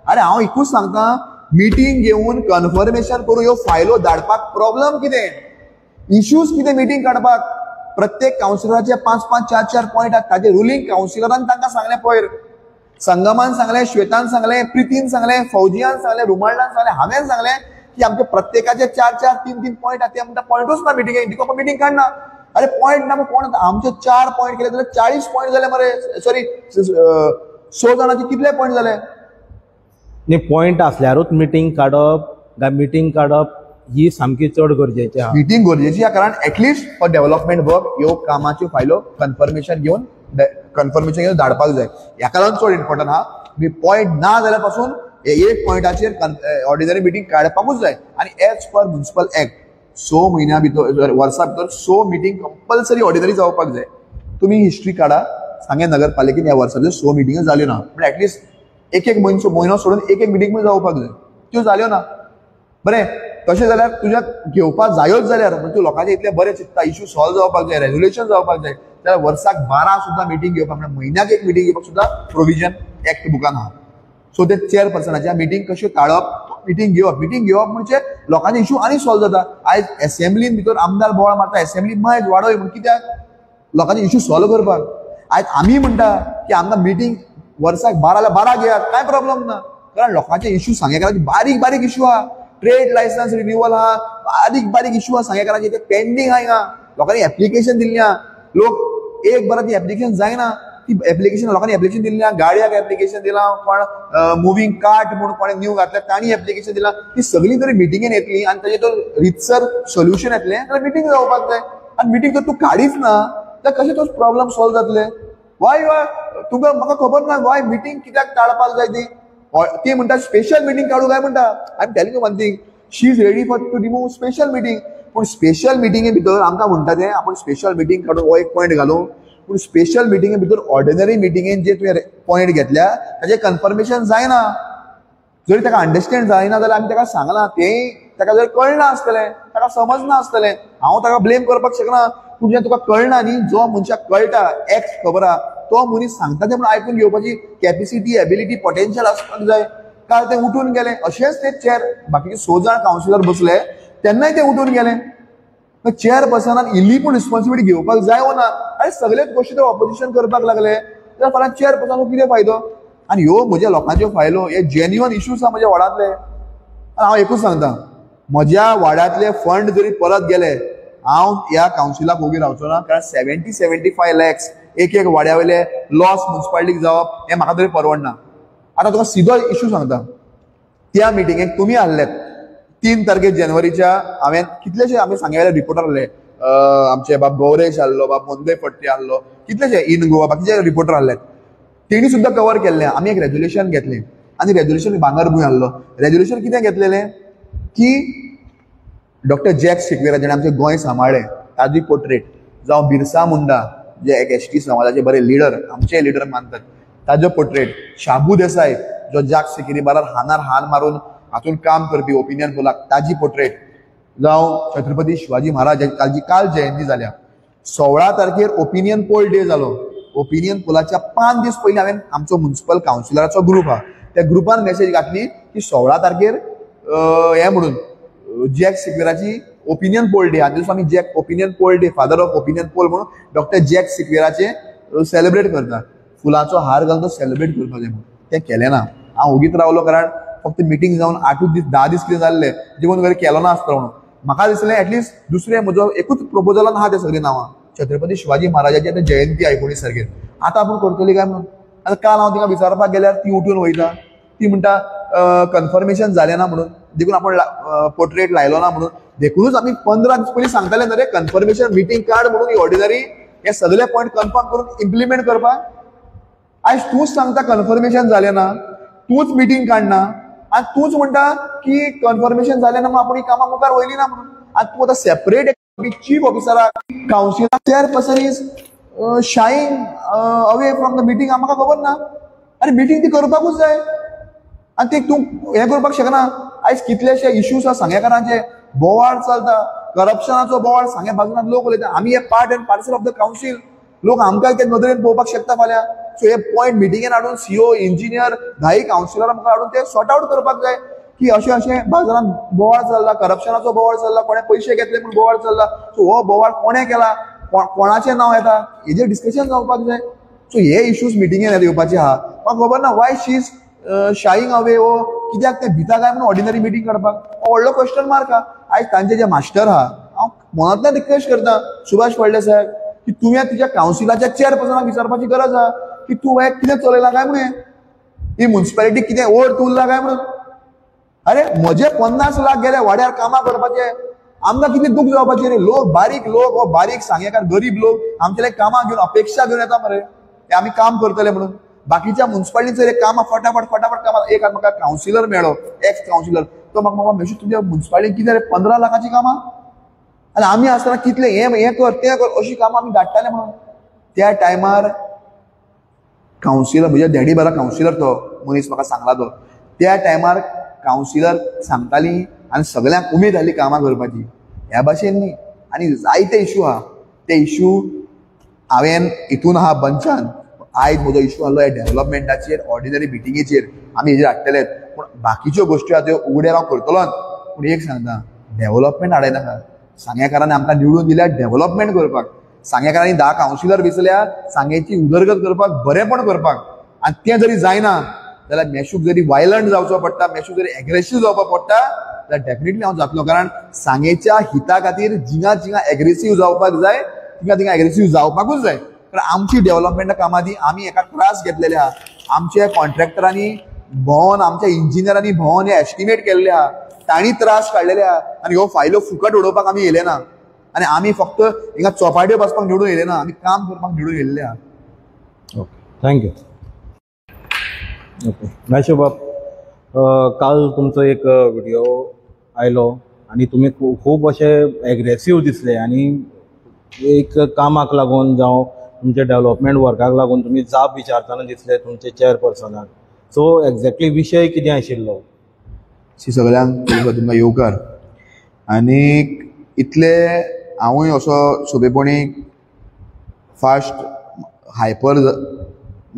आरे हांव एकूच सांगता, मिटींग घेवन कन्फर्मेशन करून ह्यो फायलो धाडपाक प्रॉब्लम कितें, इश्यूज कितें? मिटींग काडपाक प्रत्येक कावन्सिलराचे 5-5, 4-4 पॉयंट आहात. ताजे रुलींग कावन्सिलरान तांकां सांगलें, पयर संगमान सांगलें, श्वेतान सांगलें, प्रितीन सांगलें, फौजियान सांगलें, रुमाल्डान सांगलें, हांवें सांगलें की आमचे प्रत्येकाचे 4-4, 3-3 पॉयंट आहात. ते म्हणटा पॉयंटूच ना मिटिंगेक, दिको मिटींग काडना. अरे पॉयंट ना कोण? आमचे 4 पॉयंट केले जाल्यार 40 पॉयंट जाले मरे. सॉरी, 100 जाणांचे कितले पॉयंट जाले? न्ही, पॉयंट आसल्यारूच मिटींग काडप काय मिटींग काडप ही सामकी चड गरजेची आहा. मिटींग गरजेची आहा, कारण एटलिस्ट फॉर डेव्हलपमेंट वर्क ह्यो कामाच्यो फायलो कन्फर्मेशन घेवन धाडपाक जाय. ह्याका लागून चड इम्पोर्टंट आहा. मी पॉयंट ना जाल्यार पासून एक पॉयंटाचेर ऑर्डिनरी मिटींग काडपाकूच जाय. आनी एज पर म्युनिसिपल एक्ट 6 म्हयन्या भितर, वर्सा भितर 6 मिटींग कंपल्सरी ऑर्डिनरी जावपाक जाय. तुमी हिस्ट्री काडा, सांगें नगरपालिकेन ह्या वर्सा भितर 6 मिटिंग्यो जाल्यो ना, पूण एटलिस्ट एक एक म्हयनो सोडून एक एक मिटींग पण जावपाक जाय, त्यो जाल्यो ना. बरें, तशें जाल्यार तुज्या घेवपाक जायोच जाल्यार म्हणजे तूं लोकांचे इतलें बरें चिंतता, इश्यू सॉल्व जावपाक जाय, रेजोल्युशन जावपाक जाय, जाल्यार वर्साक 12 सुद्दां मिटींग घेवपाक, म्हळ्यार म्हयन्याक एक मिटींग घेवपाक सुद्दां प्रोविजन एक्ट बुकान आहा. सो ते चेअरपर्सनाच्या मिटींग कश्यो टाळप, मिटींग घेवप, मिटींग घेवप म्हणजे लोकांचे इश्यू आनी सॉल्व जाता. आयज एसेंब्लीन भितर आमदार बोवाळ मारता, एसेंब्ली मायज वाडय म्हूण, कित्याक? लोकांचे इश्यू सॉल्व करपाक. आयज आमी म्हणटा की आमकां मिटींग वर्साक 12 जाल्यार 12 घेयात, कांय प्रॉब्लम ना, कारण लोकांचे इश्यू सांगेकाराचे बारीक बारीक इश्यू आहा. ट्रेड लायसन्स रिन्युअल आहा, बारीक बारीक इश्यू आहा सांगेकाराचे, ते पेंडींग आहा. हिंगा लोकांनी एप्लिकेशन दिल्ली आहा, लोक एक बरां ती एप्लिकेशन जायना, ती एप्लिकेशन लोकांनी एप्लिकेशन दिल्ली आहा, गाडयाक एप्लिकेशन दिलां, कोण मुवींग कार्ट म्हूण कोणें न्यू घातल्या तांणी एप्लिकेशन दिलां. ती सगळीं जरी मिटिंगेन येतली आनी ताजें तो रितसर सोल्युशन येतलें जाल्यार मिटींग जावपाक जाय. आनी मिटींग जर तूं काडीच ना जाल्यार कशें तो प्रॉब्लम सॉल्व जातले? वाय तुका म्हाका खबर ना वाय मिटींग कित्याक टाळपाक जाय ती. ती म्हणटा स्पेशल मिटींग काडूं काय म्हणटा. I am telling you one thing, she is ready for to remove special meeting. पूण स्पेशल मिटिंगे भितर आमकां म्हणटा तें आपूण स्पेशल मिटींग काडून हो एक पॉयंट घालूं, पूण स्पेशल मिटिंगे भितर ऑर्डिनरी मिटिंगेन जे तुवें पॉयंट घेतल्या ताजें कन्फर्मेशन जायना. जरी ताका अंडरस्टँड जायना जाल्यार आमी ताका सांगलां, तें ताका जर कळना आसतलें, ताका समजना आसतलें, हांव ताका ब्लेम करपाक शकना. पूण जें तुका कळना न्ही, जो मनशाक कळटा एक्ट खबर आहा तो मनीस सांगता तें म्हणून आयकून घेवपाची कॅपेसिटी, एबिलिटी, पोटेन्शियल आसपाक जाय. काल ते उठून गेले, अशेंच ते चेअर बाकीचे 6 जाण कावन्सिलर बसले तेन्नाय ते उठून गेले. चेअरपर्सनान इल्ली पूण रिस्पॉन्सिबिलिटी घेवपाक जाय वो ना? आनी सगळेच गोश्टी ते ऑपोजिशन करपाक लागले जाल्यार फाल्यां चेअरपर्सनाक कितें फायदो? आनी ह्यो म्हज्या लोकांच्यो फायलो, हे जेन्युअन इश्यूज आहा म्हज्या वार्डांतले. आनी हांव एकूच सांगता, म्हज्या वार्डांतले फंड जरी परत गेले हांव ह्या कावन्सिलाक ओगी रावचो ना, कारण 70-75 लॅक्स एक एक वाड्या वयले लॉस मुन्सिपालिटीक जावप हें म्हाका तरी परवडना. आतां तुका सिदो इश्यू सांगता, त्या मिटिंगेक तुमी आहलेत 3 तारखेर जानेवारीच्या, हांवें कितलेशे आमी सांगे वेले रिपोर्टर आहले, आमचे बाब गौरेश आहलो, बाब मोंदे फडते आहलो, कितलेशे इन गोवा बाकीचे रिपोर्टर आहले, तेणी सुद्दां कवर केल्लें. आमी एक रेजोल्युशन घेतलें आनी रेजोल्युशन भांगरभूंय आहलो. रेजोल्युशन कितें घेतलेलें की डॉक्टर जॅक सिक्वेरा जेणें आमचें गोंय सांबाळ्ळें ताजी पोर्ट्रेट, जावं बिरसा मुंडा जे एक एस टी समाजाचे बरे लिडर, आमचे लिडर मानतात, ताजो पोर्ट्रेट, शाबू देसाय जो जाक सिकेरी बारार हानार हान मारून हातून काम करपी ओपिनियन पोलाक ताजी पोर्ट्रेट जावं छत्रपती शिवाजी महाराज ताजी काल जयंती जाल्या 16 तारखेर ओपिनियन पोल डे जालो. ओपिनियन पोलाच्या 5 दीस पयलीं हांवें आमचो म्युनिसिपल कावन्सिलराचो ग्रूप आहा त्या ग्रुपान मेसेज घातली की 16 तारखेर हें म्हणून जॅक सिक्वेराची ओपिनियन पोल डे आनी दिसा आमी Jack opinion poll day father of opinion poll म्हणून डॉक्टर जॅक सिक्वेराचे सेलिब्रेट करता. फुलांचो हार घालून तो सेलिब्रेट करपाक जाय म्हणून तें केलें ना. हांव ओगीत रावलो कारण फक्त मिटींग जावन 8 दीस 10 दीस कितें जाल्ले जेवण वगैरे केलो ना आसतलो म्हणून म्हाका दिसलें एटलिस्ट दुसरें म्हजो एकूच प्रपोजलान आहा ते सगळीं नांवां छत्रपती शिवाजी महाराजाची आतां जयंती 19 तारखेर आतां आपूण करतली काय म्हणून. आतां काल हांव तिका विचारपाक गेल्यार ती उठून वयता, ती म्हणटा कन्फर्मेशन जालें ना म्हणून, देखून आपूण पोर्ट्रेट लायलो ना म्हणून. देखूनच आमी 15 दीस पयलीं सांगताले न्हय रे कन्फर्मेशन मिटींग काड म्हणून ही ऑर्डिनरी हे सगळे पॉयंट कन्फर्म करून इम्प्लिमेंट करपाक. आयज तूंच सांगता कन्फर्मेशन जालें ना, तूंच मिटींग काडना आनी तूंच म्हणटा की कन्फर्मेशन जालें ना म्हणून आपूण ही कामां मुखार वयली ना म्हणून. आनी तूं आतां सेपरेट चीफ ऑफिसराक councillor chairperson is shying away from the meeting. म्हाका खबर ना आनी मिटींग ती करपाकूच जाय आनी ती तूं हें करपाक शकना. आयज कितलेशे इश्यूज आसा सांगेकारांचे, बोवाळ चलता, करप्शनाचो बोवाळ सांगे बाजून लोक उलयता. आमी हे part and parcel of the council, लोक आमकां ते नदरेन पळोवपाक शकता फाल्यां. सो हे पॉयंट मिटिंगेन हाडून सीओ इंजिनियर 10 कावन्सिलरां मुखार हाडून ते सॉर्ट आवट करपाक जाय की अशें अशें बाजारान बोवाळ चल्ला, करप्शनाचो बोवाळ चल्ला, कोणें पयशे घेतले म्हूण बोवाळ चल्ला. सो हो बोवाळ कोणें केला, कोणाचें नांव येता हेजेर डिस्कशन जावपाक जाय. सो हे इश्यूज मिटिंगेन येवपाचे आहा. म्हाका खबर ना why she is shying away वो कित्याक ते भिता काय म्हणून ऑर्डिनरी मिटींग काडपाक हो व्हडलो क्वेश्चन मार्क आहा. आयज तांचे जे मास्टर आहा हांव मनांतल्यान रिक्वेस्ट करता सुभाष फळदेसाय की तुवें तुज्या कावन्सिलाच्या चेअरपर्सनाक विचारपाची गरज आहा की तूं हें कितें चलयलां काय म्हणून, ही म्युनिसिपालिटी कितें ओड उरला काय म्हणून. अरे म्हजे 50 लाख गेले वाड्यार कामां करपाचे, आमकां कितें दूख जावपाचें रे. लोक बारीक लोक, हो बारीक सांगेकार गरीब लोक आमचे कामां घेवन अपेक्षा घेवन येता मरे ते आमी काम करतले म्हणून. बाकीच्या म्युनिसिपालिटीचेर कामां फटाफट फटाफट कामां. एक म्हाका कावन्सिलर मेळ्ळो, एक्स कावन्सिलर, तो म्हाका म्हाका मेशू तुमच्या म्युनिसिपालिटीन कितें रे 15 लाखाचीं कामां आनी आमी आसतना कितले हें हें कर तें कर अशीं कामां आमी धाडटाले म्हणून. त्या टायमार कावन्सिलर म्हज्या डॅडी बारा कावन्सिलर तो मनीस म्हाका सांगला तो त्या टायमार कावन्सिलर सांगताली आनी सगळ्यांक उमेद जाली कामां करपाची. ह्या भाशेन न्ही आनी जायते इशू आहा ते इशू हांवें हितून आहा बंचान. आयज म्हजो इशू आहलो ह्या डेव्हलपमेंटाचेर ऑर्डिनरी मिटिंगेचेर आमी हेजेर हाडटलेच, पूण बाकीच्यो गोश्टी आहा त्यो उगड्यार हांव करतलोच. पूण एक सांगता डेव्हलपमेंट हाडयनाका. सांगेकारांनी आमकां निवडून दिल्या डेव्हलपमेंट करपाक, सांगेकारांनी 10 कावन्सिलर वेंचल्या सांगेची उदरगत करपाक, बरेंपण करपाक. आनी तें जरी जायना जाल्यार मेशूक जरी वायलंट जावचो पडटा, मेशूक जरी एग्रेसीव जावपाक पडटा जाल्यार डेफिनेटली हांव जातलो. कारण सांगेच्या हिता खातीर जिंगा जिंगा एग्रेसीव जावपाक जाय, थिंगा थिंगा एग्रेसीव जावपाकूच जाय. कारण आमची डेव्हलपमेंटा कामां दी आमी एका त्रास घेतलेले आहा. आमच्या कॉन्ट्रॅक्टरांनी भोंवन, आमच्या इंजिनियरांनी भोंवन हे एस्टिमेट केल्ले आहा, तांणी त्रास काडलेले आहा आनी ह्यो फायल्यो फुकट उडोवपाक आमी येयले ना. आनी आमी फक्त हिंगा चोपाट्यो बसपाक निवडून येयले ना, आमी काम करपाक निवडून येयल्ले आहा. Okay, thank you. Okay Meshu बाब, काल तुमचो एक व्हिडिओ आयलो आनी तुमी खूब अशे एग्रेसीव दिसले आनी एक कामाक लागून जावं तुमच्या डेव्हलपमेंट वर्काक लागून तुमी जाप विचारतना दिसले तुमचे चेअरपर्सनाक. सो एक्झॅक्टली विशय कितें आशिल्लो? सगळ्यांक तुमकां येवकार. आनी इतले हांवूय असो सोंपेपणी फास्ट हायपर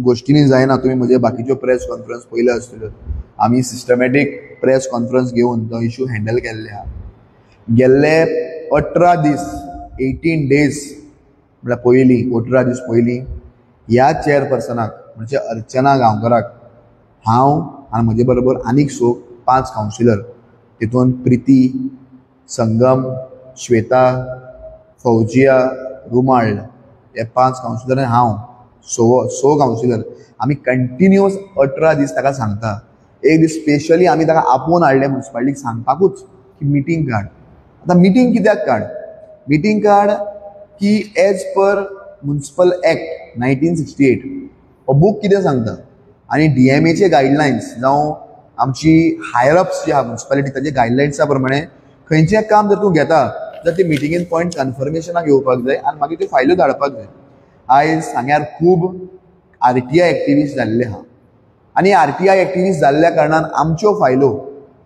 गोश्टींनी जायना. तुमी म्हजे बाकीच्यो प्रेस कॉन्फरन्स पयल्यो आसतल्यो. आमी सिस्टमॅटीक प्रेस कॉन्फरन्स घेवन तो इशू हँडल केल्ले आहा. गेल्ले 18 दीस 18 डेज म्हळ्यार पयलीं 18 दीस पयलीं ह्या चेअरपर्सनाक म्हणजे अर्चना गांवकराक हांव आनी म्हजे बरोबर आनीक 5 कावन्सिलर, तितून प्रिती, संगम, श्वेता, फौजिया, रुमाळ हे 5 कावन्सिलर आनी हांव 6 कावन्सिलर आमी कंटिन्युअस 18 दीस ताका सांगता. एक दीस स्पेशली आमी ताका आपोवन हाडलें म्युनिसिपालिटीक सांगपाकूच की मिटींग काड. आतां मिटींग कित्याक काड? मिटींग काड की एज पर म्युनिसिपल एक्ट 1968 हो बूक कितें सांगता आनी डीएमएचे गायडलायन्स जावं आमची हायर अप्स जी आहा म्युनिसिपालिटी ताजे गायडलायन्सा प्रमाणे खंयचें काम जर तूं घेता जाल्यार ते मिटिंगेन पॉयंट कन्फर्मेशनाक येवपाक जाय आनी मागीर त्यो फायल्यो धाडपाक जाय. आयज सांग्यार खूब आरटीआय एक्टिविस्ट जाल्ले आहा आनी आरटीआय एक्टिविस्ट जाल्ल्या कारणान आमच्यो फायलो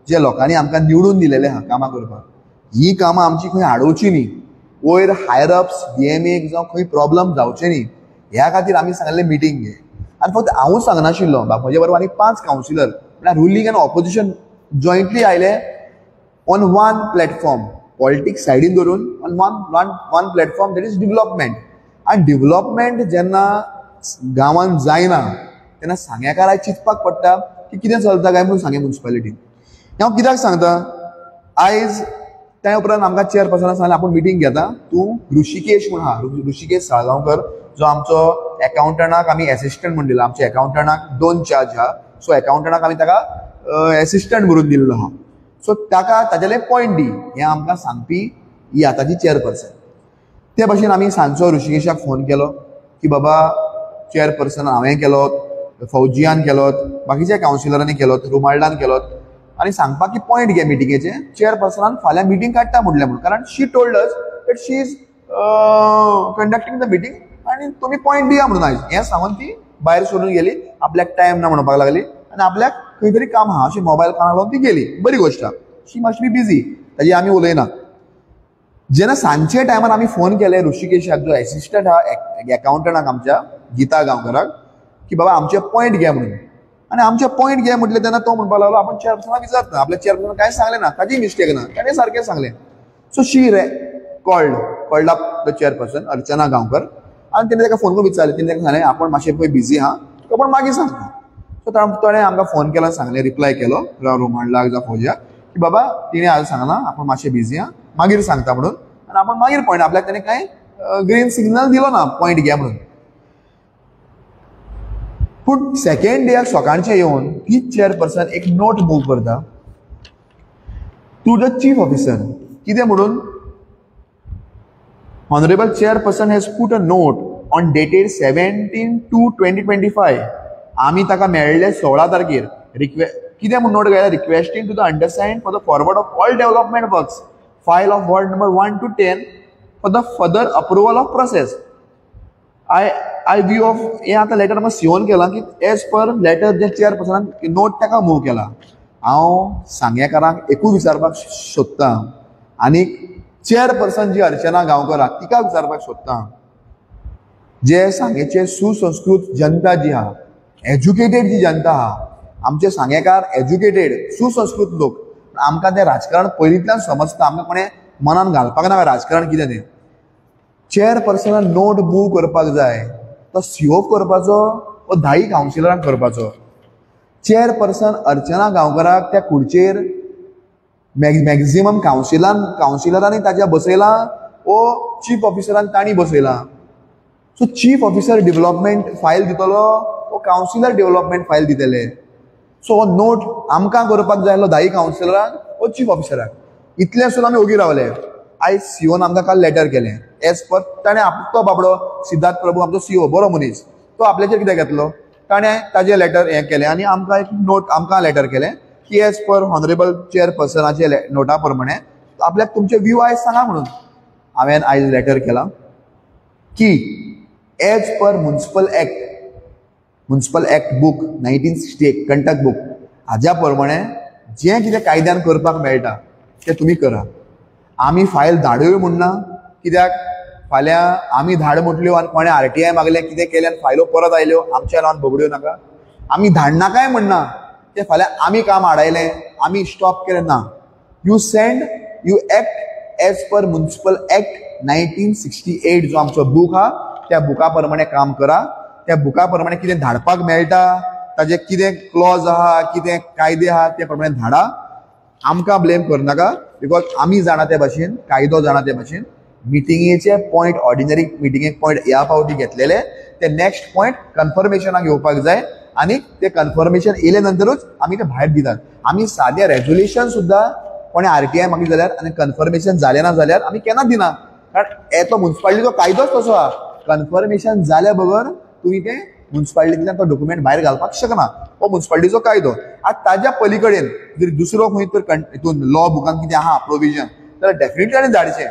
जे लोकांनी आमकां निवडून दिलेले आहा कामां करपाक, ही कामां आमची खंय आडोवची न्ही, वयर हायर अप्स डीएमएक जावं खंय प्रॉब्लम जावचे न्ही ह्या खातीर आमी सांगलें मिटींग घे. आनी फक्त हांवूच सांगनाशिल्लो, म्हजे बरोबर आनी 5 कावन्सिलर म्हळ्यार रुलींग आनी ऑपोजिशन जॉयंटली आयले ऑन वन प्लॅटफॉर्म, पॉलिटिक्स सायडीन धरून on one one platform, that is development. आनी डिवलपमेंट जेन्ना गांवांत जायना तेन्ना सांग्याकाराक चिंतपाक पडटा की कितें चलता काय म्हणून सांगें मुन्सिपालिटीन. हांव कित्याक सांगता, आयज त्या उपरांत आमकां चेअरपर्सनान सांगलें आपूण मिटींग घेता, तूं ऋषिकेश म्हूण आहा, ऋषिकेश साळगांवकर जो आमचो एकाउंटंटाक आमी एसिस्टंट म्हूण दिला, आमच्या एकाउंटंटाक 2 चार्ज आहा, सो एकाउंटंटाक आमी ताका एसिस्टंट म्हणून दिल्लो आहा, सो ताका ताजेले पॉयंट दी हें आमकां सांगपी ही आतांची चेअरपर्सन. ते भाशेन आमी सांजचो ऋषिकेशाक फोन केलो की बाबा चेअरपर्सन हांवें केलो, फौजियान केलो, बाकीच्या कावन्सिलरांनी केलो, रुमाल्डान केलो, आनी सांगपाक की पॉयंट घे मिटिंगेचे, चेअरपर्सनान फाल्यां मिटींग काडटा म्हटलें म्हणून, कारण she told us that she is conducting the meeting आनी तुमी पॉयंट दिया म्हणून आयज हें सांगून ती भायर सोडून गेली. आपल्याक टायम ना म्हणपाक लागली आनी आपल्याक खंय तरी काम आहा अशें मोबायल कानाक लावन ती गेली. बरी गोश्ट, शी मस्ट बी बिजी, ताजी आमी उलयना. जेन्ना सांजचे टायमार आमी फोन केले ऋषिकेशाक जो एसिस्टंट आहा एकाउंटंटाक आमच्या गीता गांवकराक की बाबा आमचे पॉयंट घे म्हणून, आनी आमचे पॉयंट घे म्हटलें तेन्ना तो म्हणपाक लागलो आपूण चेअरपर्सनाक विचारता, आपल्या चेअरपर्सनान कांय सांगलें ना, ताजी मिस्टेक ना, ताणें सारकें सांगलें. So she called up the chairperson Archana Gaonkar आनी तेणें ताका फोन करून विचारलें, तेणें ताका सांगलें आपूण मातशें पळय बिजी आहा, तुका आपूण मागीर सांगता. सो ताणें आमकां फोन केलो, सांगलें, रिप्लाय केलो रोमांडलाक जावं फौजियाक की बाबा तिणें आज सांगलां आपूण मातशें बिजी आहा, मागीर सांगता म्हणून, आनी आपूण मागीर पॉयंट आपल्याक ताणें कांय ग्रीन सिग्नल दिलो ना पॉयंट घे म्हणून. पूण सेकेंड डेक सकाळचें येवन तीच चेअरपर्सन एक नोट मूव करता टू the chief officer, कितें म्हणून, honourable chairperson has put a note on dated 17/2/2025, आमी ताका मेळ्ळे 16 तारखेर, कितें म्हूण नोट घायला, requesting to the understand for the forward of all development works file of ward number 1 to 10 for the further approval of process. I view of हें आतां लेटर म्हाका सीओन केलां की एज पर लेटर जे चेअरपर्सनान नोट ताका मूव केला. हांव सांगेकारांक एकूच विचारपाक सोदतां आनी चेअरपर्सन जी अर्चना गांवकर आहा तिका विचारपाक सोदतां, जे सांगेचे सुसंस्कृत जनता जी आहा, एज्युकेटेड जी जनता आहा, आमचे सांगेकार एज्युकेटेड सुसंस्कृत लोक, आमकां तें राजकारण पयलींतल्यान समजता, आमकां कोणें मनान घालपाक नाका राजकारण कितें तें. चेअरपर्सनान नोट मूव करपाक जाय तो सीओ करपाचो वो 10 कावन्सिलरांक करपाचो. चेअरपर्सन अर्चना गांवकराक त्या खुर्चेर मॅक्झिमम कावन्सिलरांनी ताच्या बसयलां वो चीफ ऑफिसरान तांणी बसयलां. So chief officer development file दितलो वो कावन्सिलर डेव्हलपमेंट फायल दितले. सो हो नोट आमकां करपाक जाय आसलो 10 कावन्सिलरांक वो चीफ ऑफिसराक. इतलें आसून आमी ओगी रावले. आयज सीओन आमकां काल लेटर केलें एज पर ताणें तो बाबडो सिद्धार्थ प्रभू आमचो सीओ बरो मनीस, तो आपल्याचेर कितें घेतलो, ताणें ताजें लेटर हें केलें आनी आमकां एक नोट आमकां लेटर केलें की एज पर ऑनरेबल चेअरपर्सनाचे नोटा प्रमाणे आपल्याक तुमचे व्यू आयज सांगा म्हणून. हांवें आयज लेटर केलां की as per municipal act book 1968 Kantak book हाज्या प्रमाणे जें कितें कायद्यान करपाक मेळटा तें तुमी करा. आमी फायल धाडूय म्हूण ना, कित्याक फाल्यां आमी धाड म्हटल्यो आनी कोणें आरटीआय मागलें कितें केलें आनी फायलो परत आयल्यो आमच्या नांवान बगड्यो नाका. आमी धाडनाकाय म्हणना तें फाल्यां आमी काम आडायलें आमी स्टॉप केलें ना. You send, you act as per municipal act 1968 जो आमचो बूक आहा त्या बुका प्रमाणे काम करा. त्या बुका प्रमाणे कितें धाडपाक मेळटा ताजे कितें क्लॉज आहा कितें कायदे आहा ते प्रमाणे धाडा. आमकां ब्लेम करनाका because आमी जाणा ते भाशेन, कायदो जाणा ते भाशेन. मिटिंगेचे पॉयंट ऑर्डिनरी मिटिंगेक पॉयंट ह्या फावटी घेतलेले ते नेक्स्ट पॉयंट कन्फर्मेशनाक येवपाक जाय आनी ते कन्फर्मेशन येयले नंतरूच आमी ते भायर दितात. आमी सादें रेजोल्युशन सुद्दां कोणें आरटीआय मागली जाल्यार आनी कन्फर्मेशन जालें ना जाल्यार आमी केन्ना दिना, कारण तो मुन्सिपालिटीचो कायदोच तसो आहा. कन्फर्मेशन जाल्या बगर तुमी तें मुन्सिपालिटींतल्यान तो डॉक्युमेंट भायर घालपाक शकना, हो मुन्सिपालिटीचो कायदो. आतां ताज्या पली कडेन जर दुसरो खंय तर हितून लॉ बुकान कितें आहा प्रोविजन जाल्यार डेफिनेटली ताणें धाडचें.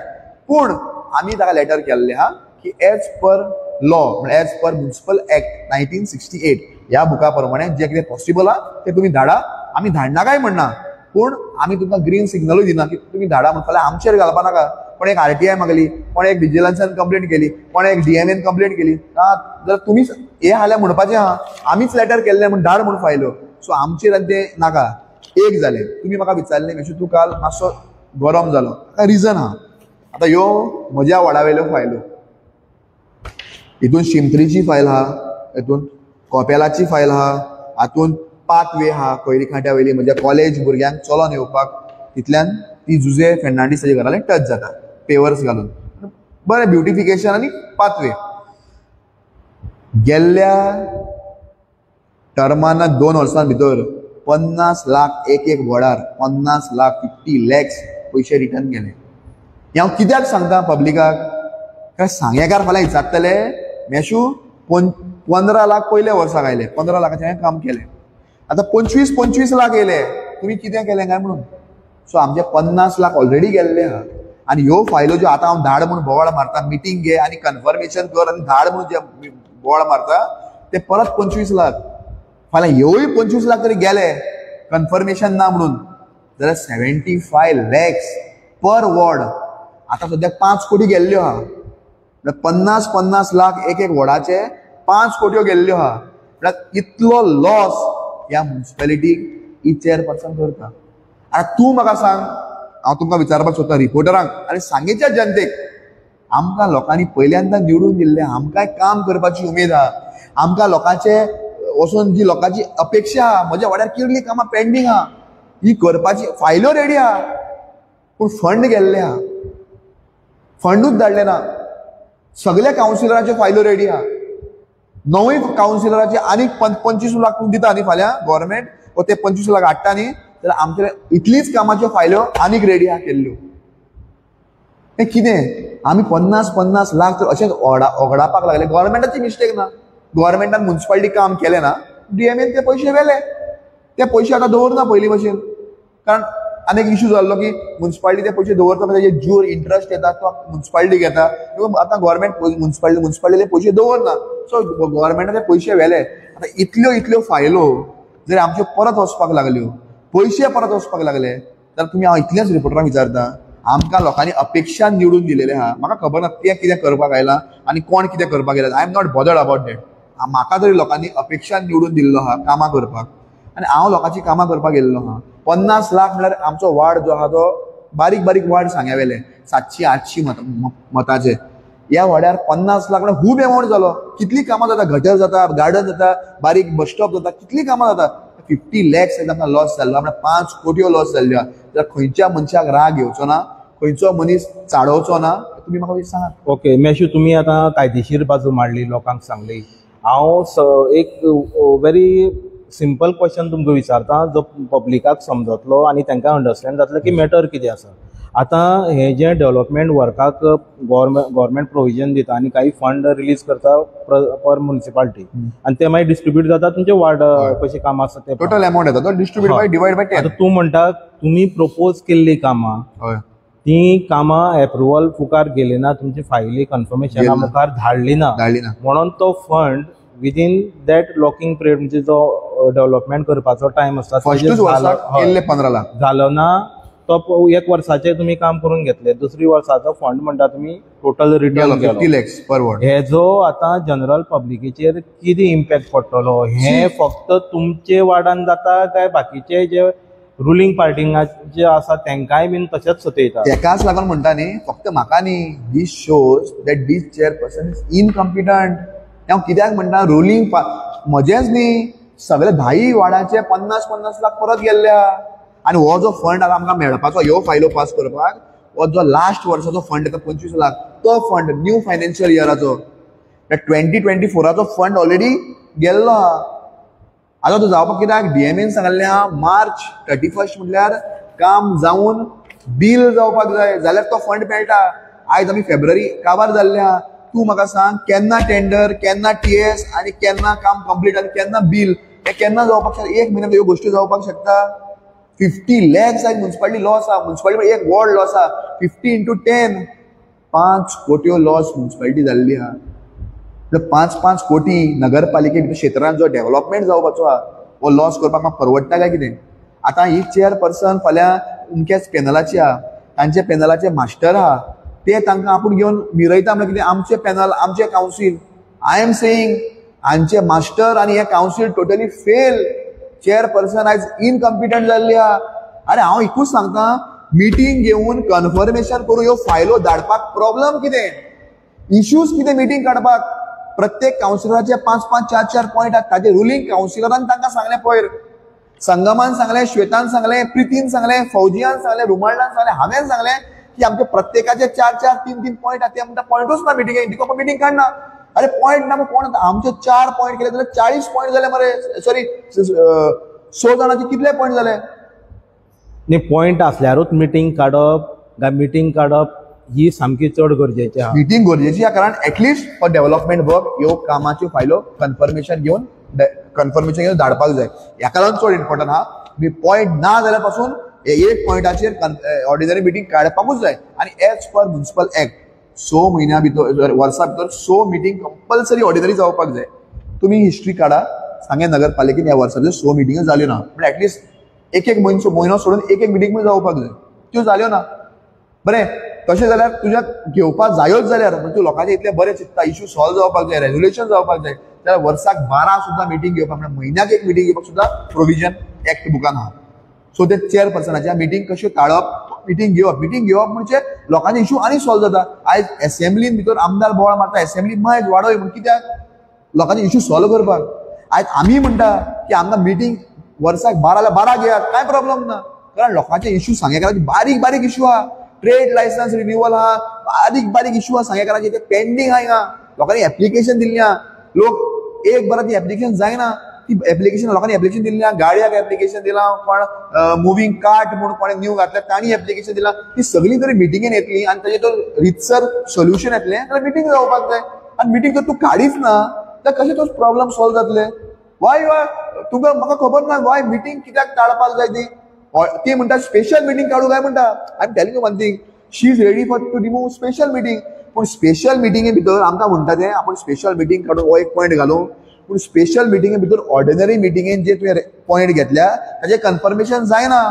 पूण आमी ताका लेटर केल्लें आहा की एज पर लॉ म्हळ्यार एज पर मुन्सिपल एक्ट 1968 ह्या बुका प्रमाणे जें कितें पॉसिबल आहा तें तुमी धाडा. आमी धाडना काय म्हणना, पूण आमी तुमकां ग्रीन सिग्नलूय दिना की तुमी धाडा म्हूण. फाल्यां आमचेर घालपा नाका. कोण एक RTI मागली, कोण एक विजिलन्सान कंप्लेंट केली, कोण एक DMAन कंप्लेंट केली, जाल्यार तुमीच हे हाल्या म्हणपाचें आहा आमीच लेटर केल्लें म्हूण धाड म्हूण फायल्यो. सो आमचेर आनी तें नाका. एक जालें, तुमी म्हाका विचारलें मेशू तूं काल मातसो गरम जालो, ताका रिजन आहा. आतां ह्यो म्हज्या वॉर्डा वयल्यो फायल्यो, हितून शिमत्रीची फायल आहा, हितून कोपेलाची फायल आहा, हातून पाथवे आहा कोयरी खांट्या वयली म्हज्या कॉलेज भुरग्यांक चलोन येवपाक, तितल्यान ती जुजे फेर्नांडीस ताच्या घरा टच जाता पेवर्स घालून, बरें ब्युटिफिकेशन आनी पाथवे. गेल्ल्या टर्माना 2 वर्सां भितर 50 लाख एक एक वॉर्डार 50 लाख 50 लॅक्स पयशे रिटर्न गेले. हें हांव कित्याक सांगता पब्लिकाक, कारण सांगेकार फाल्यां विचारतले मेशू 15 लाख पयल्या वर्साक आयले, 15 लाखाचें हांवें काम केलें, आतां 25-25 लाख येयले, तुमी कितें केलें काय म्हणून. सो आमचे 50 लाख ऑलरेडी गेल्ले आहा. आनी ह्यो फायलो ज्यो आतां हांव धाड म्हूण बोवाळ मारता, मिटींग घे आनी कन्फर्मेशन कर आनी धाड म्हूण जे बोवाळ मारता ते परत 25 लाख, फाल्यां ह्योय 25 लाख तरी गेले कन्फर्मेशन ना म्हणून, जाल्यार 75 लॅक्स पर वॉर्ड. आतां सद्याक 5 कोटी गेल्ल्यो आहा, म्हळ्यार 50-50 लाख एक एक वॉर्डाचे 5 कोट्यो गेल्ल्यो आहा. म्हळ्यार इतलो लॉस ह्या मुन्सिपेलिटीक ही चेअरपर्सन करता. आतां तूं म्हाका सांग, हांव तुमकां विचारपाक सोदता रिपोर्टरांक आनी सांगेच्या जनतेक, आमकां लोकांनी पयल्यांदा निवडून दिल्लें, आमकांय काम करपाची उमेद आहा, आमकां लोकांचे वचून जी लोकांची अपेक्षा आहा, म्हज्या वाड्यार कितलीं कामां पेंडींग आहा, ही करपाची फायल्यो रेडी आहा, पूण फंड गेल्ले आहा, फंडूच धाडले ना. सगल्या कावन्सिलरांच्यो फायल्यो रेडी आहा, 9 कावन्सिलराचे आनीक 25 लाख दिता न्ही फाल्यां गव्हर्मेंट, वो ते 25 लाख हाडटा न्ही, जाल्यार आमचे इतलीच कामाच्यो फायल्यो आनीक रेडी आहा केल्ल्यो. हें कितें आमी 50-50 लाख तर अशेंच ओगडापाक लागले. गव्हर्मेंटाची मिस्टेक ना, गव्हर्मेंटान मुन्सिपालिटी काम केलें ना, DMAन ते पयशे व्हेले, ते पयशे आतां दवरना पयलीं भशेन, कारण आनी एक इशू जाल्लो की मुन्सिपालिटी ते पयशे दवरता तेजे ज्यूर इंट्रस्ट येता तो मुन्सिपालिटी घेता, आतां गव्हर्मेंट मुन्सिपालिटीले पयशे दवरना, सो गव्हर्मेंटान ते पयशे व्हेले. आतां इतल्यो इतल्यो फायलो जर आमच्यो परत वचपाक लागल्यो, पयशे परत वचपाक लागले, जाल्यार तुमी हांव इतलेंच रिपोर्टरांक विचारता, आमकां लोकांनी अपेक्षा निवडून दिलेलें आहा, म्हाका खबर ना तें कितें करपाक आयलां आनी कोण कितें करपाक आयला, I am not bothered about that. म्हाका तरी लोकांनी अपेक्षा निवडून दिल्लो आहा कामां करपाक, आनी हांव लोकांची कामां करपाक गेल्लो आहा. 50 लाख म्हळ्यार आमचो वार्ड जो आहा तो बारीक बारीक वार्ड सांग्या वेले 700-800 मताचे, ह्या वाड्यार 50 लाख म्हळ्यार खूब एमावंट जालो. कितलीं कामां जाता, गटर जाता, गार्डन जाता, बारीक बस स्टॉप जाता, कितलीं कामां जाता. 50 लॅक्स आमकां लॉस जाल्लो, म्हळ्यार 5 कोटयो लॉस जाल्ल्यो आहा. जाल्यार खंयच्या मनशाक राग येवचो ना, खंयचो मनीस चाडोवचो ना, तुमी म्हाका सांगात. ओके मेशू, तुमी आतां कायदेशीर बाजू मांडली, लोकांक सांगली. हांव एक व्हेरी सिंपल क्वेश्चन तुमकां विचारता जो पब्लिकाक समजतलो आनी तांकां अंडरस्टँड जातलें की मॅटर कितें आसा. आतां हें जें डेवलपमेंट वर्काक गव्हर्मेंट प्रोविजन दिता आनी काही फंड रिलीज करता पर म्युनिसिपालिटी, आनी ते मागीर डिस्ट्रिब्यूट जाता तुमचे वार्ड कशें कामां आसा ते टोटल अमावंट येता तो डिस्ट्रिब्यूट बाय डिवायड बाय 10. आतां तूं म्हणटा तुमी प्रपोज केल्लीं कामां, ती कामां एप्रुवल मुखार गेली ना, तुमची फायली कन्फर्मेशना मुखार धाडली ना, म्हणून तो fund within that locking period म्हणजे जो डेवलपमेंट करपाचो टायम आसता 15 लाख जालो ना, तो एक वर्साचें तुमी काम करून घेतले, दुसरी वर्साचो फंड म्हणटा तुमी टोटल रिटर्न गेलो 50 लॅक्स पर वॉर्ड. हेजो आतां जनरल पब्लिकेचेर कितें इम्पॅक्ट पडटलो, हें फक्त तुमचे वार्डान जाता काय बाकीचे जे रुलींग पार्टींग जे आसा तेंकांय बीन तशेंच सतयता? तेकाच लागून म्हणटा न्ही, फक्त म्हाका न्ही, this shows that this chairperson is incompetent. हांव कित्याक म्हणटा रुलींग म्हजेंच न्ही, सगळे 10 वार्डाचे 50-50 लाख परत गेल्ले आहा. आनी हो जो फंड आतां आमकां मेळपाचो, ह्यो फायलो पास करपाक, हो जो लास्ट वर्साचो फंड येता 25 लाख, तो फंड न्यू फायनान्शियल इयराचो 2024 फंड ऑलरेडी गेल्लो आहा. आतां तो जावपाक कित्याक DMAन सांगल्लें आहा मार्च 31 म्हटल्यार काम जावन बील जावपाक जाय, जाल्यार तो फंड मेळटा. आयज आमी फेब्रुवारी काबार जाल्ले आहा. तूं म्हाका सांग केन्ना टेंडर, केन्ना TS आनी केन्ना काम कंप्लीट आनी केन्ना बील, हें केन्ना जावपाक शकता? एक म्हयन्यान ह्यो गोश्टी जावपाक शकता? 50 लॅक्स आयज मुन्सिपालिटी लॉस आहा, मुन्सिपालिटी एक वॉर्ड लॉस आहा, 50 इंटू 10 5 कोट्यो लॉस मुन्सिपालिटी जाल्ली आहा. 5-5 कोटी नगरपालिके क्षेत्रांत जो डेव्हलपमेंट जावपाचो आहा हो लॉस करपाक म्हाका परवडटा काय कितें? आतां ही चेअरपर्सन फाल्यां अमक्याच पॅनलाची आहा, तांच्या पॅनलाचे मास्टर आहा, ते तांकां आपूण घेवन मिरयता. म्हणल्यार कितें, आमचे पॅनल, आमचे कावन्सील. I am saying हांचे मास्टर आनी हे कावन्सील टोटली फेल. चेअरपर्सन आयज इनकम्पिटंट जाल्ली आहा. अरे हांव एकूच सांगता, मिटींग घेवन कन्फर्मेशन करून ह्यो फायलो धाडपाक प्रॉब्लम कितें, इश्यूज कितें मिटींग काडपाक. प्रत्येक कावन्सिलराचे 5 5 4 4 पॉयंट आहात, ताजे रुलींग कावन्सिलरान तांकां सांगलें, पयर संगमान सांगलें, श्वेतान सांगलें, प्रितीन सांगलें, फौजियान सांगलें, रुमाल्डान सांगलें, हांवें सांगलें की आमचे प्रत्येकाचे 4 4 3 3 पॉयंट आहात. ते म्हणटा पॉयंटूच ना मिटिंगेक, देखून मिटींग काडना. अरे पॉयंट ना, कोण आमचे 4 पॉयंट केले जाल्यार 40 पॉयंट जाले मरे, सॉरी 100 जाणांचे कितले पॉयंट जाले. न्ही, पॉयंट आसल्यारूच मिटींग काडप काय मिटींग काडप ही सामकी चड गरजेची आहा. मिटींग गरजेची आहा, कारण एटलिस्ट फॉर डेव्हलपमेंट वर्क ह्यो कामाच्यो फायलो कन्फर्मेशन घेवन धाडपाक जाय. ह्याका लागून चड इम्पॉर्टंट आहा. मी पॉयंट ना जाल्यार पासून एक पॉयंटाचेर ऑर्डिनरी मिटींग काडपाकूच जाय. आनी एज पर म्युनिसिपल एक्ट 6 म्हयन्या भितर, वर्सा भितर 6 मिटींग कंपल्सरी ऑर्डिनरी जावपाक जाय. तुमी हिस्ट्री काडा, सांगें नगरपालिकेन ह्या वर्सा भितर 6 मिटिंग्यो जाल्यो ना, म्हणजे एटलिस्ट एक एक म्हयनो सोडून एक एक मिटींग पण जावपाक जाय, त्यो जाल्यो ना. बरें, तशें जाल्यार तुज्या घेवपाक जायोच जाल्यार म्हणजे तूं लोकांचे इतलें बरें चिंतता, इश्यू सॉल्व जावपाक जाय, रेजोल्युशन जावपाक जाय, जाल्यार वर्साक 12 सुद्दां मिटींग घेवपाक, म्हणजे म्हयन्याक एक मिटींग घेवपाक सुद्दां प्रोविजन एक्ट बुकान आहा. सो ते चेअरपर्सनाच्या मिटींग कश्यो टाळप, मिटींग घेवप, मिटींग घेवप म्हणजे लोकांचे इश्यू आनी सॉल्व जाता. आयज एसेंब्लीन भितर आमदार बोवाळ मारता, एसेंब्ली मायज वाडय म्हण, कित्याक? लोकांचे इश्यू सॉल्व करपाक. आयज आमी म्हणटा की आमकां मिटींग वर्साक 12 12 घेयात, कांय प्रॉब्लम ना, कारण लोकांचे इश्यू सांगेकाराचे बारीक बारीक इश्यू आहा. ट्रेड लायसन्स रिन्युअल आहा, बारीक बारीक इश्यू आहा सांगेकाराचे, ते पेंडींग आहा. हिंगा लोकांनी एप्लिकेशन दिल्ली आहा, लोक एक बरां ती एप्लिकेशन जायना, ती एप्लिकेशन लोकांनी एप्लिकेशन दिल्ली आहा, गाडयाक एप्लिकेशन दिलां, कोण मुवींग कार्ट म्हूण कोणें न्यू घातल्या तांणी एप्लिकेशन दिलां. ती सगळीं जरी मिटिंगेन येतली आनी ताजें तो रितसर सोल्युशन येतलें जाल्यार मिटींग जावपाक जाय. आनी मिटींग जर तूं काडीच ना जाल्यार कशें तो प्रॉब्लम सॉल्व जातले? वाय वाय तुका म्हाका खबर ना वाय मिटींग कित्याक टाळपाक जाय ती. ती म्हणटा स्पेशल मिटींग काडूं काय म्हणटा. I am telling you one thing, she is ready for to remove special meeting. पूण स्पेशल मिटिंगे भितर आमकां म्हणटा तें आपूण स्पेशल मिटींग काडून हो एक पॉयंट घालूं, पूण स्पेशल मिटिंगे भितर ऑर्डिनरी मिटिंगेन जे तुवें पॉयंट घेतल्या ताजें कन्फर्मेशन जायना.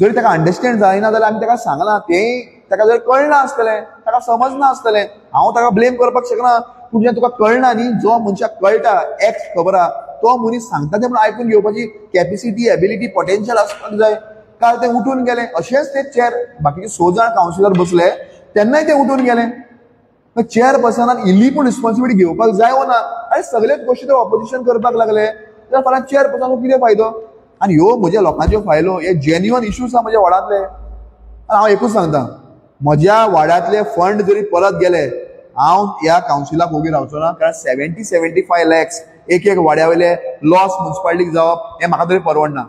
जरी ताका अंडरस्टँड जायना जाल्यार आमी ताका सांगलां, तें ताका जर कळना आसतलें, ताका समजना आसतलें, हांव ताका ब्लेम करपाक शकना. पूण जेन्ना तुका कळना न्ही, जो मनशाक कळटा एक्ट खबर आहा तो मनीस सांगता तें म्हणून आयकून घेवपाची कॅपेसिटी, एबिलिटी, पोटेन्शियल आसपाक जाय. काल ते उठून गेले, अशेंच ते चेअर बाकीचे 6 जाण कावन्सिलर बसले तेन्नाय ते उठून गेले. चेअरपर्सनान इल्ली पूण रिस्पॉन्सिबिलिटी घेवपाक जाय वो ना? आनी सगळेच गोश्टी ते ऑपोजिशन करपाक लागले जाल्यार फाल्यां चेअरपर्सनाक कितें फायदो? आनी ह्यो म्हज्या लोकांच्यो फायलो, हे जेन्युअन इश्यूज आहा म्हज्या वार्डांतले. आनी हांव एकूच सांगता, म्हज्या वार्डांतले फंड जरी परत गेले हांव ह्या कावन्सिलाक ओगी रावचो ना, कारण 70-75 लॅक्स एक एक वाड्या वयले लॉस म्युनिसिपालिटीक जावप हें म्हाका तरी परवडना.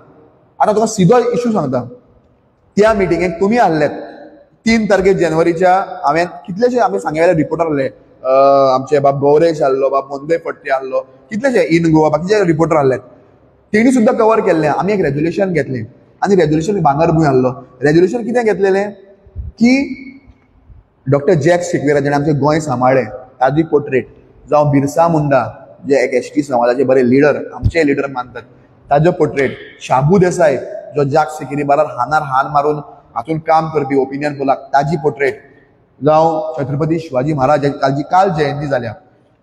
आतां तुका सिधो इश्यू सांगता, त्या मिटिंगेक तुमी आहलेत 3 तारखेर जानेवारीच्या, हांवें कितलेशे आमी सांगें रिपोर्टर आहले, आमचे बाब गौरेश आहलो, बाब मोंदे फडते आहलो, कितलेशे इन गोवा बाकीचे रिपोर्टर आहले, तेणी सुद्दां कवर केल्लें. आमी एक रेजोल्युशन घेतलें आनी रेजोल्युशन भांगरभूंय आहलो. रेजोल्युशन कितें घेतलेलें की डॉक्टर जॅक सिक्वेरा जेणें आमचें गोंय सांबाळ्ळें ताजी पोर्ट्रेट, जावं बिरसा मुंडा जे एक एस टी समाजाचे बरे लिडर, आमचे लिडर मानतात ताजो पोर्ट्रेट, शाबू देसाय जो जाक सिकेरी बारार हानार हान मारून हातून काम करपी ओपिनियन पोलाक ताजी पोर्ट्रेट, जावं छत्रपती शिवाजी महाराज ताजी काल जयंती जाल्या.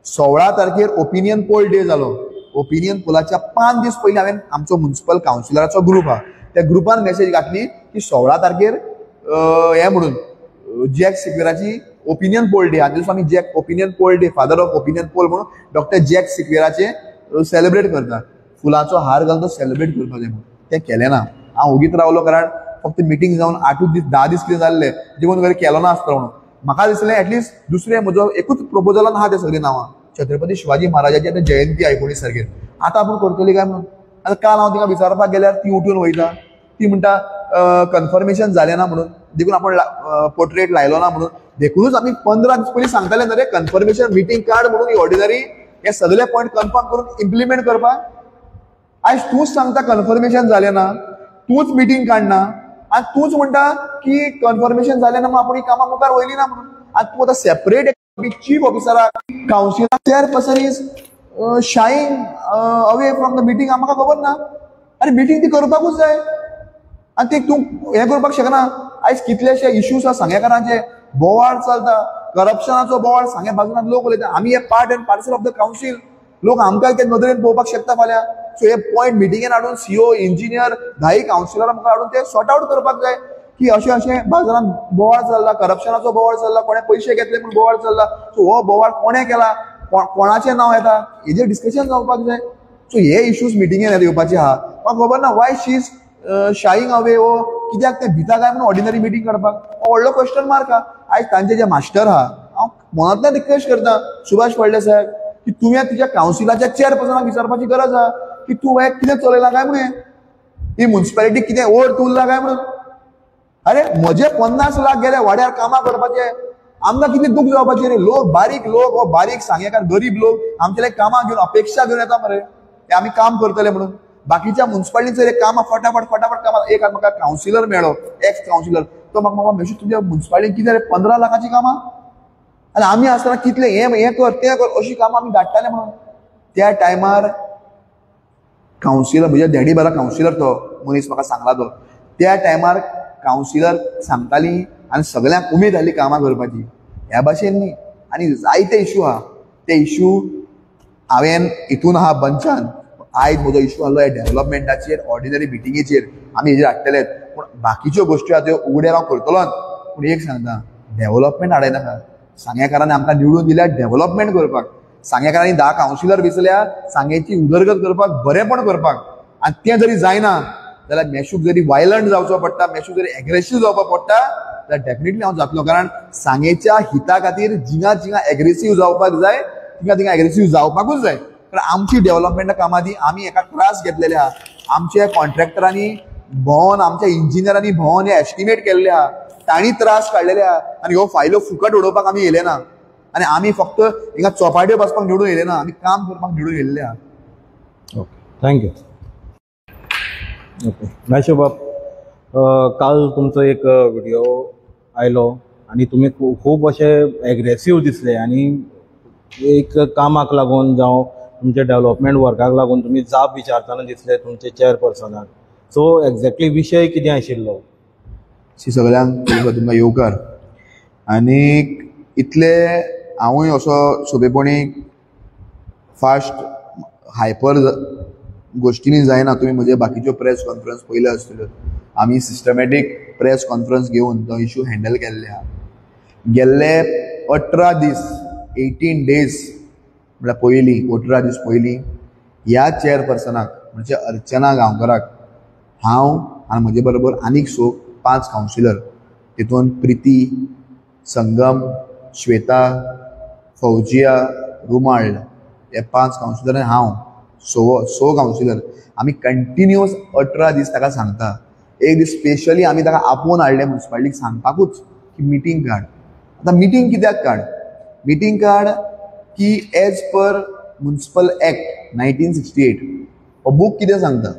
16 तारखेर ओपिनियन पोल डे जालो. ओपिनियन पोलाच्या 5 दीस पयलीं हांवें आमचो म्युनिसिपल कावन्सिलराचो ग्रूप आहा त्या ग्रुपान मेसेज घातली की 16 तारखेर हें म्हणून जॅक सिक्वेराची ओपिनियन पोल डे, आनी दिसा आमी Jack opinion poll day, father of opinion poll म्हणून डॉक्टर जॅक सिक्वेराचे सेलिब्रेट करता, फुलांचो हार घालून तो सेलिब्रेट करपाक जाय म्हणून. तें केलें ना, हांव ओगीत रावलो, कारण फक्त मिटींग जावन 8 दीस 10 दीस कितें जाल्ले देखून घरा केलो ना आसतलो म्हणून. म्हाका दिसलें एटलिस्ट दुसरें म्हजो एकूच प्रपोजलान आहा तें सगळीं नांवां, छत्रपती शिवाजी महाराजाची आतां जयंती 19 तारखेर, आतां आपूण करतली काय म्हणून. आतां काल हांव तिका विचारपाक गेल्यार ती उठून वयता, ती म्हणटा कन्फर्मेशन जालें ना म्हणून, देखून आपण पोर्ट्रेट लायलो ना म्हणून. देखूनच आमी 15 दीस पयलीं सांगताले न्हय रे, कन्फर्मेशन मिटींग काड म्हणून ऑर्डिनरी हे सगळे पॉयंट कन्फर्म करून इम्प्लिमेंट करपाक. आयज तूंच सांगता कन्फर्मेशन जालें ना, तूंच मिटींग काडना आनी तूंच म्हणटा की कन्फर्मेशन जालें ना म्हणून आपूण ही कामां मुखार वयली ना म्हणून. आनी तूं आतां सेपरेट चीफ ऑफिसराक, councillor, chairperson is shying away from the meeting, म्हाका खबर ना. आनी मिटींग ती करपाकूच जाय आनी ते तूं हें करपाक शकना. आयज कितलेशे इश्यूज आसा सांगेकारांचे, बोवाळ चलता, करप्शनाचो बोवाळ सांगे बाजूनात लोक उलयता. आमी हे part and parcel of the council, लोक आमकां ते नदरेन पळोवपाक शकता फाल्यां. सो हे पॉयंट मिटिंगेन हाडून सीओ, इंजिनियर, 10 कावन्सिलरां मुखार हाडून ते सॉर्ट आवट करपाक जाय की अशें अशें बाजारान बोवाळ चल्ला, करप्शनाचो बोवाळ चल्ला, कोणें पयशे घेतले म्हूण बोवाळ चल्ला. सो हो बोवाळ कोणें केला, कोणाचें नांव येता, हेजेर डिस्कशन जावपाक जाय. सो हे इश्यूज मिटिंगेन येवपाचे आहा. म्हाका खबर ना why she is shying away, वो कित्याक ते भिता काय म्हणून ऑर्डिनरी मिटींग काडपाक, हो व्हडलो क्वेश्चन मार्क आहा. आयज तांचे जे मास्टर आहा, हांव मनांतल्यान रिक्वेस्ट करता सुभाष फळदेसाय की तुवें तुज्या कावन्सिलाच्या चेअरपर्सनाक विचारपाची गरज आहा की तूं हें कितें चलयलां काय म्हणून, ही मुन्सिपालिटी कितें ओर्थ उरला काय म्हणून. अरे म्हजे 50 लाख गेले वाड्यार कामां करपाचे, आमकां कितें दूख जावपाची रे. लोक बारीक लोक, हो बारीक सांगेकार गरीब लोक आमचे कामां घेवन अपेक्षा घेवन येता मरे, ते आमी काम करतले म्हणून. बाकीच्या मुन्सिपालिटीचेर हे कामां फटाफट फटाफट कामां. एक म्हाका कावन्सिलर मेळ्ळो, एक्स कावन्सिलर, तो म्हाका म्हाका मेशी तुज्या मुन्सिपालिटीन कितें रे 15 लाखाची कामां, आनी आमी आसतना कितले हें कर तें कर अशी कामां आमी धाडटाले म्हणून. त्या टायमार कावन्सिलर म्हज्या डॅडी बारा कावन्सिलर तो मनीस म्हाका सांगला तो, त्या टायमार कावन्सिलर सांगताली आनी सगळ्यांक उमेद जाली कामां करपाची. ह्या भाशेन न्ही. आनी जायते इशू आहा, ते इशू हांवें हितून आहा बंचान. आयज म्हजो इशू आहलो ह्या डेव्हलपमेंटाचेर, ऑर्डिनरी मिटिंगेचेर आमी हेजेर हाडटलेच, पूण बाकीच्यो गोश्टी आहा त्यो उगड्यार हांव करतलोच. पूण एक सांगता, डेव्हलपमेंट हाडयनाका. सांगेकारांनी आमकां निवडून दिल्या डेव्हलपमेंट करपाक, सांगेकारांनी 10 कावन्सिलर वेंचल्या सांगेची उदरगत करपाक, बरेंपण करपाक. आनी तें जरी जायना जाल्यार मेशूक जरी वायलंट जावचो पडटा, मेशूक जरी एग्रेसीव जावपाक पडटा जाल्यार डेफिनेटली हांव जातलो. कारण सांगेच्या हिता खातीर जिंगा जिंगा एग्रेसीव जावपाक जाय, तिंगा तिंगा एग्रेसीव जावपाकूच जाय. कारण आमची डेव्हलपमेंटा कामां ती आमी एका त्रास घेतलेले आहा. आमच्या कॉन्ट्रॅक्टरांनी भोंवन, आमच्या इंजिनियरांनी भोंवन हे एस्टिमेट केल्ले आहा, तांणी त्रास काडलेले आहा. आनी ह्यो फायलो फुकट उडोवपाक आमी येयले ना, आनी आमी फक्त हिंगा चोपाट्यो बसपाक निवडून येयले ना, आमी काम करपाक निवडून येयल्ले आहा. Okay, thank you. Okay Meshu बाब, काल तुमचो एक व्हिडिओ आयलो आनी तुमी खूब अशे एग्रेसीव दिसले आनी एक कामाक लागून जावं तुमच्या डेव्हलपमेंट वर्काक लागून तुमी जाप विचारतना दिसले तुमचे चेअरपर्सनाक. सो एक्झॅक्टली विशय कितें आशिल्लो? सगळ्यांक तुमकां येवकार. आनी इतले हांवूय असो सोंपेपणी फास्ट हायपर गोश्टींनी जायना. तुमी म्हजे बाकीच्यो प्रेस कॉन्फरन्स पयल्यो आसतल्यो, आमी सिस्टमॅटीक प्रेस कॉन्फरन्स घेवन तो इशू हँडल केल्ले आहा. गेल्ले 18 दीस, 18 डेज म्हळ्यार पयलीं 18 दीस पयलीं ह्या चेअरपर्सनाक म्हणजे अर्चना गांवकराक हांव आनी म्हजे बरोबर आनीक 5 कावन्सिलर, तितून प्रिती, संगम, श्वेता, फौजिया, रुमाळ हे 5 कावन्सिलर आनी हांव 6 कावन्सिलर आमी कंटिन्युअस 18 दीस ताका सांगता. एक दीस स्पेशली आमी ताका आपोवन हाडलें मुन्सिपालिटीक सांगपाकूच की मिटींग काड. आतां मिटींग कित्याक काड? मिटींग काड की एज पर मुन्सिपल एक्ट 1968 हो बूक कितें सांगता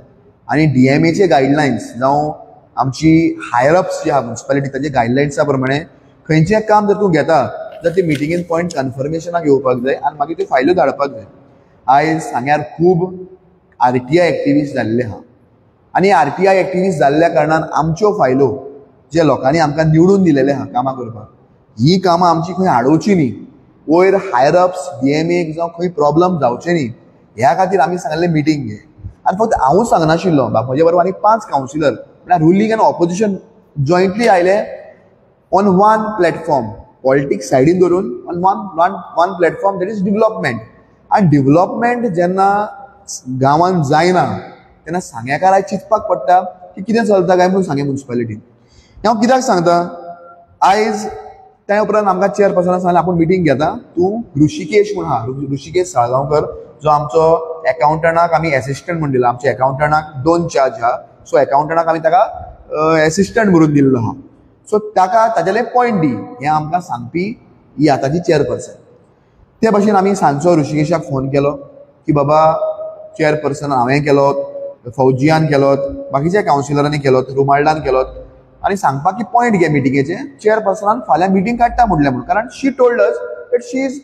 आनी डीएमएचे गायडलायन्स जावं आमची हायर अप्स जे आहा मुन्सिपालिटी तांचे गायडलायन्सा प्रमाणे खंयचें काम जर तूं घेता जाल्यार ते मिटिंगेन पॉयंट कन्फर्मेशनाक येवपाक जाय आनी मागीर त्यो फायल्यो धाडपाक जाय. आयज सांग्यार खूब आरटीआय एक्टिविस्ट जाल्ले आहा आनी आरटीआय एक्टिविस्ट जाल्ल्या कारणान आमच्यो फायलो जे लोकांनी आमकां निवडून दिलेले आहा कामां करपाक, ही कामां आमची खंय आडोवची न्ही, वयर हायर अप्स डीएमएक जावं खंय प्रॉब्लम जावचे न्ही ह्या खातीर आमी सांगलें मिटींग घे. आनी फक्त हांवूच सांगनाशिल्लो, म्हजे बरोबर आनी 5 कावन्सिलर म्हळ्यार रुलींग आनी ऑपोजिशन जॉयंटली आयले ऑन वन प्लॅटफॉर्म, पॉलिटिक्स सायडीन धरून on one platform, that is development. आनी डेव्हलपमेंट जेन्ना गांवांत जायना तेन्ना सांग्याकाराक चिंतपाक पडटा की कितें चलता काय म्हणून सांगे मुन्सिपालिटीन. हांव कित्याक सांगता, आयज त्या उपरांत आमकां चेअरपर्सनान सांगलें आपूण मिटींग घेता, तूं ऋषिकेश म्हूण आहा, ऋषिकेश साळगांवकर जो आमचो एकाउंटंटाक आमी एसिस्टंट म्हूण दिला, आमच्या एकाउंटंटाक 2 चार्ज आहा, सो एकाउंटंटाक आमी ताका एसिस्टंट म्हणून दिल्लो आहा. सो ताका ताजेले पॉयंट दी हें आमकां सांगपी ही आतांची चेअरपर्सन. ते भाशेन आमी सांजचो ऋषिकेशाक फोन केलो की बाबा चेअरपर्सन हांवें केलो, फौजियान केलो, बाकीच्या कावन्सिलरांनी केलो, रुमाल्डान केलो आनी सांगपाक की पॉयंट घे मिटिंगेचे, चेअरपर्सनान फाल्यां मिटींग काडटा म्हणलें म्हणून, कारण she told us that she is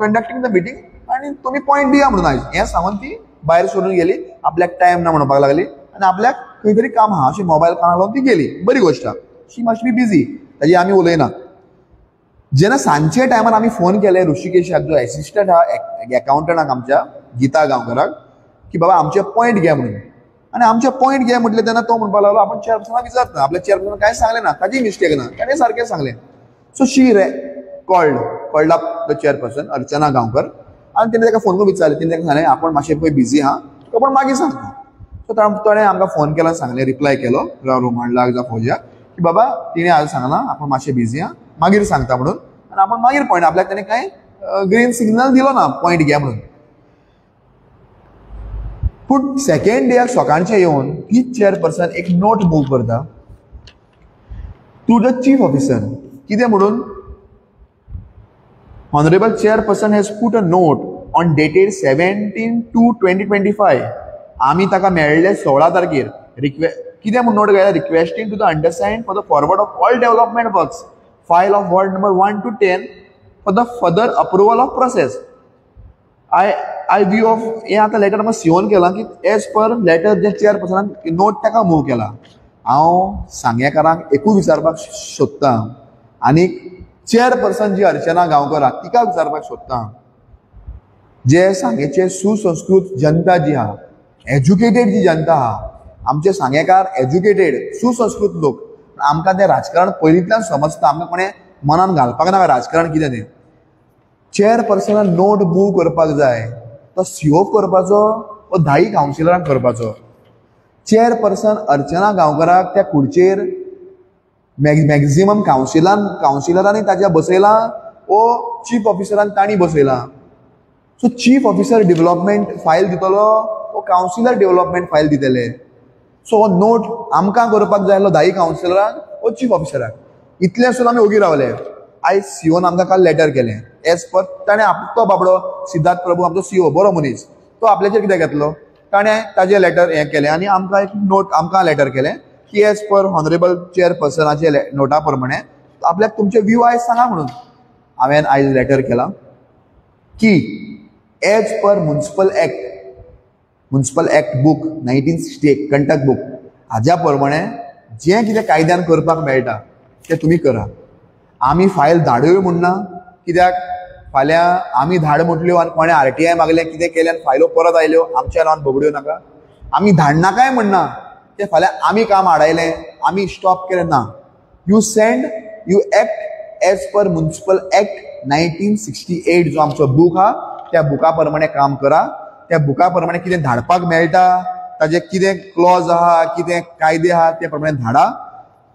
conducting the meeting आनी तुमी पॉयंट दिया म्हणून आयज हें सांगून ती भायर सरून गेली, आपल्याक टायम ना म्हणपाक लागली आनी आपल्याक खंय तरी काम आहा अशें मोबायल कानाक लावन ती गेली. बरी गोश्ट आहा, शी मस्ट बी बिजी, ताजी आमी उलयना. जेन्ना सांजचे टायमार आमी फोन केले ऋषिकेशाक, जो एसिस्टंट आहा एकाउंटंटाक आमच्या गीता गांवकराक, की बाबा आमचे पॉयंट घे म्हणून. आनी आमचे पॉयंट घे म्हटलें तेन्ना तो म्हणपाक लागलो आपण चेअरपर्सनाक विचारता, आपल्या चेअरपर्सनाक कांय सांगलें ना, ताजी मिस्टेक ना, ताणें सारकें सांगलें. So she called up the chairperson Archana Gaonkar आनी तेणें ताका फोन करून विचारलें. तेणें ताका सांगलें आपण मातशें पळय बिजी आहा, तुका आपण मागीर सांगता. सो ताणें आमकां फोन केलो, सांगलें, रिप्लाय केलो रोमांडलाक जावं फौजयाक की बाबा तिणें आज सांगलां आपण मातशें बिजी आहा, मागीर सांगता म्हणून. आनी आपण मागीर पॉयंट आपल्याक तेणें कांय ग्रीन सिग्नल दिलो ना पॉयंट घे म्हणून. पूण सेकेंड डेक सकाळचें येवन तीच चेअरपर्सन एक नोट मूव करता टू the chief officer. कितें म्हणून? Honourable chairperson has put a note on dated 17/2/2025. आमी ताका मेळ्ळे 16 तारखेर. कितें म्हूण नोट घायला? Requesting to the understand for the forward of all development works file of ward number 1 to 10 for the further approval of process. I view of हें आतां लेटर म्हाका सिओन केलां की एज पर लेटर जे चेअरपर्सनान नोट ताका मूव केला. हांव सांगेकारांक एकूच विचारपाक सोदतां आनी चेअरपर्सन जी अर्चना गांवकर आहा तिका विचारपाक सोदतां, जे सांगेचे सुसंस्कृत जनता जी आहा, एज्युकेटेड जी जनता आहा, आमचे सांगेकार एज्युकेटेड सुसंस्कृत लोक, आमकां तें राजकारण पयलींतल्यान समजता, आमकां कोणें मनान घालपाक नाका राजकारण कितें तें. चेअरपर्सनान नोट मूव करपाक जाय तो सीओ करपाचो वो 10 कावन्सिलरांक करपाचो. चेअरपर्सन अर्चना गांवकराक त्या खुर्चेर मॅक्झिमम कावन्सिलरांनी ताच्या बसयलां वो चीफ ऑफिसरान तांणी बसयलां. So chief officer development file दितलो वो कावन्सिलर डेव्हलपमेंट फायल दितले. सो हो नोट आमकां करपाक जाय आसलो 10 कावन्सिलरांक वो चीफ ऑफिसराक. इतलें सुद्दां आमी ओगी रावले. आयज सीओन आमकां काल लेटर केलें एज पर ताणें तो बाबडो सिद्धार्थ प्रभू आमचो सीओ बरो मनीस, तो आपल्याचेर कितें घेतलो, ताणें ताजें लेटर हें केलें आनी आमकां एक नोट आमकां लेटर केलें की एज पर ऑनरेबल चेअरपर्सनाचे नोटा प्रमाणे आपल्याक तुमचे व्यू आयज सांगा म्हणून. हांवें आयज लेटर केलां की as per municipal act book 1968 Kantak book हाज्या प्रमाणे जें कितें कायद्यान करपाक मेळटा तें तुमी करा. आमी फायल धाडूय म्हूण ना, कित्याक फाल्यां आमी धाड म्हटल्यो आनी कोणें आरटीआय मागलें कितें केलें आनी फायलो परत आयल्यो आमच्या नांवान बगड्यो नाका. आमी धाडनाकाय म्हणना तें फाल्यां आमी काम आडायलें आमी स्टॉप केलें ना. You send you act as per municipal act 1968 जो आमचो बूक आहा त्या बुका प्रमाणे काम करा. त्या बुका प्रमाणे कितें धाडपाक मेळटा ताजें कितें क्लॉज आहा कितें कायदे आहा ते प्रमाणे धाडा.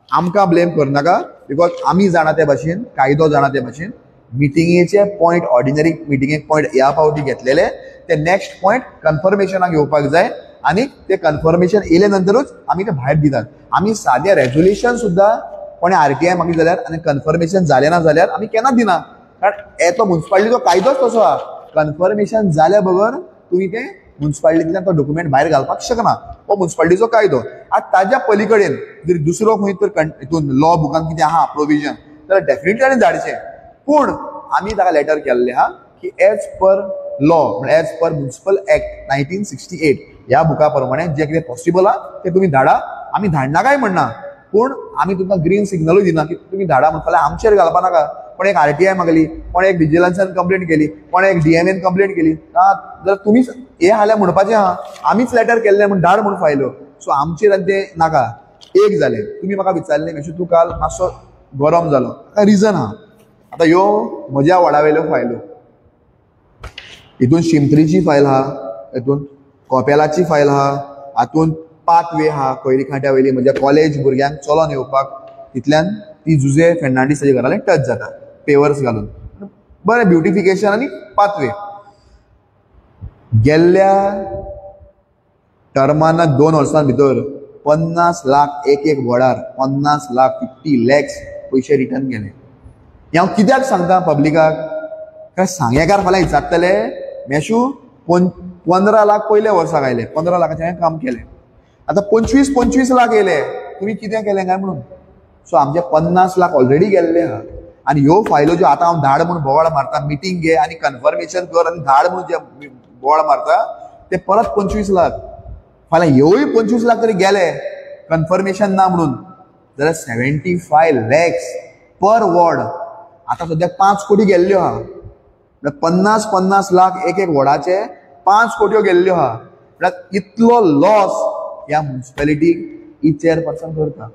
आमकां ब्लेम करनाका because आमी जाणा ते भाशेन, कायदो जाणा ते भाशेन. मिटिंगेचे पॉयंट ऑर्डिनरी मिटिंगेक पॉयंट ह्या फावटी घेतलेले ते नेक्स्ट पॉयंट कन्फर्मेशनाक येवपाक जाय आनी ते कन्फर्मेशन येयले नंतरूच आमी ते भायर दितात. आमी सादें रेजोल्युशन सुद्दां कोणें आरटीआय मागली जाल्यार आनी कन्फर्मेशन जालें ना जाल्यार आमी केन्ना दिना, कारण तो मुन्सिपालिटीचो कायदोच तसो आहा. कन्फर्मेशन जाल्या बगर तुमी तें मुन्सिपालिटींतल्यान तो डॉक्युमेंट भायर घालपाक शकना, हो मुन्सिपालिटीचो कायदो. आतां ताज्या पली कडेन जर दुसरो खंय तर हितून लॉ बुकान कितें आहा प्रोविजन जाल्यार डेफिनेटली आनी धाडचें. पूण आमी ताका लेटर केल्लें आहा की एज पर लॉ म्हळ्यार एज पर मुन्सिपल एक्ट 1968 ह्या बुका प्रमाणे जें कितें पॉसिबल आहा तें तुमी धाडा. आमी धाडनाकाय म्हणना, पूण आमी तुमकां ग्रीन सिग्नलूय दिना की तुमी धाडा म्हण. फाल्यां आमचेर घालपा नाका, कोणें एक आरटीआय मागली, कोणें एक विजिलन्सान कंप्लेंट केली, कोणें एक डीएमएन कंप्लेंट केली, जाल्यार तुमीच हें हाल्यार म्हणपाचें आहा आमीच लेटर केल्लें म्हूण धाड म्हूण फायल्यो. सो आमचेर आनी तें नाका. एक जालें, तुमी म्हाका विचारलें मेशू तूं काल मातसो गरम जालो, ताका रिजन आहा. आतां ह्यो म्हज्या वडा वयल्यो फायल्यो, हितून शिमत्रीची फायल आहा, हितून कोपेलाची फायल आहा, हातून पाथवे आहा कोयरी खांट्या वयली म्हज्या कॉलेज भुरग्यांक चलोन येवपाक, तितल्यान ती जुजे फेर्नांडीस ताच्या घरा टच जाता पेवर्स घालून, बरें ब्युटिफिकेशन आनी पाथवे. गेल्ल्या टर्माना 2 वर्सां भितर 50 लाख एक एक वडार 50 लाख 50 लॅक्स पयशे रिटर्न गेले. हें हांव कित्याक सांगता पब्लिकाक, कारण सांगेकार फाल्यां विचारतले मेशू 15 लाख पयल्या वर्साक आयले, 15 लाखाचें हांवें काम केलें, आतां 25 लाख येयले, तुमी कितें केलें काय म्हणून. सो आमचे 50 लाख ऑलरेडी गेल्ले आहा. आनी ह्यो फायलो ज्यो आतां हांव धाड म्हूण बोवाळ मारता, मिटींग घे आनी कन्फर्मेशन कर आनी धाड म्हूण जे बोवाळ मारता, ते परत 25 लाख. फाल्यां ह्योय 25 लाख तरी गेले कन्फर्मेशन ना म्हणून जाल्यार 75 लॅक्स पर वॉर्ड. आतां सद्याक 5 कोटी गेल्ल्यो आहा. म्हळ्यार 50-50 लाख एक एक वॉर्डाचे 5 कोट्यो गेल्ल्यो आहा. म्हळ्यार इतलो लॉस ह्या मुन्सिपेलिटीक ही चेअरपर्सन करता.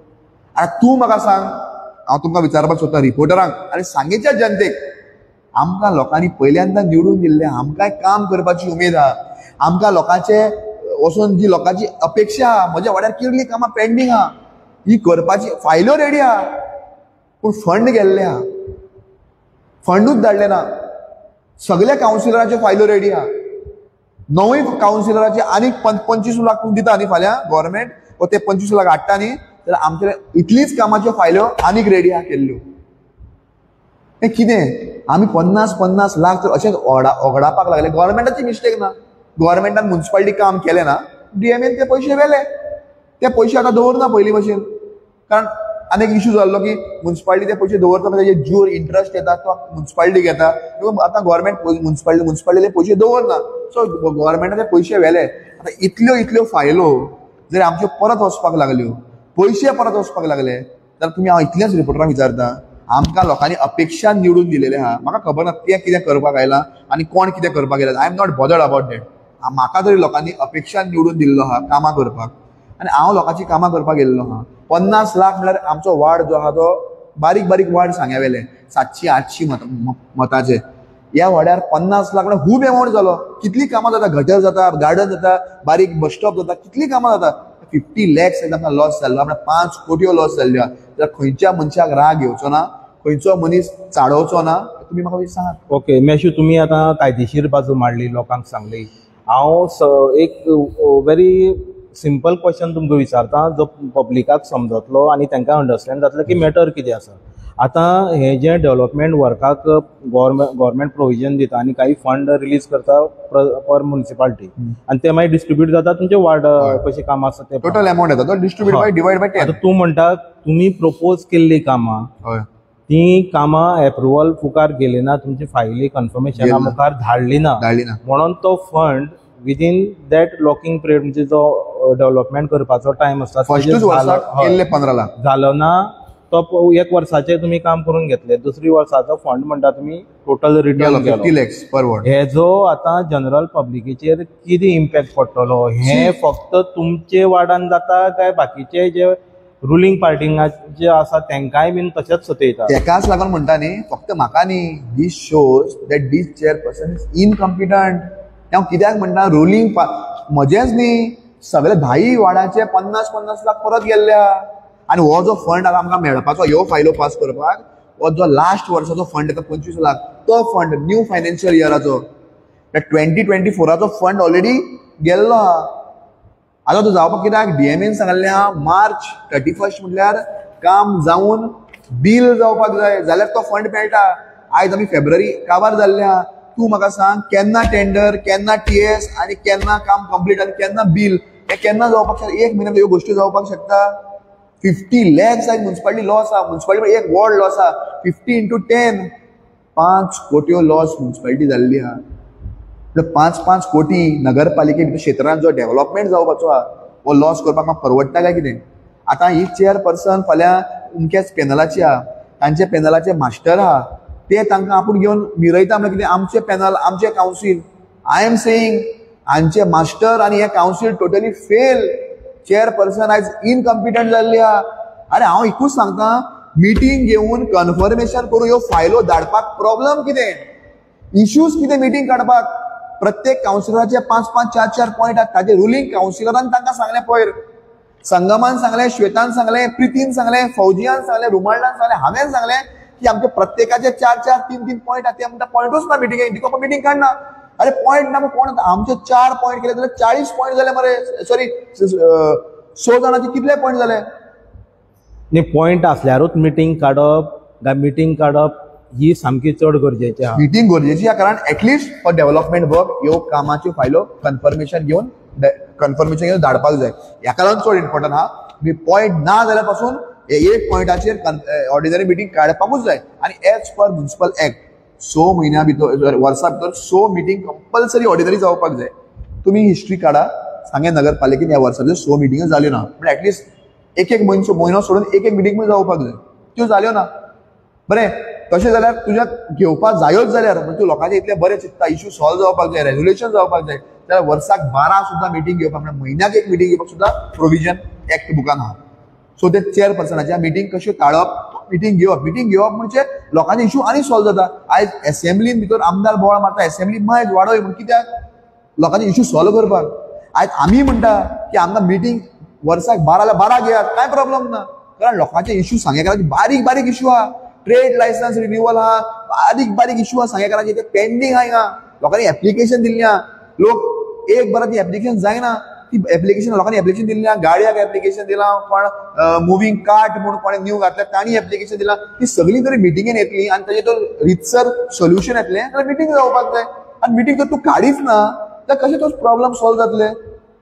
आतां तूं म्हाका सांग, हांव तुमकां विचारपाक सोदता रिपोर्टरांक आनी सांगेच्या जनतेक, आमकां लोकांनी पयल्यांदा निवडून दिल्लें, आमकांय काम करपाची उमेद आहा, आमकां लोकांचे वचून जी लोकांची अपेक्षा आहा, म्हज्या वाड्यार कितलीं कामां पेंडींग आहा, ही करपाची फायल्यो रेडी आहा, पूण फंड गेल्ले आहा, फंडूच धाडले ना. सगल्या कावन्सिलराच्यो फायल्यो रेडी आहा, 9 कावन्सिलराचे आनीक 25 लाख दिता न्ही फाल्यां गव्हर्मेंट, वो ते 25 लाख हाडटा न्ही, जाल्यार आमचे इतलीच कामाच्यो फायल्यो आनीक रेडी आहा केल्ल्यो. हें कितें आमी 50-50 लाख तर अशेंच ओगडापाक लागले. गव्हर्मेंटाची मिस्टेक ना, गव्हर्मेंटान मुन्सिपालिटी काम केलें ना, डीएमएन ते पयशे व्हेले, ते पयशे आतां दवरना पयलीं भशेन. कारण आनी एक इशू जाल्लो की मुन्सिपालिटी ते पयशे दवरता, ताजेर ज्यूर इंट्रस्ट येता तो मुन्सिपालिटीक येता. आतां गव्हर्मेंट मुन्सिपालिटीले पयशे दवरना, सो गव्हर्मेंटान ते पयशे व्हेले. आतां इतल्यो इतल्यो फायलो जर आमच्यो परत वचपाक लागल्यो, पयशे परत वचपाक लागले, जाल्यार तुमी हांव इतलेंच रिपोर्टरांक विचारता, आमकां लोकांनी अपेक्षा निवडून दिलेले आहा, म्हाका खबर ना तें कितें करपाक आयलां आनी कोण कितें करपाक आयला, I am not bothered about that. म्हाका तरी लोकांनी अपेक्षा निवडून दिल्लो आहा कामां करपाक, आनी हांव लोकांची कामां करपाक गेल्लो आहा. 50 लाख म्हळ्यार आमचो वार्ड जो आहा तो बारीक बारीक वार्ड सांग्या वेले 700-800 मताचे, ह्या वाड्यार 50 लाख म्हळ्यार खूब एमावंट जालो. कितलीं कामां जाता, गटर जाता, गार्डन जाता, बारीक बस स्टॉप जाता, कितलीं कामां जाता. 50 लॅक्स आमकां लॉस जाल्लो, म्हळ्यार 5 कोटयो लॉस जाल्ल्यो. जाल्यार खंयच्या मनशाक राग येवचो ना, खंयचो मनीस चाडोवचो ना, तुमी म्हाका सांगात. ओके मेशू, तुमी आतां कायदेशीर बाजू मांडली, लोकांक सांगली. हांव एक व्हेरी सिंपल क्वेश्चन तुमकां विचारता जो पब्लिकाक समजतलो आनी तांकां अंडरस्टँड जातलें की मॅटर कितें आसा. आतां हें जें डेवलपमेंट वर्काक गव्हर्मेंट प्रोविजन दिता आनी काही फंड रिलीज करता पर मुन्सिपालिटी, आनी ते मागीर डिस्ट्रिब्यूट जाता तुमचे वार्ड कशें काम आसा ते टोटल अमावंट येता तो डिस्ट्रिब्यूट बाय डिवायड बाय 10. आतां तूं म्हणटा तुमी प्रपोज केल्लीं कामां, ती कामां एप्रुवल मुखार गेली ना, तुमची फायली कन्फर्मेशना मुखार धाडली ना, म्हणून तो fund within that locking period म्हणजे जो डेव्हलपमेंट करपाचो टायम आसता फर्स्टूच वर्साक केल्ले 15 लाख जालो ना, तो एक वर्साचें तुमी काम करून घेतले, दुसरी वर्साचो फंड म्हणटा तुमी टोटल रिटर्न 50 लॅक्स पर वॉर्ड. हेजो आतां जनरल पब्लिकेचेर कितें इम्पॅक्ट पडटलो, हें फक्त तुमचे वार्डान जाता काय बाकीचे जे रुलींग पार्टींग जे आसा तांकांय बीन तशेंच सतयता? तेकाच लागून म्हणटा न्ही, फक्त म्हाका न्ही, this shows that this chairperson is incompetent. हांव कित्याक म्हणटा रुलींग म्हजेंच न्ही, सगळे 10 वार्डाचे 50-50 लाख परत गेल्ले. आनी हो जो फंड आतां आमकां मेळपाचो ह्यो फायलो पास करपाक, हो जो लास्ट वर्साचो फंड येता 25 लाख, तो फंड न्यू फायनान्शियल इयराचो 2024 फंड ऑलरेडी गेल्लो आहा. आतां तो जावपाक कित्याक डीएमएन सांगल्लें आहा मार्च 31 म्हटल्यार काम जावन बील जावपाक जाय, जाल्यार तो फंड मेळटा. आयज आमी फेब्रुवारी काबार जाल्ले आहा. तूं म्हाका सांग केन्ना टेंडर, केन्ना टीएस आनी केन्ना काम कंप्लीट आनी केन्ना बील, हें केन्ना जावपाक शकता? एक म्हयन्यान ह्यो गोश्टी जावपाक शकता? 50 लॅक्स आयज मुन्सिपालिटी लॉस आहा, मुन्सिपालिटी एक वॉर्ड लॉस आहा. 50 इंटू 10 5 कोट्यो लॉस मुन्सिपालिटी जाल्ली आहा. म्हळ्यार 5-5 कोटी नगरपालिके भितर क्षेत्रांत जो डेव्हलपमेंट जावपाचो आहा हो लॉस करपाक म्हाका परवडटा काय कितें? आतां ही चेअरपर्सन फाल्यां अमक्याच पॅनलाची आहा, तांच्या पॅनलाचे मास्टर आहा, ते तांकां आपूण घेवन मिरयता. म्हळ्यार कितें, आमचें पॅनल, आमचें कावन्सील, I am saying हांचे मास्टर आनी हें कावन्सील टोटली फेल. चेअरपर्सन आयज इनकम्पिटंट जाल्ली आहा. आरे हांव एकूच सांगता, मिटींग घेवन कन्फर्मेशन करून ह्यो फायलो धाडपाक प्रॉब्लम कितें, इश्यूज कितें? मिटींग काडपाक प्रत्येक कावन्सिलराचे 5-5, 4-4 पॉयंट आहात, ताजे रुलींग कावन्सिलरान तांकां सांगलें, पयर संगमान सांगलें, श्वेतान सांगलें, प्रितीन सांगलें, फौजियान सांगलें, रुमाल्डान सांगलें, हांवें सांगलें की आमचे प्रत्येकाचे 4-4, 3-3 पॉयंट आहात. ते म्हणटा पॉयंटूच ना मिटिंगेक, दिको मिटींग काडना. अरे पॉयंट ना, कोण आमचे 4 पॉयंट केले जाल्यार 40 पॉयंट जाले मरे, सॉरी 100 जाणांचे कितले पॉयंट जाले? न्ही, पॉयंट आसल्यारूच मिटींग काडप काय मिटींग काडप ही सामकी चड गरजेची आहा. मिटींग गरजेची आहा, कारण एटलिस्ट फॉर डेव्हलपमेंट वर्क ह्यो कामाच्यो फायलो कन्फर्मेशन घेवन धाडपाक जाय. ह्याका लागून चड इम्पोर्टंट आहा. मी पॉयंट ना जाल्यार पासून एक पॉयंटाचेर ऑर्डिनरी मिटींग काडपाकूच जाय. आनी एज पर म्युनिसिपल एक्ट 6 म्हयन्या भितर, वर्सा भितर 6 मिटींग कंपल्सरी ऑर्डिनरी जावपाक जाय. तुमी हिस्ट्री काडा, सांगें नगरपालिकेन ह्या वर्साच्यो 6 मिटिंग्यो जाल्यो ना, पण एटलिस्ट एक एक म्हयनो सोडून एक एक मिटींग पण जावपाक जाय, त्यो जाल्यो ना. बरें, तशें जाल्यार तुज्या घेवपाक जायोच जाल्यार म्हणजे तूं लोकांचे इतले बरें चिंतता, इशू सॉल्व जावपाक जाय, रेजोल्युशन जावपाक जाय, जाल्यार वर्साक 12 सुद्दां मिटींग घेवपाक, म्हणजे म्हयन्याक एक मिटींग घेवपाक सुद्दां प्रोविजन एक्ट बुकान आहा. सो ते चेअरपर्सनाच्या मिटींग कश्यो टाळप, मिटींग घेवप, मिटींग घेवप म्हणजे लोकांचे इशू आनी सॉल्व जाता. आयज एसेंब्लीन भितर आमदार बोवाळ मारता, एसेंब्ली मायज वाडय म्हूण, कित्याक? लोकांचे इशू सॉल्व करपाक. आयज आमी म्हणटा की आमकां मिटींग वर्साक 12 12 घेयात, कांय प्रॉब्लम ना, कारण लोकांचे इशू सांगेकारांचे बारीक बारीक इशू आहा, ट्रेड लायसन्स रिन्युअल आहा, बारीक बारीक इशू आहा सांगेकारांचे, ते पेंडींग आहा. हिंगा लोकांनी एप्लिकेशन दिल्ली आहा, लोक एक बरां ती एप्लिकेशन जायना, ती एप्लिकेशन लोकांनी एप्लिकेशन दिल्ली आहा, गाडयाक एप्लिकेशन दिलां, कोण मुवींग कार्ट म्हूण कोणें न्यू घातल्या तांणी एप्लिकेशन दिलां, ती सगळीं जरी मिटिंगेन येतली आनी ताजें तो रितसर सोल्युशन येतलें जाल्यार मिटींग जावपाक जाय. आनी मिटींग जर तूं काडीच ना जाल्यार कशें तो प्रॉब्लम सॉल्व जातले?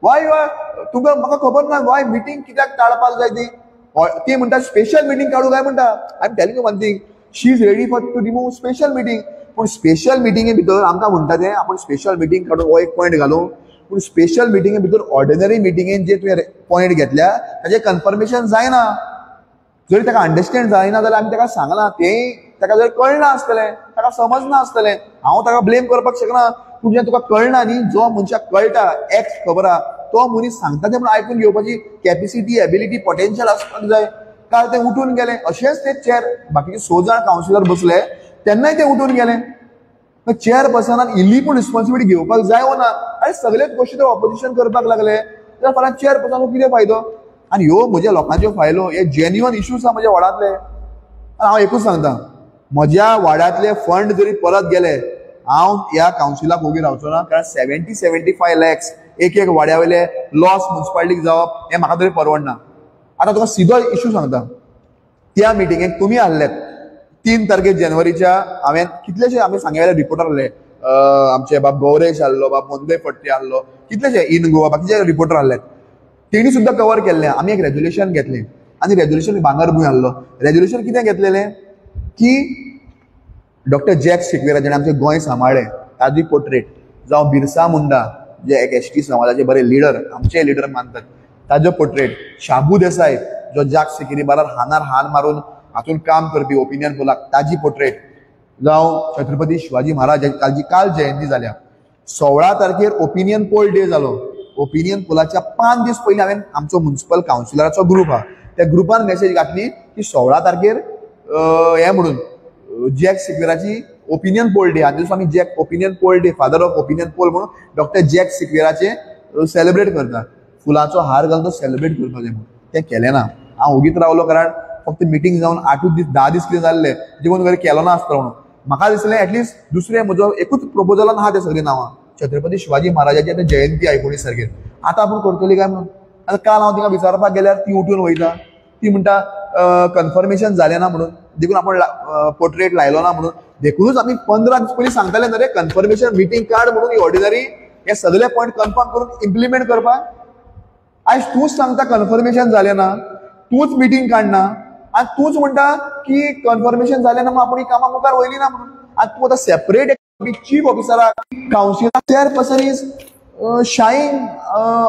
वाय वाय तुमकां म्हाका खबर ना वाय मिटींग कित्याक टाळपाक जाय ती. ती म्हणटा स्पेशल मिटींग काडूं काय म्हणटा. I am telling you one thing, she is ready for to remove special meeting. पूण स्पेशल मिटिंगे भितर आमकां म्हणटा तें आपूण स्पेशल मिटींग काडून हो एक पॉयंट घालूं, पूण स्पेशल मिटिंगे भितर ऑर्डिनरी मिटिंगेन जे तुवें पॉयंट घेतल्या ताजें कन्फर्मेशन जायना. जरी ताका अंडरस्टँड जायना जाल्यार आमी ताका सांगलां, तें ताका जर कळना आसतलें, ताका समजना आसतलें, हांव ताका ब्लेम करपाक शकना. पूण जें तुका कळना न्ही, जो मनशाक कळटा एक्स खबर आहा तो मनीस सांगता तें म्हणून आयकून घेवपाची कॅपेसिटी, एबिलिटी, पोटेन्शियल आसपाक जाय. काल ते उठून गेले, अशेंच ते चेअर बाकीचे 6 जाण कावन्सिलर बसले तेन्नाय ते उठून गेले. चेअरपर्सनान इल्ली पूण रिस्पॉन्सिबिलिटी घेवपाक जाय वो ना? आनी सगळेच गोश्टी ते ऑपोजिशन करपाक लागले जाल्यार फाल्यां चेअरपर्सनाक कितें फायदो? आनी ह्यो म्हज्या लोकांच्यो फायलो, हे जेन्युअन इश्यूज आहा म्हज्या वार्डांतले. आनी हांव एकूच सांगता, म्हज्या वार्डांतले फंड जरी परत गेले हांव ह्या कावन्सिलाक ओगी रावचो ना, कारण 70-75 लॅक्स एक एक वाड्या वयले लॉस मुन्सिपालिटीक जावप हें म्हाका तरी परवडना. आतां तुका सिदो इशू सांगता, त्या मिटिंगेक तुमी आहलेत 3 तारखेर जानेवारीच्या, हांवें कितलेशे आमी सांगे वेले रिपोर्टर आहले, आमचे बाब गौरेश आहलो, बाब मोंदे फडते आहलो, कितलेशे इन गोवा बाकीचे रिपोर्टर आहले, तेणी सुद्दां कवर केल्लें. आमी एक रेजोल्युशन घेतलें आनी रेजोल्युशन भांगरभूंय आहलो. रेजोल्युशन कितें घेतलेलें की डॉक्टर जॅक सिक्वेरा जेणें आमचें गोंय सांबाळ्ळें ताजी पोर्ट्रेट, जावं बिरसा मुंडा जे एक एस टी समाजाचे बरे लिडर, आमचे लिडर मानतात ताजो पोर्ट्रेट, शाबू देसाय जो जाग सिकेरी बारार हानार हान मारून हातून काम करपी ओपिनियन पोलाक ताजी पोर्ट्रेट, जावं छत्रपती शिवाजी महाराज ताजी काल जयंती जाल्या 16 तारखेर ओपिनियन पोल डे जालो. ओपिनियन पोलाच्या 5 दीस पयलीं हांवें आमचो म्युनिसिपल कावन्सिलराचो ग्रूप आहा त्या ग्रुपान मेसेज घातली की 16 तारखेर हें म्हणून जॅक सिक्वेराची ओपिनियन पोल डे, आनी आमी Jack opinion poll day, father of opinion poll म्हणून डॉक्टर जॅक सिक्वेराचे सेलिब्रेट करता, फुलांचो हार घालून तो सेलिब्रेट करपाक जाय म्हणून. तें केलें ना. हांव ओगीच रावलो, कारण फक्त मिटींग जावन 8 दीस 10 दीस कितें जाल्ले जेवण वगैरे केलो ना आसतलो म्हणून. म्हाका दिसलें एटलिस्ट दुसरें म्हजो एकूच प्रपोजलान आहा तें सगळीं नांवां, छत्रपती शिवाजी महाराजाची आतां जयंती 19 तारखेर, आतां आपूण करतली काय म्हणून. आतां काल हांव तिका विचारपाक गेल्यार ती उठून वयता, ती म्हणटा कन्फर्मेशन जालें ना म्हणून, देखून आपूण पोर्ट्रेट लायलो ना म्हणून. देखूनच आमी 15 दीस पयलीं सांगताले न्हय रे कन्फर्मेशन मिटींग काड म्हणून, ही ऑर्डिनरी हे सगळे पॉयंट कन्फर्म करून इम्प्लिमेंट करपाक. आयज तूंच सांगता कन्फर्मेशन जालें ना, तूंच मिटींग काडना आनी तूंच म्हणटा की कन्फर्मेशन जालें ना म्हणून आपूण ही कामां मुखार वयली ना म्हणून. आनी तूं आतां सेपरेट चीफ ऑफिसराक, councillor, chairperson is shying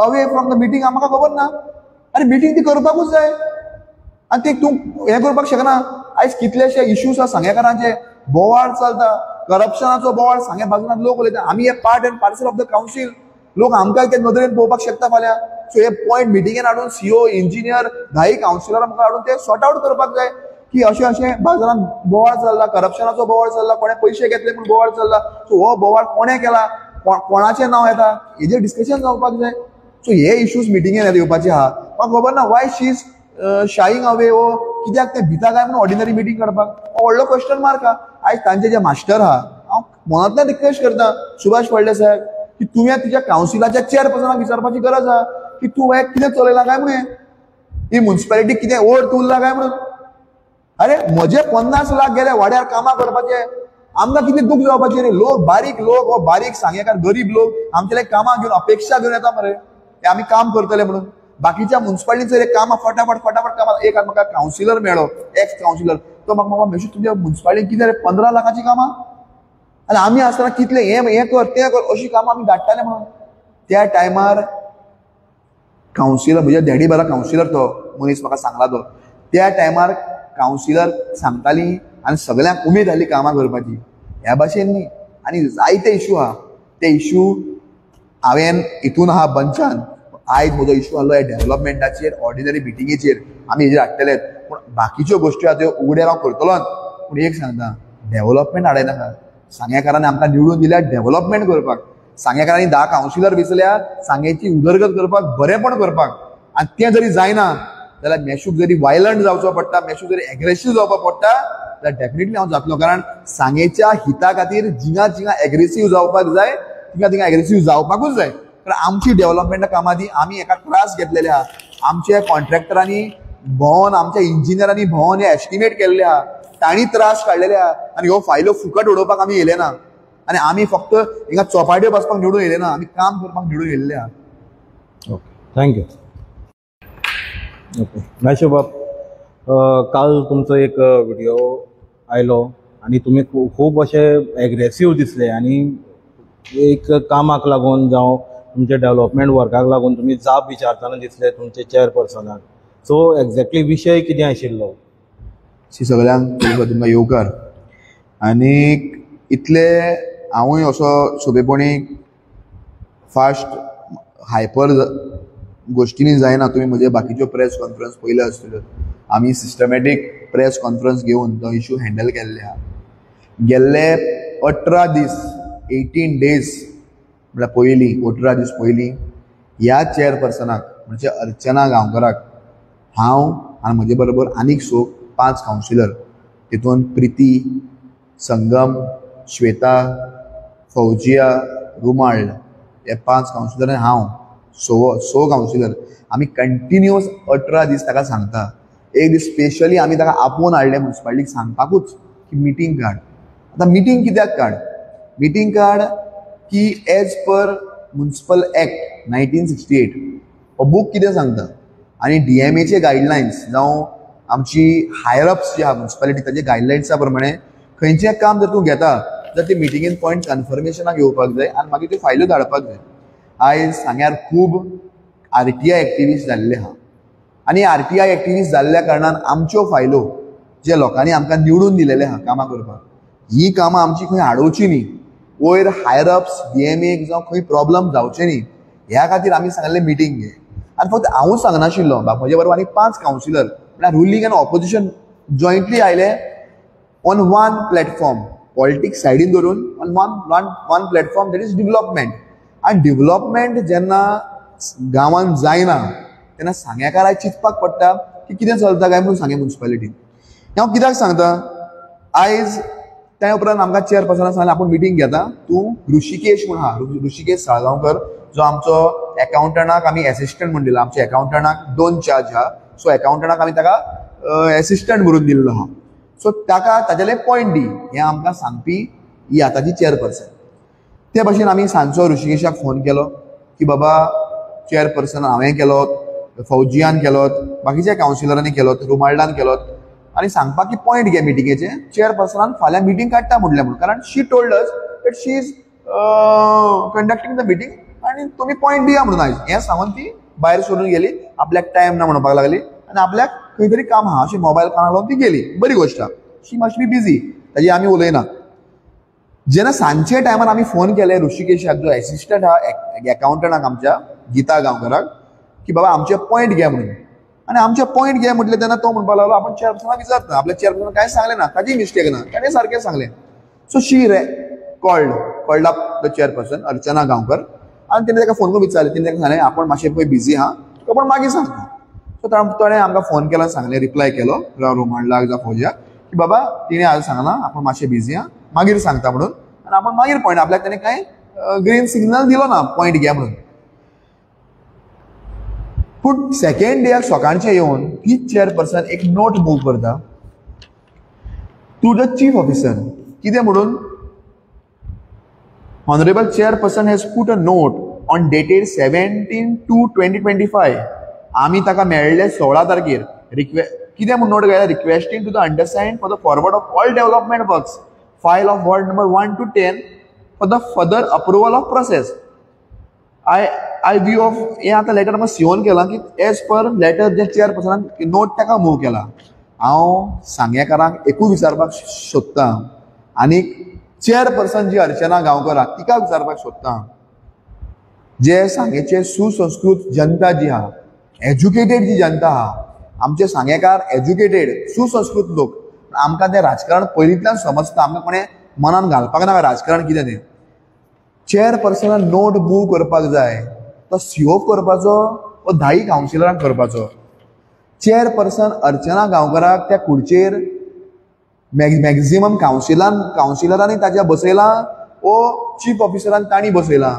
away from the meeting, म्हाका खबर ना. आनी मिटींग ती करपाकूच जाय आनी ते तूं हें करपाक शकना. आयज कितलेशे इश्यूज आहा सांगेकारांचे, बोवाळ चलता, करप्शनाचो बोवाळ सांगे बाजून लोक उलयता. आमी हे part and parcel of the council, लोक आमकां ते नदरेन पळोवपाक शकता फाल्यां. सो हे पॉयंट मिटिंगेन हाडून सीओ, इंजिनियर, 10 कावन्सिलरां मुखार हाडून ते सॉर्ट आवट करपाक जाय की अशें अशें बाजारान बोवाळ चल्ला, करप्शनाचो बोवाळ चल्ला, कोणें पयशे घेतले म्हूण बोवाळ चल्ला. सो हो बोवाळ कोणें केला, कोणाचें नांव येता, हेजेर डिस्कशन जावपाक जाय. सो हे इश्यूज मिटिंगेन येवपाचे आहा. म्हाका खबर ना why she is shying away, वो कित्याक ते भिता काय म्हणून ऑर्डिनरी मिटींग काडपाक, हो व्हडलो क्वेश्चन मार्क आहा. आयज तांचे जे मास्टर आहा, हांव मनांतल्यान रिक्वेस्ट करता सुभाष फळडे साहेब की तुवें तुज्या कावन्सिलाच्या चेअरपर्सनाक विचारपाची गरज आहा की तूं हें कितें चलयलां काय म्हणून, ही म्युनिसिपालिटी कितें ओर्थ उरला काय म्हणून. अरे म्हजे 50 लाख गेले वाड्यार कामां करपाचे, आमकां कितें दूख जावपाचें रे. लोक बारीक लोक, हो बारीक सांगेकार गरीब लोक आमचे कामां घेवन अपेक्षा घेवन येता मरे, ते आमी काम करतले म्हणून. बाकीच्या म्युनिसिपालिटीचेर कामां फटाफट फटाफट कामां. एक म्हाका कावन्सिलर मेळ्ळो, एक्स कावन्सिलर, तो म्हाका मामा मेशी तुमच्या म्युनिसिपालिटीन कितें रे 15 लाखाचीं कामां, आनी आमी आसतना कितले हें हें कर तें कर अशीं कामां आमी धाडटाले म्हणून. त्या टायमार कावन्सिलर, म्हज्या डॅडी बारा कावन्सिलर तो मनीस म्हाका सांगला तो, त्या टायमार कावन्सिलर सांगताली आनी सगळ्यांक उमेद जाली कामां करपाची. ह्या भाशेन न्ही, आनी जायते इशू आहा, ते इशू हांवें हितून आहा बंचान. आयज म्हजो इशू आहलो ह्या डेवलपमेंटाचेर, ऑर्डिनरी मिटिंगेचेर आमी हेजेर हाडटलेत, पूण बाकीच्यो गोश्टी आहा त्यो उगड्यार हांव करतलोच. पूण एक सांगता, डेवलपमेंट हाडयनाका. सांगेकारांनी आमकां निवडून दिल्या डेवलपमेंट करपाक, सांगेकारांनी 10 कावन्सिलर वेंचल्या सांगेची उदरगत करपाक, बरेंपण करपाक. आनी तें जरी जायना जाल्यार मेशूक जरी वायलंट जावचो पडटा, मेशूक जरी एग्रेसीव जावपाक पडटा जाल्यार डेफिनेटली हांव जातलो. कारण सांगेच्या हिता खातीर जिंगा जिंगा एग्रेसीव जावपाक जाय, तिंगा तिंगा एग्रेसीव जावपाकूच जाय. कारण आमची डेवलपमेंटा कामां दी आमी एका त्रास घेतलेले आहा, आमच्या कॉन्ट्रॅक्टरांनी भोंवन, आमच्या इंजिनियरांनी भोंवन हे एस्टिमेट केल्ले आहा, तांणी त्रास काडलेले आहा. आनी ह्यो फायलो फुकट उडोवपाक आमी येयले ना, आनी आमी फक्त हिंगा चोपाट्यो बसपाक निवडून येयले ना, आमी काम करपाक निवडून येयल्ले आहा. Okay, thank you. Okay Meshu बाब, काल तुमचो एक व्हिडिओ आयलो आनी तुमी खूब अशे एग्रेसीव दिसले आनी एक कामाक लागून जावं तुमच्या डेवलपमेंट वर्काक लागून तुमी जाप विचारतना दिसले तुमचे चेअरपर्सनाक. सो एक्झॅक्टली विशय कितें आशिल्लो? सगळ्यांक तुमकां येवकार. आनी इतले हांवूय असो सोंपेपणी फास्ट हायपर गोश्टींनी जायना. तुमी म्हजे बाकीच्यो प्रेस कॉन्फरन्स पयल्यो आसतल्यो, आमी सिस्टमॅटीक प्रेस कॉन्फरन्स घेवन तो इशू हँडल केल्ले आहा. गेल्ले 18 दीस, 18 डेज म्हळ्यार पयलीं 18 दीस पयलीं ह्या चेअरपर्सनाक म्हणजे अर्चना गांवकराक हांव आनी म्हजे बरोबर आनीक 5 कावन्सिलर, तितून प्रिती, संगम, श्वेता, फौजिया, रुमाळ हे 5 कावन्सिलर आनी हांव 6 कावन्सिलर आमी कंटिन्युअस 18 दीस ताका सांगता. एक दीस स्पेशली आमी ताका आपोवन हाडलें मुन्सिपालिटीक सांगपाकूच की मिटींग काड. आतां मिटींग कित्याक काड? मिटींग काड की एज पर मुन्सिपल एक्ट 1968 हो बूक कितें सांगता आनी डीएमएचे गायडलायन्स जावं आमची हायर अप्स जी आहा मुन्सिपालिटी ताजे गायडलायन्सा प्रमाणे खंयचें काम जर तूं घेता जाल्यार ते मिटिंगेन पॉयंट कन्फर्मेशनाक येवपाक जाय आनी मागीर त्यो फायल्यो धाडपाक जाय. आयज सांग्यार खूब आरटीआय एक्टिविस्ट जाल्ले आहा आनी आरटीआय एक्टिविस्ट जाल्ल्या कारणान आमच्यो फायलो जे लोकांनी आमकां निवडून दिलेले आहा कामां करपाक, ही कामां आमची खंय आडोवची न्ही, वयर हायर अप्स डीएमएक जावं खंय प्रॉब्लम जावचे न्ही ह्या खातीर आमी सांगलें मिटींग घे. आनी फक्त हांवूच सांगनाशिल्लो, म्हजे बरोबर आनी 5 कावन्सिलर म्हळ्यार रुलींग आनी ऑपोजिशन जॉयंटली आयले ऑन वन प्लॅटफॉर्म, पॉलिटिक्स सायडीन धरून on one platform, that is development. आनी डेवलपमेंट जेन्ना गांवांत जायना तेन्ना सांग्याकाराक चिंतपाक पडटा की कितें चलता काय म्हणून सांगे मुन्सिपालिटीन. हांव कित्याक सांगता, आयज त्या उपरांत आमकां चेअरपर्सनान सांगलें आपूण मिटींग घेता, तूं ऋषिकेश म्हूण आहा, ऋषिकेश साळगांवकर जो आमचो एकाउंटंटाक आमी एसिस्टंट म्हूण दिला, आमच्या एकाउंटंटाक 2 चार्ज आहा, सो एकाउंटंटाक आमी ताका एसिस्टंट म्हणून दिल्लो आहा, सो ताका ताजेले पॉयंट दी हें आमकां सांगपी ही आतांची चेअरपर्सन. ते भाशेन आमी सांजचो ऋषिकेशाक फोन केलो की बाबा चेअरपर्सन हांवें केलो, फौजियान केलो, बाकीच्या कावन्सिलरांनी केलो, रुमाल्डान केलो आनी सांगपाक की पॉयंट घे मिटिंगेचे, चेअरपर्सनान फाल्यां मिटींग काडटा म्हणलें म्हणून, कारण she told us that she is conducting the meeting आनी तुमी पॉयंट दिया म्हणून आयज हें सांगून ती भायर सोडून गेली. आपल्याक टायम ना म्हणपाक लागली आनी आपल्याक खंय तरी काम आहा अशी मोबायल कानाक लावन ती गेली. बरी गोश्ट आहा, शी मस्ट बी बिजी, ताजी आमी उलयना. जेन्ना सांजचे टायमार आमी फोन केले ऋषिकेशाक जो एसिस्टंट आहा एकाउंटंटाक आमच्या गीता गांवकराक की बाबा आमचे पॉयंट घे म्हणून, आनी आमचे पॉयंट घे म्हटलें तेन्ना तो म्हणपाक लागलो आपण चेअरपर्सनाक विचारता, आपल्या चेअरपर्सनाक कांय सांगलें ना, ताजी मिस्टेक ना, ताणें सारकें सांगलें. So she called up the chairperson Archana Gaonkar आनी तेणें ताका फोन करून विचारलें, तेणें ताका सांगलें आपूण मातशें पळय बिजी आहा, तुका पूण मागीर सांगता. सो ताणें आमकां फोन केलो, सांगलें, रिप्लाय केलो रोमांडलाक जावं फौजियाक की बाबा तिणें आज सांगलां आपूण मातशें बिजी आहा, मागीर सांगता म्हणून, आनी आपूण मागीर पॉयंट आपल्याक ताणें कांय ग्रीन सिग्नल दिलो ना पॉयंट घे म्हणून. पूण सेकेंड डेक सकाळचें येवन तीच चेअरपर्सन एक नोट मूव करता टू the chief officer, कितें म्हणून, honourable chairperson has put a note on dated 17/2/2025, आमी ताका मेळ्ळे 16 तारखेर, कितें म्हूण नोट घायला, requesting to the undersign for the forward of all development works file of ward number 1 to 10 for the further approval of process. I view of हें आतां लेटर म्हाका सीओन केलां की एज पर लेटर जे चेअरपर्सनान नोट ताका मूव केला. हांव सांगेकारांक एकूय विचारपाक सोदतां आनी चेअरपर्सन जी अर्चना गांवकर आहा तिका विचारपाक सोदतां, जे सांगेचे सुसंस्कृत जनता जी आहा, एज्युकेटेड जी जनता आहा, आमचे सांगेकार एज्युकेटेड सुसंस्कृत लोक, आमकां तें राजकारण पयलींतल्यान समजता, आमकां कोणें मनान घालपाक नाका राजकारण कितें तें. चेअरपर्सनान नोट मूव करपाक जाय तो सीओ करपाचो वो धाई कावन्सिलरांक करपाचो. चेअरपर्सन अर्चना गांवकराक त्या खुर्चेर मॅक्झिमम कावन्सिलरांनी ताच्या बसयलां वो चीफ ऑफिसरान तांणी बसयलां.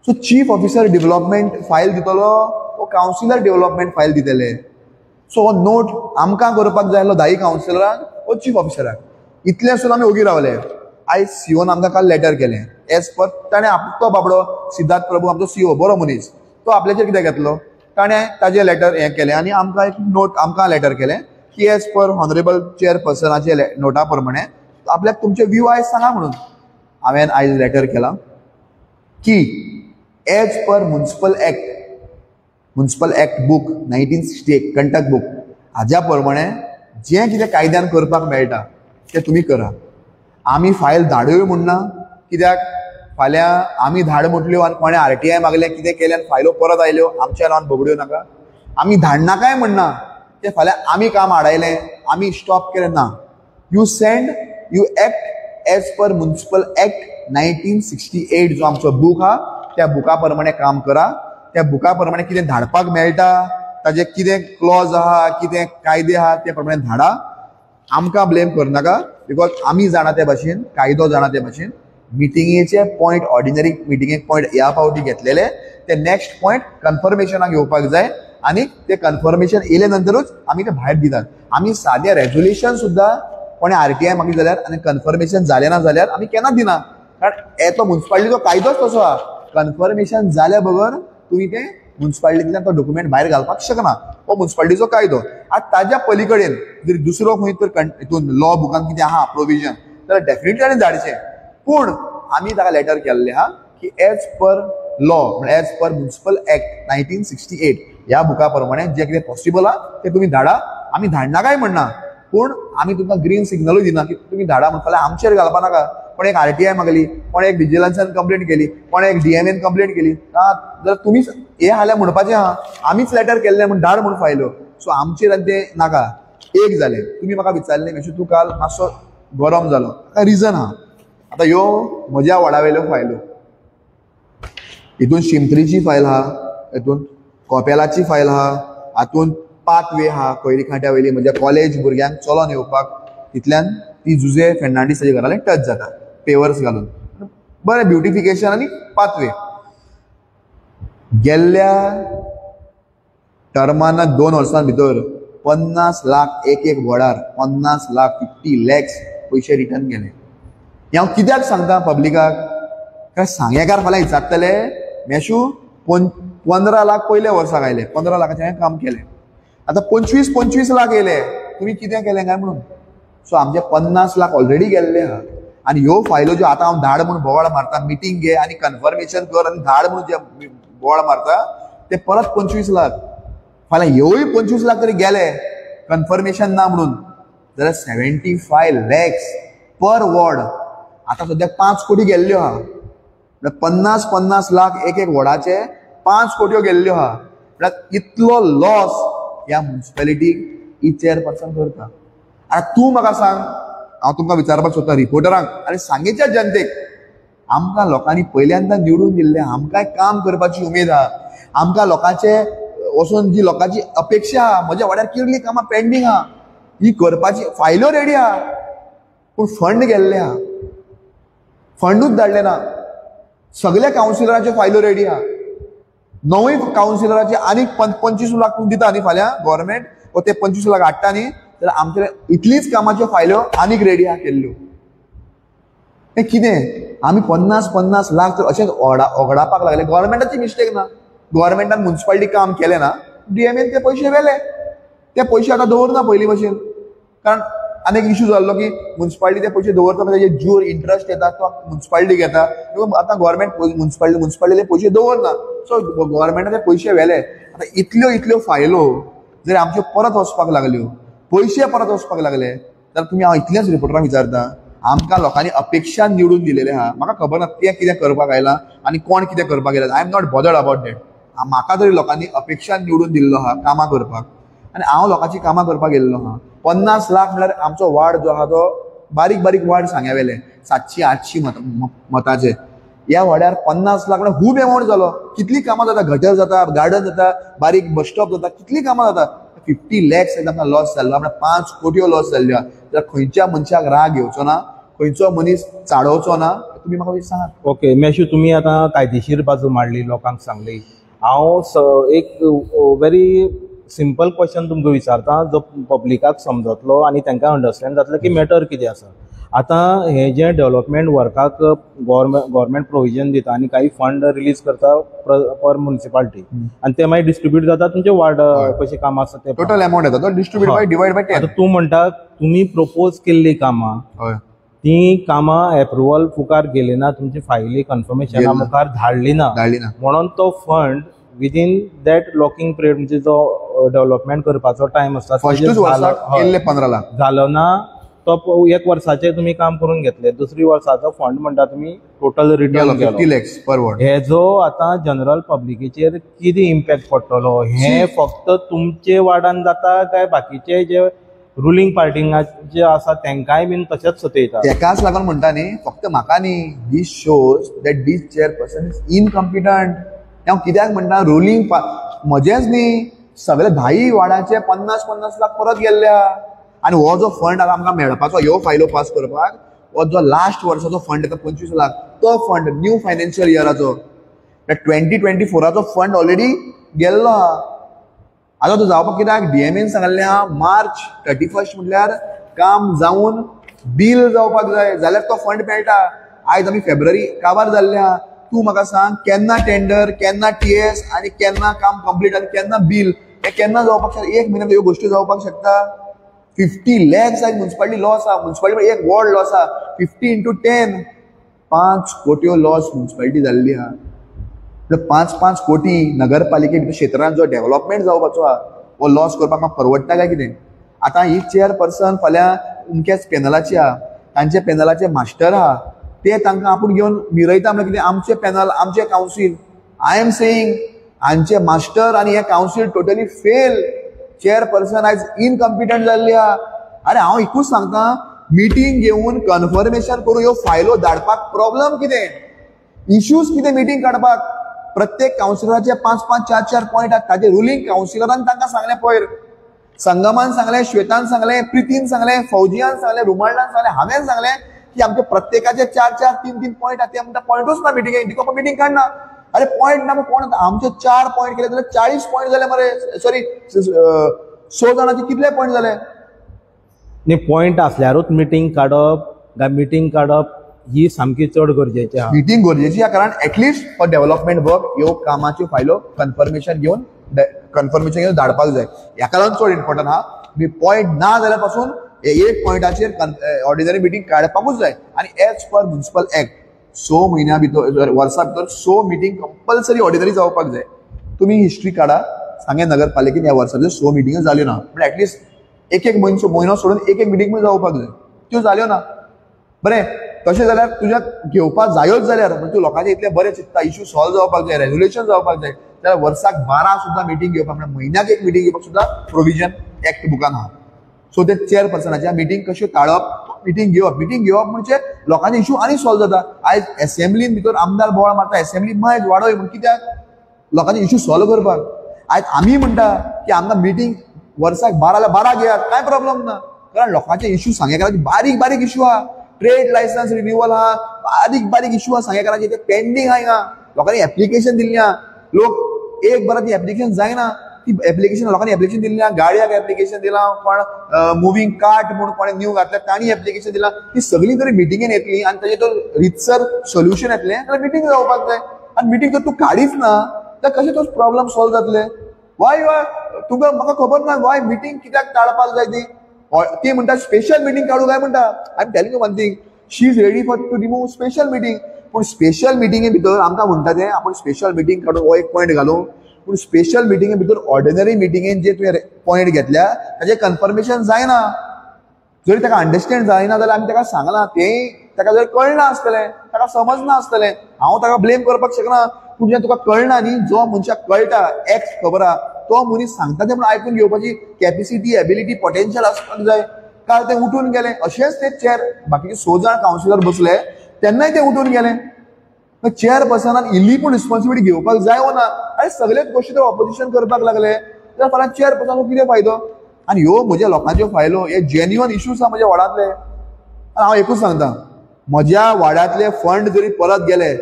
So chief officer development file दितलो वो कावन्सिलर डेव्हलपमेंट फायल दितले. सो हो नोट आमकां करपाक जाय आसलो धाई कावन्सिलरांक वो चीफ ऑफिसराक. इतलें सुद्दां आमी ओगी रावले. आयज सीओन आमकां काल लेटर केलें एज पर ताणें तो बाबडो सिद्धार्थ प्रभू आमचो सीओ बरो मनीस, तो आपल्याचेर कितें घेतलो, ताणें ताजें लेटर हें केलें आनी आमकां एक नोट आमकां लेटर केलें की एज पर ऑनरेबल चेअरपर्सनाचे नोटा प्रमाणे आपल्याक तुमचे व्यू आयज सांगा म्हणून. हांवें आयज लेटर केलां की as per municipal act book 1968 Kantak book हाज्या प्रमाणे जें कितें कायद्यान करपाक मेळटा तें तुमी करा. आमी फायल धाडूय म्हूण ना, कित्याक फाल्यां आमी धाड म्हटल्यो आनी कोणें आरटीआय मागलें कितें केलें आनी फायलो परत आयल्यो आमच्या नांवान बगड्यो नाका. आमी धाडनाकाय म्हणना तें फाल्यां आमी काम आडायलें आमी स्टॉप केलें ना. You send you act as per municipal act 1968 जो आमचो बूक आहा त्या बुका प्रमाणे काम करा. त्या बुका प्रमाणे कितें धाडपाक मेळटा ताजे कितें क्लॉज आहा कितें कायदे आहा ते प्रमाणे धाडा. आमकां ब्लेम करनाका because आमी जाणा ते भाशेन, कायदो जाणा ते भाशेन. मिटिंगेचे पॉयंट ऑर्डिनरी मिटिंगेक पॉयंट ह्या फावटी घेतलेले ते नेक्स्ट पॉयंट कन्फर्मेशनाक येवपाक जाय आनी ते कन्फर्मेशन येयले नंतरूच आमी ते भायर दितात. आमी सादें रेजोल्युशन सुद्दां कोणें आरटीआय मागली जाल्यार आनी कन्फर्मेशन जालें ना जाल्यार आमी केन्ना दिना, कारण तो मुन्सिपालिटीचो कायदोच तसो आहा. कन्फर्मेशन जाल्या बगर तुमी तें मुन्सिपालिटींतल्यान तो डॉक्युमेंट भायर घालपाक शकना, हो मुन्सिपालिटीचो कायदो. आतां ताज्या पली कडेन जर दुसरो खंय तर हितून लॉ बुकान कितें आहा प्रोविजन जाल्यार डेफिनेटली ताणें धाडचें. पूण आमी ताका लेटर केल्लें आहा की एज पर लॉ म्हळ्यार एज पर मुन्सिपल एक्ट 1968 ह्या बुका प्रमाणे जें कितें पॉसिबल आहा तें तुमी धाडा. आमी धाडना काय म्हणना, पूण आमी तुमकां ग्रीन सिग्नलूय दिना की तुमी धाडा म्हण फाल्यां आमचेर घालपा नाका. कोण एक आरटीआय मागली, कोण एक विजिलन्सान कंप्लेंट केली, कोण एक डीएमएन कंप्लेंट केली, जाल्यार तुमीच हे हाल्या म्हणपाचें आहा आमीच लेटर केल्लें म्हूण धाड म्हूण फायल्यो. सो आमचेर आनी तें नाका. एक जालें तुमी म्हाका विचारलें मेशू तूं काल मातसो गरम जालो, ताका रिजन आहा. आतां ह्यो म्हज्या वॉर्डा वयल्यो फायल्यो, हितून शिमत्रीची फायल आहा, हितून कोपेलाची फायल आहा, हातून पाथवे आहा कोयरी खांट्या वयली म्हज्या कॉलेज भुरग्यांक चलोन येवपाक, तितल्यान ती जुजे फेर्नांडीस ताच्या घरा टच जाता पेवर्स घालून बरें ब्युटिफिकेशन आनी पाथवे. गेल्ल्या टर्माना 2 वर्सां भितर 50 लाख एक एक वॉर्डार 50 लाख 50 लॅक्स पयशे रिटर्न गेले. हें हांव कित्याक सांगता पब्लिकाक, कारण सांगेकार फाल्यां विचारतले मेशू 15 लाख पयल्या वर्साक आयले, 15 लाखाचें हांवें काम केलें, आतां 25 लाख येयले, तुमी कितें केलें काय म्हणून. सो आमचे 50 लाख ऑलरेडी गेल्ले आहा. आनी ह्यो फायलो ज्यो आतां हांव धाड म्हूण बोवाळ मारता, मिटींग घे आनी कन्फर्मेशन कर आनी धाड म्हूण जे बोवाळ मारता ते परत 25 लाख, फाल्यां ह्योय 25 लाख तरी गेले कन्फर्मेशन ना म्हणून जाल्यार 75 लॅक्स पर वॉर्ड. आतां सद्याक 5 कोटी गेल्ल्यो आहा, म्हळ्यार 50-50 लाख एक एक वॉर्डाचे 5 कोट्यो गेल्ल्यो आहा. म्हळ्यार इतलो लॉस ह्या मुन्सिपालिटीक ही चेअरपर्सन करता. आतां तूं म्हाका सांग, हांव तुमकां विचारपाक सोदता रिपोर्टरांक आनी सांगेच्या जनतेक, आमकां लोकांनी पयल्यांदा निवडून दिल्लें, आमकांय काम करपाची उमेद आहा, आमकां लोकांचे वचून जी लोकांची अपेक्षा आहा, म्हज्या वाड्यार कितलीं कामां पेंडींग आहा, ही करपाची फायल्यो रेडी आहा, पूण फंड गेल्ले आहा, फंडूच धाडले ना. सगल्या कावन्सिलराच्यो फायल्यो रेडी आहा, 9 कावन्सिलराचे आनीक 25 लाख दिता न्ही फाल्यां गव्हर्मेंट, वो ते 25 लाख हाडटा न्ही, जाल्यार आमचे इतलीच कामाच्यो फायल्यो आनीक रेडी आहा केल्ल्यो. हें कितें आमी 50-50 लाख तर अशेंच ओगडापाक लागले. गव्हर्मेंटाची मिस्टेक ना, गव्हर्मेंटान मुन्सिपालिटी काम केलें ना, डीएमएन ते पयशे व्हेले, ते पयशे आतां दवरना पयलीं भशेन, कारण आनी एक इशू जाल्लो की मुन्सिपालिटी ते पयशे दवरता, तेजे ज्यूर इंट्रस्ट येता तो मुन्सिपालिटी घेता. आतां गव्हर्मेंट मुन्सिपालिटीले पयशे दवरना, सो गव्हर्मेंटान ते पयशे व्हेले. आतां इतल्यो इतल्यो फायलो जर आमच्यो परत वचपाक लागल्यो, पयशे परत वचपाक लागले, जाल्यार तुमी हांव इतलेंच रिपोर्टरांक विचारता, आमकां लोकांनी अपेक्षा निवडून दिलेले आहा. म्हाका खबर ना तें कितें करपाक आयलां आनी कोण कितें करपाक आयला, I am not bothered about that. म्हाका तरी लोकांनी अपेक्षा निवडून दिल्लो आहा कामां करपाक, आनी हांव लोकांची कामां करपाक गेल्लो आहा. 50 लाख म्हळ्यार आमचो वार्ड जो आहा तो बारीक बारीक वार्ड सांग्या वेले 700-800 मताचे, ह्या वाड्यार 50 लाख म्हळ्यार खूब एमावंट जालो. कितलीं कामां जाता, गटर जाता, गार्डन जाता, बारीक बस स्टॉप जाता, कितलीं कामां जाता. 50 लॅक्स आमकां लॉस जाल्लो, म्हळ्यार 5 कोटयो लॉस जाल्ल्यो. जाल्यार खंयच्या मनशाक राग येवचो ना, खंयचो मनीस चाडोवचो ना, तुमी म्हाका सांगात. ओके मेशू, तुमी आतां कायदेशीर बाजू मांडली, लोकांक सांगली. हांव एक व्हेरी सिंपल क्वेश्चन तुमकां विचारता जो पब्लिकाक समजतलो आनी तांकां अंडरस्टँड जातलें की मॅटर कितें आसा. आतां हें जें डेवलपमेंट वर्काक गव्हर्मेंट प्रोविजन दिता आनी काही फंड रिलीज करता पर म्युनिसिपालिटी, आनी ते मागीर डिस्ट्रिब्यूट जाता तुमचे वार्ड कशें काम आसा ते टोटल अमाउंट येता तो डिस्ट्रिब्यूट बाय डिवायड बाय 10. आतां तूं म्हणटा तुमी प्रपोज केल्लीं कामां, ती कामां एप्रुवल मुखार गेली ना, तुमची फायली कन्फर्मेशना मुखार धाडली ना, म्हणून तो fund within that locking period म्हणजे जो डेवलपमेंट करपाचो टायम आसता फर्स्टूच वर्साक केल्ले 15 लाख जालो ना, तो एक वर्साचें तुमी काम करून घेतले, दुसरी वर्साचो फंड म्हणटा तुमी टोटल रिटर्न 50 लॅक्स पर वॉर्ड. हेजो आतां जनरल पब्लिकेचेर कितें इम्पॅक्ट पडटलो, हें फक्त तुमचे वार्डान जाता काय बाकीचे जे रुलींग पार्टींग जे आसा तेंकांय बीन तशेंच सतयता? तेकाच लागून म्हणटा न्ही, फक्त म्हाका न्ही, this shows that this chairperson is incompetent. हांव कित्याक म्हणटा, रुलींग म्हजेंच न्ही, सगळे 10 वार्डाचे 50-50 लाख परत गेल्ल्या. आनी हो जो फंड आतां आमकां मेळपाचो, ह्यो फायलो पास करपाक, हो जो लास्ट वर्साचो फंड येता 25 लाख, तो फंड न्यू फायनान्शियल इयराचो 2024 फंड ऑलरेडी गेल्लो आहा. आतां तो जावपाक कित्याक डीएमएन सांगल्लें आहा मार्च 31 म्हटल्यार काम जावन बील जावपाक जाय, जाल्यार तो फंड मेळटा. आयज आमी फेब्रुवारी काबार जाल्ले आहा. तूं म्हाका सांग केन्ना टेंडर, केन्ना टीएस आनी केन्ना काम कंप्लीट आनी केन्ना बील, हें केन्ना जावपाक शकता? एक म्हयन्यान ह्यो गोश्टी जावपाक शकता? 50 लॅक्स आयज मुन्सिपालिटी लॉस आहा, मुन्सिपालिटी एक वॉर्ड लॉस आहा. 50 इंटू 10, 5 कोट्यो लॉस मुन्सिपालिटी जाल्ली आहा. 5-5 कोटी नगरपालिके क्षेत्रांत जो डेव्हलपमेंट जावपाचो आहा हो लॉस करपाक म्हाका परवडटा काय कितें? आतां ही चेअरपर्सन फाल्यां अमक्याच पॅनलाची आहा, तांचे पॅनलाचे मास्टर आहा, ते तांकां आपूण घेवन मिरयता म्हळ्यार कितें? आमचे पॅनल, आमचे कावन्सील, I am saying हांचे मास्टर आनी हे कावन्सील टोटली फेल. चेअरपर्सन आयज इनकम्पिटंट जाल्ली आहा. आरे हांव एकूच सांगता, मिटींग घेवन कन्फर्मेशन करून ह्यो फायलो धाडपाक प्रॉब्लम कितें, इश्यूज कितें? मिटींग काडपाक प्रत्येक कावन्सिलराचे 5-5, 4-4 पॉयंट आहात. ताजे रुलींग कावन्सिलरान तांकां सांगलें, पयर संगमान सांगलें, श्वेतान सांगलें, प्रितीन सांगलें, फौजियान सांगलें, रुमाल्डान सांगलें, हांवें सांगलें की आमचे प्रत्येकाचे 4-4, 3-3 पॉयंट आहात. ते म्हणटा पॉयंटूच ना मिटिंगेक, तिका मिटींग काडना. अरे पॉयंट ना, कोण आमचे 4 पॉयंट केले जाल्यार 40 पॉयंट जाले मरे, सॉरी 100 जाणांचे कितले पॉयंट जाले? न्ही, पॉयंट आसल्यारूच मिटींग काडप काय मिटींग काडप ही सामकी चड गरजेची आहा. मिटींग गरजेची आहा, कारण एटलिस्ट फॉर डेव्हलपमेंट वर्क ह्यो कामाच्यो फायलो कन्फर्मेशन घेवन धाडपाक जाय. हेका लागून चड इम्पोर्टंट आहा. मी पॉयंट ना जाल्यार पासून एक पॉयंटाचेर ऑर्डिनरी मिटींग काडपाकूच जाय. आनी एज पर म्युनिसिपल एक्ट 6 म्हयन्या भितर, वर्सा भितर 6 मिटींग कंपल्सरी ऑर्डिनरी जावपाक जाय. तुमी हिस्ट्री काडा, सांगें नगरपालिकेन ह्या वर्सा भितर 6 मिटिंग्यो जाल्यो ना, म्हळ्यार एटलिस्ट एक एक म्हयनो सोडून एक एक मिटींग जावपाक जाय, त्यो जाल्यो ना. बरें, तशें जाल्यार तुज्या घेवपाक जायोच जाल्यार तूं लोकांचे इतलें बरें चिंतता, इश्यू सॉल्व जावपाक जाय, रेजोल्युशन जावपाक जाय, जाल्यार वर्साक 12 सुद्दां मिटींग घेवपाक, म्हळ्यार म्हयन्याक एक मिटींग घेवपाक सुद्दां प्रोविजन एक्ट बुकान आहा. सो ते चेअरपर्सनाच्या मिटींग कश्यो टाळप, मिटींग घेवप, मिटींग घेवप म्हणजे लोकांचे इश्यू आनी सॉल्व जाता. आयज एसेंब्लीन भितर आमदार बोवाळ मारता, एसेंब्ली मायज वाडय म्हण, कित्याक? लोकांचे इश्यू सॉल्व करपाक. आयज आमी म्हणटा की आमकां मिटींग वर्साक 12 जाल्यार 12 घेयात, कांय प्रॉब्लम ना, कारण लोकांचे इश्यू सांगेकाराचे बारीक बारीक इश्यू आहा. ट्रेड लायसन्स रिन्युअल आहा, बारीक बारीक इश्यू आहा सांगेकाराचे, ते पेंडींग आहा. हिंगा लोकांनी एप्लिकेशन दिल्ली आहा, लोक एक बरां ती एप्लिकेशन जायना, ती एप्लिकेशन लोकांनी एप्लिकेशन दिल्ली आहा, गाडयाक एप्लिकेशन दिलां, कोण मुवींग कार्ट म्हूण कोणें न्यू घातल्या तांणी एप्लिकेशन दिलां. ती सगळीं तरी मिटिंगेन येतली आनी ताजें तो रितसर सोल्युशन येतलें जाल्यार मिटींग जावपाक जाय. आनी मिटींग जर तूं काडीच ना जाल्यार कशें तो प्रॉब्लम सॉल्व जातले? वाय वाय तुका म्हाका खबर ना वाय मिटींग कित्याक टाळपाक जाय ती. ती म्हणटा स्पेशल मिटींग काडूं काय म्हणटा. I am telling you one thing, she is ready for to remove special meeting. पूण स्पेशल मिटिंगे भितर आमकां म्हणटा तें आपूण स्पेशल मिटींग काडून हो एक पॉयंट घालूं, पूण स्पेशल मिटिंगे भितर ऑर्डिनरी मिटिंगेन जे तुवें पॉयंट घेतल्या ताजें कन्फर्मेशन जायना. जरी ताका अंडरस्टँड जायना जाल्यार आमी ताका सांगलां, तें ताका जर कळना आसतलें, ताका समजना आसतलें, हांव ताका ब्लेम करपाक शकना. पूण जें तुका कळना न्ही, जो मनशाक कळटा एक्स खबर आहा तो मनीस सांगता तें म्हणून आयकून घेवपाची कॅपेसिटी, एबिलिटी, पोटेन्शियल आसपाक जाय. काल ते उठून गेले, अशेंच ते चेअर बाकीचे 6 जाण कावन्सिलर बसले तेन्नाय ते उठून गेले. चेअरपर्सनान इल्ली पूण रिस्पॉन्सिबिलिटी घेवपाक जाय वो ना? आनी सगळेच गोश्टी ते ऑपोजिशन करपाक लागले जाल्यार फाल्यां चेअरपर्सनाक कितें फायदो? आनी ह्यो म्हज्या लोकांच्यो फायलो, हे जेन्युअन इश्यूज आहा म्हज्या वार्डांतले. आनी हांव एकूच सांगता, म्हज्या वार्डांतले फंड जरी परत गेले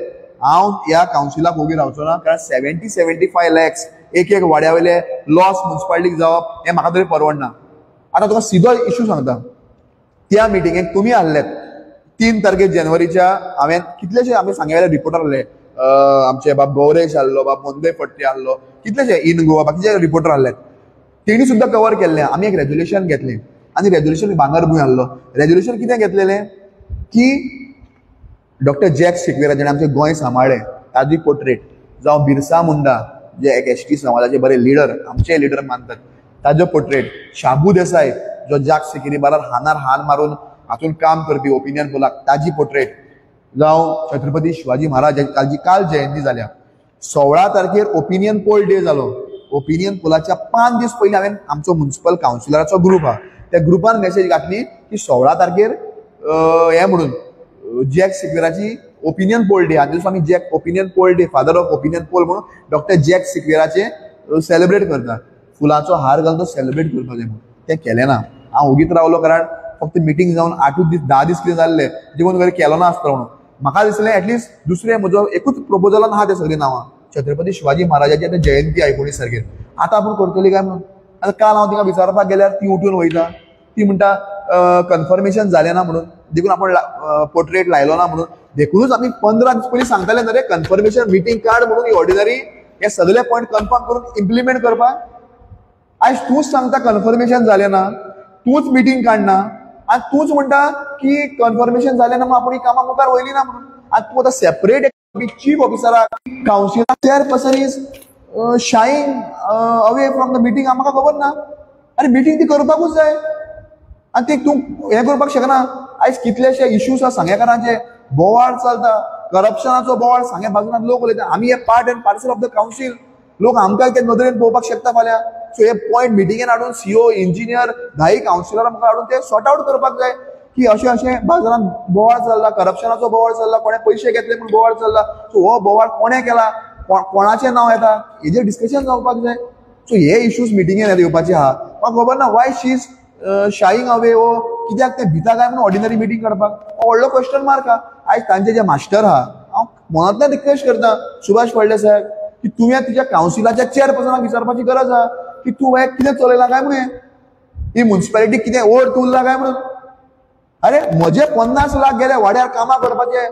हांव ह्या कावन्सिलाक ओगी रावचो ना. कारण 70-75 लॅक्स एक एक वाड्या वयले लॉस मुन्सिपालिटीक जावप हें म्हाका तरी परवडना. आतां तुका सिधो इशू सांगता, त्या मिटिंगेक तुमी आहलेत 3 तारखेर जानेवारीच्या. हांवें कितलेशे आमी सांगेले रिपोर्टर आहले, आमचे बाब गौरेश आहलो, बाब मोंदे फडते आहलो, कितलेशे इन गोवा बाकीचे रिपोर्टर आहले, तेणी सुद्दां कवर केल्लें. आमी एक रेजोल्युशन घेतलें आनी रेजोल्युशन भांगरभूंय आहलो. रेजोल्युशन कितें घेतलेलें की डॉक्टर जॅक सिक्वेरा जेणें आमचें गोंय सांबाळ्ळें ताजी पोर्ट्रेट, जावं बिरसा मुंडा जे एक एस टी समाजाचे बरे लिडर, आमचे लिडर मानतात, ताजो पोर्ट्रेट, शाबू देसाय जो जाक सिकेरी बारार हानार हान मारून हातून काम करपी ओपिनियन पोलाक ताजी पोर्ट्रेट, जावं छत्रपती शिवाजी महाराज ताजी काल जयंती जाल्या. 16 तारखेर ओपिनियन पोल डे जालो. ओपिनियन पोलाच्या 5 दीस पयलीं हांवें आमचो म्युनिसिपल कावन्सिलराचो ग्रूप आहा त्या ग्रुपान मेसेज घातली की 16 तारखेर हें म्हणून जॅक सिक्वेराची ओपिनियन पोल डे, आनी आमी Jack opinion poll day, father of opinion poll म्हणून डॉक्टर जॅक सिक्वेराचे सेलिब्रेट करता, फुलांचो हार घालून तो सेलिब्रेट करपाक जाय म्हणून. तें केलें ना. हांव ओगीत रावलो, कारण फक्त मिटींग जावन 8 दीस 10 दीस कितें जाल्ले देखून घरा केलो ना आसतलो म्हणून. म्हाका दिसलें एटलिस्ट दुसरें म्हजो एकूच प्रपोजलान आहा तें सगळीं नांवां, छत्रपती शिवाजी महाराजाची आतां जयंती 19 तारखेर, आतां आपूण करतली काय म्हणून. आतां काल हांव तिका विचारपाक गेल्यार ती उठून वयता, ती म्हणटा कन्फर्मेशन जालें ना म्हणून, देखून आपूण पोर्ट्रेट लायलो ना म्हणून. देखूनच आमी 15 दीस पयलीं सांगताले न्हय रे, कन्फर्मेशन मिटींग काड म्हणून, ऑर्डिनरी हे सगळे पॉयंट कन्फर्म करून इम्प्लिमेंट करपाक. आयज तूंच सांगता कन्फर्मेशन जालें ना, तूंच मिटींग काडना आनी तूंच म्हणटा की कन्फर्मेशन जालें ना म्हणून आपूण ही कामां मुखार वयली ना म्हणून. आनी तूं आतां सेपरेट चीफ ऑफिसराक, councillor, chairperson is shying away from the meeting. म्हाका खबर ना. आनी मिटींग ती करपाकूच जाय आनी ती तूं हें करपाक शकना. आयज कितलेशे इश्यूज आसा सांगेकारांचे, बोवाळ चलता, करप्शनाचो बोवाळ सांगे बाजून लोक उलयता. आमी हे part and parcel of the council, लोक आमकां ते नदरेन पळोवपाक शकता फाल्यां. सो हे पॉयंट मिटिंगेन हाडून सीओ, इंजिनियर, 10 कावन्सिलरां मुखार हाडून ते सॉर्ट आवट करपाक जाय की अशें अशें बाजारान बोवाळ चल्ला, करप्शनाचो बोवाळ चल्ला, कोणें पयशे घेतले म्हूण बोवाळ चल्ला. सो हो बोवाळ कोणें केला, कोणाचें नांव येता, हेजेर डिस्कशन जावपाक जाय. सो हे इश्यूज मिटिंगेन येवपाचे आहा. म्हाका खबर ना why she is shying away, वो कित्याक ते भिता काय म्हणून ऑर्डिनरी मिटींग काडपाक, हो व्हडलो क्वेश्चन मार्क आहा. आयज तांचे जे मास्टर आहा, हांव मनांतल्यान रिक्वेस्ट करता सुभाष फळदेसाय साहेब की तुवें तुज्या कावन्सिलाच्या चेअरपर्सनाक विचारपाची गरज आहा की तूं हें कितें चलयलां काय म्हणून, ही म्युनिसिपालिटी कितें ओड उरला काय म्हणून. अरे म्हजे 50 लाख गेले वाड्यार कामां करपाचे,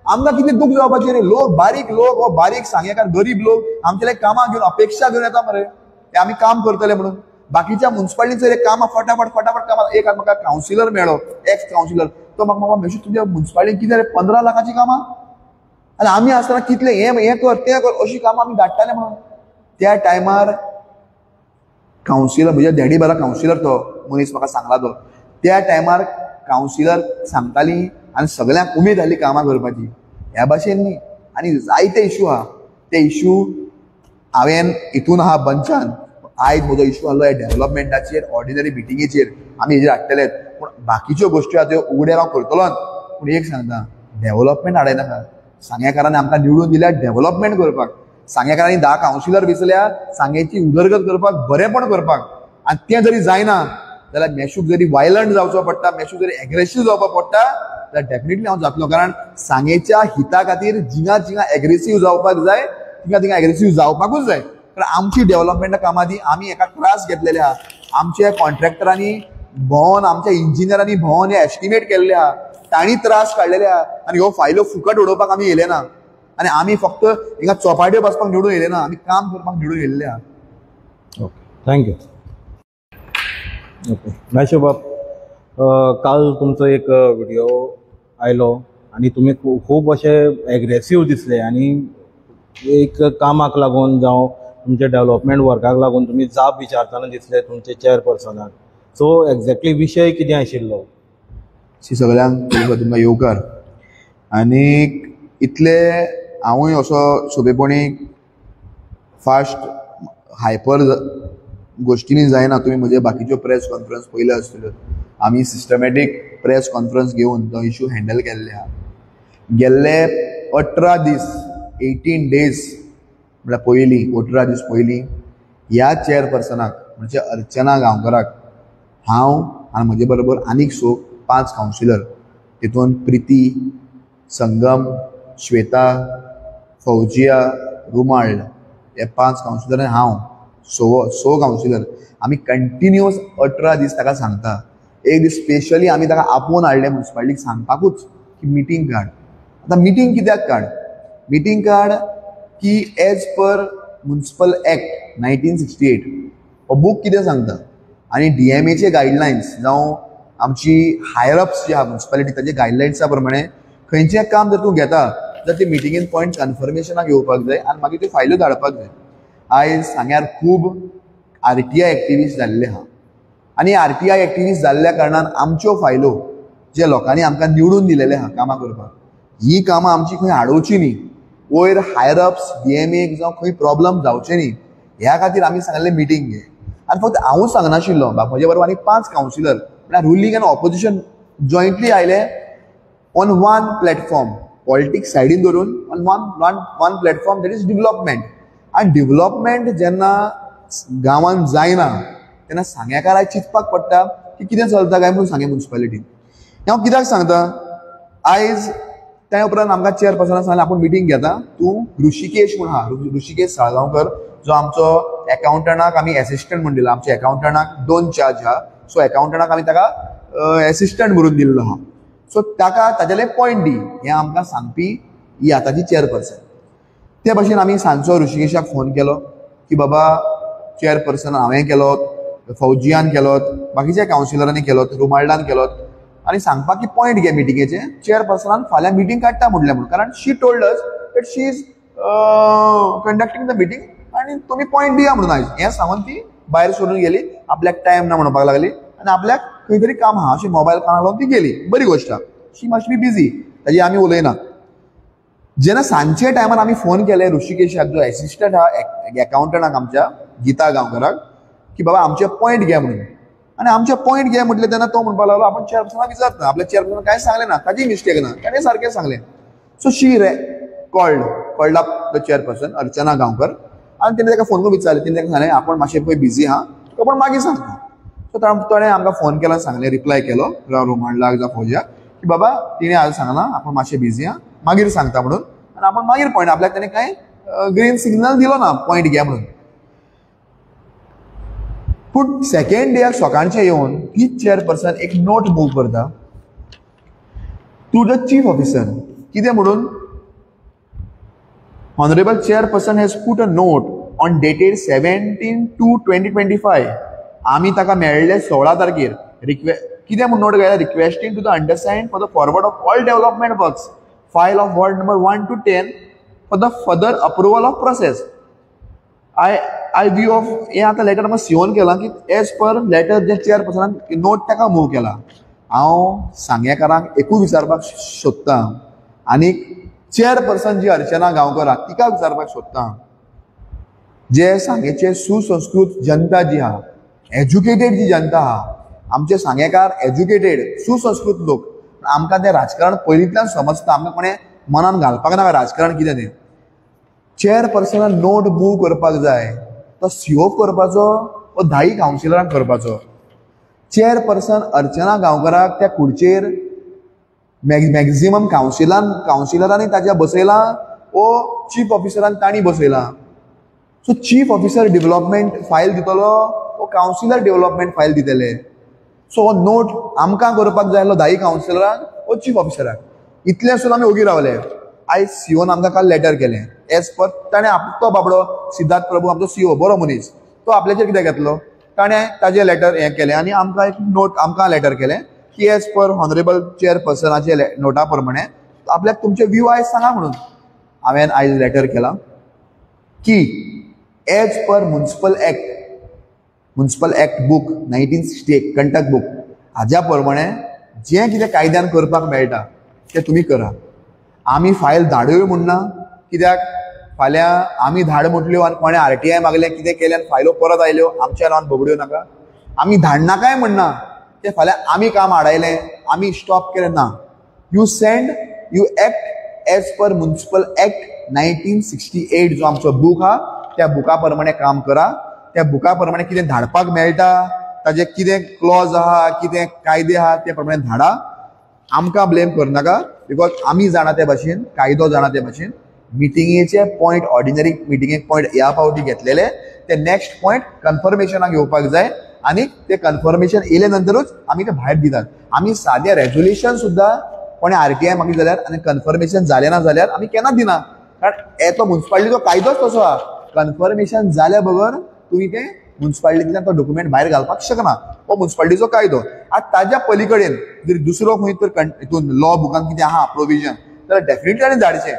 आमकां कितें दूख जावपाचें रे. लोक बारीक लोक, हो बारीक सांगेकार गरीब लोक आमचे कामां घेवन अपेक्षा घेवन येता मरे, ते आमी काम करतले म्हणून. बाकीच्या म्युनिसिपालिटीचेर कामां फटाफट फटाफट कामां. एक म्हाका कावन्सिलर मेळ्ळो, एक्स कावन्सिलर, तो म्हाका म्हाका मेशू तुज्या म्युनिसिपालिटीन कितें रे 15 लाखाचीं कामां, आनी आमी आसतना कितलें हें कर तें कर अशीं कामां आमी धाडटाले म्हणून. त्या टायमार कावन्सिलर, म्हज्या डॅडी बरा कावन्सिलर तो मनीस म्हाका सांगला तो, त्या टायमार कावन्सिलर सांगताली आनी सगळ्यांक उमेद जाली कामां करपाची. ह्या भाशेन न्ही. आनी जायते इशू आहा, ते इशू हांवें हितून आहा बंचान. आयज म्हजो इशू आहलो ह्या डेव्हलपमेंटाचेर, ऑर्डिनरी मिटिंगेचेर आमी हेजेर हाडटलेच, पूण बाकीच्यो गोश्टी आहा त्यो उगड्यार हांव करतलोच. पूण एक सांगता, डेव्हलपमेंट हाडयनाका. सांगेकारांनी आमकां निवडून दिल्या डेव्हलपमेंट करपाक, सांगेकारांनी 10 कावन्सिलर वेंचल्या सांगेची उदरगत करपाक, बरेंपण करपाक. आनी तें जरी जायना जाल्यार मेशूक जरी वायलंट जावचो पडटा, मेशूक जरी एग्रेसीव जावपाक पडटा जाल्यार डेफिनेटली हांव जातलो. कारण सांगेच्या हिता खातीर जिंगा जिंगा एग्रेसीव जावपाक जाय, थिंगा थिंगा एग्रेसीव जावपाकूच जाय. कारण आमची डेव्हलपमेंटा कामां ती आमी एका त्रास घेतलेले आहा. आमच्या कॉन्ट्रॅक्टरांनी भोंवन, आमच्या इंजिनियरांनी भोंवन हे एस्टिमेट केल्ले आहा, तांणी त्रास काडलेले आहा. आनी ह्यो फायल्यो फुकट उडोवपाक आमी येयले ना, आनी आमी फक्त हिंगा चोपाट्यो बसपाक निवडून येयले ना, आमी काम करपाक निवडून येयल्ले आहा. Okay, thank you. Okay, Meshu बाब, काल तुमचो एक व्हिडिओ आयलो आनी तुमी खूब अशे एग्रेसीव दिसले आनी एक कामाक लागून जावं तुमच्या डेवलपमेंट वर्काक लागून तुमी जाप विचारतना दिसले तुमचे चेअरपर्सनाक. सो एक्झॅक्टली विशय कितें आशिल्लो? सगळ्यांक तुमकां येवकार. आनी इतले हांवूय असो सोंपेपणी फास्ट हायपर गोश्टींनी जायना. तुमी म्हजे बाकीच्यो प्रेस कॉन्फरन्स पयल्यो आसतल्यो. आमी सिस्टमॅटीक प्रेस कॉन्फरन्स घेवन तो इशू हँडल केल्ले आहा. गेल्ले 18 दीस 18 डेज म्हळ्यार पयलीं 18 दीस पयलीं ह्या चेअरपर्सनाक म्हणजे अर्चना गांवकराक हांव आनी म्हजे बरोबर आनीक 5 कावन्सिलर, तितून प्रिती, संगम, श्वेता, फौजिया, रुमाळ हे 5 कावन्सिलर आनी हांव 6 कावन्सिलर आमी कंटिन्युअस 18 दीस ताका सांगता. एक दीस स्पेशली आमी ताका आपोवन हाडलें मुन्सिपालिटीक सांगपाकूच की मिटींग काड. आतां मिटींग कित्याक काड? मिटींग काड की एज पर मुन्सिपल एक्ट 1968 हो बूक कितें सांगता आनी DMAचे गायडलायन्स जावं आमची हायर अप्स जी आहा मुन्सिपालिटी ताजे गायडलायन्सा प्रमाणे खंयचें काम जर तूं घेता जाल्यार ते मिटिंगेन पॉयंट कन्फर्मेशनाक येवपाक जाय आनी मागीर त्यो फायल्यो धाडपाक जाय. आयज सांग्यार खूब RTI activist जाल्ले आहा आनी RTI activist जाल्ल्या कारणान आमच्यो फायलो जे लोकांनी आमकां निवडून दिलेले आहा कामां करपाक, ही कामां आमची खंय आडोवची न्ही, वयर हायर अप्स DMAक जावं खंय प्रॉब्लम जावचे न्ही ह्या खातीर आमी सांगलें मिटींग घे. आनी फक्त हांवूच सांगनाशिल्लो, म्हजे बरोबर आनी 5 कावन्सिलर म्हळ्यार रुलींग आनी ऑपोजिशन जॉयंटली आयले ऑन वन प्लॅटफॉर्म, पॉलिटिक्स सायडीन धरून on one platform, that is development. आनी डेवलपमेंट जेन्ना गांवांत जायना तेन्ना सांग्याकाराक चिंतपाक पडटा की कितें चलता काय म्हणून सांगें मुन्सिपालिटीन. हांव कित्याक सांगता, आयज त्या उपरांत आमकां चेअरपर्सनान सांगलें आपूण मिटींग घेता, तूं ऋषिकेश म्हूण आहा, ऋषिकेश साळगांवकर जो आमचो एकाउंटंटाक आमी एसिस्टंट म्हूण दिला. आमच्या एकाउंटंटाक 2 चार्ज आहा, सो एकाउंटंटाक आमी ताका एसिस्टंट म्हणून दिल्लो आहा. सो ताका ताजेले पॉयंट दी हें आमकां सांगपी ही आतांची चेअरपर्सन. ते भशेन आमी सांजचो ऋषिकेशाक फोन केलो की बाबा चेअरपर्सन हांवें केलो, फौजियान केलो, बाकीच्या कावन्सिलरांनी केलो, रुमाल्डान केलो आनी सांगपाक की पॉयंट घे मिटिंगेचे, चेअरपर्सनान फाल्यां मिटींग काडटा म्हणलें म्हणून, कारण she told us that she is conducting the meeting आनी तुमी पॉयंट दिया म्हणून आयज हें सांगून ती भायर सरून गेली. आपल्याक टायम ना म्हणपाक लागली आनी आपल्याक खंय तरी काम आहा अशें मोबायल कानाक लावन ती गेली. बरी गोश्ट आहा, शी मस्ट बी बिजी, ताजी आमी उलयना. जेन्ना सांजचे टायमार आमी फोन केले ऋषिकेशाक जो एसिस्टंट आहा एकाउंटंटाक आमच्या गीता गांवकराक की बाबा आमचे पॉयंट घे म्हणून, आनी आमचे पॉयंट घे म्हटलें तेन्ना तो म्हणपाक लागलो आपूण चेअरपर्सनाक विचारता, आपल्या चेअरपर्सनाक कांय सांगलें ना, ताजी मिस्टेक ना, ताणें सारकें सांगलें. So she called up the chairperson Archana Gaonkar आनी तेणें ताका फोन करून विचारलें. तेणें ताका सांगलें आपूण मातशें पळय बिजी आहा, तुका पूण मागीर सांगता. सो ताणें आमकां फोन केलो, सांगलें, रिप्लाय केलो रोमांडलाक जावं फौजियाक की बाबा तिणें आज सांगलां आपूण मातशें बिजी आहा, मागीर सांगता म्हणून, आनी आपूण मागीर पॉयंट आपल्याक ताणें कांय ग्रीन सिग्नल दिलो ना पॉयंट घे म्हणून. पूण सेकेंड डेयाक सकाळचें येवन तीच चेअरपर्सन एक नोट मूव करता टू the chief officer. कितें म्हणून, honourable chairperson has put a note on dated 17/2/2025. आमी ताका मेळ्ळे 16 तारखेर. कितें म्हूण नोट घायला, requesting to the understand for the forward of all development works file of ward number 1 to 10 for the further approval of process. I view of हें आतां लेटर म्हाका सिओन केलां की एज पर लेटर जे चेअरपर्सनान नोट ताका मूव केला. हांव सांगेकारांक एकूच विचारपाक सोदतां आनी चेअरपर्सन जी अर्चना गांवकर आहा तिका विचारपाक सोदतां, जे सांगेचे सुसंस्कृत जनता जी आहा, एज्युकेटेड जी जनता आहा, आमचे सांगेकार एज्युकेटेड सुसंस्कृत लोक, आमकां तें राजकारण पयलींतल्यान समजता, आमकां कोणें मनान घालपाक नाका राजकारण कितें तें. चेअरपर्सनान नोट मूव करपाक जाय तो सीओ करपाचो वो 10 कावन्सिलरांक करपाचो. चेअरपर्सन अर्चना गांवकराक त्या खुर्चेर मॅक्झिमम कावन्सिलरांनी ताच्या बसयलां वो चीफ ऑफिसरान तांणी बसयलां. So chief officer development file दितलो वो कावन्सिलर डेवलपमेंट फायल दितले. सो हो नोट आमकां करपाक जाय आसलो 10 कावन्सिलरांक वो चीफ ऑफिसराक. इतलें सुद्दां आमी ओगी रावले. आयज सीओन आमकां काल लेटर केलें एज पर ताणें तो बाबडो सिद्धार्थ प्रभू आमचो सीओ बरो मनीस, तो आपल्याचेर कितें घेतलो, ताणें ताजें लेटर हें केलें आनी आमकां एक नोट आमकां लेटर केलें की एज पर ऑनरेबल चेअरपर्सनाचे नोटा प्रमाणे आपल्याक तुमचे व्यू आयज सांगा म्हणून हांवें आयज लेटर केला की as per municipal act, municipal act book 1968, Kantak book, हाज्या प्रमाणे जें कितें कायद्यान करपाक मेळटा तें तुमी करा. आमी फायल धाडूय म्हूण ना, कित्याक फाल्यां आमी धाड म्हटल्यो आनी कोणें आरटीआय मागलें कितें केलें आनी फायलो परत आयल्यो आमच्या नांवान बगड्यो नाका. आमी धाडनाकाय म्हणना तें फाल्यां आमी काम आडायलें आमी स्टॉप केलें ना. You send, you act as per municipal act 1968 जो आमचो बूक आहा त्या बुका प्रमाणे काम करा. त्या बुका प्रमाणे कितें धाडपाक मेळटा ताजे कितें क्लॉज आहा कितें कायदे आहा ते प्रमाणे धाडा. आमकां ब्लेम करनाका because आमी जाणा ते भाशेन, कायदो जाणा ते भाशेन. मिटिंगेचे पॉयंट, ऑर्डिनरी मिटिंगेक पॉयंट ह्या फावटी घेतलेले ते नेक्स्ट पॉयंट कन्फर्मेशनाक येवपाक जाय आनी ते कन्फर्मेशन येयले नंतरूच आमी ते भायर दितात. आमी सादें रेजोल्युशन सुद्दां कोणें आरटीआय मागली जाल्यार आनी कन्फर्मेशन जालें ना जाल्यार आमी केन्ना दिना, कारण येतो मुन्सिपालिटीचो कायदोच तसो आहा. कन्फर्मेशन जाल्या बगर तुमी तें मुन्सिपालिटींतल्यान तो डॉक्युमेंट भायर घालपाक शकना, हो मुन्सिपालिटीचो कायदो. आतां ताज्या पली कडेन जर दुसरो खंय तर हितून लॉ बुकान कितें आहा प्रोविजन जाल्यार डेफिनेटली आनी धाडचें.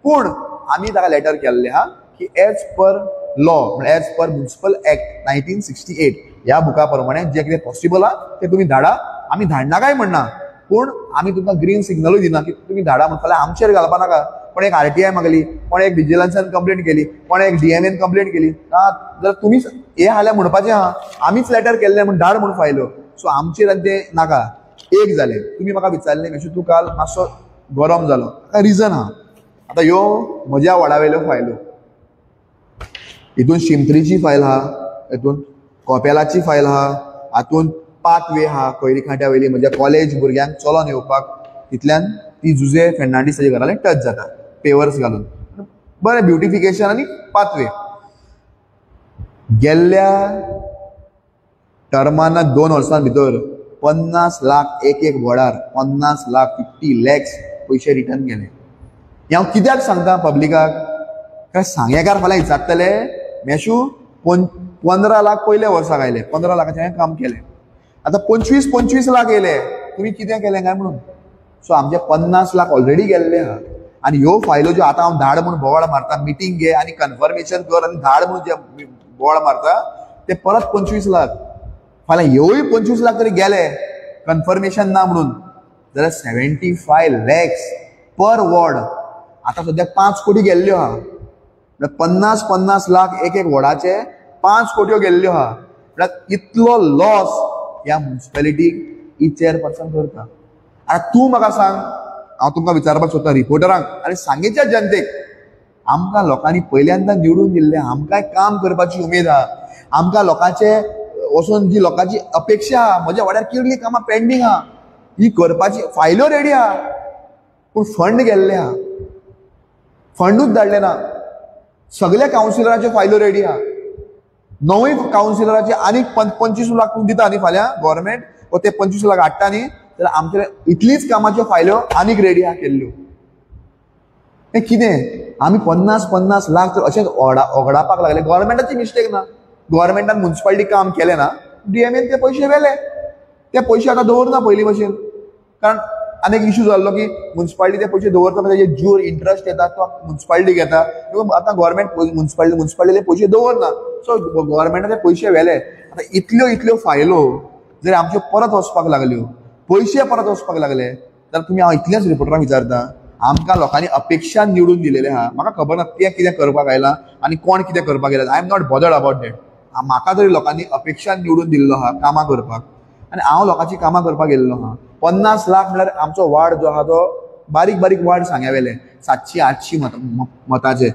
पूण आमी ताका लेटर केल्लें आहा की एज पर लॉ म्हळ्यार एज पर मुन्सिपल एक्ट 1968 ह्या बुका प्रमाणे जें कितें पॉसिबल आहा तें तुमी धाडा. आमी धाडना काय म्हणना, पूण आमी तुमकां ग्रीन सिग्नलूय दिना की तुमी धाडा म्हण फाल्यां आमचेर घालपा नाका. कोण एक आरटीआय मागली, कोण एक विजिलन्सान कंप्लेंट केली, कोण एक डीएमएन कंप्लेंट केली ना जाल्यार तुमीच हे हाल्या म्हणपाचें आहा आमीच लेटर केल्लें म्हूण धाड म्हूण फायल्यो. सो आमचेर आनी तें नाका. एक जालें, तुमी म्हाका विचारलें मेशू तूं काल मातसो गरम जालो, ताका रिजन आहा. आतां ह्यो म्हज्या वॉर्डा वयल्यो फायल्यो, हितून शिमत्रीची फायल आहा, हितून कोपेलाची फायल आहा, हातून पाथवे आहा खैरी खांट्या वयली म्हज्या कॉलेज भुरग्यांक चलोन येवपाक, तितल्यान ती जुजे फेर्नांडीस ताच्या घरा टच जाता पेवर्स घालून बरें ब्युटिफिकेशन आनी पाथवे. गेल्ल्या टर्माना 2 वर्सां भितर 50 लाख एक एक वॉर्डार 50 लाख 50 लॅक्स पयशे रिटर्न गेले. हें हांव कित्याक सांगता पब्लिकाक, कारण सांगेकार फाल्यां विचारतले मेशू 15 लाख पयल्या वर्साक आयले, 15 लाखाचें हांवें काम केलें, आतां 25-25 लाख येयले, तुमी कितें केलें काय म्हणून. सो आमचे 50 लाख ऑलरेडी गेल्ले आहा. आनी ह्यो फायलो ज्यो आतां हांव धाड म्हूण बोवाळ मारता, मिटींग घे आनी कन्फर्मेशन कर आनी धाड म्हूण जे बोवाळ मारता ते परत 25 लाख, फाल्यां ह्योय 25 लाख तरी गेले कन्फर्मेशन ना म्हणून जाल्यार 75 लॅक्स पर वॉर्ड. आतां सद्याक 5 कोटी गेल्ल्यो आहा, म्हळ्यार 50-50 लाख एक एक वॉर्डाचे 5 कोट्यो गेल्ल्यो आहा. म्हळ्यार इतलो लॉस ह्या मुन्सिपेलिटीक ही चेअरपर्सन करता. आतां तूं म्हाका सांग, हांव तुमकां विचारपाक सोदता रिपोर्टरांक आनी सांगेच्या जनतेक, आमकां लोकांनी पयल्यांदा निवडून दिल्लें, आमकांय काम करपाची उमेद आहा, आमकां लोकांचे वचून जी लोकांची अपेक्षा आहा, म्हज्या वाड्यार कितलीं कामां पेंडींग आहा ही करपाची, फायल्यो रेडी आहा पूण फंड गेल्ले आहा, फंडूच धाडले ना. सगल्या कावन्सिलराच्यो फायल्यो रेडी आहा, 9 कावन्सिलराचे आनीक 25 लाख दिता न्ही फाल्यां गव्हर्मेंट, वो ते 25 लाख हाडटा न्ही, जाल्यार आमचे इतलीच कामाच्यो फायल्यो आनीक रेडी आहा केल्ल्यो. हें कितें आमी 50-50 लाख तर अशेंच ओगडापाक लागले. गव्हर्मेंटाची मिस्टेक ना, गव्हर्मेंटान मुन्सिपालिटी काम केलें ना, डीएमएन ते पयशे व्हेले, ते पयशे आतां दवरना पयलीं भशेन, कारण आनी एक इशू जाल्लो की मुन्सिपालिटी ते पयशे दवरता ताजे ज्यूर इंट्रस्ट येता तो मुन्सिपालिटी घेता, आतां गव्हर्मेंट मुन्सिपालिटीले पयशे दवरना, सो गव्हर्मेंटान ते पयशे व्हेले. आतां इतल्यो इतल्यो फायलो जर आमच्यो परत वचपाक लागल्यो, पयशे परत वचपाक लागले, जाल्यार तुमी हांव इतलेंच रिपोर्टरांक विचारता, आमकां लोकांनी अपेक्षा निवडून दिलेलें आहा, म्हाका खबर ना तें कितें करपाक आयलां आनी कोण कितें करपाक गेला, I am not bothered about that. म्हाका तरी लोकांनी अपेक्षा निवडून दिल्लो आहा कामां करपाक आनी हांव लोकांची कामां करपाक गेल्लो आहा. 50 लाख म्हळ्यार आमचो वार्ड जो आहा तो बारीक बारीक वार्ड सांग्या वेले 700-800 मताचे,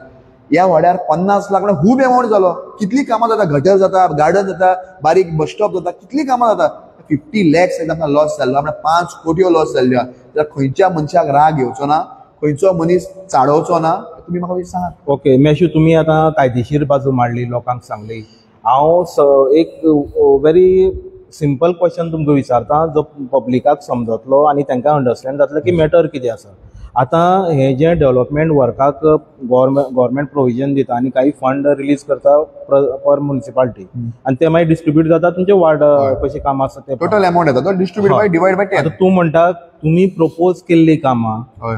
ह्या वाड्यार 50 लाख म्हळ्यार खूब एमावंट जालो. कितलीं कामां जाता, गटर जाता, गार्डन जाता, बारीक बस स्टॉप जाता, कितलीं कामां जाता. 50 लॅक्स आमकां लॉस जाल्लो, म्हळ्यार 5 कोटयो लॉस जाल्ल्यो आहा. जाल्यार खंयच्या मनशाक राग येवचो ना, खंयचो मनीस चाडोवचो ना, तुमी म्हाका सांगात. ओके मेशू, तुमी आतां कायदेशीर बाजू मांडली, लोकांक सांगली. हांव एक व्हेरी सिंपल क्वेश्चन तुमकां विचारता जो पब्लिकाक समजतलो आनी तांकां अंडरस्टँड जातलें की मॅटर कितें आसा. आतां हें जें डेवलपमेंट वर्काक गव्हर्मेंट प्रोविजन दिता आनी काही फंड रिलीज करता पर म्युनिसिपालिटी आनी ते मागीर डिस्ट्रिब्यूट जाता तुमचे वार्ड कशें काम आसा ते. टोटल अमाउंट येता तो डिस्ट्रिब्यूट बाय डिवायड बाय 10. आतां तूं म्हणटा तुमी प्रपोज केल्ली कामां हय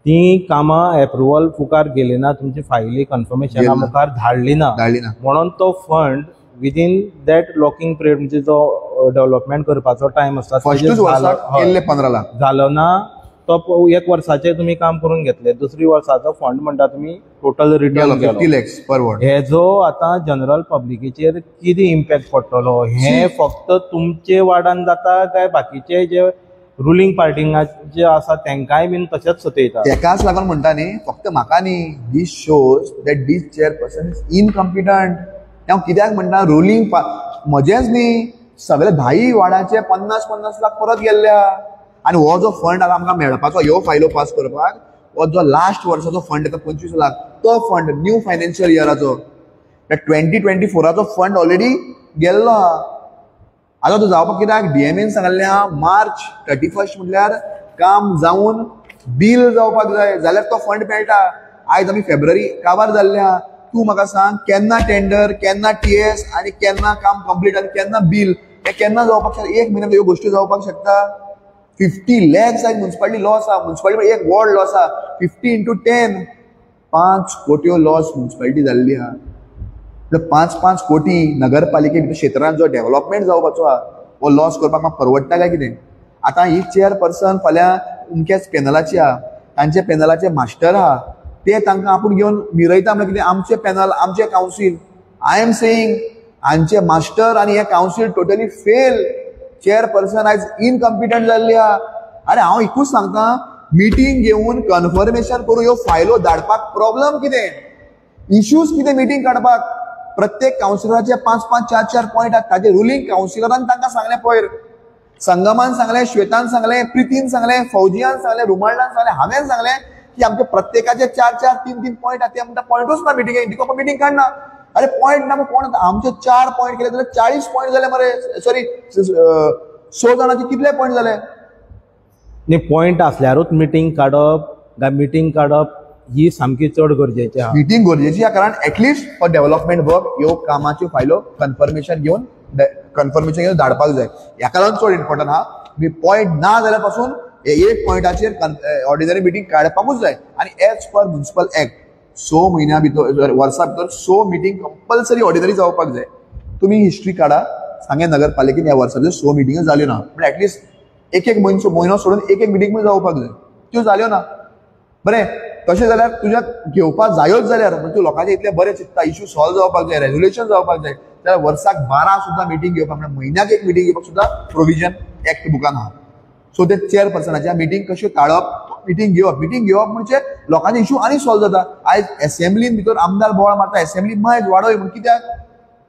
ती कामां एप्रुवल मुखार गेली ना, तुमची फायली कन्फर्मेशना मुखार धाडली ना, म्हणून तो fund within that locking period म्हणजे जो डेवलपमेंट करपाचो टायम आसता फर्स्टूच वर्साक केल्ले 15 लाख जालो ना, तो एक वर्साचें तुमी काम करून घेतले, दुसरी वर्साचो फंड म्हणटा तुमी टोटल रिटर्न 50 लॅक्स पर वॉर्ड. हेजो आतां जनरल पब्लिकेचेर कितें इम्पॅक्ट पडटलो हें फक्त तुमचे वार्डान जाता काय बाकीचे जे रुलींग पार्टींग जे आसा तेंकांय बीन तशेंच सतयता? तेकाच लागून म्हणटा न्ही, फक्त म्हाका न्ही, this shows that this chairperson is incompetent. हांव कित्याक म्हणटा रुलींग म्हजेंच न्ही, सगळे 10 वार्डाचे 50-50 लाख परत गेल्ल्या. आनी हो जो फंड आतां आमकां मेळपाचो ह्यो फायलो पास करपाक, हो जो लास्ट वर्साचो फंड येता 25 लाख, तो फंड न्यू फायनान्शियल इयराचो 2024 फंड ऑलरेडी गेल्लो आहा. आतां तो जावपाक कित्याक डीएमएन सांगल्लें आहा मार्च 31 म्हटल्यार काम जावन बील जावपाक जाय, जाल्यार तो फंड मेळटा. आयज आमी फेब्रुवारी काबार जाल्ले आहा. तूं म्हाका सांग केन्ना टेंडर, केन्ना टीएस आनी केन्ना काम कंप्लीट आनी केन्ना बील, हें केन्ना जावपाक शकता? एक म्हयन्यान ह्यो गोश्टी जावपाक शकता? 50 लॅक्स आयज म्युनिसिपालिटी लॉस आहा, म्युनिसिपालिटी एक वॉर्ड लॉस आहा, 50 इंटू 10 5 कोट्यो लॉस म्युनिसिपालिटी जाल्ली आहा. 5-5 कोटी नगरपालिके भितर क्षेत्रांत जो डेव्हलपमेंट जावपाचो आहा हो लॉस करपाक म्हाका परवडटा काय कितें? आतां ही चेअरपर्सन फाल्यां अमक्याच पॅनलाची आहा, तांचे पॅनलाचे मास्टर आहा, ते तांकां आपूण घेवन मिरयता म्हळ्यार कितें? आमचें पॅनल, आमचें कावन्सील. I am saying हांचे मास्टर आनी हें कावन्सील टोटली फेल. चेअरपर्सन आयज इनकम्पिटंट जाल्ली आहा. आरे हांव एकूच सांगता, मिटींग घेवन कन्फर्मेशन करून ह्यो फायलो धाडपाक प्रॉब्लम कितें, इश्यूज कितें? मिटींग काडपाक प्रत्येक कावन्सिलराचे 5-5, 4-4 पॉयंट आहात. ताजे रुलींग कावन्सिलरान तांकां सांगलें, पयर संगमान सांगलें, श्वेतान सांगलें, प्रितीन सांगलें, फौजियान सांगलें, रुमाल्डान सांगलें, हांवें सांगलें की आमचे प्रत्येकाचे 4-4, 3-3 पॉयंट आहात. ते म्हणटा पॉयंटूच ना मिटिंगेक, दिको मिटींग काडना. अरे पॉयंट ना, कोण आमचे 4 पॉयंट केले जाल्यार 40 पॉयंट जाले मरे, सॉरी 100 जाणांचे कितले पॉयंट जाले? न्ही, पॉयंट आसल्यारूच मिटींग काडप काय मिटींग काडप ही सामकी चड गरजेची आहा. मिटींग गरजेची आहा, कारण एटलिस्ट फॉर डेव्हलपमेंट वर्क ह्यो कामाच्यो फायलो कन्फर्मेशन घेवन धाडपाक जाय. ह्याका लागून चड इम्पॉर्टंट आहा. मी पॉयंट ना जाल्यार पासून एक पॉयंटाचेर ऑर्डिनरी मिटींग काडपाकूच जाय. आनी एज पर म्युनिसिपल एक्ट 6 म्हयन्या भितर, वर्सा भितर 6 मिटींग कंपल्सरी ऑर्डिनरी जावपाक जाय. तुमी हिस्ट्री काडा, सांगें नगरपालिकेन ह्या वर्सा भितर 6 मिटिंग्यो जाल्यो ना, पूण एटलिस्ट एक एक म्हयनो सोडून एक एक मिटींग पण जावपाक जाय, त्यो जाल्यो ना. बरें, तशें जाल्यार तुज्या घेवपाक जायोच जाल्यार म्हणजे तूं लोकांचे इतले बरें चिंतता, इश्यू सॉल्व जावपाक जाय, रेजोल्युशन जावपाक जाय, जाल्यार वर्साक 12 सुद्दां मिटींग घेवपाक, म्हणजे म्हयन्याक एक मिटींग घेवपाक सुद्दां प्रोविजन एक्ट बुकान आहा. सो ते चेअरपर्सनाच्या मिटींग कश्यो टाळप, मिटींग घेवप, मिटींग घेवप म्हणजे लोकांचे इश्यू आनी सॉल्व जाता. आयज एसेंब्लीन भितर आमदार बोवाळ मारता, एसेंब्ली मायज वाडय म्हूण, कित्याक?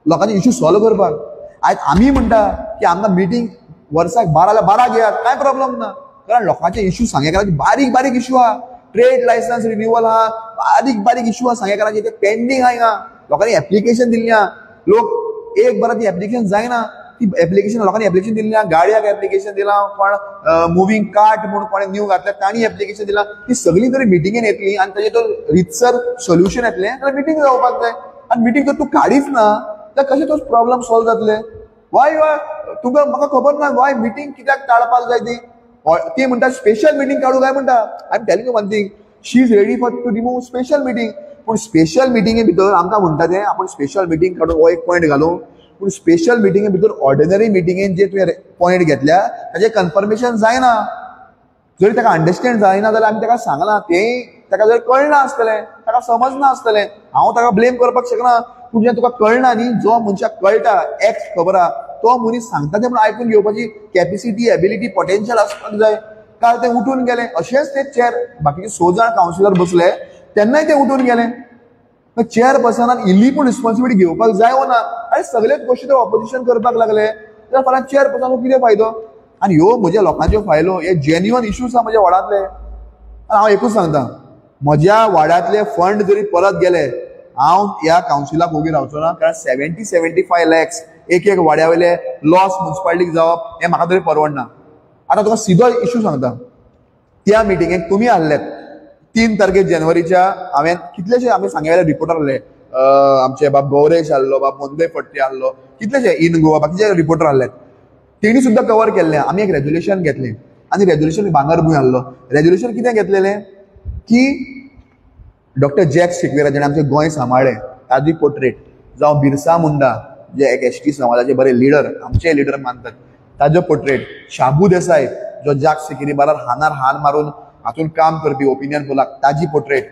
लोकांचे इश्यू सॉल्व करपाक. आयज आमी म्हणटा की आमकां मिटींग वर्साक 12 12 घेयात, कांय प्रॉब्लम ना, कारण लोकांचे इश्यू सांगेकारांचे बारीक बारीक इश्यू आहा. ट्रेड लायसन्स रिन्युअल आहा, बारीक बारीक इश्यू आहा सांगेकारांचे, ते पेंडींग आहा. हिंगा लोकांनी एप्लिकेशन दिल्ली आहा, लोक एक बरां ती एप्लिकेशन जायना, ती एप्लिकेशन लोकांनी एप्लिकेशन दिल्ली आहा, गाडयाक एप्लिकेशन दिलां, कोण मुवींग कार्ट म्हूण कोणें न्यू घातल्या तांणी एप्लिकेशन दिलां. ती सगळीं जरी मिटिंगेन येतली आनी ताजें तो रितसर सोल्युशन येतलें जाल्यार मिटींग जावपाक जाय. आनी मिटींग जर तूं काडीच ना जाल्यार कशें तो प्रॉब्लम सॉल्व जातले? वाय तुका म्हाका खबर ना वाय मिटींग कित्याक टाळपाक जाय ती. ती म्हणटा स्पेशल मिटींग काडूं काय म्हणटा. I am telling you one thing, she is ready for to remove special meeting. पूण स्पेशल मिटिंगे भितर आमकां म्हणटा तें आपूण स्पेशल मिटींग काडून हो एक पॉयंट घालूं, पूण स्पेशल मिटिंगे भितर ऑर्डिनरी मिटिंगेन जे तुवें पॉयंट घेतल्या ताजें कन्फर्मेशन जायना. जरी ताका अंडरस्टँड जायना जाल्यार आमी ताका सांगलां, तें ताका जर कळना आसतलें, ताका समजना आसतलें, हांव ताका ब्लेम करपाक शकना. पूण जें तुका कळना न्ही, जो मनशाक कळटा एक्ट खबर आहा तो मनीस सांगता तें म्हणून आयकून घेवपाची कॅपेसिटी, एबिलिटी, पोटेन्शियल आसपाक जाय. काल ते उठून गेले, अशेंच ते चेअर बाकीचे 6 जाण कावन्सिलर बसले तेन्नाय ते उठून गेले. चेअरपर्सनान इल्ली पूण रिस्पॉन्सिबिलिटी घेवपाक जाय वो ना? आनी सगळेच गोश्टी ते ऑपोजिशन करपाक लागले जाल्यार फाल्यां चेअरपर्सनाक कितें फायदो? आनी ह्यो म्हज्या लोकांच्यो फायलो, हे जेन्युअन इश्यूज आहा म्हज्या वार्डांतले. आनी हांव एकूच सांगता, म्हज्या वार्डांतले फंड जरी परत गेले हांव ह्या कावन्सिलाक ओगी रावचो ना, कारण 70-75 लॅक्स एक एक वाड्या वयले लॉस म्युनिसिपालिटीक जावप हें म्हाका तरी परवडना. आतां तुका सिदो इश्यू सांगता, त्या मिटिंगेक तुमी आहलेत, 3 तारखेर जानेवारीच्या हांवें कितलेशे आमी सांगे रिपोर्टर आहले, आमचे बाब गौरेश आहलो, बाब मोंदे फडते आहलो, कितलेशे इन गोवा बाकीचे रिपोर्टर आहले, तेणी सुद्दां कवर केल्लें. आमी एक रेजोल्युशन घेतलें आनी रेजोल्युशन भांगरभूंय आहलो. रेजोल्युशन कितें घेतलेलें की डॉक्टर जॅक सिक्वेरा जेणे आमचें गोंय सांबाळ्ळें ताजी पोर्ट्रेट, जावं बिरसा मुंडा जे एक एस टी समाजाचे बरे लिडर, आमचे लिडर मानतात, ताजो पोर्ट्रेट, शाबू देसाय जो जाक सिकेरी बारार हानार हान मारून हातून काम करपी ओपिनियन पोलाक ताजी पोर्ट्रेट,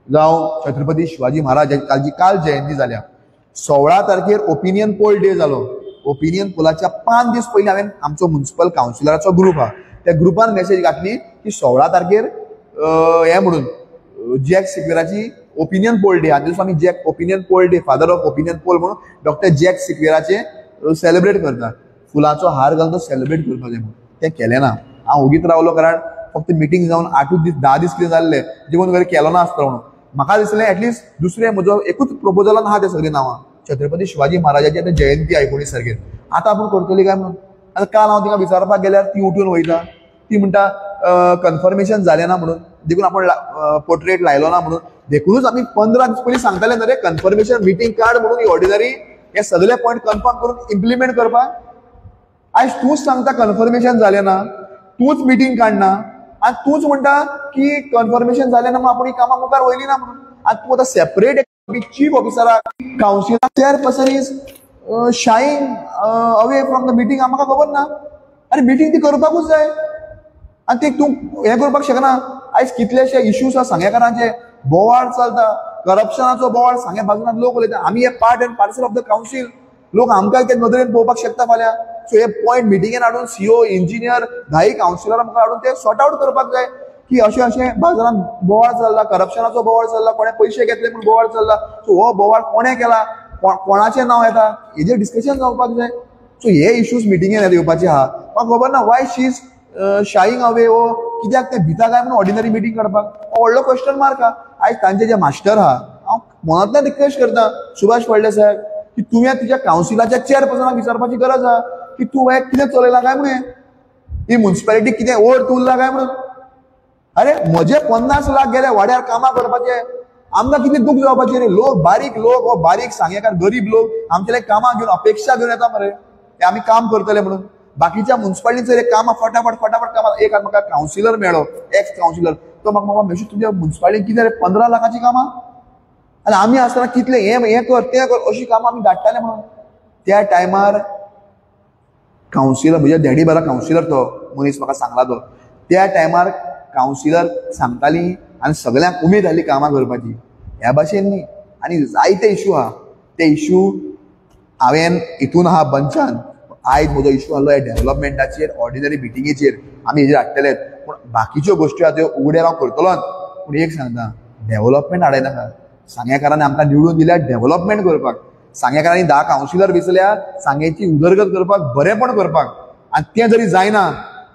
जावं छत्रपती शिवाजी महाराज ताजी काल जयंती जाल्या. 16 तारखेर ओपिनियन पोल डे जालो. ओपिनियन पोलाच्या 5 दीस पयलीं हांवें आमचो म्युनिसिपल कावन्सिलराचो ग्रूप आहा त्या ग्रुपान मेसेज घातली की 16 तारखेर हें म्हणून जॅक सिक्वेराची ओपिनियन पोल डे, आनी आमी Jack opinion poll day, father of opinion poll म्हणून डॉक्टर जॅक सिक्वेराचे सेलिब्रेट करता, फुलांचो हार घालून तो सेलिब्रेट करपाक जाय म्हणून. तें केलें ना. हांव ओगीत रावलो कारण फक्त मिटींग जावन 8 दीस 10 दीस कितें जाल्ले जेवण वगैरे केलो ना आसतलो म्हणून. म्हाका दिसलें एटलिस्ट दुसरें म्हजो एकूच प्रपोजलान आहा ते सगळीं नांवां, छत्रपती शिवाजी महाराजाची आतां जयंती 19 तारखेर, आतां आपूण करतली काय म्हणून. आतां काल हांव तिका विचारपाक गेल्यार ती उठून वयता, ती म्हणटा कन्फर्मेशन जालें ना म्हणून, देखून आपूण पोर्ट्रेट लायलो ना म्हणून. देखूनच आमी 15 दीस पयलीं सांगताले न्हय रे कन्फर्मेशन मिटींग काड म्हणून, ही ऑर्डिनरी हे सगळे पॉयंट कन्फर्म करून इम्प्लिमेंट करपाक. आयज तूंच सांगता कन्फर्मेशन जालें ना, तूंच मिटींग काडना आनी तूंच म्हणटा की कन्फर्मेशन जालें ना म्हणून आपूण ही कामां मुखार वयली ना म्हणून. आनी तूं आतां सेपरेट चीफ ऑफिसराक councillor chairperson is shying away from the meeting, म्हाका खबर ना. आनी मिटींग ती करपाकूच जाय आनी ते तूं हें करपाक शकना. आयज कितलेशे इश्यूज आसा सांगेकारांचे, बोवाळ चलता, करप्शनाचो बोवाळ सांगे बाजून लोक उलयता. आमी हे part and parcel of the council, लोक आमकां ते नदरेन पळोवपाक शकता फाल्यां. सो हे पॉयंट मिटिंगेन हाडून सीओ, इंजिनियर, 10 कावन्सिलरां मुखार हाडून ते सॉर्ट आवट करपाक जाय की अशें अशें बाजारान बोवाळ चल्ला, करप्शनाचो बोवाळ चल्ला, कोणें पयशे घेतले म्हूण बोवाळ चल्ला. सो हो बोवाळ कोणें केला, कोणाचें नांव येता, हेजेर डिस्कशन जावपाक जाय. सो हे इश्यूज मिटिंगेन येवपाचे आहा. म्हाका खबर ना why she is shying away, हो कित्याक ते भिता काय म्हणून ऑर्डिनरी मिटींग काडपाक, हो व्हडलो क्वेश्चन मार्क आहा. आयज तांचे जे मास्टर आहा, हांव मनांतल्यान रिक्वेस्ट करता सुभाष फळडे साहेब की तुवें तुज्या कावन्सिलाच्या चेअरपर्सनाक विचारपाची गरज आहा की तूं हें कितें चलयलां काय म्हणून, ही म्युनिसिपालिटी कितें ओर्थ उरला काय म्हणून. अरे म्हजे 50 लाख गेले वाड्यार कामां करपाचे, आमकां कितली दूख जावपाची रे. लोक बारीक लोक, हो बारीक सांगेकार गरीब लोक आमचे कामां घेवन अपेक्षा घेवन येता मरे, ते आमी काम करतले म्हणून. बाकीच्या म्युनिसिपालिटीचेर कामां फटाफट फटाफट कामां. एक म्हाका कावन्सिलर मेळ्ळो, एक्स कावन्सिलर, तो म्हाका मामा मेशू तुमच्या म्युनिसिपालिटीन कितें रे 15 लाखाचीं कामां, आनी आमी आसतना कितले हें हें कर तें कर अशीं कामां आमी धाडटाले म्हणून. त्या टायमार कावन्सिलर म्हज्या डॅडी बारा कावन्सिलर तो मनीस म्हाका सांगला तो, त्या टायमार कावन्सिलर सांगताली आनी सगळ्यांक उमेद आसली कामां करपाची. ह्या भाशेन न्ही. आनी जायते इशू आहा, ते इशू हांवें हितून आहा बंचान. आयज म्हजो इशू आहलो ह्या डेव्हलपमेंटाचेर, ऑर्डिनरी मिटिंगेचेर आमी हेजेर हाडटले, पूण बाकीच्यो गोश्टी आहा त्यो उगड्यार हांव करतलोच. पूण एक सांगता, डेव्हलपमेंट हाडयनाका. सांगेकारांनी आमकां निवडून दिल्या डेव्हलपमेंट करपाक, सांगेकारांनी 10 कावन्सिलर वेंचल्या सांगेची उदरगत करपाक, बरेंपण करपाक. आनी तें जरी जायना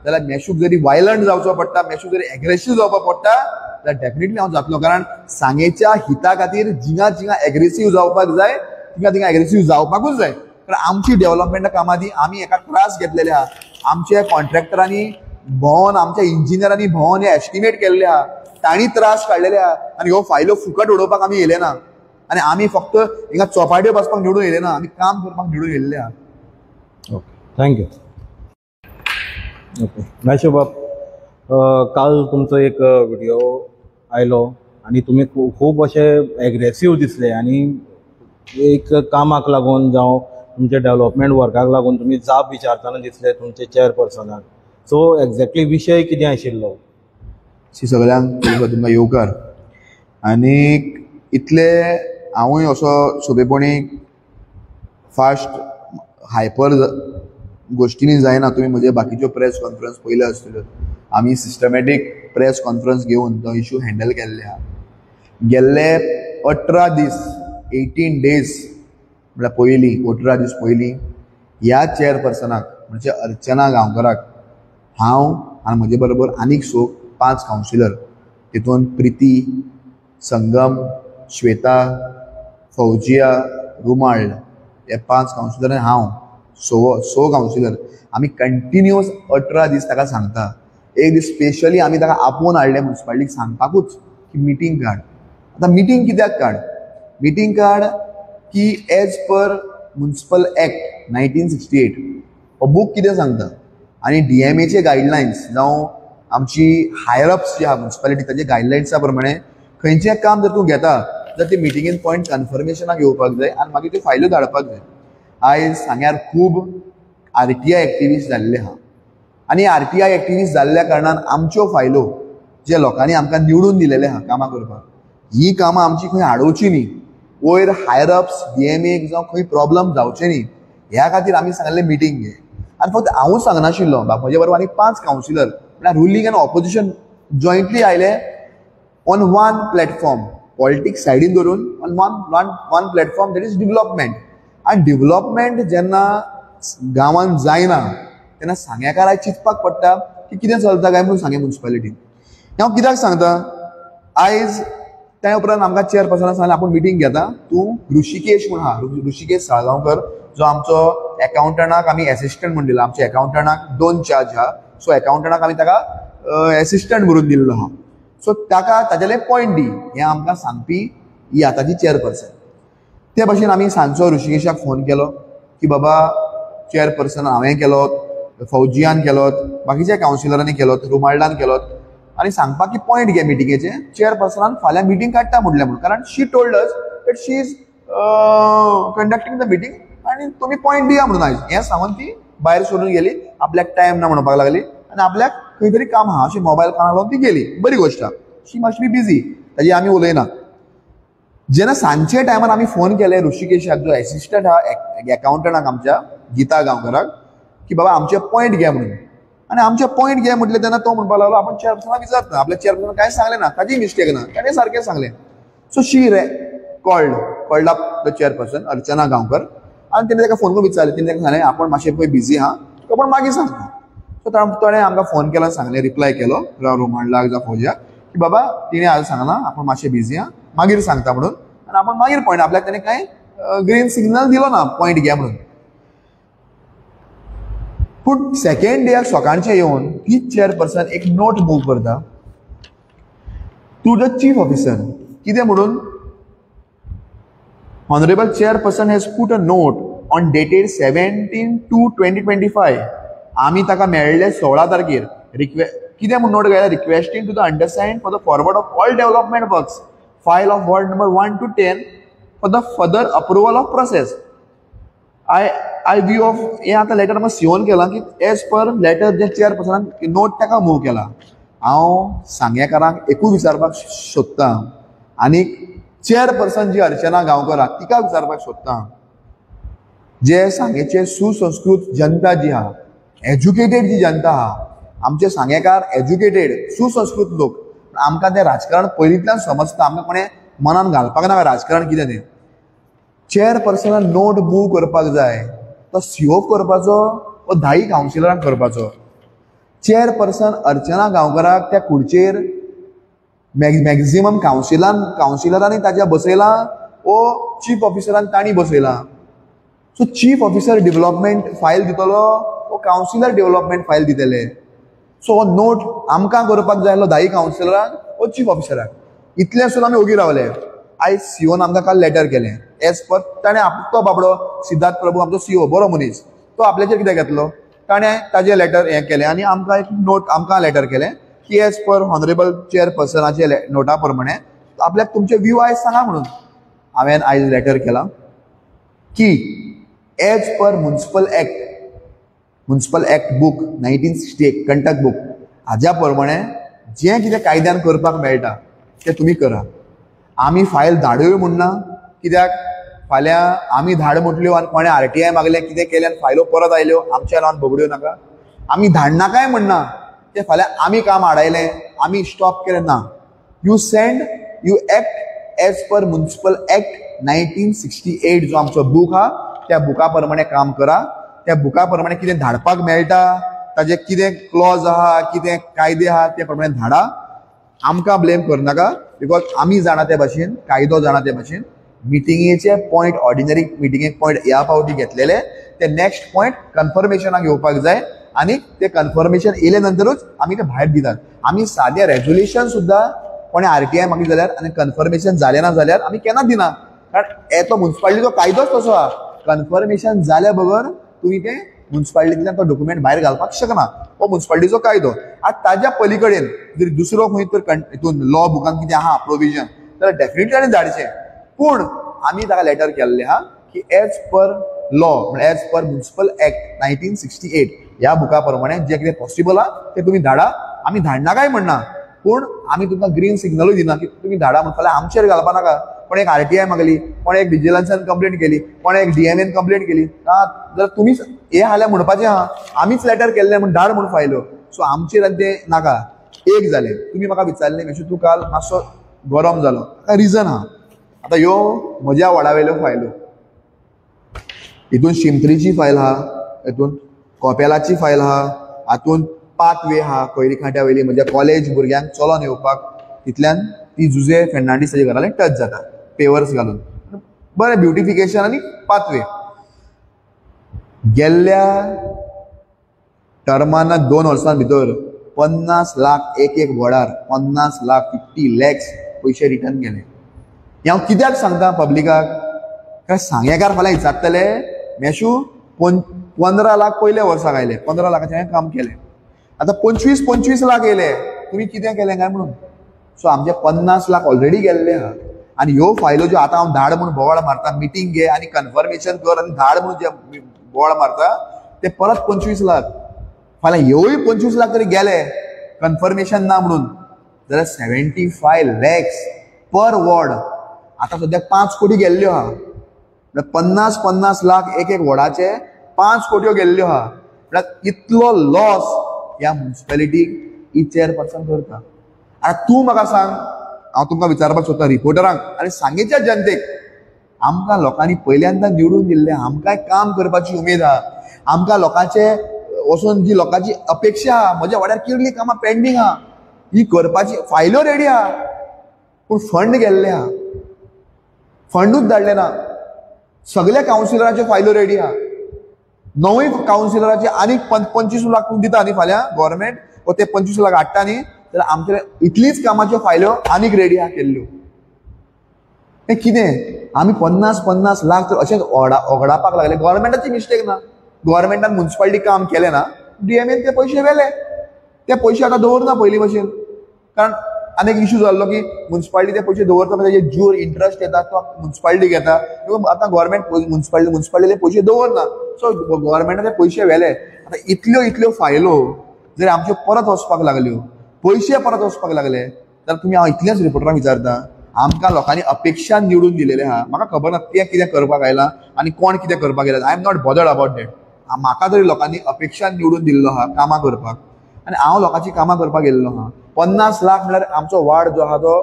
जाल्यार मेशूक जरी वायलंट जावचो पडटा, मेशूक जरी एग्रेसीव जावपाक पडटा जाल्यार डेफिनेटली हांव जातलो. कारण सांगेच्या हिता खातीर जिंगा जिंगा एग्रेसीव जावपाक जाय, तिंगा तिंगा एग्रेसीव जावपाकूच जाय. कारण आमची डेव्हलपमेंटा कामां ती आमी एका त्रास घेतलेले आहा. आमच्या कॉन्ट्रॅक्टरांनी भोंवन, आमच्या इंजिनियरांनी भोंवन हे एस्टिमेट केल्ले आहा, तांणी त्रास काडलेले आहा. आनी ह्यो फायलो फुकट उडोवपाक आमी येयले ना, आनी आमी फक्त हिंगा चोपाट्यो बसपाक निवडून येयले ना, आमी काम करपाक निवडून येयल्ले आहा. Okay, thank you. Okay Meshu बाब, काल तुमचो एक व्हिडिओ आयलो आनी तुमी खूब अशे एग्रेसीव दिसले आनी एक कामाक लागून जावं तुमच्या डेव्हलपमेंट वर्काक लागून तुमी जाप विचारतना दिसले तुमचे चेअरपर्सनाक. सो एक्झॅक्टली विशय कितें आशिल्लो? सगळ्यांक तुमकां येवकार. आनी इतले हांवूय असो सोंपेपणी फास्ट हायपर गोश्टींनी जायना. तुमी म्हजे बाकीच्यो प्रेस कॉन्फरन्स पयल्यो आसतल्यो, आमी सिस्टमॅटीक प्रेस कॉन्फरन्स घेवन तो इशू हँडल केल्ले आहा. गेल्ले 18 दीस, 18 डेज म्हळ्यार पयलीं 18 दीस पयलीं ह्या चेअरपर्सनाक म्हणजे अर्चना गांवकराक हांव आनी म्हजे बरोबर आनीक 5 कावन्सिलर, तितून प्रिती, संगम, श्वेता, फौजिया, रुमाळ हे 5 कावन्सिलर आनी हांव 6 कावन्सिलर आमी कंटिन्युअस 18 दीस ताका सांगता. एक दीस स्पेशली आमी ताका आपोवन हाडलें म्युनिसिपालिटीक सांगपाकूच की मिटींग काड. आतां मिटींग कित्याक काड? मिटींग काड की एज पर म्युनिसिपल एक्ट 1968 हो बूक कितें सांगता आनी डीएमएचे गायडलायन्स जावं आमची हायर अप्स जी आहा म्युनिसिपालिटी ताचे गायडलायन्सा प्रमाणे खंयचें काम जर तूं घेता जर ते मिटिंगेन पॉयंट कन्फर्मेशनाक येवपाक जाय आनी मागीर त्यो फायल्यो धाडपाक जाय. आयज सांग्यार खूब आरटीआय एक्टिविस्ट जाल्ले आहा आनी आरटीआय एक्टिविस्ट जाल्ल्या कारणान आमच्यो फायलो जे लोकांनी आमकां निवडून दिलेले आहा कामां करपाक, ही कामां आमची खंय आडोवची न्ही, वयर हायर अप्स डीएमएक जावं खंय प्रॉब्लम जावचे न्ही ह्या खातीर आमी सांगलें मिटींग घे. आनी फक्त हांवूच सांगनाशिल्लो, म्हजे बरोबर आनी 5 कावन्सिलर म्हळ्यार रुलींग आनी ऑपोजिशन जॉयंटली आयले ऑन वन प्लॅटफॉर्म, पॉलिटिक्स सायडीन धरून on one one platform, that is development. आनी डिवलपमेंट जेन्ना गांवांत जायना तेन्ना सांग्याकाराक चिंतपाक पडटा की कितें चलता काय म्हणून सांगें म्युनिसिपालिटीन. हांव कित्याक सांगता, आयज त्या उपरांत आमकां चेअरपर्सनान सांगलें आपूण मिटींग घेता, तूं ऋषिकेश म्हूण आहा, ऋषिकेश साळगांवकर जो आमचो एकाउंटंटाक आमी एसिस्टंट म्हूण दिला, आमच्या एकाउंटंटाक 2 चार्ज आहा, सो एकाउंटंटाक आमी ताका एसिस्टंट म्हणून दिल्लो आहा, सो ताका ताजेले पॉयंट दी हें आमकां सांगपी ही आतांची चेअरपर्सन. ते भशेन आमी सांजचो ऋषिकेशाक फोन केलो की बाबा चेअरपर्सन हांवें केलो, फौजियान केलो, बाकीच्या कावन्सिलरांनी केलो, रुमाल्डान केलो आनी सांगपाक की पॉयंट घे मिटिंगेचे, चेअरपर्सनान फाल्यां मिटींग काडटा म्हटलें म्हणून, कारण she told us that she is conducting the meeting आनी तुमी पॉयंट दिया म्हणून आयज हें सांगून ती भायर सोडून गेली. आपल्याक टायम ना म्हणपाक लागली आनी आपल्याक खंय तरी काम आहा अशें मोबायल कानाक लावन ती गेली. बरी गोश्ट, शी मस्ट बी बिजी, ताजी आमी उलयना. जेन्ना सांजचे टायमार आमी फोन केले ऋषिकेशाक जो एसिस्टंट आहा एकाउंटंटाक आमच्या गीता गांवकराक की बाबा आमचे पॉयंट घे म्हणून, आनी आमचे पॉयंट घे म्हटलें तेन्ना तो म्हणपाक लागलो आपूण चेअरपर्सनाक विचारता, आपल्या चेअरपर्सनाक कांय सांगलें ना, ताजी मिस्टेक ना, ताणें सारकें सांगलें. So she called up the chairperson Archana Gaonkar आनी तेणें ताका फोन करून विचारलें, तेणें ताका सांगलें आपूण मातशें पळय बिजी आहा, तुका आपूण मागीर सांगता. सो ताणें आमकां फोन केलो, सांगलें, रिप्लाय केलो रोमांडलाक जावं फौजियाक की बाबा तिणें आज सांगलां आपूण मातशें बिजी आहा, मागीर सांगता म्हणून, आनी आपूण मागीर पॉयंट आपल्याक ताणें कांय ग्रीन सिग्नल दिलो ना पॉयंट घे म्हणून. पूण सेकेंड डेक सकाळचें येवन तीच चेअरपर्सन एक नोट मूव करता टू the chief officer, कितें म्हणून, honourable chairperson has put a note on dated 17/2/2025, आमी ताका मेळ्ळे 16 तारखेर, कितें म्हूण नोट घायला, requesting to the undersign for the forward of all development works file of ward number 1 to 10 for the further approval of process. I view of हें आतां लेटर म्हाका सीओन केलां की एज पर लेटर जे चेअरपर्सनान नोट ताका मूव केला. हांव सांगेकारांक एकूच विचारपाक सोदतां आनी चेअरपर्सन जी अर्चना गांवकर आहा तिका विचारपाक सोदतां, जे सांगेचे सुसंस्कृत जनता जी आहा, एज्युकेटेड जी जनता आहा, आमचे सांगेकार एज्युकेटेड सुसंस्कृत लोक, आमकां तें राजकारण पयलींतल्यान समजता, आमकां कोणें मनान घालपाक नाका राजकारण कितें तें. चेअरपर्सनान नोट मूव करपाक जाय तो सीओ करपाचो वो 10 कावन्सिलरांक करपाचो. चेअरपर्सन अर्चना गांवकराक त्या खुर्चेर मॅक्झिमम कावन्सिलरांनी ताच्या बसयलां वो चीफ ऑफिसरान तांणी बसयलां. So chief officer development file दितलो वो कावन्सिलर डेव्हलपमेंट फायल दितले. सो हो नोट आमकां करपाक जाय आसलो 10 कावन्सिलरांक वो चीफ ऑफिसराक. इतलें आसून आमी ओगी रावले. आयज सीओन आमकां काल लेटर केलें एज पर ताणें तो बाबडो सिद्धार्थ प्रभू आमचो सीओ बरो मनीस, तो आपल्याचेर कितें घेतलो, ताणें ताजें लेटर हें केलें आनी आमकां एक नोट आमकां लेटर केलें की एज पर ऑनरेबल चेअरपर्सनाचे नोटा प्रमाणे आपल्याक तुमचे व्यू आयज सांगा म्हणून. हांवें आयज लेटर केलां की as per municipal act book 1968 Kantak book हाज्या प्रमाणे जें कितें कायद्यान करपाक मेळटा तें तुमी करा. आमी फायल धाडूय म्हूण ना, कित्याक फाल्यां आमी धाड म्हटल्यो आनी कोणें आरटीआय मागलें कितें केलें आनी फायलो परत आयल्यो आमच्या नांवान बगड्यो नाका. आमी धाडनाकाय म्हणना तें फाल्यां आमी काम आडायलें आमी स्टॉप केलें ना. You send, you act as per municipal act 1968 जो आमचो बूक आहा त्या बुका प्रमाणे काम करा. त्या बुका प्रमाणे कितें धाडपाक मेळटा ताजे कितें क्लॉज आहा कितें कायदे आहा ते प्रमाणे धाडा. आमकां ब्लेम करनाका because आमी जाणा ते भाशेन, कायदो जाणा ते भाशेन. मिटिंगेचे पॉयंट ऑर्डिनरी मिटिंगेक पॉयंट ह्या फावटी घेतलेले ते नेक्स्ट पॉयंट कन्फर्मेशनाक येवपाक जाय आनी ते कन्फर्मेशन येयले नंतरूच आमी ते भायर दितात. आमी सादे रेजोल्युशन सुद्दां कोणी आरटीआय मागली जाल्यार आनी कन्फर्मेशन जालें ना जाल्यार आमी केन्नाच दिना, कारण येतो मुन्सिपालिटीचो कायदोच तसो आहा. कन्फर्मेशन जाल्या बगर तुमी तें मुन्सिपालिटींतल्यान तो डॉक्युमेंट भायर घालपाक शकना, हो मुन्सिपालिटीचो कायदो. आतां ताज्या पली कडेन जर दुसरो खंय तर हितून लॉ बुकान कितें आहा प्रोविजन जाल्यार डेफिनेटली ताणें धाडचें. पूण आमी ताका लेटर केल्लें आहा की एज पर लॉ, म्हळ्यार एज पर म्युनिसिपल एक्ट 1968 ह्या बुका प्रमाणे जें कितें पॉसिबल आहा तें तुमी धाडा. आमी धाडना काय म्हणना, पूण आमी तुमकां ग्रीन सिग्नलूय दिना की तुमी धाडा म्हण. फाल्यां आमचेर घालपा नाका, कोण एक आरटीआय मागली, कोण एक विजिलन्सान कंप्लेंट केली, कोण एक डीएमएन कंप्लेंट केली, जाल्यार तुमीच हे हाल्या म्हणपाचें आहा आमीच लेटर केल्लें म्हूण धाड म्हूण फायल्यो. सो आमचेर आनी तें नाका. एक जालें, तुमी म्हाका विचारलें मेशू तूं काल मातसो गरम जालो, ताका रिजन आहा. आतां ह्यो म्हज्या वॉर्डा वयल्यो फायल्यो, हितून शिमत्रीची फायल आहा, हितून कोपेलाची फायल आहा, हातून पाथवे आहा कोयरी खांट्या वयली म्हज्या कॉलेज भुरग्यांक चलोन येवपाक, तितल्यान ती जुजे फेर्नांडीस ताजे घरा टच जाता पेवर्स घालून, बरें ब्युटिफिकेशन आनी पाथवे. गेल्ल्या टर्माना 2 वर्सां भितर 50 लाख एक एक वॉर्डार 50 लाख 50 लॅक्स पयशे रिटर्न गेले. हें हांव कित्याक सांगता पब्लिकाक, कारण सांगेकार फाल्यां विचारतले मेशू 15 लाख पयल्या वर्साक आयले, 15 लाखाचें हांवें काम केलें, आतां 25-25 लाख येयले, तुमी कितें केलें काय म्हणून. सो आमचे 50 लाख ऑलरेडी गेल्ले आहा. आनी ह्यो फायलो ज्यो आतां हांव धाड म्हूण बोवाळ मारता, मिटींग घे आनी कन्फर्मेशन कर आनी धाड म्हूण जे बोवाळ मारता ते परत 25 लाख, फाल्यां ह्योय 25 लाख तरी गेले कन्फर्मेशन ना म्हणून, जाल्यार 75 लॅक्स पर वॉर्ड. आतां सद्याक 5 कोटी गेल्ल्यो आहा, म्हळ्यार 50-50 लाख एक एक वॉर्डाचे 5 कोट्यो गेल्ल्यो आहा. म्हळ्यार इतलो लॉस ह्या मुन्सिपेलिटीक ही चेअरपर्सन करता. आतां तूं म्हाका सांग, हांव तुमकां विचारपाक सोदता रिपोर्टरांक आनी सांगेच्या जनतेक, आमकां लोकांनी पयल्यांदा निवडून दिल्लें, आमकांय काम करपाची उमेद आहा, आमकां लोकांचे वचून जी लोकांची अपेक्षा आहा, म्हज्या वाड्यार कितलीं कामां पेंडींग आहा, ही करपाची फायल्यो रेडी आहा, पूण फंड गेल्ले आहा, फंडूच धाडले ना. सगल्या कावन्सिलराच्यो फायल्यो रेडी आहा, 9 कावन्सिलराचे आनीक 25 लाख दिता न्ही फाल्यां गव्हर्मेंट, वो ते 25 लाख हाडटा न्ही, जाल्यार आमचे इतलीच कामाच्यो फायल्यो आनीक रेडी आहा केल्ल्यो. हें कितें आमी 50-50 लाख तर अशेंच ओगडापाक लागले. गव्हर्मेंटाची मिस्टेक ना, गव्हर्मेंटान मुन्सिपालिटी काम केलें ना, डीएमएन ते पयशे व्हेले, ते पयशे आतां दवरना पयलीं भशेन, कारण आनी एक इशू जाल्लो की मुन्सिपालिटी ते पयशे दवरता मागीर तेजे ज्यूर इंट्रस्ट येता तो मुन्सिपालिटी घेता, आतां गव्हर्मेंट मुन्सिपालिटीले पयशे दवरना, सो गव्हर्मेंटान ते पयशे व्हेले. आतां इतल्यो इतल्यो फायलो जर आमच्यो परत वचपाक लागल्यो, पयशे परत वचपाक लागले, जाल्यार तुमी हांव इतलेंच रिपोर्टरांक विचारता, आमकां लोकांनी अपेक्षा निवडून दिलेलें आहा, म्हाका खबर ना तें कितें करपाक आयलां आनी कोण कितें करपाक आयला, I am not bothered about that. म्हाका तरी लोकांनी अपेक्षा निवडून दिल्लो आहा कामां करपाक, आनी हांव लोकांची कामां करपाक गेल्लो आहा. 50 लाख म्हळ्यार आमचो वार्ड जो आहा तो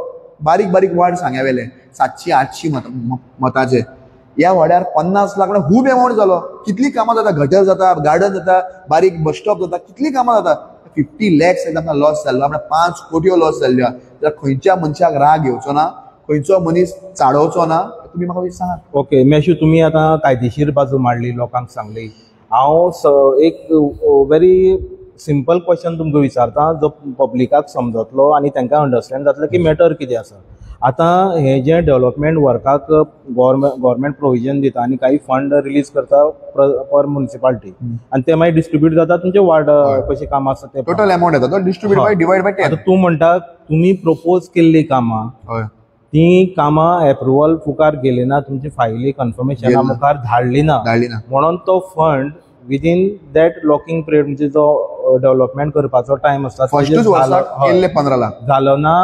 बारीक बारीक वार्ड सांग्या वेले 700-800 मताचे, ह्या वाड्यार 50 लाख म्हळ्यार खूब एमावंट जालो. कितलीं कामां जाता, गटर जाता, गार्डन जाता, बारीक बस स्टॉप जाता, कितलीं कामां जाता. 50 लॅक्स आमकां लॉस जाल्लो, म्हळ्यार 5 कोटयो लॉस जाल्ल्यो आहा. जाल्यार खंयच्या मनशाक राग येवचो ना, खंयचो मनीस चाडोवचो ना, तुमी म्हाका सांगात. ओके मेशू, तुमी आतां कायदेशीर बाजू मांडली, लोकांक सांगली. हांव एक व्हेरी सिंपल क्वेश्चन तुमकां विचारता जो पब्लिकाक समजतलो आनी तांकां अंडरस्टँड जातलें की मॅटर कितें आसा. आतां हें जें डेवलपमेंट वर्काक गव्हर्मेंट प्रोविजन दिता आनी काही फंड रिलीज करता पर म्युनिसिपालिटी, आनी ते मागीर डिस्ट्रिब्यूट जाता तुमचे वार्ड कशें कामां आसा ते टोटल अमावंट येता तो डिस्ट्रिब्यूट बाय डिवायड बाय 10. आतां तूं म्हणटा तुमी प्रपोज केल्लीं कामां, ती कामां एप्रुवल मुखार गेली ना, तुमची फायली कन्फर्मेशना मुखार धाडली ना, म्हणून तो fund within that locking period म्हणजे जो डेव्हलपमेंट करपाचो टायम आसता फर्स्टूच वर्साक केल्ले 15 लाख जालो ना,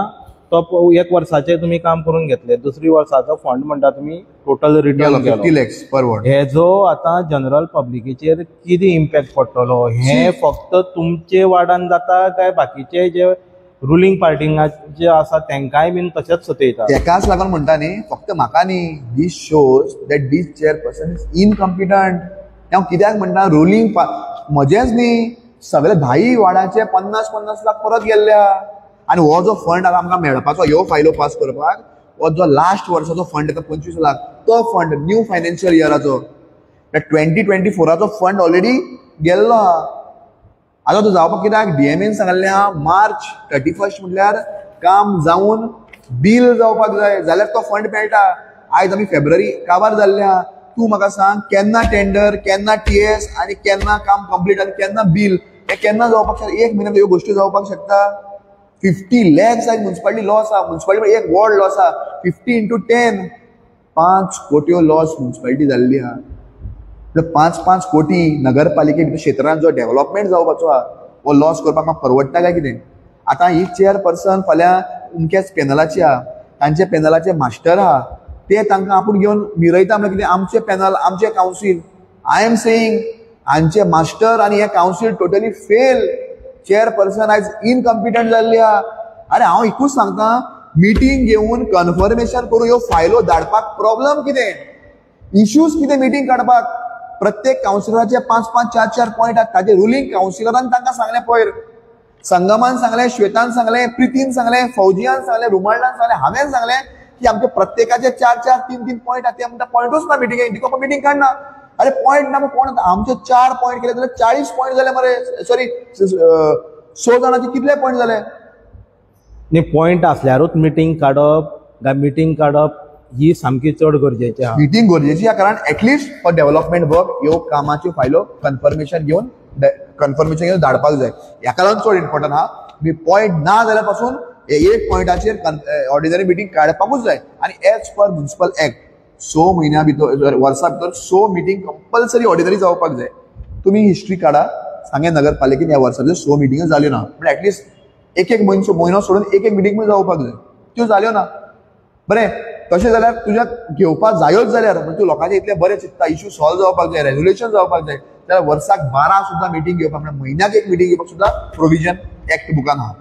तो एक वर्साचें तुमी काम करून घेतले, दुसरी वर्साचो फंड म्हणटा तुमी टोटल रिटर्न 50 लॅक्स पर वॉर्ड. हेजो आतां जनरल पब्लिकेचेर कितें इम्पॅक्ट पडटलो, हें फक्त तुमचे वार्डान जाता काय बाकीचे जे रुलींग पार्टींग जे आसा तेंकांय बीन तशेंच सतयता? तेकाच लागून म्हणटा न्ही, फक्त म्हाका न्ही, this shows that this chairperson is incompetent. हांव कित्याक म्हणटा रुलींग म्हजेंच न्ही, सगळे 10 वार्डाचे 50-50 लाख परत गेल्ले आहा. आनी हो जो फंड आतां आमकां मेळपाचो, ह्यो फायलो पास करपाक, हो जो लास्ट वर्साचो फंड येता 25 लाख, तो फंड न्यू फायनान्शियल इयराचो 2024 फंड ऑलरेडी गेल्लो आहा. आतां तो जावपाक कित्याक डीएमएन सांगल्लें आहा मार्च 31 म्हटल्यार काम जावन बील जावपाक जाय जाल्यार तो फंड मेळटा. आयज आमी फेब्रुवारी काबार जाल्ले आहा. तूं म्हाका सांग केन्ना टेंडर, केन्ना टीएस आनी केन्ना काम कंप्लीट आनी केन्ना बील, हें केन्ना जावपाक शकता? एक म्हयन्यान ह्यो गोश्टी जावपाक शकता? 50 लॅक्स आयज मुन्सिपालिटी लॉस आहा. मुन्सिपालिटी एक वॉर्ड लॉस आहा. 50 इंटू 10 5 कोट्यो लॉस मुन्सिपालिटी जाल्ली आहा. 5-5 कोटी नगरपालिके क्षेत्रांत जो डेव्हलपमेंट जावपाचो आहा हो लॉस करपाक म्हाका परवडटा काय कितें? आतां ही चेअरपर्सन फाल्यां अमक्याच पॅनलाची आहा, तांच्या पॅनलाचे मास्टर आहा, ते तांकां आपूण घेवन मिरयता म्हणल्यार कितें? आमचे पॅनल, आमचे कावन्सील. I am saying हांचे मास्टर आनी हे कावन्सील टोटली फेल. चेअरपर्सन आयज इनकम्पिटंट जाल्ली आहा. अरे हांव एकूच सांगता, मिटींग घेवन कन्फर्मेशन करून ह्यो फायलो धाडपाक प्रॉब्लम कितें, इश्यूज कितें? मिटींग काडपाक प्रत्येक कावन्सिलराचे 5-5, 4-4 पॉयंट आहात. ताजे रुलींग कावन्सिलरान तांकां सांगलें, पयर संगमान सांगलें, श्वेतान सांगलें, प्रितीन सांगलें, फौजियान सांगलें, रुमाल्डान सांगलें, हांवें सांगलें की आमचे प्रत्येकाचे 4-4, 3-3 पॉयंट आहात. ते म्हणटा पॉयंटूच ना मिटिंगेक, दिको मिटींग काडना. अरे पॉयंट ना कोण? आमचे 4 पॉयंट केले जाल्यार 40 पॉयंट जाले मरे. सॉरी, 100 जाणांचे कितले पॉयंट जाले? न्ही, पॉयंट आसल्यारूच मिटींग काडप काय मिटींग काडप ही सामकी चड गरजेची आहा. मिटींग गरजेची आहा, कारण एटलिस्ट फॉर डेव्हलपमेंट वर्क ह्यो कामाच्यो फायलो कन्फर्मेशन घेवन धाडपाक जाय. ह्याका लागून चड इम्पॉर्टंट आहा. मी पॉयंट ना जाल्यार पासून एक पॉयंटाचेर ऑर्डिनरी मिटींग काडपाकूच जाय. आनी एज पर म्युनिसिपल एक्ट 6 म्हयन्या भितर, वर्सा भितर 6 मिटींग कंपल्सरी ऑर्डिनरी जावपाक जाय. तुमी हिस्ट्री काडा, सांगें नगरपालिकेन ह्या वर्सा भितर 6 मिटिंग्यो जाल्यो ना, पूण एटलिस्ट एक एक म्हयनो सोडून एक एक मिटींग जावपाक जाय, त्यो जाल्यो ना. बरें, तशें जाल्यार तुज्या घेवपाक जायोच जाल्यार तूं लोकांचे इतलें बरें चिंतता, इश्यू सॉल्व जावपाक जाय, रेजोल्युशन जावपाक जाय, जाल्यार वर्साक 12 सुद्दां मिटींग घेवपाक, म्हळ्यार म्हयन्याक एक मिटींग घेवपाक सुद्दां प्रोविजन एक्ट बुकान आहा.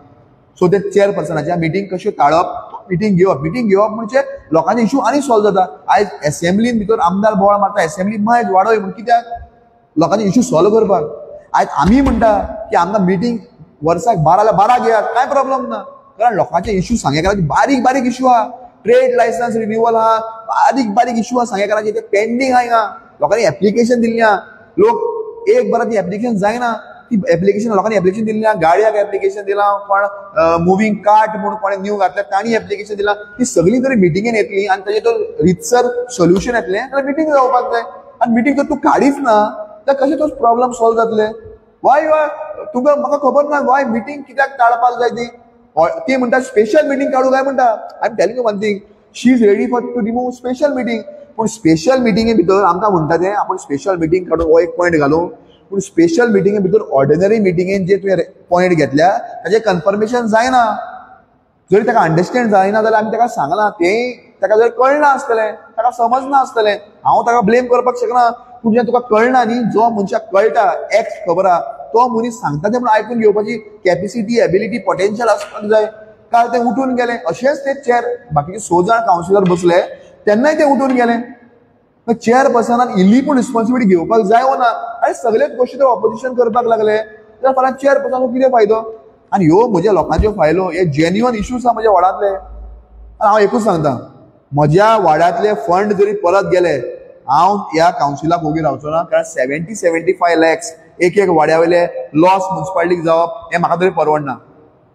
सो ते चेअरपर्सनाच्या मिटींग कश्यो टाळप, मिटींग घेवप, मिटींग घेवप म्हणजे लोकांचे इश्यू आनी सॉल्व जाता. आयज एसेंब्लीन भितर आमदार बोवाळ मारता, एसेंब्ली मायज वाडय म्हण, कित्याक? लोकांचे इश्यू सॉल्व करपाक. आयज आमी म्हणटा की आमकां मिटींग वर्साक 12 जाल्यार 12 घेयात, कांय प्रॉब्लम ना, कारण लोकांचे इश्यू सांगेकाराचे बारीक बारीक इश्यू आहा. ट्रेड लायसन्स रिन्युअल आहा, बारीक बारीक इश्यू आहा सांगेकाराचे, ते पेंडींग आहा. हिंगा लोकांनी एप्लिकेशन दिल्ली आहा, लोक एक बरां ती एप्लिकेशन जायना, ती एप्लिकेशन लोकांनी एप्लिकेशन दिल्ली आहा, गाडयाक एप्लिकेशन दिलां, कोण मुवींग कार्ट म्हूण कोणें न्यू घातल्या तांणी एप्लिकेशन दिलां. ती सगळीं जरी मिटिंगेन येतली आनी ताजें तो रितसर सोल्युशन येतलें जाल्यार मिटींग जावपाक जाय. आनी मिटींग जर तूं काडीच ना जाल्यार कशें तो प्रॉब्लम सॉल्व जातले? वाय तुका म्हाका खबर ना वाय मिटींग कित्याक टाळपाक जाय ती. ती म्हणटा स्पेशल मिटींग काडूं काय म्हणटा. I am telling you one thing, she is ready for to remove special meeting. पूण स्पेशल मिटिंगे भितर आमकां म्हणटा तें आपूण स्पेशल मिटींग काडून हो एक पॉयंट घालूं, पूण स्पेशल मिटिंगे भितर ऑर्डिनरी मिटिंगेन जे तुवें पॉयंट घेतल्या ताजें कन्फर्मेशन जायना. जरी ताका अंडरस्टँड जायना जाल्यार आमी ताका सांगलां, तें ताका जर कळना आसतलें, ताका समजना आसतलें, हांव ताका ब्लेम करपाक शकना. पूण जें तुका कळना न्ही, जो मनशाक कळटा एक्ट खबर आहा तो मनीस सांगता तें म्हणून आयकून घेवपाची कॅपेसिटी, एबिलिटी, पोटेन्शियल आसपाक जाय. काल ते उठून गेले, अशेंच ते चेअर बाकीचे 6 जाण कावन्सिलर बसले तेन्नाय ते उठून गेले. चेअरपर्सनान इल्ली पूण रिस्पॉन्सिबिलिटी घेवपाक जाय वो ना? आनी सगळेच गोश्टी ते ऑपोजिशन करपाक लागले जाल्यार फाल्यां चेअरपर्सनाक कितें फायदो? आनी ह्यो म्हज्या लोकांच्यो फायलो, हे जेन्युअन इश्यूज आहा म्हज्या वार्डांतले. आनी हांव एकूच सांगता, म्हज्या वार्डांतले फंड जरी परत गेले हांव ह्या कावन्सिलाक ओगी रावचो ना, कारण 70-75 लॅक्स एक एक वाड्या वयले लॉस मुन्सिपालिटीक जावप हें म्हाका तरी परवडना.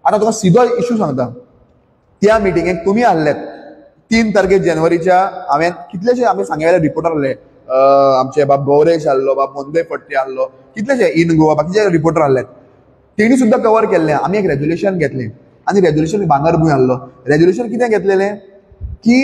आतां तुका सिधो इश्यू सांगता, त्या मिटिंगेक तुमी आहलेत 3 तारखेर जानेवारीच्या, हांवें कितलेशे आमी सांगें रिपोर्टर आहले, आमचे बाब गौरेश आहलो, बाब मोंदे फट्टे आहलो, कितलेशे इन गोवा बाकीचे रिपोर्टर आहले, तेणी सुद्दां कवर केल्लें. आमी एक रेजोल्युशन घेतलें आनी रेजोल्युशन भांगरभूंय आहलो. रेजोल्युशन कितें घेतलेलें की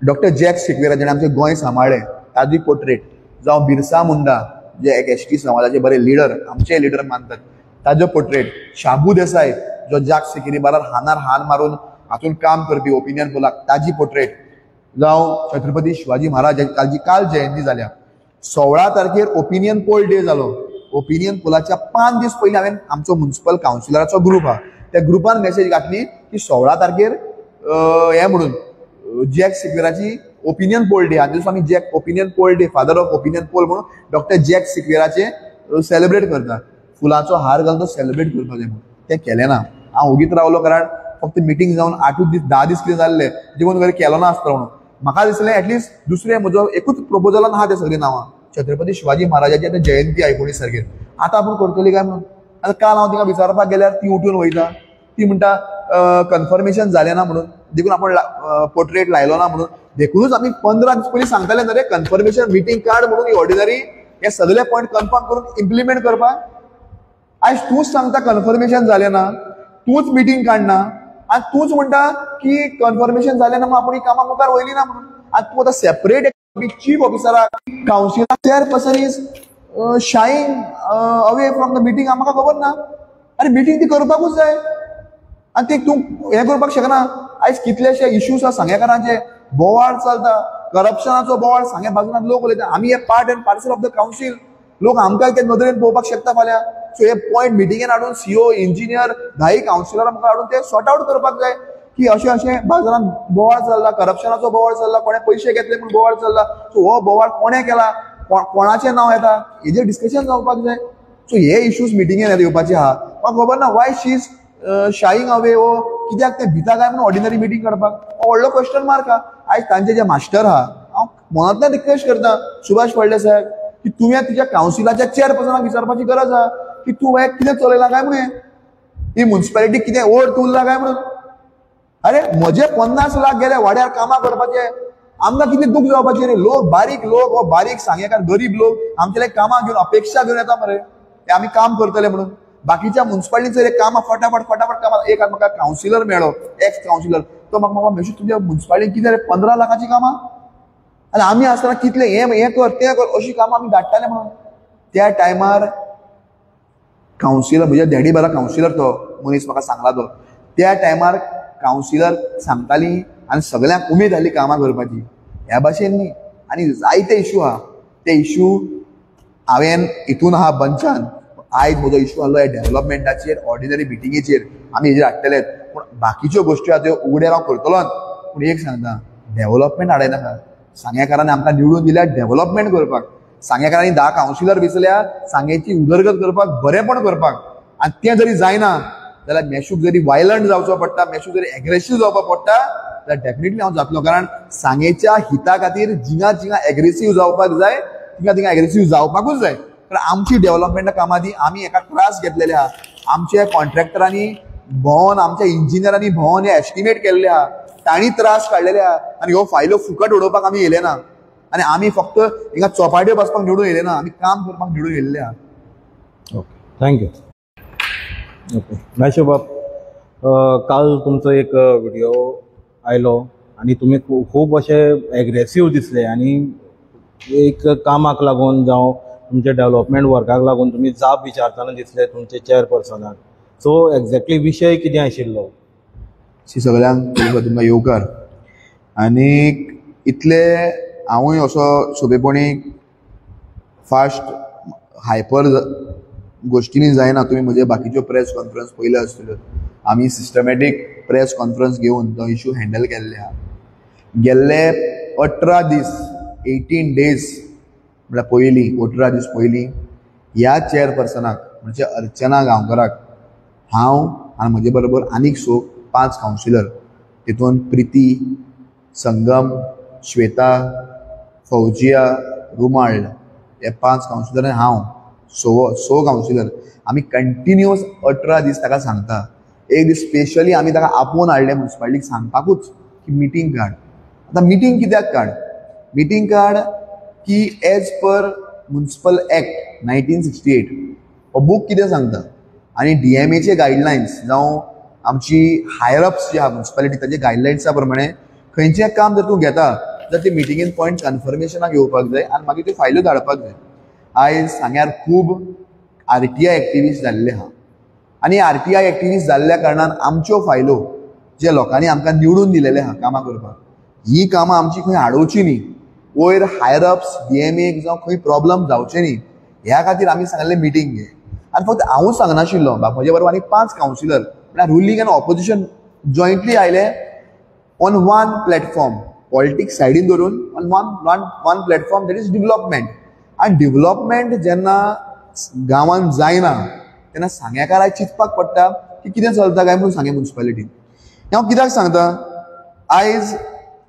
डॉक्टर जॅक सिक्वेरा जेणें आमचें गोंय सांबाळ्ळें ताजी पोर्ट्रेट, जावं बिरसा मुंडा जे एक एस टी समाजाचे बरे लिडर, आमचे लिडर मानतात, ताजो पोर्ट्रेट, शाबू देसाय जो जाक सिकेरी बारार हानार हान मारून हातून काम करपी ओपिनियन पोलाक ताजी पोर्ट्रेट, जावं छत्रपती शिवाजी महाराज ताजी काल जयंती जाल्या. 16 तारखेर ओपिनियन पोल डे जालो. ओपिनियन पोलाच्या 5 दीस पयलीं हांवें आमचो म्युनिसिपल कावन्सिलराचो ग्रूप आहा त्या ग्रुपान मेसेज घातली की 16 तारखेर हें म्हणून जॅक सिक्वेराची ओपिनियन पोल डे, आनी आमी Jack opinion poll day, father of opinion poll म्हणून डॉक्टर जॅक सिक्वेराचे सेलिब्रेट करता, फुलांचो हार घालून तो सेलिब्रेट करपाक जाय म्हणून. तें केलें ना. हांव ओगीत रावलो, कारण फक्त मिटींग जावन 8 दीस 10 दीस कितें जाल्ले जेवण वगैरे केलो ना आसतलो म्हणून. म्हाका दिसलें एटलिस्ट दुसरें म्हजो एकूच प्रपोजलान आहा तें सगळीं नांवां, छत्रपती शिवाजी महाराजाची आतां जयंती 19 तारखेर, आतां आपूण करतली काय म्हणून. आतां काल हांव तिका विचारपाक गेल्यार ती उठून वयता, ती म्हणटा कन्फर्मेशन जालें ना म्हणून, देखून आपण पोर्ट्रेट लायलो ना म्हणून. देखूनच आमी 15 दीस पयलीं सांगताले न्हू रे, कन्फर्मेशन मिटींग काड म्हणून, ऑर्डिनरी हे सगळे पॉयंट कन्फर्म करून इम्प्लिमेंट करपाक. आयज तूंच सांगता कन्फर्मेशन जालें ना, तूंच मिटींग काडना आनी तूंच म्हणटा की कन्फर्मेशन जालें ना म्हणून आपूण ही कामां मुखार वयली ना म्हणून. आनी तूं आतां सेपरेट चीफ ऑफिसराक, councillor, chairperson is shying away from the meeting. म्हाका खबर ना. आनी मिटींग ती करपाकूच जाय आनी ती तूं हें करपाक शकना. आयज कितलेशे इश्यूज आसा सांगेकारांचे, बोवाळ चलता, करप्शनाचो बोवाळ सांगे बाजून लोक उलयता. आमी हे part and parcel of the council, लोक आमकां ते नदरेन पळोवपाक शकता फाल्यां. सो हे पॉयंट मिटिंगेन हाडून सीओ, इंजिनियर, 10 कावन्सिलरां मुखार हाडून ते सॉर्ट आवट करपाक जाय की अशें अशें बाजारान बोवाळ चल्ला, करप्शनाचो बोवाळ चल्ला, कोणें पयशे घेतले म्हूण बोवाळ चल्ला. सो हो बोवाळ कोणें केला, कोणाचें नांव येता, हेजेर डिस्कशन जावपाक जाय. सो हे इश्यूज मिटिंगेन येवपाचे आहा. म्हाका खबर ना why she is shying away, वो कित्याक ते भिता काय म्हणून ऑर्डिनरी मिटींग काडपाक, हो व्हडलो क्वेश्चन मार्क आहा. आयज तांचे जे मास्टर आहा, हांव मनांतल्यान रिक्वेस्ट करता सुभाष फळदेसाय की तुवें तुज्या कावन्सिलाच्या चेअरपर्सनाक विचारपाची गरज आहा की तूं हें कितें चलयलां काय म्हणून, ही मुन्सिपालिटी कितें ओड उरला काय म्हणून. अरे म्हजे 50 लाख गेले वाड्यार कामां करपाचे, आमकां कितें दूख जावपाचें रे. लोक बारीक लोक, हो बारीक सांगेकार गरीब लोक आमचे कामां घेवन अपेक्षा घेवन येता मरे, ते आमी काम करतले म्हणून. बाकीच्या मुन्सिपालिटीचेर कामां फटाफट फटाफट कामां. एक म्हाका कावन्सिलर मेळ्ळो, एक्स कावन्सिलर, तो म्हाका म्हाका मेशू तुज्या मुन्सिपालिटीन कितें रे 15 लाखाचीं कामां, आनी आमी आसतना कितले हें हें कर तें कर अशीं कामां आमी धाडटाले म्हणून. त्या टायमार कावन्सिलर, म्हज्या डॅडी बारा कावन्सिलर तो मनीस म्हाका सांगला तो, त्या टायमार कावन्सिलर सांगताली आनी सगळ्यांक उमेद जाली कामां करपाची. ह्या भाशेन न्ही. आनी जायते इशू आहा, ते इशू हांवें हितून आहा बंचान. आयज म्हजो इशू आहलो ह्या डेव्हलपमेंटाचेर, ऑर्डिनरी मिटिंगेचेर आमी हेजेर हाडटलेच, पूण बाकीच्यो गोश्टी आहा त्यो उगड्यार हांव करतलोच. पूण एक सांगता, डेव्हलपमेंट हाडयनाका. सांगेकारांनी आमकां निवडून दिल्या डेव्हलपमेंट करपाक, सांगेकारांनी 10 कावन्सिलर वेंचल्या सांगेची उदरगत करपाक, बरेंपण करपाक. आनी तें जरी जायना जाल्यार मेशूक जरी वायलंट जावचो पडटा, मेशूक जरी एग्रेसीव जावपाक पडटा जाल्यार डेफिनेटली हांव जातलो. कारण सांगेच्या हिता खातीर जिंगा जिंगा एग्रेसीव जावपाक जाय, थिंगा थिंगा एग्रेसीव जावपाकूच जाय. कारण आमची डेव्हलपमेंटा कामां ती आमी एका त्रास घेतलेले आहा. आमच्या कॉन्ट्रॅक्टरांनी भोंवन, आमच्या इंजिनियरांनी भोंवन हे एस्टिमेट केल्ले आहा, तांणी त्रास काडलेले आहा. आनी ह्यो फायल्यो फुकट उडोवपाक आमी येयले ना, आनी आमी फक्त हिंगा चोपाट्यो बसपाक निवडून येयले ना, आमी काम करपाक निवडून येयल्ले आहा. Okay, thank you. Okay Meshu बाब, काल तुमचो एक व्हिडिओ आयलो आनी तुमी खूब अशे एग्रेसीव दिसले आनी एक कामाक लागून जावं तुमच्या डेव्हलपमेंट वर्काक लागून तुमी जाप विचारतना दिसले तुमचे चेअरपर्सनाक. सो एक्झॅक्टली विशय कितें आशिल्लो? सगळ्यांक तुमकां येवकार. आनी इतले हांवूय असो सोंपेपणी फास्ट हायपर गोश्टींनी जायना. तुमी म्हजे बाकीच्यो प्रेस कॉन्फरन्स पयल्यो आसतल्यो, आमी सिस्टमॅटीक प्रेस कॉन्फरन्स घेवन तो इशू हँडल केल्ले आहा. गेल्ले 18 दीस, 18 डेज म्हळ्यार पयलीं 18 दीस पयलीं ह्या चेअरपर्सनाक म्हणजे अर्चना गांवकराक हांव आनी म्हजे बरोबर आनीक 5 कावन्सिलर, तितून प्रिती, संगम, श्वेता, फौजिया, रुमाळ हे 5 कावन्सिलर आनी हांव 6 कावन्सिलर आमी कंटिन्युअस 18 दीस ताका सांगता. एक दीस स्पेशली आमी ताका आपोवन हाडलें मुन्सिपालिटीक सांगपाकूच की मिटींग काड. आतां मिटींग कित्याक काड? मिटींग काड की एज पर मुन्सिपल एक्ट 1968 हो बूक कितें सांगता आनी डीएमएचे गायडलायन्स जावं आमची हायर अप्स जे आहा मुन्सिपालिटी ताचे गायडलायन्सा प्रमाणे खंयचें काम जर तूं घेता जाल्यार ते मिटिंगेन पॉयंट कन्फर्मेशनाक येवपाक जाय आनी मागीर त्यो फायल्यो धाडपाक जाय. आयज सांग्यार खूब आरटीआय एक्टिविस्ट जाल्ले आहा आनी आरटीआय एक्टिविस्ट जाल्ल्या कारणान आमच्यो फायलो जे लोकांनी आमकां निवडून दिलेले आहा कामां करपाक, ही कामां आमची खंय आडोवची न्ही, वयर हायर अप्स डीएमएक जावं खंय प्रॉब्लम जावचे न्ही ह्या खातीर आमी सांगलें मिटींग घे. आनी फक्त हांवूच सांगनाशिल्लो, म्हजे बरोबर आनी 5 कावन्सिलर म्हळ्यार रुलींग आनी ऑपोजिशन जॉयंटली आयले ऑन वन प्लॅटफॉर्म, पॉलिटिक्स सायडीन धरून on one platform, that is development. आनी डेव्हलपमेंट जेन्ना गांवांत जायना तेन्ना सांगेकाराक चिंतपाक पडटा की कितें चलता काय म्हणून सांगे मुन्सिपालिटीन. हांव कित्याक सांगता, आयज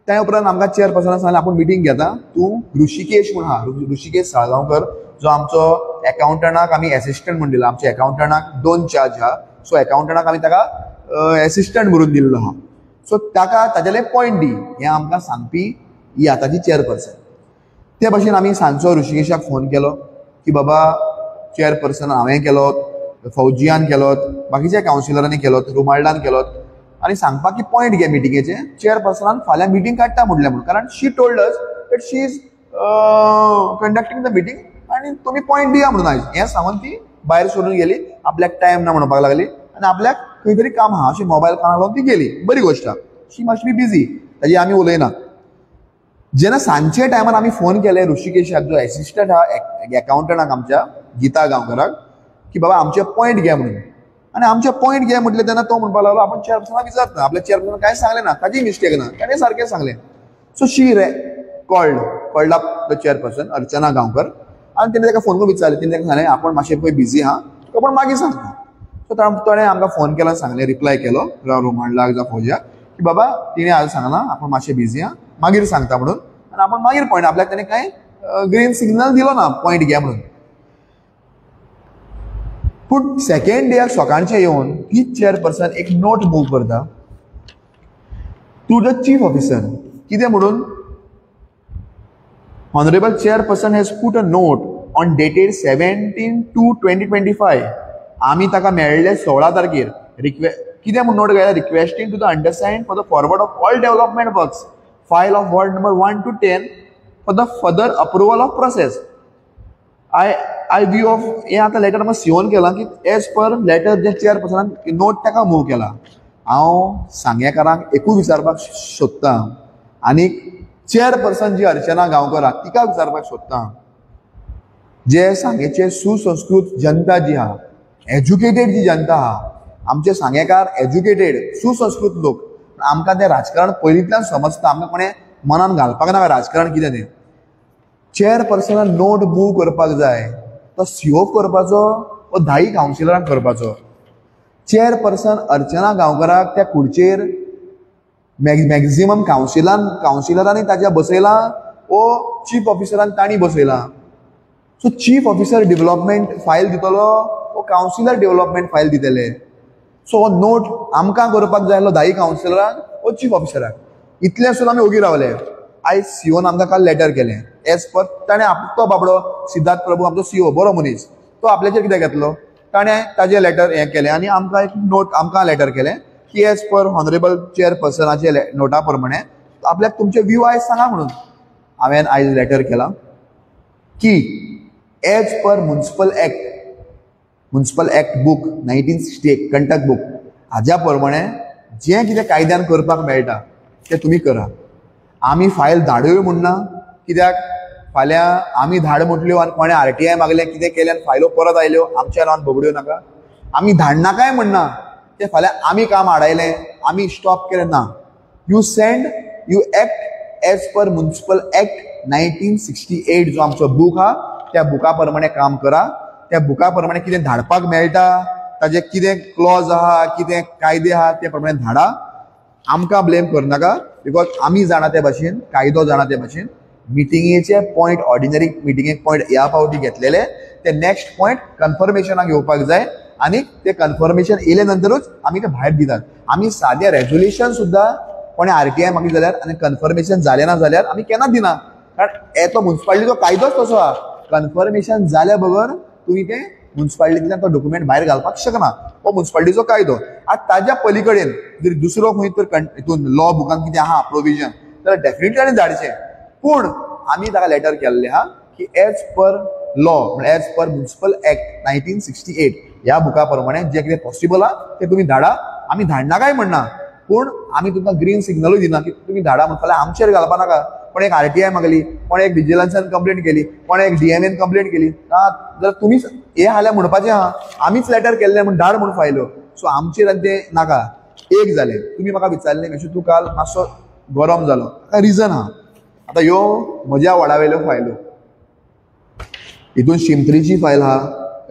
त्या उपरांत आमकां चेअरपर्सनान सांगलें आपूण मिटींग घेता, तूं ऋषिकेश म्हूण आहा, ऋषिकेश साळगांवकर जो आमचो एकाउंटंटाक आमी एसिस्टंट म्हूण दिला, आमच्या एकाउंटंटाक 2 चार्ज आहा, सो एकाउंटंटाक आमी ताका एसिस्टंट म्हणून दिल्लो आहा. सो ताका ताजेले पॉयंट दी हें आमकां सांगपी ही आतांची चेअरपर्सन. ते भाशेन आमी सांजचो ऋषिकेशाक फोन केलो की बाबा चेअरपर्सन हांवें केलो, फौजियान केलोत, बाकीच्या कावन्सिलरांनी केलोत, रुमाल्डान केलोत आनी सांगपाक की पॉयंट घे मिटिंगेचे, चेअरपर्सनान फाल्यां मिटींग काडटा म्हणलें म्हणून, कारण she told us that she is conducting the meeting आनी तुमी पॉयंट दिया म्हणून आयज हें सांगून ती भायर सोडून गेली. आपल्याक टायम ना म्हणपाक लागली आनी आपल्याक खंय तरी काम आहा अशें मोबायल कानाक लावन ती गेली. बरी गोश्ट, शी मस्ट बी बिजी, ताजी आमी उलयना. जेन्ना सांजचे टायमार आमी फोन केले ऋषिकेशाक जो एसिस्टंट आहा एकाउंटंटाक आमच्या गीता गांवकराक की बाबा आमचे पॉयंट घे म्हणून, आनी आमचे पॉयंट घे म्हटलें तेन्ना तो म्हणपाक लागलो आपूण चेअरपर्सनाक विचारता, आपल्या चेअरपर्सनाक कांय सांगलें ना, ताजी मिस्टेक ना, ताणें सारकें सांगलें. So she called up the chairperson Archana Gaonkar आनी तेणें ताका फोन करून विचारलें. तेणें ताका सांगलें आपूण मातशें पळय बिजी आहा, तुका पूण मागीर सांगता. सो ताणें आमकां फोन केलो, सांगलें, रिप्लाय केलो रोमांडलाक जावं फौजियाक की बाबा तिणें आज सांगलां आपूण मातशें बिजी आहा, मागीर सांगता म्हणून, आनी आपूण मागीर पॉयंट आपल्याक तेणें कांय ग्रीन सिग्नल दिलो ना पॉयंट घे म्हणून. पूण सेकेंड डेयाक सकाळचें येवन तीच चेअरपर्सन एक नोट मूव करता टू the chief officer. कितें म्हणून, honourable chairperson has put a note on dated 17/2/2025. आमी ताका मेळ्ळे 16 तारखेर. कितें म्हूण नोट घायला, requesting to the understand for the forward of all development works file of ward number 1 to 10 for the further approval of process. I view of हें आतां लेटर म्हाका सिओन केलां की एज पर लेटर जे चेअरपर्सनान नोट ताका मूव केला. हांव सांगेकारांक एकूय विचारपाक सोदतां आनी चेअरपर्सन जी अर्चना गांवकर आहा तिका विचारपाक सोदतां, जे सांगेचे सुसंस्कृत जनता जी आहा, एज्युकेटेड जी जनता आहा, आमचे सांगेकार एज्युकेटेड सुसंस्कृत लोक, आमकां तें राजकारण पयलींतल्यान समजता, आमकां कोणें मनान घालपाक नाका राजकारण कितें तें. चेअरपर्सनान नोट मूव करपाक जाय तो सीओ करपाचो वो धाई कावन्सिलरांक करपाचो. चेअरपर्सन अर्चना गांवकराक त्या खुर्चेर मॅक्झिमम कावन्सिलरांनी ताच्या बसयलां वो चीफ ऑफिसरान तांणी बसयलां. So chief officer development file दितलो वो कावन्सिलर डेव्हलपमेंट फायल दितले. सो हो नोट आमकां करपाक जाय आसलो धाई कावन्सिलरांक वो चीफ ऑफिसराक. इतलें आसून आमी ओगी रावले. आयज सीओन आमकां काल लेटर केलें एज पर ताणें तो बाबडो सिद्धार्थ प्रभू आमचो सीओ बरो मनीस, तो आपल्याचेर कितें घेतलो, ताणें ताजें लेटर हें केलें आनी आमकां एक नोट आमकां लेटर केलें की एज पर ऑनरेबल चेअरपर्सनाचे नोटा प्रमाणे आपल्याक तुमचे व्यू आयज सांगा म्हणून. हांवें आयज लेटर केलां की as per municipal act, municipal act book 1968 Kantak book हाज्या प्रमाणे जें कितें कायद्यान करपाक मेळटा तें तुमी करा. आमी फायल धाडूय म्हूण ना, कित्याक फाल्यां आमी धाड म्हटल्यो आनी कोणें आरटीआय मागलें कितें केलें आनी फायलो परत आयल्यो आमच्या नांवान बगड्यो नाका. आमी धाडनाकाय म्हणना तें फाल्यां आमी काम आडायलें आमी स्टॉप केलें ना. You send, you act as per municipal act 1968 जो आमचो बूक आहा त्या बुका प्रमाणे काम करा. त्या बुका प्रमाणे कितें धाडपाक मेळटा ताजें कितें क्लॉज आहा कितें कायदे आहा ते प्रमाणे धाडा. आमकां ब्लेम करनाका because आमी जाणा ते भाशेन, कायदो जाणा ते भाशेन. मिटिंगेचे पॉयंट ऑर्डिनरी मिटिंगेक पॉयंट ह्या फावटी घेतलेले ते नेक्स्ट पॉयंट कन्फर्मेशनाक येवपाक जाय आनी ते कन्फर्मेशन येयले नंतरूच आमी ते भायर दितात. आमी सादें रेजोल्युशन सुद्दां कोणें आरटीआय मागली जाल्यार आनी कन्फर्मेशन जालें ना जाल्यार आमी केन्ना दिना, कारण येतो मुन्सिपालिटीचो कायदोच तसो आहा. कन्फर्मेशन जाल्या बगर तुमी तें मुन्सिपालिटींतल्यान तो डॉक्युमेंट भायर घालपाक शकना, हो मुन्सिपालिटीचो कायदो. आतां ताज्या पली कडेन जर दुसरो खंय तर हितून लॉ बुकान कितें आहा प्रोविजन जाल्यार डेफिनेटली ताणें धाडचें. पूण आमी ताका लेटर केल्लें आहा की एज पर लॉ म्हळ्यार एज पर मुन्सिपल एक्ट 1968 ह्या बुका प्रमाणे जें कितें पॉसिबल आहा तें तुमी धाडा. आमी धाडनाकाय म्हणना, पूण आमी तुमकां ग्रीन सिग्नलूय दिना की तुमी धाडा म्हण फाल्यां आमचेर घालपा नाका. कोणें एक आरटीआय मागली, कोणें एक विजिलन्सान कंप्लेन केली, कोणें एक डीएमएन कंप्लेन केली ना जाल्यार तुमीच हें हाल्यार म्हणपाचें आहा आमीच लेटर केल्लें म्हूण धाड म्हूण फायल्यो. सो आमचेर आनी तें नाका. एक जालें, तुमी म्हाका विचारलें मेशू तूं काल मातसो गरम जालो, ताका रिजन आहा. आतां ह्यो म्हज्या वॉर्डा वयल्यो फायल्यो, हितून शिमत्रीची फायल आहा,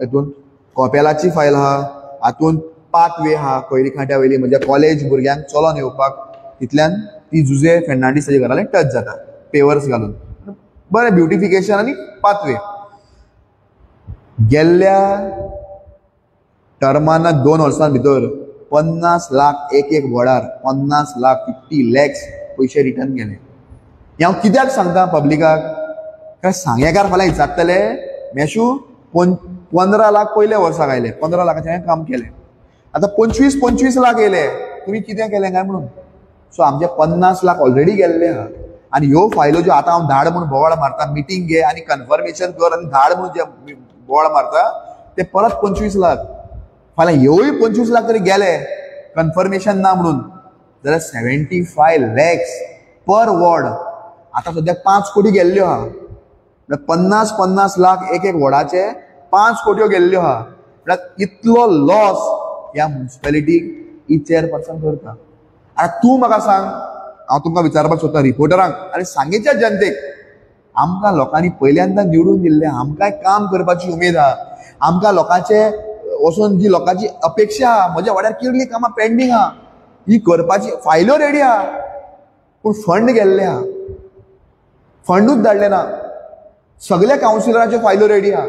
हितून कोपेलाची फायल आहा, हातून पाथवे आहा कोयरी खांट्या वयली म्हज्या कॉलेज भुरग्यांक चलोन येवपाक, तितल्यान ती जुजे फेर्नांडीस ताच्या घरा टच जाता पेवर्स घालून, बरें ब्युटिफिकेशन आनी पाथवे. गेल्ल्या टर्माना 2 वर्सां भितर 50 लाख एक एक वॉर्डार 50 लाख 50 लॅक्स पयशे रिटर्न गेले. हें हांव कित्याक सांगता पब्लिकाक, कारण सांगेकार फाल्यां विचारतले मेशू 15 लाख पयल्या वर्साक आयले, 15 लाखाचें हांवें काम केलें, आतां 25 लाख येयले, तुमी कितें केलें काय म्हणून. सो आमचे 50 लाख ऑलरेडी गेल्ले आहा. आनी ह्यो फायलो ज्यो आतां हांव धाड म्हूण बोवाळ मारता, मिटींग घे आनी कन्फर्मेशन कर आनी धाड म्हूण जे बोवाळ मारता ते परत 25 लाख, फाल्यां ह्योय 25 लाख तरी गेले कन्फर्मेशन ना म्हणून, जाल्यार 75 लॅक्स पर वॉर्ड. आतां सद्याक 5 कोटी गेल्ल्यो आहा, म्हळ्यार 50-50 लाख एक एक वॉर्डाचे 5 कोट्यो गेल्ल्यो आहा. म्हळ्यार इतलो लॉस ह्या म्युनिसिपालिटीक ही चेअरपर्सन करता. आतां तूं म्हाका सांग, हांव तुमकां विचारपाक सोदता रिपोर्टरांक आनी सांगेच्या जनतेक, आमकां लोकांनी पयल्यांदा निवडून दिल्लें, आमकांय काम करपाची उमेद आहा, आमकां लोकांचे वचून जी लोकांची अपेक्षा आहा, म्हज्या वाड्यार कितलीं कामां पेंडींग आहा, ही करपाची फायल्यो रेडी आहा, पूण फंड गेल्ले आहा, फंडूच धाडले ना. सगल्या कावन्सिलराच्यो फायल्यो रेडी आहा,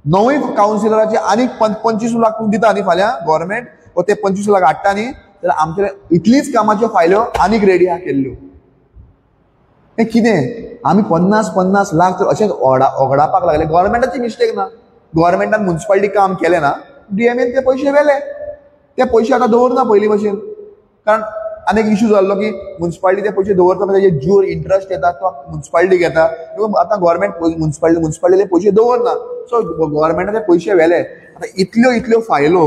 9 कावन्सिलराचे आनीक 25 लाख दिता न्ही फाल्यां गव्हर्मेंट, व ते 25 लाख हाडटा न्ही, जाल्यार आमचे इतलीच कामाच्यो फायल्यो आनीक रेडी आहा केल्ल्यो. हें कितें आमी 50-50 लाख तर अशेंच ओगडापाक लागले. गव्हर्मेंटाची मिस्टेक ना, गव्हर्मेंटान म्युनिसिपालिटी काम केलें ना, डीएमएन ते पयशे व्हेले, ते पयशे आतां दवरना पयलीं भशेन, कारण आनी एक इशू जाल्लो की म्युनिसिपालिटी ते पयशे दवरता, तेजे ज्यूर इंट्रस्ट येता तो म्युनिसिपालिटी घेता, आतां गव्हर्मेंट म्युनिसिपालिटी पयशे दवरना, सो गव्हर्मेंटान ते पयशे व्हेले. आतां इतल्यो इतल्यो फायलो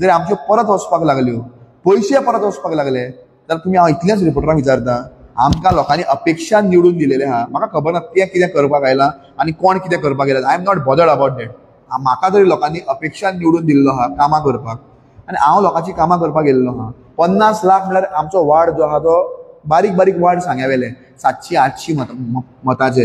जर आमच्यो परत वचपाक लागल्यो, पयशे परत वचपाक लागले, जाल्यार तुमी हांव इतलेंच रिपोर्टरांक विचारता, आमकां लोकांनी अपेक्षा निवडून दिलेलें आहा, म्हाका खबर ना तें कितें करपाक आयलां आनी कोण कितें करपाक आयला, I am not bothered about that. म्हाका तरी लोकांनी अपेक्षा निवडून दिल्लो आहा कामां करपाक, आनी हांव लोकांची कामां करपाक गेल्लो आहा. 50 लाख म्हळ्यार आमचो वार्ड जो आहा तो बारीक बारीक वार्ड सांग्या वेले 700-800 मताचे,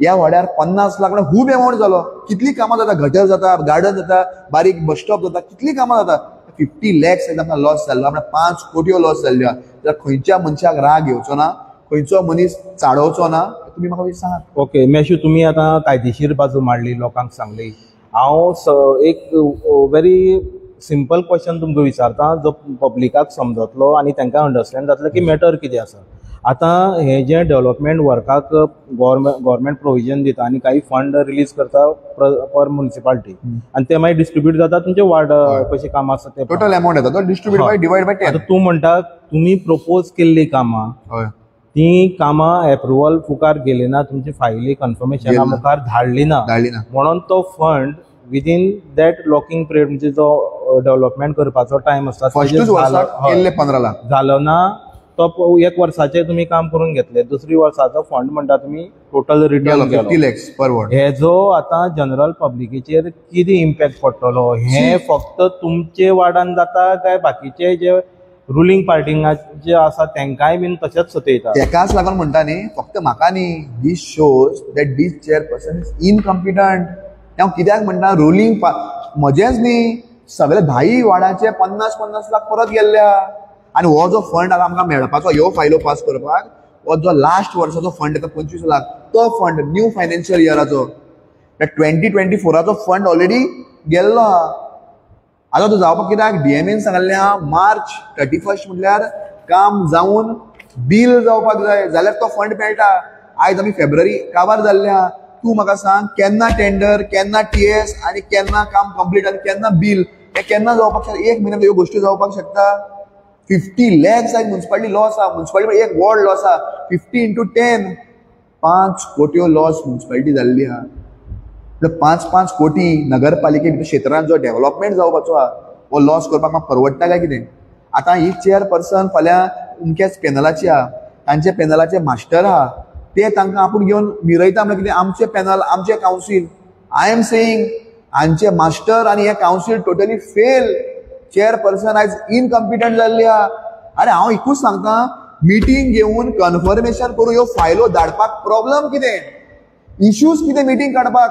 ह्या वाड्यार 50 लाख म्हळ्यार खूब एमावंट जालो. कितलीं कामां जाता, गटर जाता, गार्डन जाता, बारीक बस स्टॉप जाता, कितलीं कामां जाता. 50 लॅक्स आमकां लॉस जाल्लो, म्हळ्यार 5 कोटयो लॉस जाल्ल्यो आहा. जाल्यार खंयच्या मनशाक राग येवचो ना, खंयचो मनीस चाडोवचो ना, तुमी म्हाका सांगात. ओके मेशू, तुमी आतां कायदेशीर बाजू मांडली, लोकांक सांगली. हांव एक व्हेरी सिंपल क्वेश्चन तुमकां विचारता जो पब्लिकाक समजतलो आनी तांकां अंडरस्टँड जातलें की मॅटर कितें आसा. आतां हें जें डेवलपमेंट वर्काक गव्हर्मेंट प्रोविजन दिता आनी काही फंड रिलीज करता पर म्युनिसिपालिटी, आनी ते मागीर डिस्ट्रिब्यूट जाता तुमचे वार्ड कशें काम आसा ते टोटल अमाउंट येता तो डिस्ट्रिब्यूट बाय डिवायड बाय 10. आतां तूं म्हणटा तुमी प्रपोज केल्लीं कामां, ती कामां एप्रुवल मुखार गेली ना, तुमची फायली कन्फर्मेशना मुखार धाडली ना, म्हणून तो fund within that locking period म्हणजे जो डेवलपमेंट करपाचो टायम आसता फर्स्टूच वर्साक केल्ले 15 लाख जालो ना, तो एक वर्साचें तुमी काम करून घेतले, दुसरी वर्साचो फंड म्हणटा तुमी टोटल रिटर्न गेलो 50 लॅक्स पर वॉर्ड. हेजो आतां जनरल पब्लिकेचेर कितें इम्पॅक्ट पडटलो, हें फक्त तुमचे वार्डान जाता काय बाकीचे जे रुलींग पार्टींग जे आसा तांकांय बीन तशेंच सतयता? तेकाच लागून म्हणटा न्ही, फक्त म्हाका न्ही, this shows that this chairperson is incompetent. हांव कित्याक म्हणटा, रुलींग म्हजेंच न्ही, सगळे 10 वार्डाचे 50-50 लाख परत गेल्ले आहा. आनी हो जो फंड आतां आमकां मेळपाचो, ह्यो फायलो पास करपाक, हो जो लास्ट वर्साचो फंड येता 25 लाख, तो फंड न्यू फायनान्शियल इयराचो 2024 फंड ऑलरेडी गेल्लो आहा. आतां तो जावपाक कित्याक डीएमएन सांगल्लें आहा मार्च 31 म्हटल्यार काम जावन बील जावपाक जाय, जाल्यार तो फंड मेळटा. आयज आमी फेब्रुवारी काबार जाल्ले आहा. तूं म्हाका सांग केन्ना टेंडर, केन्ना टीएस आनी केन्ना काम कंप्लीट आनी केन्ना बील, हें केन्ना जावपाक शकता? एक म्हयन्यान ह्यो गोश्टी जावपाक शकता? 50 लॅक्स आयज म्युनिसिपालिटी लॉस आहा, म्युनिसिपालिटी एक वॉर्ड लॉस आहा, 50 इंटू 10 5 कोट्यो लॉस म्युनिसिपालिटी जाल्ली आहा. 5-5 कोटी नगरपालिके भितर क्षेत्रांत जो डेव्हलपमेंट जावपाचो आहा हो लॉस करपाक म्हाका परवडटा काय कितें? आतां ही चेअरपर्सन फाल्यां अमक्याच पॅनलाची आहा, तांचे पॅनलाचे मास्टर आहा, ते तांकां आपूण घेवन मिरयता म्हळ्यार कितें, आमचे पॅनल, आमचे कावन्सील. I am saying हांचे मास्टर आनी हे कावन्सील टोटली फेल. चेअरपर्सन आयज इनकम्पिटंट जाल्ली आहा. आरे हांव एकूच सांगता, मिटींग घेवन कन्फर्मेशन करून ह्यो फायलो धाडपाक प्रॉब्लम कितें, इश्यूज कितें मिटींग काडपाक?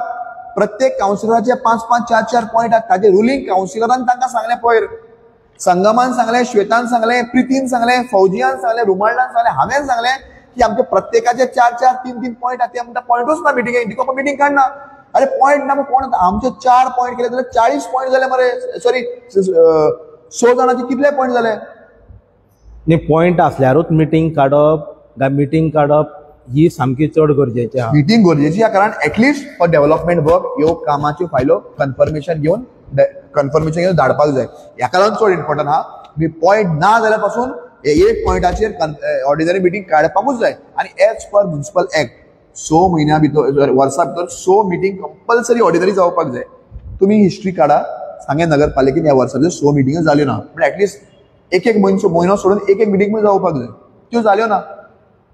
प्रत्येक कावन्सिलराचे 5-5, 4-4 पॉयंट आहात, ताजे रुलींग कावन्सिलरान तांकां सांगलें, पयर संगमान सांगलें, श्वेतान सांगलें, प्रितीन सांगलें, फौजियान सांगलें, रुमाल्डान सांगलें, हांवें सांगलें की आमचे प्रत्येकाचे 4-4, 3-3 पॉयंट आहात. ते म्हणटा पॉयंटूच ना मिटिंगेक, तिका मिटींग काडना. अरे पॉयंट ना, कोण आमचे 4 पॉयंट केले जाल्यार 40 पॉयंट जाले मरे, सॉरी 6 जाणांचे कितले पॉयंट जाले? न्ही, पॉयंट आसल्यारूच मिटींग काडप काय मिटींग काडप ही सामकी चड गरजेची आहा. मिटींग गरजेची आहा, कारण एटलिस्ट फॉर डेव्हलपमेंट वर्क ह्यो कामाच्यो फायलो कन्फर्मेशन घेवन धाडपाक जाय. ह्याका लागून चड इम्पॉर्टंट आहा. मी पॉयंट ना जाल्यार पासून एक पॉयंटाचेर ऑर्डिनरी मिटींग काडपाकूच जाय. आनी एज पर म्युनिसिपल एक्ट 6 म्हयन्या भितर, वर्सा भितर 6 मिटींग कंपल्सरी ऑर्डिनरी जावपाक जाय. तुमी हिस्ट्री काडा, सांगें नगरपालिकेन ह्या वर्सा भितर 6 मिटिंग्यो जाल्यो ना, म्हणजे एटलिस्ट एक एक म्हयनो सोडून एक एक मिटींग पण जावपाक जाय, त्यो जाल्यो ना.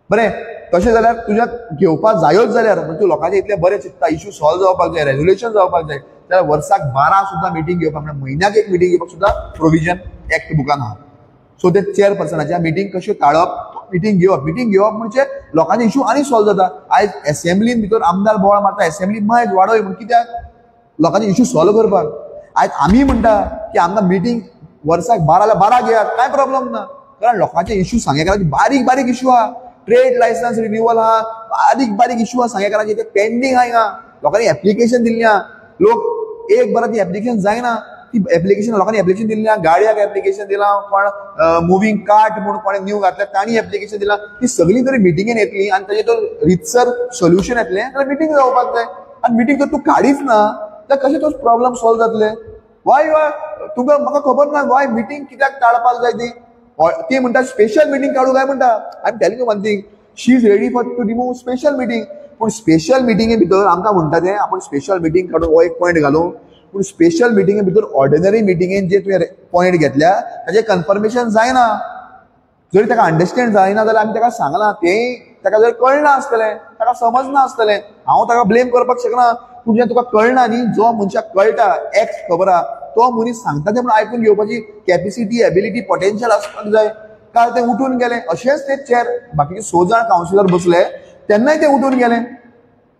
बरें, तशें जाल्यार तुज्या घेवपाक जायोच जाल्यार म्हणजे तूं लोकांचे इतलें बरें चिंतता, इशू सॉल्व जावपाक जाय, रेजोल्युशन जावपाक जाय, जाल्यार वर्साक 12 सुद्दां मिटींग घेवपाक, म्हणजे म्हयन्याक एक मिटींग घेवपाक सुद्दां प्रोविजन एक्ट बुकान आहा. सो ते चेअरपर्सनाच्या मिटींग कश्यो टाळप, मिटींग घेवप, मिटींग घेवप म्हणजे लोकांचे इशू आनी सॉल्व जाता. आयज एसेंब्लीन भितर आमदार बोवाळ मारता, एसेंब्ली मायज वाडय म्हूण, कित्याक? लोकांचे इशू सॉल्व करपाक. आयज आमी म्हणटा की आमकां मिटींग वर्साक 12 12 घेयात, कांय प्रॉब्लम ना, कारण लोकांचे इशू सांगेकारांचे बारीक बारीक इशू आहा. ट्रेड लायसन्स रिन्युअल आहा, बारीक बारीक इशू आहा सांगेकारांचे, ते पेंडींग आहा. हिंगा लोकांनी एप्लिकेशन दिल्ली आहा, लोक एक बरां ती एप्लिकेशन जायना, ती एप्लिकेशन लोकांनी एप्लिकेशन दिल्ली आहा, गाडयाक एप्लिकेशन दिलां, कोण मुवींग कार्ट म्हूण कोणें न्यू घातल्या तांणी एप्लिकेशन दिलां. ती सगळीं जरी मिटिंगेन येतली आनी ताजें तो रितसर सोल्युशन येतलें जाल्यार मिटींग जावपाक जाय. आनी मिटींग जर तूं काडीच ना जाल्यार कशें तो प्रॉब्लम सॉल्व जातले? वाय तुका म्हाका खबर ना वाय मिटींग कित्याक टाळपाक जाय ती. ती म्हणटा स्पेशल मिटींग काडू काय म्हणटा. I am telling you one thing, she is ready for to remove special meeting. पूण स्पेशल मिटिंगे भितर आमकां म्हणटा तें आपूण स्पेशल मिटींग काडून हो एक पॉयंट घालूं, पूण स्पेशल मिटिंगे भितर ऑर्डिनरी मिटिंगेन जे तुवें पॉयंट घेतल्या ताजें कन्फर्मेशन जायना. जरी ताका अंडरस्टँड जायना जाल्यार आमी ताका सांगलां, तें ताका जर कळना आसतलें, ताका समजना आसतलें, हांव ताका ब्लेम करपाक शकना. पूण जें तुका कळना न्ही, जो मनशाक कळटा एक्स खबर आहा तो मनीस सांगता तें म्हणून आयकून घेवपाची कॅपेसिटी, एबिलिटी, पोटेन्शियल आसपाक जाय. काल ते उठून गेले, अशेंच ते चेअर बाकीचे 6 जाण कावन्सिलर बसले तेन्नाय ते उठून गेले.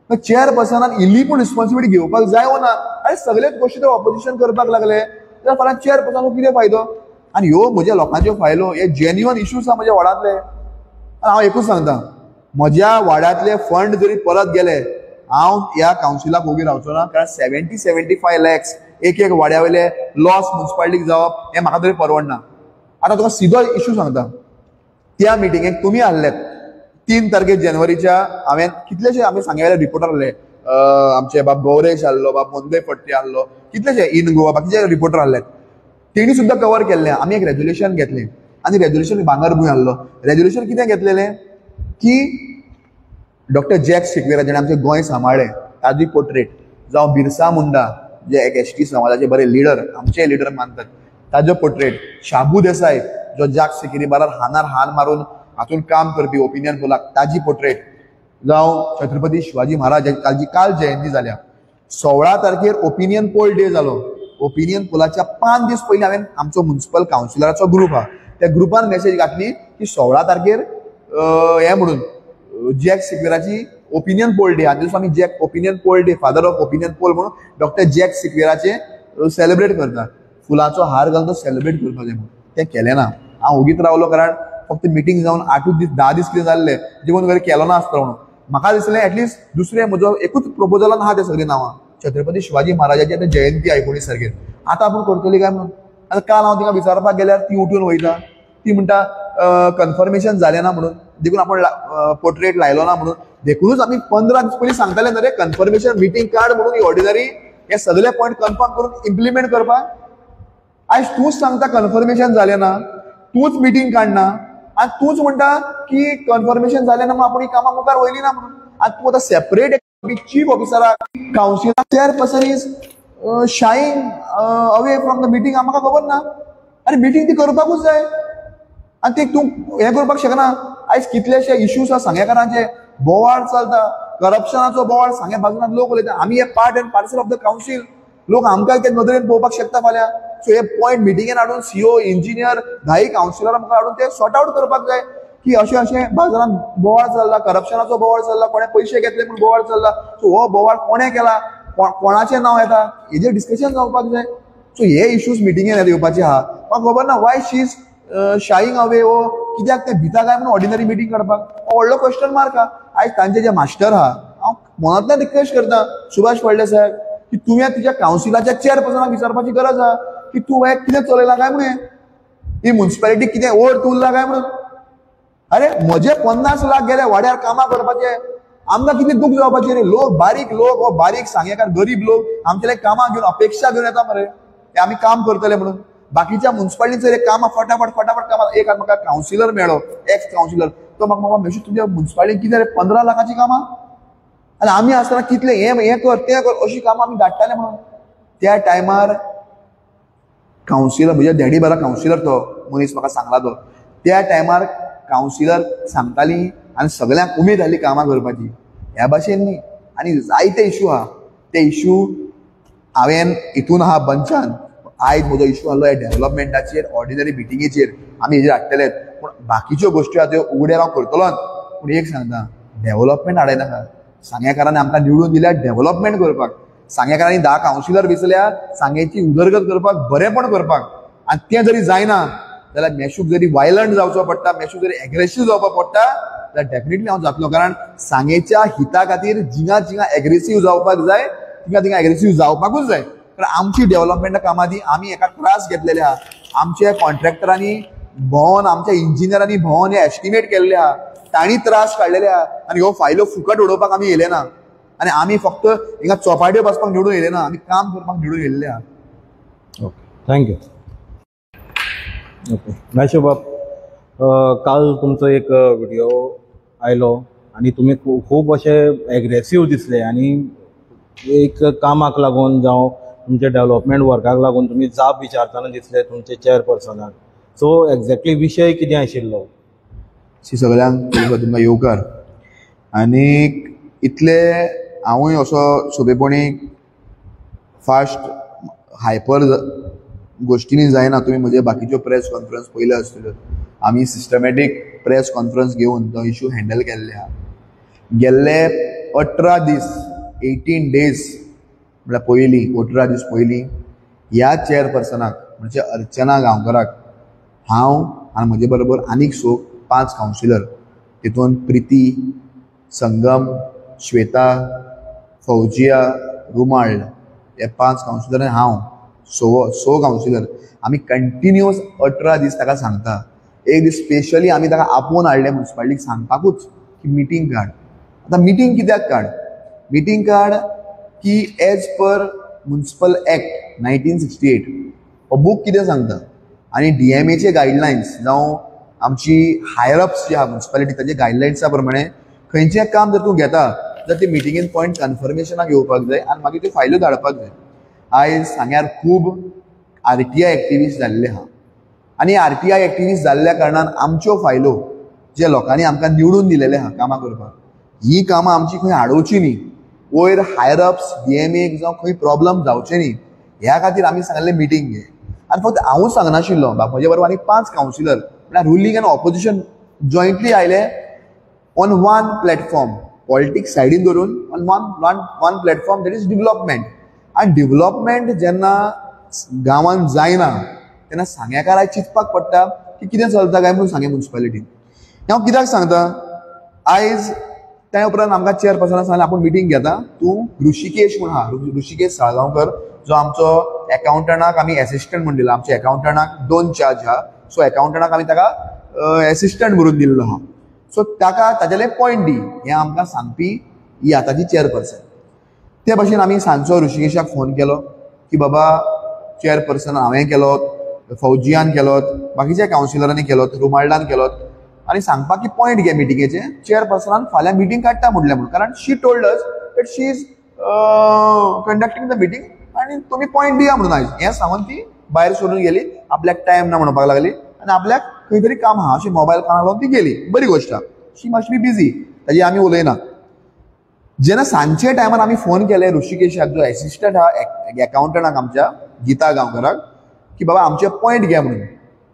चेअरपर्सनान इल्ली पूण रिस्पॉन्सिबिलिटी घेवपाक जाय वो ना? आनी सगळेच गोश्टी ते ऑपोजिशन करपाक लागले जाल्यार फाल्यां चेअरपर्सनाक कितें फायदो? आनी ह्यो म्हज्या लोकांच्यो फायलो, हे जेन्युअन इश्यूज आहा म्हज्या वार्डांतले. आनी हांव एकूच सांगता, म्हज्या वार्डांतले फंड जरी परत गेले हांव ह्या कावन्सिलाक ओगी रावचो ना, कारण 70-75 लॅक्स एक एक वाड्या वयले लॉस म्युनिसिपालिटीक जावप हें म्हाका तरी परवडना. आतां तुका सिधो इशू सांगता, त्या मिटिंगेक तुमी आहलेत 3 तारखेर जानेवारीच्या, हांवें कितलेशे आमी सांगे वयले रिपोर्टर आहले, आमचे बाब गौरेश आहलो, बाब मोंदे फडते आहलो, कितलेशे इन गोवा बाकीचे रिपोर्टर आहले, तेणी सुद्दां कवर केल्लें. आमी एक रेजोल्युशन घेतलें आनी रेजोल्युशन भांगरभूंय आहलो. रेजोल्युशन कितें घेतलेलें की डॉक्टर जॅक सिक्वेरा जेणें आमचें गोंय सांबाळ्ळें ताजी पोर्ट्रेट, जावं बिरसा मुंडा जे एक एस टी समाजाचे बरे लिडर, आमचे लिडर मानतात ताजो पोर्ट्रेट, शाबू देसाय जो जाक सिकेरी बारार हानार हान मारून हातून काम करपी ओपिनियन पोलाक ताजी पोर्ट्रेट, जावं छत्रपती शिवाजी महाराज ताजी काल जयंती जाल्या 16 तारखेर ओपिनियन पोल डे जालो. ओपिनियन पोलाच्या 5 दीस पयलीं हांवें आमचो म्युनिसिपल कावन्सिलराचो ग्रूप आहा त्या ग्रुपान मेसेज घातली की 16 तारखेर हें म्हणून जॅक सिक्वेराची ओपिनियन पोल डे, आनी दिसा आमी Jack opinion poll day, father of opinion poll म्हणून डॉक्टर जॅक सिक्वेराचे सेलिब्रेट करता, फुलांचो हार घालून तो सेलिब्रेट करपाक जाय म्हणून. तें केलें ना, हांव ओगीच रावलो, कारण फक्त मिटींग जावन 8 दीस 10 दीस कितें जाल्ले देखून घरा केलो ना आसतलो म्हणून. म्हाका दिसलें एटलिस्ट दुसरें म्हजो एकूच प्रपोजलान आहा ते सगळीं नांवां, छत्रपती शिवाजी महाराजाची आतां जयंती 19 तारखेर, आतां आपूण करतली काय म्हणून. आतां काल हांव तिका विचारपाक गेल्यार ती उठून वयता, ती म्हणटा कन्फर्मेशन जालें ना म्हणून, देखून आपूण पोर्ट्रेट लायलो ना म्हणून. देखूनच आमी 15 दीस पयलीं सांगताले न्हय रे कन्फर्मेशन मिटींग काड म्हणून, ही ऑर्डिनरी हे सगळे पॉयंट कन्फर्म करून इम्प्लिमेंट करपाक. आयज तूंच सांगता कन्फर्मेशन जालें ना, तूंच मिटींग काडना आनी तूंच म्हणटा की कन्फर्मेशन जालें ना म्हणून आपूण ही कामां मुखार वयली ना म्हणून. आनी तूं आतां सेपरेट चीफ ऑफिसराक, councillor, chairperson is shying away from the meeting, म्हाका खबर ना. आनी मिटींग ती करपाकूच जाय आनी ते तूं हें करपाक शकना. आयज कितलेशे इश्यूज आसा सांगेकारांचे, बोवाळ चलता, करप्शनाचो बोवाळ सांगे बाजून लोक उलयता. आमी हे part and parcel of the council, लोक आमकां ते नदरेन पळोवपाक शकता फाल्यां. सो हे पॉयंट मिटिंगेन हाडून सीओ, इंजिनियर, 10 कावन्सिलरां मुखार हाडून ते सॉर्ट आवट करपाक जाय की अशें अशें बाजारान बोवाळ चल्ला, करप्शनाचो बोवाळ चल्ला, कोणें पयशे घेतले म्हूण बोवाळ चल्ला, सो हो बोवाळ कोणें केला, कोणाचें नांव येता, हेजेर डिस्कशन जावपाक जाय. सो हे इश्यूज मिटिंगेन येवपाचे आहा. म्हाका खबर ना why she is shying away, वो कित्याक ते भिता काय म्हणून ऑर्डिनरी मिटींग काडपाक, हो व्हडलो क्वेश्चन मार्क आहा. आयज तांचे जे मास्टर आहा, हांव मनांतल्यान रिक्वेस्ट करता सुभाष फळदेसाय की तुवें तुज्या कावन्सिलाच्या चेअरपर्सनाक विचारपाची गरज आहा की तूं हें कितें चलयलां काय म्हणून, ही म्युन्सिपालिटी कितें ओर्थ उरला काय म्हणून. अरे म्हजे 50 लाख गेले वाड्यार कामां करपाचे, आमकां कितें दूख जावपाचें रे. लोक बारीक लोक, हो बारीक सांगेकार गरीब लोक आमचे कामां घेवन अपेक्षा घेवन येता मरे, ते आमी काम करतले म्हणून. बाकीच्या म्युन्सिपालिटीचेर कामां फटाफट फटाफट कामां. एक म्हाका कावन्सिलर मेळ्ळो, एक्स कावन्सिलर, तो म्हाका मामा मेशी तुमच्या म्युन्सिपालिटीन कितें रे 15 लाखाचीं कामां, आनी आमी आसतना कितले हें हें कर तें कर अशीं कामां आमी धाडटाले म्हणून. त्या टायमार कावन्सिलर म्हज्या डॅडी बरा कावन्सिलर तो मनीस म्हाका सांगला तो, त्या टायमार कावन्सिलर सांगताली आनी सगळ्यांक उमेद जाली कामां करपाची. ह्या भाशेन न्ही, आनी जायते इशू आहा, ते इशू हांवें हितून आहा बंचान. आयज म्हजो इशू आहलो ह्या डेवलपमेंटाचेर, ऑर्डिनरी मिटिंगेचेर आमी हेजेर हाडटलेच, पूण बाकीच्यो गोश्टी आहा त्यो उगड्यार हांव करतलोच. पूण एक सांगता, डेवलपमेंट हाडयनाका. सांगेकारांनी आमकां निवडून दिल्या डेवलपमेंट करपाक, सांगेकारांनी 10 कावन्सिलर वेंचल्या सांगेची उदरगत करपाक, बरेंपण करपाक. आनी तें जरी जायना जाल्यार मेशूक जरी वायलंट जावचो पडटा, मेशूक जरी एग्रेसीव जावपाक पडटा जाल्यार डेफिनेटली हांव जातलो. कारण सांगेच्या हिता खातीर जिंगा जिंगा एग्रेसीव जावपाक जाय, तिंगा तिंगा एग्रेसीव जावपाकूच जाय. कारण आमची डेवलपमेंटा कामां ती आमी एका त्रास घेतलेले आहा, आमच्या कॉन्ट्रॅक्टरांनी भोंवन, आमच्या इंजिनियरांनी भोंवन हे एस्टिमेट केल्ले आहा, तांणी त्रास काडलेले आहा. आनी ह्यो फायल्यो फुकट उडोवपाक आमी येयले ना, आनी आमी फक्त हिंगा चोपाट्यो बसपाक निवडून येयले ना, आमी काम करपाक निवडून येयल्ले आहा. Okay, thank you. Okay Meshu बाब, काल तुमचो एक व्हिडिओ आयलो आनी तुमी खूब अशे एग्रेसीव दिसले आनी एक कामाक लागून जावं तुमच्या डेवलपमेंट वर्काक लागून तुमी जाप विचारतना दिसले तुमचे चेअरपर्सनाक. सो एक्झॅक्टली विशय कितें आशिल्लो? सगळ्यांक तुमकां येवकार. आनी इतले हांवूय असो सोंपेपणी फास्ट हायपर गोश्टींनी जायना. तुमी म्हजे बाकीच्यो प्रेस कॉन्फरन्स पयल्यो आसतल्यो, आमी सिस्टमॅटीक प्रेस कॉन्फरन्स घेवन तो इशू हँडल केल्ले आहा. गेल्ले 18 दीस, 18 डेज म्हळ्यार पयलीं 18 दीस पयलीं ह्या चेअरपर्सनाक म्हणजे अर्चना गांवकराक हांव आनी म्हजे बरोबर आनीक 5 कावन्सिलर, तितून प्रिती, संगम, श्वेता, फौजिया, रुमाळ हे 5 कावन्सिलर आनी हांव 6 कावन्सिलर आमी कंटिन्युअस 18 दीस ताका सांगता. एक दीस स्पेशली आमी ताका आपोवन हाडलें म्युन्सिपालिटीक सांगपाकूच की मिटींग काड. आतां मिटींग कित्याक काड? मिटींग काड की एज पर म्युन्सिपल एक्ट 1968 हो बूक कितें सांगता आनी DMAचे गायडलायन्स जावं आमची हायर अप्स जी आहा म्युन्सिपालिटी ताजे गायडलायन्सा प्रमाणे खंयचें काम जर तूं घेता जाल्यार ती मिटिंगेन पॉयंट कन्फर्मेशनाक येवपाक जाय आनी मागीर त्यो फायल्यो धाडपाक जाय. आयज सांग्यार खूब RTI activist जाल्ले आहा आनी RTI activist जाल्ल्या कारणान आमच्यो फायलो जे लोकांनी आमकां निवडून दिलेले आहा कामां करपाक, ही कामां आमची खंय आडोवची न्ही, वयर हायर अप्स DMA जावं खंय प्रॉब्लम जावचे न्ही ह्या खातीर आमी सांगलें मिटींग घे. आनी फक्त हांवूच सांगनाशिल्लो, म्हजे बरोबर आनी 5 कावन्सिलर म्हळ्यार रुलींग आनी ऑपोजिशन जॉयंटली आयले ऑन वन प्लॅटफॉर्म, पॉलिटिक्स सायडीन धरून on one platform, that is development. आनी डेवलपमेंट जेन्ना गांवांत जायना तेन्ना सांगेकाराक चिंतपाक पडटा की कितें चलता काय म्हणून सांगे म्युन्सिपालिटीन. हांव कित्याक सांगता, आयज त्या उपरांत आमकां चेअरपर्सनान सांगलें आपूण मिटींग घेता, तूं ऋषिकेश म्हूण आहा, ऋषिकेश साळगांवकर जो आमचो एकाउंटंटाक आमी एसिस्टंट म्हूण दिला, आमच्या एकाउंटंटाक 2 चार्ज आहा, सो एकाउंटंटाक आमी ताका एसिस्टंट म्हणून दिल्लो आहा, सो ताका ताजेले पॉयंट दी हें आमकां सांगपी ही आतांची चेअरपर्सन. ते भाशेन आमी सांजचो ऋषिकेशाक फोन केलो की बाबा चेअरपर्सन हांवें केलो, फौजियान केलो, बाकीच्या कावन्सिलरांनी केलो, रुमाल्डान केलो आनी सांगपाक की पॉयंट घे मिटिंगेचे, चेअरपर्सनान फाल्यां मिटींग काडटा म्हटलें म्हणून, कारण she told us that she is conducting the meeting आनी तुमी पॉयंट दिया म्हणून आयज हें सांगून ती भायर सरून गेली. आपल्याक टायम ना म्हणपाक लागली आनी आपल्याक खंय तरी काम आहा अशें मोबायल कानाक लावन ती गेली. बरी गोश्ट आहा, शी मस्ट बी बिजी, ताजी आमी उलयना. जेन्ना सांजचे टायमार आमी फोन केले ऋषिकेशाक जो एसिस्टंट आहा एकाउंटंटाक आमच्या गीता गांवकराक की बाबा आमचे पॉयंट घे म्हणून,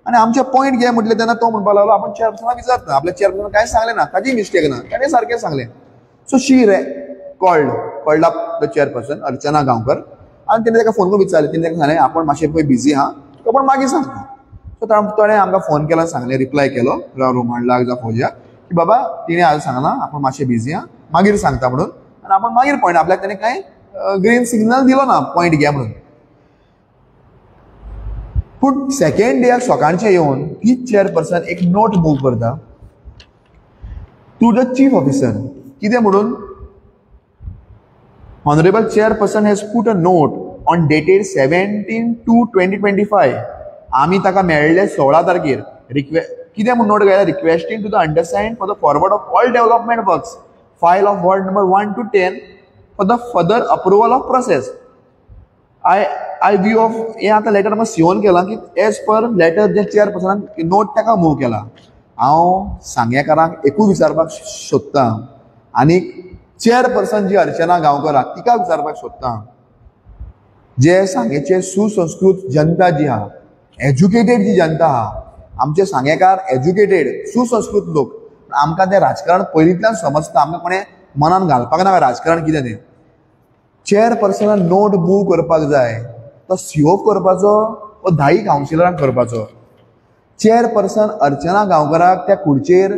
आनी आमचे पॉयंट घे म्हटलें तेन्ना तो म्हणपाक लागलो आपूण चेअरपर्सनाक विचारता, आपल्या चेअरपर्सनाक कांय सांगलें ना, ताजी मिस्टेक ना, ताणें सारकें सांगलें. So she called up the chairperson Archana Gaonkar आनी तेणें ताका फोन करून विचारलें, तेणें ताका सांगलें आपूण मातशें पळय बिजी आहा, तुका पूण मागीर सांगता. सो ताणें आमकां फोन केलो, सांगलें, रिप्लाय केलो रोमांडलाक जावं फौजियाक की बाबा तिणें आज सांगलां आपूण मातशें बिजी आहा, मागीर सांगता म्हणून, आनी आपूण मागीर पॉयंट आपल्याक ताणें कांय ग्रीन सिग्नल दिलो ना पॉयंट घे म्हणून. पूण सेकेंड डेयाक सकाळचें येवन तीच चेअरपर्सन एक नोट मूव करता टू the chief officer. कितें म्हणून? Honourable chairperson has put a note on dated 17/2/2025. आमी ताका मेळ्ळे 16 तारखेर. कितें म्हूण नोट घायला? Requesting to the understand for the forward of all development works file of ward number 1 to 10 for the further approval of process. I view of हें आतां लेटर म्हाका सीओन केलां की एज पर लेटर जे चेअरपर्सनान नोट ताका मूव केला. हांव सांगेकारांक एकूच विचारपाक सोदतां आनी चेअरपर्सन जी अर्चना गांवकर आहा तिका विचारपाक सोदतां, जे सांगेचे सुसंस्कृत जनता जी आहा, एज्युकेटेड जी जनता आहा, आमचे सांगेकार एज्युकेटेड सुसंस्कृत लोक, आमकां तें राजकारण पयलींतल्यान समजता, आमकां कोणें मनान घालपाक नाका राजकारण कितें तें. चेअरपर्सनान नोट मूव करपाक जाय तो सीओ करपाचो वो 10 कावन्सिलरांक करपाचो. चेअरपर्सन अर्चना गांवकराक त्या खुर्चेर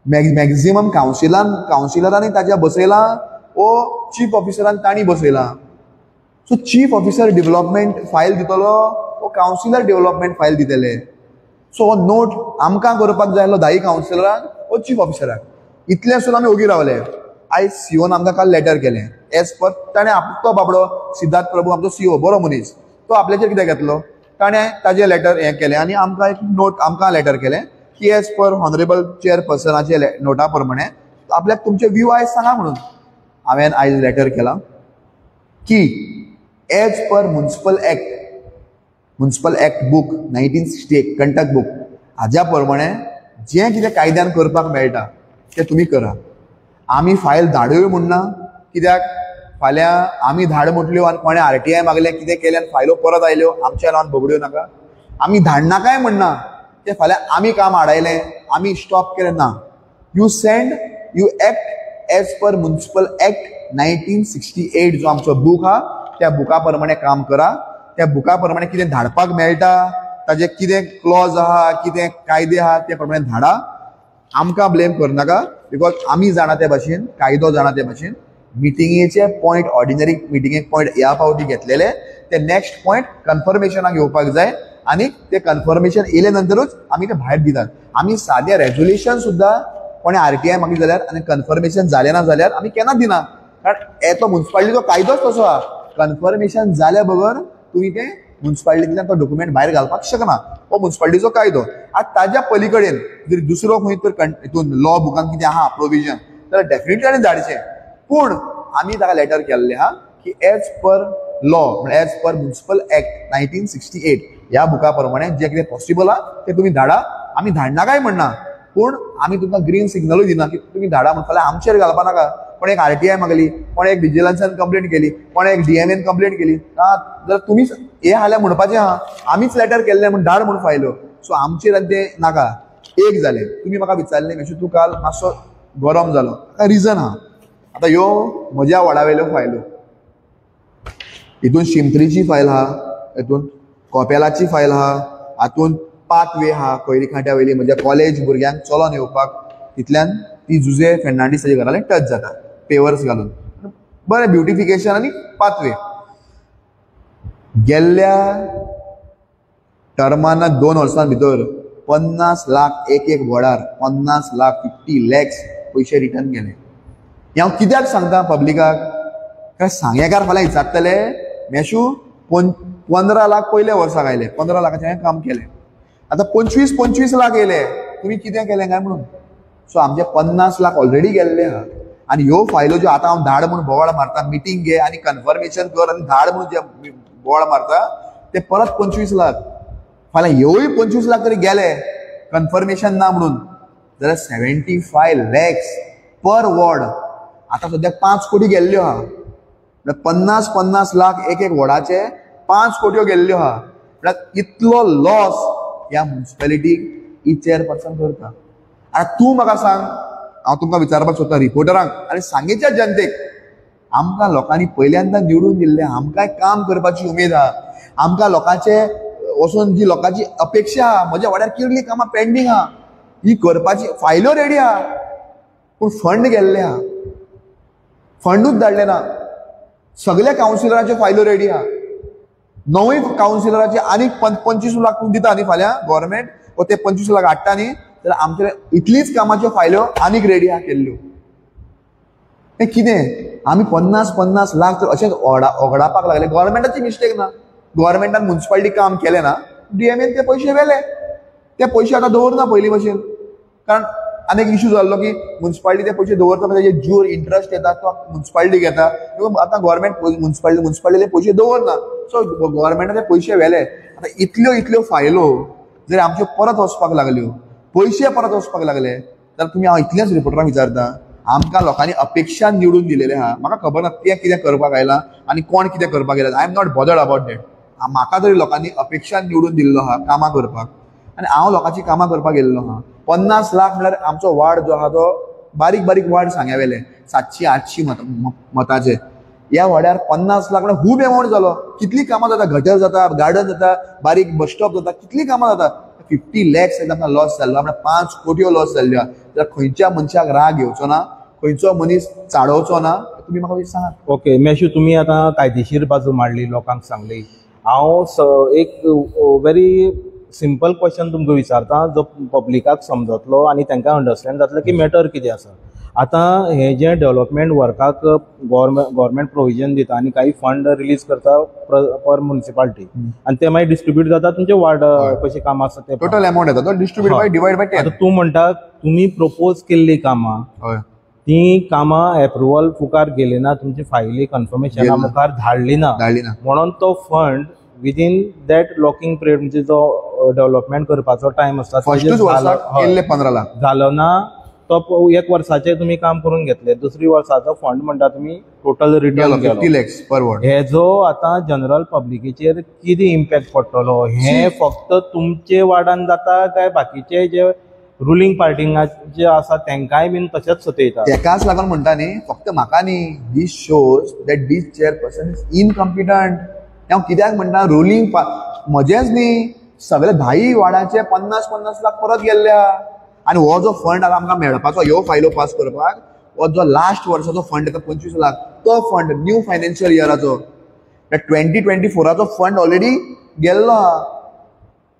मॅक्झिमम कावन्सिलरांनी ताच्या बसयलां वो चीफ ऑफिसरान तांणी बसयलां. So chief officer development file दितलो वो कावन्सिलर डेव्हलपमेंट फायल दितले. सो हो नोट आमकां करपाक जाय आसलो 10 कावन्सिलरांक वो चीफ ऑफिसराक. इतलें सुद्दां आमी ओगी रावले. आयज सीओन आमकां काल लेटर केलें एज पर ताणें तो बाबडो सिद्धार्थ प्रभू आमचो सीओ बरो मनीस, तो आपल्याचेर कितें घेतलो, ताणें ताजें लेटर हें केलें आनी आमकां एक नोट आमकां लेटर केलें की एज पर ऑनरेबल चेअरपर्सनाचे नोटा प्रमाणे आपल्याक तुमचे व्यू आयज सांगा म्हणून. हांवें आयज लेटर केलां की as per municipal act book 1968 Kantak book हाज्या प्रमाणे जें कितें कायद्यान करपाक मेळटा तें तुमी करा. आमी फायल धाडूय म्हणना, कित्याक फाल्यां आमी धाड म्हटल्यो आनी कोणें आरटीआय मागलें कितें केलें आनी फायलो परत आयल्यो आमच्या नांवान बगड्यो नाका. आमी धाडनाकाय म्हणना तें फाल्यां आमी काम आडायलें आमी स्टॉप केलें ना. You send, you act as per municipal act 1968 जो आमचो बूक आहा त्या बुका प्रमाणे काम करा. त्या बुका प्रमाणे कितें धाडपाक मेळटा ताजे कितें क्लॉज आहा कितें कायदे आहा ते प्रमाणे धाडा. आमकां ब्लेम करनाका because आमी जाणा ते भाशेन, कायदो जाणा ते भाशेन. मिटिंगेचे पॉयंट ऑर्डिनरी मिटिंगेक पॉयंट ह्या फावटी घेतलेले ते नेक्स्ट पॉयंट कन्फर्मेशनाक येवपाक जाय आनी ते कन्फर्मेशन येयले नंतरूच आमी ते भायर दितात. आमी सादें रेजोल्युशन सुद्दां कोणें आरटीआय मागली जाल्यार आनी कन्फर्मेशन जालें ना जाल्यार आमी केन्नाच दिना, कारण तो मुन्सिपालिटीचो कायदोच तसो आहा. कन्फर्मेशन जाल्या बगर तुमी ते मुन्सिपालिटींतल्यान तो डॉक्युमेंट भायर घालपाक शकना, हो मुन्सिपालिटीचो कायदो. आतां ताज्या पली कडेन जर दुसरो खंय तर हितून लॉ बुकान कितें आहा प्रोविजन जाल्यार डेफिनेटली ताणें धाडचें. पूण आमी ताका लेटर केल्लें आहा की एज पर लॉ म्हळ्यार एज पर म्युनिसिपल एक्ट 1968 ह्या बुका प्रमाणे जें कितें पॉसिबल आहा तें तुमी धाडा. आमी धाडना काय म्हणना, पूण आमी तुमकां ग्रीन सिग्नलूय दिना की तुमी धाडा म्हण. फाल्यां आमचेर घालपा नाका, कोण एक आरटीआय मागली, कोण एक विजिलन्सान कंप्लेंट केली, कोण एक डीएमएन कंप्लेंट केली, जाल्यार तुमीच हें हाल्यार म्हणपाचें आहा आमीच लेटर केल्लें म्हूण धाड म्हूण फायल्यो. सो आमचेर आनी तें नाका. एक जालें, तुमी म्हाका विचारलें मेशू तूं काल मातसो गरम जालो, ताका रिजन आहा. आतां ह्यो म्हज्या वॉर्डा वयल्यो फायल्यो, हितून शिमत्रीची फायल आहा, हितून कोपेलाची फायल आहा, हातून पाथवे आहा कोयरी खांट्या वयली म्हज्या कॉलेज भुरग्यांक चलोन येवपाक, तितल्यान ती जुजे फेर्नांडीस ताच्या घरा टच जाता पेवर्स घालून, बरें ब्युटिफिकेशन आनी पाथवे. गेल्ल्या टर्माना 2 वर्सां भितर 50 लाख एक एक वॉर्डार 50 लाख 50 लॅक्स पयशे रिटर्न गेले. हें हांव कित्याक सांगता पब्लिकाक, कारण सांगेकार फाल्यां विचारतले मेशू 15 लाख पयल्या वर्साक आयले, 15 लाखाचें हांवें काम केलें, आतां 25-25 लाख येयले, तुमी कितें केलें काय म्हणून. सो आमचे 50 लाख ऑलरेडी गेल्ले आहा. आनी ह्यो फायलो ज्यो आतां हांव धाड म्हूण बोवाळ मारता, मिटींग घे आनी कन्फर्मेशन कर आनी धाड म्हूण जे बोवाळ मारता ते परत 25 लाख, फाल्यां ह्योय 25 लाख तरी गेले कन्फर्मेशन ना म्हणून जाल्यार 75 लॅक्स पर वॉर्ड. आतां सद्याक 5 कोटी गेल्ल्यो आहा, म्हळ्यार 50-50 लाख एक एक वॉर्डाचे 5 कोट्यो गेल्ल्यो आहा. म्हळ्यार इतलो लॉस ह्या मुन्सिपेलिटीक ही चेअरपर्सन करता. आतां तूं म्हाका सांग, हांव तुमकां विचारपाक सोदता रिपोर्टरांक आनी सांगेच्या जनतेक, आमकां लोकांनी पयल्यांदा निवडून दिल्लें, आमकांय काम करपाची उमेद आहा, आमकां लोकांचे वचून जी लोकांची अपेक्षा आहा, म्हज्या वाड्यार कितलीं कामां पेंडींग आहा, ही करपाची फायल्यो रेडी आहा, पूण फंड गेल्ले आहा, फंडूच धाडले ना. सगल्या कावन्सिलरांच्यो फायल्यो रेडी आहा, 9 कावन्सिलराचे आनीक 25 लाख दिता न्ही फाल्यां गव्हर्मेंट, वो ते 25 लाख हाडटा न्ही, जाल्यार आमचे इतलीच कामाच्यो फायल्यो आनीक रेडी आहा केल्ल्यो. हें कितें आमी 50-50 लाख तर अशेंच ओगडापाक लागले. गव्हर्मेंटाची मिस्टेक ना, गव्हर्मेंटान मुन्सिपालिटी काम केलें ना, डीएमएन ते पयशे व्हेले, ते पयशे आतां दवरना पयलीं भशेन. कारण आनी एक इशू जाल्लो की मुन्सिपालिटी ते पयशे दवरता म्हणजे तेजे ज्यूर इंट्रस्ट येता तो मुन्सिपालिटी घेता. आतां गव्हर्मेंट मुन्सिपालिटी पयशे दवरना, सो गव्हर्मेंटान ते पयशे व्हेले. आतां इतल्यो इतल्यो फायलो जर आमच्यो परत वचपाक लागल्यो, पयशे परत वचपाक लागले, जाल्यार तुमी हांव इतलेंच रिपोर्टरांक विचारता, आमकां लोकांनी अपेक्षा निवडून दिलेले आहा. म्हाका खबर ना तें कितें करपाक आयलां आनी कोण कितें करपाक गेला, I am not bothered about that. म्हाका तरी लोकांनी अपेक्षा निवडून दिल्लो आहा कामां करपाक, आनी हांव लोकांची कामां करपाक गेल्लो आहा. 50 लाख म्हळ्यार आमचो वार्ड जो आहा तो बारीक बारीक वार्ड सांग्या वेले 700-800 मताचे, ह्या वाड्यार 50 लाख म्हळ्यार खूब एमावंट जालो. कितली कामां जाता, गटर जाता, गार्डन जाता, बारीक बस स्टॉप जाता, कितली कामां जाता. 50 लॅक्स आमकां लॉस जाल्लो, म्हळ्यार 5 कोटयो लॉस जाल्ल्यो. जाल्यार खंयच्या मनशाक राग येवचो ना, खंयचो मनीस चाडोवचो ना, तुमी म्हाका सांगात. ओके मेशू, तुमी आतां कायदेशीर बाजू मांडली, लोकांक सांगली. हांव एक व्हेरी सिंपल क्वेश्चन तुमकां विचारता जो पब्लिकाक समजतलो आनी तांकां अंडरस्टँड जातलें की मॅटर कितें आसा. आतां हें जें डेवलपमेंट वर्काक गव्हर्मेंट प्रोविजन दिता आनी काही फंड रिलीज करता पर मुन्सिपालिटी, आनी ते मागीर डिस्ट्रिब्यूट जाता तुमचे वार्ड कशें काम आसा ते टोटल अमावंट येता तो डिस्ट्रिब्यूट बाय डिवायड बाय 10. आतां तूं म्हणटा तुमी प्रपोज केल्लीं कामां, ती कामां एप्रुवल मुखार गेली ना, तुमची फायली कन्फर्मेशना मुखार धाडली ना, म्हणून तो fund within that locking period म्हणजे जो डेव्हलपमेंट करपाचो टायम आसता फर्स्टूच वर्साक केल्ले 15 लाख जालो ना, तो एक वर्साचे तुमी काम करून घेतले, दुसरी वर्साचो फंड म्हणटा तुमी टोटल रिटर्न 50 लॅक्स पर वॉर्ड. हेजो आतां जनरल पब्लिकेचेर कितें इम्पॅक्ट पडटलो, हें फक्त तुमचे वार्डान जाता काय बाकीचे जे रुलींग पार्टींग जे आसा तेंकांय बीन तशेंच सतयता? तेकाच लागून म्हणटा न्ही, फक्त म्हाका न्ही, this shows that this chairperson is incompetent. हांव कित्याक म्हणटा रुलींग म्हजेंच न्ही, सगळे 10 वार्डाचे 50-50 लाख परत गेल्ल्या. आनी हो जो फंड आतां आमकां मेळपाचो ह्यो फायलो पास करपाक, हो जो लास्ट वर्साचो फंड येता 25 लाख, तो फंड न्यू फायनान्शियल इयराचो 2024 फंड ऑलरेडी गेल्लो आहा.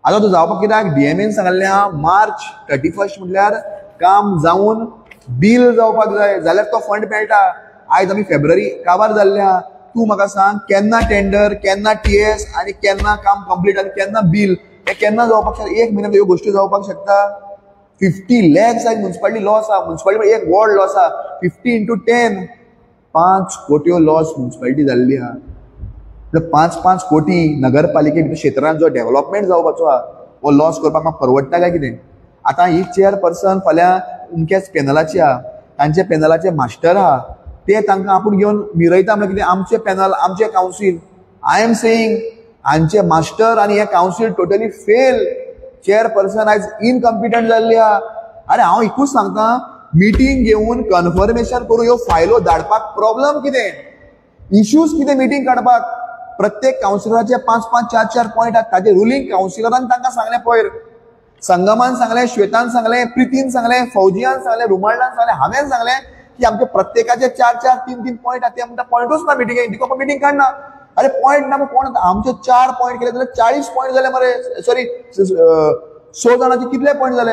आतां तो जावपाक कित्याक डीएमएन सांगल्लें आहा मार्च 31 म्हटल्यार काम जावन बील जावपाक जाय, जाल्यार तो फंड मेळटा. आयज आमी फेब्रुवारी काबार जाल्ले आहा. तूं म्हाका सांग केन्ना टेंडर, केन्ना टीएस आनी केन्ना काम कंप्लीट आनी केन्ना बील, हें केन्ना जावपाक शकता? एक म्हयन्यान ह्यो गोश्टी जावपाक शकता? 50 लॅक्स आयज मुन्सिपालिटी लॉस आहा, मुन्सिपालिटी एक वॉर्ड लॉस आहा. 50 इंटू 10 5 कोट्यो लॉस मुन्सिपालिटी जाल्ली आहा. 5-5 कोटी नगरपालिके क्षेत्रांत जो डेव्हलपमेंट जावपाचो आहा हो लॉस करपाक म्हाका परवडटा काय कितें? आतां ही चेअरपर्सन फाल्यां अमक्याच पॅनलाची आहा, तांच्या पॅनलाचे मास्टर आहा, ते तांकां आपूण घेवन मिरयता म्हळ्यार कितें? आमचे पॅनल, आमचे कावन्सील. I am saying हांचे मास्टर आनी हे कावन्सील टोटली फेल. चेअरपर्सन आयज इनकम्पिटंट जाल्ली आहा. आरे हांव एकूच सांगता, मिटींग घेवन कन्फर्मेशन करून ह्यो फायलो धाडपाक प्रॉब्लम कितें, इश्यूज कितें? मिटींग काडपाक प्रत्येक कावन्सिलराचे 5-5, 4-4 पॉयंट आहात. ताजे रुलींग कावन्सिलरान तांकां सांगलें, पयर संगमान सांगलें, श्वेतान सांगलें, प्रितीन सांगलें, फौजियान सांगलें, रुमाल्डान सांगलें, हांवें सांगलें की आमचे प्रत्येकाचे 4-4, 3-3 पॉयंट आहात. ते म्हणटा पॉयंटूच ना मिटिंगेक, दिको मिटींग काडना. अरे पॉयंट ना कोण? आमचे 4 पॉयंट केले जाल्यार 40 पॉयंट जाले मरे, सॉरी 100 जाणांचे कितले पॉयंट जाले?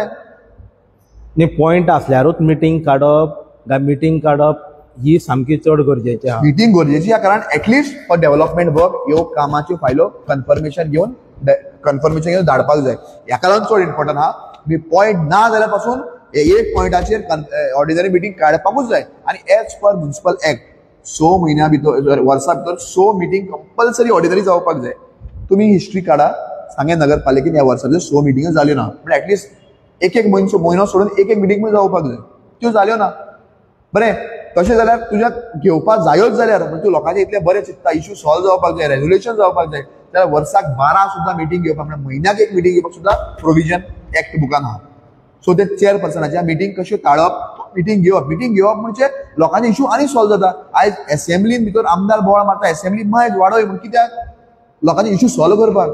न्ही, पॉयंट आसल्यारूच मिटींग काडप काय मिटींग काडप ही सामकी चड गरजेची आहा. मिटींग गरजेची आहा, कारण एटलिस्ट फॉर डेव्हलपमेंट वर्क ह्यो कामाच्यो फायलो कन्फर्मेशन घेवन धाडपाक जाय. ह्याका लागून चड इम्पोर्टंट आहा. मी पॉयंट ना जाल्यार पासून एक पॉयंटाचेर ऑर्डिनरी मिटींग काडपाकूच जाय. आनी एज पर म्युनिसिपल एक्ट 6 म्हयन्या भितर, वर्सा भितर 6 मिटींग कंपल्सरी ऑर्डिनरी जावपाक जाय. तुमी हिस्ट्री काडा, सांगें नगरपालिकेन ह्या वर्सा भितर 6 मिटिंग्यो जाल्यो ना, पूण एटलिस्ट एक एक म्हयनो सोडून एक एक मिटींग जावपाक जाय, त्यो जाल्यो ना. बरें, तशें जाल्यार तुज्या घेवपाक जायोच जाल्यार म्हणजे तूं लोकांचे इतलें बरें चिंतता, इश्यू सॉल्व जावपाक जाय, रेजोल्युशन जावपाक जाय, जाल्यार वर्साक 12 सुद्दां मिटींग घेवपाक, म्हळ्यार म्हयन्याक एक मिटींग घेवपाक सुद्दां प्रोविजन एक्ट बुकान आहा. सो ते चेअरपर्सनाच्या मिटींग कश्यो टाळप, मिटींग घेवप, मिटींग घेवप म्हणजे लोकांचे इश्यू आनी सॉल्व जाता. आयज एसेंब्लीन भितर आमदार बोवाळ मारता, एसेंब्ली मायज वाडय म्हूण, कित्याक? लोकांचे इश्यू सॉल्व करपाक.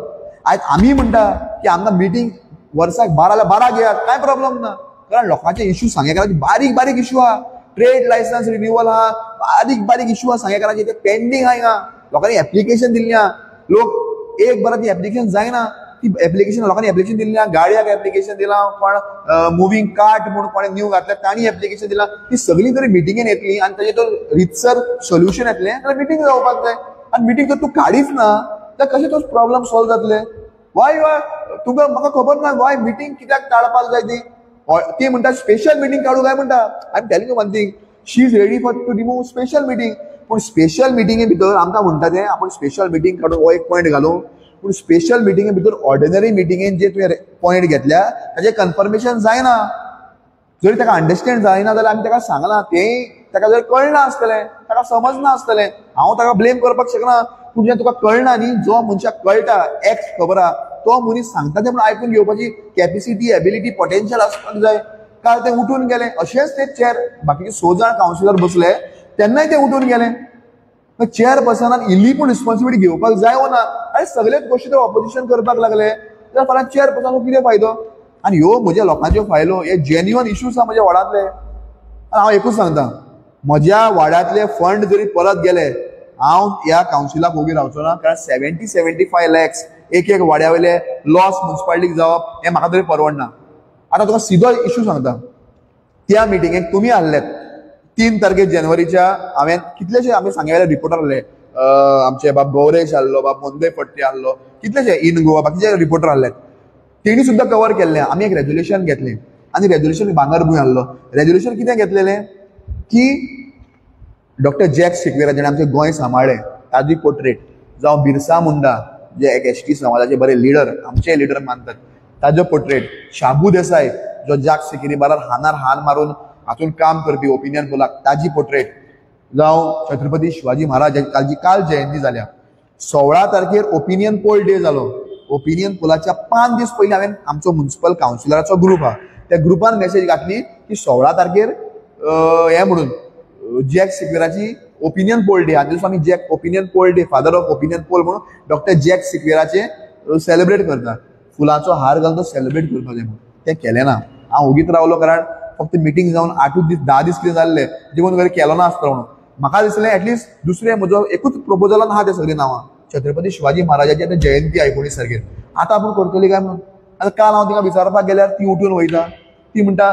आयज आमी म्हणटा की आमकां मिटींग वर्साक 12 12 घेयात, कांय प्रॉब्लम ना, कारण लोकांचे इश्यू सांगेकाराचे बारीक बारीक इश्यू आहा. ट्रेड लायसन्स रिन्युअल आहा, बारीक बारीक इश्यू आहा सांगेकाराचे, ते पेंडींग आहा. हिंगा लोकांनी एप्लिकेशन दिल्ली आहा, लोक एक बरां ती एप्लिकेशन जायना, ती एप्लिकेशन लोकांनी एप्लिकेशन दिली ना, गाडयाक एप्लिकेशन दिलां, कोण मुवींग कार्ट म्हूण कोणें न्यू घातल्या तांणी एप्लिकेशन दिलां. ती सगळीं जरी मिटिंगेन येतली आनी ताजें तो रितसर सोल्युशन येतलें जाल्यार मिटींग जावपाक जाय. आनी मिटींग जर तूं काडीच ना जाल्यार कशें तो प्रॉब्लम सॉल्व जातले? वाय वाय तुमकां म्हाका खबर ना वाय मिटींग कित्याक टाळपाक जाय ती. ती म्हणटा स्पेशल मिटींग काडूं काय म्हणटा. I am telling you one thing, she is ready for to remove special meeting. पूण स्पेशल मिटिंगे भितर आमकां म्हणटा तें आपूण स्पेशल मिटींग काडून हो एक पॉयंट घालूं, पूण स्पेशल मिटिंगे भितर ऑर्डिनरी मिटिंगेन जे तुवें पॉयंट घेतल्या ताजें कन्फर्मेशन जायना. जरी ताका अंडरस्टँड जायना जाल्यार आमी ताका सांगलां, तें ताका जर कळना आसतलें, ताका समजना आसतलें, हांव ताका ब्लेम करपाक शकना. पूण जें तुका कळना न्ही, जो मनशाक कळटा एक्स खबर आहा तो मनीस सांगता तें म्हणून आयकून घेवपाची कॅपेसिटी, एबिलिटी, पोटेन्शियल आसपाक जाय. काल ते उठून गेले, अशेंच ते चेअर बाकीचे 6 जाण कावन्सिलर बसले तेन्नाय ते उठून गेले. चेअरपर्सनान इल्ली पूण रिस्पॉन्सिबिलिटी घेवपाक जाय वो ना? आनी सगळेच गोश्टी ते ऑपोजिशन करपाक लागले जाल्यार फाल्यां चेअरपर्सनाक कितें फायदो? आनी ह्यो म्हज्या लोकांच्यो फायलो, हे जेन्युअन इश्यूज आहा म्हज्या वार्डांतले. आनी हांव एकूच सांगता, म्हज्या वार्डांतले फंड जरी परत गेले हांव ह्या कावन्सिलाक ओगी रावचो ना. कारण 70-75 लॅक्स एक एक वाड्या वयले लॉस मुन्सिपालिटीक जावप हें म्हाका तरी परवडना. आतां तुका सिदो इश्यू सांगता, त्या मिटिंगेक तुमी आहलेत 3 तारखेर जानेवारीच्या हांवें कितलेशे आमी सांगे वेले रिपोर्टर आहले, आमचे बाब गौरेश आहलो, बाब मंदय फडते आहलो, कितलेशे इन गोवा बाकीचे रिपोर्टर आहले, तेणी सुद्दां कवर केल्लें. आमी एक रेजोल्युशन घेतलें आनी रेजोल्युशन भांगरभूंय आहलो. रेजोल्युशन कितें घेतलेलें की डॉक्टर जॅक सिक्वेरा जेणें आमचें गोंय सांबाळ्ळें ताजी पोर्ट्रेट, जावं बिरसा मुंडा जे एक एस टी समाजाचे बरे लिडर, आमचे लिडर मानतात ताजो पोर्ट्रेट, शाबू देसाय जो जाक सिकेरी बारार हानार हान मारून हातून काम करपी ओपिनियन पोलाक ताजी पोर्ट्रेट, जावं छत्रपती शिवाजी महाराज ताजी काल जयंती जाल्या. 16 तारखेर ओपिनियन पोल डे जालो. ओपिनियन पोलाच्या 5 दीस पयलीं हांवें आमचो म्युनिसिपल कावन्सिलराचो ग्रूप आहा त्या ग्रुपान मेसेज घातली की 16 तारखेर हें म्हणून जॅक सिक्वेराची ओपिनियन पोल डे, आनी आमी Jack opinion poll day, father of opinion poll म्हणून डॉक्टर जॅक सिक्वेराचे सेलिब्रेट करता, फुलांचो हार घालून तो सेलिब्रेट करपाक जाय म्हणून. तें केलें ना. हांव ओगीत रावलो कारण फक्त मिटींग जावन 8 दीस 10 दीस कितें जाल्ले देखून घरा केलो ना आसतलो म्हणून. म्हाका दिसलें एटलिस्ट दुसरें म्हजो एकूच प्रपोजलान आहा ते सगळीं नांवां, छत्रपती शिवाजी महाराजाची आतां जयंती 19 तारखेर, आतां आपूण करतली काय म्हणून. आतां काल हांव तिका विचारपाक गेल्यार ती उठून वयता, ती म्हणटा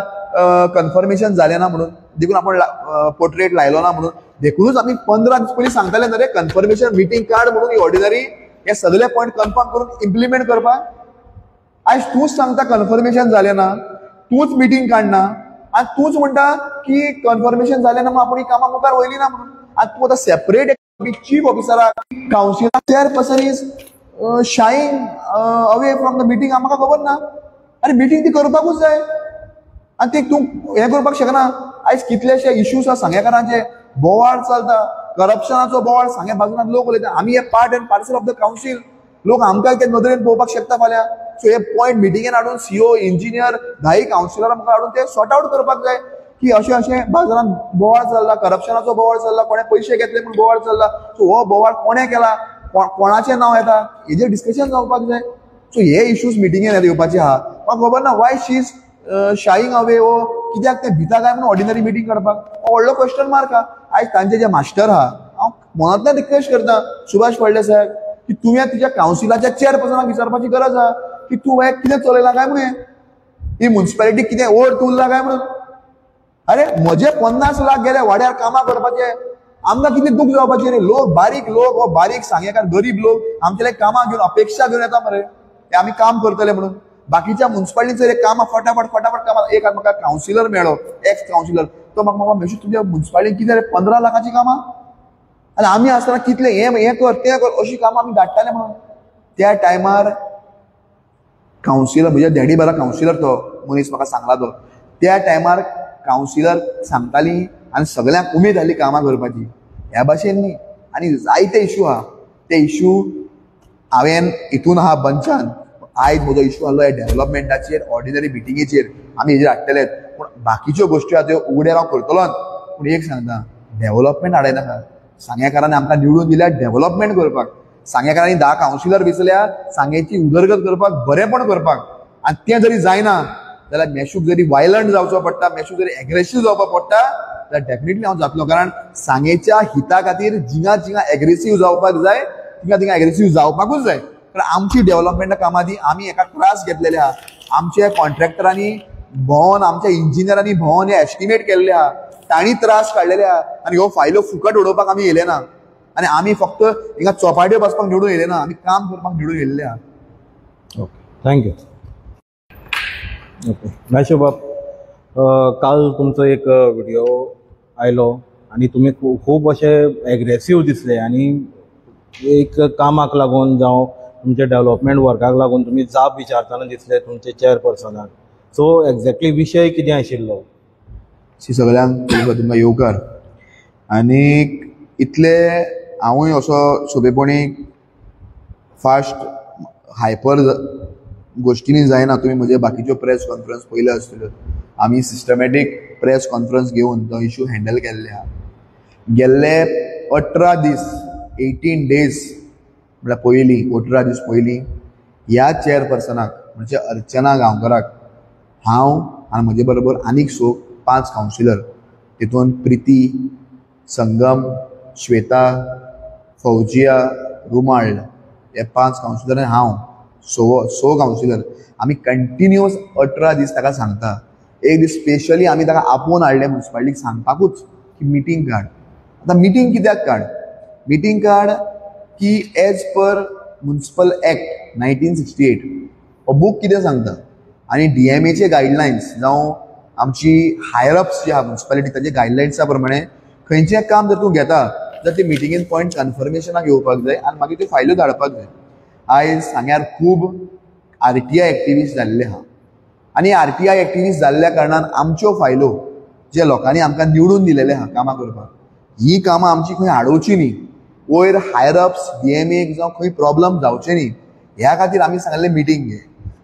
कन्फर्मेशन जालें ना म्हणून, देखून आपूण पोर्ट्रेट लायलो ना म्हणून. देखूनच आमी 15 दीस पयलीं सांगताले न्हय रे कन्फर्मेशन मिटींग काड म्हणून, ही ऑर्डिनरी हे सगळे पॉयंट कन्फर्म करून इम्प्लिमेंट करपाक. आयज तूंच सांगता कन्फर्मेशन जालें ना, तूंच मिटींग काडना आनी तूंच म्हणटा की कन्फर्मेशन जालें ना म्हणून आपूण ही कामां मुखार वयली ना म्हणून. आनी तूं आतां सेपरेट चीफ ऑफिसराक, councillor, chairperson is shying away from the meeting, म्हाका खबर ना. आनी मिटींग ती करपाकूच जाय आनी ती तूं हें करपाक शकना. आयज कितलेशे इश्यूज आहा सांगेकारांचे, बोवाळ चलता, करप्शनाचो बोवाळ सांगे बाजून लोक उलयता. आमी हे part and parcel of the council, लोक आमकां ते नदरेन पळोवपाक शकता फाल्यां. सो हे पॉयंट मिटिंगेन हाडून सीओ, इंजिनियर, 10 कावन्सिलरां मुखार हाडून ते सॉर्ट आवट करपाक जाय की अशें अशें बाजारांत बोवाळ चल्ला, करप्शनाचो बोवाळ चल्ला, कोणें पयशे घेतले म्हूण बोवाळ चल्ला. सो हो बोवाळ कोणें केला, कोणाचें नांव येता, हेजेर डिस्कशन जावपाक जाय. सो हे इश्यूज मिटिंगेन येवपाचे आहा. म्हाका खबर ना why she is shying away, वो कित्याक ते भिता काय म्हणून ऑर्डिनरी मिटींग काडपाक, हो व्हडलो क्वेश्चन मार्क आहा. आयज तांचे जे मास्टर आहा, हांव मनांतल्यान रिक्वेस्ट करता सुभाष फळदेसाय साहेब की तुवें तुज्या कावन्सिलाच्या चेअरपर्सनाक विचारपाची गरज आहा की तूं हें कितें चलयलां काय म्हणून, ही म्युनिसिपालिटी कितें ओड उरला काय म्हणून. अरे म्हजे 50 लाख गेले वाड्यार कामां करपाचे, आमकां कितलें दूख जावपाचें रे. लोक बारीक लोक, हो बारीक सांगेकार गरीब लोक आमचे कामां घेवन अपेक्षा घेवन येता मरे, ते आमी काम करतले म्हणून. बाकीच्या म्युनिसिपालिटीचेर कामां फटाफट फटाफट कामां. एक म्हाका कावन्सिलर मेळ्ळो, एक्स कावन्सिलर, तो म्हाका म्हाका मेशू तुज्या म्युनिसिपालिटीन कितें रे 15 लाखाचीं कामां, आनी आमी आसतना कितलें हें हें कर तें कर अशीं कामां आमी धाडटाले म्हणून. त्या टायमार कावन्सिलर म्हज्या डॅडी बारा कावन्सिलर तो मनीस म्हाका सांगला तो, त्या टायमार कावन्सिलर सांगताली आनी सगळ्यांक उमेद जाली कामां करपाची. ह्या भाशेन न्ही. आनी जायते इशू आहा, ते इशू हांवें हितून आहा बंचान. आयज म्हजो इशू आहलो ह्या डेव्हलपमेंटाचेर, ऑर्डिनरी मिटिंगेचेर आमी हेजेर हाडटलेच, पूण बाकीच्यो गोश्टी आहा त्यो उगड्यार हांव करतलोच. पूण एक सांगता, डेव्हलपमेंट हाडयनाका. सांगेकारांनी आमकां निवडून दिल्या डेव्हलपमेंट करपाक, सांगेकारांनी 10 कावन्सिलर वेंचल्या सांगेची उदरगत करपाक, बरेंपण करपाक. आनी तें जरी जायना जाल्यार मेशूक जरी वायलंट जावचो पडटा, मेशूक जरी एग्रेसीव जावपाक पडटा जाल्यार डेफिनेटली हांव जातलो. कारण सांगेच्या हिता खातीर जिंगा जिंगा एग्रेसीव जावपाक जाय, तिंगा तिंगा एग्रेसीव जावपाकूच जाय. कारण आमची डेव्हलपमेंटा कामां ती आमी एका त्रास घेतलेले आहा. आमच्या कॉन्ट्रॅक्टरांनी भोंवन, आमच्या इंजिनियरांनी भोंवन हे एस्टिमेट केल्ले आहा, तांणी त्रास काडलेले आहा आनी ह्यो फायल्यो फुकट उडोवपाक आमी येयले ना. आनी आमी फक्त हिंगा चोपाट्यो बसपाक निवडून येयले ना, आमी काम करपाक निवडून येयल्ले आहा. Okay, thank you. Okay Mayasho बाब, काल तुमचो एक व्हिडिओ आयलो आनी तुमी खूब अशे एग्रेसीव दिसले आनी एक कामाक लागून जावं तुमच्या डेव्हलपमेंट वर्काक लागून तुमी जाप विचारतना दिसले तुमचे चेअरपर्सनाक. सो एक्झॅक्टली विशय कितें आशिल्लो? सगळ्यांक तुमकां येवकार. आनी इतले हांवूय असो सोंपेपणी फास्ट हायपर गोश्टींनी जायना. तुमी म्हजे बाकीच्यो प्रेस कॉन्फरन्स पयल्यो आसतल्यो. आमी सिस्टमॅटीक प्रेस कॉन्फरन्स घेवन तो इशू हँडल केल्ले आहा. गेल्ले 18 दीस, 18 डेज म्हळ्यार पयलीं 18 दीस पयलीं ह्या चेअरपर्सनाक म्हणजे अर्चना गांवकराक हांव आनी म्हजे बरोबर आनीक 5 कावन्सिलर, तितून प्रिती, संगम, श्वेता, फौजिया, रुमाळ हे 5 कावन्सिलर आनी हांव 6 कावन्सिलर आमी कंटिन्युअस 18 दीस ताका सांगता. एक दीस स्पेशली आमी ताका आपोवन हाडलें मुन्सिपालिटीक सांगपाकूच की मिटींग काड. आतां मिटींग कित्याक काड? मिटींग काड की एज पर मुन्सिपल एक्ट 1968 हो बूक कितें सांगता आनी डीएमएचे गायडलायन्स जावं आमची हायर अप्स जी आहा मुन्सिपालिटी ताचे गायडलायन्सा प्रमाणे खंयचें काम जर तूं घेता जाल्यार ते मिटिंगेन पॉयंट कन्फर्मेशनाक येवपाक जाय आनी मागीर त्यो फायल्यो धाडपाक जाय. आयज सांग्यार खूब आरटीआय एक्टिविस्ट जाल्ले आहा आनी आरटीआय एक्टिविस्ट जाल्ल्या कारणान आमच्यो फायलो जे लोकांनी आमकां निवडून दिलेले आहा कामां करपाक, ही कामां आमची खंय आडोवची न्ही, वयर हायर अप्स डीएमएक जावं खंय प्रॉब्लम जावचे न्ही ह्या खातीर आमी सांगलें मिटींग घे.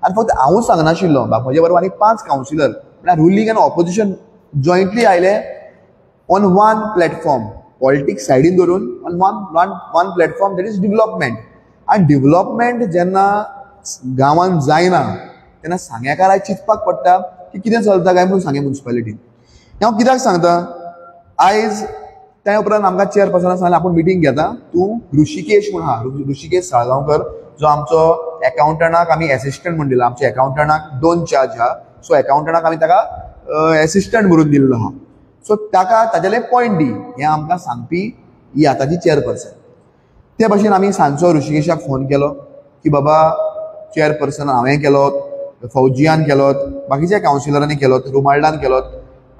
आनी फक्त हांवूच सांगनाशिल्लो, म्हजे बरोबर आनी 5 कावन्सिलर म्हळ्यार रुलींग आनी ऑपोजिशन जॉयंटली आयले ऑन वन प्लॅटफॉर्म, पॉलिटिक्स सायडीन धरून on one platform, that is development. आनी डेव्हलपमेंट जेन्ना गांवांत जायना तेन्ना सांग्याकाराक चिंतपाक पडटा की कितें चलता काय म्हणून सांगें मुन्सिपालिटीन. हांव कित्याक सांगता, आयज त्या उपरांत आमकां चेअरपर्सनान सांगलें आपूण मिटींग घेता, तूं ऋषिकेश म्हूण आहा, ऋषिकेश साळगांवकर जो आमचो एकाउंटंटाक आमी एसिस्टंट म्हूण दिला. आमच्या एकाउंटंटाक 2 चार्ज आहा, सो एकाउंटंटाक आमी ताका एसिस्टंट म्हणून दिल्लो आहा. सो ताका ताजेले पॉयंट दी हें आमकां सांगपी ही आतांची चेअरपर्सन. ते भाशेन आमी सांजचो ऋषिकेशाक फोन केलो की बाबा चेअरपर्सन हांवें केलो, फौजियान केलोत, बाकीच्या कावन्सिलरांनी केलोत, रुमाल्डान केलोत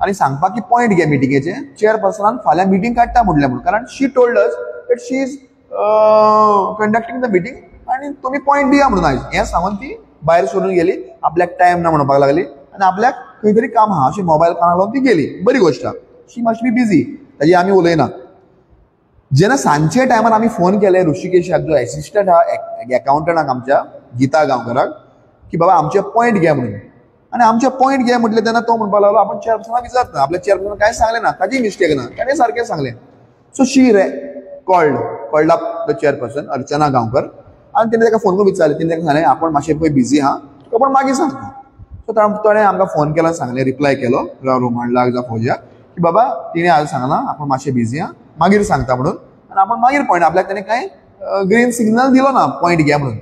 आनी सांगपाक की पॉयंट घे मिटिंगेचे, चेअरपर्सनान फाल्यां मिटींग काडटा म्हणलें म्हणून, कारण she told us that she is conducting the meeting आनी तुमी पॉयंट दिया म्हणून आयज हें सांगून ती भायर सरून गेली. आपल्याक टायम ना म्हणपाक लागली आनी आपल्याक खंय तरी काम आहा अशें मोबायल कानाक लावन ती गेली. बरी गोश्ट, शी मस्ट बी बिजी, ताजी आमी उलयना. जेन्ना सांजचे टायमार आमी फोन केले ऋषिकेशाक जो एसिस्टंट आहा एकाउंटंटाक आमच्या गीता गांवकराक की बाबा आमचे पॉयंट घे म्हणून, आनी आमचे पॉयंट घे म्हटलें तेन्ना तो म्हणपाक लागलो आपूण चेअरपर्सनाक विचारता, आपल्या चेअरपर्सनाक कांय सांगलें ना, ताजी मिस्टेक ना, ताणें सारकें सांगलें. So she called up the chairperson Archana Gaonkar आनी तेणें ताका फोन करून विचारलें. तेणें ताका सांगलें आपूण मातशें पळय बिजी आहा, तुका आपूण मागीर सांगता. सो ताणें आमकां फोन केलो, सांगलें, रिप्लाय केलो रोमांडलाक जावं फौजियाक की बाबा तिणें आज सांगलां आपूण मातशें बिजी आहा, मागीर सांगता म्हणून, आनी आपूण मागीर पॉयंट आपल्याक ताणें कांय ग्रीन सिग्नल दिलो ना पॉयंट घे म्हणून.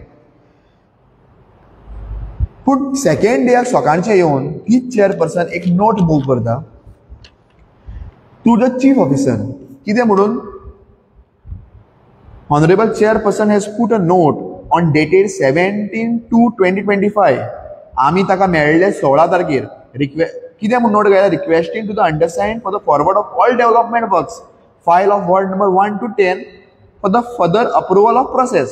पूण सेकेंड डेयाक सकाळचें येवन तीच चेअरपर्सन एक नोट मूव करता टू the chief officer. कितें म्हणून, honourable chairperson has put a note on dated 17/2/2025. आमी ताका मेळ्ळे 16 तारखेर. कितें म्हूण नोट घायला, requesting to the undersigned for the forward of all development works file of ward number 1 to 10 for the further approval of process.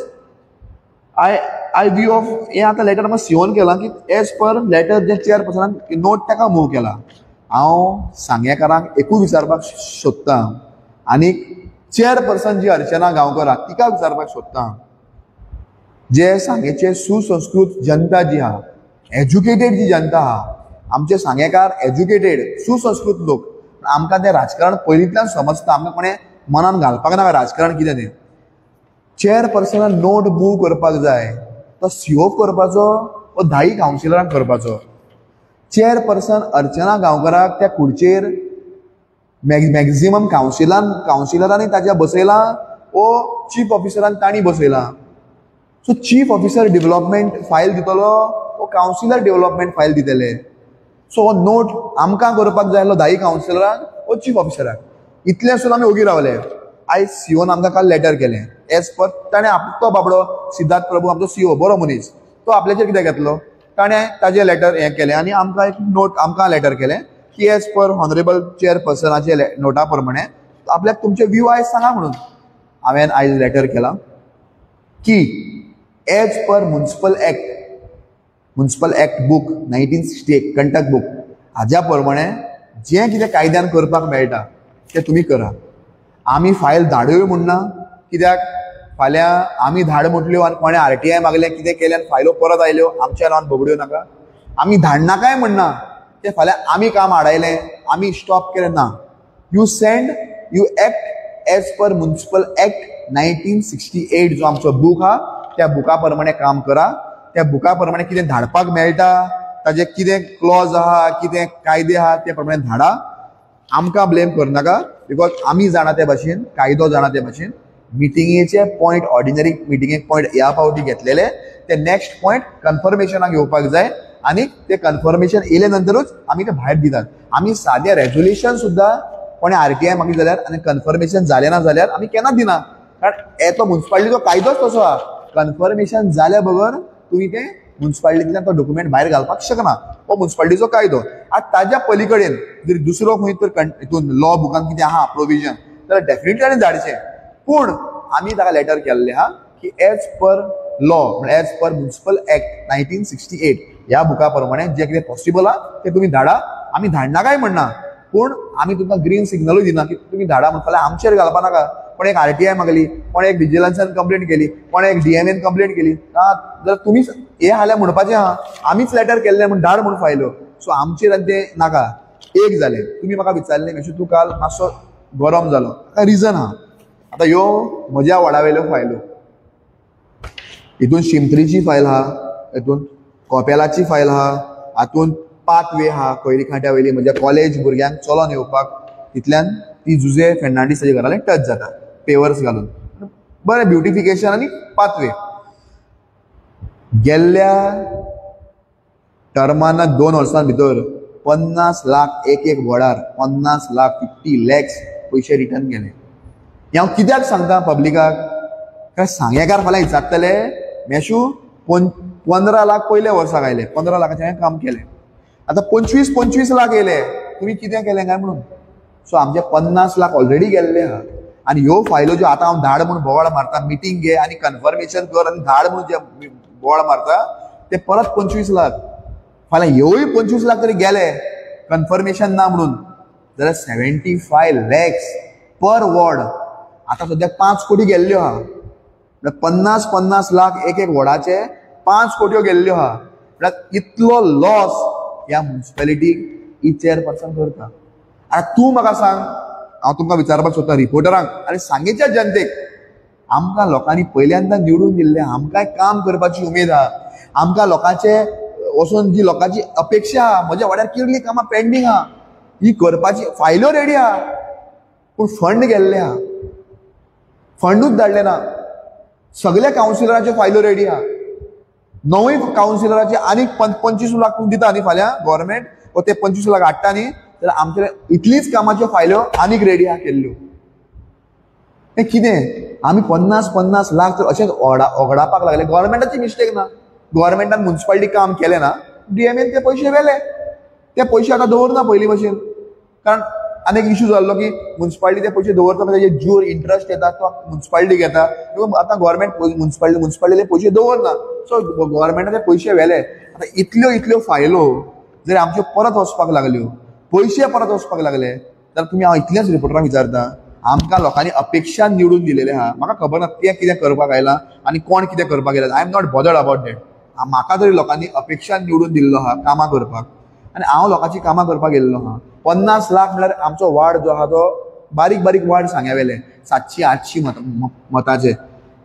I view of हें आतां लेटर म्हाका सिओन केलां की एज पर लेटर जे चेअरपर्सनान नोट ताका मूव केला. हांव सांगेकारांक एकूच विचारपाक सोदतां आनी चेअरपर्सन जी अर्चना गांवकर आहा तिका विचारपाक सोदतां, जे सांगेचे सुसंस्कृत जनता जी आहा, एज्युकेटेड जी जनता आहा, आमचे सांगेकार एज्युकेटेड सुसंस्कृत लोक, आमकां तें राजकारण पयलींतल्यान समजता, आमकां कोणें मनान घालपाक नाका राजकारण कितें तें. चेअरपर्सनान नोट मूव करपाक जाय तो सीओ करपाचो वो 10 कावन्सिलरांक करपाचो. चेअरपर्सन अर्चना गांवकराक त्या खुर्चेर मॅक्झिमम कावन्सिलरांनी ताच्या बसयलां वो चीफ ऑफिसरान तांणी बसयलां. So chief officer development file दितलो वो कावन्सिलर डेव्हलपमेंट फायल दितले. सो हो नोट आमकां करपाक जाय आसलो 10 कावन्सिलरांक वो चीफ ऑफिसराक. इतलें आसून आमी ओगी रावले. आयज सीओन आमकां काल लेटर केलें एज पर ताणें तो बाबडो सिद्धार्थ प्रभू आमचो सीओ बरो मनीस, तो आपल्याचेर कितें घेतलो, ताणें ताजें लेटर हें केलें आनी आमकां एक नोट आमकां लेटर केलें की एज पर ऑनरेबल चेअरपर्सनाचे नोटा प्रमाणे आपल्याक तुमचे व्यू आयज सांगा म्हणून. हांवें आयज लेटर केलां की as per municipal act, municipal act book 1968 conduct book हाज्या प्रमाणे जें कितें कायद्यान करपाक मेळटा तें तुमी करा. आमी फायल धाडूय म्हूण ना, कित्याक फाल्यां आमी धाड म्हटल्यो आनी कोणें आरटीआय मागलें कितें केलें आनी फायलो परत आयल्यो आमच्या नांवान बगड्यो नाका. आमी धाडनाकाय म्हणना तें फाल्यां आमी काम आडायलें आमी स्टॉप केलें ना. You send, you act as per municipal act 1968 जो आमचो बूक आहा त्या बुका प्रमाणे काम करा. त्या बुका प्रमाणे कितें धाडपाक मेळटा ताजे कितें क्लॉज आहा कितें कायदे आहा ते प्रमाणे धाडा. आमकां ब्लेम करनाका because आमी जाणा ते भाशेन, कायदो जाणा ते भाशेन. मिटिंगेचे पॉयंट ऑर्डिनरी मिटिंगेक पॉयंट ह्या फावटी घेतलेले ते नेक्स्ट पॉयंट कन्फर्मेशनाक येवपाक जाय आनी ते कन्फर्मेशन येयले नंतरूच आमी ते भायर दितात. आमी सादें रेजोल्युशन सुद्दां कोणें आरटीआय मागली जाल्यार आनी कन्फर्मेशन जालें ना जाल्यार आमी केन्नाच दिना, कारण येतो मुन्सिपालिटीचो कायदोच तसो आहा. कन्फर्मेशन जाल्या बगर तुमी तें मुन्सिपालिटींतल्यान तो डॉक्युमेंट भायर घालपाक शकना, हो मुन्सिपालिटीचो कायदो. आतां ताज्या पली कडेन जर दुसरो खंय तर हितून लॉ बुकान कितें आहा प्रोविजन जाल्यार डेफिनेटली ताणें धाडचें. पूण आमी ताका लेटर केल्लें आहा की एज पर लॉ म्हळ्यार एज पर मुन्सिपल एक्ट 1968 ह्या बुका प्रमाणे जें कितें पॉसिबल आहा तें तुमी धाडा. आमी धाडना काय म्हणना, पूण आमी तुमकां ग्रीन सिग्नलूय दिना की तुमी धाडा म्हण फाल्यां आमचेर घालपा नाका. कोण एक आरटीआय मागली, कोण एक विजिलन्सान कंप्लेंट केली, कोण एक डीएमएन कंप्लेंट केली, जाल्यार तुमीच हें हाल्यार म्हणपाचें आहा आमीच लेटर केल्लें म्हूण धाड म्हूण फायल्यो. सो आमचेर आनी तें नाका. एक जालें, तुमी म्हाका विचारलें मेशू तूं काल मातसो गरम जालो, ताका रिजन आहा. आतां ह्यो म्हज्या वॉर्डा वयल्यो फायल्यो, हितून शिमत्रीची फायल आहा, हितून कोपेलाची फायल आहा, हातून पाथवे आहा कोयरी खांट्या वयली म्हज्या कॉलेज भुरग्यांक चलोन येवपाक, तितल्यान ती जुजे फेर्नांडीस ताच्या घरा टच जाता पेवर्स घालून बरें ब्युटिफिकेशन आनी पाथवे. गेल्ल्या टर्माना 2 वर्सां भितर 50 लाख एक एक वॉर्डार 50 लाख 50 लॅक्स पयशे रिटर्न गेले. हें हांव कित्याक सांगता पब्लिकाक, कारण सांगेकार फाल्यां विचारतले मेशू 15 लाख पयल्या वर्साक आयले, 15 लाखाचें हांवें काम केलें, आतां 25-25 लाख येयले, तुमी कितें केलें काय म्हणून. सो आमचे 50 लाख ऑलरेडी गेल्ले आहा. आनी ह्यो फायलो ज्यो आतां हांव धाड म्हूण बोवाळ मारता, मिटींग घे आनी कन्फर्मेशन कर आनी धाड म्हूण जे बोवाळ मारता ते परत 25 लाख, फाल्यां ह्योय 25 लाख तरी गेले कन्फर्मेशन ना म्हणून जाल्यार 75 लॅक्स पर वॉर्ड. आतां सद्याक 5 कोटी गेल्ल्यो आहा, म्हळ्यार 50-50 लाख एक एक वॉर्डाचे 5 कोट्यो गेल्ल्यो आहा. म्हळ्यार इतलो लॉस ह्या मुन्सिपेलिटीक ही चेअरपर्सन करता. आतां तूं म्हाका सांग, हांव तुमकां विचारपाक सोदता रिपोर्टरांक आनी सांगेच्या जनतेक, आमकां लोकांनी पयल्यांदा निवडून दिल्लें, आमकांय काम करपाची उमेद आहा, आमकां लोकांचे वचून जी लोकांची अपेक्षा आहा, म्हज्या वाड्यार कितलीं कामां पेंडींग आहा, ही करपाची फायल्यो रेडी आहा, पूण फंड गेल्ले आहा, फंडूच धाडले ना. सगल्या कावन्सिलराच्यो फायल्यो रेडी आहा, 9 कावन्सिलराचे आनीक 25 लाख दिता न्ही फाल्यां गव्हर्मेंट, वो ते 25 लाख हाडटा न्ही, जाल्यार आमचे इतलीच कामाच्यो फायल्यो आनीक रेडी आहा केल्ल्यो. हें कितें आमी 50-50 लाख तर अशेंच ओगडापाक लागले. गव्हर्मेंटाची मिस्टेक ना, गव्हर्मेंटान मुन्सिपालिटी काम केलें ना, डीएमएन ते पयशे व्हेले, ते पयशे आतां दवरना पयलीं भशेन, कारण आनी एक इशू जाल्लो की मुन्सिपालिटी ते पयशे दवरता तेजे ज्यूर इंट्रस्ट येता तो मुन्सिपालिटी घेता, आतां गव्हर्मेंट मुन्सिपालिटीले पयशे दवरना, सो गव्हर्मेंटान ते पयशे व्हेले. आतां इतल्यो इतल्यो फायलो जर आमच्यो परत वचपाक लागल्यो, पयशे परत वचपाक लागले, जाल्यार तुमी हांव इतलेंच रिपोर्टरांक विचारता, आमकां लोकांनी अपेक्षा निवडून दिलेलें आहा, म्हाका खबर ना तें कितें करपाक आयलां आनी कोण कितें करपाक आयला, I am not bothered about that. म्हाका तरी लोकांनी अपेक्षा निवडून दिल्लो आहा कामां करपाक आनी हांव लोकांची कामां करपाक गेल्लो आहा. 50 लाख म्हळ्यार आमचो वार्ड जो आहा तो बारीक बारीक वार्ड सांग्या वेले 700-800 मताचे,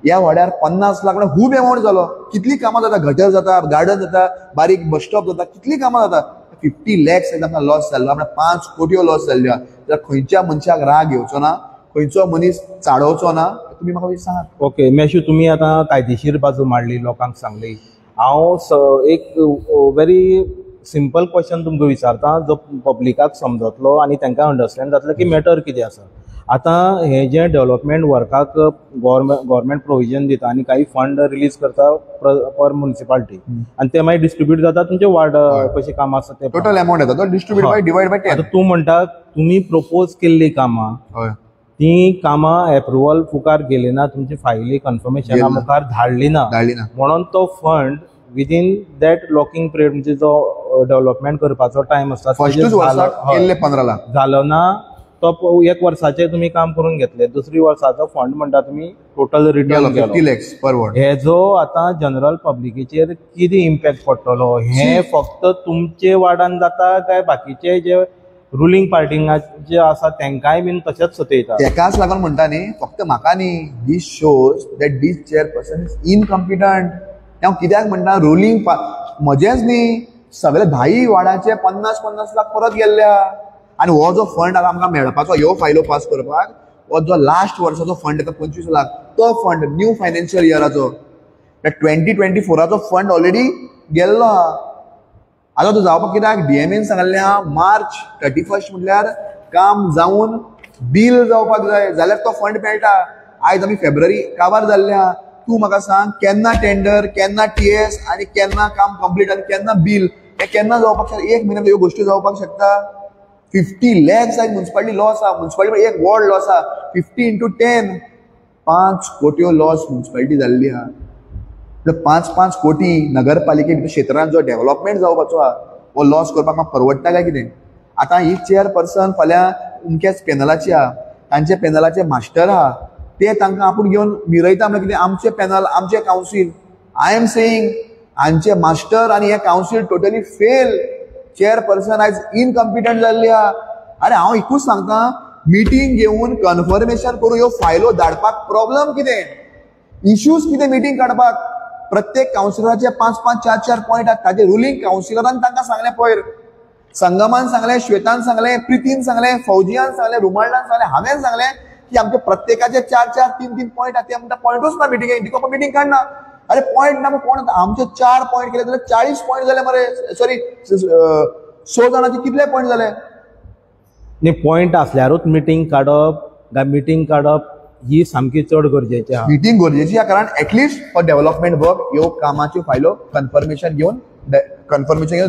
ह्या वाड्यार 50 लाख म्हळ्यार खूब एमावंट जालो. कितलीं कामां जाता, गटर जाता, गार्डन जाता, बारीक बस स्टॉप जाता, कितलीं कामां जाता. 50 लॅक्स आमकां लॉस जाल्लो, म्हळ्यार 5 कोटयो लॉस जाल्ल्यो आहा. जाल्यार खंयच्या मनशाक राग येवचो ना, खंयचो मनीस चाडोवचो ना, तुमी म्हाका सांगात. ओके मेशू, तुमी आतां कायदेशीर बाजू मांडली, लोकांक सांगली. हांव एक व्हेरी सिंपल क्वेश्चन तुमकां विचारता जो पब्लिकाक समजतलो आनी तांकां अंडरस्टँड जातलें की मॅटर कितें आसा. आतां हें जें डेवलपमेंट वर्काक गव्हर्मेंट प्रोविजन दिता आनी काही फंड रिलीज करता पर म्युनिसिपालिटी आनी ते मागीर डिस्ट्रिब्यूट जाता तुमचे वार्ड कशें काम आसा ते टोटल अमाउंट येता तो डिस्ट्रिब्यूट बाय डिवायड बाय 10. आतां तूं म्हणटा तुमी प्रपोज केल्लीं कामां ती कामां एप्रुवल मुखार गेली ना, तुमची फायली कन्फर्मेशना मुखार धाडली ना, म्हणून तो fund within that locking period म्हणजे जो डेवलपमेंट करपाचो टायम आसता फर्स्टूच वर्साक केल्ले 15 लाख जालो ना, तो एक वर्साचें तुमी काम करून घेतले, दुसरी वर्साचो फंड म्हणटा तुमी टोटल रिटर्न गेलो 50 lakhs पर वॉर्ड. हेजो आतां जनरल पब्लिकेचेर कितें इम्पॅक्ट पडटलो हें फक्त तुमचे वार्डान जाता काय बाकीचे जे रुलींग पार्टींग जे आसा तांकांय बीन तशेंच सतयता? तेकाच लागून म्हणटा न्ही, फक्त म्हाका न्ही, this shows that this chairperson is incompetent. हांव कित्याक म्हणटा रुलींग म्हजेंच न्ही, सगळे 10 वार्डाचे 50-50 लाख परत गेल्ल्या. आनी हो जो फंड आतां आमकां मेळपाचो ह्यो फायलो पास करपाक, हो जो लास्ट वर्साचो फंड येता 25 लाख, तो फंड न्यू फायनान्शियल इयराचो 2024 फंड ऑलरेडी गेल्लो आहा. आतां तो जावपाक कित्याक डीएमएन सांगल्लें आहा मार्च 31 म्हटल्यार काम जावन बील जावपाक जाय, जाल्यार तो फंड मेळटा. आयज आमी फेब्रुवारी काबार जाल्ले आहा. तूं म्हाका सांग केन्ना टेंडर, केन्ना टीएस आनी केन्ना काम कंप्लीट आनी केन्ना बील, हें केन्ना जावपाक शकता? एक म्हयन्यान ह्यो गोश्टी जावपाक शकता? 50 लॅक्स आयज म्युनिसिपालिटी लॉस आहा, म्युनिसिपालिटी एक वॉर्ड लॉस आहा, 50 इंटू 10 5 कोट्यो लॉस म्युनिसिपालिटी जाल्ली आहा. 5-5 कोटी नगरपालिके भितर क्षेत्रांत जो डेव्हलपमेंट जावपाचो आहा हो लॉस करपाक म्हाका परवडटा काय कितें? आतां ही चेअरपर्सन फाल्यां अमक्याच पॅनलाची आहा, तांचे पॅनलाचे मास्टर आहा, ते तांकां आपूण घेवन मिरयता म्हणल्यार कितें? आमचे पॅनल, आमचे कावन्सील. I am saying हांचे मास्टर आनी हे कावन्सील टोटली फेल. चेअरपर्सन आयज इनकम्पिटंट जाल्ली आहा. अरे हांव एकूच सांगता, मिटींग घेवन कन्फर्मेशन करून ह्यो फायलो धाडपाक प्रॉब्लम कितें, इश्यूज कितें? मिटींग काडपाक प्रत्येक कावन्सिलराचे 5-5, 4-4 पॉयंट आहात. ताजे रुलींग कावन्सिलरान तांकां सांगलें, पयर संगमान सांगलें, श्वेतान सांगलें, प्रितीन सांगलें, फौजियान सांगलें, रुमाल्डान सांगलें, हांवें सांगलें की आमचे प्रत्येकाचे 4-4, 3-3 पॉयंट आहात. ते म्हणटा पॉयंटूच ना मिटिंगेक, देखून मिटींग काडना. अरे पॉयंट ना कोण? आमचे 4 पॉयंट केले जाल्यार 40 पॉयंट जाले मरे, सॉरी 100 जाणांचे कितले पॉयंट जाले? न्ही, पॉयंट आसल्यारूच मिटींग काडप काय मिटींग काडप ही सामकी चड गरजेची आहा. मिटींग गरजेची आहा, कारण एटलिस्ट फॉर डेव्हलपमेंट वर्क ह्यो कामाच्यो फायलो कन्फर्मेशन घेवन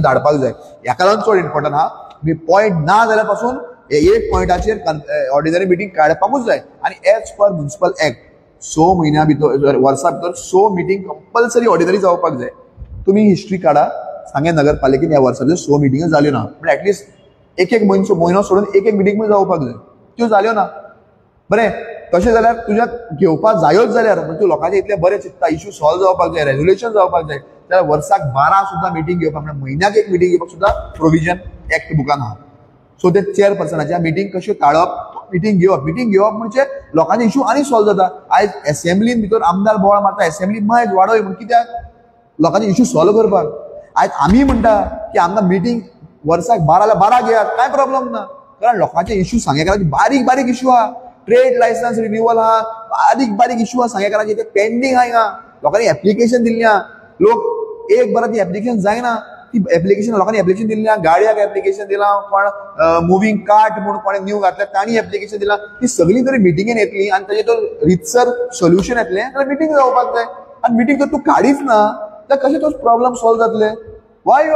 धाडपाक जाय. ह्याका लागून चड इम्पॉर्टंट आहा. मी पॉयंट ना जाल्यार पासून एक पॉयंटाचेर ऑर्डिनरी मिटींग काडपाकूच जाय. आनी एज पर म्युनिसिपल एक्ट 6 म्हयन्या भितर, वर्सा भितर 6 मिटींग कंपल्सरी ऑर्डिनरी जावपाक जाय. तुमी हिस्ट्री काडा, सांगें नगरपालिकेन ह्या वर्सा भितर 6 मिटिंग्यो जाल्यो ना, म्हणजे एटलिस्ट एक एक म्हयनो सोडून एक एक मिटींग पण जावपाक जाय, त्यो जाल्यो ना. बरें, तशें जाल्यार तुज्या घेवपाक जायोच जाल्यार म्हणजे तूं लोकांचे इतलें बरें चिंतता, इश्यू सॉल्व जावपाक जाय, रेजोल्युशन जावपाक जाय, जाल्यार वर्साक 12 सुद्दां मिटींग घेवपाक, म्हणजे म्हयन्याक एक मिटींग घेवपाक सुद्दां प्रोविजन एक्ट बुकान आहा. सो ते चेअरपर्सनाच्या मिटींग कश्यो टाळप, मिटींग घेवप, मिटींग घेवप म्हणजे लोकांचे इश्यू आनी सॉल्व जाता. आयज एसेंब्लीन भितर आमदार बोवाळ मारता, एसेंब्ली मायज वाडय म्हूण, कित्याक? लोकांचे इश्यू सॉल्व करपाक. आयज आमी म्हणटा की आमकां मिटींग वर्साक 12 12 घेयात, कांय प्रॉब्लम ना, कारण लोकांचे इश्यू सांगेकारांचे बारीक बारीक इश्यू आहा. ट्रेड लायसन्स रिन्युअल आहा, बारीक बारीक इश्यू आहा सांगेकारांचे, ते पेंडींग आहा. हिंगा लोकांनी एप्लिकेशन दिल्ली आहा, लोक एक बरां ती एप्लिकेशन जायना, ती एप्लिकेशन लोकांनी एप्लिकेशन दिल्ली आहा, गाडयाक एप्लिकेशन दिलां, कोण मुवींग कार्ट म्हूण कोणें न्यू घातल्या तांणी एप्लिकेशन दिलां. ती सगळीं जरी मिटिंगेन येतली आनी ताजें तो रितसर सोल्युशन येतलें जाल्यार मिटींग जावपाक जाय. आनी मिटींग जर तूं काडीच ना जाल्यार कशें तो प्रॉब्लम सॉल्व जातले? वाय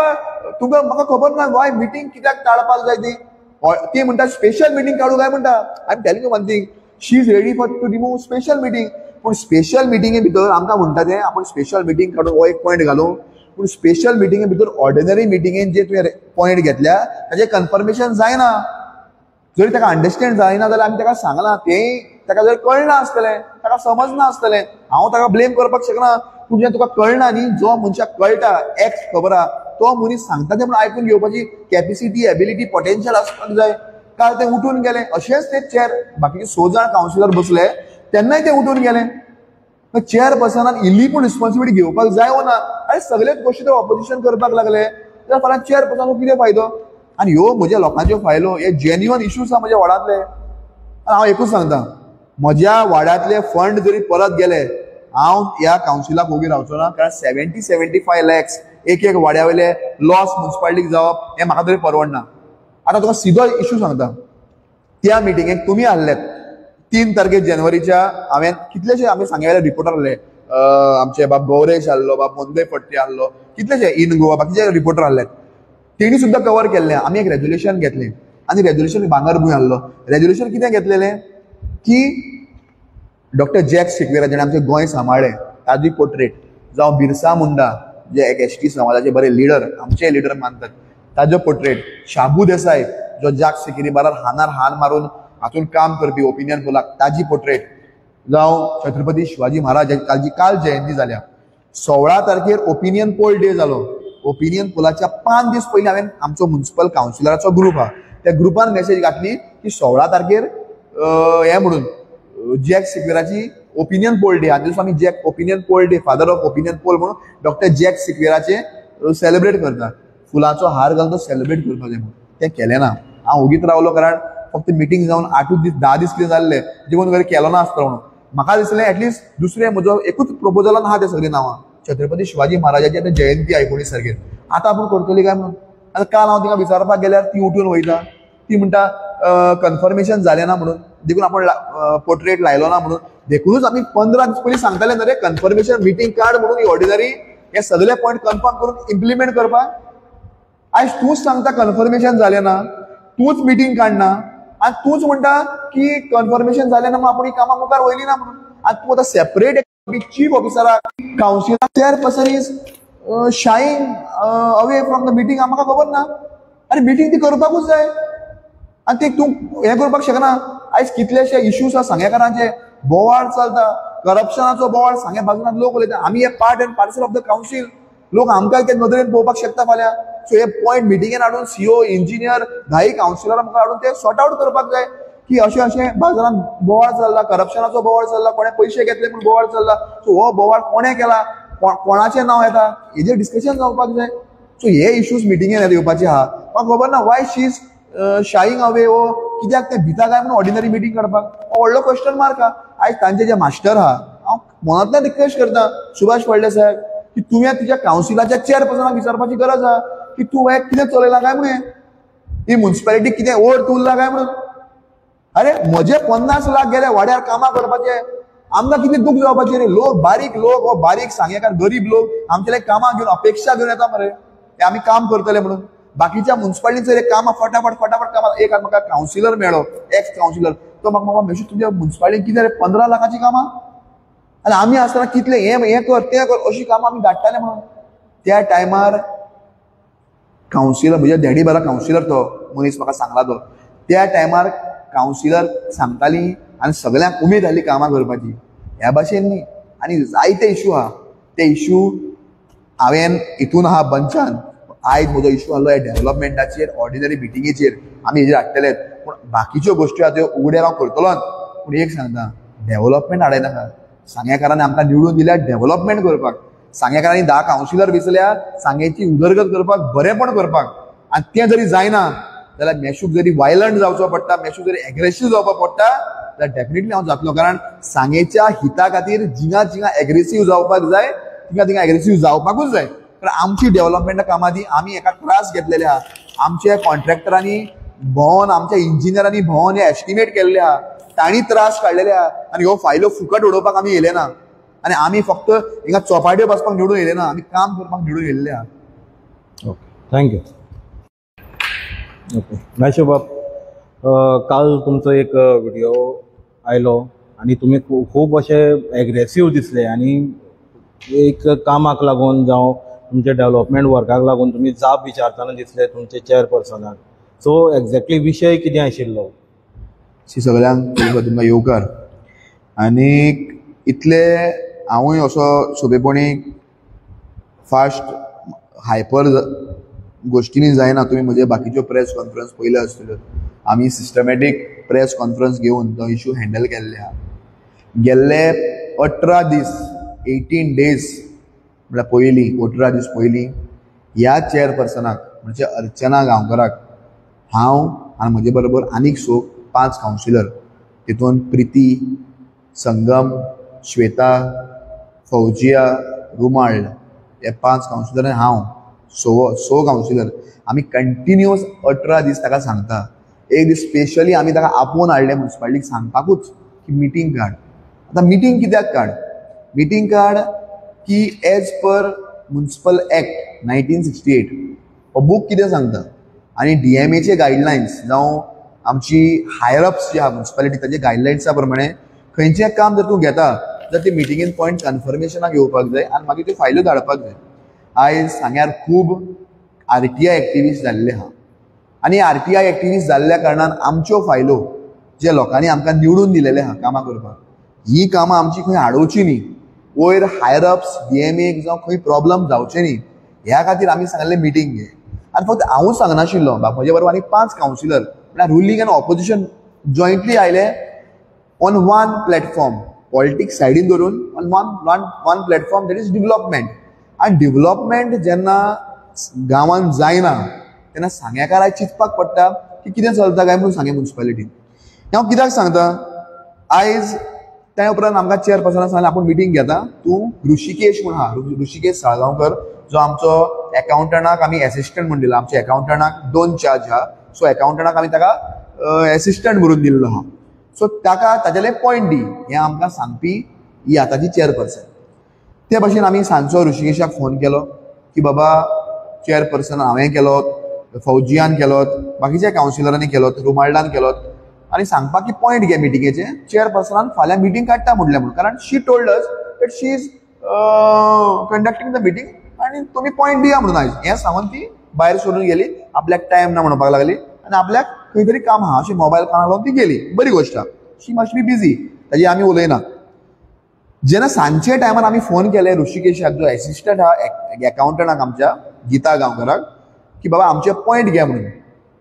तुका म्हाका खबर ना वाय मिटींग कित्याक टाळपाक जाय ती. ती म्हणटा स्पेशल मिटींग काडूं काय म्हणटा. I am telling you one thing, she is ready for to remove special meeting. पूण स्पेशल मिटिंगे भितर आमकां म्हणटा तें आपूण स्पेशल मिटींग काडून हो एक पॉयंट घालूं, पूण स्पेशल मिटिंगे भितर ऑर्डिनरी मिटिंगेन जे तुवें पॉयंट घेतल्या ताजें कन्फर्मेशन जायना. जरी ताका अंडरस्टँड जायना जाल्यार आमी ताका सांगलां, तें ताका जर कळना आसतलें, ताका समजना आसतलें, हांव ताका ब्लेम करपाक शकना. पूण जें तुका कळना न्ही, जो मनशाक कळटा एक्स खबर आहा तो मनीस सांगता तें म्हणून आयकून घेवपाची कॅपेसिटी, एबिलिटी, पोटेन्शियल आसपाक जाय. काल ते उठून गेले, अशेंच ते चेअर बाकीचे 6 जाण कावन्सिलर बसले तेन्नाय ते उठून गेले. चेअरपर्सनान इल्ली पूण रिस्पॉन्सिबिलिटी घेवपाक जाय वो ना? आनी सगळेच गोश्टी ते ऑपोजिशन करपाक लागले जाल्यार फाल्यां चेअरपर्सनाक कितें फायदो? आनी ह्यो म्हज्या लोकांच्यो फायलो, हे जेन्युअन इश्यूज आहा म्हज्या वॉर्डांतले. आनी हांव एकूच सांगता, म्हज्या वाड्यांतले फंड जरी परत गेले हांव ह्या कावन्सिलाक ओगी रावचो ना, कारण 70-75 लॅक्स एक एक वाड्या वयले लॉस मुन्सिपालिटीक जावप हें म्हाका तरी परवडना. आतां तुका सिधो इशू सांगता, त्या मिटिंगेक तुमी आहले 3 तारखेर जानेवारीच्या हांवें कितलेशे आमी सांग्या रिपोर्टर आहले, आमचे बाब गौरेश आहलो, बाब मोंदे फडते आहलो, कितलेशे इन गोवा बाकीचे रिपोर्टर आहले, तेणी सुद्दां कवर केल्लें. आमी एक रेजोल्युशन घेतलें आनी रेजोल्युशन भांगरभूंय आहलो. रेजोल्युशन कितें घेतलेलें की डॉक्टर जॅक सिक्वेरा जेणे आमचें गोंय सांबाळ्ळें ताजी पोर्ट्रेट, जावं बिरसा मुंडा जे एक एस टी समाजाचे बरे लिडर, आमचे लिडर मानतात ताजो पोर्ट्रेट, शाबू देसाय जो जाक सिकेरी बारार हानार हान मारून हातून काम करपी ओपिनियन पोलाक ताजी पोर्ट्रेट, जावं छत्रपती शिवाजी महाराज ताजी काल जयंती जाल्या. 16 तारखेर ओपिनियन पोल डे जालो. ओपिनियन पोलाच्या 5 दीस पयलीं हांवें आमचो म्युनिसिपल कावन्सिलराचो ग्रूप आहा त्या ग्रुपान मेसेज घातली की 16 तारखेर हें म्हणून जॅक सिक्वेराची ओपिनियन पोल डे, आनी दिसा आमी Jack opinion poll day, father of opinion poll म्हणून डॉक्टर जॅक सिक्वेराचे सेलिब्रेट करता, फुलांचो हार घालून तो सेलिब्रेट करपाक जाय म्हणून. तें केलें ना, हांव ओगीत रावलो, कारण फक्त मिटींग जावन 8 दीस 10 दीस कितें जाल्ले जेवण वगैरे केलो ना आसतलो म्हणून. म्हाका दिसलें एटलिस्ट दुसरें म्हजो एकूच प्रपोजलान आहा ते सगळीं नांवां, छत्रपती शिवाजी महाराजाची आतां जयंती 19 तारखेर, आतां आपूण करतली काय म्हणून. आतां काल हांव तिका विचारपाक गेल्यार ती उठून वयता, ती म्हणटा कन्फर्मेशन जालें ना म्हणून, देखून आपण पोर्ट्रेट लायलो ना म्हणून. देखूनच आमी 15 दीस पयलीं सांगताले न्हय रे कन्फर्मेशन मिटींग काड म्हणून, ही ऑर्डिनरी हे सगळे पॉयंट कन्फर्म करून इम्प्लिमेंट करपाक. आयज तूंच सांगता कन्फर्मेशन जालें ना, तूंच मिटींग काडना आनी तूंच म्हणटा की कन्फर्मेशन जालें ना म्हणून आपूण ही कामां मुखार वयली ना म्हणून. आनी तूं आतां सेपरेट चीफ ऑफिसराक कावन्सिलाक chairperson is shying away from the meeting, म्हाका खबर ना. आनी मिटींग ती करपाकूच जाय आनी ते तूं हें करपाक शकना. आयज कितलेशे इश्यूज आसा सांगेकारांचे, बोवाळ चलता, करप्शनाचो बोवाळ सांगे बाजून लोक उलयता. आमी हे part and parcel of the council, लोक आमकां ते नदरेन पळोवपाक शकता फाल्यां. सो हे पॉयंट मिटिंगेन हाडून सीओ, इंजिनियर, 10 कावन्सिलरां मुखार हाडून ते सॉर्ट आवट करपाक जाय की अशें अशें बाजारान बोवाळ चल्ला, करप्शनाचो बोवाळ चल्ला, कोणें पयशे घेतले म्हूण बोवाळ चल्ला, सो हो बोवाळ कोणें केला, कोणाचें नांव येता, हेजेर डिस्कशन जावपाक जाय. सो हे इश्यूज मिटिंगेन येवपाचे आहा. म्हाका खबर ना why she is shying away, हो कित्याक ते भिता काय म्हणून ऑर्डिनरी मिटींग काडपाक, हो व्हडलो क्वेश्चन मार्क आहा. आयज तांचे जे मास्टर आहा, हांव मनांतल्यान रिक्वेस्ट करता सुभाष फळदेसाय साहेब की तुवें तुज्या कावन्सिलाच्या चेअरपर्सनाक विचारपाची गरज आहा की तूं हें कितें चलयलां काय म्हणून, ही म्युनिसिपालिटी कितें ओर्थ उरला काय म्हणून. अरे म्हजे 50 लाख गेले वाड्यार कामां करपाचे, आमकां कितें दूख जावपाचें रे. लोक बारीक लोक, हो बारीक सांगेकार गरीब लोक आमचे कामां घेवन अपेक्षा घेवन येता मरे, हे आमी काम करतले म्हणून. बाकीच्या म्युनिसिपालिटीचेर हे कामां फटाफट फटाफट कामां. एक म्हाका कावन्सिलर मेळ्ळो, एक्स कावन्सिलर, तो म्हाका मामा मेशू तुमच्या म्युनिसिपालिटीन कितें रे 15 लाखाचीं कामां, आनी आमी आसतना कितलें हें कर तें कर अशीं कामां आमी धाडटाले म्हणून. त्या टायमार कावन्सिलर म्हज्या डॅडी बारा कावन्सिलर तो मनीस म्हाका सांगला तो, त्या टायमार कावन्सिलर सांगताली आनी सगळ्यांक उमेद जाली कामां करपाची. ह्या भाशेन न्ही, आनी जायते इशू आहा, ते इशू हांवें हितून आहा बंचान. आयज म्हजो इशू आहलो ह्या डेव्हलपमेंटाचेर, ऑर्डिनरी मिटिंगेचेर आमी हेजेर हाडटलेच, पूण बाकीच्यो गोश्टी आहा त्यो उगड्यार हांव करतलोच. पूण एक सांगता, डेव्हलपमेंट हाडयनाका. सांगेकारांनी आमकां निवडून दिल्या डेव्हलपमेंट करपाक, सांगेकारांनी 10 कावन्सिलर वेंचल्या सांगेची उदरगत करपाक, बरेंपण करपाक. आनी तें जरी जायना जाल्यार मेशूक जरी वायलंट जावचो पडटा, मेशूक जरी एग्रेसीव जावपाक पडटा जाल्यार डेफिनेटली हांव जातलो, कारण सांगेच्या हिता खातीर जिंगा जिंगा एग्रेसीव जावपाक जाय, तिंगा तिंगा एग्रेसीव जावपाकूच जाय. कारण आमची डेव्हलपमेंटा कामां ती आमी एका त्रास घेतलेले आहा, आमच्या कॉन्ट्रॅक्टरांनी भोंवन, आमच्या इंजिनियरांनी भोंवन हे एस्टिमेट केल्ले आहा, तांणी त्रास काडलेले आहा आनी ह्यो फायलो फुकट उडोवपाक आमी येयले ना. आनी आमी फक्त हिंगा चोपाट्यो बसपाक निवडून येयले ना, आमी काम करपाक निवडून येयल्ले आहा. Okay, thank you. Okay Meshu बाब, काल तुमचो एक व्हिडिओ आयलो आनी तुमी खूब अशे एग्रेसीव दिसले आनी एक कामाक लागून जावं तुमच्या डेव्हलपमेंट वर्काक लागून तुमी जाप विचारतना दिसले तुमचे चेअरपर्सनाक. सो एक्झॅक्टली विशय कितें आशिल्लो? सगळ्यांक तुमकां येवकार. आनी इतले हांवूय असो सोंपेपणी फास्ट हायपर गोश्टींनी जायना. तुमी म्हजे बाकीच्यो प्रेस कॉन्फरन्स पयल्यो आसतल्यो, आमी सिस्टमॅटीक प्रेस कॉन्फरन्स घेवन तो इशू हँडल केल्ले आहा. गेल्ले 18 दीस, 18 डेज म्हळ्यार पयलीं 18 दीस पयलीं ह्या चेअरपर्सनाक म्हणजे अर्चना गांवकराक हांव आनी म्हजे बरोबर आनीक 5 कावन्सिलर, तितून प्रिती, संगम, श्वेता, फौजिया, रुमाळ हे 5 कावन्सिलर आनी हांव 6 कावन्सिलर आमी कंटिन्युअस 18 दीस ताका सांगता. एक दीस स्पेशली आमी ताका आपोवन हाडले मुन्सिपालिटीक सांगपाकूच की मिटींग काड. आतां मिटींग कित्याक काड? मिटींग काड की एज पर मुन्सिपल एक्ट 1968 हो बूक कितें सांगता आनी DMAचे गायडलायन्स जावं आमची हायर अप्स जी आहा मुन्सिपालिटी ताजे गायडलायन्सा प्रमाणे खंयचें काम जर तूं घेता जर ती मिटिंगेन पॉयंट कन्फर्मेशनाक येवपाक जाय आनी मागीर त्यो फायल्यो धाडपाक जाय. आयज सांग्यार खूब RTI activist जाल्ले आहा आनी RTI activist जाल्ल्या कारणान आमच्यो फायलो जे लोकांनी आमकां निवडून दिलेले आहा कामां करपाक, ही कामां आमची खंय आडोवची न्ही, वयर हायर अप्स DMA जावं खंय प्रॉब्लम जावचे न्ही ह्या खातीर आमी सांगलें मिटींग घे. आनी फक्त हांवूच सांगनाशिल्लो, म्हजे बरोबर आनी 5 कावन्सिलर म्हळ्यार रुलींग आनी ऑपोजिशन जॉयंटली आयले ऑन वन प्लॅटफॉर्म, पॉलिटिक्स सायडीन धरून on one platform that is development. आनी डिवलपमेंट जेन्ना गांवांत जायना तेन्ना सांग्याकाराक चिंतपाक पडटा की कितें चलता काय म्हणून सांगें मुन्सिपालिटीन. हांव कित्याक सांगता, आयज त्या उपरांत आमकां चेअरपर्सनान सांगलें आपूण मिटींग घेता, तूं ऋषिकेश म्हूण आहा, ऋषिकेश साळगांवकर जो आमचो एकाउंटंटाक आमी एसिस्टंट म्हूण दिला. आमच्या एकाउंटंटाक 2 चार्ज आहा, सो एकाउंटंटाक आमी ताका एसिस्टंट म्हणून दिल्लो आहा. सो ताका ताजेले पॉयंट दी हें आमकां सांगपी ही आतांची चेअरपर्सन. ते भशेन आमी सांजचो ऋषिकेशाक फोन केलो की बाबा चेअरपर्सन हांवें केलो, फौजियान केलो, बाकीच्या कावन्सिलरांनी केलो, रुमाल्डान केलो आनी सांगपाक की पॉयंट घे मिटिंगेचे, चेअरपर्सनान फाल्यां मिटींग काडटा म्हणलें म्हणून, कारण she told us that she is conducting the meeting आनी तुमी पॉयंट दिया म्हणून आयज हें सांगून ती भायर सोडून गेली. आपल्याक टायम ना म्हणपाक लागली आनी आपल्याक खंय तरी काम आहा अशें मोबायल कानाक लावन ती गेली. बरी गोश्ट आहा, शी मस्ट बी बिजी, ताजी आमी उलयना. जेन्ना सांजचे टायमार आमी फोन केले ऋषिकेशाक जो एसिस्टंट आहा एकाउंटंटाक आमच्या गीता गांवकराक की बाबा आमचे पॉयंट घे म्हणून,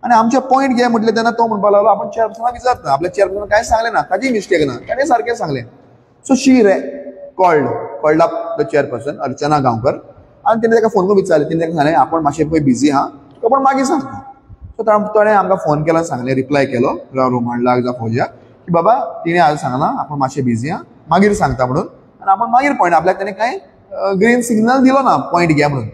आनी आमचे पॉयंट घे म्हटलें तेन्ना तो म्हणपाक लागलो आपूण चेअरपर्सनाक विचारता, आपल्या चेअरपर्सनान कांय सांगलें ना, ताजी मिस्टेक ना, ताणें सारकें सांगलें. So she called up the chairperson Archana Gaonkar आनी तेणें ताका फोन करून विचारलें. तेणें ताका सांगलें आपूण मातशें पळय बिजी आहा, तुका पूण मागीर सांगता. सो ताणें आमकां फोन केलो, सांगलें, रिप्लाय केलो रोमांडलाक जावं फौजियाक की बाबा तिणें आज सांगलां आपूण मातशें बिजी आहा, मागीर सांगता म्हणून, आनी आपूण मागीर पॉयंट आपल्याक ताणें कांय ग्रीन सिग्नल दिलो ना पॉयंट घे म्हणून.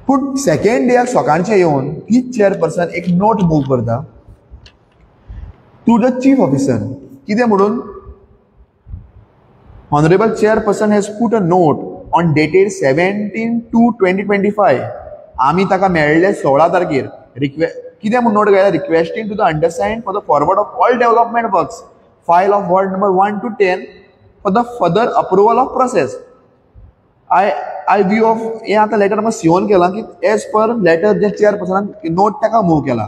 पूण सेकेंड डेक सकाळचें येवन तीच चेअरपर्सन एक नोट मूव करता टू the chief officer. कितें म्हणून, honourable chairperson has put a note on dated 17/2/2025. आमी ताका मेळ्ळे 16 तारखेर. कितें म्हूण नोट घायला, requesting to the understand for the forward of all development works file of ward number 1 to 10 for the further approval of process. I view of हें आतां लेटर म्हाका सिओन केलां की एज पर लेटर जे चेअरपर्सनान नोट ताका मूव केला.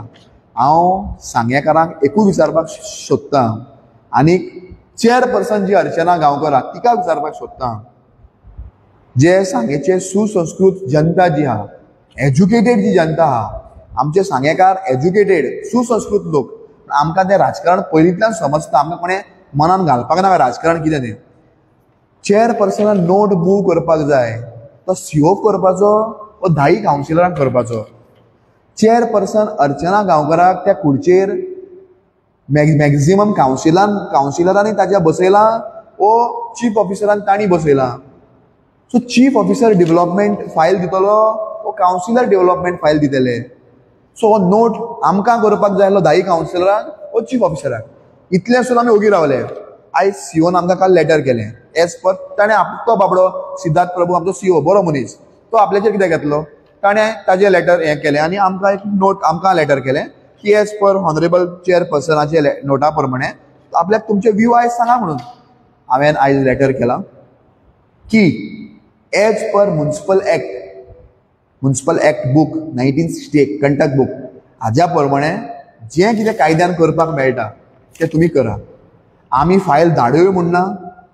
हांव सांगेकारांक एकूच विचारपाक सोदतां आनी चेअरपर्सन जी अर्चना गांवकर आहा तिका विचारपाक सोदतां, जे सांगेचे सुसंस्कृत जनता जी आहा, एज्युकेटेड जी जनता आहा, आमचे सांगेकार एज्युकेटेड सुसंस्कृत लोक, आमकां तें राजकारण पयलींतल्यान समजता, आमकां कोणें मनान घालपाक नाका राजकारण कितें तें. चेअरपर्सनान नोट मूव करपाक जाय तो सीओ करपाचो वो 10 कावन्सिलरांक करपाचो. चेअरपर्सन अर्चना गांवकराक त्या खुर्चेर मॅक्झिमम कावन्सिलरांनी ताच्या बसयलां वो चीफ ऑफिसरान तांणी बसयलां. So chief officer development file दितलो वो कावन्सिलर डेव्हलपमेंट फायल दितले. सो हो नोट आमकां करपाक जाय आसलो 10 कावन्सिलरांक वो चीफ ऑफिसराक. इतलें सुद्दां आमी ओगी रावले. आयज सीओन आमकां काल लेटर केलें एज पर ताणें तो बाबडो सिद्धार्थ प्रभू आमचो सीओ बरो मनीस, तो आपल्याचेर कितें घेतलो, ताणें ताजें लेटर हें केलें आनी आमकां एक नोट आमकां लेटर केलें की एज पर ऑनरेबल चेअरपर्सनाचे नोटा प्रमाणे आपल्याक तुमचे व्यू आयज सांगा म्हणून. हांवें आयज लेटर केलां की as per municipal act book 1968 Kantak book हाज्या प्रमाणे जें कितें कायद्यान करपाक मेळटा तें तुमी करा. आमी फायल धाडूय म्हूण ना,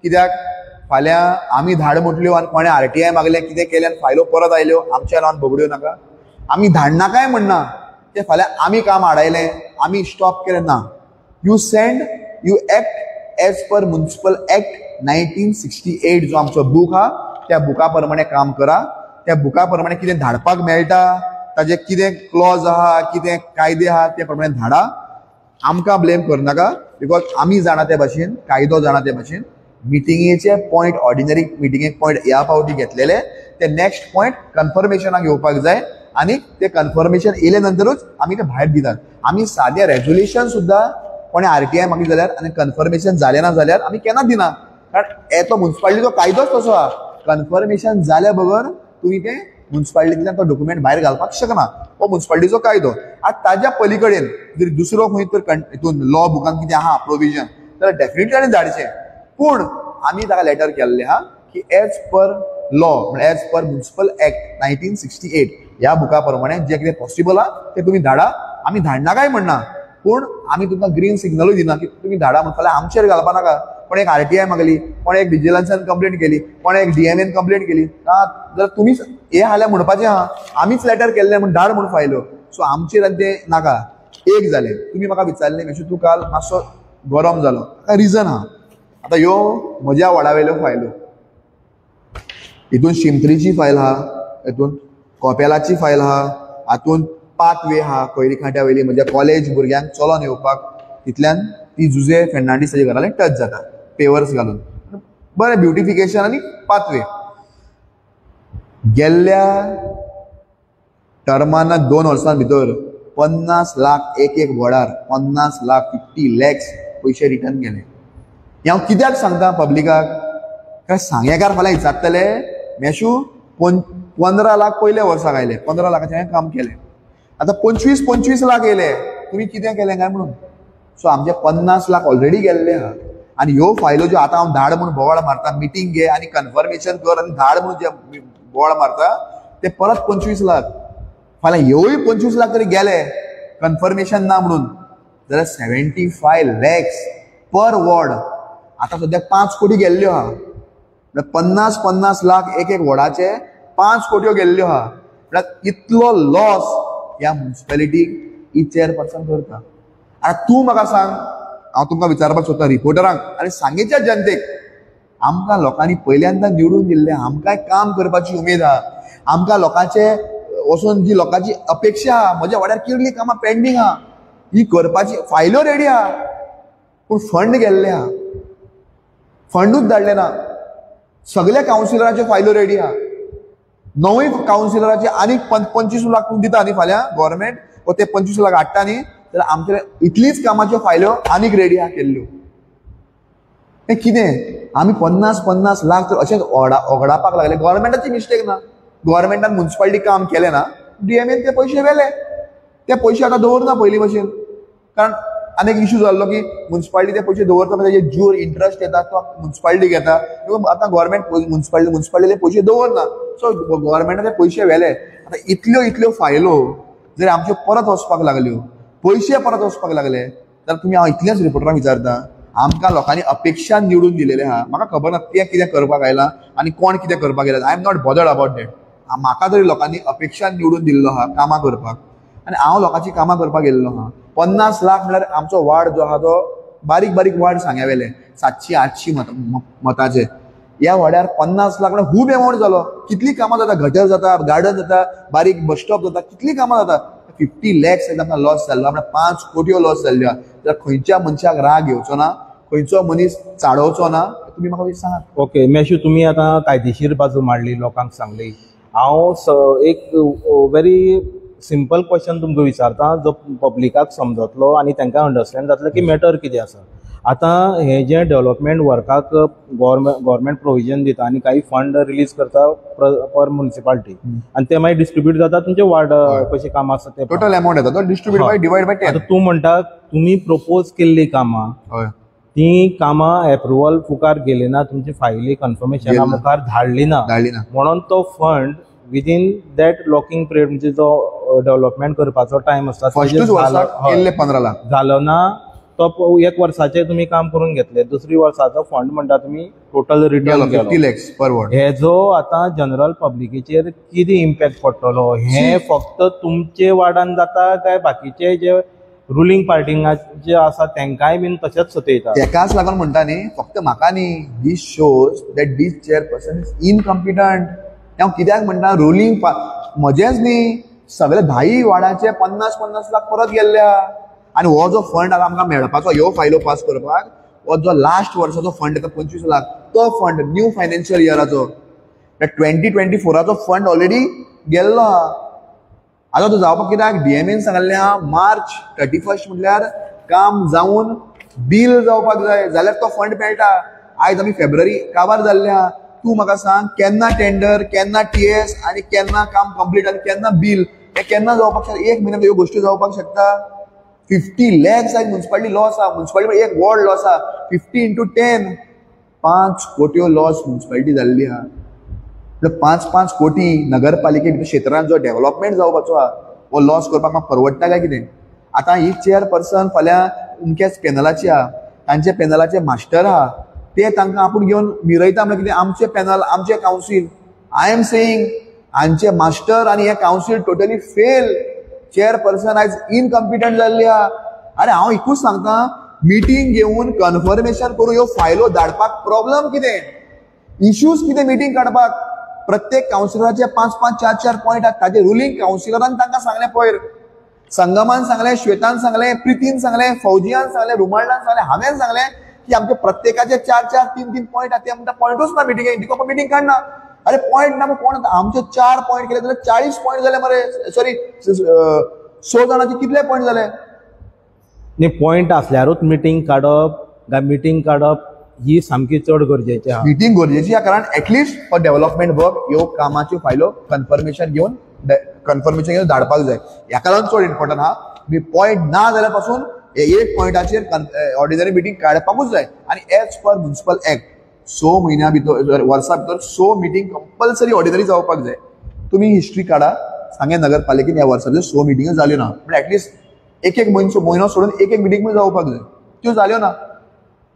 कित्याक फाल्यां आमी धाड म्हटल्यो आनी कोणें RTI मागलें कितें केलें आनी फायलो परत आयल्यो आमच्या नांवान बगड्यो नाका. आमी धाडनाकाय म्हणना तें फाल्यां आमी काम आडायलें आमी स्टॉप केलें ना. You send, you act as per municipal act 1968 जो आमचो बूक आहा त्या बुका प्रमाणे काम करा. त्या बुका प्रमाणे कितें धाडपाक मेळटा ताजे कितें क्लॉज आहा कितें कायदे आहा ते प्रमाणे धाडा, आमकां ब्लेम करनाका. Because आमी जाणा ते भाशेन, कायदो जाणा ते भाशेन, मिटिंगेचे पॉयंट, ऑर्डिनरी मिटिंगेक पॉयंट ह्या फावटी घेतलेले ते नेक्स्ट पॉयंट कन्फर्मेशनाक येवपाक जाय आनी ते कन्फर्मेशन येयले नंतरूच आमी ते भायर दितात. आमी सादे रेजोल्युशन सुद्दां कोणें आरटीआय मागली जाल्यार आनी कन्फर्मेशन जालें ना जाल्यार आमी केन्ना दिना, कारण येतो मुन्सिपालिटीचो कायदोच तसो आहा. कन्फर्मेशन जाल्या बगर तुमी ते मुन्सिपालिटींतल्यान तो डॉक्युमेंट भायर घालपाक शकना, हो मुन्सिपालिटीचो कायदो. आतां ताज्या पली कडेन जर दुसरो खंय तर हितून लॉ बुकान कितें आहा प्रोविजन जाल्यार डेफिनेटली आनी धाडचें. पूण आमी ताका लेटर केल्लें आहा की एज पर लॉ, म्हळ्यार एज पर म्युनिसिपल एक्ट 1968 ह्या बुका प्रमाणे जें कितें पॉसिबल आहा तें तुमी धाडा. आमी धाडना काय म्हणना, पूण आमी तुमकां ग्रीन सिग्नलूय दिना की तुमी धाडा म्हण. फाल्यां आमचेर घालपा नाका, कोण एक आरटीआय मागली, कोण एक विजिलन्सान कंप्लेंट केली, कोण एक डीएमएन कंप्लेंट केली, जाल्यार तुमीच हे हाल्या म्हणपाचें आहा आमीच लेटर केल्लें म्हूण धाड म्हूण फायल्यो. सो आमचेर आनी तें नाका. एक जालें, तुमी म्हाका विचारलें मेशू तूं काल मातसो गरम जालो, ताका रिजन आहा. आतां ह्यो म्हज्या वडा वयल्यो फायल्यो, हितून शिमत्रीची फायल आहा, हितून कोपेलाची फायल आहा, हातून पाथवे आहा कोयरी खांट्या वयली, म्हज्या कॉलेज भुरग्यांक चलोन येवपाक, तितल्यान ती जुजे फेर्नांडीस ताच्या घरा टच जाता पेवर्स घालून, बरें ब्युटिफिकेशन आनी पाथवे. गेल्ल्या टर्माना 2 वर्सां भितर 50 लाख एक एक वडार 50 लाख 50 लॅक्स पयशे रिटर्न गेले. हें हांव कित्याक सांगता पब्लिकाक, कारण सांगेकार फाल्यां विचारतले मेशू 15 लाख पयल्या वर्साक आयले, 15 लाखाचें हांवें काम केलें, आतां 25-25 लाख येयले, तुमी कितें केलें काय म्हणून. सो आमचे 50 लाख ऑलरेडी गेल्ले आहा. आनी ह्यो फायलो ज्यो आतां हांव धाड म्हूण बोवाळ मारता, मिटींग घे आनी कन्फर्मेशन कर आनी धाड म्हूण जे बोवाळ मारता ते परत 25 लाख, फाल्यां ह्योय 25 लाख तरी गेले कन्फर्मेशन ना म्हणून, जाल्यार 75 लॅक्स पर वॉर्ड. आतां सद्याक 5 कोटी गेल्ल्यो आहा, म्हळ्यार 50-50 लाख एक एक वॉर्डाचे 5 कोट्यो गेल्ल्यो आहा. म्हळ्यार इतलो लॉस ह्या मुन्सिपेलिटीक ही चेअरपर्सन करता. आतां तूं म्हाका सांग, हांव तुमकां विचारपाक सोदता रिपोर्टरांक आनी सांगेच्या जनतेक, आमकां लोकांनी पयल्यांदा निवडून दिल्लें, आमकांय काम करपाची उमेद आहा, आमकां लोकांचे वचून जी लोकांची अपेक्षा आहा, म्हज्या वाड्यार कितलीं कामां पेंडींग आहा, ही करपाची फायल्यो रेडी आहा, पूण फंड गेल्ले आहा, फंडूच धाडले ना. सगल्या कावन्सिलराच्यो फायल्यो रेडी आहा, 9 कावन्सिलराचे आनीक 25 लाख दिता न्ही फाल्यां गव्हर्मेंट, वो ते 25 लाख हाडटा न्ही, जाल्यार आमचे इतलीच कामाच्यो फायल्यो आनीक रेडी आहा केल्ल्यो. तें कितें आमी 50-50 लाख तर अशेंच ओगडापाक लागले. गव्हर्मेंटाची मिस्टेक ना, गव्हर्मेंटान मुन्सिपालिटी काम केलें ना, डीएमएन ते पयशे व्हेले, ते पयशे आतां दवरना पयलीं भशेन, कारण आनी एक इशू जाल्लो की मुन्सिपालिटी ते पयशे दवरता, ताजेर ज्यूर इंट्रस्ट येता तो मुन्सिपालिटी घेता, आतां गव्हर्मेंट मुन्सिपालिटी पयशे दवरना, सो गव्हर्मेंटान ते पयशे व्हेले. आतां इतल्यो इतल्यो फायलो जर आमच्यो परत वचपाक लागल्यो, पयशे परत वचपाक लागले, जाल्यार तुमी हांव इतलेंच रिपोर्टरांक विचारता, आमकां लोकांनी अपेक्षा निवडून दिलेलें आहा, म्हाका खबर ना तें कितें करपाक आयलां आनी कोण कितें करपाक आयला, I am not bothered about that. म्हाका तरी लोकांनी अपेक्षा निवडून दिल्लो आहा कामां करपाक, आनी हांव लोकांची कामां करपाक गेल्लो आहा. 50 लाख म्हळ्यार आमचो वार्ड जो आहा तो बारीक बारीक वार्ड सांग्या वेले 700-800 मताचे, ह्या वाड्यार 50 लाख म्हळ्यार खूब एमावंट जालो. कितलीं कामां जाता, गटर जाता, गार्डन जाता, बारीक बस स्टॉप जाता, कितलीं कामां जाता. 50 लॅक्स आमकां लॉस जाल्लो, म्हळ्यार 5 कोटयो लॉस जाल्ल्यो. जाल्यार खंयच्या मनशाक राग येवचो ना, खंयचो मनीस चाडोवचो ना, तुमी म्हाका सांगात. ओके मेशू, तुमी आतां कायदेशीर बाजू मांडली, लोकांक सांगली. हांव एक व्हेरी सिंपल क्वेश्चन तुमकां विचारता जो पब्लिकाक समजतलो आनी तांकां अंडरस्टँड जातलें की मॅटर कितें आसा. आतां हें जें डेवलपमेंट वर्काक गव्हर्मेंट प्रोविजन दिता आनी काही फंड रिलीज करता पर म्युनिसिपालिटी, आनी ते मागीर डिस्ट्रिब्यूट जाता तुमचे वार्ड कशें काम आसा ते टोटल अमावंट येता तो डिस्ट्रिब्यूट बाय डिवायड बाय 10. आतां तूं म्हणटा तुमी प्रपोज केल्लीं कामां, ती कामां एप्रुवल मुखार गेली ना, तुमची फायली कन्फर्मेशना मुखार धाडली ना, म्हणून तो fund within that locking period म्हणजे जो डेवलपमेंट करपाचो टायम आसता फर्स्टूच वर्साक केल्ले 15 लाख जालो ना, तो एक वर्साचें तुमी काम करून घेतले, दुसरी वर्साचो फंड म्हणटा तुमी टोटल रिटर्न 50 लॅक्स पर वॉर्ड. हेजो आतां जनरल पब्लिकेचेर कितें इम्पॅक्ट पडटलो, हें फक्त तुमचे वार्डान जाता काय बाकीचे जे रुलींग पार्टींग जे आसा तेंकांय बीन तशेंच सतयता? तेकाच लागून म्हणटा न्ही, फक्त म्हाका न्ही, this shows that this chairperson is incompetent. हांव कित्याक म्हणटा रुलींग म्हजेंच न्ही, सगळे 10 वार्डाचे 50-50 लाख परत गेल्ले आहा. आनी हो जो फंड आतां आमकां मेळपाचो ह्यो फायलो पास करपाक, हो जो लास्ट वर्साचो फंड येता 25 लाख, तो फंड न्यू फायनान्शियल इयराचो 2024 फंड ऑलरेडी गेल्लो आहा. आतां तो जावपाक कित्याक डीएमएन सांगल्लें आहा मार्च 31 म्हटल्यार काम जावन बील जावपाक जाय, जाल्यार तो फंड मेळटा. आयज आमी फेब्रुवारी काबार जाल्ले आहा. तूं म्हाका सांग केन्ना टेंडर, केन्ना टीएस आनी केन्ना काम कंप्लीट आनी केन्ना बील, हें केन्ना जावपाक शकता? एक म्हयन्यान ह्यो गोश्टी जावपाक शकता? 50 लॅक्स आयज मुन्सिपालिटी लॉस आहा. मुन्सिपालिटी एक वॉर्ड लॉस आहा. 50 इंटू 10 5 कोट्यो लॉस मुन्सिपालिटी जाल्ली आहा. 5-5 कोटी नगरपालिके क्षेत्रांत जो डेव्हलपमेंट जावपाचो आहा हो लॉस करपाक म्हाका परवडटा काय कितें? आतां ही चेअरपर्सन फाल्यां अमक्याच पॅनलाची आहा, तांच्या पॅनलाचे मास्टर आहा, ते तांकां आपूण घेवन मिरयता म्हळ्यार कितें? आमचे पॅनल, आमचे कावन्सील. I am saying हांचे मास्टर आनी हे कावन्सील टोटली फेल. चेअरपर्सन आयज इनकम्पिटंट जाल्ली आहा. आरे हांव एकूच सांगता, मिटींग घेवन कन्फर्मेशन करून ह्यो फायलो धाडपाक प्रॉब्लम कितें, इश्यूज कितें? मिटींग काडपाक प्रत्येक कावन्सिलराचे 5-5, 4-4 पॉयंट आहात. ताजे रुलींग कावन्सिलरान तांकां सांगलें, पयर संगमान सांगलें, श्वेतान सांगलें, प्रितीन सांगलें, फौजियान सांगलें, रुमाल्डान सांगलें, हांवें सांगलें की आमचे प्रत्येकाचे 4-4, 3-3 पॉयंट आहात. ते म्हणटा पॉयंटूच ना मिटिंगेक, दिको मिटींग काडना. अरे पॉयंट ना कोण? आमचे 4 पॉयंट केले जाल्यार 40 पॉयंट जाले मरे. सॉरी 100 जाणांचे कितले पॉयंट जाले? न्ही, पॉयंट आसल्यारूच मिटींग काडप काय मिटींग काडप ही सामकी चड गरजेची आहा. मिटींग गरजेची आहा, कारण एटलिस्ट फॉर डेव्हलपमेंट वर्क ह्यो कामाच्यो फायलो कन्फर्मेशन घेवन धाडपाक जाय. ह्याका लागून चड इम्पोर्टंट आहा. मी पॉयंट ना जाल्यार पासून एक पॉयंटाचेर ऑर्डिनरी मिटींग काडपाकूच जाय. आनी एज पर म्युनिसिपल एक्ट 6 म्हयन्या भितर, वर्सा भितर 6 मिटींग कंपल्सरी ऑर्डिनरी जावपाक जाय. तुमी हिस्ट्री काडा, सांगें नगरपालिकेन ह्या वर्सा भितर 6 मिटिंग्यो जाल्यो ना, पूण एटलिस्ट एक एक म्हयनो सोडून एक एक मिटींग जावपाक जाय, त्यो जाल्यो ना.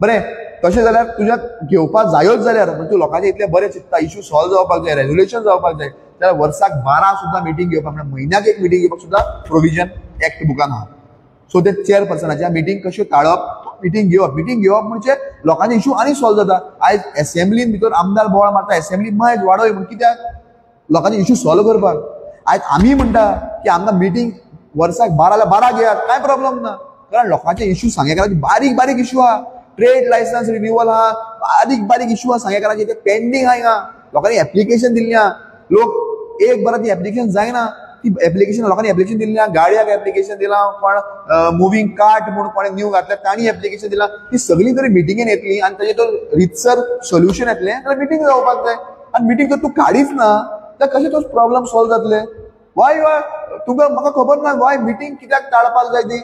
बरें, तशें जाल्यार तुज्या घेवपाक जायोच जाल्यार म्हणजे तूं लोकांचे इतलें बरें चिंतता, इश्यू सॉल्व जावपाक जाय, रेजोल्युशन जावपाक जाय, जाल्यार वर्साक 12 सुद्दां मिटींग घेवपाक, म्हळ्यार म्हयन्याक एक मिटींग घेवपाक सुद्दां प्रोविजन एक्ट बुकान आहा. सो ते चेअरपर्सनाच्या मिटींग कश्यो टाळप, मिटींग घेवप, मिटींग घेवप म्हणजे लोकांचे इश्यू आनी सॉल्व जाता. आयज एसेंब्लीन भितर आमदार बोवाळ मारता, एसेंब्ली मायज वाडय म्हूण, कित्याक? लोकांचे इश्यू सॉल्व करपाक. आयज आमी म्हणटा की आमकां मिटींग वर्साक 12 12 घेयात, कांय प्रॉब्लम ना, कारण लोकांचे इश्यू सांगेकाराचे बारीक बारीक इश्यू आहा. ट्रेड लायसन्स रिन्युअल आहा, बारीक बारीक इश्यू आहा सांगेकाराचे, ते पेंडींग आहा. हिंगा लोकांनी एप्लिकेशन दिल्ली आहा, लोक एक बरां ती एप्लिकेशन जायना, ती एप्लिकेशन लोकांनी एप्लिकेशन दिल्ली आहा, गाडयाक एप्लिकेशन दिलां, कोण मुवींग कार्ट म्हूण कोणें न्यू घातल्या तांणी एप्लिकेशन दिलां. ती सगळीं जरी मिटिंगेन येतली आनी ताजें तो रितसर सोल्युशन येतलें जाल्यार मिटींग जावपाक जाय. आनी मिटींग जर तूं काडीच ना जाल्यार कशें तो प्रॉब्लम सॉल्व जातले? वाय तुका म्हाका खबर ना वाय मिटींग कित्याक टाळपाक जाय ती.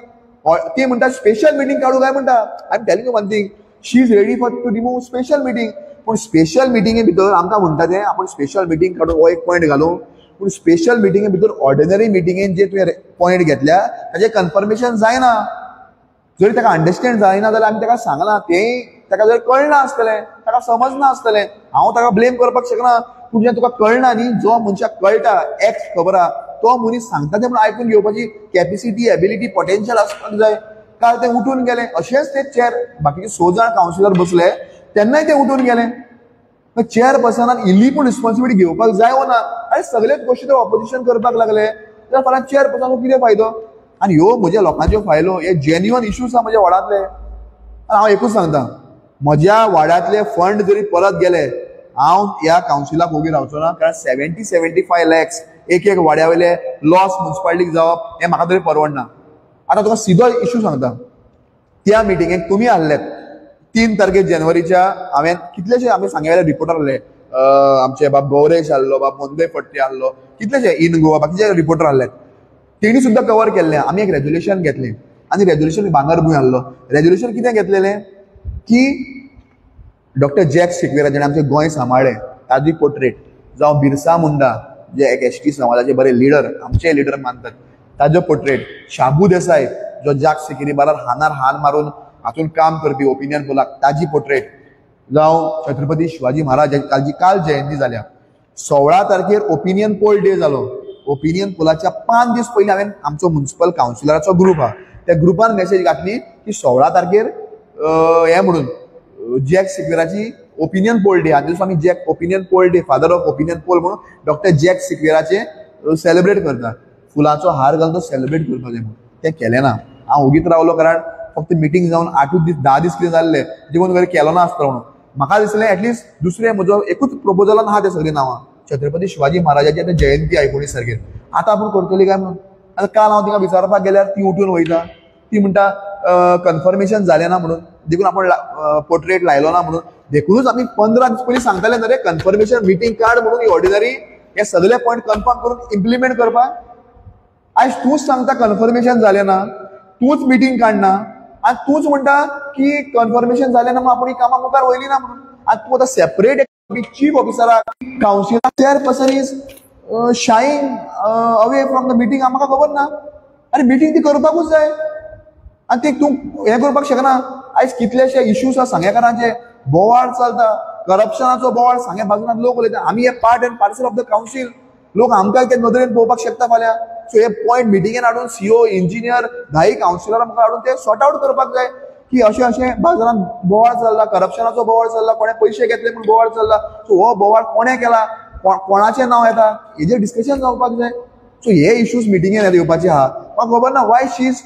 ती म्हणटा स्पेशल मिटींग काडूं काय म्हणटा. I am telling you one thing, she is ready for to remove special meeting. पूण स्पेशल मिटिंगे भितर आमकां म्हणटा तें आपूण स्पेशल मिटींग काडून हो एक पॉयंट घालूं, पूण स्पेशल मिटिंगे भितर ऑर्डिनरी मिटिंगेन जे तुवें पॉयंट घेतल्या ताजें कन्फर्मेशन जायना. जरी ताका अंडरस्टँड जायना जाल्यार आमी ताका सांगलां, तें ताका जर कळना आसतलें, ताका समजना आसतलें, हांव ताका ब्लेम करपाक शकना. पूण जेन्ना तुका कळना न्ही, जो मनशाक कळटा एक्ट खबर आहा तो मनीस सांगता तें म्हणून आयकून घेवपाची कॅपेसिटी, एबिलिटी, पोटेन्शियल आसपाक जाय. काल ते उठून गेले, अशेंच ते चेअर बाकीचे 6 जाण कावन्सिलर बसले तेन्नाय ते उठून गेले. चेअरपर्सनान इल्ली पूण रिस्पॉन्सिबिलिटी घेवपाक जाय वो ना? आनी सगळेच गोश्टी ते ऑपोजिशन करपाक लागले जाल्यार फाल्यां चेअरपर्सनाक कितें फायदो? आनी ह्यो म्हज्या लोकांच्यो फायलो, हे जेन्युअन इश्यूज आहा म्हज्या वार्डांतले. आनी हांव एकूच सांगता, म्हज्या वार्डांतले फंड जरी परत गेले हांव ह्या कावन्सिलाक ओगी रावचो ना, कारण 70-75 लॅक्स एक एक वाड्या वयले लॉस मुन्सिपालिटीक जावप हें म्हाका तरी परवडना. आतां तुका सिदो इश्यू सांगता, त्या मिटिंगेक तुमी आहलेत 3 तारखेर जानेवारीच्या, हांवें कितलेशे आमी सांगे वेले रिपोर्टर आहले, आमचे बाब गौरेश आहलो, बाब मोंदे फडते आहलो, कितलेशे इन गोवा बाकीचे रिपोर्टर आहले, तेणी सुद्दां कवर केल्लें. आमी एक रेजोल्युशन घेतलें आनी रेजोल्युशन भांगरभूंय आहलो. रेजोल्युशन कितें घेतलेलें की डॉक्टर जॅक सिक्वेरा जेणें आमचें गोंय सांबाळ्ळें ताजी पोर्ट्रेट, जावं बिरसा मुंडा जे एक एस टी समाजाचे बरे लिडर, आमचे लिडर मानतात ताजो पोर्ट्रेट, शाबू देसाय जो जाक सिकेरी बारार हानार हान मारून हातून काम करपी ओपिनियन पोलाक ताजी पोर्ट्रेट, जावं छत्रपती शिवाजी महाराज ताजी काल जयंती जाल्या. 16 तारखेर ओपिनियन पोल डे जालो. ओपिनियन पोलाच्या 5 दीस पयलीं हांवें आमचो म्युनिसिपल कावन्सिलराचो ग्रूप आहा त्या ग्रुपान मेसेज घातली की 16 तारखेर हें म्हणून जॅक सिक्वेराची ओपिनियन पोल डे, आनी आमी Jack opinion poll day, father of opinion poll म्हणून डॉक्टर जॅक सिक्वेराचे सेलिब्रेट करता, फुलांचो हार घालून तो सेलिब्रेट करपाक जाय म्हणून. तें केलें ना. हांव ओगीत रावलो कारण फक्त मिटींग जावन 8 दीस 10 दीस कितें जाल्ले देखून वयर केलो ना आसतलो म्हणून. म्हाका दिसलें एटलिस्ट दुसरें म्हजो एकूच प्रपोजलान आहा ते सगळीं नांवां, छत्रपती शिवाजी महाराजाची आतां जयंती 19 तारखेर, आतां आपूण करतली काय म्हणून. आतां काल हांव तिका विचारपाक गेल्यार ती उठून वयता, ती म्हणटा कन्फर्मेशन जालें ना म्हणून, देखून आपूण पोर्ट्रेट लायलो ना म्हणून. देखूनच आमी 15 दीस पयलीं सांगताले न्हय रे कन्फर्मेशन मिटींग काड म्हणून, ही ऑर्डिनरी हे सगळे पॉयंट कन्फर्म करून इम्प्लिमेंट करपाक. आयज तूंच सांगता कन्फर्मेशन जालें ना, तूंच मिटींग काडना आनी तूंच म्हणटा की कन्फर्मेशन जालें ना म्हणून आपूण ही कामां मुखार वयली ना म्हणून. आनी तूं आतां सेपरेट चीफ ऑफिसराक councillor chairperson is shying away from the meeting, म्हाका खबर ना. आनी मिटींग ती करपाकूच जाय आनी ती तूं हें करपाक शकना. आयज कितलेशे इश्यूज आसा सांगेकारांचे, बोवाळ चलता, करप्शनाचो बोवाळ सांगे बाजून लोक उलयता. आमी हे part and parcel of the council, लोक आमकां ते नदरेन पळोवपाक शकता फाल्यां. सो हे पॉयंट मिटिंगेन हाडून सीओ, इंजिनियर, 10 कावन्सिलरां मुखार हाडून ते सॉर्ट आवट करपाक जाय की अशें अशें बाजारान बोवाळ चल्ला, करप्शनाचो बोवाळ चल्ला, कोणें पयशे घेतले म्हूण बोवाळ चल्ला. सो हो बोवाळ कोणें केला, कोणाचें नांव येता, हेजेर डिस्कशन जावपाक जाय. सो हे इश्यूज मिटिंगेन येवपाचे आहा. म्हाका खबर ना why she is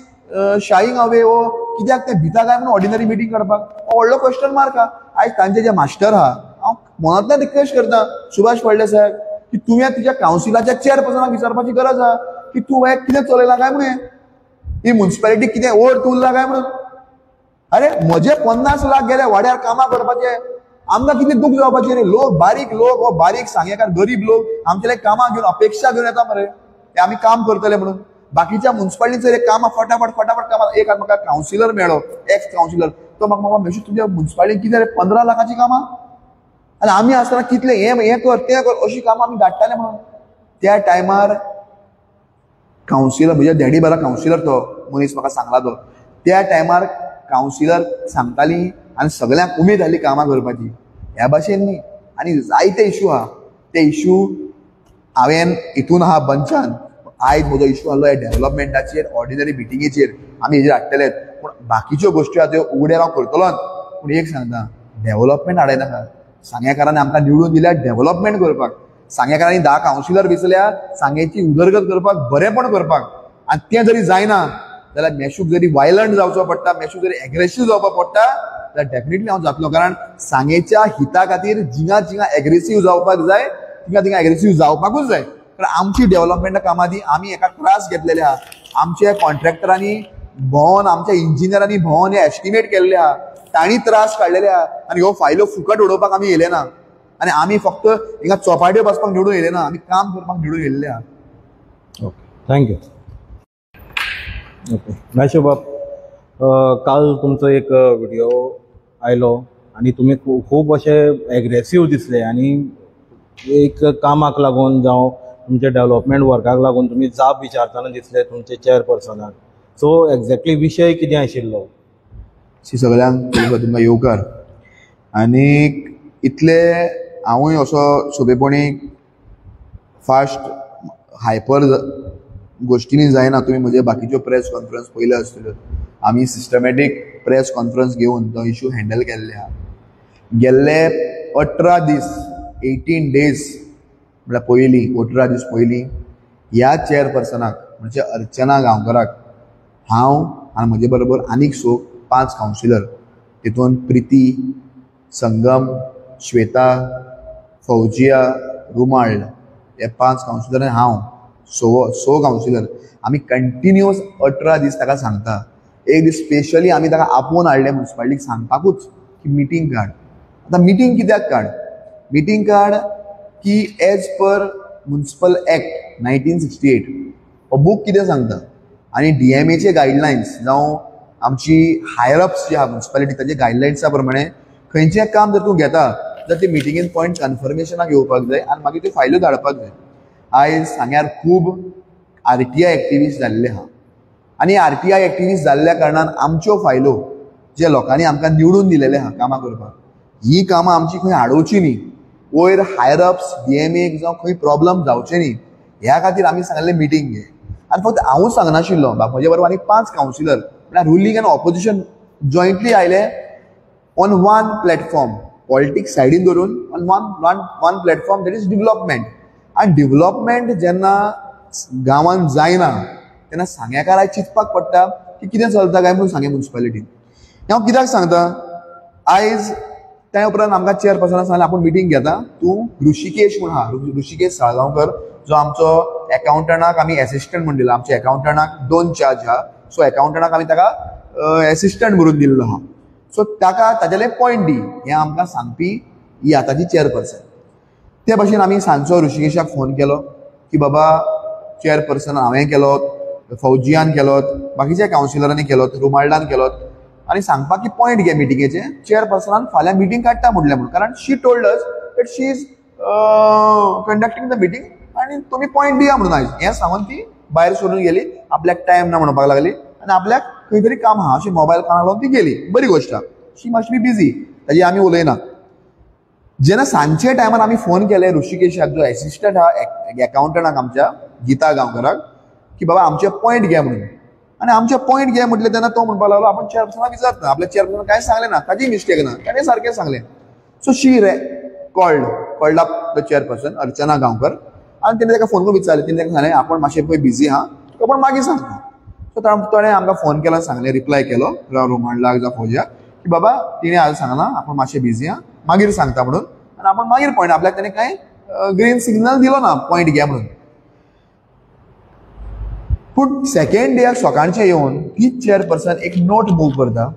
shying away, वो कित्याक ते भिता काय म्हणून ऑर्डिनरी मिटींग काडपाक, हो व्हडलो क्वेश्चन मार्क आहा. आयज तांचे जे मास्टर आहा, हांव मनांतल्यान रिक्वेस्ट करता सुभाष फळदेसाय की तुवें तुज्या कावन्सिलाच्या चेअरपर्सनाक विचारपाची गरज आहा की तूं हें कितें चलयलां काय म्हणून, ही म्युन्सिपालिटी कितें ओड उरला काय म्हणून. अरे म्हजे 50 लाख गेले वाड्यार कामां करपाचे, आमकां कितली दूख जावपाची रे. लोक बारीक लोक, हो बारीक सांगेकार गरीब लोक आमचे कामां घेवन अपेक्षा घेवन येता मरे, ते आमी काम करतले म्हणून. बाकीच्या म्युन्सिपालिटीचेर कामां फटाफट फटाफट कामां. एक म्हाका कावन्सिलर मेळ्ळो, एक्स कावन्सिलर, तो म्हाका म्हाका मेशू तुमच्या म्युन्सिपालिटीन कितें 15 लाखाचीं कामां, आनी आमी आसतना कितले हें हें कर तें कर अशीं कामां आमी धाडटाले म्हणून. त्या टायमार कावन्सिलर म्हज्या डॅडी बरा कावन्सिलर तो मनीस म्हाका सांगला तो, त्या टायमार कावन्सिलर सांगताली आनी सगळ्यांक उमेद जाली कामां करपाची. ह्या भाशेन न्ही, आनी जायते इशू आहा, ते इशू हांवें हितून आहा बंचान. आयज म्हजो इशू आहलो ह्या डेव्हलपमेंटाचेर, ऑर्डिनरी मिटिंगेचेर आमी हेजेर हाडटलेच, पूण बाकीच्यो गोश्टी आहा त्यो उगड्यार हांव करतलोच. पूण एक सांगता, डेव्हलपमेंट हाडयनाका. सांगेकारांनी आमकां निवडून दिल्या डेव्हलपमेंट करपाक, सांगेकारांनी 10 कावन्सिलर वेंचल्या सांगेची उदरगत करपाक, बरेंपण करपाक. आनी तें जरी जायना जाल्यार मेशूक जरी वायलंट जावचो पडटा, मेशूक जरी एग्रेसीव जावपाक पडटा जाल्यार डेफिनेटली हांव जातलो. कारण सांगेच्या हिता खातीर जिंगा जिंगा एग्रेसीव जावपाक जाय, थिंगा थिंगा एग्रेसीव जावपाकूच जाय. कारण आमची डेव्हलपमेंटा कामां दी आमी एका त्रास घेतलेले आहा, आमच्या कॉन्ट्रॅक्टरांनी भोंवन, आमच्या इंजिनियरांनी भोंवन हे एस्टिमेट केल्ले आहा, तांणी त्रास काडलेले आहा. आनी ह्यो फायलो फुकट उडोवपाक आमी येयले ना, आनी आमी फक्त हिंगा चोपाट्यो बसपाक निवडून येयले ना, आमी काम करपाक निवडून येयल्ले आहा. Okay, thank you. Okay Meshu बाब, काल तुमचो एक व्हिडिओ आयलो आनी तुमी खूब अशे एग्रेसीव दिसले आनी एक कामाक लागून जावं तुमच्या डेव्हलपमेंट वर्काक लागून तुमी जाप विचारतना दिसले तुमचे चेअरपर्सनाक. सो एक्झॅक्टली विशय कितें आशिल्लो? सगळ्यांक तुमकां येवकार. आनी इतले हांवूय असो सोंपेपणी फास्ट हायपर गोश्टींनी जायना. तुमी म्हजे बाकीच्यो प्रेस कॉन्फरन्स पयल्यो आसतल्यो, आमी सिस्टमॅटीक प्रेस कॉन्फरन्स घेवन तो इशू हँडल केल्ले आहा. गेल्ले 18 दीस, 18 डेज म्हळ्यार पयलीं 18 दीस पयलीं ह्या चेअरपर्सनाक म्हणजे अर्चना गांवकराक हांव आनी म्हजे बरोबर आनीक 5 कावन्सिलर, तितून प्रिती, संगम, श्वेता, फौजिया, रुमाळ हे 5 कावन्सिलर आनी हांव 6 कावन्सिलर आमी कंटिन्युअस 18 दीस ताका सांगता. एक दीस स्पेशली आमी ताका आपोवन हाडलें म्युन्सिपालिटीक सांगपाकूच की मिटींग काड. आतां मिटींग कित्याक काड? मिटींग काड की एज पर म्युन्सिपल एक्ट 1968 हो बूक कितें सांगता आनी डीएमएचे गायडलायन्स जावं आमची हायर अप्स जे आहा म्युन्सिपालिटी ताचे गायडलायन्सा प्रमाणे खंयचें काम जर तूं घेता जाल्यार ते मिटिंगेन पॉयंट कन्फर्मेशनाक येवपाक जाय आनी मागीर त्यो फायल्यो धाडपाक जाय. आयज सांग्यार खूब आरटीआय एक्टिविस्ट जाल्ले आहा आनी आरटीआय एक्टिविस्ट जाल्ल्या कारणान आमच्यो फायलो जे लोकांनी आमकां निवडून दिलेले आहा कामां करपाक, ही कामां आमची खंय आडोवची न्ही, वयर हायर अप्स डीएमएक जावं खंय प्रॉब्लम जावचे न्ही ह्या खातीर आमी सांगलें मिटींग घे. आनी फक्त हांवूच सांगनाशिल्लो, म्हजे बरोबर आनी 5 कावन्सिलर म्हळ्यार रुलींग आनी ऑपोजिशन जॉयंटली आयले ऑन वन प्लॅटफॉर्म, पॉलिटिक्स सायडीन धरून on one one platform, that is development. आनी डेव्हलपमेंट जेन्ना गांवांत जायना तेन्ना सांग्याकाराक चिंतपाक पडटा की कितें चलता काय म्हणून सांगे म्युन्सिपालिटीन. हांव कित्याक सांगता, आयज त्या उपरांत आमकां चेअरपर्सनान सांगलें आपूण मिटींग घेता, तूं ऋषिकेश म्हूण आहा, ऋषिकेश साळगांवकर जो आमचो एकाउंटंटाक आमी एसिस्टंट म्हूण दिला. आमच्या एकाउंटंटाक 2 चार्ज आहा, सो एकाउंटंटाक आमी ताका एसिस्टंट म्हणून दिल्लो आहा. सो ताका ताजेले पॉयंट दी हें आमकां सांगपी ही आतांची चेअरपर्सन. ते भाशेन आमी सांजचो ऋषिकेशाक फोन केलो की बाबा चेअरपर्सन हांवें केलो, फौजियान केलो, बाकीच्या कावन्सिलरांनी केलो, रुमाल्डान केलो, आनी सांगपाक की पॉयंट घे मिटिंगेचे, चेअरपर्सनान फाल्यां मिटींग काडटा म्हणलें म्हणून, कारण she told us that she is conducting the meeting आनी तुमी पॉयंट दिया म्हणून आयज हें सांगून ती भायर सरून गेली. आपल्याक टायम ना म्हणपाक लागली आनी आपल्याक खंय तरी काम आहा अशें मोबायल कानाक लावन ती गेली. बरी गोश्ट आहा, शी मस्ट बी बिजी, ताजी आमी उलयना. जेन्ना सांजचे टायमार आमी फोन केले ऋषिकेशाक जो एसिस्टंट आहा एकाउंटंटाक आमच्या गीता गांवकराक की बाबा आमचे पॉयंट घे म्हणून, आनी आमचे पॉयंट घे म्हटलें तेन्ना तो म्हणपाक लागलो आपूण चेअरपर्सनाक विचारता, आपल्या चेअरपर्सनाक कांय सांगलें ना, ताजी मिस्टेक ना, ताणें सारकें सांगलें. So she called up the chairperson Archana Gaonkar आनी तेणें ताका फोन करून विचारलें. तेणें ताका सांगलें आपूण मातशें पळय बिजी आहा, तुका आपूण मागीर सांगता. सो ताणें आमकां फोन केलो, सांगलें, रिप्लाय केलो रोमांडलाक जावं फौजियाक की बाबा तिणें आज सांगलां आपूण मातशें बिजी आहा, मागीर सांगता म्हणून, आनी आपूण मागीर पॉयंट आपल्याक ताणें कांय ग्रीन सिग्नल दिलो ना पॉयंट घे म्हणून. पूण सेकेंड डेयाक सकाळचें येवन तीच चेअरपर्सन एक नोट मूव करता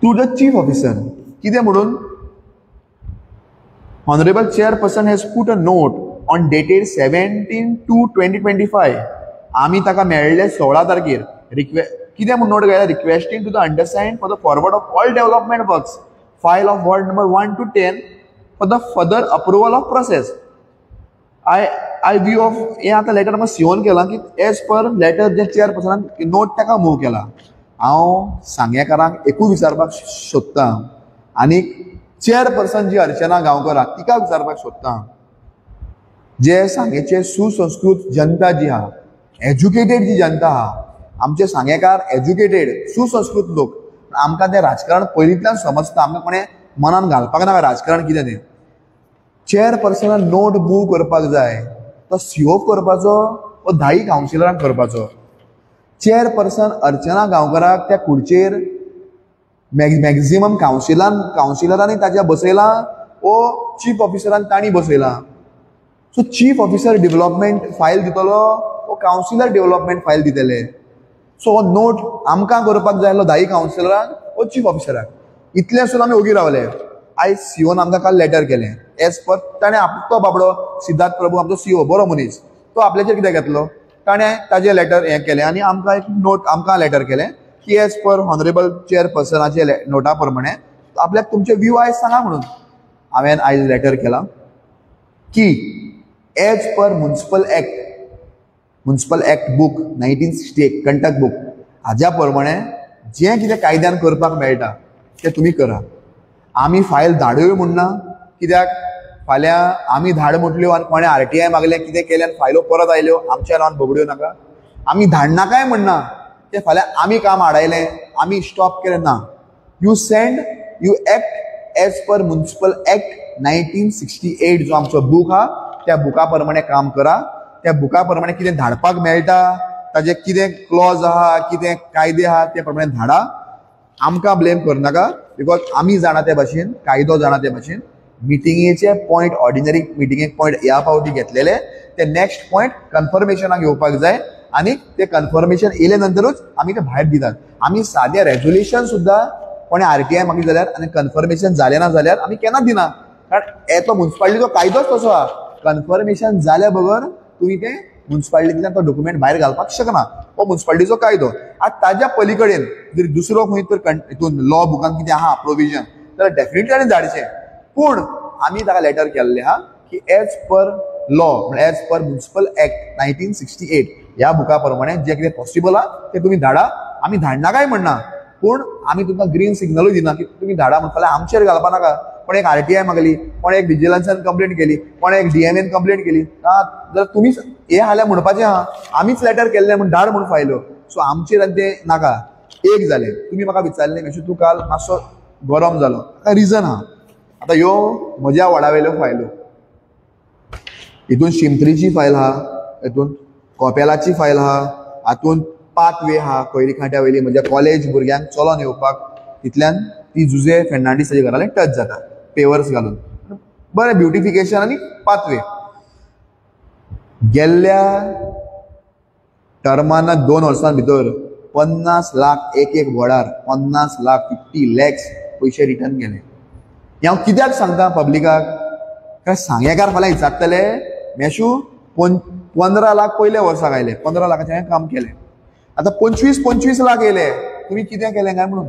टू the chief officer. कितें म्हणून, honourable chairperson has put a note on dated 17/2/2025. आमी ताका मेळ्ळे 16 तारखेर. कितें म्हूण नोट घायला, requesting to the undersigned for the forward of all development works file of ward number 1 to 10 for the further approval of process. I view of हें आतां लेटर आमकां सीओन केलां की एज पर लेटर जे चेअरपर्सनान नोट ताका मूव केला. हांव सांगेकारांक एकूय विचारपाक सोदतां आनी चेअरपर्सन जी अर्चना गांवकर आहा तिका विचारपाक सोदतां, जे सांगेचे सुसंस्कृत जनता जी आहा, एज्युकेटेड जी जनता आहा, आमचे सांगेकार एज्युकेटेड सुसंस्कृत लोक, आमकां तें राजकारण पयलींतल्यान समजता, आमकां कोणें मनान घालपाक नाका राजकारण कितें तें. चेअरपर्सनान नोट मूव करपाक जाय तो सीओ करपाचो वो 10 कावन्सिलरांक करपाचो. चेअरपर्सन अर्चना गांवकराक त्या खुर्चेर मॅक्झिमम कावन्सिलरांनी ताच्या बसयलां वो चीफ ऑफिसरान तांणी बसयलां. So chief officer development file दितलो वो कावन्सिलर डेव्हलपमेंट फायल दितले. सो हो नोट आमकां करपाक जाय आसलो 10 कावन्सिलरांक वो चीफ ऑफिसराक. इतलें आसून आमी ओगी रावले. आयज सीओन आमकां काल लेटर केलें एज पर ताणें तो बाबडो सिद्धार्थ प्रभू आमचो सीओ बरो मनीस, तो आपल्याचेर कितें घेतलो, ताणें ताजें लेटर हें केलें आनी आमकां एक नोट आमकां लेटर केलें की एज पर ऑनरेबल चेअरपर्सनाचे नोटा प्रमाणे आपल्याक तुमचे व्यू आयज सांगा म्हणून. हांवें आयज लेटर केलां की as per municipal act book 1968 Kantak book हाज्या प्रमाणे जें कितें कायद्यान करपाक मेळटा तें तुमी करा. आमी फायल धाडूय म्हूण ना, कित्याक फाल्यां आमी धाड म्हटल्यो आनी कोणें आरटीआय मागलें कितें केलें आनी फायलो परत आयल्यो आमच्या नांवान बगड्यो नाका. आमी धाडनाकाय म्हणना तें फाल्यां आमी काम आडायलें आमी स्टॉप केलें ना. You send, you act as per municipal act 1968 जो आमचो बूक आहा त्या बुका प्रमाणे काम करा. त्या बुका प्रमाणे कितें धाडपाक मेळटा ताजें कितें क्लॉज आहा कितें कायदे आहा ते प्रमाणे धाडा. आमकां ब्लेम करनाका because आमी जाणा ते भाशेन, कायदो जाणा ते भाशेन. मिटिंगेचे पॉयंट ऑर्डिनरी मिटिंगेक पॉयंट ह्या फावटी घेतलेले ते नेक्स्ट पॉयंट कन्फर्मेशनाक येवपाक जाय आनी ते कन्फर्मेशन येयले नंतरूच आमी ते भायर दितात. आमी सादें रेजोल्युशन सुद्दां कोणें आरटीआय मागली जाल्यार आनी कन्फर्मेशन जालें ना जाल्यार आमी केन्ना दिना, कारण तो म्युन्सिपालिटीचो कायदोच तसो आहा. कन्फर्मेशन जाल्या बगर तुमी तें म्युन्सिपालिटींतल्यान तो डॉक्युमेंट भायर घालपाक शकना, हो म्युन्सिपालिटीचो कायदो. आतां ताज्या पली कडेन जर दुसरो खंय तर हितून लॉ बुकान कितें आहा प्रोविजन जाल्यार डेफिनेटली ताणें धाडचें. पूण आमी ताका लेटर केल्लें आहा की एज पर लॉ म्हळ्यार एज पर म्युन्सिपल एक्ट 1968 ह्या बुका प्रमाणे जें कितें पॉसिबल आहा तें तुमी धाडा. आमी धाडना काय म्हणना, पूण आमी तुमकां ग्रीन सिग्नलूय दिना की तुमी धाडा म्हण फाल्यां आमचेर घालपा नाका. कोण एक आरटीआय मागली, कोण एक विजिलन्सान कंप्लेंट केली, कोण एक डीएमएन कंप्लेंट केली, जाल्यार तुमीच हें हाल्यार म्हणपाचें आहा आमीच लेटर केल्लें म्हूण धाड म्हूण फायल्यो. सो आमचेर आनी तें नाका. एक जालें, तुमी म्हाका विचारलें मेशी तूं काल मातसो गरम जालो, ताका रिजन आहा. आतां ह्यो म्हज्या वॉर्डा वयल्यो फायल्यो, हितून शिमत्रीची फायल आहा, हितून कोपेलाची फायल आहा, हातून पाथवे आहा कोयरी खांट्या वयली, म्हज्या कॉलेज भुरग्यांक चलोन येवपाक, तितल्यान ती जुजे फेर्नांडीस ताजे घरा टच जाता पेवर्स घालून, बरें ब्युटिफिकेशन आनी पाथवे. गेल्ल्या टर्माना 2 वर्सां भितर 50 लाख एक एक वॉर्डार 50 लाख 50 लॅक्स पयशे रिटर्न गेले. हें हांव कित्याक सांगता पब्लिकाक, कारण सांगेकार फाल्यां विचारतले मेशू 15 लाख पयल्या वर्साक आयले, 15 लाखाचें हांवें काम केलें, आतां 25-25 लाख येयले, तुमी कितें केलें काय म्हणून.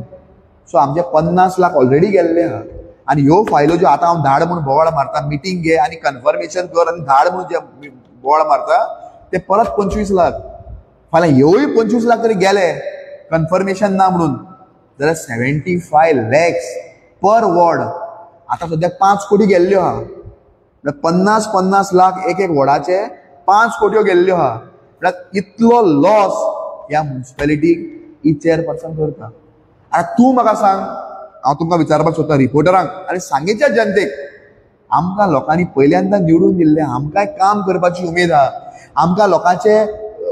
सो आमचे 50 लाख ऑलरेडी गेल्ले आहा. आनी ह्यो फायलो ज्यो आतां हांव धाड म्हूण बोवाळ मारता, मिटींग घे आनी कन्फर्मेशन कर आनी धाड म्हूण जे बोवाळ मारता ते परत 25 लाख, फाल्यां ह्योय 25 लाख तरी गेले कन्फर्मेशन ना म्हणून, जाल्यार 75 लॅक्स पर वॉर्ड. आतां सद्याक 5 कोटी गेल्ल्यो आहा, म्हळ्यार 50-50 लाख एक एक वॉर्डाचे 5 कोट्यो गेल्ल्यो आहा. म्हळ्यार इतलो लॉस ह्या मुन्सिपेलिटीक ही चेअरपर्सन करता. आतां तूं म्हाका सांग, हांव तुमकां विचारपाक सोदता रिपोर्टरांक आनी सांगेच्या जनतेक, आमकां लोकांनी पयल्यांदा निवडून दिल्लें, आमकांय काम करपाची उमेद आहा, आमकां लोकांचे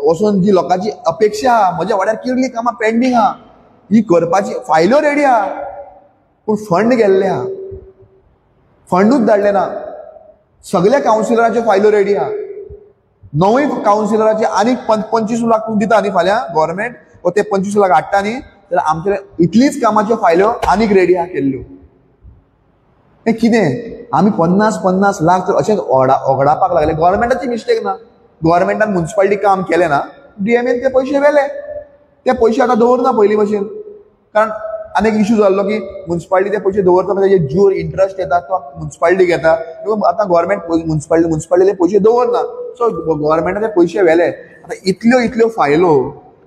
वचून जी लोकांची अपेक्षा आहा, म्हज्या वाड्यार कितलीं कामां पेंडींग आहा, ही करपाची फायल्यो रेडी आहा, पूण फंड गेल्ले आहा, फंडूच धाडले ना. सगल्या कावन्सिलराच्यो फायल्यो रेडी आहा, 9 कावन्सिलराचे आनीक 25 लाख दिता न्ही फाल्यां गव्हर्मेंट, व ते 25 लाख हाडटा न्ही, जाल्यार आमचे इतलीच कामाच्यो फायल्यो आनीक रेडी आहा केल्ल्यो. हें कितें आमी 50-50 लाख तर अशेंच ओगडापाक लागले. गव्हर्मेंटाची मिस्टेक ना, गव्हर्मेंटान मुन्सिपालिटी काम केलें ना, डीएमएन ते पयशे व्हेले, ते पयशे आतां दवरना पयलीं भशेन, कारण आनी एक इशू जाल्लो की मुन्सिपालिटी ते पयशे दवरता म्हणजे तेजे ज्यूर इंट्रस्ट येता तो मुन्सिपालिटीक येता, आतां गव्हर्मेंट मुन्सिपालिटीले पयशे दवरना, सो गव्हर्मेंटान ते पयशे व्हेले. आतां इतल्यो इतल्यो फायलो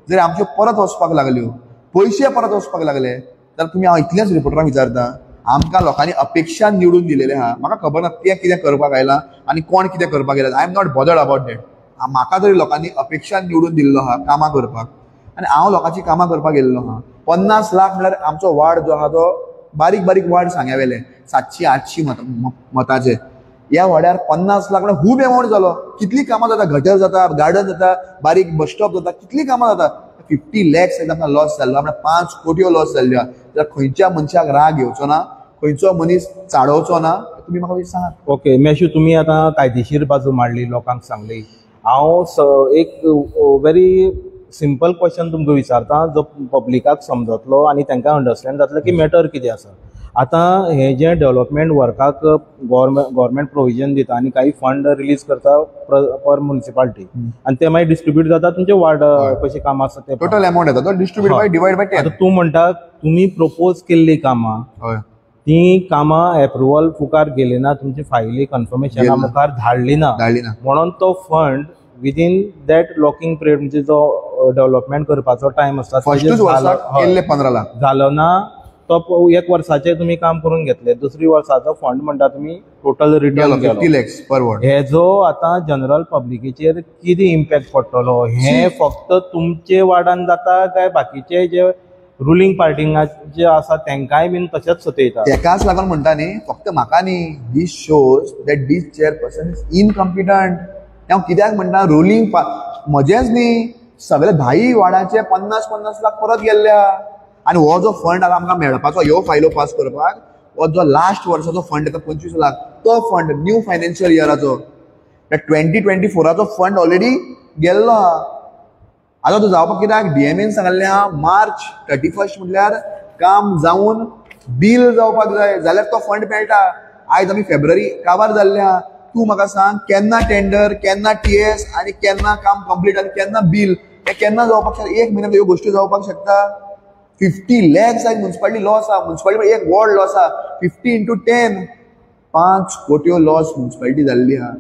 जर आमच्यो परत वचपाक लागल्यो, पयशे परत वचपाक लागले, जाल्यार तुमी हांव इतलेंच रिपोर्टरांक विचारता, आमकां लोकांनी अपेक्षा निवडून दिलेले आहा, म्हाका खबर ना तें कितें करपाक आयलां आनी कोण कितें करपाक आयला, I am not bothered about that. म्हाका तरी लोकांनी अपेक्षा निवडून दिल्लो आहा कामां करपाक, आनी हांव लोकांची कामां करपाक गेल्लो आहा. 50 लाख म्हळ्यार आमचो वार्ड जो आहा तो बारीक बारीक वार्ड सांग्या वेले 700-800 मताचे, ह्या वाड्यार 50 लाख म्हळ्यार खूब एमावंट जालो. कितलीं कामां जाता, गटर जाता, गार्डन जाता, बारीक बस स्टॉप जाता, कितलीं कामां जाता. 50 लॅक्स आमकां लॉस जाल्लो, म्हळ्यार 5 कोटयो लॉस जाल्ल्यो आहा. जाल्यार खंयच्या मनशाक राग येवचो ना, खंयचो मनीस चाडोवचो ना, तुमी म्हाका सांगात. ओके मेशू, तुमी आतां कायदेशीर बाजू मांडली, लोकांक सांगली. हांव एक व्हेरी सिंपल क्वेश्चन तुमकां विचारता जो पब्लिकाक समजतलो आनी तांकां अंडरस्टँड जातलो की मॅटर कितें आसा. आतां हें जें डेवलपमेंट वर्काक गव्हर्मेंट प्रोविजन दिता आनी काही फंड रिलीज करता पर म्युनिसिपालिटी, आनी ते मागीर डिस्ट्रिब्यूट जाता तुमचे वार्ड कशें काम आसा ते टोटल अमाउंट येता तो डिस्ट्रिब्यूट बाय डिवायड बाय 10. आतां तूं म्हणटा तुमी प्रपोज केल्लीं कामां, ती कामां एप्रुवल मुखार गेली ना, तुमची फायली कन्फर्मेशना मुखार धाडली ना, म्हणून तो fund within that locking period म्हणजे जो डेवलपमेंट करपाचो टायम आसता 15 लाख जालो ना, तो एक वर्साचे तुमी काम करून घेतले, दुसरी वर्साचो फंड म्हणटा तुमी टोटल रिटर्न 50 लॅक्स पर वॉर्ड. हे जो आतां जनरल पब्लिकेचेर कितें इम्पॅक्ट पडटलो, हे फक्त तुमचे वार्डान जाता काय बाकीचे जे रुलींग पार्टींग जे आसा तेंकांय बीन तशेंच सतयता? तेकाच लागून म्हणटा न्ही, फक्त म्हाका न्ही, this shows that this chairperson is incompetent. हांव कित्याक म्हणटा, रुलींग म्हजेंच न्ही, सगळे 10 वार्डाचे 50-50 लाख परत गेल्ले. आनी हो जो फंड आतां आमकां मेळपाचो, ह्यो फायलो पास करपाक, हो जो लास्ट वर्साचो फंड येता 25 लाख, तो फंड न्यू फायनान्शियल इयराचो 2024 फंड ऑलरेडी गेल्लो आहा. आतां तो जावपाक कित्याक डीएमएन सांगल्लें आहा मार्च 31 म्हटल्यार काम जावन बील जावपाक जाय, जाल्यार तो फंड मेळटा. आयज आमी फेब्रुवारी काबार जाल्ले आहा. तूं म्हाका सांग केन्ना टेंडर, केन्ना टीएस आनी केन्ना काम कंप्लीट आनी केन्ना बील, हें केन्ना जावपाक शकता? एक म्हयन्यान ह्यो गोश्टी जावपाक शकता? 50 लॅक्स आयज मुन्सिपालिटी लॉस आहा, मुन्सिपालिटी एक वॉर्ड लॉस आहा, 50 इंटू 10 5 कोट्यो लॉस मुन्सिपालिटी जाल्ली आहा.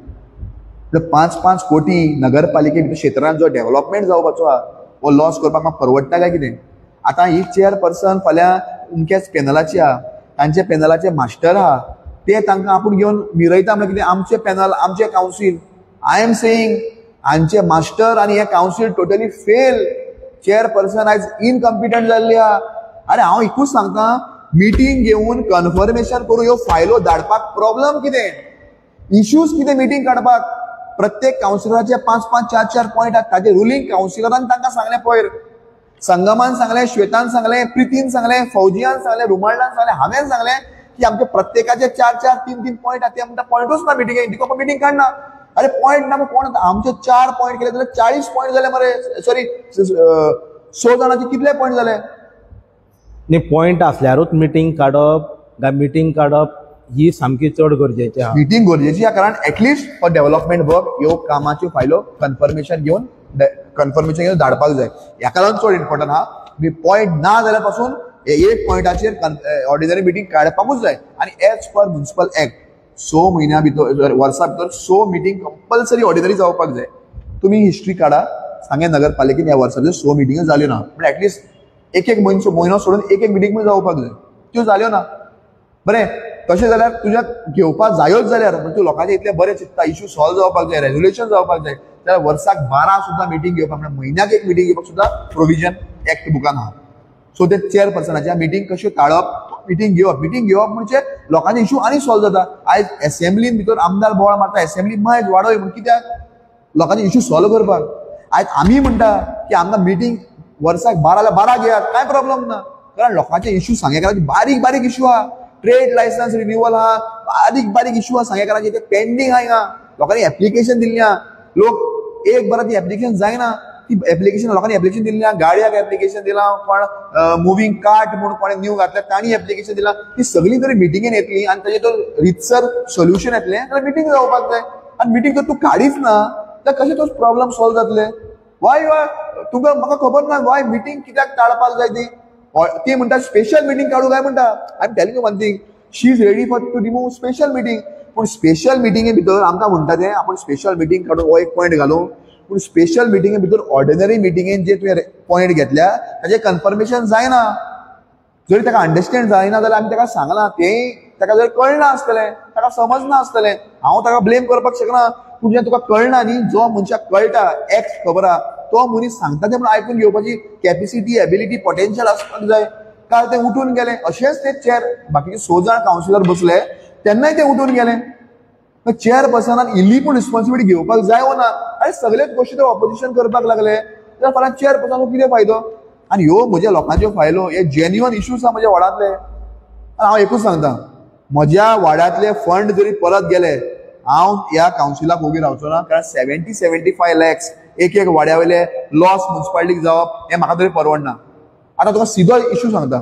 5-5 कोटी नगरपालिके भितर क्षेत्रांत जो डेव्हलपमेंट जावपाचो आहा हो लॉस करपाक म्हाका परवडटा काय कितें? आतां ही चेअरपर्सन फाल्यां अमक्याच पॅनलाची आहा, तांचे पॅनलाचे मास्टर आहा, ते तांकां आपूण घेवन मिरयता म्हळ्यार कितें? आमचे पॅनल, आमचे कावन्सील, I am saying हांचे मास्टर आनी हे कावन्सील टोटली फेल. चेअरपर्सन आयज इनकम्पिटंट जाल्ली आहा. अरे हांव एकूच सांगता, मिटींग घेवन कन्फर्मेशन करून ह्यो फायलो धाडपाक प्रॉब्लम कितें, इश्यूज कितें? मिटींग काडपाक प्रत्येक कावन्सिलराचे 5-5, 4-4 पॉयंट आहात, ताजे रुलींग कावन्सिलरान तांकां सांगलें पयर संगमान सांगलें, श्वेतान सांगलें, प्रितीन सांगलें, फौजियान सांगलें, रुमाल्डान सांगलें, हांवें सांगलें की आमचे प्रत्येकाचे 4 4 3 3 पॉयंट आहा. ते म्हणटा पॉयंटूच ना मिटिंगेक, देखून मिटींग काडना. अरे पॉयंट ना, कोण आमचे 4 पॉयंट केले जाल्यार 40 पॉयंट जाले मरे. सॉरी 100 जाणांचे कितले पॉयंट जाले? न्ही, पॉयंट आसल्यारूच मिटींग काडप काय मिटींग काडप ही सामकी चड गरजेची आहा. मिटींग गरजेची आहा, कारण एटलिस्ट फॉर डेव्हलपमेंट वर्क ह्यो कामाच्यो फायलो कन्फर्मेशन घेवन धाडपाक जाय. हेका लागून चड इम्पॉर्टंट आहा. पॉयंट ना जाल्यार पासून एक पॉयंटाचेर ऑर्डिनरी मिटींग काडपाकूच जाय. आनी एज पर म्युनिसिपल एक्ट 6 म्हयन्या भितर, वर्सा भितर 6 मिटींग कंपल्सरी ऑर्डिनरी जावपाक जाय. तुमी हिस्ट्री काडा, सांगें नगरपालिकेन ह्या वर्सा भितर 6 मिटिंग्यो जाल्यो ना, पूण एटलिस्ट एक एक म्हयनो सोडून एक एक मिटींग जावपाक जाय, त्यो जाल्यो ना. बरें, तशें जाल्यार तुज्या घेवपाक जायोच जाल्यार तूं लोकांचे इतलें बरें चिंतता, इशू सॉल्व जावपाक जाय, रेजोल्युशन जावपाक जाय, जाल्यार वर्साक 12 सुद्दां मिटींग घेवपाक, म्हळ्यार म्हयन्याक एक मिटींग घेवपाक सुद्दां प्रोविजन एक्ट बुकान आहा. सो ते चेअरपर्सनाच्या मिटींग कश्यो टाळप, मिटींग घेवप, मिटींग घेवप म्हणजे लोकांचे इशू आनी सॉल्व जाता. आयज एसेंब्लीन भितर आमदार बोवाळ मारता, एसेंब्ली मायज वाडय म्हूण, कित्याक? लोकांचे इशू सॉल्व करपाक. आयज आमी म्हणटा की आमकां मिटींग वर्साक 12 12 घेयात, कांय प्रॉब्लम ना, कारण लोकांचे इशू सांगेकारांचे बारीक बारीक इशू आहा. ट्रेड लायसन्स रिन्युअल आहा, बारीक बारीक इशू आहा सांगेकारांचे, ते पेंडींग आहा. हिंगा लोकांनी एप्लिकेशन दिल्ली आहा, लोक एक बरां ती एप्लिकेशन जायना, ती एप्लिकेशन लोकांनी एप्लिकेशन दिल्ली आहा, गाडयाक एप्लिकेशन दिलां, कोण मुवींग कार्ट म्हूण कोणें न्यू घातल्या तांणी एप्लिकेशन दिलां. ती सगळीं जरी मिटिंगेन येतली आनी ताजें तो रितसर सोल्युशन येतलें जाल्यार मिटींग जावपाक जाय. आनी मिटींग जर तूं काडीच ना जाल्यार कशें तो प्रॉब्लम सॉल्व जातले? वाय तुका म्हाका खबर ना वाय मिटींग कित्याक टाळपाक जाय ती. ती म्हणटा स्पेशल मिटींग काडू काय म्हणटा. I am telling you one thing, she is ready for to remove special meeting. पूण स्पेशल मिटिंगे भितर आमकां म्हणटा तें आपूण स्पेशल मिटींग काडून हो एक पॉयंट घालूं, पूण स्पेशल मिटिंगे भितर ऑर्डिनरी मिटिंगेन जे तुवें पॉयंट घेतल्या ताजें कन्फर्मेशन जायना. जरी ताका अंडरस्टँड जायना जाल्यार आमी ताका सांगलां, तें ताका जर कळना आसतलें, ताका समजना आसतलें, हांव ताका ब्लेम करपाक शकना. पूण जेन्ना तुका कळना न्ही, जो मनशाक कळटा एक्ट खबर आहा तो मनीस सांगता तें म्हणून आयकून घेवपाची कॅपेसिटी, एबिलिटी, पोटेन्शियल आसपाक जाय. काल ते उठून गेले, अशेंच ते चेअर बाकीचे 6 जाण कावन्सिलर बसले तेन्नाय ते उठून गेले. चेअरपर्सनान इल्ली पूण रिस्पॉन्सिबिलिटी घेवपाक जाय वो ना? आनी सगळेच गोश्टी ते ऑपोजिशन करपाक लागले जाल्यार फाल्यां चेअरपर्सनाक कितें फायदो? आनी ह्यो म्हज्या लोकांच्यो फायलो, हे जेन्युअन इश्यूज आहा म्हज्या वार्डांतले. आनी हांव एकूच सांगता, म्हज्या वार्डांतले फंड जरी परत गेले हांव ह्या कावन्सिलाक ओगी रावचो ना, कारण 70-75 लॅक्स एक एक वाड्या वयले लॉस म्युनिसिपालिटीक जावप हें म्हाका तरी परवडना. आतां तुका सिधो इशू सांगता,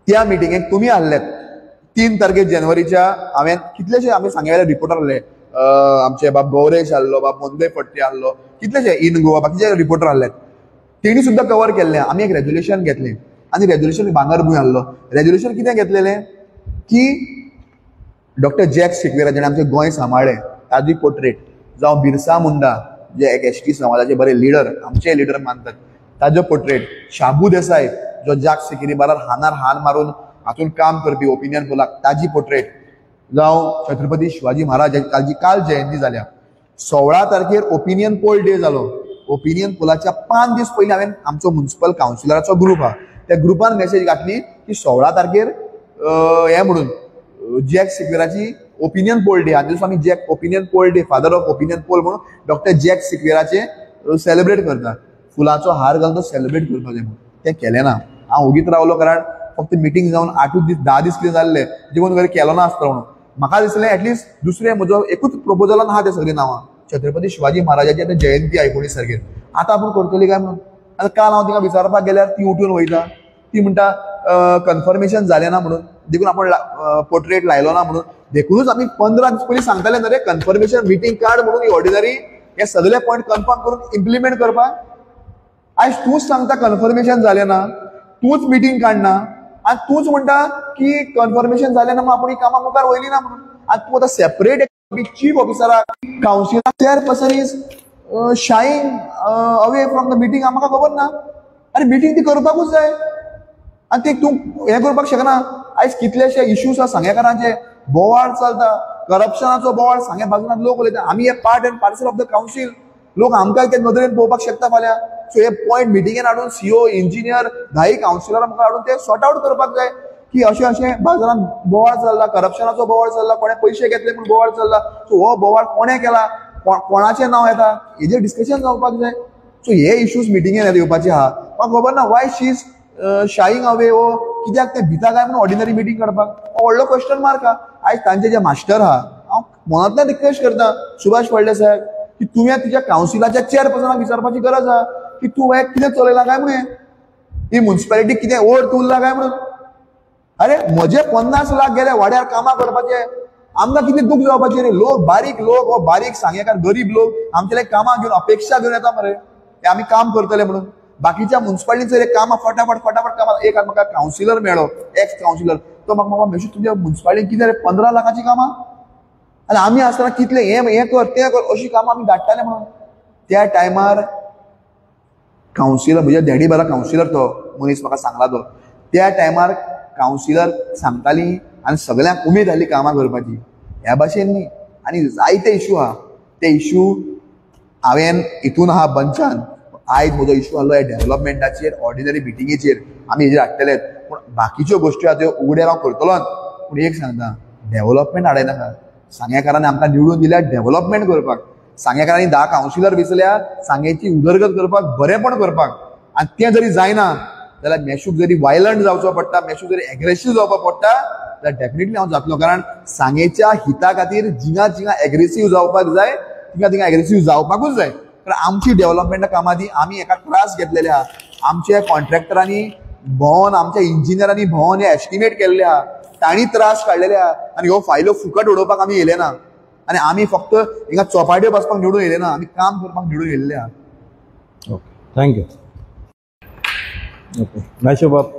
त्या मिटिंगेक तुमी आहलेत 3 तारखेर जानेवारीच्या, हांवें कितलेशे आमी सांगें रिपोर्टर आहले, आमचे बाब गौरेश आहलो, बाब मोंदे फडते आहलो, कितलेशे इन गोवा बाकीचे रिपोर्टर आहले, तेणी सुद्दां कवर केल्लें. आमी एक रेजोल्युशन घेतलें आनी रेजोल्युशन भांगरभूंय आहलो. रेजोल्युशन कितें घेतलेलें की डॉक्टर जॅक सिक्वेरा जेणें आमचें गोंय सांबाळ्ळें ताजी पोर्ट्रेट, जावं बिरसा मुंडा जे एक एस टी समाजाचे बरे लिडर, आमचे लिडर मानतात ताजो पोर्ट्रेट, शाबू देसाय जो जाक सिकेरी बारार हानार हान मारून हातून काम करपी ओपिनियन पोलाक ताजी पोर्ट्रेट, जावं छत्रपती शिवाजी महाराज ताजी काल जयंती जाल्या. 16 तारखेर ओपिनियन पोल डे जालो. ओपिनियन पोलाच्या 5 दीस पयलीं हांवें आमचो म्युनिसिपल कावन्सिलराचो ग्रूप आहा त्या ग्रुपान मेसेज घातली की 16 तारखेर हें म्हणून जॅक सिक्वेराची ओपिनियन पोल डे, आनी दिसा आमी Jack opinion poll day, father of opinion poll म्हणून डॉक्टर जॅक सिक्वेराचे सेलिब्रेट करता, फुलांचो हार घालून तो सेलिब्रेट करपाक जाय म्हणून. तें केलें ना. हांव ओगीत रावलो, कारण फक्त मिटींग जावन 8 दीस 10 दीस कितें जाल्ले देखून घरा केलो ना आसतलो म्हणून. म्हाका दिसलें एटलिस्ट दुसरें म्हजो एकूच प्रपोजलान आहा तें सगळीं नांवां, छत्रपती शिवाजी महाराजाची आतां जयंती 19 तारखेर, आतां आपूण करतली काय म्हणून. आतां काल हांव तिका विचारपाक गेल्यार ती उठून वयता, ती म्हणटा कन्फर्मेशन जालें ना म्हणून, देखून आपण पोर्ट्रेट लायलो ना म्हणून. देखूनच आमी 15 दीस पयलीं सांगताले न्हय रे, कन्फर्मेशन मिटींग काड म्हणून, ही ऑर्डिनरी हे सगळे पॉयंट कन्फर्म करून इम्प्लिमेंट करपाक. आयज तूंच सांगता कन्फर्मेशन जालें ना, तूंच मिटींग काडना आनी तूंच म्हणटा की कन्फर्मेशन जालें ना म्हणून आपूण ही कामां मुखार वयली ना म्हणून. आनी तूं आतां सेपरेट चीफ ऑफिसराक, councillor, chairperson is shying away from the meeting, म्हाका खबर ना. आनी मिटींग ती करपाकूच जाय आनी ते तूं हें करपाक शकना. आयज कितलेशे इश्यूज आसा सांगेकारांचे, बोवाळ चलता, करप्शनाचो बोवाळ सांगे बाजून लोक उलयता. आमी हे part and parcel of the council, लोक आमकां ते नदरेन पळोवपाक शकता फाल्यां. सो हे पॉयंट मिटिंगेन हाडून सीओ, इंजिनियर, 10 कावन्सिलरां मुखार हाडून ते सॉर्ट आवट करपाक जाय की अशें अशें बाजारान बोवाळ चल्ला, करप्शनाचो बोवाळ चल्ला, कोणें पयशे घेतले म्हूण बोवाळ चल्ला, सो हो बोवाळ कोणें केला, कोणाचें नांव येता, हेजेर डिस्कशन जावपाक जाय. सो हे इश्यूज मिटिंगेन येवपाचे आहा. म्हाका खबर ना why she is shying away ओ कित्याक ते भिता काय म्हणून ऑर्डिनरी मिटींग काडपाक. हो व्हडलो क्वेश्चन मार्क आहा. आयज तांचे जे मास्टर आहा, हांव मनांतल्यान रिक्वेस्ट करता सुभाष फळदेसाय की तुवें तुज्या कावन्सिलाच्या चेअरपर्सनाक विचारपाची गरज आहा की तूं हें कितें चलयलां काय म्हणून, ही मुन्सिपालिटी कितें ओर्थ उरला काय म्हणून. अरे म्हजे 50 लाख गेले वाड्यार कामां करपाचे, आमकां कितें दूख जावपाचें रे. लोक बारीक लोक, हो बारीक सांगेकार गरीब लोक आमचे कामां घेवन अपेक्षा घेवन येता मरे, ते आमी काम करतले म्हणून. बाकीच्या मुन्सिपालिटीचेर कामां फटाफट फटाफट कामां. एक म्हाका कावन्सिलर मेळ्ळो, एक्स कावन्सिलर, तो म्हाका म्हाका मेशू तुमच्या मुन्सिपालिटीन कितें रे 15 लाखाचीं कामां, आनी आमी आसतना कितले हें हें कर तें कर अशीं कामां आमी धाडटाले म्हणून. त्या टायमार कावन्सिलर म्हज्या डॅडी बरा कावन्सिलर तो मनीस म्हाका सांगला तो, त्या टायमार कावन्सिलर सांगताली आनी सगळ्यांक उमेद जाली कामां करपाची. ह्या भाशेन न्ही. आनी जायते इशू आहा, ते इशू हांवें हितून आहा बंचान. आयज म्हजो इशू आहलो ह्या डेव्हलपमेंटाचेर, ऑर्डिनरी मिटिंगेचेर आमी हेजेर हाडटलेच, पूण बाकीच्यो गोश्टी आहा त्यो उगड्यार हांव करतलोच. पूण एक सांगता, डेव्हलपमेंट हाडयनाका. सांगेकारांनी आमकां निवडून दिल्या डेव्हलपमेंट करपाक, सांगेकारांनी 10 कावन्सिलर वेंचल्या सांगेची उदरगत करपाक, बरेंपण करपाक. आनी तें जरी जायना जाल्यार मेशूक जरी वायलंट जावचो पडटा, मेशूक जरी एग्रेसीव जावपाक पडटा जाल्यार डेफिनेटली हांव जातलो. कारण सांगेच्या हिता खातीर जिंगा जिंगा एग्रेसीव जावपाक जाय, तिंगा तिंगा एग्रेसीव जावपाकूच जाय. कारण आमची डेव्हलपमेंटा कामां ती आमी एका त्रास घेतलेले आहा. आमच्या कॉन्ट्रॅक्टरांनी भोंवन, आमच्या इंजिनियरांनी भोंवन हे एस्टिमेट केल्ले आहा, तांणी त्रास काडलेले आहा. आनी ह्यो फायलो फुकट उडोवपाक आमी येयले ना, आनी आमी फक्त हिंगा चोपाट्यो बसपाक निवडून येयले ना, आमी काम करपाक निवडून येयल्ले आहा. Okay, thank you. Okay Meshu बाब,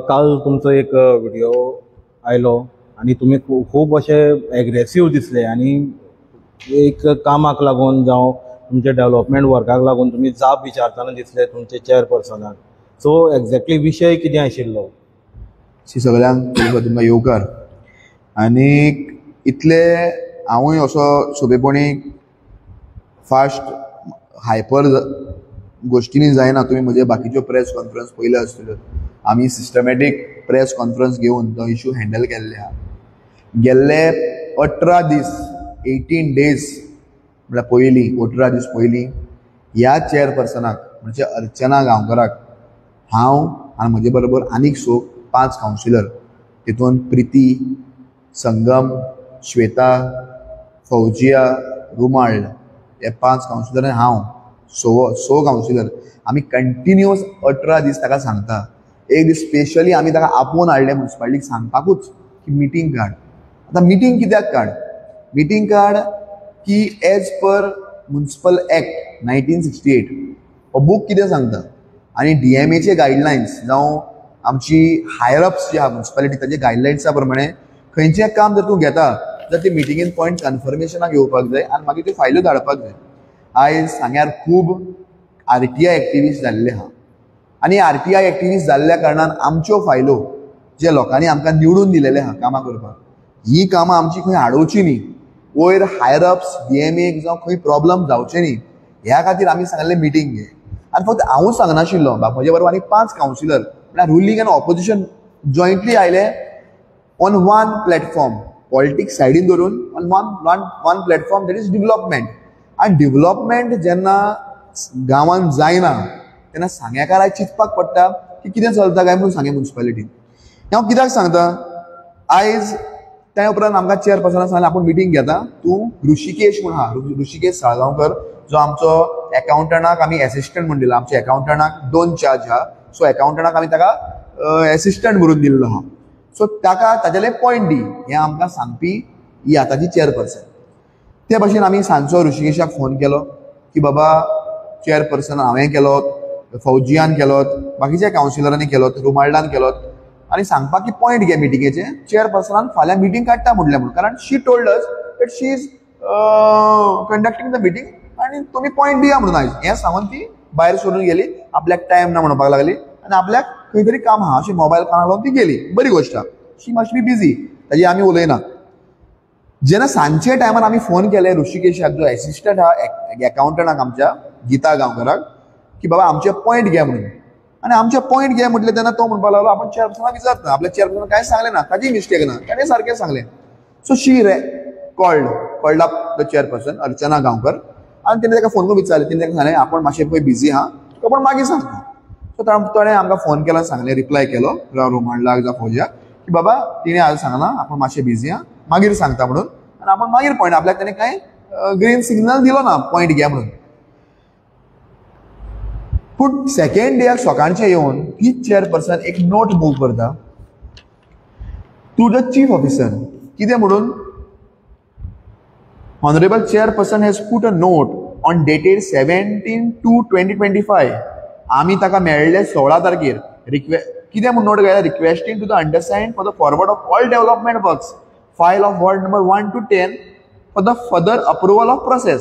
काल तुमचो एक व्हिडिओ आयलो आनी तुमी खूब अशे एग्रेसीव दिसले आनी एक कामाक लागून जावं तुमच्या डेव्हलपमेंट वर्काक लागून तुमी जाप विचारतना दिसले तुमचे चेअरपर्सनाक. सो एक्झॅक्टली विशय कितें आशिल्लो? सगळ्यांक तुमकां येवकार. आनी इतले हांवूय असो सोंपेपणी फास्ट हायपर गोश्टींनी जायना. तुमी म्हजे बाकीच्यो प्रेस कॉन्फरन्स पयल्यो आसतल्यो, आमी सिस्टमॅटीक प्रेस कॉन्फरन्स घेवन तो इशू हँडल केल्ले आहा. गेल्ले 18 दीस, 18 डेज म्हळ्यार पयलीं 18 दीस पयलीं ह्या चेअरपर्सनाक म्हणजे अर्चना गांवकराक हांव आनी म्हजे बरोबर आनीक 5 कावन्सिलर, तितून प्रिती, संगम, श्वेता, फौजिया, रुमाळ हे 5 कावन्सिलर आनी हांव 6 कावन्सिलर आमी कंटिन्युअस 18 दीस ताका सांगता. एक दीस स्पेशली आमी ताका आपोवन हाडलें मुन्सिपालिटीक सांगपाकूच की मिटींग काड. आतां मिटींग कित्याक काड? मिटींग काड की एज पर मुन्सिपल एक्ट 1968 हो बूक कितें सांगता आनी DMAचे गायडलायन्स जावं आमची हायर अप्स जी आहा मुन्सिपालिटी ताचे गायडलायन्सा प्रमाणे खंयचें काम जर तूं घेता जाल्यार ते मिटिंगेन पॉयंट कन्फर्मेशनाक येवपाक जाय आनी मागीर त्यो फायल्यो धाडपाक जाय. आयज सांग्यार खूब RTI activist जाल्ले आहा आनी RTI activist जाल्ल्या कारणान आमच्यो फायलो जे लोकांनी आमकां निवडून दिलेले आहा कामां करपाक, ही कामां आमची खंय आडोवची न्ही, वयर हायर अप्स DMA जावं खंय प्रॉब्लम जावचे न्ही ह्या खातीर आमी सांगलें मिटींग घे. आनी फक्त हांवूच सांगनाशिल्लो, म्हजे बरोबर आनी 5 कावन्सिलर म्हळ्यार रुलींग आनी ऑपोजिशन जॉयंटली आयले ऑन वन प्लॅटफॉर्म, पॉलिटिक्स सायडीन धरून on one platform, that is development. आनी डेव्हलपमेंट जेन्ना गांवांत जायना तेन्ना सांगेकाराक चिंतपाक पडटा की कितें चलता काय म्हणून सांगे मुन्सिपालिटीन. हांव कित्याक सांगता, आयज त्या उपरांत आमकां चेअरपर्सनान सांगलें आपूण मिटींग घेता, तूं ऋषिकेश म्हूण आहा, ऋषिकेश साळगांवकर जो आमचो एकाउंटंटाक आमी एसिस्टंट म्हूण दिला, आमच्या एकाउंटंटाक 2 चार्ज आहा, सो एकाउंटंटाक आमी ताका एसिस्टंट म्हणून दिल्लो आहा. सो ताका ताजेले पॉयंट दी हें आमकां सांगपी ही आतांची चेअरपर्सन. ते भाशेन आमी सांजचो ऋषिकेशाक फोन केलो की बाबा चेअरपर्सन हांवें केलो, फौजियान केलो, बाकीच्या कावन्सिलरांनी केलो, रुमाल्डान केलो आनी सांगपाक की पॉयंट घे मिटिंगेचे, चेअरपर्सनान फाल्यां मिटींग काडटा म्हणलें म्हणून, कारण she told us that she is conducting the meeting आनी तुमी पॉयंट दिया म्हणून आयज हें सांगून ती भायर सोडून गेली. आपल्याक टायम ना म्हणपाक लागली आनी आपल्याक खंय तरी काम आहा अशें मोबायल कानाक लावन ती गेली. बरी गोश्ट आहा, शी मस्ट बी बिजी, ताजी आमी उलयना. जेन्ना सांजचे टायमार आमी फोन केले ऋषिकेशाक जो एसिस्टंट आहा एकाउंटंटाक आमच्या गीता गांवकराक की बाबा आमचे पॉयंट घे म्हणून, आनी आमचे पॉयंट घे म्हटलें तेन्ना तो म्हणपाक लागलो आपूण चेअरपर्सनाक विचारता, आपल्या चेअरपर्सनाक कांय सांगलें ना, ताजी मिस्टेक ना, ताणें सारकें सांगलें. So she called up the chairperson Archana Gaonkar आनी तेणें ताका फोन करून विचारलें, तेणें ताका सांगलें आपूण मातशें पळय बिजी आहा, तुका पूण मागीर सांगता. सो ताणें आमकां फोन केला, सांगलें, रिप्लाय केलो रोमांडलाक जावं फौजियाक की बाबा तिणें आज सांगलां आपूण मातशें बिजी आहा, मागीर सांगता म्हणून. आनी आपूण मागीर पॉयंट आपल्याक ताणें कांय ग्रीन सिग्नल दिलो ना पॉयंट घे म्हणून. पूण सेकेंड डेयाक सकाळचें येवन तीच चेअरपर्सन एक नोट मूव करता टू the chief officer. कितें म्हणून? Honourable chairperson has put a note on dated 17/2/2025. आमी ताका मेळ्ळे 16 तारखेर. कितें म्हूण नोट घायला? Requesting to the understand for the forward of all development works file of ward number 1 to 10 for the further approval of process.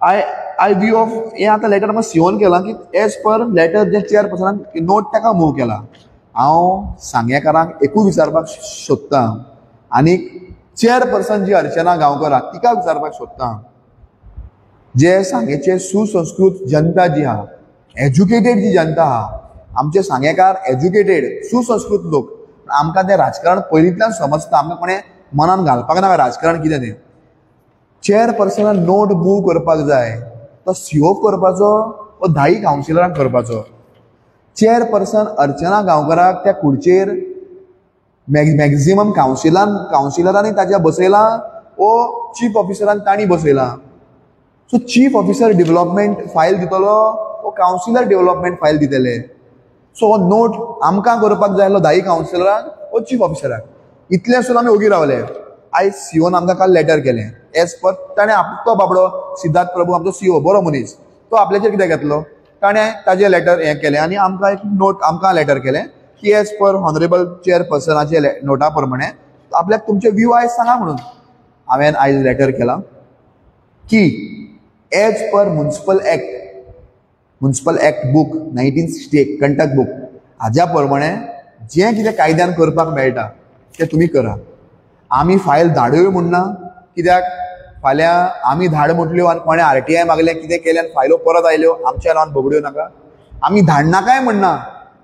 I view of हें आतां लेटर म्हाका सिओन केलां की एज पर लेटर जे चेअरपर्सनान नोट ताका मूव केला. हांव सांगेकारांक एकूय विचारपाक सोदतां आनी चेअरपर्सन जी अर्चना गांवकर आहा तिका विचारपाक सोदतां, जे सांगेचे सुसंस्कृत जनता जी आहा, एज्युकेटेड जी जनता आहा, आमचे सांगेकार एज्युकेटेड सुसंस्कृत लोक, आमकां तें राजकारण पयलींतल्यान समजता, आमकां कोणें मनान घालपाक नाका राजकारण कितें तें. चेअरपर्सनान नोट मूव करपाक जाय तो सीओ करपाचो वो 10 कावन्सिलरांक करपाचो. चेअरपर्सन अर्चना गांवकराक त्या खुर्चेर मॅक्झिमम कावन्सिलरांनी ताच्या बसयलां वो चीफ ऑफिसरान तांणी बसयलां. So chief officer development file दितलो वो कावन्सिलर डेव्हलपमेंट फायल दितले. सो हो नोट आमकां करपाक जाय आसलो 10 कावन्सिलरांक वो चीफ ऑफिसराक. इतलें सुद्दां आमी ओगी रावले. आयज सीओन आमकां काल लेटर केलें एज पर ताणें तो बाबडो सिद्धार्थ प्रभू आमचो सीओ बरो मनीस, तो आपल्याचेर कितें घेतलो, ताणें ताजें लेटर हें केलें आनी आमकां एक नोट आमकां लेटर केलें की एज पर ऑनरेबल चेअरपर्सनाचे नोटा प्रमाणे आपल्याक तुमचे व्यू आयज सांगा म्हणून. हांवें आयज लेटर केलां की as per municipal act, municipal act book 1968 Kantak book हाज्या प्रमाणे जें कितें कायद्यान करपाक मेळटा तें तुमी करा. आमी फायल धाडूय म्हूण ना, कित्याक फाल्यां आमी धाड म्हटल्यो आनी कोणें आरटीआय मागलें कितें केलें आनी फायलो परत आयल्यो आमच्या नांवान बगड्यो नाका. आमी धाडनाकाय म्हणना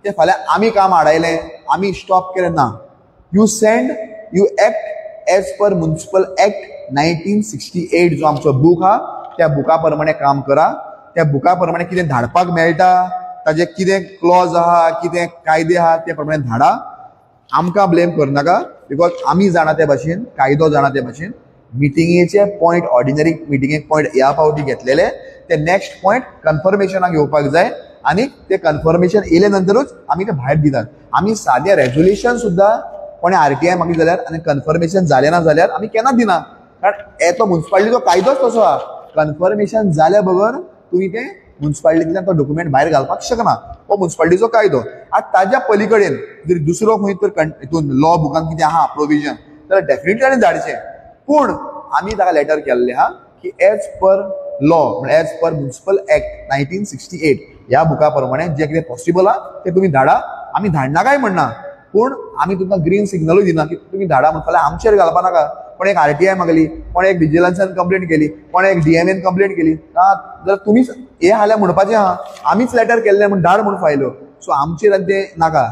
तें फाल्यां आमी काम आडायलें आमी स्टॉप केलें ना. You send, you act as per municipal act 1968 जो आमचो बूक आहा त्या बुका प्रमाणे काम करा. त्या बुका प्रमाणे कितें धाडपाक मेळटा ताजें कितें क्लॉज आहा कितें कायदे आहा ते प्रमाणे धाडा. आमकां ब्लेम करनाका because आमी जाणा ते भाशेन, कायदो जाणा ते भाशेन. मिटिंगेचे पॉयंट ऑर्डिनरी मिटिंगेक पॉयंट ह्या फावटी घेतलेले ते नेक्स्ट पॉयंट कन्फर्मेशनाक येवपाक जाय आनी ते कन्फर्मेशन येयले नंतरूच आमी ते भायर दितात. आमी सादें रेजोल्युशन सुद्दां कोणें आरटीआय मागली जाल्यार आनी कन्फर्मेशन जालें ना जाल्यार आमी केन्ना दिना, कारण तो मुन्सिपालिटीचो कायदोच तसो आहा. कन्फर्मेशन जाल्या बगर तुमी तें मुन्सिपालिटींतल्यान तो डॉक्युमेंट भायर घालपाक शकना, हो मुन्सिपालिटीचो कायदो. आतां ताज्या पली कडेन जर दुसरो खंय तर हितून लॉ बुकान कितें आहा प्रोविजन जाल्यार डेफिनेटली ताणें धाडचें. पूण आमी ताका लेटर केल्लें आहा की एज पर लॉ म्हळ्यार एज पर मुन्सिपल एक्ट 1968 ह्या बुका प्रमाणे जें कितें पॉसिबल आहा तें तुमी धाडा. आमी धाडनाकाय म्हणना, पूण आमी तुमकां ग्रीन सिग्नलूय दिना की तुमी धाडा म्हण फाल्यां आमचेर घालपा नाका. कोणें एक आरटीआय मागली, कोणें एक विजिलन्सान कंप्लेन केली, कोणें एक डीएमएन कंप्लेन केली, जाल्यार तुमीच हें हाल्यार म्हणपाचें आहा आमीच लेटर केल्लें म्हूण धाड म्हूण फायल्यो. सो आमचेर आनी तें नाका.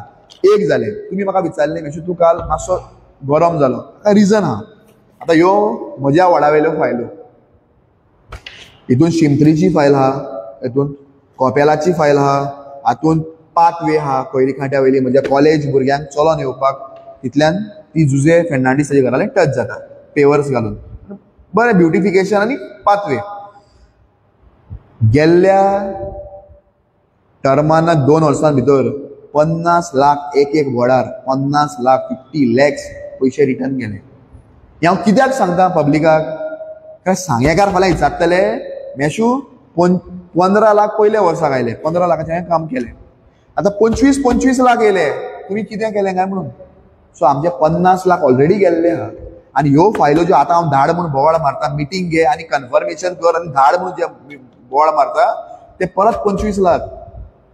एक जालें, तुमी म्हाका विचारलें मेशू तूं काल मातसो गरम जालो, ताका रिजन आहा. आतां ह्यो म्हज्या वडा वयल्यो फायल्यो, हितून शिमत्रीची फायल आहा, हितून कोपेलाची फायल आहा, हातून पाथवे आहा कोयरी खांट्या वयली म्हज्या कॉलेज भुरग्यांक चलोन येवपाक, तितल्यान ती जुजे फेर्नांडीस ताच्या घरा टच जाता पेवर्स घालून, बरें ब्युटिफिकेशन आनी पाथवे. गेल्ल्या टर्मान 2 वर्सां भितर 50 लाख एक एक वडार 50 लाख 50 लॅक्स पयशे रिटर्न गेले. हें हांव कित्याक सांगता पब्लिकाक, कारण सांगेकार फाल्यां विचारतले मेशू 15 लाख पयल्या वर्साक आयले, 15 लाखाचें हांवें काम केलें, आतां 25-25 लाख येयले, तुमी कितें केलें काय म्हणून. सो आमचे 50 लाख ऑलरेडी गेल्ले आहा. आनी ह्यो फायलो ज्यो आतां हांव धाड म्हूण बोवाळ मारता, मिटींग घे आनी कन्फर्मेशन कर आनी धाड म्हूण जे बोवाळ मारता ते परत 25 लाख,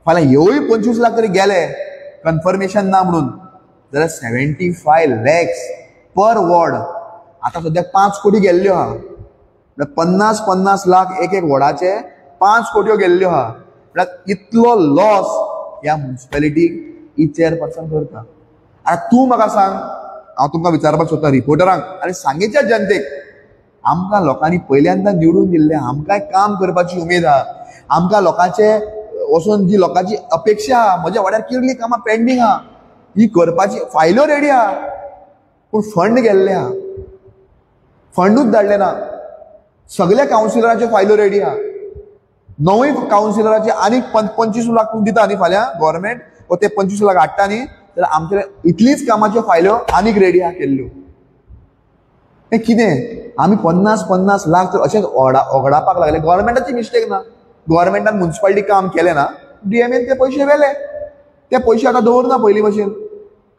फाल्यां ह्योय 25 लाख तरी गेले कन्फर्मेशन ना म्हणून जाल्यार 75 लॅक्स पर वॉर्ड. आतां सद्याक 5 कोटी गेल्ल्यो आहा, म्हळ्यार 50-50 लाख एक एक वॉर्डाचे 5 कोट्यो गेल्ल्यो आहा. म्हळ्यार इतलो लॉस ह्या मुन्सिपेलिटीक ही चेअरपर्सन करता. आतां तूं म्हाका सांग, हांव तुमकां विचारपाक सोदता रिपोर्टरांक आनी सांगेच्या जनतेक, आमकां लोकांनी पयल्यांदा निवडून दिल्लें, आमकांय काम करपाची उमेद आहा, आमकां लोकांचे वचून जी लोकांची अपेक्षा आहा, म्हज्या वाड्यार कितलीं कामां पेंडींग आहा, ही करपाची फायल्यो रेडी आहा, पूण फंड गेल्ले आहा, फंडूच धाडले ना. सगल्या कावन्सिलराच्यो फायल्यो रेडी आहा, 9 कावन्सिलराचे आनीक 25 लाख दिता न्ही फाल्यां गव्हर्मेंट, वो ते 25 लाख हाडटा न्ही, जाल्यार आमचे इतलीच कामाच्यो फायल्यो आनीक रेडी आहा केल्ल्यो. हें कितें आमी 50-50 लाख तर अशेंच ओगडापाक लागले. गव्हर्मेंटाची मिस्टेक ना, गव्हर्मेंटान मुन्सिपालिटी काम केलें ना, डीएमएन ते पयशे व्हेले, ते पयशे आतां दवरना पयलीं भशेन,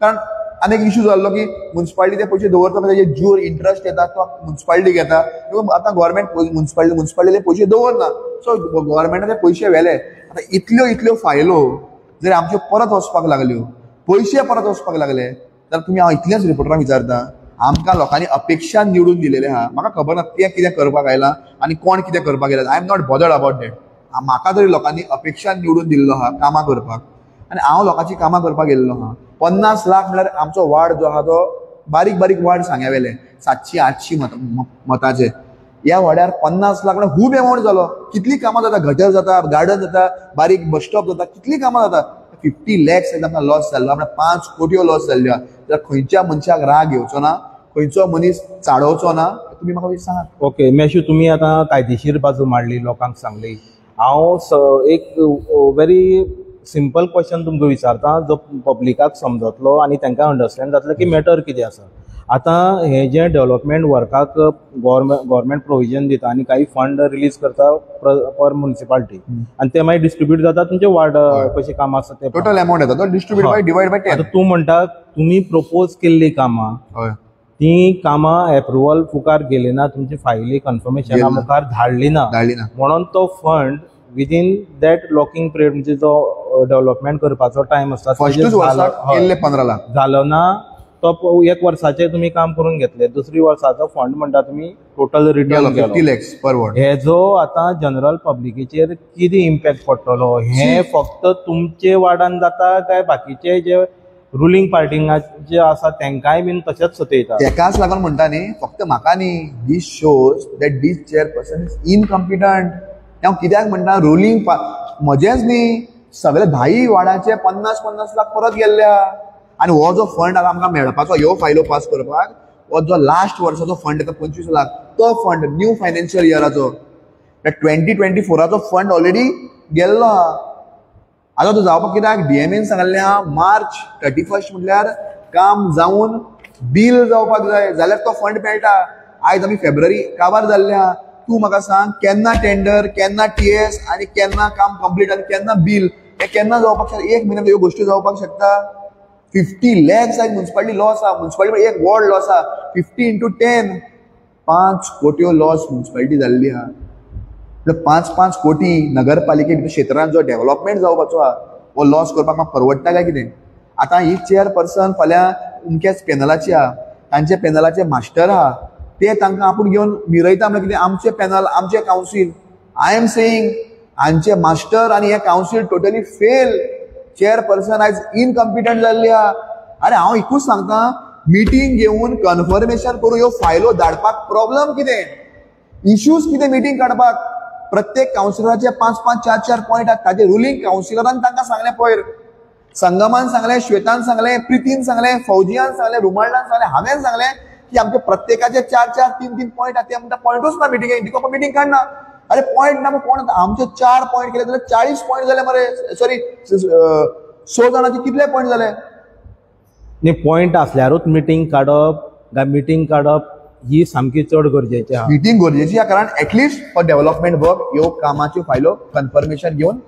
कारण आनी एक इशू जाल्लो की मुन्सिपालिटी ते पयशे दवरता, ताजेर ज्यूर इंट्रस्ट येता तो मुन्सिपालिटी घेता. आतां गव्हर्मेंट मुन्सिपालिटी पयशे दवरना, सो गव्हर्मेंटान ते पयशे व्हेले. आतां इतल्यो इतल्यो फायलो जर आमच्यो परत वचपाक लागल्यो, पयशे परत वचपाक लागले, जाल्यार तुमी हांव इतलेंच रिपोर्टरांक विचारता, आमकां लोकांनी अपेक्षा निवडून दिलेलें आहा, म्हाका खबर ना तें कितें करपाक आयलां आनी कोण कितें करपाक गेला, I am not bothered about that. म्हाका तरी लोकांनी अपेक्षा निवडून दिल्लो आहा कामां करपाक, आनी हांव लोकांची कामां करपाक गेल्लो आहा. 50 लाख म्हळ्यार आमचो वार्ड जो आहा तो बारीक बारीक वार्ड सांग्या वेले 700-800 मताचे, ह्या वाड्यार 50 लाख म्हळ्यार खूब एमावंट जालो. कितलीं कामां जाता, गटर जाता, गार्डन जाता, बारीक बस स्टॉप जाता, कितलीं कामां जाता. 50 लॅक्स आमकां लॉस जाल्लो, म्हळ्यार 5 कोटयो लॉस जाल्ल्यो. जाल्यार खंयच्या मनशाक राग येवचो ना, खंयचो मनीस चाडोवचो ना, तुमी म्हाका सांगात. ओके मेशू, तुमी आतां कायदेशीर बाजू मांडली, लोकांक सांगली. हांव एक व्हेरी सिंपल क्वेश्चन तुमकां विचारता जो पब्लिकाक समजतलो आनी तांकां अंडरस्टँड जातलें की मॅटर कितें आसा. आतां हें जें डेवलपमेंट वर्काक गव्हर्मेंट प्रोविजन दिता आनी काही फंड रिलीज करता पर म्युनिसिपालिटी, आनी ते मागीर डिस्ट्रिब्यूट जाता तुमचे वार्ड कशें काम आसा ते टोटल अमाउंट येता तो डिस्ट्रिब्यूट बाय डिवायड बाय 10. आतां तूं म्हणटा तुमी प्रपोज केल्लीं कामां, ती कामां एप्रुवल मुखार गेली ना, तुमची फायली कन्फर्मेशना मुखार धाडली ना, म्हणून तो fund within that locking period म्हणजे जो डेवलपमेंट करपाचो टायम आसता 15 लाख जालो ना, तो एक वर्साचे तुमी काम करून घेतले, दुसरी वर्साचो फंड म्हणटा तुमी टोटल रिटर्न 50 लॅक्स पर वॉर्ड. हेजो आतां जनरल पब्लिकेचेर कितें इम्पॅक्ट पडटलो, हें फक्त तुमचे वार्डान जाता काय बाकीचे जे रुलींग पार्टींग जे आसा तांकांय बीन तशेंच सतयता? तेकाच लागून म्हणटा न्ही, फक्त म्हाका न्ही, this shows that this chairperson is incompetent. हांव कित्याक म्हणटा रुलींग म्हजेंच न्ही, सगळे 10 वार्डाचे 50-50 लाख परत गेल्ल्या. आनी हो जो फंड आतां आमकां मेळपाचो ह्यो फायलो पास करपाक, हो जो लास्ट वर्साचो फंड येता 25 लाख, तो फंड न्यू फायनान्शियल इयराचो 2024 फंड ऑलरेडी गेल्लो आहा. आतां तो जावपाक कित्याक डीएमएन सांगल्लें आहा मार्च 31 म्हटल्यार काम जावन बील जावपाक जाय, जाल्यार तो फंड मेळटा. आयज आमी फेब्रुवारी काबार जाल्ले आहा. तूं म्हाका सांग केन्ना टेंडर, केन्ना टीएस आनी केन्ना काम कंप्लीट आनी केन्ना बील, हें केन्ना जावपाक शकता? एक म्हयन्यान ह्यो गोश्टी जावपाक शकता? 50 लॅक्स आयज मुन्सिपालिटी लॉस आहा, मुन्सिपालिटी एक वॉर्ड लॉस आहा, 50 इंटू 10 5 कोट्यो लॉस मुन्सिपालिटी जाल्ली आहा. 5-5 कोटी नगरपालिके क्षेत्रांत जो डेव्हलपमेंट जावपाचो आहा हो लॉस करपाक म्हाका परवडटा काय कितें? आतां ही चेअरपर्सन फाल्यां अमक्याच पॅनलाची आहा, तांच्या पॅनलाचे मास्टर आहा, ते तांकां आपूण घेवन मिरयता म्हळ्यार कितें? आमचे पॅनल, आमचे कावन्सील. I am saying हांचे मास्टर आनी हे कावन्सील टोटली फेल. चेअरपर्सन आयज इनकम्पिटंट जाल्ली आहा. आरे हांव एकूच सांगता, मिटींग घेवन कन्फर्मेशन करून ह्यो फायलो धाडपाक प्रॉब्लम कितें, इश्यूज कितें? मिटींग काडपाक प्रत्येक कावन्सिलराचे 5-5, 4-4 पॉयंट आहात, ताजे रुलींग कावन्सिलरान तांकां सांगलें, पयर संगमान सांगलें, श्वेतान सांगलें, प्रितीन सांगलें, फौजियान सांगलें, रुमाल्डान सांगलें, हांवें सांगलें की आमचे प्रत्येकाचे 4-4, 3-3 पॉयंट आहात. ते म्हणटा पॉयंटूच ना मिटिंगेक, दिको मिटींग काडना. अरे पॉयंट ना, कोण आमचे 4 पॉयंट केले जाल्यार 40 पॉयंट जाले मरे, सॉरी 100 जाणांचे कितले पॉयंट जाले? न्ही, पॉयंट आसल्यारूच मिटींग काडप काय मिटींग काडप ही सामकी चड गरजेची आहा. मिटींग गरजेची आहा, कारण एटलिस्ट फॉर डेव्हलपमेंट वर्क ह्यो कामाच्यो फायलो कन्फर्मेशन घेवन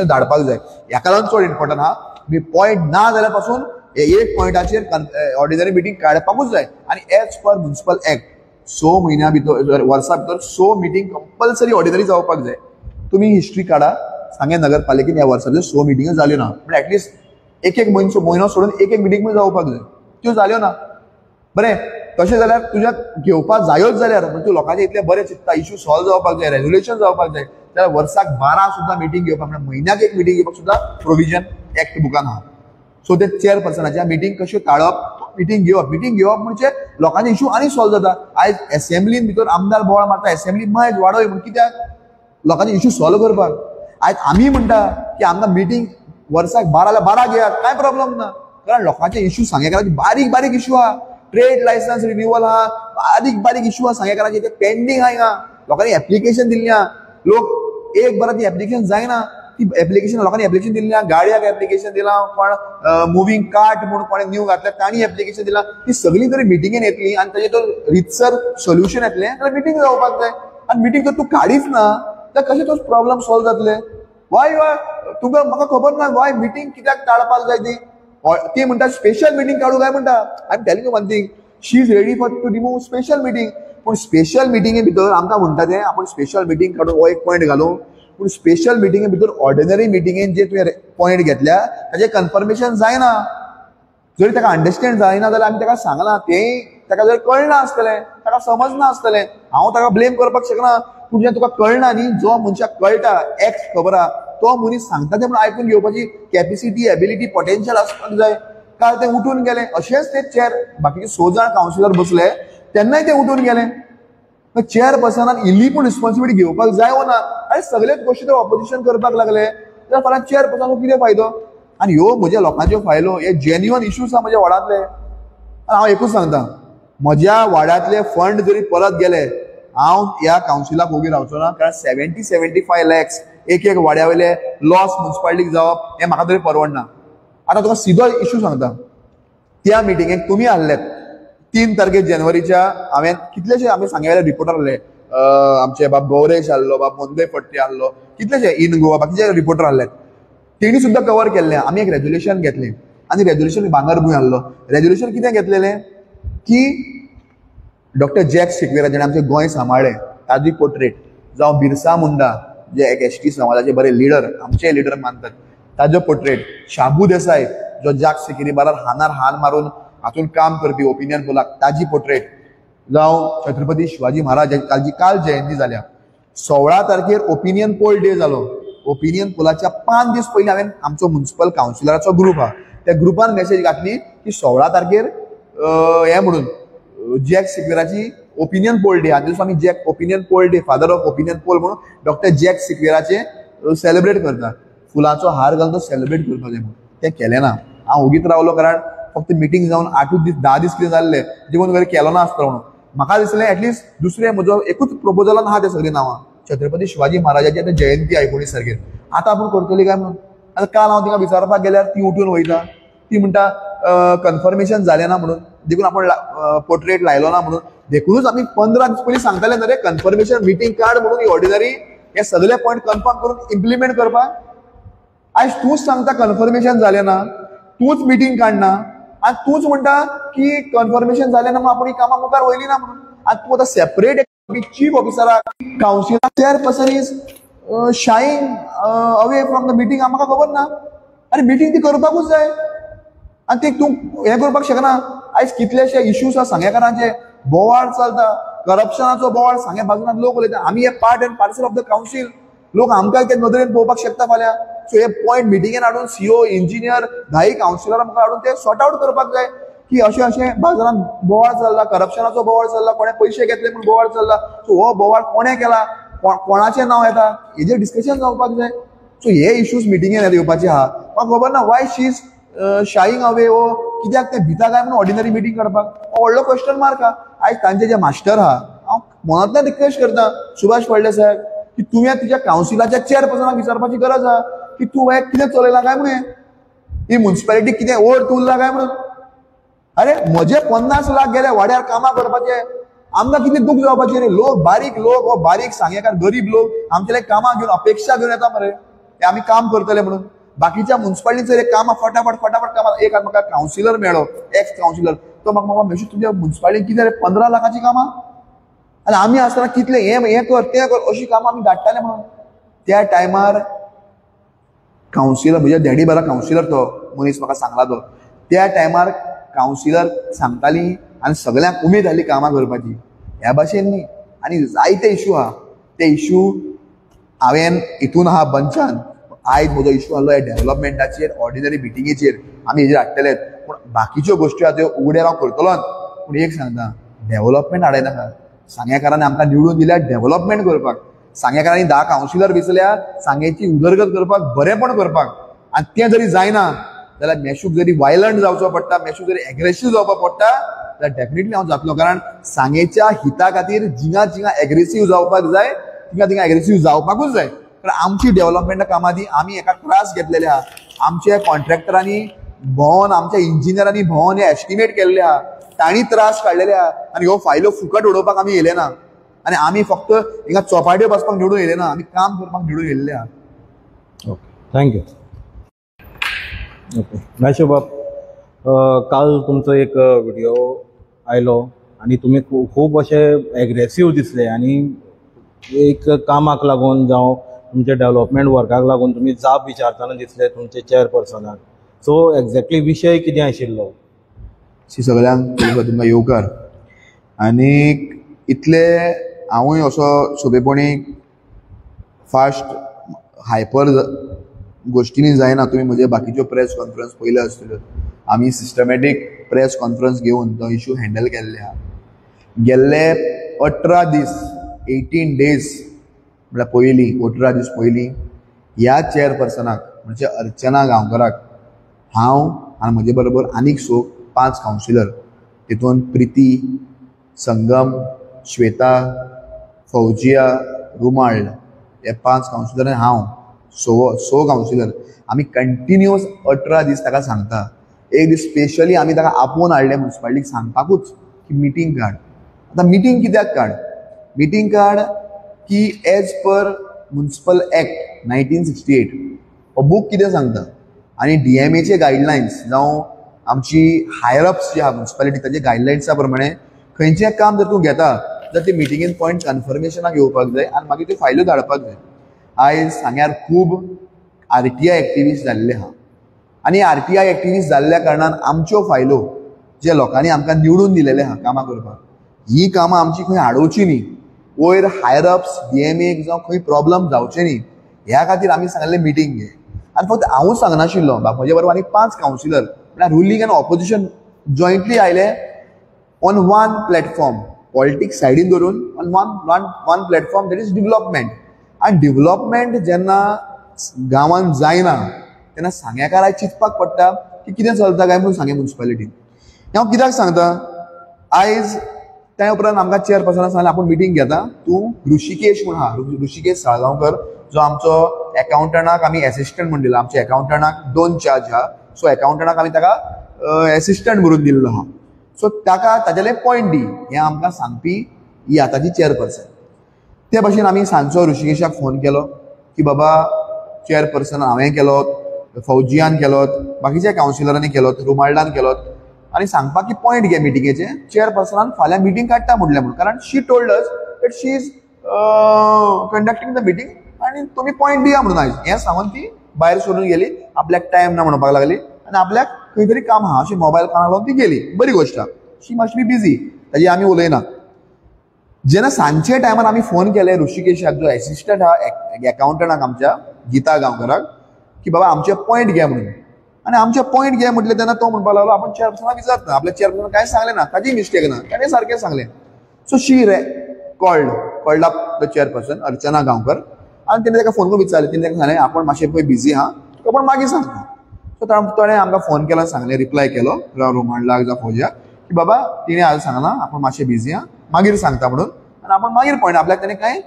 धाडपाक जाय. ह्याका लागून चड इम्पॉर्टंट आहा. मी पॉयंट ना जाल्यार पासून एक पॉयंटाचेर ऑर्डिनरी मिटींग काडपाकूच जाय. आनी एज पर म्युनिसिपल एक्ट 6 म्हयन्या भितर, वर्सा भितर 6 मिटींग कंपल्सरी ऑर्डिनरी जावपाक जाय. तुमी हिस्ट्री काडा, सांगें नगरपालिकेन ह्या वर्सा भितर 6 मिटिंग्यो जाल्यो ना, पूण एटलिस्ट एक एक म्हयनो सोडून एक एक मिटींग पण जावपाक जाय, त्यो जाल्यो ना. बरें, तशें जाल्यार तुज्या घेवपाक जायोच जाल्यार म्हणजे तूं लोकांचे इतले बरें चिंतता, इश्यू सॉल्व जावपाक जाय, रेजोल्युशन जावपाक जाय, जाल्यार वर्साक 12 सुद्दां मिटींग घेवपाक, म्हळ्यार म्हयन्याक एक मिटींग घेवपाक सुद्दां प्रोविजन एक्ट बुकान आहा. सो ते चेअरपर्सनाच्या मिटींग कश्यो टाळप, मिटींग घेवप, मिटींग घेवप म्हणजे लोकांचे इश्यू आनी सॉल्व जाता. आयज एसेंब्लीन भितर आमदार बोवाळ मारता, एसेंब्ली मायज वाडय म्हूण, कित्याक? लोकांचे इश्यू सॉल्व करपाक. आयज आमी म्हणटा की आमकां मिटींग वर्साक 12 12 घेयात, कांय प्रॉब्लम ना, कारण लोकांचे इश्यू सांगेकाराचे बारीक बारीक इश्यू आहा. ट्रेड लायसन्स रिन्युअल आहा, बारीक बारीक इश्यू आहा सांगेकाराचे, ते पेंडींग आहा. हिंगा लोकांनी एप्लिकेशन दिल्ली आहा, लोक एक बरां ती एप्लिकेशन जायना, ती एप्लिकेशन लोकांनी एप्लिकेशन दिल्ली आहा, गाडयाक एप्लिकेशन दिलां, कोण मुवींग कार्ट म्हूण कोणें न्यू घातल्या तांणी एप्लिकेशन दिलां. ती सगळीं जरी मिटिंगेन येतली आनी ताजें तो रितसर सोल्युशन येतलें जाल्यार मिटींग जावपाक जाय. आनी मिटींग जर तूं काडीच ना जाल्यार कशें तो प्रॉब्लम सॉल्व जातले? वाय तुका म्हाका खबर ना वाय मिटींग कित्याक टाळपाक जाय ती. ती म्हणटा स्पेशल मिटींग काडूं काय म्हणटा. I am telling you one thing, she is ready for to remove special meeting. पूण स्पेशल मिटिंगे भितर आमकां म्हणटा तें आपूण स्पेशल मिटींग काडून हो एक पॉयंट घालूं, पूण स्पेशल मिटिंगे भितर ऑर्डिनरी मिटिंगेन जे तुवें पॉयंट घेतल्या ताजें कन्फर्मेशन जायना. जरी ताका अंडरस्टँड जायना जाल्यार आमी ताका सांगलां, तें ताका जर कळना आसतलें, ताका समजना आसतलें, हांव ताका ब्लेम करपाक शकना. पूण जेन्ना तुका कळना न्ही, जो मनशाक कळटा एक्स खबर आहा तो मनीस सांगता तें म्हणून आयकून घेवपाची कॅपेसिटी, एबिलिटी, पोटेन्शियल आसपाक जाय. काल ते उठून गेले, अशेंच ते चेअर बाकीचे 6 जाण कावन्सिलर बसले तेन्नाय ते उठून गेले. चेअरपर्सनान इल्ली पूण रिस्पॉन्सिबिलिटी घेवपाक जाय वो ना? आनी सगळेच गोश्टी ते ऑपोजिशन करपाक लागले जाल्यार फाल्यां चेअरपर्सनाक कितें फायदो? आनी ह्यो म्हज्या लोकांच्यो फायलो, हे जेन्युअन इश्यूज आहा म्हज्या वार्डांतले. आनी हांव एकूच सांगता, म्हज्या वार्डांतले फंड जरी परत गेले हांव ह्या कावन्सिलाक ओगी रावचो ना, कारण 70-75 लॅक्स एक एक वाड्या वयले लॉस मुन्सिपालिटीक जावप हें म्हाका तरी परवडना. आतां तुका सिदो इश्यू सांगता, त्या मिटिंगेक तुमी आहलेत 3 तारखेर जानेवारीच्या, हांवें कितलेशे आमी सांगे वेले रिपोर्टर आहले, आमचे बाब गौरेश आहलो, बाब मोंदे फडते आहलो, कितलेशे इन गोवा बाकीचे रिपोर्टर आहले, तेणी सुद्दां कवर केल्लें. आमी एक रेजोल्युशन घेतलें आनी रेजोल्युशन भांगरभूंय आहलो. रेजोल्युशन कितें घेतलेलें की डॉक्टर जॅक सिक्वेरा जेणें आमचें गोंय सांबाळ्ळें ताजी पोर्ट्रेट, जावं बिरसा मुंडा जे एक एस टी समाजाचे बरे लिडर, आमचे लिडर मानतात ताजो पोर्ट्रेट, शाबू देसाय जो जाक सिकेरी बारार हानार हान मारून हातून काम करपी ओपिनियन पोलाक ताजी पोर्ट्रेट, जावं छत्रपती शिवाजी महाराज ताजी काल जयंती जाल्या. 16 तारखेर ओपिनियन पोल डे जालो. ओपिनियन पोलाच्या 5 दीस पयलीं हांवें आमचो मुन्सिपल कावन्सिलराचो ग्रूप आहा त्या ग्रुपान मेसेज घातली की 16 तारखेर हें म्हणून जॅक सिक्वेराची ओपिनियन पोल डे, आनी दिसा आमी Jack opinion poll day, father of opinion poll म्हणून डॉक्टर जॅक सिक्वेराचें सेलिब्रेट करता, फुलांचो हार घालून तो सेलिब्रेट करपाक जाय म्हणून. तें केलें ना. हांव ओगीच रावलो, कारण फक्त मिटींग जावन 8 दीस 10 दीस कितें जाल्ले जेवण वगैरे केलो ना आसतलो म्हणून. म्हाका दिसलें एटलिस्ट दुसरें म्हजो एकूच प्रपोजलान आहा ते सगळीं नांवां, छत्रपती शिवाजी महाराजाची आतां जयंती 19 तारखेर, आतां आपूण करतली काय म्हणून. आतां काल हांव तिका विचारपाक गेल्यार ती उठून वयता, ती म्हणटा कन्फर्मेशन जालें ना म्हणून, देखून आपूण पोर्ट्रेट लायलो ना म्हणून. देखूनच आमी 15 दीस पयलीं सांगताले न्हय रे कन्फर्मेशन मिटींग काड म्हणून, ही ऑर्डिनरी हे सगळे पॉयंट कन्फर्म करून इम्प्लिमेंट करपाक. आयज तूंच सांगता कन्फर्मेशन जालें ना, तूंच मिटींग काडना आनी तूंच म्हणटा की कन्फर्मेशन जालें ना म्हणून आपूण ही कामां मुखार वयली ना म्हणून. आनी तूं आतां सेपरेट चीफ ऑफिसराक, councillor, chairperson is shying away from the meeting, म्हाका खबर ना. आनी मिटींग ती करपाकूच जाय आनी ते तूं हें करपाक शकना. आयज कितलेशे इश्यूज आहा सांगेकारांचे, बोवाळ चलता, करप्शनाचो बोवाळ सांगे बाजून लोक उलयता. आमी हे part and parcel of the council, लोक आमकां ते नदरेन पळोवपाक शकता फाल्यां. सो हे पॉयंट मिटिंगेन हाडून सीओ, इंजिनियर, 10 कावन्सिलरां मुखार हाडून ते सॉर्ट आवट करपाक जाय की अशें अशें बाजारान बोवाळ चल्ला, करप्शनाचो बोवाळ चल्ला, कोणें पयशे घेतले म्हूण बोवाळ चल्ला. सो हो बोवाळ कोणें केला, कोणाचें नांव येता, हेजेर डिस्कशन जावपाक जाय. सो हे इश्यूज मिटिंगेन येवपाचे आहा. म्हाका खबर ना why she is shying away, हो कित्याक ते भिता काय म्हणून ऑर्डिनरी मिटींग काडपाक, हो व्हडलो क्वेश्चन मार्क आहा. आयज तांचे जे मास्टर आहा, हांव मनांतल्यान रिक्वेस्ट करता सुभाष फळडे साहेब की तुवें तुज्या कावन्सिलाच्या चेअरपर्सनाक विचारपाची गरज आहा की तूं हें कितें चलयलां काय म्हणून, ही मुन्सिपालिटी कितें ओड उरला काय म्हणून. अरे म्हजे 50 लाख गेले वाड्यार कामां करपाचे, आमकां कितलें दूख जावपाचें रे. लोक बारीक लोक, हो बारीक सांगेकार गरीब लोक आमचे कामां घेवन अपेक्षा घेवन येता मरे, ते आमी काम करतले म्हणून. बाकीच्या मुन्सिपालिटीचेर कामां फटाफट फटाफट कामां. एक म्हाका कावन्सिलर मेळ्ळो, एक्स कावन्सिलर, तो म्हाका म्हाका मेशी तुज्या मुन्सिपालिटीन कितें 15 लाखाचीं कामां, आनी आमी आसतना कितलें हें कर तें कर अशीं कामां आमी धाडटाले म्हणून. त्या टायमार कावन्सिलर, म्हज्या डॅडी बरा कावन्सिलर तो मनीस म्हाका सांगला तो, त्या टायमार कावन्सिलर सांगताली आनी सगळ्यांक उमेद जाली कामां करपाची. ह्या भाशेन न्ही. आनी जायते इशू आहा, ते इशू हांवें हितून आहा बंचान. आयज म्हजो इशू आहलो ह्या डेव्हलपमेंटाचेर, ऑर्डिनरी मिटिंगेचेर आमी हेजेर हाडटलेत, पूण बाकीच्यो गोश्टी आहा त्यो उगड्यार हांव करतलोच. पूण एक सांगता, डेव्हलपमेंट हाडयनाका. सांगेकारांनी आमकां निवडून दिल्यार डेव्हलपमेंट करपाक. सांगेकारांनी 10 कावन्सिलर वेंचल्या सांगेची उदरगत करपाक, बरेंपण करपाक. आनी तें जरी जायना जाल्यार मेशूक जरी वायलंट जावचो पडटा, मेशूक जरी एग्रेसीव जावपाक पडटा जाल्यार डेफिनेटली हांव जातलो. कारण सांगेच्या हिता खातीर जिंगा जिंगा एग्रेसीव जावपाक जाय, थिंगा थिंगा एग्रेसीव जावपाकूच जाय. कारण आमची डेव्हलपमेंटा कामां दी आमी एका त्रास घेतलेले आहा. आमच्या कॉन्ट्रॅक्टरांनी भोंवन, आमच्या इंजिनियरांनी भोंवन हे एस्टिमेट केल्ले आहा, तांणी त्रास काडलेले आहा. आनी ह्यो फायल्यो फुकट उडोवपाक आमी येयले ना. आनी आमी फक्त हिंगा चोपाट्यो बसपाक निवडून येयले ना, आमी काम करपाक निवडून येयल्ले आहा. Okay, thank you. Okay Meshu बाब, काल तुमचो एक व्हिडिओ आयलो आनी तुमी खूब अशे एग्रेसीव दिसले आनी एक कामाक लागून जावं तुमच्या डेव्हलपमेंट वर्काक लागून तुमी जाप विचारतना दिसले तुमचे चेअरपर्सनाक. सो एक्झॅक्टली विशय कितें आशिल्लो? सगळ्यांक तुमकां येवकार. आनी इतले हांवूय असो सोंपेपणी फास्ट हायपर गोश्टींनी जायना. तुमी म्हजे बाकीच्यो प्रेस कॉन्फरन्स पयल्यो आसतल्यो. आमी सिस्टमॅटीक प्रेस कॉन्फरन्स घेवन तो इशू हँडल केल्ले आहा. गेल्ले 18 दीस, 18 डेज म्हळ्यार पयलीं 18 दीस पयलीं ह्या चेअरपर्सनाक म्हणजे अर्चना गांवकराक हांव आनी म्हजे बरोबर आनीक 5 कावन्सिलर, तितून प्रिती, संगम, श्वेता, फौजिया, रुमाळ हे 5 कावन्सिलर आनी हांव 6 कावन्सिलर आमी कंटिन्युअस 18 दीस ताका सांगता. एक दीस स्पेशली आमी ताका आपोवन हाडलें मुन्सिपालिटीक सांगपाकूच की मिटींग काड. आतां मिटींग कित्याक काड? मिटींग काड की एज पर मुन्सिपल एक्ट 1968 हो बूक कितें सांगता आनी डीएमएचे गायडलायन्स जावं आमची हायर अप्स जी आहा मुन्सिपालिटी ताचे गायडलायन्सा प्रमाणे खंयचें काम जर तूं घेता जाल्यार ते मिटिंगेन पॉयंट कन्फर्मेशनाक येवपाक जाय आनी मागीर त्यो फायल्यो धाडपाक जाय. आयज सांग्यार खूब आरटीआय एक्टिविस्ट जाल्ले आहा आनी आरटीआय एक्टिविस्ट जाल्ल्या कारणान आमच्यो फायलो जे लोकांनी आमकां निवडून दिलेले आहा कामां करपाक, ही कामां आमची खंय आडोवची न्ही, वयर हायर अप्स डीएमएक जावं खंय प्रॉब्लम जावचे न्ही ह्या खातीर आमी सांगलें मिटींग घे. आनी फक्त हांवूच सांगनाशिल्लो, म्हजे बरोबर आनी 5 कावन्सिलर म्हळ्यार रुलींग आनी ऑपोजिशन जॉयंटली आयले ऑन वन प्लॅटफॉर्म, पॉलिटिक्स सायडीन धरून on one platform, that is development. आनी डेव्हलपमेंट जेन्ना गांवांत जायना तेन्ना सांग्याकाराक चिंतपाक पडटा की कितें चलता काय म्हणून सांगे मुन्सिपालिटीन. हांव कित्याक सांगता, आयज त्या उपरांत आमकां चेअरपर्सनान सांगलें आपूण मिटींग घेता, तूं ऋषिकेश म्हूण आहा, ऋषिकेश साळगांवकर जो आमचो एकाउंटंटाक आमी एसिस्टंट म्हूण दिला. आमच्या एकाउंटंटाक 2 चार्ज आहा, सो एकाउंटंटाक आमी ताका एसिस्टंट म्हणून दिल्लो आहा. सो ताका ताजेले पॉयंट दी हें आमकां सांगपी ही आतांची चेअरपर्सन. ते भशेन आमी सांजचो ऋषिकेशाक फोन केलो की बाबा चेअरपर्सन हांवें केलो, फौजियान केलो, बाकीच्या कावन्सिलरांनी केलो, रुमाल्डान केलो आनी सांगपाक की पॉयंट घे मिटिंगेचे. चेअरपर्सनान फाल्यां मिटींग काडटा म्हणलें म्हणून, कारण she told us that she is conducting the meeting आनी तुमी पॉयंट दिया म्हणून आयज हें सांगून ती भायर सरून गेली. आपल्याक टायम ना म्हणपाक लागली आनी आपल्याक खंय तरी काम आहा अशी मोबायल कानाक लावन ती गेली. बरी गोश्ट आहा, शी मस्ट बी बिजी, ताजी आमी उलयना. जेन्ना सांजचे टायमार आमी फोन केले ऋषिकेशाक जो एसिस्टंट आहा एकाउंटंटाक आमच्या गीता गांवकराक की बाबा आमचे पॉयंट घे म्हणून, आनी आमचे पॉयंट घे म्हटलें तेन्ना तो म्हणपाक लागलो आपूण चेअरपर्सनाक विचारता, आपल्या चेअरपर्सनाक कांय सांगलें ना, ताजी मिस्टेक ना, ताणें सारकें सांगलें. So she called up the chairperson Archana Gaonkar आनी तेणें ताका फोन करून विचारलें. तेणें ताका सांगलें आपूण मातशें पळय बिजी आहा, तुका पूण मागीर सांगता. सो ताणें आमकां फोन केलो, सांगलें, रिप्लाय केलो रोमांडलाक जावं फौजियाक की बाबा तिणें आज सांगलां आपूण मातशें बिजी आहा, मागीर सांगता म्हणून, आनी आपूण मागीर पॉयंट आपल्याक ताणें कांय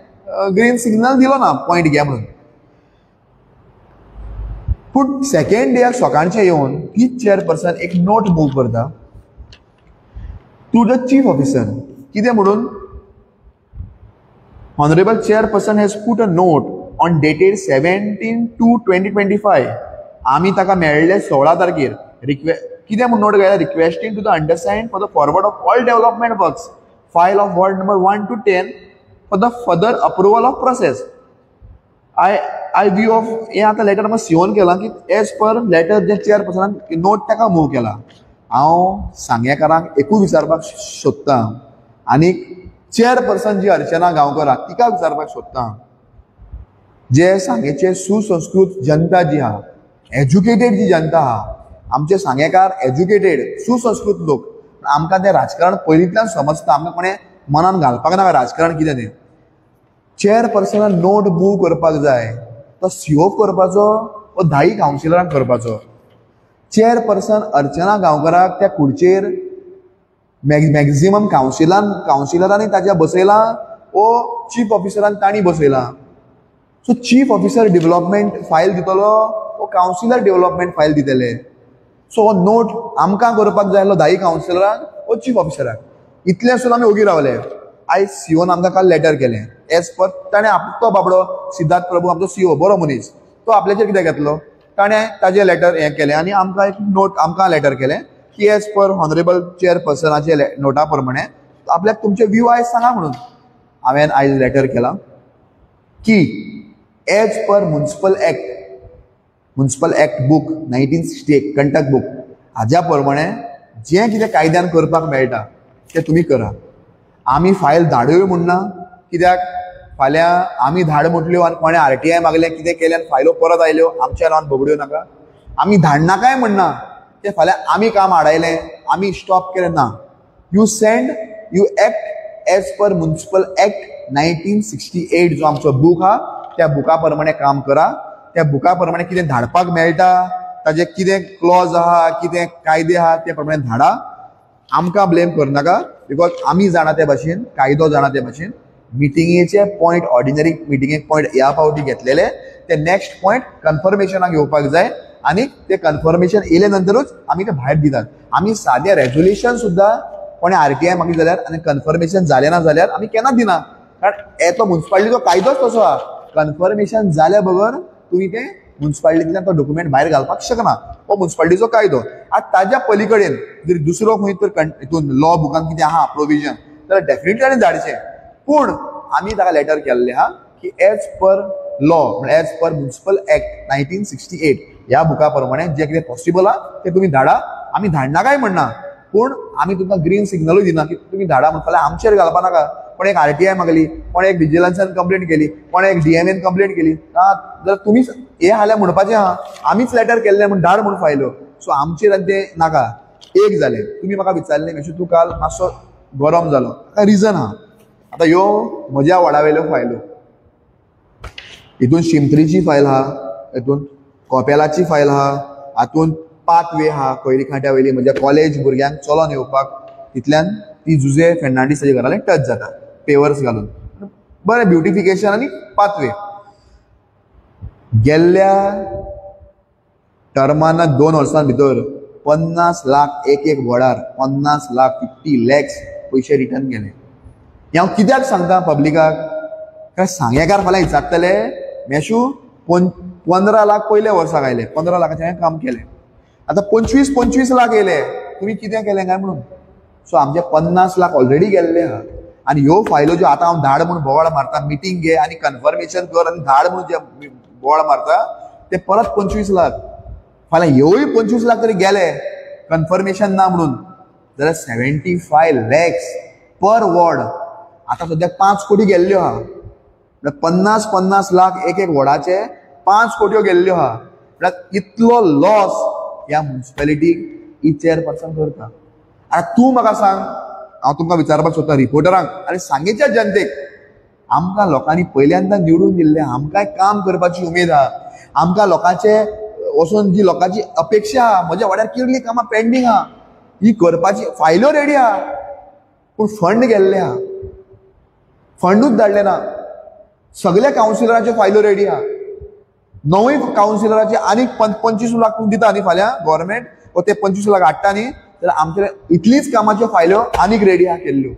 ग्रीन सिग्नल दिलो ना पॉयंट घे म्हणून. पूण सेकेंड डेक सकाळचें येवन तीच चेअरपर्सन एक नोट मूव करता टू the chief officer. कितें म्हणून, honourable chairperson has put a note on dated 17/2/2025. आमी ताका मेळ्ळे 16 तारखेर. कितें म्हूण नोट घायला, requesting to the undersigned for the forward of all development works file of ward number 1 to 10 for the further approval of process. I view of हें आतां लेटर म्हाका सिओन केलां की एज पर लेटर जे चेअरपर्सनान नोट ताका मूव केला. हांव सांगेकारांक एकूच विचारपाक सोदतां आनी चेअरपर्सन जी अर्चना गांवकर आहा तिका विचारपाक सोदतां, जे सांगेचे सुसंस्कृत जनता जी आहा, एज्युकेटेड जी जनता आहा, आमचे सांगेकार एज्युकेटेड सुसंस्कृत लोक, आमकां तें राजकारण पयलींतल्यान समजता, आमकां कोणें मनान घालपाक नाका राजकारण कितें तें. चेअरपर्सनान नोट मूव करपाक जाय तो सीओ करपाचो वो 10 कावन्सिलरांक करपाचो. चेअरपर्सन अर्चना गांवकराक त्या खुर्चेर मॅक्झिमम कावन्सिलरांनी ताज्या बसयलां वो चीफ ऑफिसरान तांणी बसयलां. So chief officer development file दितलो वो कावन्सिलर डेव्हलपमेंट फायल दितले. सो हो नोट आमकां करपाक जाय आसलो 10 कावन्सिलरांक वो चीफ ऑफिसराक. इतलें आसून आमी ओगी रावले. आयज सीओन आमकां काल लेटर केलें एज पर ताणें तो बाबडो सिद्धार्थ प्रभू आमचो सीओ बरो मनीस, तो आपल्याचेर कितें घेतलो, ताणें ताजें लेटर हें केलें आनी आमकां एक नोट आमकां लेटर केलें की एज पर ऑनरेबल चेअरपर्सनाचे नोटा प्रमाणे आपल्याक तुमचे व्यू आयज सांगा म्हणून. हांवें आयज लेटर केलां की as per municipal act book 1968 Kantak book हाज्या प्रमाणे जें कितें कायद्यान करपाक मेळटा तें तुमी करा. आमी फायल धाडूय म्हूण ना, कित्याक फाल्यां आमी धाड म्हटल्यो आनी कोणें आरटीआय मागलें कितें केलें आनी फायलो परत आयल्यो आमच्या नांवान बगड्यो नाका. आमी धाडनाकाय म्हणना तें फाल्यां आमी काम आडायलें आमी स्टॉप केलें ना. You send you act as per municipal act 1968 जो आमचो बूक आहा त्या बुका प्रमाणे काम करा. त्या बुका प्रमाणे कितें धाडपाक मेळटा ताजे कितें क्लॉज आहा कितें कायदे आहा ते प्रमाणे धाडा. आमकां ब्लेम करनाका because आमी जाणा ते भाशेन, कायदो जाणा ते भाशेन. मिटिंगेचे पॉयंट ऑर्डिनरी मिटिंगेक पॉयंट ह्या फावटी घेतलेले ते नेक्स्ट पॉयंट कन्फर्मेशनाक येवपाक जाय आनी ते कन्फर्मेशन येयले नंतरूच आमी ते भायर दितात. आमी सादें रेजोल्युशन सुद्दां कोणें आरटीआय मागली जाल्यार आनी कन्फर्मेशन जालें ना जाल्यार आमी केन्नाच दिना, कारण येतो मुन्सिपालिटीचो कायदोच तसो आहा. कन्फर्मेशन जाल्या बगर तुमी ते मुन्सिपालिटींतल्यान तो डॉक्युमेंट भायर घालपाक शकना, हो मुन्सिपालिटीचो कायदो. आतां ताज्या पली कडेन जर दुसरो खंय तर हितून लॉ बुकान कितें आहा प्रोविजन जाल्यार डेफिनेटली ताणें धाडचें. पूण आमी ताका लेटर केल्लें आहा की एज पर लॉ म्हळ्यार एज पर मुन्सिपल एक्ट 1968 ह्या बुका प्रमाणे जें कितें पॉसिबल आहा तें तुमी धाडा. आमी धाडना काय म्हणना, पूण आमी तुमकां ग्रीन सिग्नलूय दिना की तुमी धाडा म्हण. फाल्यां आमचेर घालपा नाका, कोण एक आरटीआय मागली, कोण एक विजिलन्सान कंप्लेंट केली, कोण एक डीएमएन कंप्लेंट केली जाल्यार तुमीच हे हाल्यार म्हणपाचें आहा आमीच लेटर केल्लें म्हूण धाड म्हूण फायल्यो. सो आमचेर आनी तें नाका. एक जालें तुमी म्हाका विचारलें मेशू तूं काल मातसो गरम जालो, ताका रिजन आहा. आतां ह्यो म्हज्या वॉर्डा वयल्यो फायल्यो, हितून शिमत्रीची फायल आहा, हितून कोपेलाची फायल आहा, हातून पाथवे आहा कोयरी खांट्या वयली म्हज्या कॉलेज भुरग्यांक चलोन येवपाक, तितल्यान ती जुजे फेर्नांडीस ताजे घरा टच जाता पेवर्स घालून बरें ब्युटिफिकेशन आनी पाथवे. गेल्ल्या टर्माना 2 वर्सां भितर 50 लाख एक एक वॉर्डार 50 लाख 50 लॅक्स पयशे रिटर्न गेले. हें हांव कित्याक सांगता पब्लिकाक, कारण सांगेकार फाल्यां विचारतले मेशू 15 लाख पयल्या वर्साक आयले, 15 लाखाचें हांवें काम केलें, आतां 25 लाख येयले, तुमी कितें केलें काय म्हणून. सो आमचे 50 लाख ऑलरेडी गेल्ले आहा. आनी ह्यो फायलो ज्यो आतां हांव धाड म्हूण बोवाळ मारता, मिटींग घे आनी कन्फर्मेशन कर आनी धाड म्हूण जे बोवाळ मारता ते परत 25 लाख, फाल्यां ह्योय 25 लाख तरी गेले कन्फर्मेशन ना म्हणून जाल्यार 75 लॅक्स पर वॉर्ड. आतां सद्याक 5 कोटी गेल्ल्यो आहा, म्हळ्यार 50-50 लाख एक एक वॉर्डाचे 5 कोट्यो गेल्ल्यो आहा. म्हळ्यार इतलो लॉस ह्या मुन्सिपालिटीक ही चेअरपर्सन करता. आतां तूं म्हाका सांग, हांव तुमकां विचारपाक सोदता रिपोर्टरांक आनी सांगेच्या जनतेक, आमकां लोकांनी पयल्यांदा निवडून दिल्लें, आमकांय काम करपाची उमेद आहा, आमकां लोकांचे वचून जी लोकांची अपेक्षा आहा, म्हज्या वाड्यार कितलीं कामां पेंडींग आहा, ही करपाची फायल्यो रेडी आहा, पूण फंड गेल्ले आहा, फंडूच धाडले ना. सगल्या कावन्सिलराच्यो फायल्यो रेडी आहा, 9 कावन्सिलराचे आनीक 25 लाख दिता न्ही फाल्यां गव्हर्मेंट, वो ते 25 लाख हाडटा न्ही, जाल्यार आमचे इतलीच कामाच्यो फायल्यो आनीक रेडी आहा केल्ल्यो.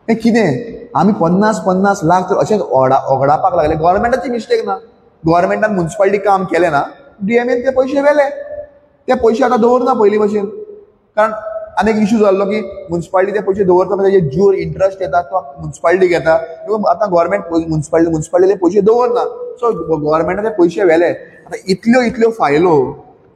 हें कितें आमी 50-50 लाख तर अशेंच ओगडापाक लागले. गव्हर्मेंटाची मिस्टेक ना, गव्हर्मेंटान मुन्सिपालिटी काम केलें ना, डीएमएन ते पयशे व्हेले, ते पयशे आतां दवरना पयलीं भशेन, कारण आनी एक इशू जाल्लो की मुन्सिपालिटी ते पयशे दवरता मागीर तेजे ज्यूर इंट्रस्ट येता तो मुन्सिपालिटी घेता. आतां गव्हर्मेंट मुन्सिपालिटीले पयशे दवरना, सो गव्हर्मेंटान ते पयशे व्हेले. आतां इतल्यो इतल्यो फायलो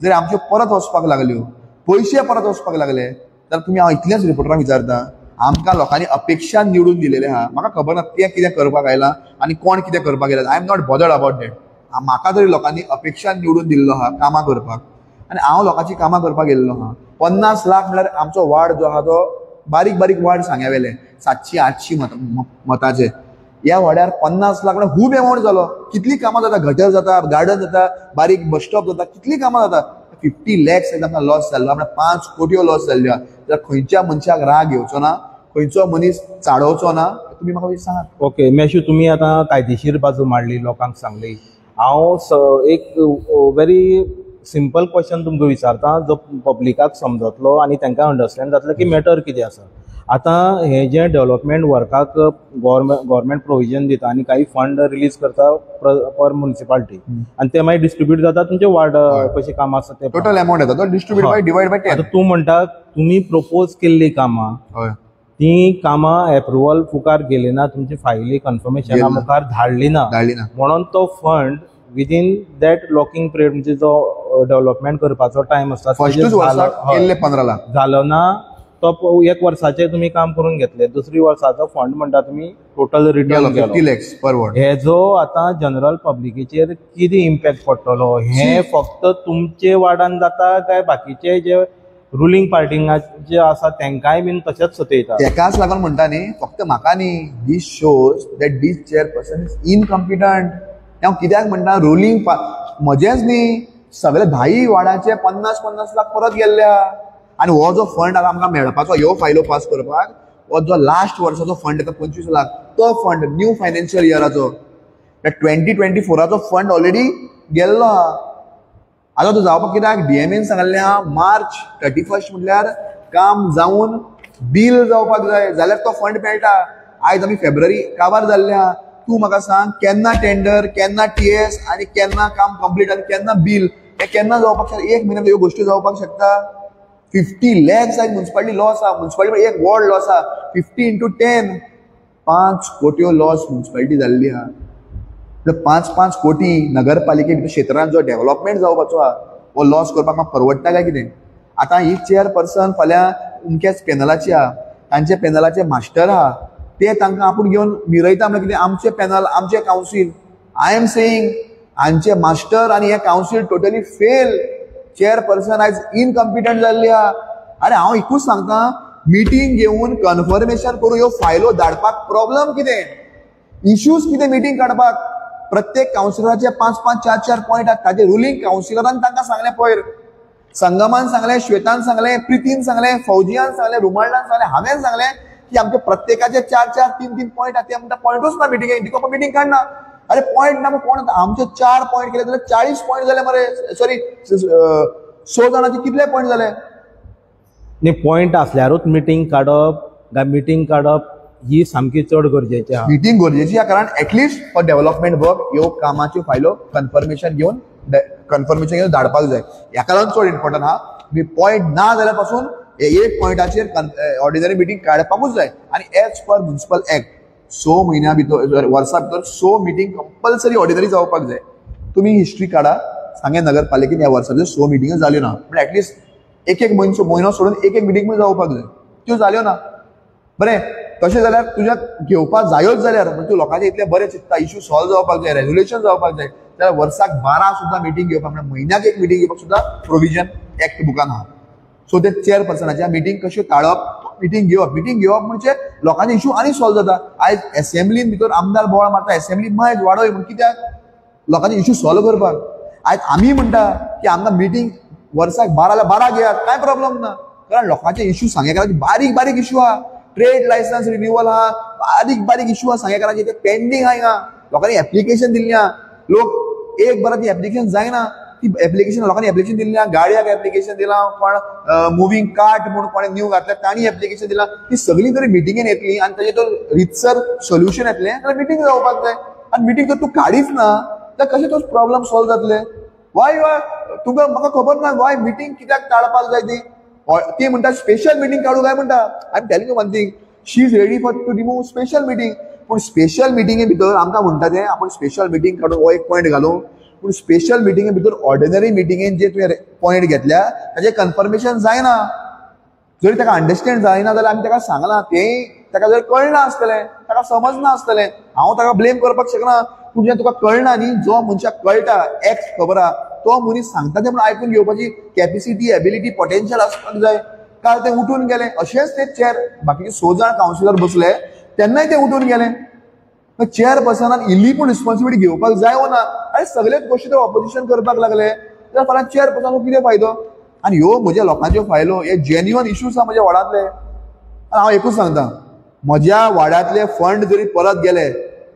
जर आमच्यो परत वचपाक लागल्यो, पयशे परत वचपाक लागले, जाल्यार तुमी हांव इतलेंच रिपोर्टरांक विचारता, आमकां लोकांनी अपेक्षा निवडून दिलेलें आहा, म्हाका खबर ना तें कितें करपाक आयलां आनी कोण कितें करपाक आयला, I am not bothered about that. म्हाका तरी लोकांनी अपेक्षा निवडून दिल्लो आहा कामां करपाक आनी हांव लोकांची कामां करपाक गेल्लो आहा. 50 लाख म्हळ्यार आमचो वार्ड जो आहा तो बारीक बारीक वार्ड सांग्या वेले 700-800 मताचे, ह्या वाड्यार 50 लाख म्हळ्यार खूब एमावंट जालो. कितली कामां जाता, गटर जाता, गार्डन जाता, बारीक बस स्टॉप जाता, कितली कामां जाता. 50 लॅक्स आमकां लॉस जाल्लो, म्हळ्यार 5 कोटयो लॉस जाल्ल्यो. जाल्यार खंयच्या मनशाक राग येवचो ना, खंयचो मनीस चाडोवचो ना, तुमी म्हाका सांगात. ओके मेशू, तुमी आतां कायदेशीर बाजू मांडली, लोकांक सांगली. हांव एक व्हेरी सिंपल क्वेश्चन तुमकां विचारता जो पब्लिकाक समजतलो आनी तांकां अंडरस्टँड जातलें की मॅटर कितें आसा. आतां हें जें डेवलपमेंट वर्काक गव्हर्मेंट प्रोविजन दिता आनी काही फंड रिलीज करता पर म्युनिसिपालिटी आनी ते मागीर डिस्ट्रिब्यूट जाता तुमचे वार्ड कशें काम आसा ते टोटल अमाउंट येता तो डिस्ट्रिब्यूट बाय डिवायड बाय 10. आतां तूं म्हणटा तुमी प्रपोज केल्ली कामां ती कामां एप्रुवल मुखार गेली ना, तुमची फायली कन्फर्मेशना मुखार धाडली ना, म्हणून तो fund within that locking period म्हणजे जो डेवलपमेंट करपाचो टायम आसता फर्स्टूच वर्साक केल्ले 15 लाख जालो ना, तो एक वर्साचें तुमी काम करून घेतले, दुसरी वर्साचो फंड म्हणटा तुमी टोटल रिटर्न 50 लॅक्स पर वॉर्ड. हेजो आतां जनरल पब्लिकेचेर कितें इम्पॅक्ट पडटलो हें फक्त तुमचे वार्डान जाता काय बाकीचे जे रुलींग पार्टींग जे आसा तेंकांय बीन तशेंच सतयता? तेकाच लागून म्हणटा न्ही, फक्त म्हाका न्ही, this shows that this chairperson is incompetent. हांव कित्याक म्हणटा रुलींग म्हजेंच न्ही, सगळे 10 वार्डाचे 50-50 लाख परत गेल्ल्या. आनी हो जो फंड आतां आमकां मेळपाचो ह्यो फायलो पास करपाक, हो जो लास्ट वर्साचो फंड येता 25 लाख, तो फंड न्यू फायनान्शियल इयराचो 2024 फंड ऑलरेडी गेल्लो आहा. आतां तो जावपाक कित्याक डीएमएन सांगल्लें आहा मार्च 31 म्हटल्यार काम जावन बील जावपाक जाय, जाल्यार तो फंड मेळटा. आयज आमी फेब्रुवारी काबार जाल्ले आहा. तूं म्हाका सांग केन्ना टेंडर, केन्ना टीएस आनी केन्ना काम कंप्लीट आनी केन्ना बील, हें केन्ना जावपाक शकता? एक म्हयन्यान ह्यो गोश्टी जावपाक शकता? 50 लॅक्स आयज म्युनिसिपालिटी लॉस आहा, म्युनिसिपालिटी एक वॉर्ड लॉस आहा. 50 इंटू 10 5 कोट्यो लॉस म्युनिसिपालिटी जाल्ली आहा. 5-5 कोटी नगरपालिके क्षेत्रांत जो डेव्हलपमेंट जावपाचो आहा हो लॉस करपाक म्हाका परवडटा काय कितें? आतां ही चेअरपर्सन फाल्यां अमक्याच पॅनलाची आहा, तांचे पॅनलाचे मास्टर आहा, ते तांकां आपूण घेवन मिरयता म्हणल्यार कितें? आमचे पॅनल, आमचे कावन्सील. I am saying हांचे मास्टर आनी हे कावन्सील टोटली फेल. चेअरपर्सन आयज इनकम्पिटंट जाल्ली आहा. अरे हांव एकूच सांगता, मिटींग घेवन कन्फर्मेशन करून ह्यो फायलो धाडपाक प्रॉब्लम कितें, इश्यूज कितें? मिटींग काडपाक प्रत्येक कावन्सिलराचे 5-5, 4-4 पॉयंट आहात. ताजे रुलींग कावन्सिलरान तांकां सांगलें, पयर संगमान सांगलें, श्वेतान सांगलें, प्रितीन सांगलें, फौजियान सांगलें, रुमाल्डान सांगलें, हांवें सांगलें की आमचे प्रत्येकाचे 4-4, 3-3 पॉयंट आहात. ते म्हणटा पॉयंटूच ना मिटिंगेक, दिको मिटींग काडना. अरे पॉयंट ना, कोण आमचे 4 पॉयंट केले जाल्यार 40 पॉयंट जाले मरे, सॉरी 100 जाणांचे कितले पॉयंट जाले? न्ही, पॉयंट आसल्यारूच मिटींग काडप काय मिटींग काडप ही सामकी चड गरजेची आहा. मिटींग गरजेची आहा, कारण एटलिस्ट फॉर डेव्हलपमेंट वर्क ह्यो कामाच्यो फायलो कन्फर्मेशन घेवन धाडपाक जाय. हेका लागून चड इम्पोर्टंट आहा. पॉयंट ना जाल्यार पासून एक पॉयंटाचेर ऑर्डिनरी मिटींग काडपाकूच जाय. आनी एज पर म्युनिसिपल एक्ट 6 म्हयन्या भितर, वर्सा भितर 6 मिटींग कंपल्सरी ऑर्डिनरी जावपाक जाय. तुमी हिस्ट्री काडा, सांगें नगरपालिकेन ह्या वर्सा भितर 6 मिटिंग्यो जाल्यो ना, पूण एटलिस्ट एक म्हयनो सोडून एक मिटींग पण जावपाक जाय, त्यो जाल्यो ना. बरें, तशें जाल्यार तुज्या घेवपाक जायोच जाल्यार तूं लोकांचे इतलें बरें चिंतता, इश्यू सॉल्व जावपाक जाय, रेजोल्युशन जावपाक जाय, जाल्यार वर्साक 12 सुद्दां मिटींग घेवपाक, म्हळ्यार म्हयन्याक एक मिटींग घेवपाक सुद्दां प्रोविजन एक्ट बुकान आहा. सो ते चेअरपर्सनाच्या मिटींग कश्यो टाळप, मिटींग घेवप, मिटींग घेवप म्हणजे लोकांचे इश्यू आनी सॉल्व जाता. आयज एसेंब्लीन भितर आमदार बोवाळ मारता, एसेंब्ली मायज वाडय म्हूण, कित्याक? लोकांचे इश्यू सॉल्व करपाक. आयज आमी म्हणटा की आमकां मिटींग वर्साक 12 जाल्यार 12 घेयात, कांय प्रॉब्लम ना, कारण लोकांचे इश्यू सांगेकाराचे बारीक बारीक इश्यू आहा. ट्रेड लायसन्स रिन्युअल आहा, बारीक बारीक इश्यू आहा सांगेकारांचे, ते पेंडींग आहा. हिंगा लोकांनी एप्लिकेशन दिल्ली आहा, लोक एक बरां ती एप्लिकेशन जायना, ती एप्लिकेशन लोकांनी एप्लिकेशन दिल्ली आहा, गाडयाक एप्लिकेशन दिलां, कोण मुवींग कार्ट म्हूण कोणें न्यू घातल्या तांणी एप्लिकेशन दिलां. ती सगळीं जरी मिटिंगेन येतली आनी ताजें तो रितसर सोल्युशन येतलें जाल्यार मिटींग जावपाक जाय. आनी मिटींग जर तूं काडीच ना जाल्यार कशें तो प्रॉब्लम सॉल्व जातले? वाय तुका म्हाका खबर ना वाय मिटींग कित्याक टाळपाक जाय ती. ती म्हणटा स्पेशल मिटींग काडूं काय म्हणटा. I am telling you one thing, she is ready for to remove special meeting. पूण स्पेशल मिटिंगे भितर आमकां म्हणटा तें आपूण स्पेशल मिटींग काडून हो एक पॉयंट घालूं, पूण स्पेशल मिटिंगे भितर ऑर्डिनरी मिटिंगेन जे तुवें पॉयंट घेतल्या ताजें कन्फर्मेशन जायना. जरी ताका अंडरस्टँड जायना जाल्यार आमी ताका सांगलां, तें ताका जर कळना आसतलें, ताका समजना आसतलें, हांव ताका ब्लेम करपाक शकना. पूण जें तुका कळना न्ही, जो मनशाक कळटा एक्ट खबर आहा तो मनीस सांगता तें म्हणून आयकून घेवपाची कॅपेसिटी, एबिलिटी, पोटेन्शियल आसपाक जाय. काल ते उठून गेले, अशेंच ते चेअर बाकीचे 6 जाण कावन्सिलर बसले तेन्नाय ते उठून गेले. चेअरपर्सनान इल्ली पूण रिस्पॉन्सिबिलिटी घेवपाक जाय वो ना? आनी सगळेच गोश्टी ते ऑपोजिशन करपाक लागले जाल्यार फाल्यां चेअरपर्सनाक कितें फायदो? आनी ह्यो म्हज्या लोकांच्यो फायलो, हे जेन्युअन इश्यूज आसा म्हज्या वार्डांतले. आनी हांव एकूच सांगता, म्हज्या वाड्यांतले फंड जरी परत गेले,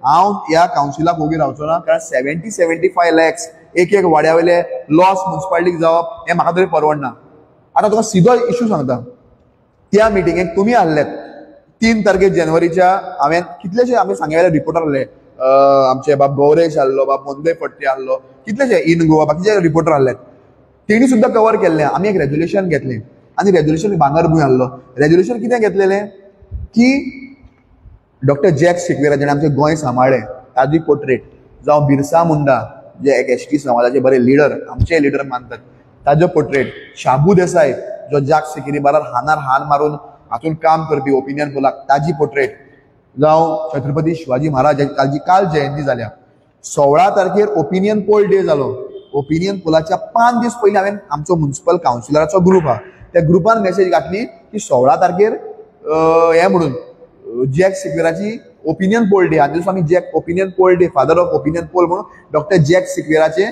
हांव ह्या कावन्सिलाक ओगी रावचो ना. कारण 70-75 लॅक्स एक एक वाड्या वयले लॉस मुन्सिपालिटीक जावप हें म्हाका तरी परवडना. आतां तुका सिदो इशू सांगता, त्या मिटिंगेक तुमी आहलेत 3 तारखेर जानेवारीच्या. हांवें कितलेशे आमी सांग्या वयले रिपोर्टर आहले, आमचे बाब गौरेश आहलो, बाब मोंदे फडते आहलो, कितलेशे इन गोवा बाकीचे रिपोर्टर आहले, तेणी सुद्दां कवर केल्लें. आमी एक रेजोल्युशन घेतलें आनी रेजोल्युशन भांगरभूंय आहलो. रेजोल्युशन कितें घेतलेलें की डॉक्टर जॅक सिक्वेरा जेणे आमचें गोंय सांबाळ्ळें ताजी पोर्ट्रेट, जावं बिरसा मुंडा जे एक एस टी समाजाचे बरे लिडर, आमचे लिडर मानतात, ताजो पोर्ट्रेट, शाबू देसाय जो जाक सिकेरी बारार हानार हान मारून हातून काम करपी ओपिनियन पोलाक ताजी पोर्ट्रेट, जावं छत्रपती शिवाजी महाराज ताजी काल जयंती जाल्या. 16 तारखेर ओपिनियन पोल डे जालो. ओपिनियन पोलाच्या 5 दीस पयलीं हांवें आमचो म्युनिसिपल कावन्सिलराचो ग्रूप आहा त्या ग्रुपान मेसेज घातली की 16 तारखेर हें म्हणून जॅक सिक्वेराची ओपिनियन पोल डे, आनी आमी Jack opinion poll day, father of opinion poll म्हणून डॉक्टर जॅक सिक्वेराचे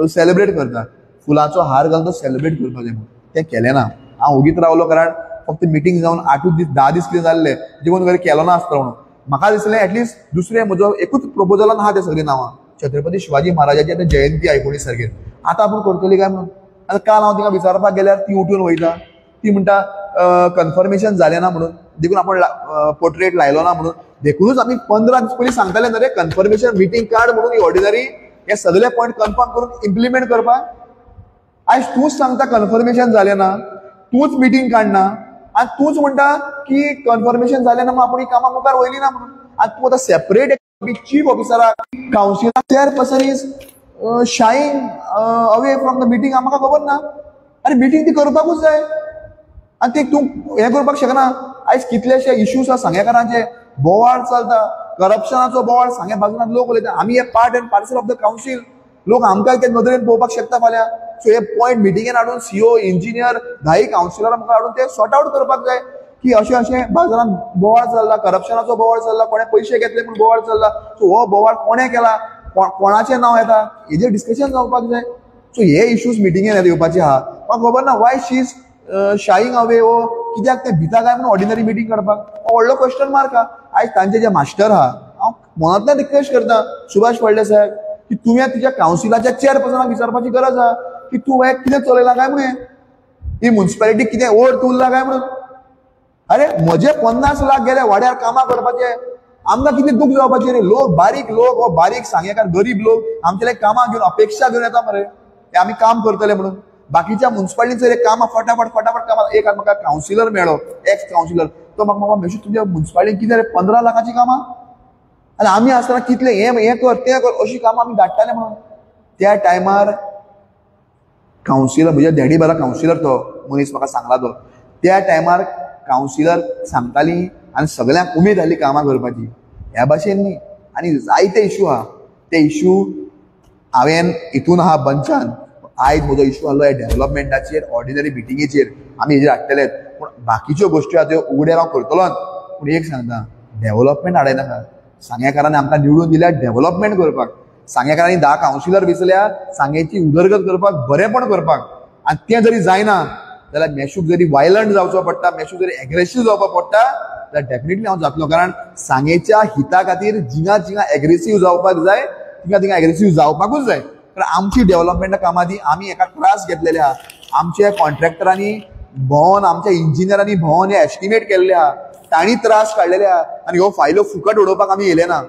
सेलिब्रेट करता, फुलांचो हार घालून तो सेलिब्रेट करपाक जाय म्हणून. तें केलें ना. हांव ओगीत रावलो, कारण फक्त मिटींग जावन 8 दीस 10 दीस कितें जाल्ले जेवण वगैरे केलो ना आसतलो म्हणून. म्हाका दिसलें एटलिस्ट दुसरें म्हजो एकूच प्रपोजलान आहा ते सगळीं नांवां, छत्रपती शिवाजी महाराजाची आतां जयंती 19 तारखेर, आतां आपूण करतली काय म्हणून. आतां काल हांव तिका विचारपाक गेल्यार ती उठून वयता, ती म्हणटा कन्फर्मेशन जालें ना म्हणून, देखून आपूण पोर्ट्रेट लायलो ना म्हणून. देखूनच आमी 15 दीस पयलीं सांगताले न्हय रे, कन्फर्मेशन मिटींग काड म्हणून, ही ऑर्डिनरी हे सगळे पॉयंट कन्फर्म करून इम्प्लिमेंट करपाक. आयज तूंच सांगता कन्फर्मेशन जालें ना, तूंच मिटींग काडना आनी तूंच म्हणटा की कन्फर्मेशन जालें ना म्हणून आपूण ही कामां मुखार वयली ना म्हणून. आनी तूं आतां सेपरेट चीफ ऑफिसराक, councillor, chairperson is shying away from the meeting, म्हाका खबर ना. आनी मिटींग ती करपाकूच जाय आनी ती तूं हें करपाक शकना. आयज कितलेशे इश्यूज आसा सांगेकारांचे, बोवाळ चलता, करप्शनाचो बोवाळ सांगे बाजून लोक उलयता. आमी हे part and parcel of the council, लोक आमकां ते नदरेन पळोवपाक शकता फाल्यां. सो हे पॉयंट मिटिंगेन हाडून सीओ, इंजिनियर, 10 कावन्सिलरां मुखार हाडून ते सॉर्ट आवट करपाक जाय की अशें अशें बाजारांत बोवाळ चल्ला, करप्शनाचो बोवाळ चल्ला, कोणें पयशे घेतले म्हूण बोवाळ चल्ला, सो हो बोवाळ कोणें केला, कोणाचें नांव येता, हेजेर डिस्कशन जावपाक जाय. सो हे इश्यूज मिटिंगेन येवपाचे आहा. म्हाका खबर ना why she is shying away, वो कित्याक ते भिता काय म्हणून ऑर्डिनरी मिटींग काडपाक, हो व्हडलो क्वेश्चन मार्क आहा. आयज तांचे जे मास्टर आहा, हांव मनांतल्यान रिक्वेस्ट करता सुभाष फळदेसाय साहेब की तुवें तुज्या कावन्सिलाच्या चेअरपर्सनाक विचारपाची गरज आहा की तूं हें कितें चलयलां काय म्हणून, ही म्युनिसिपालिटी कितें ओर्त उरला काय म्हणून. अरे म्हजे 50 लाख गेले वाड्यार कामां करपाचे, आमकां कितें दूख जावपाचें रे. लोक बारीक लोक, हो बारीक सांगेकार गरीब लोक आमचे कामां घेवन अपेक्षा घेवन येता मरे, ते आमी काम करतले म्हणून. बाकीच्या म्युनिसिपालिटीचेर कामां फटाफट फटाफट कामां. एक म्हाका कावन्सिलर मेळ्ळो, एक्स कावन्सिलर, तो म्हाका म्हाका मेशू तुमच्या म्युनिसिपालिटीन कितें रे 15 लाखाचीं कामां, आनी आमी आसतना कितलें हें हें कर तें कर अशीं कामां आमी धाडटाले म्हणून. त्या टायमार कावन्सिलर, म्हज्या डॅडी बारा कावन्सिलर तो मनीस म्हाका सांगला तो, त्या टायमार कावन्सिलर सांगताली आनी सगळ्यांक उमेद जाली कामां करपाची. ह्या भाशेन न्ही. आनी जायते इशू आहा, ते इशू हांवें हितून आहा बंचान. आयज म्हजो इशू आहलो ह्या डेव्हलपमेंटाचेर, ऑर्डिनरी मिटिंगेचेर आमी हेजेर हाडटलेच, पूण बाकीच्यो गोश्टी आहा त्यो उगड्यार हांव करतलोच. पूण एक सांगता, डेव्हलपमेंट हाडयनाका. सांगेकारांनी आमकां निवडून दिल्या डेव्हलपमेंट करपाक, सांगेकारांनी 10 कावन्सिलर वेंचल्या सांगेची उदरगत करपाक, बरेंपण करपाक. आनी तें जरी जायना जाल्यार मेशूक जरी वायलंट जावचो पडटा, मेशूक जरी एग्रेसीव जावपाक पडटा जाल्यार डेफिनेटली हांव जातलो. कारण सांगेच्या हिता खातीर जिंगा जिंगा एग्रेसीव जावपाक जाय, तिंगा तिंगा एग्रेसीव जावपाकूच जाय. कारण आमची डेव्हलपमेंटा कामां ती आमी एका त्रास घेतलेले आहा, आमच्या कॉन्ट्रॅक्टरांनी भोंवन, आमच्या इंजिनियरांनी भोंवन हे एस्टिमेट केल्ले आहा, तांणी त्रास काडलेले आहा. आनी ह्यो फायलो फुकट उडोवपाक आमी येयले ना,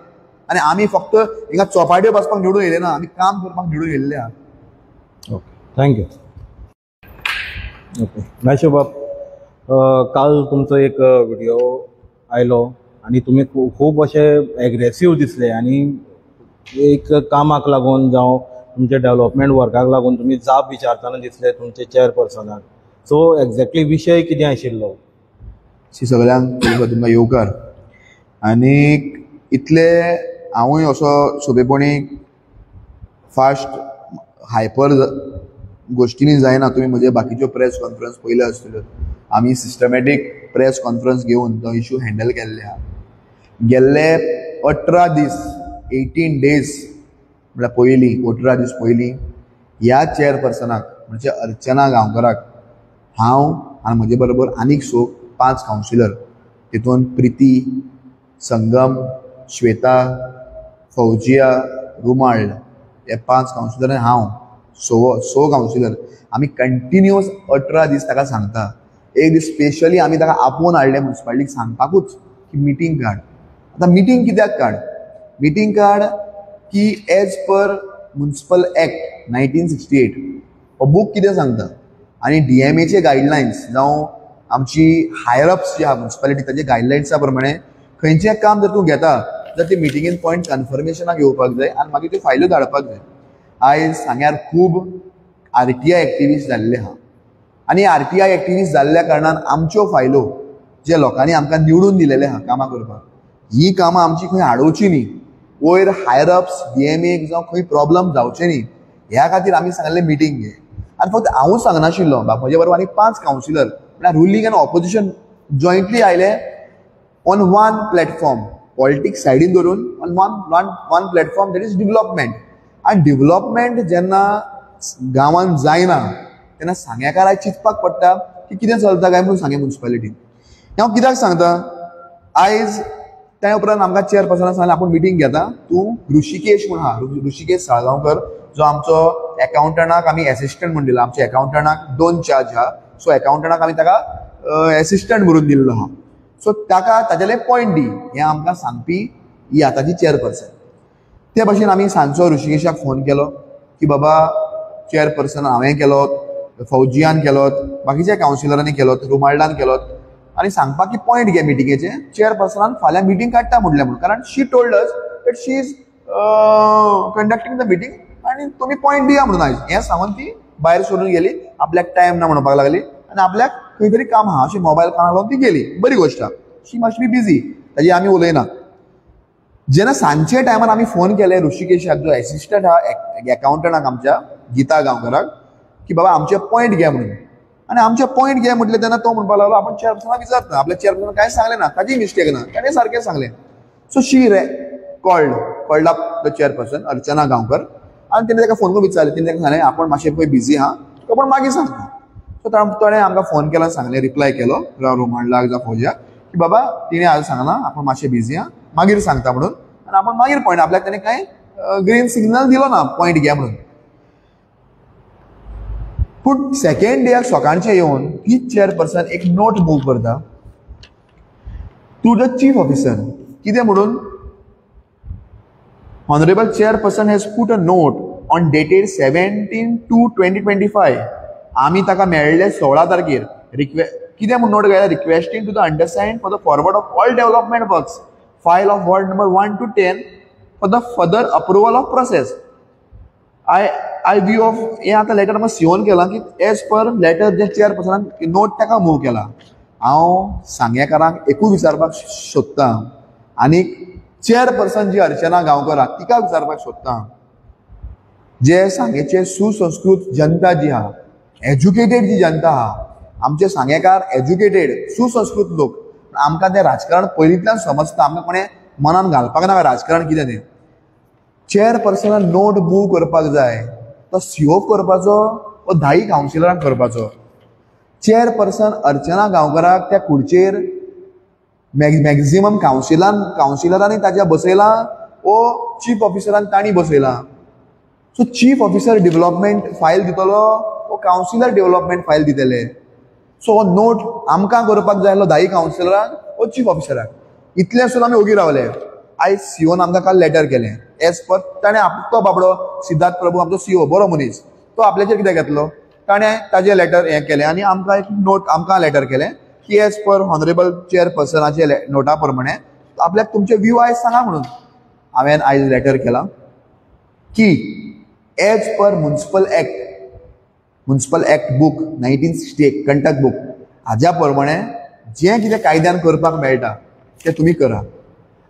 आनी आमी फक्त हिंगा चोपाट्यो बसपाक निवडून येयले ना, आमी काम करपाक निवडून येयल्ले आहा. Okay, thank you. Okay Meshu बाब, काल तुमचो एक व्हिडिओ आयलो आनी तुमी खूब अशे एग्रेसीव दिसले आनी एक कामाक लागून जावं तुमच्या डेव्हलपमेंट वर्काक लागून तुमी जाप विचारतना दिसले तुमचे चेअरपर्सनाक. सो एक्झॅक्टली विशय कितें आशिल्लो? सगळ्यांक तुमकां येवकार. आनी इतले हांवूय असो सोंपेपणी फास्ट हायपर गोश्टींनी जायना. तुमी म्हजे बाकीच्यो प्रेस कॉन्फरन्स पयल्यो आसतल्यो, आमी सिस्टमॅटीक प्रेस कॉन्फरन्स घेवन तो इशू हँडल केल्ले आहा. गेल्ले 18 दीस 18 डेज म्हळ्यार पयलीं 18 दीस पयलीं ह्या चेअरपर्सनाक म्हणजे अर्चना गांवकराक हांव आनी म्हजे बरोबर आनीक 5 कावन्सिलर, तितून प्रिती, संगम, श्वेता, फौजिया, रुमाळ हे 5 कावन्सिलर आनी हांव 6 कावन्सिलर आमी कंटिन्युअस 18 दीस ताका सांगता. एक दीस स्पेशली आमी ताका आपोवन हाडलें मुन्सिपालिटीक सांगपाकूच की मिटींग काड. आतां मिटींग कित्याक काड? मिटींग काड की एज पर मुन्सिपल एक्ट 1968 हो बूक कितें सांगता आनी DMAचे गायडलायन्स जावं आमची हायर अप्स जी आहा मुन्सिपालिटी ताजे गायडलायन्सा प्रमाणे खंयचें काम जर तूं घेता जर ते मिटिंगेन पॉयंट कन्फर्मेशनाक येवपाक जाय आनी मागीर त्यो फायल्यो धाडपाक जाय. आयज सांग्यार खूब RTI activist जाल्ले आहा आनी RTI activist जाल्ल्या कारणान आमच्यो फायलो जे लोकांनी आमकां निवडून दिलेले आहा कामां करपाक, ही कामां आमची खंय आडोवची न्ही, वयर हायर अप्स DMAक जावं खंय प्रॉब्लम जावचे न्ही ह्या खातीर आमी सांगलें मिटींग घे. आनी फक्त हांवूच सांगनाशिल्लो, म्हजे बरोबर आनी 5 कावन्सिलर म्हळ्यार रुलींग आनी ऑपोजिशन जॉयंटली आयले ऑन वन प्लॅटफॉर्म, पॉलिटिक्स सायडीन धरून on one platform that is development. आनी डिवलपमेंट जेन्ना गांवांत जायना तेन्ना सांग्याकाराक चिंतपाक पडटा की कितें चलता काय म्हणून सांगें मुन्सिपालिटीन. हांव कित्याक सांगता, आयज त्या उपरांत आमकां चेअरपर्सनान सांगलें आपूण मिटींग घेता, तूं ऋषिकेश म्हूण आहा, ऋषिकेश साळगांवकर जो आमचो एकाउंटंटाक आमी एसिस्टंट म्हूण दिला, आमच्या एकाउंटंटाक 2 चार्ज आहा, सो एकाउंटंटाक आमी ताका एसिस्टंट म्हणून दिल्लो आहा, सो ताका ताजेले पॉयंट दी हें आमकां सांगपी ही आतांची चेअरपर्सन. ते भशेन आमी सांजचो ऋषिकेशाक फोन केलो की बाबा चेअरपर्सन हांवें केलो, फौजियान केलो, बाकीच्या कावन्सिलरांनी केलो, रुमाल्डान केलो आनी सांगपाक की पॉयंट घे मिटिंगेचे, चेअरपर्सनान फाल्यां मिटींग काडटा म्हणलें म्हणून, कारण she told us that she is conducting the meeting आनी तुमी पॉयंट दिया म्हणून आयज हें सांगून ती भायर सोडून गेली. आपल्याक टायम ना म्हणपाक लागली आनी आपल्याक खंय तरी काम आहा अशें मोबायल कानाक लावन ती गेली. बरी गोश्ट आहा, शी मस्ट बी बिजी, ताजी आमी उलयना. जेन्ना सांजचे टायमार आमी फोन केले ऋषिकेशाक जो एसिस्टंट आहा एकाउंटंटाक आमच्या गीता गांवकराक की बाबा आमचे पॉयंट घे म्हणून, आनी आमचे पॉयंट घे म्हटलें तेन्ना तो म्हणपाक लागलो आपूण चेअरपर्सनाक विचारता, आपल्या चेअरपर्सनाक कांय सांगलें ना, ताजी मिस्टेक ना, ताणें सारकें सांगलें. So she called up the chairperson Archana Gaonkar आनी तेणें ताका फोन करून विचारलें, तेणें ताका सांगलें आपूण मातशें पळय बिजी आहा, तुका पूण मागीर सांगता. सो ताणें आमकां फोन केलो, सांगलें, रिप्लाय केलो रोमांडलाक जावं फौजियाक की बाबा तिणें आज सांगलां आपूण मातशें बिजी आहा, मागीर सांगता म्हणून, आनी आपूण मागीर पॉयंट आपल्याक ताणें कांय ग्रीन सिग्नल दिलो ना पॉयंट घे म्हणून. पूण सेकेंड डेक सकाळचें येवन ही चेअरपर्सन एक नोट मूव करता टू the chief officer, कितें म्हणून, honourable chairperson has put a note on dated 17/2/2025, आमी ताका मेळ्ळे 16 तारखेर, कितें म्हूण नोट घायला, requesting to the understand for the forward of all development works file of ward number 1 to 10 for the further approval of process. I view of हें आतां लेटर म्हाका सिओन केलां की एज पर लेटर जे चेअरपर्सनान नोट ताका मूव केला. हांव सांगेकारांक एकूच विचारपाक सोदतां आनी चेअरपर्सन जी अर्चना गांवकर आहा तिका विचारपाक सोदतां, जे सांगेचे सुसंस्कृत जनता जी आहा, एज्युकेटेड जी जनता आहा, आमचे सांगेकार एज्युकेटेड सुसंस्कृत लोक, आमकां तें राजकारण पयलींतल्यान समजता, आमकां कोणें मनान घालपाक नाका राजकारण कितें तें. चेअरपर्सनान नोट मूव करपाक जाय तो सीओ करपाचो वो 10 कावन्सिलरांक करपाचो. चेअरपर्सन अर्चना गांवकराक त्या खुर्चेर मॅक्झिमम कावन्सिलरांनी ताच्या बसयलां वो चीफ ऑफिसरान तांणी बसयलां. So chief officer development file दितलो वो कावन्सिलर डेव्हलपमेंट फायल दितले. सो हो नोट आमकां करपाक जाय आसलो 10 कावन्सिलरांक वो चीफ ऑफिसराक. इतलें आसून आमी ओगी रावले. आयज सीओन आमकां काल लेटर केलें एज पर ताणें तो बाबडो सिद्धार्थ प्रभू आमचो सीओ बरो मनीस, तो आपल्याचेर कितें घेतलो, ताणें ताजें लेटर हें केलें आनी आमकां एक नोट आमकां लेटर केलें की एज पर ऑनरेबल चेअरपर्सनाचे नोटा प्रमाणे आपल्याक तुमचे व्यू आयज सांगा म्हणून. हांवें आयज लेटर केलां की as per municipal act, municipal act book 1968 Kantak book हाज्या प्रमाणे जें कितें कायद्यान करपाक मेळटा तें तुमी करा.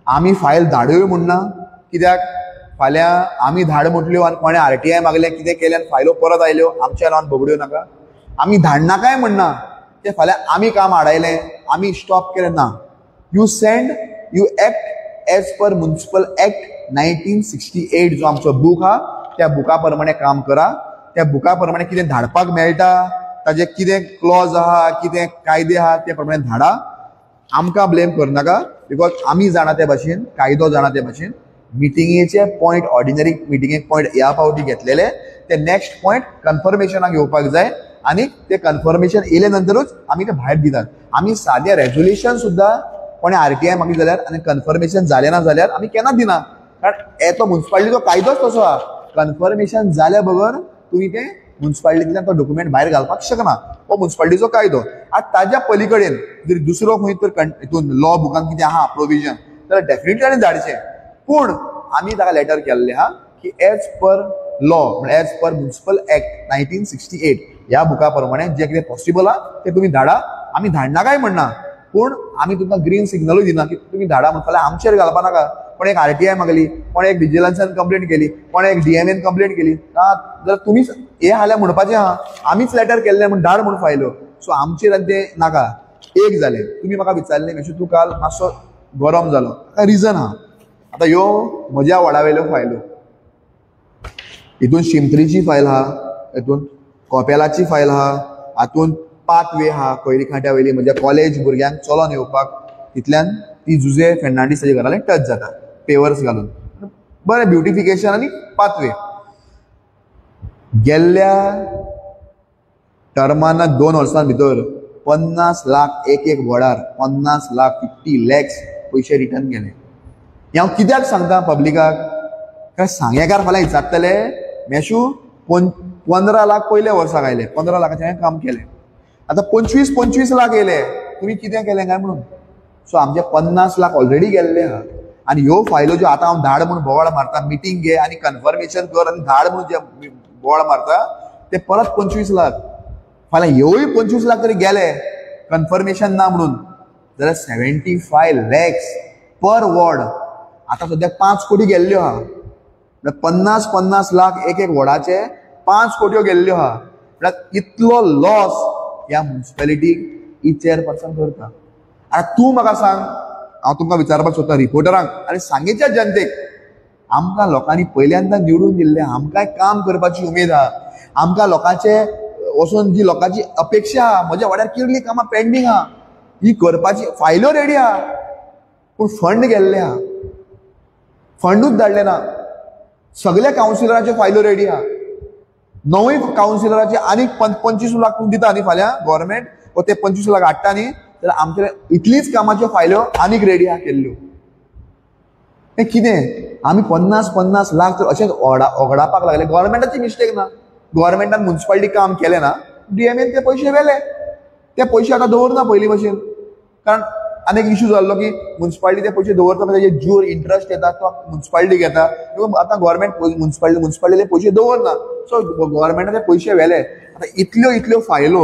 आमी फायल धाडूय म्हूण ना, कित्याक फाल्यां आमी धाड म्हटल्यो आनी कोणें RTI मागलें कितें केलें आनी फायलो परत आयल्यो आमच्या नांवान बगड्यो नाका. आमी धाडनाकाय म्हणना तें फाल्यां आमी काम आडायलें आमी स्टॉप केलें ना. You send, you act As per Municipal Act 1968 जो आमचो बूक आहा त्या बुका प्रमाणे काम करा. त्या बुका प्रमाणे कितें धाडपाक मेळटा, ताजे कितें क्लॉज आहा, कितें कायदे आहा ते प्रमाणे धाडा. आमकां ब्लेम करनाका because आमी जाणा ते भाशेन, कायदो जाणा ते भाशेन. मिटिंगेचे पॉयंट, ऑर्डिनरी मिटिंगेक पॉयंट ह्या फावटी घेतलेले ते नेक्स्ट पॉयंट कन्फर्मेशनाक येवपाक जाय आनी ते कन्फर्मेशन येयले नंतरूच आमी ते भायर दितात. आमी सादे रेजोल्युशन सुद्दां कोणें आरटीआय मागली जाल्यार आनी कन्फर्मेशन जालें ना जाल्यार आमी केन्ना दिना, कारण येतो मुन्सिपालिटीचो कायदोच तसो आहा. कन्फर्मेशन जाल्या बगर तुमी ते मुन्सिपालिटींतल्यान तो डॉक्युमेंट भायर घालपाक शकना, हो मुन्सिपालिटीचो कायदो. आतां ताज्या पली कडेन जर दुसरो खंय तर हितून लॉ बुकान कितें आहा प्रोविजन जाल्यार डेफिनेटली ताणें धाडचें. पूण आमी ताका लेटर केल्लें आहा की एज पर लॉ, म्हणजे एज पर म्युनिसिपल एक्ट 1968 ह्या बुका प्रमाणे जें कितें पॉसिबल आहा तें तुमी धाडा. आमी धाडना काय म्हणना, पूण आमी तुमकां ग्रीन सिग्नलूय दिना की तुमी धाडा म्हण. फाल्यां आमचेर घालपा नाका, कोण एक आरटीआय मागली, कोण एक विजिलन्सान कंप्लेन केली, कोण एक डीएमएन कंप्लेन केली, जाल्यार तुमीच हे हाल्या म्हणपाचें आहा आमीच लेटर केल्लें म्हण धाड म्हूण फायल्यो. सो आमचेर आनी तें नाका. एक जालें, तुमी म्हाका विचारलें मेशू तूं काल मातसो गरम जालो, ताका रिजन आहा. आतां ह्यो म्हज्या वडा वयल्यो फायल्यो, हितून शिमत्रीची फायल आहा, हितून कोपेलाची फायल आहा, हातून पाथवे आहा कोयरी खांट्या वयली म्हज्या कॉलेज भुरग्यांक चलोन येवपाक, तितल्यान ती जुजे फेर्नांडीस ताच्या घरा टच जाता पेवर्स घालून, बरें ब्युटिफिकेशन आनी पाथवे. गेल्ल्या टर्माना 2 वर्सां भितर 50 लाख एक एक वडार 50 लाख 50 लॅक्स पयशे रिटर्न गेले. हें हांव कित्याक सांगता पब्लिकाक, कारण सांगेकार फाल्यां विचारतले मेशू 15 लाख पयल्या वर्साक आयले, 15 लाखाचें हांवें काम केलें, आतां 25-25 लाख येयले, तुमी कितें केलें काय म्हणून. सो आमचे 50 लाख ऑलरेडी गेल्ले आहा. आनी ह्यो फायलो ज्यो आतां हांव धाड म्हूण बोवाळ मारता, मिटींग घे आनी कन्फर्मेशन कर आनी धाड म्हूण जे बोवाळ मारता ते परत 25 लाख, फाल्यां ह्योय 25 लाख तरी गेले कन्फर्मेशन ना म्हणून जाल्यार 75 लॅक्स पर वॉर्ड. आतां सद्याक 5 कोटी गेल्ल्यो आहा, म्हळ्यार 50-50 लाख एक एक वॉर्डाचे 5 कोट्यो गेल्ल्यो आहा. म्हळ्यार इतलो लॉस ह्या मुन्सिपेलिटीक ही चेअरपर्सन करता. आतां तूं म्हाका सांग, हांव तुमकां विचारपाक सोदता रिपोर्टरांक आनी सांगेच्या जनतेक, आमकां लोकांनी पयल्यांदा निवडून दिल्लें, आमकांय काम करपाची उमेद आहा, आमकां लोकांचे वचून जी लोकांची अपेक्षा आहा, म्हज्या वाड्यार कितलीं कामां पेंडींग आहा, ही करपाची फायल्यो रेडी आहा, पूण फंड गेल्ले आहा, फंडूच धाडले ना. सगल्या कावन्सिलराच्यो फायल्यो रेडी आहा, 9 कावन्सिलराचे आनीक 25 लाख दिता न्ही फाल्यां गव्हर्मेंट, वो ते 25 लाख हाडटा न्ही, जाल्यार आमचे इतलीच कामाच्यो फायल्यो आनीक रेडी आहा केल्ल्यो. हें कितें आमी 50-50 लाख तर अशेंच ओगडापाक लागले. गव्हर्मेंटाची मिस्टेक ना, गव्हर्मेंटान मुन्सिपालिटी काम केलें ना, डीएमएन ते पयशे व्हेले, ते पयशे आतां दवरना पयलीं भशेन, कारण आनी एक इशू जाल्लो की मुन्सिपालिटी ते पयशे दवरता ताजे ज्यूर इंट्रस्ट येता तो मुन्सिपालिटीक येता, आतां गव्हर्मेंट मुन्सिपालिटीले पयशे दवरना, सो गव्हर्मेंटान ते पयशे व्हेले. आतां इतल्यो इतल्यो फायलो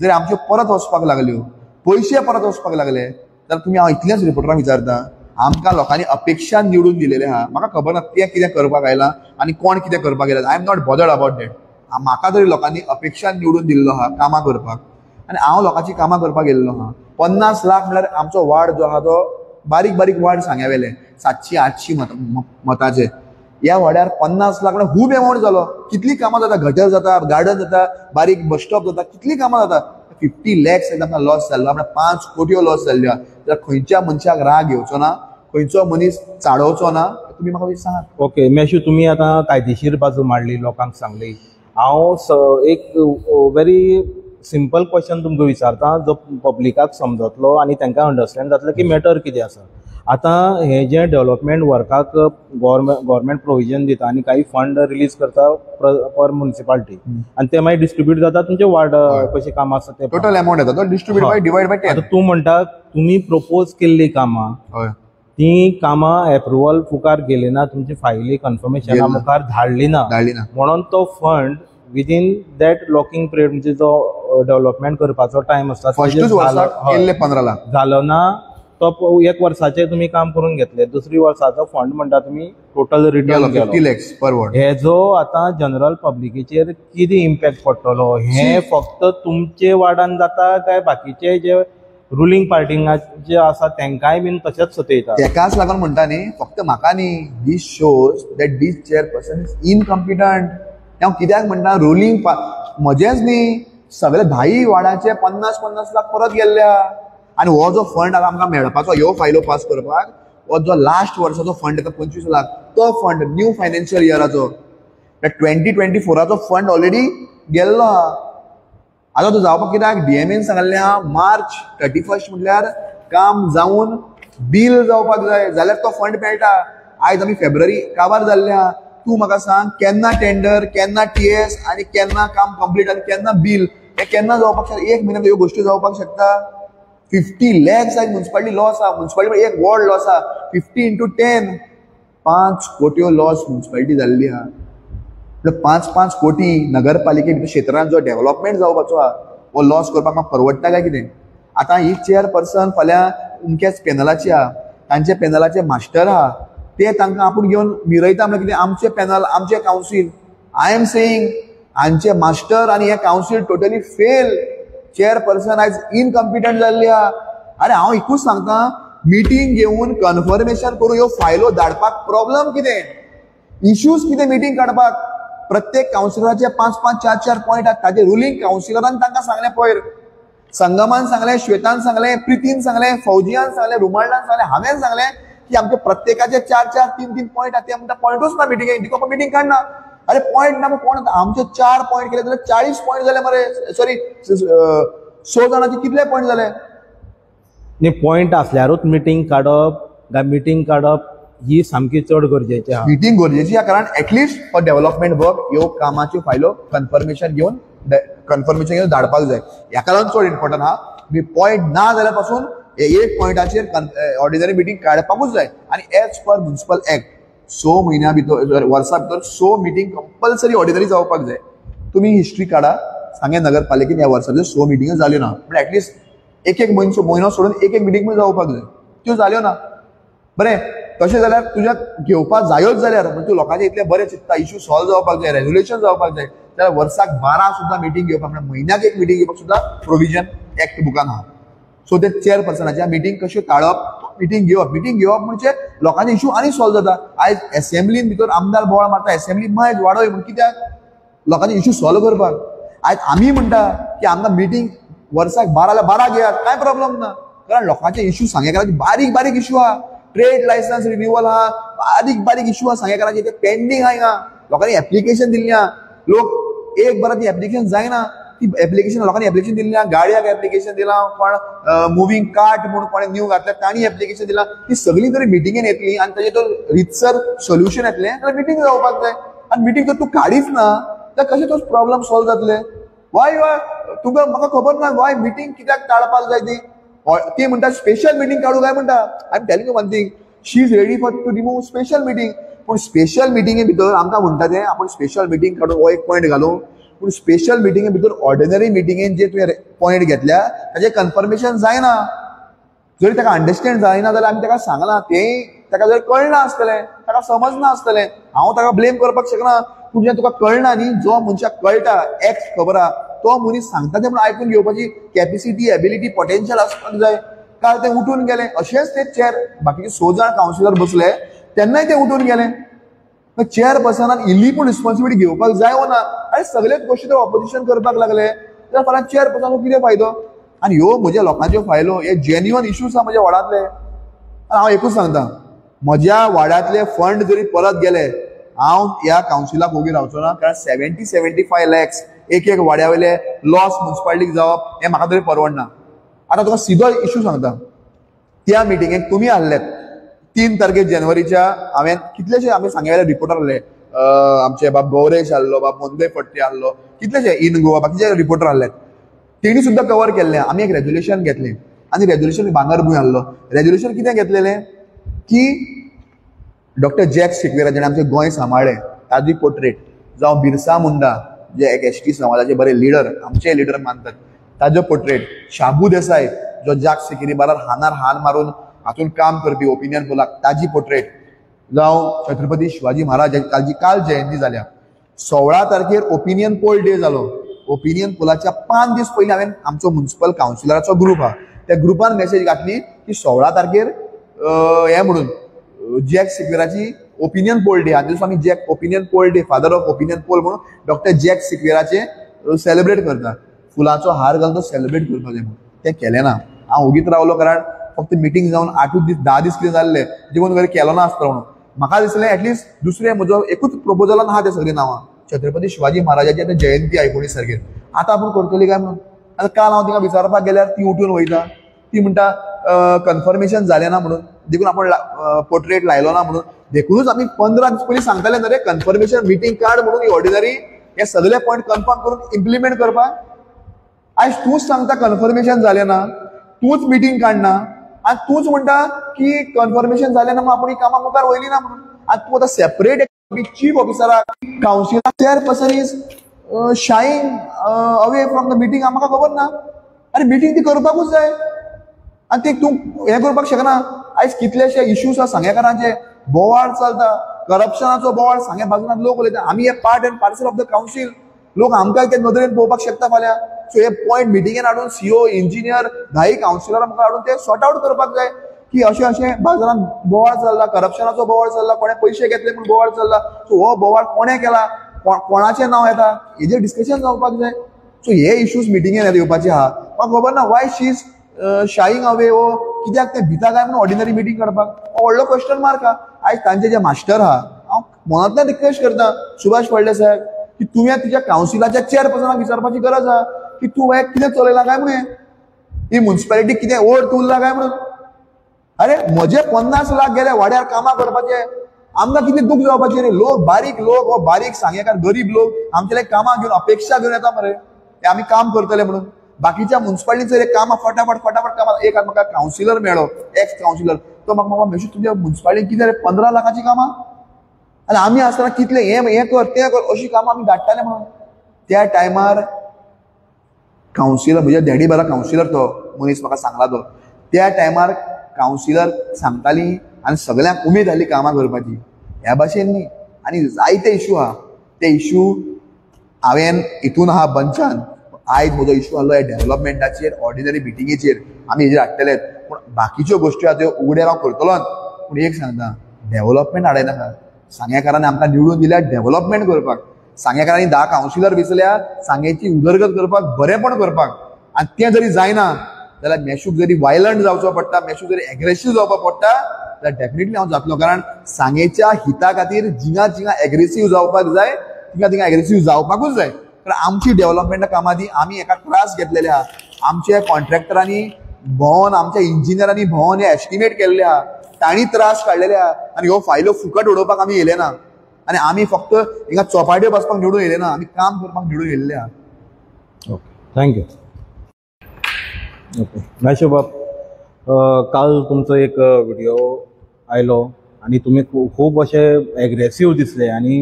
जर आमच्यो परत वचपाक लागल्यो, पयशे परत वचपाक लागले, जाल्यार तुमी हांव इतलेंच रिपोर्टरांक विचारता, आमकां लोकांनी अपेक्षा निवडून दिलेलें आहा, म्हाका खबर ना तें कितें करपाक आयलां आनी कोण कितें करपाक आयला, I am not bothered about that. म्हाका तरी लोकांनी अपेक्षा निवडून दिल्लो आहा कामां करपाक आनी हांव लोकांची कामां करपाक गेल्लो आहा. 50 लाख म्हळ्यार आमचो वार्ड जो आहा तो बारीक बारीक वार्ड सांग्या वेले 700-800 मताचे, ह्या वाड्यार 50 लाख म्हळ्यार खूब एमावंट जालो. कितलीं कामां जाता, गटर जाता, गार्डन जाता, बारीक बस स्टॉप जाता, कितलीं कामां जाता. 50 लॅक्स आमकां लॉस जाल्लो, म्हळ्यार 5 कोट्यो लॉस जाल्ल्यो. जाल्यार खंयच्या मनशाक राग येवचो ना, खंयचो मनीस चाडोवचो ना, तुमी म्हाका सांगात. ओके मेशू, तुमी आतां कायदेशीर बाजू मांडली, लोकांक सांगली. हांव एक व्हेरी सिंपल क्वेश्चन तुमकां विचारता जो पब्लिकाक समजतलो आनी तांकां अंडरस्टँड जातलें की मॅटर कितें आसा. आतां हें जें डेवलपमेंट वर्काक गव्हर्मेंट प्रोविजन दिता आनी काही फंड रिलीज करता पर म्युनिसिपालिटी आनी ते मागीर डिस्ट्रिब्यूट जाता तुमचे वार्ड कशें काम आसा ते टोटल अमाउंट येता तो डिस्ट्रिब्यूट बाय डिवायड बाय 10. आतां तूं म्हणटा तुमी प्रपोज केल्लीं कामां ती कामां एप्रुवल मुखार गेली ना, तुमची फायली कन्फर्मेशना मुखार धाडली ना, म्हणून तो fund within that locking period म्हणजे जो डेवलपमेंट करपाचो टायम आसता 15 लाख जालो ना, तो एक वर्साचें तुमी काम करून घेतले, दुसरी वर्साचो फंड म्हणटा तुमी टोटल रिटर्न 50 लॅक्स पर वॉर्ड. हेजो आतां जनरल पब्लिकेचेर कितें इम्पॅक्ट पडटलो, हें फक्त तुमचे वार्डान जाता काय बाकीचे जे रुलींग पार्टींग जे आसा तांकांय बीन तशेंच सतयता. तेकाच लागून म्हणटा न्ही, फक्त म्हाका न्ही, this shows that this chairperson is incompetent. हांव कित्याक म्हणटा, रुलींग म्हजेच न्ही, सगळे धाई वार्डाचे 50-50 लाख परत गेल्ल्या. आनी हो जो फंड आतां आमकां मेळपाचो, ह्यो फायलो पास करपाक, हो जो लास्ट वर्साचो फंड येता 25 लाख, तो फंड न्यू फायनान्शियल इयराचो 2024चो फंड ऑलरेडी गेल्लो आहा. आतां तो जावपाक कित्याक डीएमएन सांगल्लें आहा, मार्च 31 म्हटल्यार काम जावन बील जावपाक जाय, जाल्यार तो फंड मेळटा. आयज आमी फेब्रुवारी काबार जाल्ले आहा. तूं म्हाका सांग, केन्ना टेंडर, केन्ना टीएस आनी केन्ना काम कंप्लीट आनी केन्ना बील, हें केन्ना जावपाक शकता? एक म्हयन्यान ह्यो गोश्टी जावपाक शकता? 50 लॅक्स आयज मुन्सिपालिटी लॉस आहा. मुन्सिपालिटी एक वॉर्ड लॉस आहा. 50 इंटू 10, 5 कोट्यो लॉस मुन्सिपालिटी जाल्ली आहा. म्हळ्यार 5-5 कोटी नगरपालिके भितर क्षेत्रांत जो डेव्हलपमेंट जावपाचो आहा, हो लॉस करपाक म्हाका परवडटा काय कितें? आतां ही चेअरपर्सन फाल्यां अमक्याच पॅनलाची आहा, तांच्या पॅनलाचे मास्टर आहा, ते तांकां आपूण घेवन मिरयता. म्हळ्यार कितें? आमचे पॅनल, आमचे कावन्सील. I am saying, हांचे मास्टर आनी हे कावन्सील टोटली फेल. चेअरपर्सन आयज इनकम्पिटंट जाल्ली आहा. अरे, हांव एकूच सांगता, मिटींग घेवन कन्फर्मेशन करून ह्यो फायलो धाडपाक प्रॉब्लम कितें? इश्यूज कितें मिटींग काडपाक? प्रत्येक कावन्सिलराचे पांच पांच, चार चार पॉयंट आहात. ताजे रुलींग कावन्सिलरान तांकां सांगलें, पयर संगमान सांगलें, श्वेतान सांगलें, प्रितीन सांगलें, फौजियान सांगलें, रुमाल्डान सांगलें, हांवें सांगलें की आमचे प्रत्येकाचे चार चार, तीन तीन पॉयंट आहात. ते म्हणटा पॉयंटूच ना मिटिंगेक, दिको मिटींग काडना. अरे, पॉयंट ना, कोण आमचे चार पॉयंट केले जाल्यार 40 पॉयंट जाले मरे. सॉरी, स जाणांचे कितले पॉयंट जाले? न्ही, पॉयंट आसल्यारूच मिटींग काडप काय मिटींग काडप ही सामकी चड गरजेची आहा. मिटींग गरजेची आहा, कारण एटलिस्ट फॉर डेव्हलपमेंट वर्क ह्यो कामाच्यो फायलो कन्फर्मेशन घेवन धाडपाक जाय. ह्याका लागून चड इम्पॉर्टंट आहा. मी पॉयंट ना जाल्यार पासून एक पॉयंटाचेर ऑर्डिनरी मिटींग काडपाकूच जाय. आनी एज पर म्युन्सिपल एक्ट, 6 म्हयन्या भितर, वर्सा भितर स मिटींग कंपल्सरी ऑर्डिनरी जावपाक जाय. तुमी हिस्ट्री काडा, सांगें नगरपालिकेन ह्या वर्सा भितर स मिटिंग्यो जाल्यो ना. पण एटलिस्ट एक एक म्हयनो म्हयनो सोडून एक एक मिटींग पण जावपाक जाय, त्यो जाल्यो ना. बरें, तशें जाल्यार तुज्या घेवपाक जायोच जाल्यार, म्हणजे तूं लोकांचे इतलें बरें चिंत्ता, इश्यू सॉल्व जावपाक जाय, रेजोल्युशन जावपाक जाय जाल्यार वर्साक 12 सुद्दां मिटींग घेवपाक, म्हळ्यार म्हयन्याक एक मिटींग घेवपाक सुद्दां प्रोविजन एक्ट बुकान आहा. सो ते चेअरपर्सनाच्या मिटींग कश्यो टाळप, मिटींग घेवप. मिटींग घेवप म्हणजे लोकांचे इश्यू आनी सॉल्व जाता. आयज एसेंब्लीन भितर आमदार बोवाळ मारता, एसेंब्ली मायज वाडय म्हूण. कित्याक? लोकांचे इश्यू सॉल्व करपाक. आयज आमी म्हणटा की आमकां मिटींग वर्साक 12 जाल्यार 12 घेयात, कांय प्रॉब्लम ना, कारण लोकांचे इश्यू सांगेकाराचे बारीक बारीक इश्यू आहा. ट्रेड लायसन्स रिन्युअल आहा, बारीक बारीक इश्यू आहा सांगेकाराचे, ते पेंडींग आहा. हिंगा लोकांनी एप्लिकेशन दिल्ली आहा. लोक एक बरां ती एप्लिकेशन जायना ती एप्लिकेशन. लोकांनी एप्लिकेशन दिल्ली आहा, गाडयाक एप्लिकेशन दिलां, कोण मुवींग कार्ट म्हूण कोणें न्यू घातल्या तांणी एप्लिकेशन दिलां. ती सगळीं जरी मिटिंगेन येतली आनी ताजें तो रितसर सोल्युशन येतलें जाल्यार मिटींग जावपाक जाय. आनी मिटींग जर तूं काडीच ना जाल्यार कशें तो प्रॉब्लम सॉल्व जातले? वाय वाय तुका म्हाका खबर ना, वाय मिटींग कित्याक टाळपाक जाय ती? ती म्हणटा स्पेशल मिटींग काडू काय म्हणटा. I am telling you one thing, she is ready for to remove special meeting. पूण स्पेशल मिटिंगे भितर आमकां म्हणटा तें, आपूण स्पेशल मिटींग काडून हो एक पॉयंट घालूं, पूण स्पेशल मिटिंगे भितर ऑर्डिनरी मिटिंगेन जे तुवें पॉयंट घेतल्या ताजें कन्फर्मेशन जायना. जरी ताका अंडरस्टँड जायना जाल्यार आमी ताका सांगलां, तें ताका जर कळना आसतलें, ताका समजना आसतलें, हांव ताका ब्लेम करपाक शकना. पूण जेन्ना तुका कळना न्ही, जो मनशाक कळटा, एक्ट खबर आहा, तो मनीस सांगता तें म्हणून आयकून घेवपाची कॅपेसिटी, एबिलिटी, पोटेन्शियल आसपाक जाय. काल ते उठून गेले. अशेंच ते चेअर बाकीचे स जाण कावन्सिलर बसले तेन्नाय ते उठून गेले. चेअरपर्सनान इल्ली पूण रिस्पॉन्सिबिलिटी घेवपाक जाय वो ना? आनी सगळेच गोश्टी ते ऑपोजिशन करपाक लागले जाल्यार फाल्यां चेअरपर्सनाक कितें फायदो? आनी ह्यो म्हज्या लोकांच्यो फायलो, हे जेन्युअन इश्यूज आहा म्हज्या वार्डांतले. आनी हांव एकूच सांगता, म्हज्या वार्डांतले फंड जरी परत गेले, हांव ह्या कावन्सिलाक ओगी रावचो ना, कारण 70-75 लॅक्स एक एक वाड्या वयले लॉस मुन्सिपालिटीक जावप हें म्हाका तरी परवडना. आतां तुका सिदो इश्यू सांगता. त्या मिटिंगेक तुमी आहलेत 3 तारखेर जानेवारीच्या. हांवें कितलेशे आमी सांगें रिपोर्टर आहले, आमचे बाब गौरेश आहलो, बाब मोंदे फडते आहलो, कितलेशे इन गोवा बाकीचे रिपोर्टर आहले, तेणी सुद्दां कवर केल्लें. आमी एक रेजोल्युशन घेतलें आनी रेजोल्युशन भांगरभूंय आहलो. रेजोल्युशन कितें घेतलेलें की डॉक्टर जॅक सिक्वेरा, जेणे आमचें गोंय सांबाळ्ळें, ताजी पोर्ट्रेट, जावं बिरसा मुंडा जे एक एसटी समाजाचे बरे लिडर, आमचे लिडर मानतात, ताजो पोर्ट्रेट, शाबू देसाय जो जाक सेकेरी बारार हानार हान मारून हातून काम करपी ओपिनियन पोलाक, ताजी पोर्ट्रेट, जावं छत्रपती शिवाजी महाराज ताजी काल जयंती जाल्या. 16 तारखेर ओपिनियन पोल डे जालो. ओपिनियन पोलाच्या 5 दीस पयलीं हांवें आमचो म्युन्सिपल कावन्सिलराचो ग्रूप आहा. त्या ग्रुपान मेसेज घातली की 16 तारखेर हें म्हणून जॅक सिक्वेराची ओपिनियन पोल डे. आनी दिसा आमी Jack opinion poll day, father of opinion poll म्हणून डॉक्टर जॅक सिक्वेराचे सेलिब्रेट करता. फुलांचो हार घालून तो सेलिब्रेट करपाक जाय म्हणून तें केलें ना. हांव ओगीच रावलो, कारण फक्त मिटींग जावन 8 दीस 10 दीस कितें जाल्ले जेवण वगैरे केलो ना आसतलो म्हणून. म्हाका दिसलें एटलिस्ट दुसरें म्हजो एकूच प्रपोजलान आहा ते सगळीं नांवां, छत्रपती शिवाजी महाराजाची आतां जयंती 19 तारखेर, आतां आपूण करतली काय म्हणून. आतां काल हांव तिका विचारपाक गेल्यार ती उठून वयता, ती म्हणटा कन्फर्मेशन जालें ना म्हणून, देखून आपूण पोर्ट्रेट लायलो ना म्हणून. देखूनच आमी 15 दीस पयलीं सांगताले न्हय रे, कन्फर्मेशन मिटींग काड म्हणून ही ऑर्डिनरी हे सगळे पॉयंट कन्फर्म करून इम्प्लिमेंट करपाक. आयज तूंच सांगता कन्फर्मेशन जालें ना, तूंच मिटींग काडना आनी तूंच म्हणटा की कन्फर्मेशन जालें ना म्हणून आपूण ही कामां मुखार वयली ना म्हणून. आनी तूं आतां सेपरेट चीफ ऑफिसराक, councillor, chairperson is shying away from the meeting. आमकां खबर ना. आनी मिटींग ती करपाकूच जाय आनी ती तूं हें करपाक शकना. आयज कितलेशे इश्यूज आसा सांगेकारांचे, बोवाळ चलता, करप्शनाचो बोवाळ सांगे बाजून लोक उलयता. आमी हे part and parcel of the council, लोक आमकां ते नदरेन पळोवपाक शकता फाल्यां. सो हे पॉयंट मिटिंगेन हाडून सीओ, इंजिनियर, 10 कावन्सिलरां मुखार हाडून ते सॉर्ट आवट करपाक जाय की अशें अशें बाजारान बोवाळ चल्ला, करप्शनाचो बोवाळ चल्ला, कोणें पयशे घेतले म्हूण बोवाळ चल्ला. सो हो बोवाळ कोणें केला, कोणाचें नांव येता, हेजेर डिस्कशन जावपाक जाय. सो हे इश्यूज मिटिंगेन येवपाचे आहा. म्हाका खबर ना why she is shying away, हो कित्याक ते भिता काय म्हणून ऑर्डिनरी मिटींग काडपाक, हो व्हडलो क्वेश्चन मार्क आहा. आयज तांचे जे मास्टर आहा, हांव मनांतल्यान रिक्वेस्ट करता सुभाष फळदेसाय साहेब की तुवें तुज्या कावन्सिलाच्या चेअरपर्सनाक विचारपाची गरज आहा की तूं हें कितें चलयलां काय म्हणून, ही मुन्सिपालिटी कितें ओड उरला काय म्हणून. अरे म्हजे 50 लाख गेले वाड्यार कामां करपाचे, आमकां कितली दूख जावपाची रे. लोक बारीक लोक, हो बारीक सांगेकार गरीब लोक आमचे कामां घेवन अपेक्षा घेवन येता मरे, ते आमी काम करतले म्हणून. बाकीच्या मुन्सिपालिटीचेर कामां फटाफट फटाफट कामां. एक म्हाका कावन्सिलर मेळ्ळो, एक्स कावन्सिलर, तो म्हाका म्हाका मेशू तुमच्या मुन्सिपालिटीन कितें रे 15 लाखाचीं कामां, आनी आमी आसतना कितले हें हें कर तें कर अशीं कामां आमी धाडटाले म्हणून. त्या टायमार कावन्सिलर, म्हज्या डॅडी बरा कावन्सिलर तो मनीस म्हाका सांगला तो, त्या टायमार कावन्सिलर सांगताली आनी सगळ्यांक उमेद जाली कामां करपाची. ह्या भाशेन न्ही. आनी जायते इशू आहा, ते इशू हांवें हितून आहा बंचान. आयज म्हजो इशू आहलो ह्या डेव्हलपमेंटाचेर, ऑर्डिनरी मिटिंगेचेर आमी हेजेर हाडटलेच, पूण बाकीच्यो गोश्टी आहा त्यो उगड्यार हांव करतलोच. पूण एक सांगता, डेव्हलपमेंट हाडयनाका. सांगेकारांनी आमकां निवडून दिल्या डेव्हलपमेंट करपाक, सांगेकारांनी 10 कावन्सिलर वेंचल्या सांगेची उदरगत करपाक, बरेंपण करपाक. आनी तें जरी जायना जाल्यार मेशूक जरी वायलंट जावचो पडटा, मेशूक जरी एग्रेसीव जावपाक पडटा जाल्यार डेफिनेटली हांव जातलो. कारण सांगेच्या हिता खातीर जिंगा जिंगा एग्रेसीव जावपाक जाय, तिंगा तिंगा एग्रेसीव जावपाकूच जाय. कारण आमची डेव्हलपमेंटा कामां दी आमी एका त्रास घेतलेले आहा. आमच्या कॉन्ट्रॅक्टरांनी भोंवन, आमच्या इंजिनियरांनी भोंवन हे एस्टिमेट केल्ले आहा, तांणी त्रास काडलेले आहा. आनी ह्यो फायल्यो फुकट उडोवपाक आमी येयले ना, आनी आमी फक्त हिंगा चोपाट्यो बसपाक निवडून येयले ना, आमी काम करपाक निवडून येयल्ले आहा. Okay, thank you. Okay Meshu बाब, काल तुमचो एक व्हिडिओ आयलो आनी तुमी खूब अशे एग्रेसीव दिसले आनी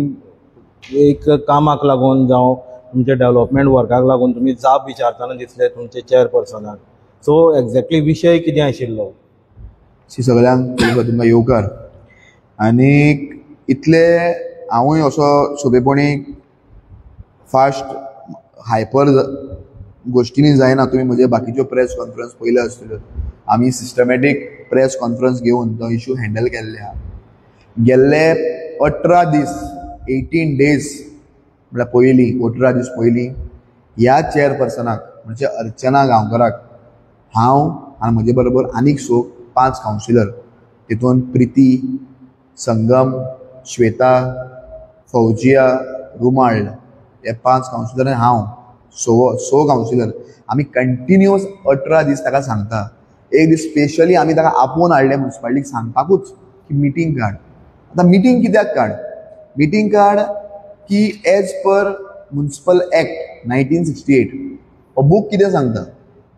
एक कामाक लागून जावं तुमच्या डेव्हलपमेंट वर्काक लागून तुमी जाप विचारतना दिसले तुमचे चेअरपर्सनाक. सो एक्झॅक्टली विशय कितें आशिल्लो? सगळ्यांक तुमकां येवकार. आनी इतले हांवूय असो सोंपेपणी फास्ट हायपर गोश्टींनी जायना. तुमी म्हजे बाकीच्यो प्रेस कॉन्फरन्स पयल्यो आसतल्यो, आमी सिस्टमॅटीक प्रेस कॉन्फरन्स घेवन तो इशू हँडल केल्ले आहा. गेल्ले 18 दीस, 18 डेज म्हळ्यार पयलीं 18 दीस पयलीं ह्या चेअरपर्सनाक म्हणजे अर्चना गांवकराक हांव आनी म्हजे बरोबर आनीक 5 कावन्सिलर, तितून प्रिती, संगम, श्वेता, फौजिया, रुमाळ हे 5 कावन्सिलर आनी हांव 6 कावन्सिलर आमी कंटिन्युअस 18 दीस ताका सांगता. एक दीस स्पेशली आमी ताका आपोवन हाडलें मुन्सिपालिटीक सांगपाकूच की मिटींग काड. आतां मिटींग कित्याक काड? मिटींग काड की एज पर मुन्सिपल एक्ट 1968 हो बूक कितें सांगता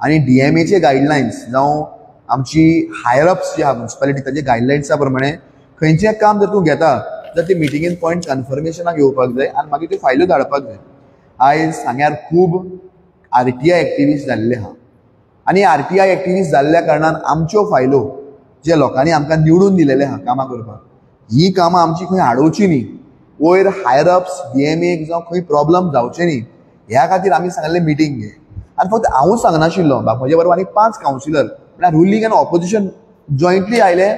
आनी डीएमएचे गायडलायन्स जावं आमची हायर अप्स जे आहा मुन्सिपालिटी ताचे गायडलायन्सा प्रमाणे खंयचें काम जर तूं घेता जाल्यार ते मिटिंगेन पॉयंट कन्फर्मेशनाक येवपाक जाय आनी मागीर त्यो फायल्यो धाडपाक जाय. आयज सांग्यार खूब आरटीआय एक्टिविस्ट जाल्ले आहा आनी आरटीआय एक्टिविस्ट जाल्ल्या कारणान आमच्यो फायलो जे लोकांनी आमकां निवडून दिलेले आहा कामां करपाक, ही कामां आमची खंय आडोवची न्ही, वयर हायर अप्स डीएमएक जावं खंय प्रॉब्लम जावचे न्ही, ह्या खातीर आमी सांगलें मिटींग घे. आनी फक्त हांवूच सांगनाशिल्लो, म्हजे बरोबर आनी 5 कावन्सिलर म्हळ्यार रुलींग आनी ऑपोजिशन जॉयंटली आयले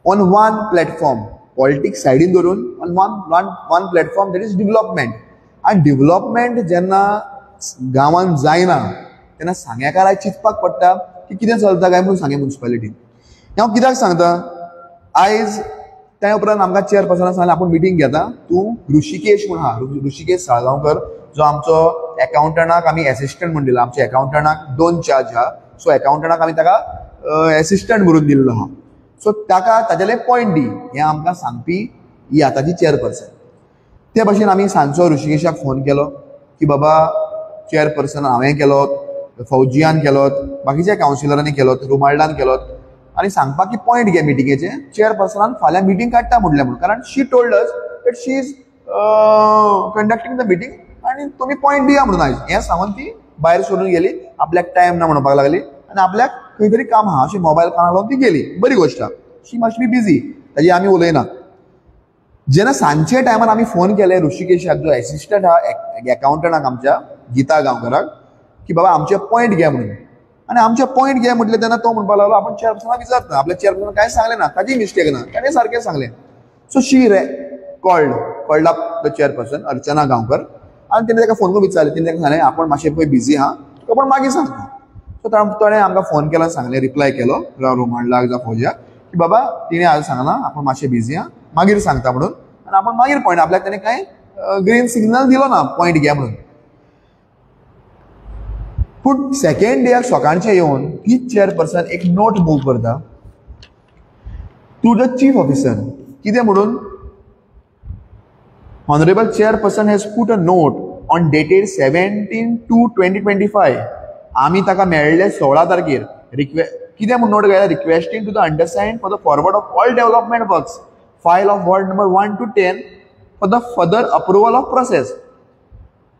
ऑन वन प्लॅटफॉर्म, पॉलिटिक्स सायडीन धरून on one one platform, that is development. आनी डिवलपमेंट जेन्ना गांवांत जायना तेन्ना सांग्याकाराक चिंतपाक पडटा की कितें चलता काय म्हणून सांगें मुन्सिपालिटीन. हांव कित्याक सांगता, आयज त्या उपरांत आमकां चेअरपर्सनान सांगलें आपूण मिटींग घेता, तूं ऋषिकेश म्हूण आहा, ऋषिकेश साळगांवकर जो आमचो एकावंटंटाक आमी एसिस्टंट म्हूण दिला, आमच्या एकावंटंटाक 2 चार्ज आहा, सो एकावंटंटाक आमी ताका एसिस्टंट म्हणून दिल्लो आहा, सो ताका ताजेले पॉयंट दी हें आमकां सांगपी ही आतांची चेअरपर्सन. ते भशेन आमी सांजचो ऋषिकेशाक फोन केलो की बाबा चेअरपर्सन हांवें केलो, फौजियान केलो, बाकीच्या कावन्सिलरांनी केलो, रुमाल्डान केलो, आनी सांगपाक की पॉयंट घे मिटिंगेचे, चेअरपर्सनान फाल्यां मिटींग काडटा म्हटलें म्हणून, कारण she told us that she is conducting the meeting आनी तुमी पॉयंट दिया म्हणून आयज हें सांगून ती भायर सरून गेली. आपल्याक टायम ना म्हणपाक लागली आनी आपल्याक खंय तरी काम आहा अशें मोबायल कानाक लावन ती गेली. बरी गोश्ट आहा, शी मस्ट बी बिजी, ताजी आमी उलयना. जेन्ना सांजचे टायमार आमी फोन केले ऋषिकेशाक जो एसिस्टंट आहा एकावंटंटाक आमच्या गीता गांवकराक की बाबा आमचे पॉयंट घे म्हणून, आनी आमचे पॉयंट घे म्हटलें तेन्ना तो म्हणपाक लागलो आपूण चेअरपर्सनाक विचारता, आपल्या चेअरपर्सनाक कांय सांगलें ना, ताजी मिस्टेक ना, ताणें सारकें सांगलें. So she called up the chairperson Archana Gaonkar आनी तेणें ताका फोन करून विचारलें, तेणें ताका सांगलें आपूण मातशें पळय बिजी आहा, तुका पूण मागीर सांगता. सो ताणें आमकां फोन केलो, सांगलें, रिप्लाय केलो रोमांडलाक जावं फौजियाक की बाबा तिणें आज सांगलां आपूण मातशें बिजी आहा, मागीर सांगता म्हणून, आनी आपूण मागीर पॉयंट आपल्याक ताणें कांय ग्रीन सिग्नल दिलो ना पॉयंट घे म्हणून. पूण सेकेंड डेक सकाळचें येवन तीच चेअरपर्सन एक नोट मूव करता टू the chief officer, कितें म्हणून, honourable chairperson has put a note on dated 17/2/2025, आमी ताका मेळ्ळे 16 तारखेर, कितें म्हूण नोट घायला, requesting to the undersigned for the forward of all development works file of ward number 1 to 10 for the further approval of process.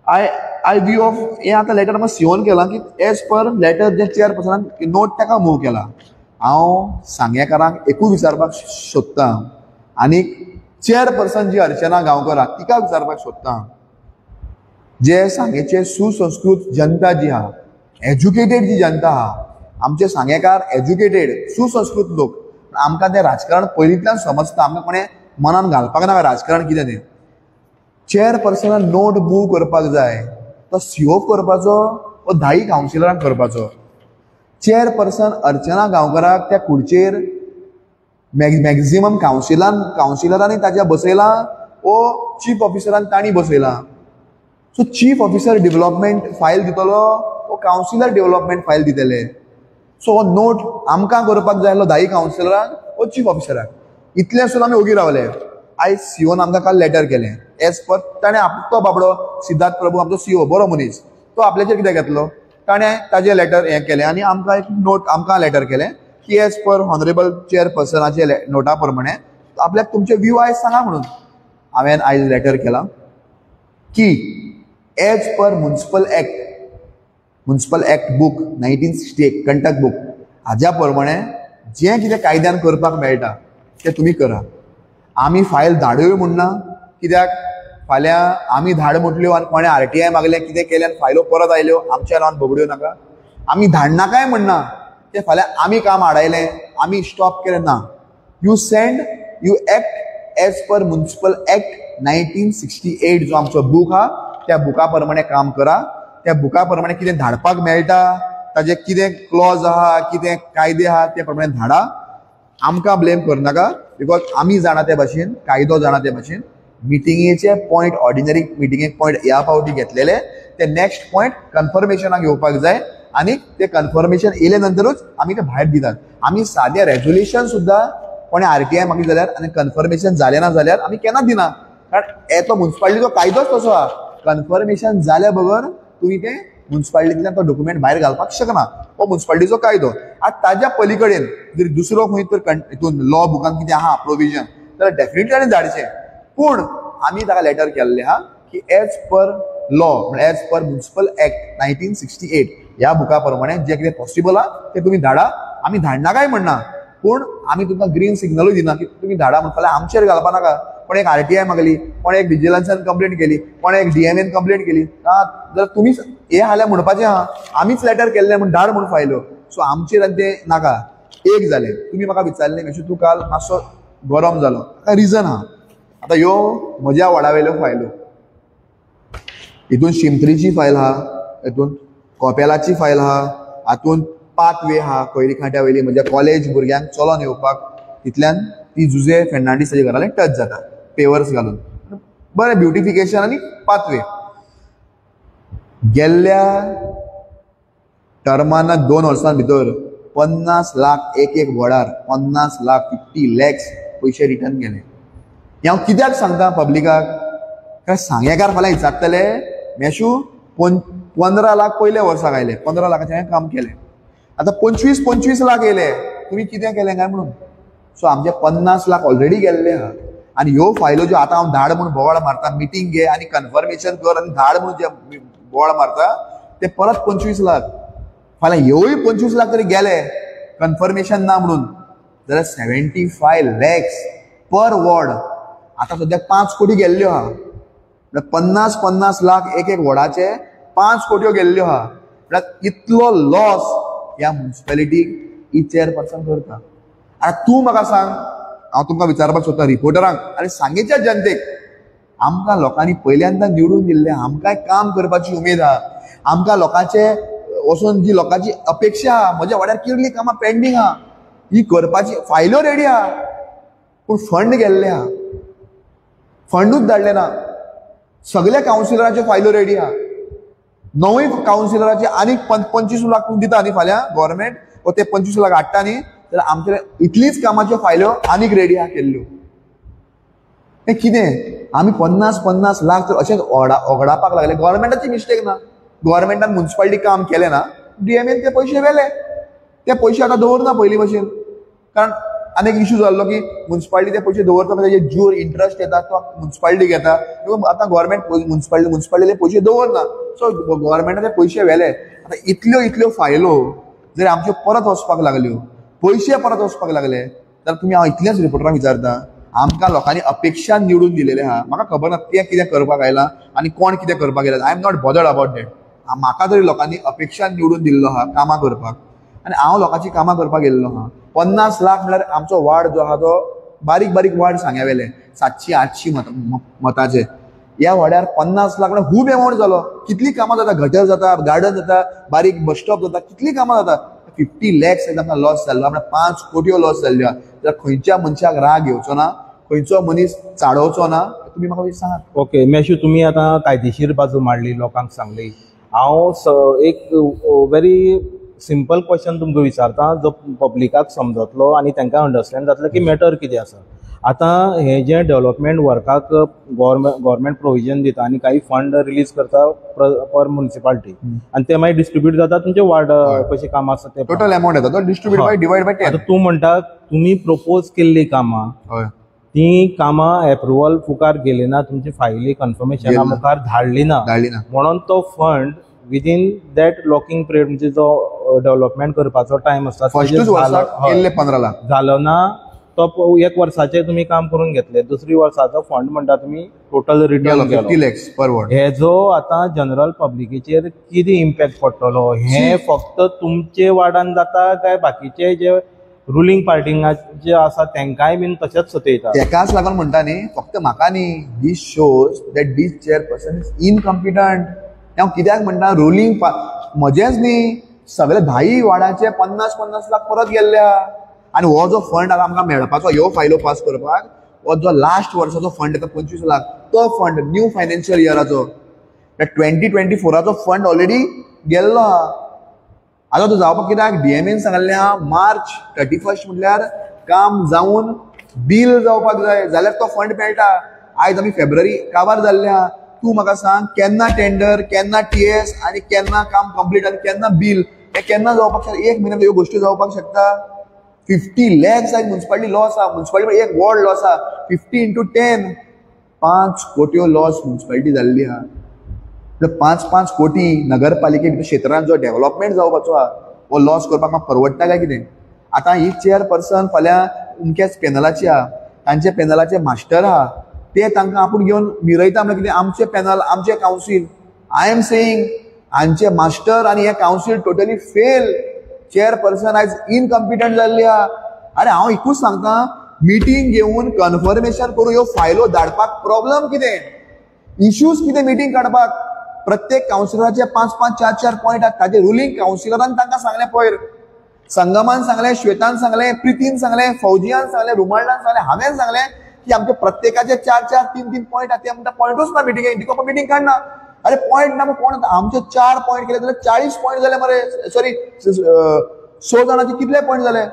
I view of हें आतां लेटर आमकां सीओन केलां की एज पर लेटर जे चेअरपर्सनान नोट ताका मूव केला. हांव सांगेकारांक एकूच विचारपाक सोदतां आनी चेअरपर्सन जी अर्चना गांवकर आहा तिका विचारपाक सोदतां, जे सांगेचे सुसंस्कृत जनता जी आहा, एज्युकेटेड जी जनता आहा, आमचे सांगेकार एज्युकेटेड सुसंस्कृत लोक, आमकां तें राजकारण पयलींतल्यान समजता, आमकां कोणें मनान घालपाक नाका राजकारण कितें तें. चेअरपर्सनान नोट मूव करपाक जाय तो सीओ करपाचो वो 10 कावन्सिलरांक करपाचो. चेअरपर्सन अर्चना गांवकराक त्या खुर्चेर मॅक्झिमम कावन्सिलरांनी ताच्या बसयलां वो चीफ ऑफिसरान तांणी बसयलां. So chief officer development file दितलो वो कावन्सिलर डेव्हलपमेंट फायल दितले. सो हो नोट आमकां करपाक जाय आसलो 10 कावन्सिलरांक वो चीफ ऑफिसराक. इतलें सुद्दां आमी ओगी रावले. आयज सीओन आमकां काल लेटर केलें एज पर ताणें तो बाबडो सिद्धार्थ प्रभू आमचो सीओ बरो मनीस, तो आपल्याचेर कितें घेतलो, ताणें ताजें लेटर हें केलें आनी आमकां एक नोट आमकां लेटर केलें की एज पर ऑनरेबल चेअरपर्सनाचे नोटा प्रमाणे आपल्याक तुमचे व्यू आयज सांगा म्हणून. हांवें आयज लेटर केलां की as per municipal act book 1968 Kantak book हाज्या प्रमाणे जें कितें कायद्यान करपाक मेळटा तें तुमी करा. आमी फायल धाडूय म्हूण ना, कित्याक फाल्यां आमी धाड म्हटल्यो आनी कोणें आरटीआय मागलें कितें केलें आनी फायलो परत आयल्यो आमच्या नांवान बगड्यो नाका. आमी धाडनाकाय म्हणना तें फाल्यां आमी काम आडायलें आमी स्टॉप केलें ना. You send, you act as per municipal act 1968 जो आमचो बूक आहा त्या बुका प्रमाणे काम करा. त्या बुका प्रमाणे कितें धाडपाक मेळटा ताजे कितें क्लॉज आहा कितें कायदे आहा ते प्रमाणे धाडा. आमकां ब्लेम करनाका because आमी जाणा ते भाशेन, कायदो जाणा ते भाशेन. मिटिंगेचे पॉयंट ऑर्डिनरी मिटिंगेक पॉयंट ह्या फावटी घेतलेले ते नेक्स्ट पॉयंट कन्फर्मेशनाक येवपाक जाय आनी ते कन्फर्मेशन येयले नंतरूच आमी ते भायर दितात. आमी सादें रेजोल्युशन सुद्दां कोणें आरटीआय मागली जाल्यार आनी कन्फर्मेशन जालें ना जाल्यार आमी केन्नाच दिना, कारण येतो मुन्सिपालिटीचो कायदोच तसो आहा, कन्फर्मेशन जाल्या बगर तुमी तें मुन्सिपालिटींतल्यान तो डॉक्युमेंट भायर घालपाक शकना, हो मुन्सिपालिटीचो कायदो. आतां ताज्या पली कडेन जर दुसरो खंय तर हितून लॉ बुकान कितें आहा प्रोविजन जाल्यार डेफिनेटली ताणें धाडचें, पूण आमी ताका लेटर केल्लें आहा की एज पर लॉ म्हळ्यार एज पर मुन्सिपल एक्ट 1968 ह्या बुका प्रमाणे जें कितें पॉसिबल आहा तें तुमी धाडा. आमी धाडना काय म्हणना, पूण आमी तुमकां ग्रीन सिग्नलूय दिना की तुमी धाडा म्हण फाल्यां आमचेर घालपा नाका. कोण एक आरटीआय मागली, कोण एक विजिलन्सान कंप्लेंट केली, कोण एक डीएमएन कंप्लेंट केली. जाल्यार तुमी हे आसल्यार म्हणपाचें आहा आमीच लेटर केल्लें म्हूण धाड म्हूण फायल्यो. सो आमचेर आनी तें नाका. एक जालें, तुमी म्हाका विचारलें मेशू तूं काल मातसो गरम जालो, ताका रिजन आहा. आतां ह्यो म्हज्या वॉर्डा वयल्यो फायल्यो, हितून शिमत्रीची फायल आहा, हितून कोपेलाची फायल आहा, हातून पाथवे आहा कोयरी खांट्या वयली म्हज्या कॉलेज भुरग्यांक चलोन येवपाक, तितल्यान ती जुजे फेर्नांडीस ताच्या घरा टच जाता पेवर्स घालून, बरें ब्युटिफिकेशन आनी पाथवे. गेल्ल्या टर्माना 2 वर्सां भितर 50 लाख एक एक वॉर्डार 50 लाख 50 लॅक्स पयशे रिटर्न गेले. हें हांव कित्याक सांगता पब्लिकाक, कारण सांगेकार फाल्यां विचारतले मेशू 15 लाख पयल्या वर्साक आयले, 15 लाखाचें हांवें काम केलें, आतां 25-25 लाख येयले, तुमी कितें केलें काय म्हणून. सो आमचे 50 लाख ऑलरेडी गेल्ले आहा. आनी ह्यो फायलो ज्यो आतां हांव धाड म्हूण बोवाळ मारता, मिटींग घे आनी कन्फर्मेशन कर आनी धाड म्हूण जे बोवाळ मारता ते परत 25 लाख, फाल्यां ह्योय 25 लाख तरी गेले कन्फर्मेशन ना म्हणून, जाल्यार 75 लॅक्स पर वॉर्ड. आतां सद्याक 5 कोटी गेल्ल्यो आहा, म्हळ्यार 50-50 लाख एक एक वॉर्डाचे 5 कोट्यो गेल्ल्यो आहा. म्हळ्यार इतलो लॉस ह्या मुन्सिपेलिटीक ही चेअरपर्सन करता. आतां तूं म्हाका सांग, हांव तुमकां विचारपाक सोदता रिपोर्टरांक आनी सांगेच्या जनतेक, आमकां लोकांनी पयल्यांदा निवडून दिल्लें, आमकांय काम करपाची उमेद आहा, आमकां लोकांचे वचून जी लोकांची अपेक्षा आहा, म्हज्या वाड्यार कितलीं कामां पेंडींग आहा, ही करपाची फायल्यो रेडी आहा, पूण फंड गेल्ले आहा, फंडूच धाडले ना. सगल्या कावन्सिलराच्यो फायल्यो रेडी आहा, 9 कावन्सिलराचे आनीक 25 लाख दिता न्ही फाल्यां गव्हर्मेंट, वो ते 25 लाख हाडटा न्ही, जाल्यार आमचे इतलीच कामाच्यो फायल्यो आनीक रेडी आहा केल्ल्यो. हें कितें आमी 50-50 लाख तर अशेंच ओगडापाक लागले. गव्हर्मेंटाची मिस्टेक ना, गव्हर्मेंटान मुन्सिपालिटी काम केलें ना, डीएमएन ते पयशे व्हेले, ते पयशे आतां दवरना पयलीं भशेन, कारण आनी एक इशू जाल्लो की मुन्सिपालिटी ते पयशे दवरता म्हणजे तेजे ज्यूर इंट्रस्ट येता तो मुन्सिपालिटी घेता, आतां गव्हर्मेंट मुन्सिपालिटीले पयशे दवरना, सो गव्हर्मेंटान ते पयशे व्हेले. आतां इतल्यो इतल्यो फायलो जर आमच्यो परत वचपाक लागल्यो, पयशे परत वचपाक लागले, जाल्यार तुमी हांव इतलेंच रिपोर्टरांक विचारता, आमकां लोकांनी अपेक्षा निवडून दिलेले आहा, म्हाका खबर ना तें कितें करपाक आयलां आनी कोण कितें करपाक आयला, I am not bothered about that. म्हाका तरी लोकांनी अपेक्षा निवडून दिल्लो आहा कामां करपाक, आनी हांव लोकांची कामां करपाक गेल्लो आहा. 50 लाख म्हळ्यार आमचो वार्ड जो आहा तो बारीक बारीक वार्ड सांग्या वेले 700-800 मताचे, ह्या वाड्यार 50 लाख म्हळ्यार खूब एमावंट जालो. कितलीं कामां जाता, गटर जाता, गार्डन जाता, बारीक बस स्टॉप जाता, कितलीं कामां जाता. 50 लॅक्स आमकां लॉस जाल्लो, म्हळ्यार 5 कोटयो लॉस जाल्ल्यो. जाल्यार खंयच्या मनशाक राग येवचो ना, खंयचो मनीस चाडोवचो ना, तुमी म्हाका सांगात. ओके मेशू, तुमी आतां कायदेशीर बाजू मांडली, लोकांक सांगली. हांव एक व्हेरी सिंपल क्वेश्चन तुमकां विचारता जो पब्लिकाक समजतलो आनी तांकां अंडरस्टँड जातलें की मॅटर कितें आसा. आतां हें जें डेवलपमेंट वर्काक गव्हर्मेंट प्रोविजन दिता आनी काही फंड रिलीज करता पर म्युनिसिपालिटी, आनी ते मागीर डिस्ट्रिब्यूट जाता तुमचे वार्ड कशें काम आसा ते टोटल अमाउंट येता तो डिस्ट्रिब्यूट बाय डिवायड बाय 10. आतां तूं म्हणटा तुमी प्रपोज केल्लीं कामां, ती कामां एप्रुवल मुखार गेली ना, तुमची फायली कन्फर्मेशना मुखार धाडली ना, म्हणून तो fund within that locking period म्हणजे जो डेव्हलपमेंट करपाचो टायम आसता फर्स्टूच वर्साक केल्ले 15 लाख जालो ना, तो एक वर्साचें तुमी काम करून घेतले, दुसरी वर्साचो फंड म्हणटा तुमी टोटल रिटर्न 50 लॅक्स पर वॉर्ड. हेजो आतां जनरल पब्लिकेचेर कितें इम्पॅक्ट पडटलो, हें फक्त तुमचे वार्डान जाता काय बाकीचे जे रुलींग पार्टींग जे आसा तेंकांय बीन तशेंच सतयता? तेकाच लागून म्हणटा न्ही, फक्त म्हाका न्ही, this shows that this chairperson is incompetent. हांव कित्याक म्हणटा रुलींग म्हजेंच न्ही, सगळे 10 वार्डाचे 50-50 लाख परत गेल्ले. आनी हो जो फंड आतां आमकां मेळपाचो ह्यो फायलो पास करपाक, हो जो लास्ट वर्साचो फंड येता 25 लाख, तो फंड न्यू फायनान्शियल इयराचो 2024 फंड ऑलरेडी गेल्लो आहा. आतां तो जावपाक कित्याक डीएमएन सांगल्लें आहा मार्च 31 म्हटल्यार काम जावन बील जावपाक जाय, जाल्यार तो फंड मेळटा. आयज आमी फेब्रुवारी काबार जाल्ले आहा. तूं म्हाका सांग केन्ना टेंडर, केन्ना टीएस आनी केन्ना काम कंप्लीट आनी केन्ना बील, हें केन्ना जावपाक शकता? एक म्हयन्यान ह्यो गोश्टी जावपाक शकता? 50 लॅक्स आयज मुन्सिपालिटी लॉस आहा, मुन्सिपालिटी एक वॉर्ड लॉस आहा, 50 इंटू 10 5 कोट्यो लॉस मुन्सिपालिटी जाल्ली आहा. 5-5 कोटी नगरपालिके क्षेत्रांत जो डेव्हलपमेंट जावपाचो आहा हो लॉस करपाक म्हाका परवडटा काय कितें? आतां ही चेअरपर्सन फाल्यां अमक्याच पॅनलाची आहा, तांच्या पॅनलाचे मास्टर आहा, ते तांकां आपूण घेवन मिरयता. म्हणल्यार कितें, आमचे पॅनल, आमचे कावन्सील, I am saying हांचे मास्टर आनी हे कावन्सील टोटली फेल. चेअरपर्सन आयज इनकम्पिटंट जाल्ली आहा. अरे हांव एकूच सांगता, मिटींग घेवन कन्फर्मेशन करून ह्यो फायलो धाडपाक प्रॉब्लम कितें, इश्यूज कितें मिटींग काडपाक. प्रत्येक कावन्सिलराचे 5 5 4 4 पॉयंट आहात, ताजे रुलींग कावन्सिलरान तांकां सांगलें, पयर संगमान सांगलें, श्वेतान सांगलें, प्रितीन सांगलें, फौजियान सांगलें, रुमाल्डान सांगलें, हांवें सांगलें की आमचे प्रत्येकाचे 4 4 3 3 पॉयंट आहात. ते म्हणटा पॉयंटूच ना मिटिंगेक, देखून मिटींग काडना. अरे पॉयंट ना कोण, आमचे 4 पॉयंट केले जाल्यार 40 पॉयंट जाले मरे, सॉरी 100 जाणांचे कितले पॉयंट जाले.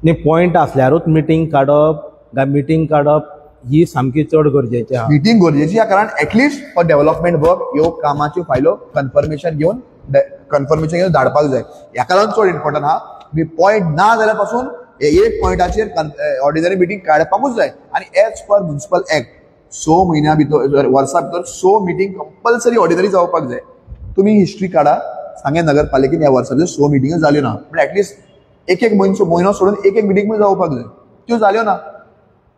न्ही, पॉयंट आसल्यारूच मिटींग काडप काय मिटींग काडप ही सामकी चड गरजेची आहा. मिटींग गरजेची आहा, कारण एटलिस्ट फॉर डेव्हलपमेंट वर्क ह्यो कामाच्यो फायलो कन्फर्मेशन घेवन धाडपाक जाय. ह्याका लागून चड इम्पॉर्टंट आहा. मी पॉयंट ना जाल्यार पासून एक पॉयंटाचेर ऑर्डिनरी मिटींग काडपाकूच जाय. आनी एज पर म्युनिसिपल एक्ट 6 म्हयन्या भितर, वर्सा भितर 6 मिटींग कंपल्सरी ऑर्डिनरी जावपाक जाय. तुमी हिस्ट्री काडा, सांगें नगरपालिकेन ह्या वर्सा भितर 6 मिटिंग्यो जाल्यो ना, पूण एटलिस्ट एक एक म्हयनो सोडून एक एक मिटींग जावपाक जाय, त्यो जाल्यो ना.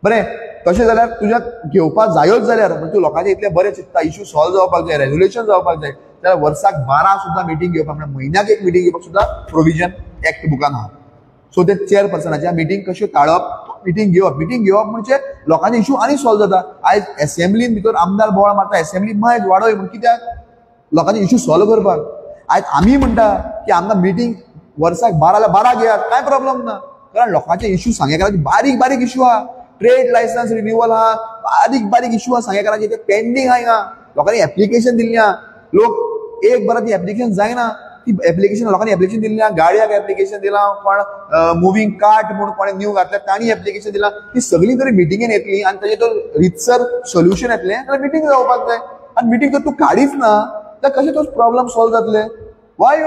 बरें, तशें जाल्यार तुज्या घेवपाक जायोच जाल्यार म्हणजे तूं लोकांचे इतलें बरें चिंतता, इश्यू सॉल्व जावपाक जाय, रेजोल्युशन जावपाक जाय, जाल्यार वर्साक 12 सुद्दां मिटींग घेवपाक, म्हळ्यार म्हयन्याक एक मिटींग घेवपाक सुद्दां प्रोविजन एक्ट बुकान आहा. सो ते चेअरपर्सनाच्या मिटींग कश्यो टाळप, मिटींग घेवप, मिटींग घेवप म्हणजे लोकांचे इश्यू आनी सॉल्व जाता. आयज एसेंब्लीन भितर आमदार बोवाळ मारता, एसेंब्ली मायज वाडय म्हण, कित्याक? लोकांचे इश्यू सॉल्व करपाक. आयज आमी म्हणटा की आमकां मिटींग वर्साक 12 जाल्यार 12 घेयात, कांय प्रॉब्लम ना, कारण लोकांचे इश्यू सांगेकाराचे बारीक बारीक इश्यू आहा. ट्रेड लायसन्स रिन्युअल आहा, बारीक बारीक इश्यू आहा सांगेकाराचे, ते पेंडींग आहा. हिंगा लोकांनी एप्लिकेशन दिल्ली आहा, लोक एक बरां ती एप्लिकेशन जायना, ती एप्लिकेशन लोकांनी एप्लिकेशन दिल्ली आहा, गाडयाक एप्लिकेशन दिलां, कोण मुवींग कार्ट म्हूण कोणें न्यू घातल्या तांणी एप्लिकेशन दिलां. ती सगळीं जरी मिटिंगेन येतली आनी ताजें तो रितसर सोल्युशन येतलें जाल्यार मिटींग जावपाक जाय. आनी मिटींग जर तूं काडीच ना जाल्यार कशें तो प्रॉब्लम सॉल्व जातले? वाय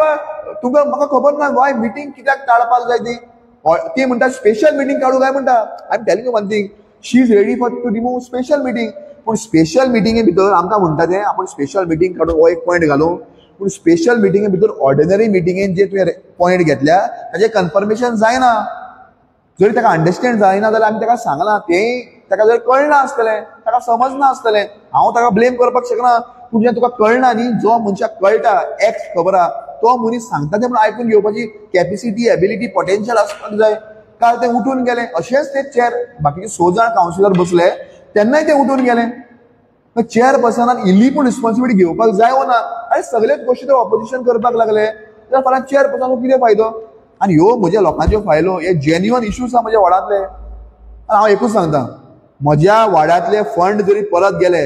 तुका म्हाका खबर ना वाय मिटींग कित्याक टाळपाक जाय ती. ती म्हणटा स्पेशल मिटींग काडूं काय म्हणटा. I am telling you one thing, she is ready for to remove special meeting. पूण स्पेशल मिटिंगे भितर आमकां म्हणटा तें आपूण स्पेशल मिटींग काडून हो एक पॉयंट घालूं, पूण स्पेशल मिटिंगे भितर ऑर्डिनरी मिटिंगेन जे तुवें पॉयंट घेतल्या ताजें कन्फर्मेशन जायना. जरी ताका अंडरस्टँड जायना जाल्यार आमी ताका सांगलां, तें ताका जर कळना आसतलें, ताका समजना आसतलें, हांव ताका ब्लेम करपाक शकना. पूण जें तुका कळना न्ही, जो मनशाक कळटा एक्ट खबर आहा तो मनीस सांगता तें म्हणून आयकून घेवपाची कॅपेसिटी, एबिलिटी, पोटेन्शियल आसपाक जाय. काल ते उठून गेले, अशेंच ते चेअर बाकीचे 6 जाण कावन्सिलर बसले तेन्नाय ते उठून गेले. चेअरपर्सनान इल्ली पूण रिस्पॉन्सिबिलिटी घेवपाक जाय वो ना? आनी सगळेच गोश्टी ते ऑपोजिशन करपाक लागले जाल्यार फाल्यां चेअरपर्सनाक कितें फायदो? आनी ह्यो म्हज्या लोकांच्यो फायलो, हे जेन्युअन इश्यूज आहा म्हज्या वार्डांतले. आनी हांव एकूच सांगता, म्हज्या वार्डांतले फंड जरी परत गेले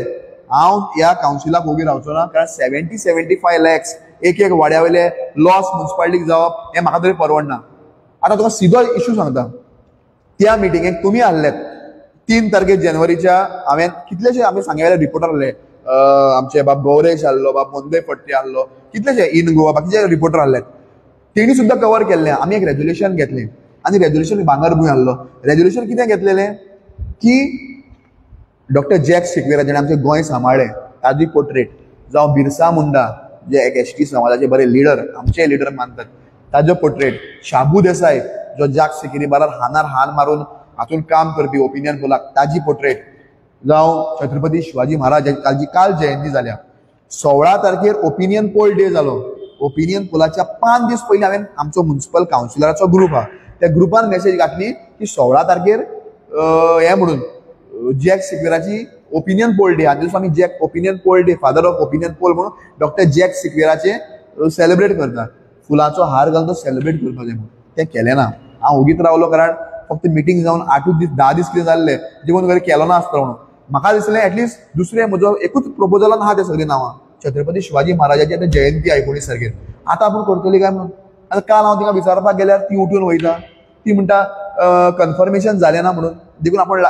हांव ह्या कावन्सिलाक ओगी रावचो ना, कारण 70-75 लॅक्स एक एक वाड्या वयले लॉस म्युनिसिपालिटीक जावप हें म्हाका तरी परवडना. आतां तुका सिधो इश्यू सांगता, त्या मिटिंगेक तुमी आहलेत 3 तारखेर जानेवारीच्या, हांवें कितलेशे आमी सांगे वेले रिपोर्टर आहले, आमचे बाब गौरेश आहलो, बाब मंदय फडते आहलो, कितलेशे इन गोवा बाकीचे रिपोर्टर आहले, तेणी सुद्दां कवर केल्लें. आमी एक रेजोल्युशन घेतलें आनी रेजोल्युशन भांगरभूंय आहलो. रेजोल्युशन कितें घेतलेलें की डॉक्टर जॅक सिक्वेरा जेणें आमचें गोंय सांबाळ्ळें ताजी पोर्ट्रेट, जावं बिरसा मुंडा जे एक एस टी समाजाचे बरे लिडर, आमचे लिडर मानतात, ताजो पोर्ट्रेट, शाबू देसाय जो जाक सिकेरी बारार हानार हान मारून हातून काम करपी ओपिनियन पोलाक ताजी पोर्ट्रेट, जावं छत्रपती शिवाजी महाराज ताजी काल जयंती जाल्या. 16 तारखेर ओपिनियन पोल डे जालो. ओपिनियन पोलाच्या 5 दीस पयलीं हांवें आमचो म्युनिसिपल कावन्सिलराचो ग्रूप आहा त्या ग्रुपान मेसेज घातली की 16 तारखेर हें म्हणून जॅक सिक्वेराची ओपिनियन पोल डे, आनी आमी Jack opinion poll day, father of opinion poll म्हणून डॉक्टर जॅक सिक्वेराचे सेलिब्रेट करता, फुलांचो हार घालून तो सेलिब्रेट करपाक जाय म्हणून. तें केलें ना. हांव ओगीत रावलो, कारण फक्त मिटींग जावन 8 दीस 10 दीस कितें जाल्ले जेवण वगैरे केलो ना आसतलो म्हणून. म्हाका दिसलें एटलिस्ट दुसरें म्हजो एकूच प्रपोजलान आहा ते सगळीं नांवां, छत्रपती शिवाजी महाराजाची आतां जयंती 19 तारखेर, आतां आपूण करतली काय म्हणून. आतां काल हांव तिका विचारपाक गेल्यार ती उठून वयता, ती म्हणटा कन्फर्मेशन जालें ना म्हणून, देखून आपण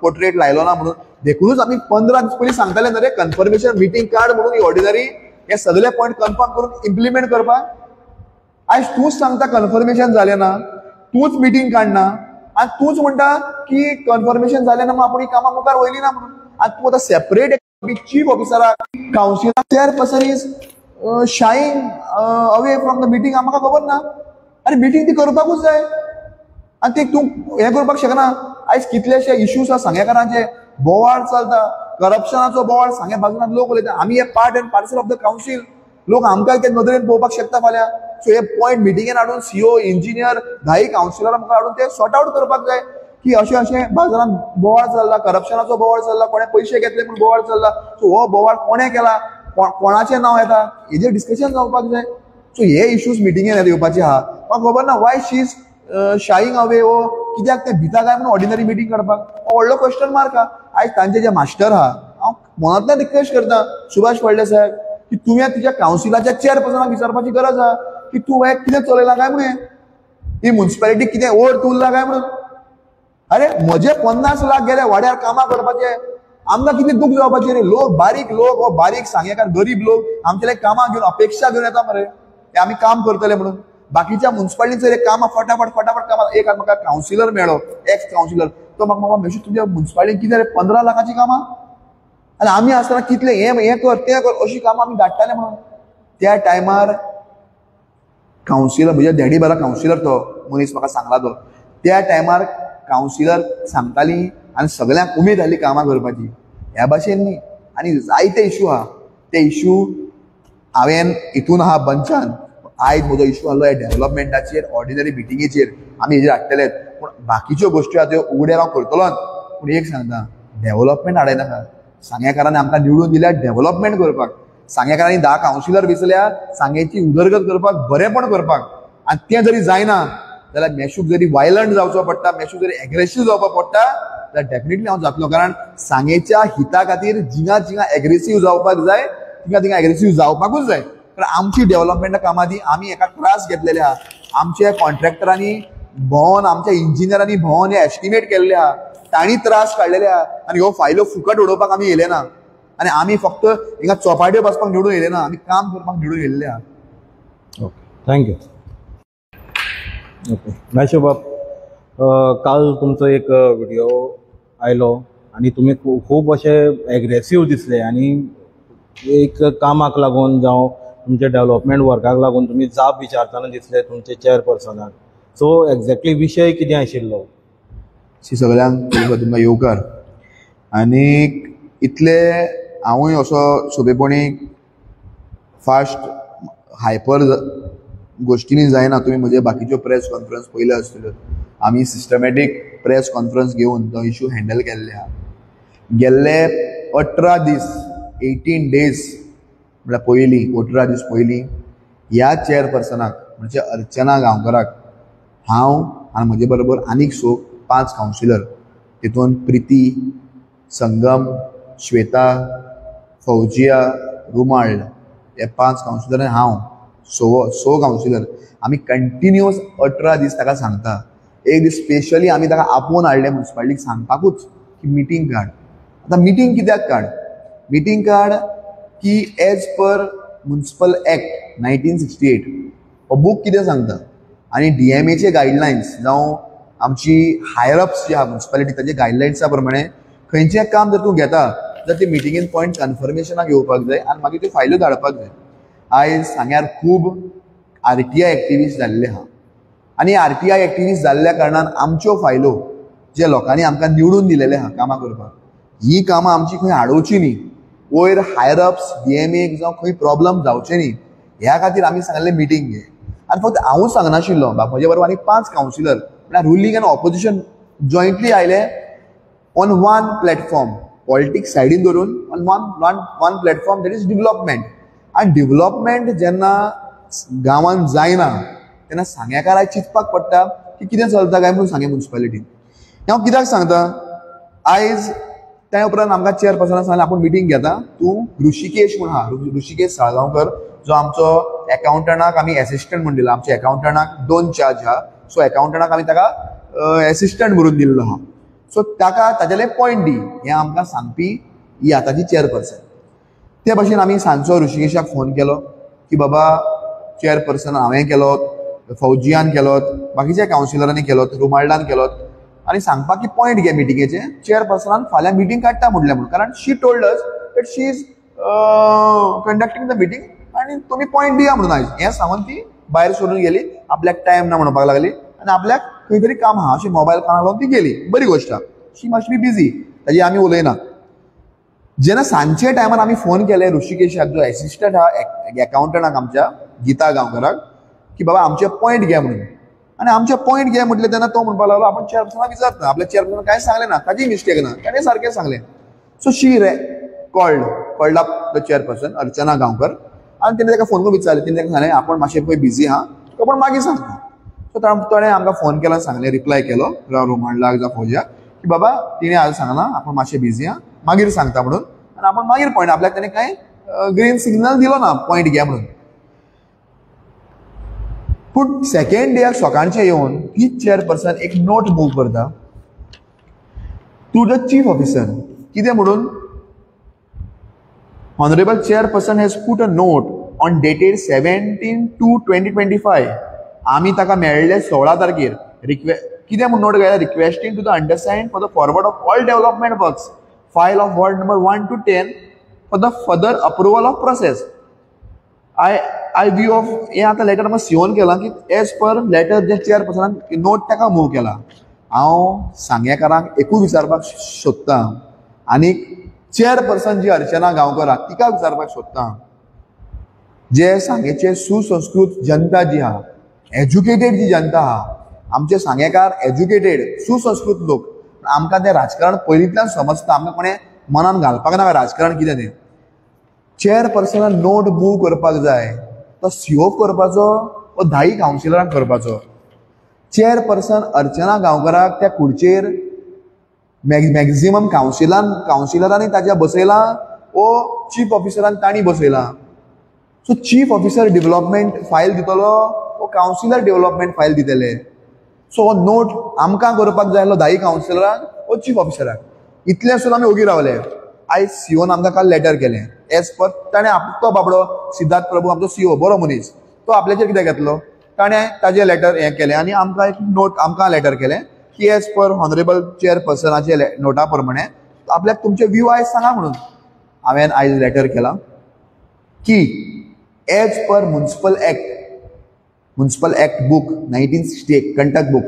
पोर्ट्रेट लायलो ना म्हणून. देखूनच आमी 15 दीस पयलीं सांगताले न्हय रे, कन्फर्मेशन मिटींग काड म्हणून, ऑर्डिनरी हे सगळे पॉयंट कन्फर्म करून इम्प्लिमेंट करपाक. आयज तूंच सांगता कन्फर्मेशन जालें ना, तूंच मिटींग काडना आनी तूंच म्हणटा की कन्फर्मेशन जालें ना म्हणून आपूण ही कामां मुखार वयली ना म्हणून. आनी तूं आतां सेपरेट चीफ ऑफिसराक, councillor, chairperson is shying away from the meeting, म्हाका खबर ना. आनी मिटींग ती करपाकूच जाय आनी ती तूं हें करपाक शकना. आयज कितलेशे इश्यूज आसा सांगेकारांचे, बोवाळ चलता, करप्शनाचो बोवाळ सांगे बाजून लोक उलयता. आमी हे part and parcel of the council, लोक आमकां ते नदरेन पळोवपाक शकता फाल्यां. सो हे पॉयंट मिटिंगेन हाडून सीओ, इंजिनियर, 10 कावन्सिलरां मुखार हाडून ते सॉर्ट आवट करपाक जाय की अशें अशें बाजारान बोवाळ चल्ला, करप्शनाचो बोवाळ चल्ला, कोणें पयशे घेतले म्हूण बोवाळ चल्ला. सो हो बोवाळ कोणें केला, कोणाचें नांव येता, हेजेर डिस्कशन जावपाक जाय. सो हे इश्यूज मिटिंगेन येवपाचे आहा. म्हाका खबर ना why she is shying away, वो कित्याक ते भिता काय म्हणून ऑर्डिनरी मिटींग काडपाक, हो व्हडलो क्वेश्चन मार्क आहा. आयज तांचे जे मास्टर आहा, हांव मनांतल्यान रिक्वेस्ट करता सुभाष फळदेसाय की तुवें तुज्या कावन्सिलाच्या चेअरपर्सनाक विचारपाची गरज आहा की तूं हें कितें चलयलां काय म्हणून, ही म्युन्सिपालिटी कितें ओड उरला काय म्हणून. अरे म्हजे 50 लाख गेले वाड्यार कामां करपाचे, आमकां कितें दूख जावपाचें रे. लोक बारीक लोक, हो बारीक सांगेकार गरीब लोक आमचे कामां घेवन अपेक्षा घेवन येता मरे, ते आमी काम करतले म्हणून. बाकीच्या म्युन्सिपालिटीचेर कामां फटाफट फटाफट कामां. एक म्हाका कावन्सिलर मेळ्ळो, एक्स कावन्सिलर, तो म्हाका म्हाका मेशी तुज्या म्युन्सिपालिटीन कितें रे 15 लाखाचीं कामां, आनी आमी आसतना कितले हें हें कर तें कर अशीं कामां आमी धाडटाले म्हणून. त्या टायमार कावन्सिलर, म्हज्या डॅडी बारा कावन्सिलर तो मनीस म्हाका सांगला तो, त्या टायमार कावन्सिलर सांगताली आनी सगळ्यांक उमेद जाली कामां करपाची. ह्या भाशेन न्ही, आनी जायते इशू आहा, ते इशू हांवें हितून आहा बंचान. आयज म्हजो इशू आहलो ह्या डेव्हलपमेंटाचेर, ऑर्डिनरी मिटिंगेचेर आमी हेजेर हाडटलेच, पूण बाकीच्यो गोश्टी आहा त्यो उगड्यार हांव करतलोच. पूण एक सांगता, डेव्हलपमेंट हाडयनाका. सांगेकारांनी आमकां निवडून दिल्या डेव्हलपमेंट करपाक, सांगेकारांनी 10 कावन्सिलर वेंचल्या सांगेची उदरगत करपाक, बरेंपण करपाक. आनी तें जरी जायना जाल्यार मेशूक जरी वायलंट जावचो पडटा, मेशूक जरी एग्रेसीव जावपाक पडटा जाल्यार डेफिनेटली हांव जातलो. कारण सांगेच्या हिता खातीर जिंगा जिंगा एग्रेसीव जावपाक जाय, थिंगा थिंगा एग्रेसीव जावपाकूच जाय. कारण आमची डेव्हलपमेंटा कामां ती आमी एका त्रास घेतलेले आहा. आमच्या कॉन्ट्रॅक्टरांनी भोंवन, आमच्या इंजिनियरांनी भोंवन हे एस्टिमेट केल्ले आहा, तांणी त्रास काडलेले आहा. आनी ह्यो फायल्यो फुकट उडोवपाक आमी येयले ना, आनी आमी फक्त हिंगा चोपाट्यो बसपाक निवडून येयले ना, आमी काम करपाक निवडून येयल्ले आहा. Okay, thank you. Okay Meshu बाब, काल तुमचो एक व्हिडिओ आयलो आनी तुमी खूब अशे एग्रेसीव दिसले आनी एक कामाक लागून जावं तुमच्या डेव्हलपमेंट वर्काक लागून तुमी जाप विचारतना दिसले तुमचे चेअरपर्सनाक. सो एक्झॅक्टली विशय कितें आशिल्लो? सगळ्यांक तुमकां येवकार. आनी इतले हांवूय असो सोंपेपणी फास्ट हायपर गोश्टींनी जायना. तुमी म्हजे बाकीच्यो प्रेस कॉन्फरन्स पयल्यो आसतल्यो, आमी सिस्टमॅटीक प्रेस कॉन्फरन्स घेवन तो इशू हँडल केल्ले आहा. गेल्ले 18 दीस, 18 डेज म्हळ्यार पयलीं 18 दीस पयलीं ह्या चेअरपर्सनाक म्हणजे अर्चना गांवकराक हांव आनी म्हजे बरोबर आनीक 5 कावन्सिलर, तितून प्रिती, संगम, श्वेता, फौजिया, रुमाळ हे 5 कावन्सिलर आनी हांव 6 कावन्सिलर आमी कंटिन्युअस 18 दीस ताका सांगता. एक दीस स्पेशली आमी ताका आपोवन हाडलें म्युन्सिपालिटीक सांगपाकूच की मिटींग काड. आतां मिटींग कित्याक काड? मिटींग काड की एज पर म्युन्सिपल एक्ट 1968 हो बूक कितें सांगता आनी डीएमएचे गायडलायन्स जावं आमची हायर अप्स जी आहा म्युन्सिपालिटी ताजे गायडलायन्सा प्रमाणे खंयचें काम जर तूं घेता जाल्यार ते मिटिंगेन पॉयंट कन्फर्मेशनाक येवपाक जाय आनी मागीर त्यो फायल्यो धाडपाक जाय. आयज सांग्यार खूब आरटीआय एक्टिविस्ट जाल्ले आहा आनी आरटीआय एक्टिविस्ट जाल्ल्या कारणान आमच्यो फायलो जे लोकांनी आमकां निवडून दिलेले आहा कामां करपाक, ही कामां आमची खंय आडोवची न्ही, वयर हायर अप्स डीएमएक जावं खंय प्रॉब्लम जावचे न्ही ह्या खातीर आमी सांगलें मिटींग घे. आनी फक्त हांवूच सांगनाशिल्लो, म्हजे बरोबर आनी 5 कावन्सिलर म्हळ्यार रुलींग आनी ऑपोजिशन जॉयंटली आयले ऑन वन प्लॅटफॉर्म, पॉलिटिक्स सायडीन धरून on one platform, that is development. आनी डेव्हलपमेंट जेन्ना गांवांत जायना तेन्ना सांगेकाराक चिंतपाक पडटा की कितें चलता काय म्हणून सांगे म्युन्सिपालिटीन. हांव कित्याक सांगता, आयज त्या उपरांत आमकां चेअरपर्सनान सांगलें आपूण मिटींग घेता, तूं ऋषिकेश म्हूण आहा, ऋषिकेश साळगांवकर जो आमचो एकाउंटंटाक आमी एसिस्टंट म्हूण दिला, आमच्या एकाउंटंटाक 2 चार्ज आहा, सो एकाउंटंटाक आमी ताका एसिस्टंट म्हणून दिल्लो आहा. सो ताका ताजेले पॉयंट दी हें आमकां सांगपी ही आतांची चेअरपर्सन. ते भाशेन आमी सांजचो ऋषिकेशाक फोन केलो की बाबा चेअरपर्सन हांवें केलो, फौजियान केलो, बाकीच्या कावन्सिलरांनी केलो, रुमाल्डान केलो आनी सांगपाक की पॉयंट घे मिटिंगेचे, चेअरपर्सनान फाल्यां मिटींग काडटा म्हणलें म्हणून, कारण she told us that she is conducting the meeting आनी तुमी पॉयंट दिया म्हणून आयज हें सांगून ती भायर सोडून गेली. आपल्याक टायम ना म्हणपाक लागली आनी आपल्याक खंय तरी काम आहा अशें मोबायल कानाक लावन ती गेली. बरी गोश्ट आहा, शी मस्ट बी बिजी. ताजी आमी उलयना. जेन्ना सांजचे टायमार आमी फोन केले ऋषिकेशाक, जो एसिस्टंट आहा एकाउंटंटाक आमच्या गीता गांवकराक, की बाबा आमचे पॉयंट घे म्हणून. आनी आमचे पॉयंट घे म्हटलें तेन्ना तो म्हणपाक लागलो आपूण चेअरपर्सनाक विचारता. आपल्या चेअरपर्सनाक कांय सांगलें ना, ताजी मिस्टेक ना, ताणें सारकें सांगलें. So she called up the chairperson Archana Gaonkar आनी तेणें ताका फोन करून विचारलें. तेणें ताका सांगलें आपूण मातशें पळय बिजी आहा, तुका पूण मागीर सांगता. सो ताणें आमकां फोन केलो, सांगलें, रिप्लाय केलो रोमांडलाक जावं फौजियाक की बाबा तिणें आज सांगलां आपूण मातशें बिजी आहा, मागीर सांगता म्हणून. आनी आपूण मागीर पॉयंट आपल्याक तेणें कांय ग्रीन सिग्नल दिलो ना पॉयंट घे म्हणून. पूण सेकेंड डेयाक सकाळचें येवन तीच चेअरपर्सन एक नोट मूव करता टू the chief officer. कितें म्हणून? Honourable chairperson has put a note on dated 17/2/2025. आमी ताका मेळ्ळे 16 तारखेर. कितें म्हूण नोट घायला? Requesting to the understand for the forward of all development works file of ward number 1 to 10 for the further approval of process. I view of हें आतां लेटर म्हाका सीओन केलां की एज पर लेटर जे चेअरपर्सनान नोट ताका मूव केला. हांव सांगेकारांक एकूय विचारपाक सोदतां आनी चेअरपर्सन जी अर्चना गांवकर आहा तिका विचारपाक सोदतां, जे सांगेचे सुसंस्कृत जनता जी आहा, एज्युकेटेड जी जनता आहा, आमचे सांगेकार एज्युकेटेड सुसंस्कृत लोक, आमकां तें राजकारण पयलींतल्यान समजता, आमकां कोणें मनान घालपाक नाका राजकारण कितें तें. चेअरपर्सनान नोट मूव करपाक जाय तो सीओ करपाचो वो धाई कावन्सिलरांक करपाचो. चेअरपर्सन अर्चना गांवकराक त्या खुर्चेर मॅक्झिमम कावन्सिलरांनी ताच्या बसयलां वो चीफ ऑफिसरान तांणी बसयलां. So chief officer development file दितलो वो कावन्सिलर डेव्हलपमेंट फायल दितले. सो हो नोट आमकां करपाक जाय आसलो धाई कावन्सिलरांक वो चीफ ऑफिसराक. इतलें आसून आमी ओगी रावले. आयज सीओन आमकां काल लेटर केलें एज पर ताणें तो बाबडो सिद्धार्थ प्रभू आमचो सीओ बरो मनीस, तो आपल्याचेर कितें घेतलो, ताणें ताजें लेटर हें केलें आनी आमकां एक नोट आमकां लेटर केलें की एज पर ऑनरेबल चेअरपर्सनाचे नोटा प्रमाणे आपल्याक तुमचे व्यू आयज सांगा म्हणून. हांवें आयज लेटर केलां की as per municipal act, municipal act book 1968 Kantak book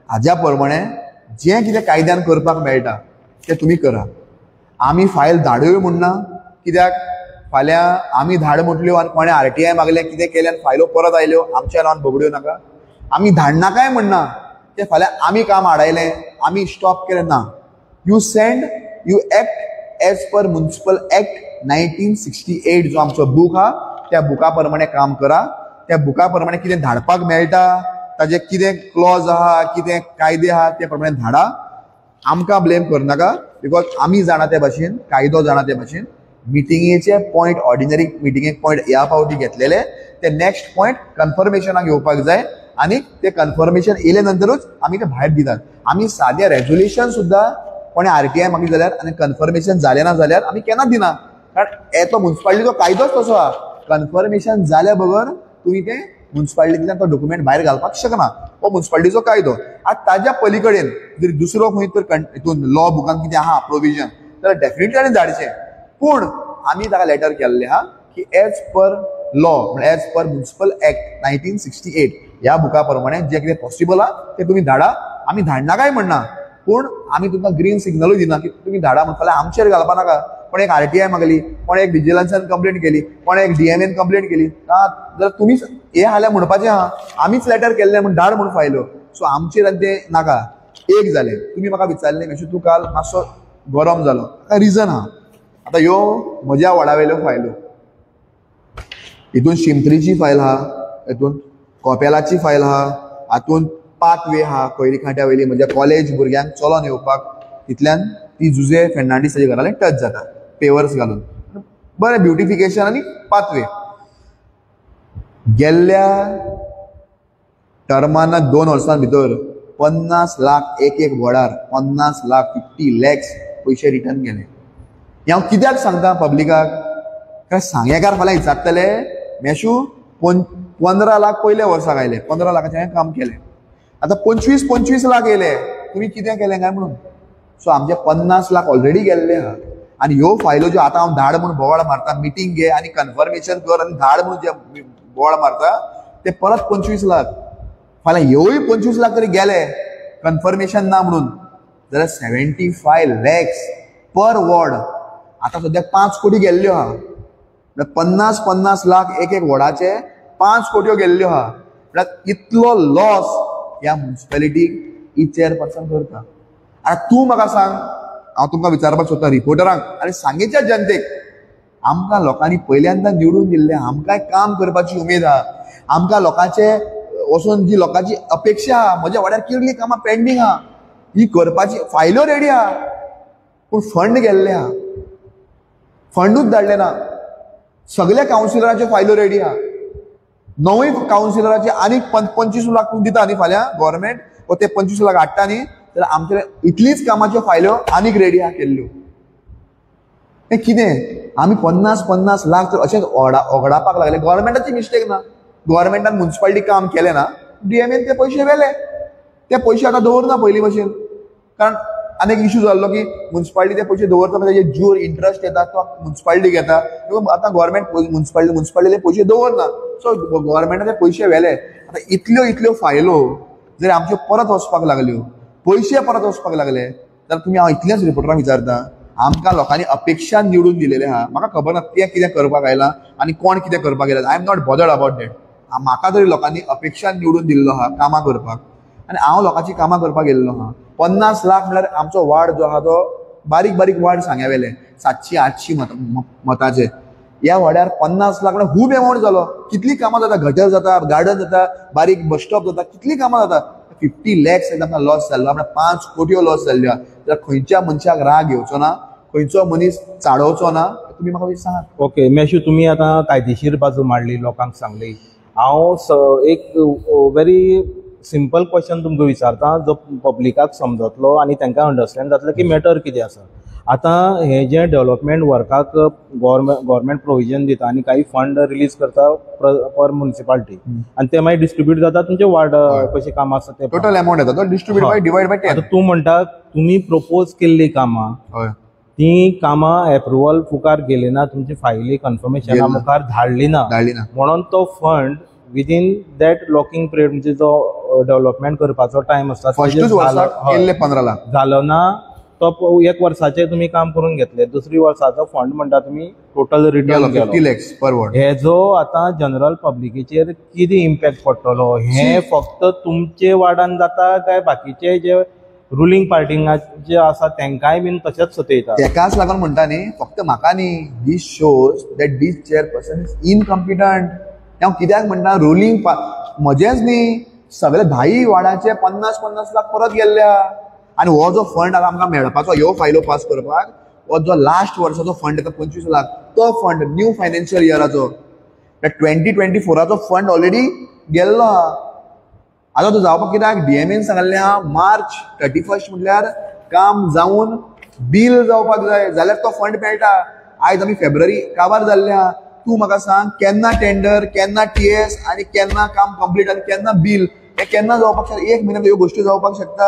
हाज्या प्रमाणे जें कितें कायद्यान करपाक मेळटा तें तुमी करा. आमी फायल धाडूय म्हूण ना, कित्याक फाल्यां आमी धाड म्हटल्यो आनी कोणें आरटीआय मागलें कितें केलें आनी फायलो परत आयल्यो आमच्या नांवान बगड्यो नाका. आमी धाडनाकाय म्हणना तें फाल्यां आमी काम आडायलें आमी स्टॉप केलें ना. You send, you act as per municipal act 1968 जो आमचो बूक आहा त्या बुका प्रमाणे काम करा. त्या बुका प्रमाणे कितें धाडपाक मेळटा ताजें कितें क्लॉज आहा कितें कायदे आहा ते प्रमाणे धाडा. आमकां ब्लेम करनाका because आमी जाणा ते भाशेन, कायदो जाणा ते भाशेन. मिटिंगेचे पॉयंट ऑर्डिनरी मिटिंगेक पॉयंट ह्या फावटी घेतलेले ते नेक्स्ट पॉयंट कन्फर्मेशनाक येवपाक जाय आनी ते कन्फर्मेशन येयले नंतरूच आमी ते भायर दितात. आमी सादें रेजोल्युशन सुद्दां कोणें आरटीआय मागली जाल्यार आनी कन्फर्मेशन जालें ना जाल्यार आमी केन्ना दिना, कारण येतो मुन्सिपालिटीचो कायदोच तसो आहा. कन्फर्मेशन जाल्या बगर तुमी तें मुन्सिपालिटींतल्यान तो डॉक्युमेंट भायर घालपाक शकना, हो मुन्सिपालिटीचो कायदो. आतां ताज्या पली कडेन जर दुसरो खंय तर हितून लॉ बुकान कितें आहा प्रोविजन जाल्यार डेफिनेटली ताणें धाडचें. पूण आमी ताका लेटर केल्लें आहा की एज पर लॉ म्हळ्यार एज पर मुन्सिपल एक्ट 1968 ह्या बुका प्रमाणे जें कितें पॉसिबल आहा तें तुमी धाडा. आमी धाडनाकाय म्हणना, पूण आमी तुमकां ग्रीन सिग्नलूय दिना की तुमी धाडा म्हण. फाल्यां आमचेर घालपा नाका, कोणें एक आरटीआय मागली, कोणें एक विजिलन्सान कंप्लेन केली, कोणें एक डीएमएन कंप्लेन केली ना जाल्यार तुमीच हें हाल्यार म्हणपाचें आहा आमीच लेटर केल्लें म्हूण धाड म्हूण फायल्यो. सो आमचेर आनी तें नाका. एक जालें, तुमी म्हाका विचारलें मेशू तूं काल मातसो गरम जालो, ताका रिजन आहा. आतां ह्यो म्हज्या वॉर्डा वयल्यो फायल्यो, हितून शिमत्रीची फायल आहा, हितून कोपेलाची फायल आहा, हातून पाथवे आहा कोयरी खांट्या वयली म्हज्या कॉलेज भुरग्यांक चलोन येवपाक, तितल्यान ती जुजे फेर्नांडीस ताच्या घरा टच जाता पेवर्स घालून, बरें ब्युटिफिकेशन आनी पाथवे. गेल्ल्या टर्माना 2 वर्सां भितर 50 लाख एक एक वॉर्डार 50 लाख 50 लॅक्स पयशे रिटर्न गेले. हें हांव कित्याक सांगता पब्लिकाक, कारण सांगेकार फाल्यां विचारतले मेशू 15 लाख पयल्या वर्साक आयले, 15 लाखाचें हांवें काम केलें, आतां 25 लाख येयले, तुमी कितें केलें काय म्हणून. सो आमचे 50 लाख ऑलरेडी गेल्ले आहा. आनी ह्यो फायलो ज्यो आतां हांव धाड म्हूण बोवाळ मारता, मिटींग घे आनी कन्फर्मेशन कर आनी धाड म्हूण जे बोवाळ मारता ते परत 25 लाख, फाल्यां ह्योय 25 लाख तरी गेले कन्फर्मेशन ना म्हणून जाल्यार 75 लॅक्स पर वॉर्ड. आतां सद्याक 5 कोटी गेल्ल्यो आहा, म्हळ्यार 50-50 लाख एक एक वॉर्डाचे 5 कोट्यो गेल्ल्यो आहा. म्हळ्यार इतलो लॉस ह्या मुन्सिपेलिटीक ही चेअरपर्सन करता. आतां तूं म्हाका सांग, हांव तुमकां विचारपाक सोदता रिपोर्टरांक आनी सांगेच्या जनतेक, आमकां लोकांनी पयल्यांदा निवडून दिल्लें, आमकांय काम करपाची उमेद आहा, आमकां लोकांचे वचून जी लोकांची अपेक्षा आहा, म्हज्या वाड्यार कितलीं कामां पेंडींग आहा, ही करपाची फायल्यो रेडी आहा, पूण फंड गेल्ले आहा, फंडूच धाडले ना. सगल्या कावन्सिलराच्यो फायल्यो रेडी आहा, 9 कावन्सिलराचे आनीक 25 लाख दिता न्ही फाल्यां गव्हर्मेंट, व ते 25 लाख हाडटा न्ही, जाल्यार आमचे इतलीच कामाच्यो फायल्यो आनीक रेडी आहा केल्ल्यो. हें कितें आमी 50-50 लाख तर अशेंच ओगडापाक लागले. गव्हर्मेंटाची मिस्टेक ना, गव्हर्मेंटान मुन्सिपालिटी काम केलें ना, डीएमएन ते पयशे व्हेले, ते पयशे आतां दवरना पयलीं भशेन, कारण आनी एक इशू जाल्लो की मुन्सिपालिटी ते पयशे दवरता, तेजे ज्यूर इंट्रस्ट येता तो मुन्सिपालिटी घेता. आतां गव्हर्मेंट मुन्सिपालिटी पयशे दवरना, सो गव्हर्मेंटान ते पयशे व्हेले. आतां इतल्यो इतल्यो फायलो जर आमच्यो परत वचपाक लागल्यो, पयशे परत वचपाक लागले, जाल्यार तुमी हांव इतलेंच रिपोर्टरांक विचारता, आमकां लोकांनी अपेक्षा निवडून दिलेलें आहा, म्हाका खबर ना तें कितें करपाक आयलां आनी कोण कितें करपाक आयला, I am not bothered about that. म्हाका तरी लोकांनी अपेक्षा निवडून दिल्लो आहा कामां करपाक, आनी हांव लोकांची कामां करपाक गेल्लो आहा. 50 लाख म्हळ्यार आमचो वार्ड जो आहा तो बारीक बारीक वार्ड सांग्या वेले 700-800 मताचे, ह्या वाड्यार 50 लाख म्हळ्यार खूब एमावंट जालो. कितलीं कामां जाता, गटर जाता, गार्डन जाता, बारीक बस स्टॉप जाता, कितलीं कामां जाता. 50 लॅक्स आमकां लॉस जाल्लो, म्हळ्यार 5 कोटयो लॉस जाल्ल्यो आहा. जाल्यार खंयच्या मनशाक राग येवचो ना, खंयचो मनीस चाडोवचो ना, तुमी म्हाका सांगात. ओके मेशू, तुमी आतां कायदेशीर बाजू मांडली, लोकांक सांगली. हांव एक व्हेरी सिंपल क्वेश्चन तुमकां विचारता, जो पब्लिकाक समजतलो आनी तांकां अंडरस्टँड जातलें की मॅटर कितें आसा. आतां हें जें डेवलपमेंट वर्काक गव्हर्मेंट प्रोविजन दिता आनी काही फंड रिलीज करता पर म्युनिसिपालिटी, आनी ते मागीर डिस्ट्रिब्यूट जाता तुमचे वार्ड कशें काम आसा ते टोटल अमाउंट येता तो डिस्ट्रिब्यूट बाय डिवायड बाय 10. आतां तूं म्हणटा तुमी प्रपोज केल्लीं कामां, ती कामां एप्रुवल मुखार गेली ना, तुमची फायली कन्फर्मेशना मुखार धाडली ना, म्हणून तो fund within that locking period, म्हणजे जो डेवलपमेंट करपाचो टायम आसता 15 लाख जालो ना, तो एक वर्साचे तुमी काम करून घेतले, दुसरी वर्साचो फंड म्हणटा तुमी टोटल रिटर्न 50 लॅक्स पर वॉर्ड. हे जो आतां जनरल पब्लिकेचेर कितें इम्पॅक्ट पडटलो, हे फक्त तुमचे वार्डान जाता काय बाकीचे जे रुलींग पार्टींग जे आसा तेंकांय बीन तशेंच सतयता? तेकाच लागून म्हणटा न्ही, फक्त म्हाका न्ही, this shows that this chairperson is incompetent. हांव कित्याक म्हणटा, रुलींग म्हजेंच न्ही, सगळे 10 वार्डाचे 50-50 लाख परत गेल्ले. आनी हो जो फंड आतां आमकां मेळपाचो, ह्यो फायलो पास करपाक, हो जो लास्ट वर्साचो फंड येता 25 लाख, तो फंड न्यू फायनान्शियल इयराचो 2024 फंड ऑलरेडी गेल्लो आहा. आतां तो जावपाक कित्याक डीएमएन सांगल्लें आहा मार्च 31 म्हटल्यार काम जावन बील जावपाक जाय, जाल्यार तो फंड मेळटा. आयज आमी फेब्रुवारी काबार जाल्ले आहा. तूं म्हाका सांग केन्ना टेंडर, केन्ना टीएस आनी केन्ना काम कंप्लीट आनी केन्ना बील, हें केन्ना जावपाक शकता? एक म्हयन्यान ह्यो गोश्टी जावपाक शकता?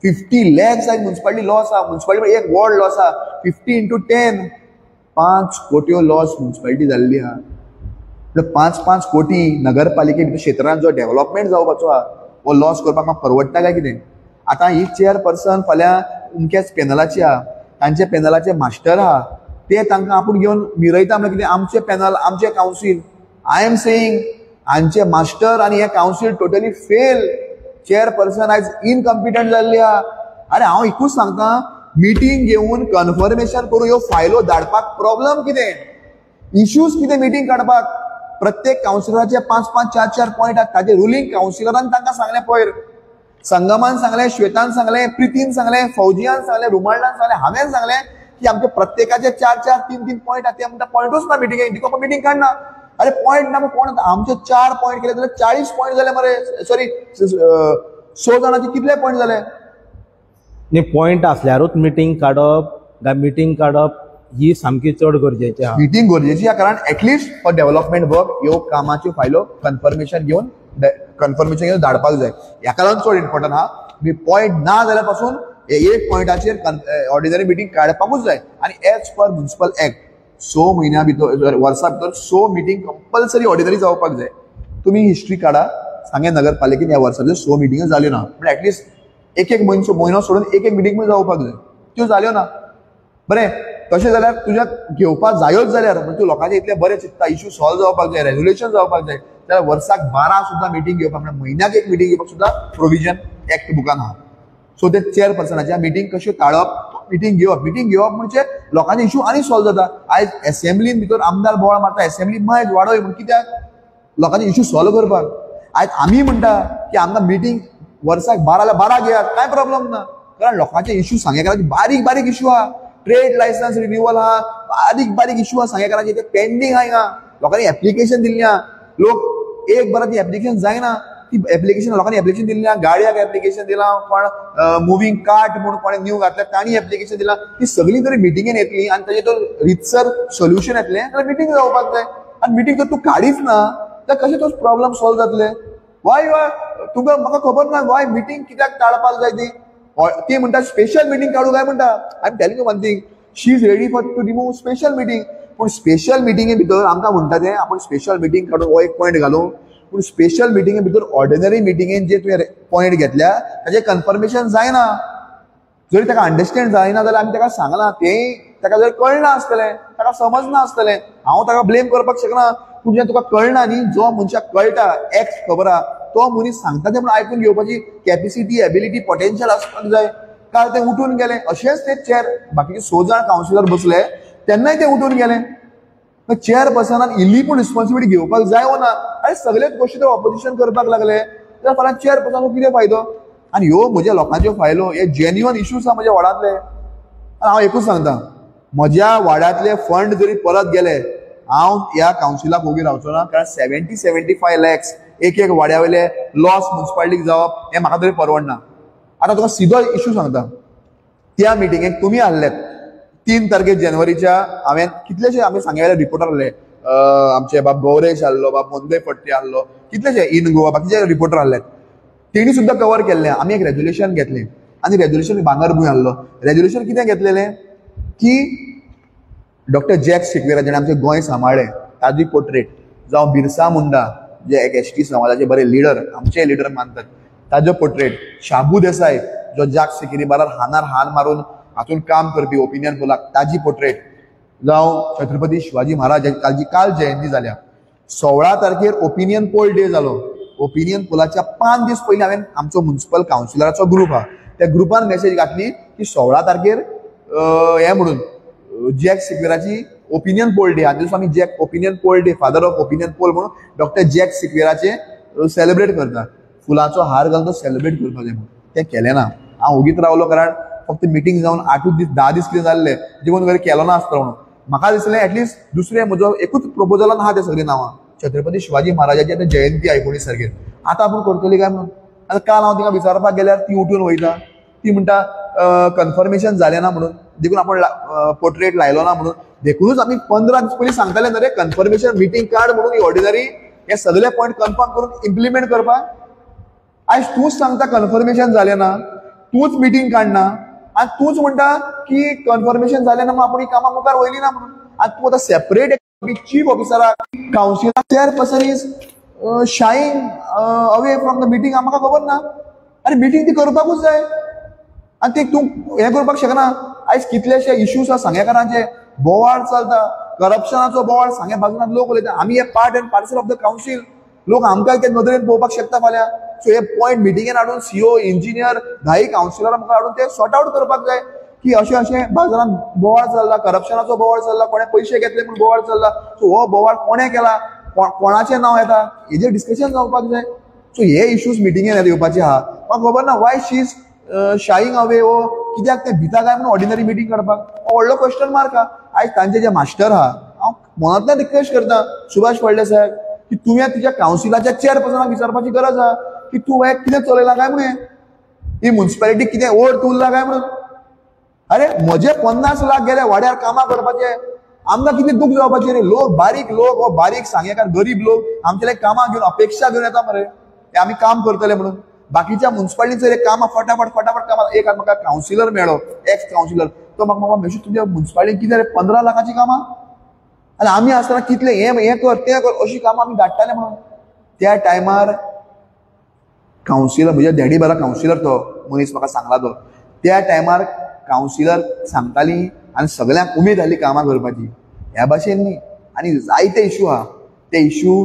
50 लॅक्स आयज मुन्सिपालिटी लॉस आहा, मुन्सिपालिटी एक वॉर्ड लॉस आहा, 50 इंटू 10 5 कोट्यो लॉस मुन्सिपालिटी जाल्ली आहा. 5-5 कोटी नगरपालिके भितर क्षेत्रांत जो डेव्हलपमेंट जावपाचो आहा हो लॉस करपाक म्हाका परवडटा काय कितें? आतां ही चेअरपर्सन फाल्यां अमक्याच पॅनलाची आहा, तांचे पॅनलाचे मास्टर आहा, ते तांकां आपूण घेवन मिरयता म्हळ्यार कितें, आमचे पॅनल, आमचे कावन्सील. I am saying हांचे मास्टर आनी हे कावन्सील टोटली फेल. चेअरपर्सन आयज इनकम्पिटंट जाल्ली आहा. आरे हांव एकूच सांगता, मिटींग घेवन कन्फर्मेशन करून ह्यो फायलो धाडपाक प्रॉब्लम कितें, इश्यूज कितें मिटींग काडपाक? प्रत्येक कावन्सिलराचे 5-5, 4-4 पॉयंट आहात, ताजे रुलींग कावन्सिलरान तांकां सांगलें, पयर संगमान सांगलें, श्वेतान सांगलें, प्रितीन सांगलें, फौजियान सांगलें, रुमाल्डान सांगलें, हांवें सांगलें की आमचे प्रत्येकाचे 4-4, 3-3 पॉयंट आहात. ते म्हणटा पॉयंटूच ना मिटिंगेक, तिका मिटींग काडना. अरे पॉयंट ना, कोण आमचे 4 पॉयंट केले जाल्यार 40 पॉयंट जाले मरे, सॉरी 100 जाणांचे कितले पॉयंट जाले? न्ही, पॉयंट आसल्यारूच मिटींग काडप काय मिटींग काडप ही सामकी चड गरजेची आहा. मिटींग गरजेची आहा, कारण एटलिस्ट फॉर डेव्हलपमेंट वर्क ह्यो कामाच्यो फायलो कन्फर्मेशन घेवन धाडपाक जाय. ह्याका लागून चड इम्पॉर्टंट आहा. पॉयंट ना जाल्यार पासून एक पॉयंटाचेर ऑर्डिनरी मिटींग काडपाकूच जाय. आनी एज पर म्युनिसिपल एक्ट 6 म्हयन्या भितर, वर्सा भितर 6 मिटींग कंपल्सरी ऑर्डिनरी जावपाक जाय. तुमी हिस्ट्री काडा, सांगें नगरपालिकेन ह्या वर्सा भितर 6 मिटिंग्यो जाल्यो ना, पूण एटलिस्ट एक एक म्हयनो सोडून एक एक मिटींग जावपाक जाय, त्यो जाल्यो ना. बरें तशें जाल्यार तुज्या घेवपाक जायोच जाल्यार म्हणजे तूं लोकांचे इतलें बरें चिंत्ता, इशू सॉल्व जावपाक जाय, रेजोल्युशन जावपाक जाय, जाल्यार वर्साक 12 सुद्दां मिटींग घेवपाक, म्हळ्यार म्हयन्याक एक मिटींग घेवपाक सुद्दां प्रोविजन एक्ट बुकान आहा. सो ते चेअरपर्सनाच्या मिटींग कश्यो टाळप, मिटींग घेवप, मिटींग घेवप म्हणजे लोकांचे इशू आनी सॉल्व जाता. आयज एसेंब्लीन भितर आमदार बोवाळ मारता, एसेंब्ली मायज वाडय म्हूण, कित्याक? लोकांचे इशू सॉल्व करपाक. आयज आमी म्हणटा की आमकां मिटींग वर्साक 12 12 घेयात, कांय प्रॉब्लम ना, कारण लोकांचे इशू सांगेकारांचे बारीक बारीक इशू आहा. ट्रेड लायसन्स रिन्युअल आहा, बारीक बारीक इशू आहा सांगेकारांचे, ते पेंडींग आहा. हिंगा लोकांनी एप्लिकेशन दिल्ली आहा, लोक एक बरां ती एप्लिकेशन जायना, ती एप्लिकेशन लोकांनी एप्लिकेशन दिल्ली आहा, गाडयाक एप्लिकेशन दिलां, कोण मुवींग कार्ट म्हूण कोणें न्यू घातल्या तांणी एप्लिकेशन दिलां. ती सगळीं जरी मिटिंगेन येतली आनी ताजें तो रितसर सोल्युशन येतलें जाल्यार मिटींग जावपाक जाय. आनी मिटींग जर तूं काडीच ना जाल्यार कशें तो प्रॉब्लम सॉल्व जातले? वाय तुका म्हाका खबर ना वाय मिटींग कित्याक टाळपाक जाय ती. ती म्हणटा स्पेशल मिटींग काडूं काय म्हणटा. I am telling you one thing, she is ready for to remove special meeting. पूण स्पेशल मिटिंगे भितर आमकां म्हणटा तें आपूण स्पेशल मिटींग काडून हो एक पॉयंट घालूं, पूण स्पेशल मिटिंगे भितर ऑर्डिनरी मिटिंगेन जे तुवें पॉयंट घेतल्या ताजें कन्फर्मेशन जायना. जरी ताका अंडरस्टँड जायना जाल्यार आमी ताका सांगलां, तें ताका जर कळना आसतलें, ताका समजना आसतलें, हांव ताका ब्लेम करपाक शकना. पूण जें तुका कळना न्ही, जो मनशाक कळटा एक्स खबर आहा तो मनीस सांगता तें म्हणून आयकून घेवपाची कॅपेसिटी, एबिलिटी, पोटेन्शियल आसपाक जाय. काल ते उठून गेले, अशेंच ते चेअर बाकीचे 6 जाण कावन्सिलर बसले तेन्नाय ते उठून गेले. चेअरपर्सनान इल्ली पूण रिस्पॉन्सिबिलिटी घेवपाक जाय वो ना? आनी सगळेच गोश्टी ते ऑपोजिशन करपाक लागले जाल्यार फाल्यां चेअरपर्सनाक कितें फायदो? आनी ह्यो म्हज्या लोकांच्यो फायलो, हे जेन्युअन इश्यूज आहा म्हज्या वार्डांतले. आनी हांव एकूच सांगता, म्हज्या वार्डांतले फंड जरी परत गेले हांव ह्या कावन्सिलाक ओगी रावचो ना, कारण 70-75 लॅक्स एक एक वाड्या वयले लॉस मुन्सिपालिटीक जावप हें म्हाका तरी परवडना. आतां तुका सिदो इशू सांगता, त्या मिटिंगेक तुमी आहलेत 3 तारखेर जानेवारीच्या, हांवें कितलेशे आमी सांगेले रिपोर्टर आहले, आमचे बाब गौरेश आहलो, बाब मोंदे फडते आहलो, कितलेशे इन गोवा बाकीचे रिपोर्टर आहले, तेणी सुद्दां कवर केल्लें. आमी एक रेजोल्युशन घेतलें आनी रेजोल्युशन भांगरभूंय आहलो. रेजोल्युशन कितें घेतलेलें की डॉक्टर जॅक सिक्वेरा जेणें आमचें गोंय सांबाळ्ळें ताजी पोर्ट्रेट, जावं बिरसा मुंडा जे एक एस टी समाजाचे बरे लिडर, आमचे लिडर मानतात ताजो पोर्ट्रेट, शाबू देसाय जो जाक सिकेरी बारार हानार हान मारून हातून काम करपी ओपिनियन पोलाक ताजी पोर्ट्रेट, जावं छत्रपती शिवाजी महाराज ताजी काल जयंती जाल्या 16 तारखेर ओपिनियन पोल डे जालो. ओपिनियन पोलाच्या 5 दीस पयलीं हांवें आमचो म्युनिसिपल कावन्सिलराचो ग्रूप आहा त्या ग्रुपान मेसेज घातली की 16 तारखेर हें म्हणून जॅक सिक्वेराची ओपिनियन पोल डे, आनी दिसा आमी Jack opinion poll day, father of opinion poll म्हणून डॉक्टर जॅक सिक्वेराचे सेलिब्रेट करता, फुलांचो हार घालून तो सेलिब्रेट करपाक जाय म्हणून. तें केलें ना, हांव ओगीच रावलो, कारण फक्त मिटींग जावन 8 दीस 10 दीस कितें जाल्ले देखून वयर केलो ना आसतलो म्हणून. म्हाका दिसलें एटलिस्ट दुसरें म्हजो एकूच प्रपोजलान आहा ते सगळीं नांवां, छत्रपती शिवाजी महाराजाची आतां जयंती 19 तारखेर, आतां आपूण करतली काय म्हणून. आतां काल हांव तिका विचारपाक गेल्यार ती उठून वयता, ती म्हणटा कन्फर्मेशन जालें ना म्हणून, देखून आपूण पोर्ट्रेट लायलो ना म्हणून. देखूनच आमी 15 दीस पयलीं सांगताले न्हय रे, कन्फर्मेशन मिटींग काड म्हणून ही ऑर्डिनरी हे सगळे पॉयंट कन्फर्म करून इम्प्लिमेंट करपाक. आयज तूंच सांगता कन्फर्मेशन जालें ना, तूंच मिटींग काडना आनी तूंच म्हणटा की कन्फर्मेशन जालें ना म्हणून आपूण ही कामां मुखार वयली ना म्हणून. आनी तूं आतां सेपरेट चीफ ऑफिसराक, councillor, chairperson is shying away from the meeting, म्हाका खबर ना. आनी मिटींग ती करपाकूच जाय आनी ते तूं हें करपाक शकना. आयज कितलेशे इश्यूज आसा सांगेकारांचे, बोवाळ चलता, करप्शनाचो बोवाळ सांगे बाजून लोक उलयता. आमी हे part and parcel of the council, लोक आमकां ते नदरेन पळोवपाक शकता फाल्यां. सो हे पॉयंट मिटिंगेन हाडून सीओ, इंजिनियर, 10 कावन्सिलरां मुखार हाडून ते सॉर्ट आवट करपाक जाय की अशें अशें बाजारान बोवाळ चल्ला, करप्शनाचो बोवाळ चल्ला, कोणें पयशे घेतले म्हूण बोवाळ चल्ला, सो हो बोवाळ कोणें केला, कोणाचें नांव येता, हेजेर डिस्कशन जावपाक जाय. सो हे इश्यूज मिटिंगेन येवपाचे आहा. म्हाका खबर ना why she is shying away, वो कित्याक ते भिता काय म्हणून ऑर्डिनरी मिटींग काडपाक, हो व्हडलो क्वेश्चन मार्क आहा. आयज तांचे जे मास्टर आहा, हांव मनांतल्यान रिक्वेस्ट करता सुभाष फळदेसाय साहेब की तुवें तुज्या कावन्सिलाच्या चेअरपर्सनाक विचारपाची गरज आहा की तूं हें कितें चलयलां काय म्हणून, ही म्युनिसिपालिटी कितें ओड उरला काय म्हणून. अरे म्हजे 50 लाख गेले वाड्यार कामां करपाचे, आमकां कितें दूख जावपाचें रे. लोक बारीक लोक, हो बारीक सांगेकार गरीब लोक आमचे कामां घेवन अपेक्षा घेवन येता मरे, हे आमी काम करतले म्हणून. बाकीच्या म्युनिसिपालिटीचेर कामां फटाफट फटाफट कामां. एक म्हाका कावन्सिलर मेळ्ळो, एक्स कावन्सिलर, तो म्हाका मामा मेशी तुमच्या म्युनिसिपालिटीन कितें रे 15 लाखाचीं कामां, आनी आमी आसतना कितलें हें हें कर तें कर अशीं कामां आमी धाडटाले म्हणून. त्या टायमार कावन्सिलर म्हज्या डॅडी बारा कावन्सिलर तो मनीस म्हाका सांगला तो, त्या टायमार कावन्सिलर सांगताली आनी सगळ्यांक उमेद जाली कामां करपाची. ह्या भाशेन न्ही, आनी जायते इशू आहा. ते इशू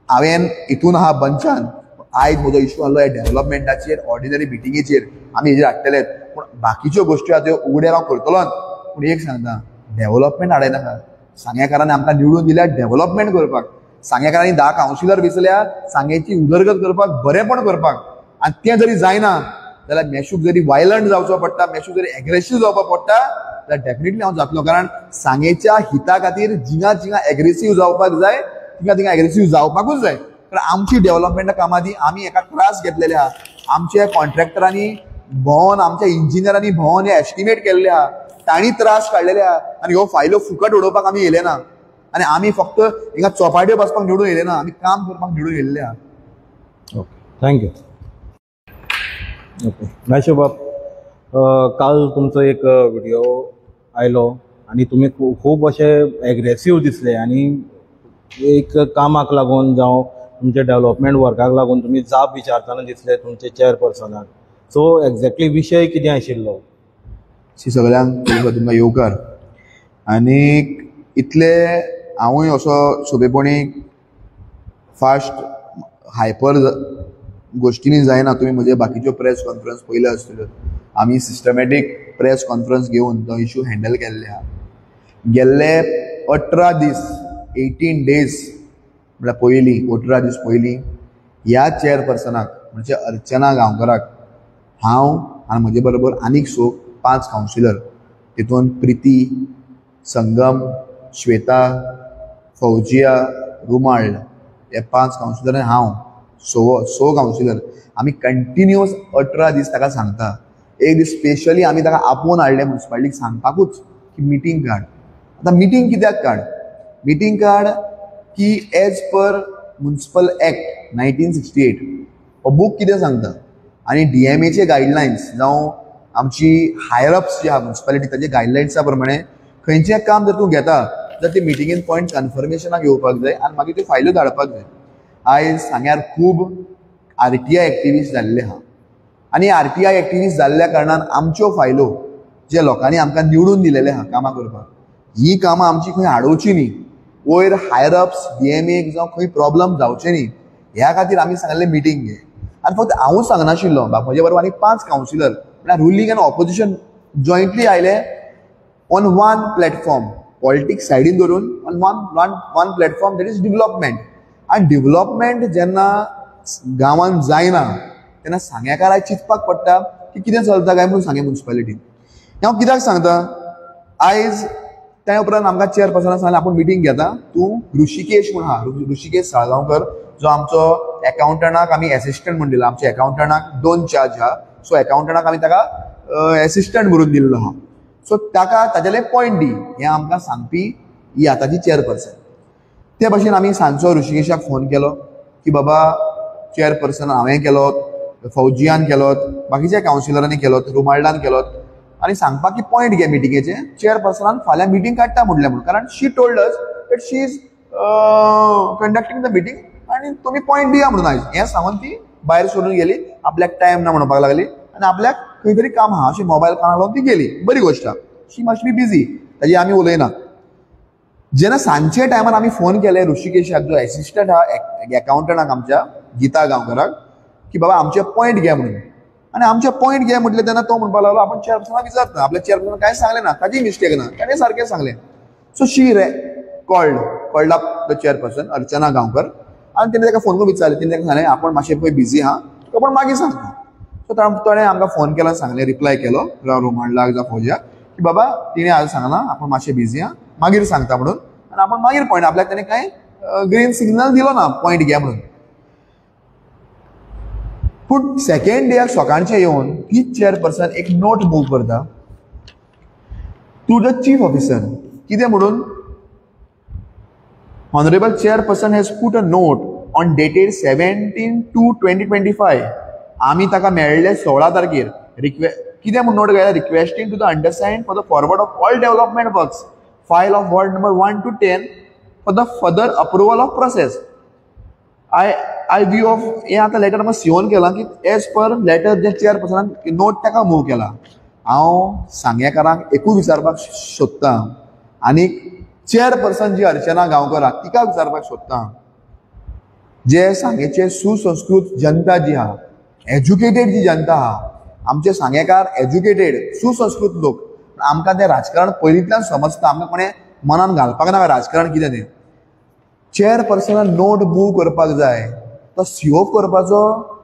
हांवें हितून आहा बंचान. आयज म्हजो इशू आहलो ह्या डेवलपमेंटाचेर, ऑर्डिनरी मिटिंगेचेर आमी हेजेर हाडटलेच, पूण बाकीच्यो गोश्टी आहा त्यो उगड्यार हांव करतलोच. पूण एक सांगता, डेवलपमेंट हाडयनाका. सांग्याकारांनी आमकां निवडून दिल्या डेवलपमेंट करपाक. सांग्याकारांनी 10 कावन्सिलर वेंचल्या सांग्याची उदरगत करपाक, बरेंपण करपाक. आनी तें जरी जायना जाल्यार मेशूक जरी वायलंट जावचो पडटा, मेशूक जरी एग्रेसीव जावपाक पडटा जाल्यार डेफिनेटली हांव जातलो. कारण सांगेच्या हिता खातीर जिंगा जिंगा एग्रेसीव जावपाक जाय, तिंगा तिंगा एग्रेसीव जावपाकूच जाय. कारण आमची डेवलपमेंटा कामां दी आमी एका त्रास घेतलेले आहा. आमच्या कॉन्ट्रॅक्टरांनी भोंवन, आमच्या इंजिनियरांनी भोंवन हे एस्टिमेट केल्ले आहा, तांणी त्रास काडलेले आहा. आनी ह्यो फायल्यो फुकट उडोवपाक आमी येयले ना. आनी आमी फक्त हिंगा चोपाट्यो बसपाक निवडून येयले ना, आमी काम करपाक निवडून येयल्ले आहा. Okay, thank you. Okay Meshu बाब, काल तुमचो एक व्हिडिओ आयलो आनी तुमी खूब अशे एग्रेसीव दिसले आनी एक कामाक लागून जावं तुमच्या डेवलपमेंट वर्काक लागून तुमी जाप विचारतना दिसले तुमचे चेअरपर्सनाक. सो एक्झॅक्टली विशय कितें आशिल्लो? सगळ्यांक तुमकां येवकार. आनी इतले हांवूय असो सोंपेपणी फास्ट हायपर गोश्टींनी जायना. तुमी म्हजे बाकीच्यो प्रेस कॉन्फरन्स पयल्यो आसतल्यो. आमी सिस्टमॅटीक प्रेस कॉन्फरन्स घेवन तो इशू हँडल केल्ले आहा. गेल्ले 18 दीस, 18 डेज म्हळ्यार पयलीं 18 दीस पयलीं ह्या चेअरपर्सनाक म्हणजे अर्चना गांवकराक हांव आनी म्हजे बरोबर आनीक 5 कावन्सिलर, तितून प्रिती, संगम, श्वेता, फौजिया, रुमाळ हे 5 कावन्सिलर आनी हांव 6 कावन्सिलर आमी कंटिन्युअस 18 दीस ताका सांगता. एक दीस स्पेशली आमी ताका आपोवन हाडले मुन्सिपालिटीक सांगपाकूच की मिटींग काड. आतां मिटींग कित्याक काड? मिटींग काड की एज पर मुन्सिपल एक्ट 1968 हो बूक कितें सांगता आनी डीएमएचे गायडलायन्स जावं आमची हायर अप्स जे आहा मुन्सिपालिटी ताचे गायडलायन्सा प्रमाणे खंयचें काम जर तूं घेता जाल्यार ते मिटिंगेन पॉयंट कन्फर्मेशनाक येवपाक जाय आनी मागीर त्यो फायल्यो धाडपाक जाय. आयज सांग्यार खूब आरटीआय एक्टिविस्ट जाल्ले आहा आनी आरटीआय एक्टिविस्ट जाल्ल्या कारणान आमच्यो फायलो जे लोकांनी आमकां निवडून दिलेले आहा कामां करपाक, ही कामां आमची खंय आडोवची न्ही, वयर हायर अप्स डीएमएक जावं खंय प्रॉब्लम जावचे न्ही ह्या खातीर आमी सांगलें मिटींग घे. आनी फक्त हांवूच सांगनाशिल्लो, म्हजे बरोबर आनी 5 कावन्सिलर म्हळ्यार रुलींग आनी ऑपोजिशन जॉयंटली आयले ऑन वन प्लॅटफॉर्म, पॉलिटिक्स सायडीन धरून on one platform, that is development. आनी डेवलपमेंट जेन्ना गांवांत जायना तेन्ना सांग्याकाराक चिंतपाक पडटा की कितें चलता काय म्हणून सांगे मुन्सिपालिटीन. हांव कित्याक सांगता, आयज त्या उपरांत आमकां चेअरपर्सनान सांगलें आपूण मिटींग घेता, तूं ऋषिकेश म्हूण आहा, ऋषिकेश साळगांवकर जो आमचो एकाउंटंटाक आमी एसिस्टंट म्हूण दिला. आमच्या एकाउंटंटाक 2 चार्ज आहा, सो एकाउंटंटाक आमी ताका एसिस्टंट म्हणून दिल्लो आहा. सो ताका ताजेले पॉयंट दी हें आमकां सांगपी ही आतांची चेअरपर्सन. ते भाशेन आमी सांजचो ऋषिकेशाक फोन केलो की बाबा चेअरपर्सन हांवें केलो, फौजियान केलो, बाकीच्या कावन्सिलरांनी केलो, रुमाल्डान केलो आनी सांगपाक की पॉयंट घे मिटिंगेचे, चेअरपर्सनान फाल्यां मिटींग काडटा म्हटलें म्हणून. कारण she told us that she is conducting the meeting आनी तुमी पॉयंट दिया म्हणून आयज हें सांगून ती भायर सरून गेली. आपल्याक टायम ना म्हणपाक लागली आनी आपल्याक खंय तरी काम आहा अशें मोबायल कानाक लावन ती गेली. बरी गोश्ट आहा, शी मस्ट बी बिजी, ताजी आमी उलयना. जेन्ना सांजचे टायमार आमी फोन केले ऋषिकेशाक जो एसिस्टंट आहा एकाउंटंटाक आमच्या गीता गांवकराक की बाबा आमचे पॉयंट घे म्हणून, आनी आमचे पॉयंट घे म्हटलें तेन्ना तो म्हणपाक लागलो आपूण चेअरपर्सनाक विचारता, आपल्या चेअरपर्सनाक कांय सांगलें ना, ताजी मिस्टेक ना, ताणें सारकें सांगलें. So she called up the chairperson Archana Gaonkar आनी तेणें ताका फोन करून विचारलें. तेणें ताका सांगलें आपूण मातशें पळय बिजी आहा, तुका पूण मागीर सांगता. सो ताणें आमकां फोन केलो, सांगलें, रिप्लाय केलो रोमांडलाक जावं फौजियाक की बाबा तिणें आज सांगलां आपूण मातशें बिजी आहा, मागीर सांगता म्हणून, आनी आपूण मागीर पॉयंट आपल्याक ताणें कांय ग्रीन सिग्नल दिलो ना पॉयंट घे म्हणून. पूण सेकेंड डेक सकाळचें येवन तीच चेअरपर्सन एक नोट मूव करता टू the chief officer. कितें म्हणून, honourable chairperson has put a note on dated 17/2/2025. आमी ताका मेळ्ळे 16 तारखेर. कितें म्हूण नोट घायला, requesting to the understand for the forward of all development works file of ward number 1 to 10 for the further approval of process. I view of हें आतां लेटर आमकां सिओन केलां की एज पर लेटर जे चेअरपर्सनान नोट ताका मूव केला. हांव सांगेकारांक एकूय विचारपाक सोदतां आनी चेअरपर्सन जी अर्चना गांवकर आहा तिका विचारपाक सोदतां, जे सांगेचे सुसंस्कृत जनता जी आहा, एज्युकेटेड जी जनता आहा, आमचे सांगेकार एज्युकेटेड सुसंस्कृत लोक, आमकां तें राजकारण पयलींतल्यान समजता, आमकां कोणें मनान घालपाक नाका राजकारण कितें तें. चेअरपर्सनान नोट मूव करपाक जाय तो सीओ करपाचो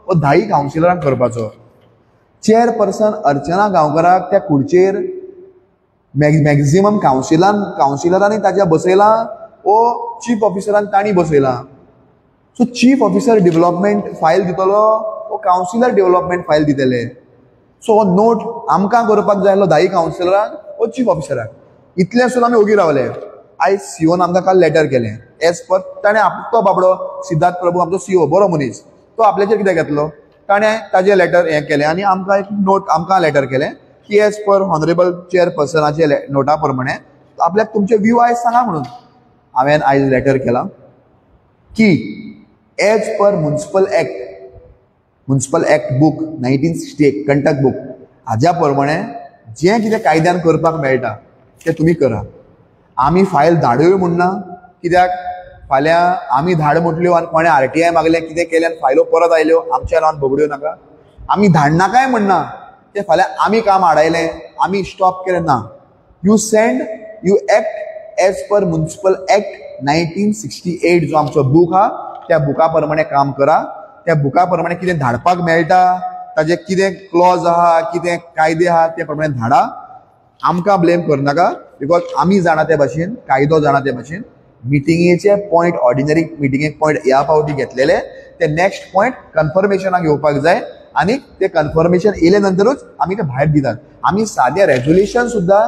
वो 10 कावन्सिलरांक करपाचो. चेअरपर्सन अर्चना गांवकराक त्या खुर्चेर मॅक्झिमम कावन्सिलरांनी ताच्या बसयलां वो चीफ ऑफिसरान तांणी बसयलां. So chief officer development file दितलो वो कावन्सिलर डेव्हलपमेंट फायल दितले. सो हो नोट आमकां करपाक जाय आसलो 10 कावन्सिलरांक वो चीफ ऑफिसराक. इतलें सुद्दां आमी ओगी रावले. आयज सीओन आमकां काल लेटर केलें एज पर ताणें तो बाबडो सिद्धार्थ प्रभू आमचो सीओ बरो मनीस, तो आपल्याचेर कितें घेतलो, ताणें ताजें लेटर हें केलें आनी आमकां एक नोट आमकां लेटर केलें की एज पर ऑनरेबल चेअरपर्सनाचे नोटा प्रमाणे आपल्याक तुमचे व्यू आयज सांगा म्हणून. हांवें आयज लेटर केलां की as per municipal act book 1968 Kantak book हाज्या प्रमाणे जें कितें कायद्यान करपाक मेळटा तें तुमी करा. आमी फायल धाडूय म्हूण ना, कित्याक फाल्यां आमी धाड म्हटल्यो आनी कोणें आरटीआय मागलें कितें केलें आनी फायलो परत आयल्यो आमच्या नांवान बगड्यो नाका. आमी धाडनाकाय म्हणना तें फाल्यां आमी काम आडायलें आमी स्टॉप केलें ना. You send you act as per municipal act 1968 जो आमचो बूक आहा त्या बुका प्रमाणे काम करा. त्या बुका प्रमाणे कितें धाडपाक मेळटा ताजे कितें क्लॉज आहा कितें कायदे आहा ते प्रमाणे धाडा. आमकां ब्लेम करनाका because आमी जाणा ते भाशेन, कायदो जाणा ते भाशेन. मिटिंगेचे पॉयंट ऑर्डिनरी मिटिंगेक पॉयंट ह्या फावटी घेतलेले ते नेक्स्ट पॉयंट कन्फर्मेशनाक येवपाक जाय आनी ते कन्फर्मेशन येयले नंतरूच आमी ते भायर दितात. आमी सादें रेजोल्युशन सुद्दां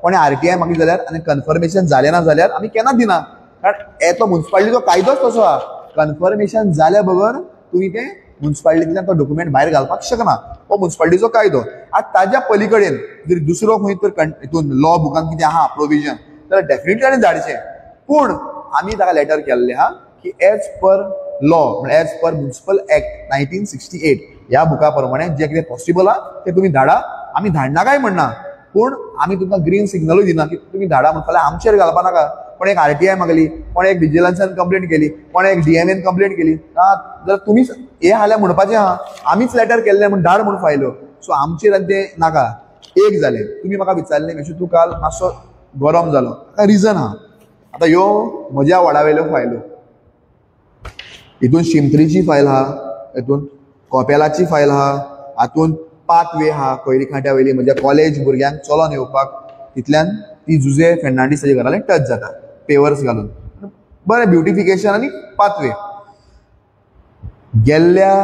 कोणें आरटीआय मागली जाल्यार आनी कन्फर्मेशन जालें ना जाल्यार आमी केन्ना दिना, कारण येतो मुन्सिपालिटीचो कायदोच तसो आहा. कन्फर्मेशन जाल्या बगर तुमी ते मुन्सिपालिटींतल्यान तो डॉक्युमेंट भायर घालपाक शकना, हो मुन्सिपालिटीचो कायदो. आतां ताज्या पली कडेन जर दुसरो खंय तर हितून लॉ बुकान कितें आहा प्रोविजन जाल्यार डेफिनेटली ताणें धाडचें. पूण आमी ताका लेटर केल्लें आहा की एज पर लॉ म्हळ्यार एज पर मुन्सिपल एक्ट 1968 ह्या बुका प्रमाणे जें कितें पॉसिबल आहा तें तुमी धाडा. आमी धाडना काय म्हणना, पूण आमी तुमकां ग्रीन सिग्नलूय दिना की तुमी धाडा म्हण फाल्यां आमचेर घालपा नाका. कोण एक आरटीआय मागली, कोण एक विजिलन्सान कंप्लेंट केली, कोण एक डीएमएन कंप्लेंट केली, जाल्यार तुमीच हें हाल्यार म्हणपाचें आहा आमीच लेटर केल्लें म्हूण धाड म्हूण फायल्यो. सो आमचेर आनी तें नाका. एक जालें, तुमी म्हाका विचारलें मेशू तूं काल मातसो गरम जालो, ताका रिजन आहा. आतां ह्यो म्हज्या वडा वयल्यो फायल्यो, हितून शिमत्रीची फायल आहा, हितून कोपेलाची फायल आहा, हातून पाथवे आहा कोयरी खांट्या वयली म्हज्या कॉलेज भुरग्यांक चलोन येवपाक, तितल्यान ती जुजे फेर्नांडीस ताच्या घरा टच जाता पेवर्स घालून, बरें ब्युटिफिकेशन आनी पाथवे. गेल्ल्या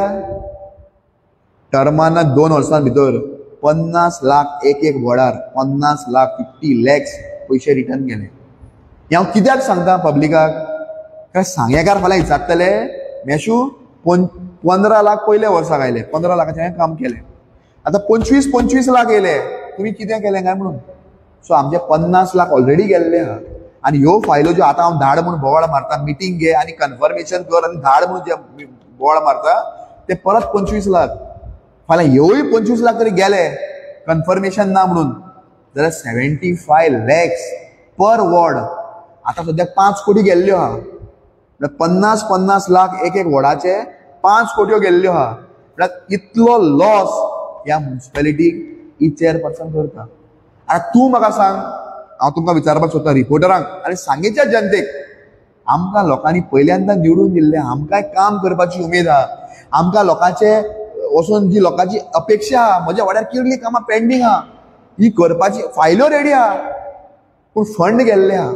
टर्माना 2 वर्सां भितर 50 लाख एक एक वडार 50 लाख 50 लॅक्स पयशे रिटर्न गेले. हें हांव कित्याक सांगता पब्लिकाक, कारण सांगेकार फाल्यां विचारतले मेशू 15 लाख पयल्या वर्साक आयले, 15 लाखाचें हांवें काम केलें, आतां 25-25 लाख येयले, तुमी कितें केलें काय म्हणून. सो आमचे 50 लाख ऑलरेडी गेल्ले आहा. आनी ह्यो फायलो ज्यो आतां हांव धाड म्हूण बोवाळ मारता, मिटींग घे आनी कन्फर्मेशन कर आनी धाड म्हूण जे बोवाळ मारता ते परत 25 लाख, फाल्यां ह्योय 25 लाख तरी गेले कन्फर्मेशन ना म्हणून जाल्यार 75 लॅक्स पर वॉर्ड. आतां सद्याक 5 कोटी गेल्ल्यो आहा, म्हळ्यार 50-50 लाख एक एक वॉर्डाचे 5 कोट्यो गेल्ल्यो आहा. म्हळ्यार इतलो लॉस ह्या मुन्सिपेलिटीक ही चेअरपर्सन करता. आतां तूं म्हाका सांग, हांव तुमकां विचारपाक सोदता रिपोर्टरांक आनी सांगेच्या जनतेक, आमकां लोकांनी पयल्यांदा निवडून दिल्लें, आमकांय काम करपाची उमेद आहा, आमकां लोकांचे वचून जी लोकांची अपेक्षा आहा, म्हज्या वाड्यार कितलीं कामां पेंडींग आहा, ही करपाची फायल्यो रेडी आहा, पूण फंड गेल्ले आहा,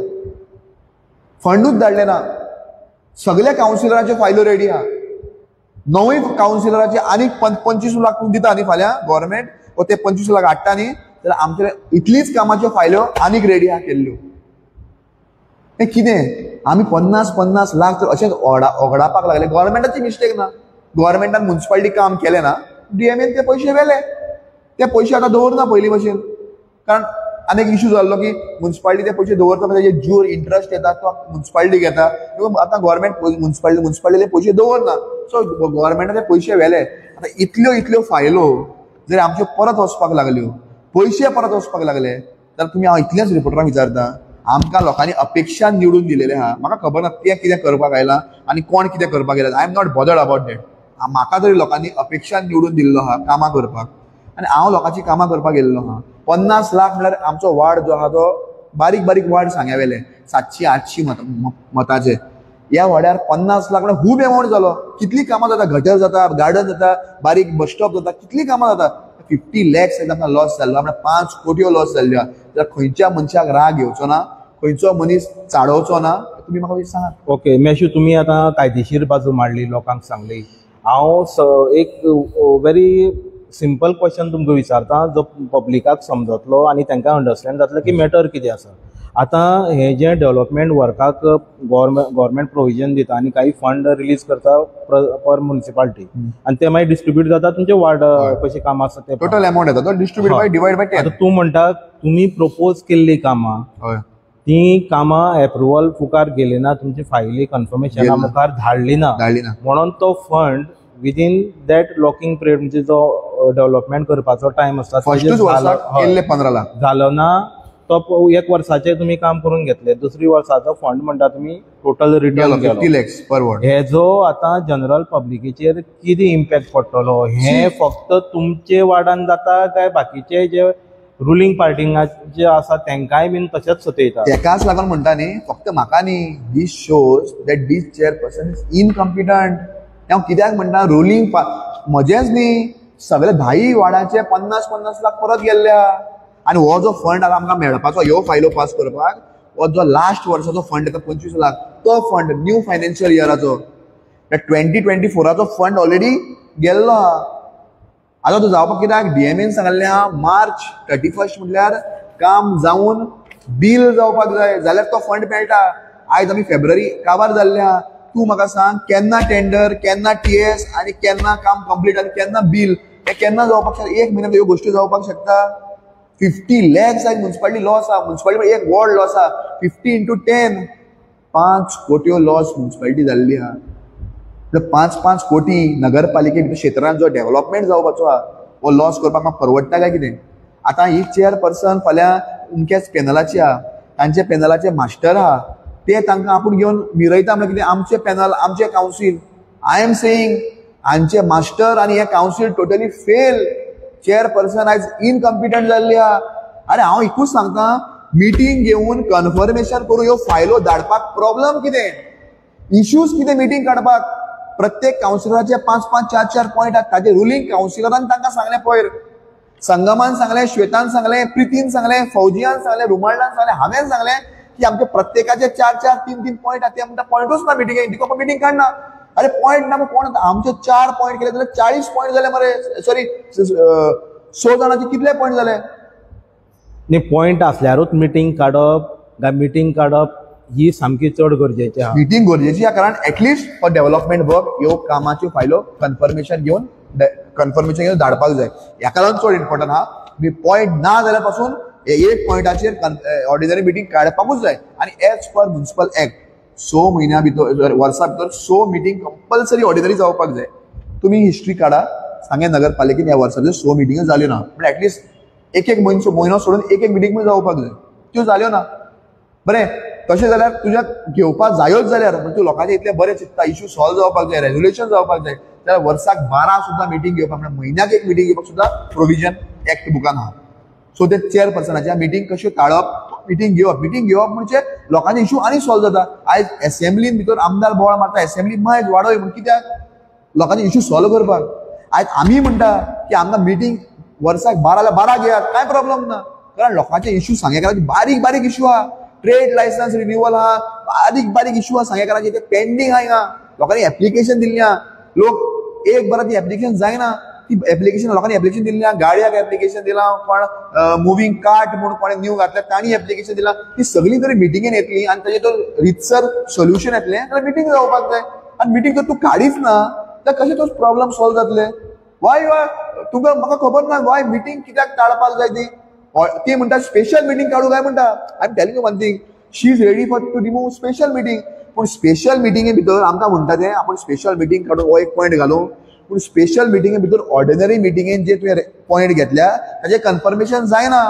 फंडूच धाडले ना. सगल्या कावन्सिलराच्यो फायल्यो रेडी आहा, 9 कावन्सिलराचे आनीक 25 लाख दिता न्ही फाल्यां गव्हर्मेंट, वो ते 25 लाख हाडटा न्ही, जाल्यार आमचे इतलीच कामाच्यो फायल्यो आनीक रेडी आहा केल्ल्यो. तें कितें आमी 50-50 लाख तर अशेंच ओगडापाक लागले. गव्हर्मेंटाची मिस्टेक ना, गव्हर्मेंटान मुन्सिपालिटी काम केलें ना, डीएमएन ते पयशे व्हेले, ते पयशे आतां दवरना पयलीं भशेन, कारण आनी एक इशू जाल्लो की मुन्सिपालिटी ते पयशे दवरता म्हणजे तेजे ज्यूर इंट्रस्ट येता तो मुन्सिपालिटी घेता, आतां गव्हर्मेंट मुन्सिपालिटीले पयशे दवरना, सो गव्हर्मेंटान ते पयशे व्हेले. आतां इतल्यो इतल्यो फायलो जर आमच्यो परत वचपाक लागल्यो पयशे परत वचपाक लागले. जाल्यार तुमी हांव इतलेंच रिपोर्टरांक विचारता, आमकां लोकांनी अपेक्षा निवडून दिलेले आहा, म्हाका खबर ना ते कितें करपाक आयला आनी कोण कितें करपाक गेला, I am not bothered about that. म्हाका तरी लोकांनी अपेक्षा निवडून दिल्लो आहा कामां करपाक आनी हांव लोकांची कामां करपाक गेल्लो आहा. 50 लाख म्हळ्यार आमचो वार्ड जो आहा तो बारीक बारीक वार्ड सांग्या वेले 700-800 मताचे, ह्या वाड्यार 50 लाख म्हळ्यार खूब एमावंट जालो. कितली कामां जाता, गटर जाता, गार्डन जाता, बारीक बस स्टॉप जाता, कितली कामां जाता. 50 लॅक्स आमकां लॉस जाल्लो, म्हळ्यार 5 कोटयो लॉस जाल्ल्यो. जाल्यार खंयच्या मनशाक राग येवचो ना, खंयचो मनीस चाडोवचो ना, तुमी म्हाका सांगात. ओके मेशू, तुमी आतां कायदेशीर बाजू मांडली, लोकांक सांगली. हांव एक व्हेरी सिंपल क्वेश्चन तुमकां विचारता जो पब्लिकाक समजतलो आनी तांकां अंडरस्टँड जातलें की मॅटर कितें आसा. आतां हें जें डेवलपमेंट वर्काक गव्हर्मेंट प्रोविजन दिता आनी काही फंड रिलीज करता पर म्युनिसिपालिटी आनी ते मागीर डिस्ट्रिब्यूट जाता तुमचे वार्ड कशें काम आसा ते टोटल अमाउंट येता तो डिस्ट्रिब्यूट बाय डिवायड बाय 10. आतां तूं म्हणटा तुमी प्रपोज केल्ली कामां ती कामां एप्रुवल मुखार गेली ना, तुमची फायली कन्फर्मेशना मुखार धाडली ना, म्हणून तो fund within that locking period म्हणजे जो डेवलपमेंट करपाचो टायम आसता फर्स्टूच वर्साक केल्ले 15 लाख जालो ना, तो एक वर्साचे तुमी काम करून घेतले, दुसरी वर्साचो फंड म्हणटा तुमी टोटल रिटर्न 50 लॅक्स पर वॉर्ड. हेजो आतां जनरल पब्लिकेचेर कितें इम्पॅक्ट पडटलो हें फक्त तुमचे वार्डान जाता काय बाकीचे जे रुलींग पार्टींग जे आसा तेंकांय बीन तशेंच सतयता? तेकाच लागून म्हणटा न्ही, फक्त म्हाका न्ही, this shows that this chairperson is incompetent. हांव कित्याक म्हणटा रुलींग म्हजेंच न्ही, सगळे 10 वार्डाचे 50-50 लाख परत गेल्ल्या. आनी हो जो फंड आतां आमकां मेळपाचो ह्यो फायलो पास करपाक, हो जो लास्ट वर्साचो फंड येता 25 लाख, तो फंड न्यू फायनान्शियल इयराचो 2024 फंड ऑलरेडी गेल्लो आहा. आतां तो जावपाक कित्याक डीएमएन सांगल्लें आहा मार्च 31 म्हटल्यार काम जावन बील जावपाक जाय, जाल्यार तो फंड मेळटा. आयज आमी फेब्रुवारी काबार जाल्ले आहा. तूं म्हाका सांग केन्ना टेंडर, केन्ना टीएस आनी केन्ना काम कंप्लीट आनी केन्ना बील, हें केन्ना जावपाक शकता? एक म्हयन्यान ह्यो गोश्टी जावपाक शकता? 50 लॅक्स आयज म्युनिसिपालिटी लॉस आहा, म्युनिसिपालिटी एक वॉर्ड लॉस आहा, 50 इंटू 10 5 कोट्यो लॉस म्युनिसिपालिटी जाल्ली आहा. 5-5 कोटी नगरपालिके क्षेत्रांत जो डेव्हलपमेंट जावपाचो आहा हो लॉस करपाक म्हाका परवडटा काय कितें? आतां ही चेअरपर्सन फाल्यां अमक्याच पॅनलाची आहा, तांच्या पॅनलाचे मास्टर आहा, ते तांकां आपूण घेवन मिरयता म्हळ्यार कितें? आमचे पॅनल, आमचे कावन्सील. I am saying हांचे मास्टर आनी हे कावन्सील टोटली फेल. चेअरपर्सन आयज इनकम्पिटंट जाल्ली आहा. आरे हांव एकूच सांगता, मिटींग घेवन कन्फर्मेशन करून ह्यो फायलो धाडपाक प्रॉब्लम कितें, इश्यूज कितें? मिटींग काडपाक प्रत्येक कावन्सिलराचे 5-5, 4-4 पॉयंट आहात, ताजे रुलींग कावन्सिलरान तांकां सांगलें, पयर संगमान सांगलें, श्वेतान सांगलें, प्रितीन सांगलें, फौजियान सांगलें, रुमाल्डान सांगलें, हांवें सांगलें की आमचे प्रत्येकाचे 4-4, 3-3 पॉयंट आहात. ते म्हणटा पॉयंटूच ना मिटिंगेक, दिको मिटींग काडना. अरे पॉयंट ना कोण? आमचे 4 पॉयंट केले जाल्यार 40 पॉयंट जाले मरे, सॉरी 100 जाणांचे कितले पॉयंट जाले? न्ही, पॉयंट आसल्यारूच मिटींग काडप काय मिटींग काडप ही सामकी चड गरजेची आहा. मिटींग गरजेची आहा, कारण एटलिस्ट फॉर डेव्हलपमेंट वर्क ह्यो कामाच्यो फायलो कन्फर्मेशन घेवन धाडपाक जाय. हेका लागून चड इम्पोर्टंट आहा. मी पॉयंट ना जाल्यार पासून एक पॉयंटाचेर ऑर्डिनरी मिटींग काडपाकूच जाय. आनी एज पर म्युनिसिपल एक्ट 6 म्हयन्या भितर, वर्सा भितर 6 मिटींग कंपल्सरी ऑर्डिनरी जावपाक जाय. तुमी हिस्ट्री काडा, सांगें नगरपालिकेन ह्या वर्सा भितर 6 मिटिंग्यो जाल्यो ना, पूण एटलिस्ट एक एक म्हयनो सोडून एक एक मिटींग जावपाक जाय, त्यो जाल्यो ना. बरें, तशें जाल्यार तुज्या घेवपाक जायोच जाल्यार म्हणजे तूं लोकांचे इतलें बरें चिंतता, इश्यू सॉल्व जावपाक जाय, रेजोल्युशन जावपाक जाय, जाल्यार वर्साक 12 सुद्दां मिटींग घेवपाक, म्हळ्यार म्हयन्याक एक मिटींग घेवपाक सुद्दां प्रोविजन एक्ट बुकान आहा. सो ते चेअरपर्सनाच्या मिटींग कश्यो टाळप, मिटींग घेवप, मिटींग घेवप म्हणजे लोकांचे इश्यू आनी सॉल्व जाता. आयज एसेंब्लीन भितर आमदार बोवाळ मारता, एसेंब्ली मायज वाडय म्हूण, कित्याक? लोकांचे इश्यू सॉल्व करपाक. आयज आमी म्हणटा की आमकां मिटींग वर्साक 12 जाल्यार 12 घेयात, कांय प्रॉब्लम ना, कारण लोकांचे इश्यू सांगेकाराचे बारीक बारीक इश्यू आहा. ट्रेड लायसन्स रिन्युअल आहा, बारीक बारीक इश्यू आहा सांगेकाराचे, ते पेंडींग आहा. हिंगा लोकांनी एप्लिकेशन दिल्ली आहा, लोक एक बरां ती एप्लिकेशन जायना, ती एप्लिकेशन लोकांनी एप्लिकेशन दिल्ली आहा, गाडयाक एप्लिकेशन दिलां, कोण मुवींग कार्ट म्हूण कोणें न्यू घातल्या तांणी एप्लिकेशन दिलां. ती सगळीं जरी मिटिंगेन येतली आनी ताजें तो रितसर सोल्युशन येतलें जाल्यार मिटींग जावपाक जाय. आनी मिटींग जर तूं काडीच ना जाल्यार कशें तो प्रॉब्लम सॉल्व जातले? वाय तुका म्हाका खबर ना वाय मिटींग कित्याक टाळपाक जाय ती. ती म्हणटा स्पेशल मिटींग काडूं काय म्हणटा. I am telling you one thing, she is ready for to remove special meeting. पूण स्पेशल मिटिंगे भितर आमकां म्हणटा तें आपूण स्पेशल मिटींग काडून हो एक पॉयंट घालूं, पूण स्पेशल मिटिंगे भितर ऑर्डिनरी मिटिंगेन जे तुवें पॉयंट घेतल्या ताजें कन्फर्मेशन जायना.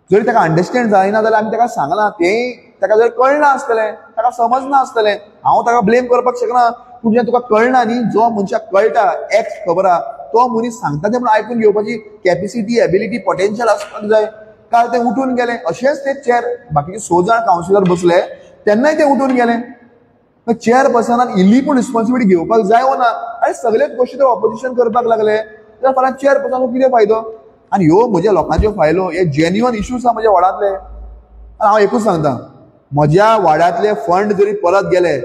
जरी ताका अंडरस्टँड जायना जाल्यार आमी ताका सांगलां, तें ताका जर कळना आसतलें, ताका समजना आसतलें, हांव ताका ब्लेम करपाक शकना. पूण जें तुका कळना न्ही, जो मनशाक कळटा एक्स खबर आहा तो मनीस सांगता तें म्हणून आयकून घेवपाची कॅपेसिटी, एबिलिटी, पोटेन्शियल आसपाक जाय. काल ते उठून गेले, अशेंच ते चेअर बाकीचे 6 जाण कावन्सिलर बसले तेन्नाय ते उठून गेले. चेअरपर्सनान इल्ली पूण रिस्पॉन्सिबिलिटी घेवपाक जाय वो ना? आनी सगळेच गोश्टी ते ऑपोजिशन करपाक लागले जाल्यार फाल्यां चेअरपर्सनाक कितें फायदो? आनी ह्यो म्हज्या लोकांच्यो फायलो, हे जेन्युअन इश्यूज आहा म्हज्या वॉर्डांतले. आनी हांव एकूच सांगता, म्हज्या वाड्यांतले फंड जरी परत गेले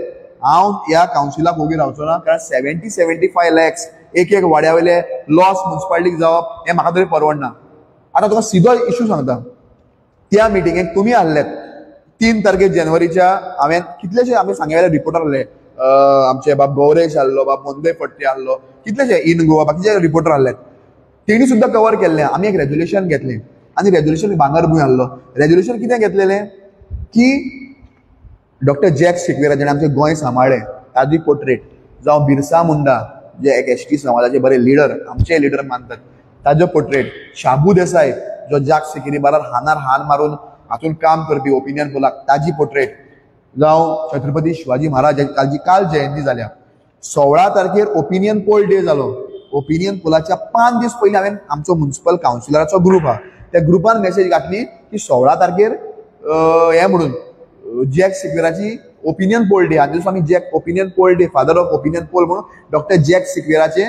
हांव ह्या कावन्सिलाक ओगी रावचो ना. कारण 70-75 लॅक्स एक एक वाड्या वयले लॉस मुन्सिपालिटीक जावप हें म्हाका तरी परवडना. आतां तुका सिदो इश्यू सांगता, त्या मिटिंगेक तुमी आहलेत 3 तारखेर जानेवारीच्या, हांवें कितलेशे आमी सांगे वेले रिपोर्टर आहले, आमचे बाब गौरेश आहलो, बाब मंदय फडते आहलो, कितलेशे इन गोवा बाकीचे रिपोर्टर आहले, तेणी सुद्दां कवर केल्लें. आमी एक रेजोल्युशन घेतलें आनी रेजोल्युशन भांगरभूंय आहलो. रेजोल्युशन कितें घेतलेलें की डॉक्टर जॅक सिक्वेरा जेणें आमचें गोंय सांबाळ्ळें ताजी पोर्ट्रेट, जावं बिरसा मुंडा जे एक एस टी समाजाचे बरे लिडर, आमचे लिडर मानतात, ताजो पोर्ट्रेट, शाबू देसाय जो जाक सिकेरी बारार हानार हान मारून हातून काम करपी ओपिनियन पोलाक ताजी पोर्ट्रेट, जावं छत्रपती शिवाजी महाराज ताजी काल जयंती जाल्या. 16 तारखेर ओपिनियन पोल डे जालो. ओपिनियन पोलाच्या 5 दीस पयलीं हांवें आमचो म्युनिसिपल कावन्सिलराचो ग्रूप आहा त्या ग्रुपान मेसेज घातली की 16 तारखेर हें म्हणून जॅक सिक्वेराची ओपिनियन पोल डे, आनी दिसा आमी Jack opinion poll day, father of opinion poll म्हणून डॉक्टर जॅक सिक्वेराचे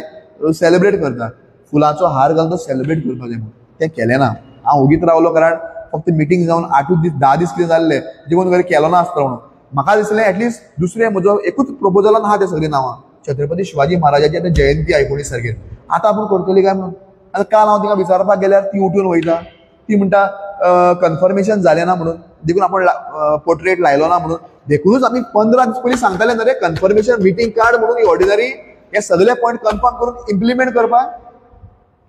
सेलिब्रेट करता, फुलांचो हार घालून तो सेलिब्रेट करपाक जाय म्हणून. तें केलें ना. हांव ओगीत रावलो कारण फक्त मिटींग जावन 8 दीस 10 दीस कितें जाल्ले देखून घरा केलो ना आसतलो म्हणून. म्हाका दिसलें एटलिस्ट दुसरें म्हजो एकूच प्रपोजलान आहा ते सगळीं नांवां, छत्रपती शिवाजी महाराजाची आतां जयंती 19 तारखेर, आतां आपूण करतली काय म्हणून. आतां काल हांव तिका विचारपाक गेल्यार ती उठून वयता, ती म्हणटा कन्फर्मेशन जालें ना म्हणून, देखून आपूण पोर्ट्रेट लायलो ना म्हणून. देखूनच आमी 15 दीस पयलीं सांगताले न्हय रे कन्फर्मेशन मिटींग काड म्हणून, ही ऑर्डिनरी हे सगळे पॉयंट कन्फर्म करून इम्प्लिमेंट करपाक.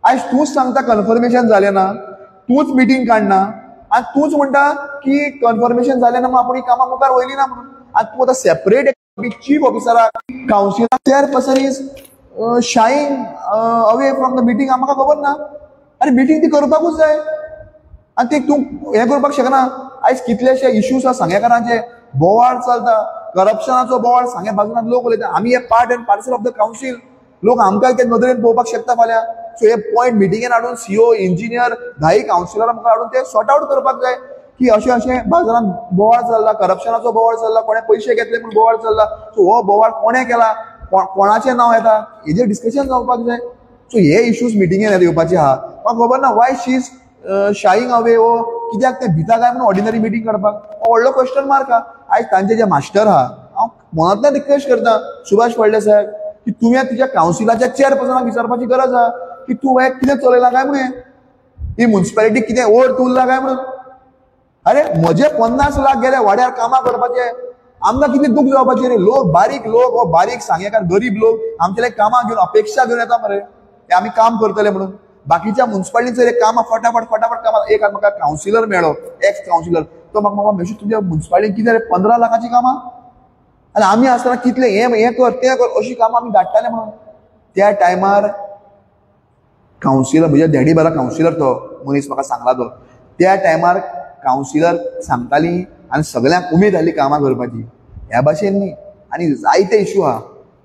आयज तूंच सांगता कन्फर्मेशन जालें ना, तूंच मिटींग काडना आनी तूंच म्हणटा की कन्फर्मेशन जालें ना म्हणून आपूण ही कामां मुखार वयली ना म्हणून. आनी तूं आतां सेपरेट चीफ ऑफिसराक, councillor, chairperson is shying away from the meeting, म्हाका खबर ना. आनी मिटींग ती करपाकूच जाय आनी ती तूं हें करपाक शकना. आयज कितलेशे इश्यूज आहा सांगेकारांचे, बोवाळ चलता, करप्शनाचो बोवाळ सांगे बाजून लोक उलयता. आमी हे part and parcel of the council, लोक आमकां ते नदरेन पळोवपाक शकता फाल्यां. सो हे पॉयंट मिटिंगेन हाडून सीओ, इंजिनियर, 10 कावन्सिलरां मुखार हाडून ते सॉर्ट आवट करपाक जाय की अशें अशें बाजारांत बोवाळ चल्ला, करप्शनाचो बोवाळ चल्ला, कोणें पयशे घेतले म्हूण बोवाळ चल्ला. सो हो बोवाळ कोणें केला, कोणाचें नांव येता, हेजेर डिस्कशन जावपाक जाय. सो हे इश्यूज मिटिंगेन येवपाचे आहा. म्हाका खबर ना why she is shying away, वो कित्याक ते भिता काय म्हणून ऑर्डिनरी मिटींग काडपाक, हो व्हडलो क्वेश्चन मार्क आहा. आयज तांचे जे मास्टर आहा, हांव मनांतल्यान रिक्वेस्ट करता सुभाष फळदेसाय साहेब की तुवें तुज्या कावन्सिलाच्या चेअरपर्सनाक विचारपाची गरज आहा की तूं हें कितें चलयलां काय म्हणून, ही म्युनिसिपालिटी कितें ओर्थ उरला काय म्हणून. अरे म्हजे 50 लाख गेले वाड्यार कामां करपाचे, आमकां कितें दूख जावपाचें रे. लोक बारीक लोक, हो बारीक सांगेकार गरीब लोक आमचे कामां घेवन अपेक्षा घेवन येता मरे, ते आमी काम करतले म्हणून. बाकीच्या म्युनिसिपालिटीचेर कामां फटाफट फटाफट कामां. एक म्हाका कावन्सिलर मेळ्ळो, एक्स कावन्सिलर, तो म्हाका म्हाका मेशू तुज्या म्युनिसिपालिटीन कितें रे 15 लाखाचीं कामां, आनी आमी आसतना कितलें हें हें कर तें कर अशीं कामां आमी धाडटाले म्हणून. त्या टायमार कावन्सिलर, म्हज्या डॅडी बारा कावन्सिलर तो मनीस म्हाका सांगला तो, त्या टायमार कावन्सिलर सांगताली आनी सगळ्यांक उमेद जाली कामां करपाची. ह्या भाशेन न्ही. आनी जायते इशू आहा,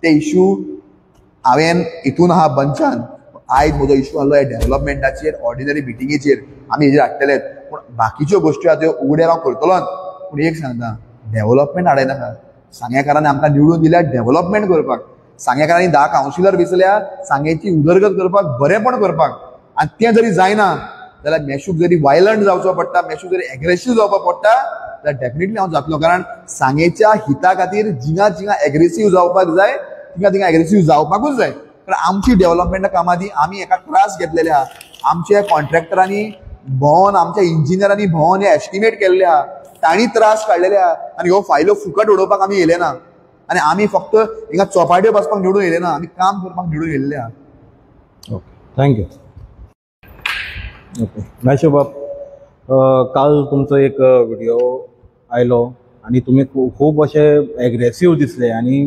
ते इशू हांवें हितून आहा बंचान. आयज म्हजो इशू आहलो ह्या डेव्हलपमेंटाचेर, ऑर्डिनरी मिटिंगेचेर आमी हेजेर हाडटलेच, पूण बाकीच्यो गोश्टी आहा त्यो उगड्यार हांव करतलोच. पूण एक सांगता, डेव्हलपमेंट हाडयनाका. सांगेकारांनी आमकां निवडून दिल्या डेव्हलपमेंट करपाक, सांगेकारांनी 10 कावन्सिलर वेंचल्या सांगेची उदरगत करपाक, बरेंपण करपाक. आनी तें जरी जायना जाल्यार मेशूक जरी वायलंट जावचो पडटा, मेशूक जरी एग्रेसीव जावपाक पडटा जाल्यार डेफिनेटली हांव जातलो. कारण सांगेच्या हिता खातीर जिंगा जिंगा एग्रेसीव जावपाक जाय, थिंगा थिंगा एग्रेसीव जावपाकूच जाय. कारण आमची डेव्हलपमेंटा कामां ती आमी एका त्रास घेतलेले आहा, आमच्या कॉन्ट्रॅक्टरांनी भोंवन, आमच्या इंजिनियरांनी भोंवन हे एस्टिमेट केल्ले आहा, तांणी त्रास काडलेले आहा. आनी ह्यो फायलो फुकट उडोवपाक आमी येयले ना, आनी आमी फक्त हिंगा चोपाट्यो बसपाक निवडून येयले ना, आमी काम करपाक निवडून येयल्ले आहा. Okay, thank you. Okay Meshu बाब, काल तुमचो एक व्हिडिओ आयलो आनी तुमी खूब अशे एग्रेसीव दिसले आनी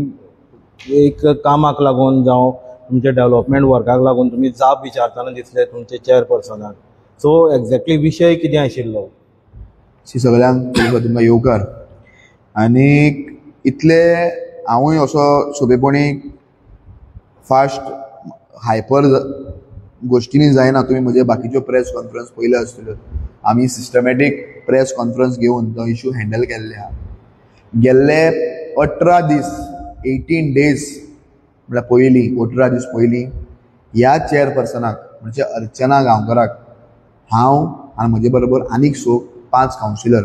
एक कामाक लागून जावं तुमचे डेव्हलपमेंट वर्काक लागून तुमी जाप विचारतना दिसले तुमचे चेअरपर्सनाक. सो एक्झॅक्टली विशय कितें आशिल्लो? सगळ्यांक तुमकां येवकार. आनी इतले हांवूय असो सोंपेपणी फास्ट हायपर गोश्टींनी जायना. तुमी म्हजे बाकीच्यो प्रेस कॉन्फरन्स पयल्यो आसतल्यो. आमी सिस्टमॅटीक प्रेस कॉन्फरन्स घेवन तो इशू हँडल केल्ले आहा. गेल्ले 18 दीस, 18 डेज म्हळ्यार पयलीं 18 दीस पयलीं ह्या चेअरपर्सनाक म्हणजे अर्चना गांवकराक हांव आनी म्हजे बरोबर आनीक 5 कावन्सिलर,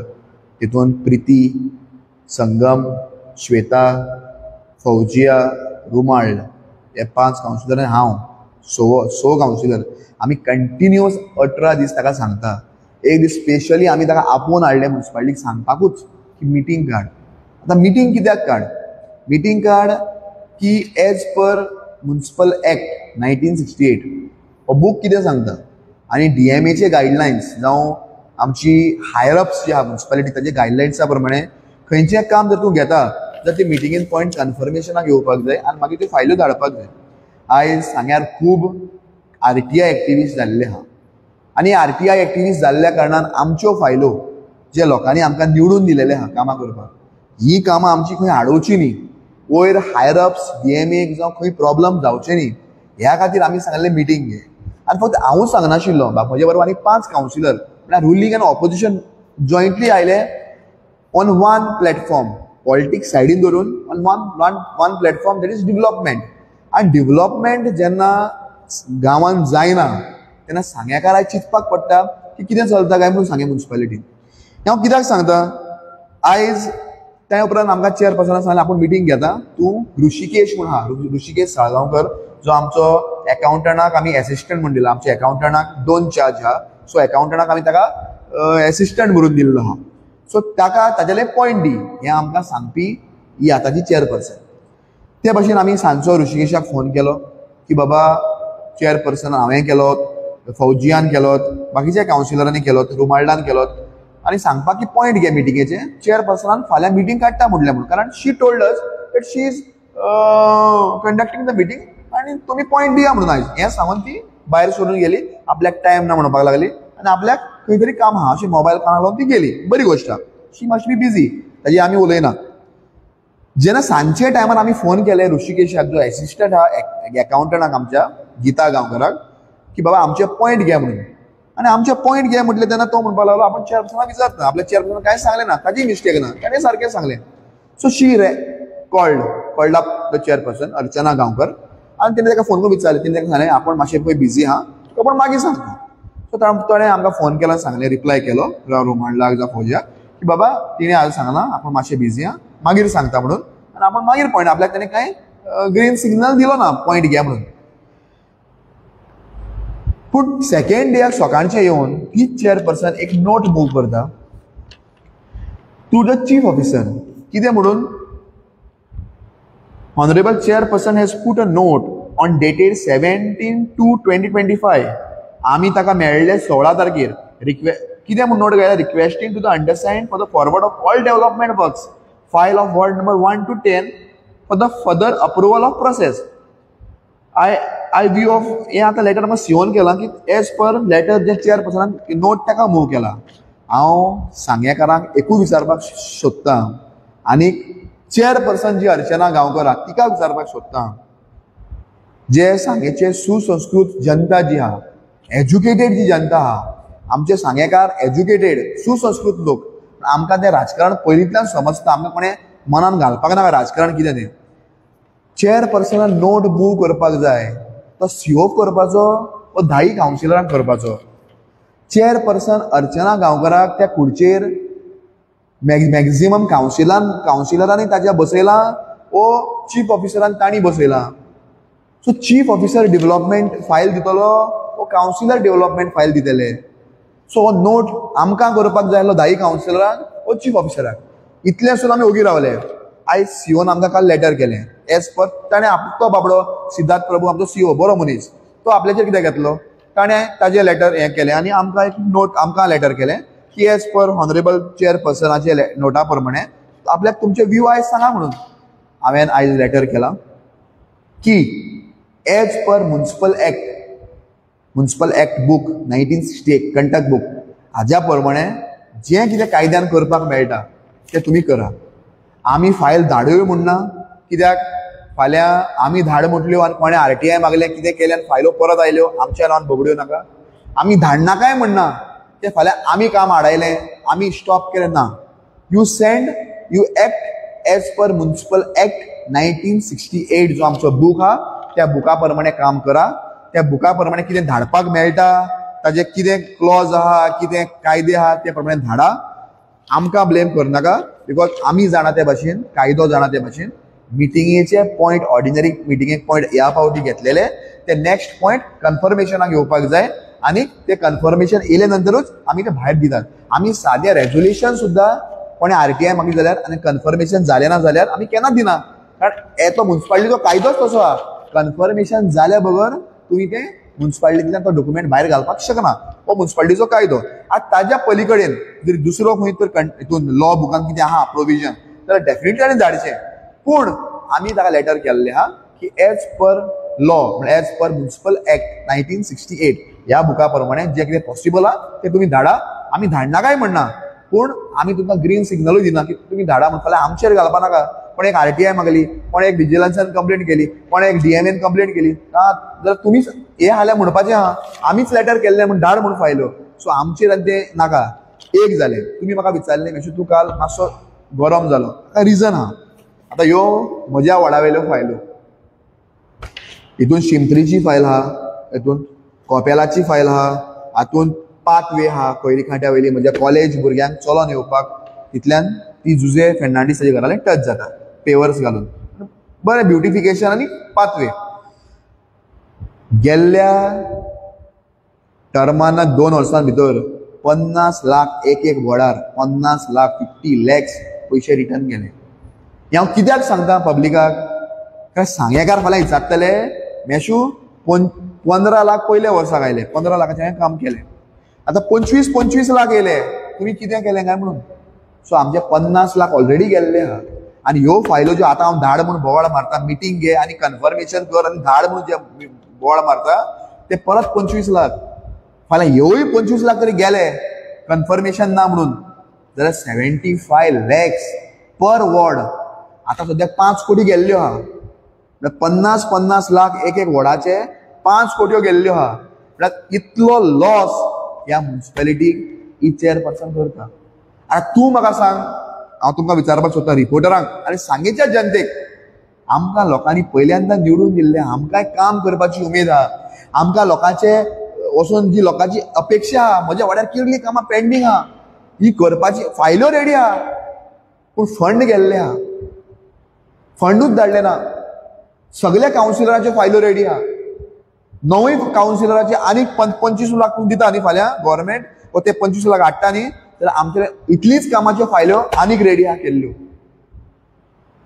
तितून प्रिती, संगम, श्वेता, फौजिया, रुमाळ हे 5 कावन्सिलर आनी हांव 6 कावन्सिलर आमी कंटिन्युअस 18 दीस ताका सांगता. एक दीस स्पेशली आमी ताका आपोवन हाडलें मुन्सिपालिटीक सांगपाकूच की मिटींग काड. आतां मिटींग कित्याक काड? मिटींग काड की एज पर मुन्सिपल एक्ट 1968 हो बूक कितें सांगता आनी डीएमएचे गायडलायन्स जावं आमची हायर अप्स जी आहा मुन्सिपालिटी ताचे गायडलायन्सा प्रमाणे खंयचें काम जर तूं घेता जाल्यार ते मिटिंगेन पॉयंट कन्फर्मेशनाक येवपाक जाय आनी मागीर त्यो फायल्यो धाडपाक जाय. आयज सांग्यार खूब आरटीआय एक्टिविस्ट जाल्ले आहा आनी आरटीआय एक्टिविस्ट जाल्ल्या कारणान आमच्यो फायलो जे लोकांनी आमकां निवडून दिलेले आहा कामां करपाक, ही कामां आमची खंय आडोवची न्ही, वयर हायर अप्स डीएमएक जावं खंय प्रॉब्लम जावचे न्ही ह्या खातीर आमी सांगलें मिटींग घे. आनी फक्त हांवूच सांगनाशिल्लो, म्हजे बरोबर आनी 5 कावन्सिलर म्हळ्यार रुलींग आनी ऑपोजिशन जॉयंटली आयले ऑन वन प्लॅटफॉर्म, पॉलिटिक्स सायडीन धरून on one platform, that is development. आनी डेव्हलपमेंट जेन्ना गांवांत जायना तेन्ना सांग्याकाराक चिंतपाक पडटा की कितें चलता काय म्हणून सांगें मुन्सिपालिटीन. हांव कित्याक सांगता, आयज त्या उपरांत आमकां चेअरपर्सनान सांगलें आपूण मिटींग घेता, तूं ऋषिकेश म्हूण आहा, ऋषिकेश साळगांवकर जो आमचो एकाउंटंटाक आमी एसिस्टंट म्हूण दिला. आमच्या एकाउंटंटाक 2 चार्ज आहा, सो एकाउंटंटाक आमी ताका एसिस्टंट म्हणून दिल्लो आहा. सो ताका ताजेले पॉयंट दी हें आमकां सांगपी ही आतांची चेअरपर्सन. ते भाशेन आमी सांजचो ऋषिकेशाक फोन केलो की बाबा चेअरपर्सन हांवें केलो, फौजियान केलो, बाकीच्या कावन्सिलरांनी केलो, रुमाल्डान केलो आनी सांगपाक की पॉयंट घे मिटिंगेचे, चेअरपर्सनान फाल्यां मिटींग काडटा म्हणलें म्हणून, कारण she told us that she is conducting the meeting आनी तुमी पॉयंट दिया म्हणून आयज हें सांगून ती भायर सोडून गेली. आपल्याक टायम ना म्हणपाक लागली आनी आपल्याक खंय तरी काम आहा अशें मोबायल कानाक लावन ती गेली. बरी गोश्ट आहा, शी मस्ट बी बिजी, ताजी आमी उलयना. जेन्ना सांजचे टायमार आमी फोन केले ऋषिकेशाक जो एसिस्टंट आहा एकाउंटंटाक आमच्या गीता गांवकराक की बाबा आमचे पॉयंट घे म्हणून, आनी आमचे पॉयंट घे म्हटलें तेन्ना तो म्हणपाक लागलो आपूण चेअरपर्सनाक विचारता, आपल्या चेअरपर्सनाक कांय सांगलें ना, ताजी मिस्टेक ना, ताणें सारकें सांगलें. So she called up the chairperson Archana Gaonkar आनी तेणें ताका फोन करून विचारलें. तेणें ताका सांगलें आपूण मातशें पळय बिजी आहा, तुका पूण मागीर सांगता. सो ताणें आमकां फोन केलो, सांगलें, रिप्लाय केलो रुमांडलाक जावं फौजियाक की बाबा तिणें आज सांगलां आपूण मातशें बिजी आहा, मागीर सांगता म्हणून, आनी आपूण मागीर पॉयंट आपल्याक ताणें कांय ग्रीन सिग्नल दिलो ना पॉयंट घे म्हणून. पूण सेकेंड डेयाक सकाळचें येवन तीच चेअरपर्सन एक नोट मूव करता टू the chief officer. कितें म्हणून, honourable chairperson has put a note on dated 17/2/2025. आमी ताका मेळ्ळे 16 तारखेर. कितें म्हूण नोट घायला, requesting to the understand for the forward of all development works file of ward number 1 to 10 for the further approval of process. I view of हें आतां लेटर म्हाका सीओन केलां की एज पर लेटर जे चेअरपर्सनान नोट ताका मूव केला. हांव सांगेकारांक एकूच विचारपाक सोदतां आनी चेअरपर्सन जी अर्चना गांवकर आहा तिका विचारपाक सोदतां, जे सांगेचे सुसंस्कृत जनता जी आहा, एज्युकेटेड जी जनता आहा, आमचे सांगेकार एज्युकेटेड सुसंस्कृत लोक, आमकां तें राजकारण पयलींतल्यान समजता, आमकां कोणें मनान घालपाक नाका राजकारण कितें तें. चेअरपर्सनान नोट मूव करपाक जाय तो सीओ करपाचो वो 10 कावन्सिलरांक करपाचो. चेअरपर्सन अर्चना गांवकराक त्या खुर्चेर मॅक्झिमम कावन्सिलरांनी ताच्या बसयलां वो चीफ ऑफिसरान तांणी बसयलां. So chief officer development file दितलो वो कावन्सिलर डेव्हलपमेंट फायल दितले. सो हो नोट आमकां करपाक जाय आसलो 10 कावन्सिलरांक वो चीफ ऑफिसराक. इतलें आसून आमी ओगी रावले. आयज सीओन आमकां काल लेटर केलें एज पर ताणें तो बाबडो सिद्धार्थ प्रभू आमचो सीओ बरो मनीस, तो आपल्याचेर कितें घेतलो, ताणें ताजें लेटर हें केलें आनी आमकां एक नोट आमकां लेटर केलें की एज पर ऑनरेबल चेअरपर्सनाचे नोटा प्रमाणे आपल्याक तुमचे व्यू आयज सांगा म्हणून. हांवें आयज लेटर केलां की As per municipal act, municipal act book 1968 Kantak book, हाज्या प्रमाणे जें कितें कायद्यान करपाक मेळटा तें तुमी करा. आमी फायल धाडूय म्हूण ना, कित्याक फाल्यां आमी धाड म्हटल्यो आनी कोणें RTI मागलें कितें केलें आनी फायलो परत आयल्यो, आमच्या नांवान बगड्यो नाका. आमी धाडनाकाय म्हणना तें फाल्यां आमी काम आडायलें, आमी स्टॉप केलें ना. You send, you act as per municipal act 1968 जो आमचो बूक आहा त्या बुका प्रमाणे काम करा. त्या बुका प्रमाणे कितें धाडपाक मेळटा, ताजे कितें क्लॉज आहा, कितें कायदे आहा ते प्रमाणे धाडा. आमकां ब्लेम करनाका, because आमी जाणा ते भाशेन, कायदो जाणा ते भाशेन. मिटिंगेचे पॉयंट, ऑर्डिनरी मिटिंगेक पॉयंट ह्या फावटी घेतलेले ते नेक्स्ट पॉयंट कन्फर्मेशनाक येवपाक जाय आनी ते कन्फर्मेशन येयले नंतरूच आमी ते भायर दितात. आमी सादें रेजोल्युशन सुद्दां कोणें RTI मागली जाल्यार आनी कन्फर्मेशन जालें ना जाल्यार आमी केन्ना दिना, कारण येतो मुन्सिपालिटीचो कायदोच तसो आहा. कन्फर्मेशन जाल्या बगर तुमी तें मुन्सिपालिटींतल्यान तो डॉक्युमेंट भायर घालपाक शकना, हो मुन्सिपालिटीचो कायदो. आतां ताज्या पली कडेन जर दुसरो खंय तर हितून लॉ बुकान कितें आहा प्रोविजन जाल्यार डेफिनेटली ताणें धाडचें. पूण आमी ताका लेटर केल्लें आहा की एज पर लॉ, म्हळ्यार एज पर मुन्सिपल एक्ट 1968 ह्या बुका प्रमाणे जें कितें पॉसिबल आहा तें तुमी धाडा. आमी धाडना काय म्हणना, पूण आमी तुमकां ग्रीन सिग्नलूय दिना की तुमी धाडा म्हण फाल्यां आमचेर घालपा नाका. कोण एक RTI मागली, कोण एक विजिलन्सान कंप्लेन केली, कोण एक DMN complain केली, ना जाल्यार तुमीच हें हाल्या म्हणपाचें आहा, आमीच लेटर केल्लें म्हूण धाड म्हूण फायल्यो. सो आमचेर आनी तें नाका. एक जालें, तुमी म्हाका विचारलें मेशू तूं काल मातसो गरम जालो, ताका रिजन आहा. आतां ह्यो म्हज्या वडा वयल्यो फायल्यो, हितून शिमत्रीची फायल आहा, हितून कोपेलाची फायल आहा, हातून पाथवे आहा कोयरी खांट्या वयली म्हज्या कॉलेज भुरग्यांक चलोन येवपाक, तितल्यान ती जुजे फेर्नांडीस ताच्या घरा टच जाता पेवर्स घालून, बरें ब्युटिफिकेशन आनी पाथवे. गेल्ल्या टर्माना 2 वर्सां भितर 50 लाख एक एक वडार 50 लाख 50 लॅक्स पयशे रिटर्न गेले. हें हांव कित्याक सांगता पब्लिकाक, कारण सांगेकार फाल्यां विचारतले मेशू 15 लाख पयल्या वर्साक आयले, 15 लाखाचें हांवें काम केलें, आतां 25-25 लाख येयले, तुमी कितें केलें काय म्हणून. सो आमचे 50 लाख ऑलरेडी गेल्ले आहा. आनी ह्यो फायलो ज्यो आतां हांव धाड म्हूण बोवाळ मारता, मिटींग घे आनी कन्फर्मेशन कर आनी धाड म्हूण जे बोवाळ मारता ते परत 25 लाख, फाल्यां ह्योय 25 लाख तरी गेले कन्फर्मेशन ना म्हणून जाल्यार 75 लॅक्स पर वॉर्ड. आतां सद्याक 5 कोटी गेल्ल्यो आहा, म्हळ्यार 50-50 लाख एक एक वॉर्डाचे 5 कोट्यो गेल्ल्यो आहा. म्हळ्यार इतलो लॉस ह्या मुन्सिपेलिटीक ही चेअरपर्सन करता. आतां तूं म्हाका सांग, हांव तुमकां विचारपाक सोदता रिपोर्टरांक आनी सांगेच्या जनतेक, आमकां लोकांनी पयल्यांदा निवडून दिल्लें, आमकांय काम करपाची उमेद आहा, आमकां लोकांचे वचून जी लोकांची अपेक्षा आहा, म्हज्या वाड्यार कितलीं कामां पेंडींग आहा, ही करपाची फायल्यो रेडी आहा, पूण फंड गेल्ले आहा, फंडूच धाडले ना. सगल्या कावन्सिलराच्यो फायल्यो रेडी आहा, 9 कावन्सिलराचे आनीक 25 लाख दिता न्ही फाल्यां गव्हर्मेंट, व ते 25 लाख हाडटा न्ही, जाल्यार आमचे इतलीच कामाच्यो फायल्यो आनीक रेडी आहा केल्ल्यो.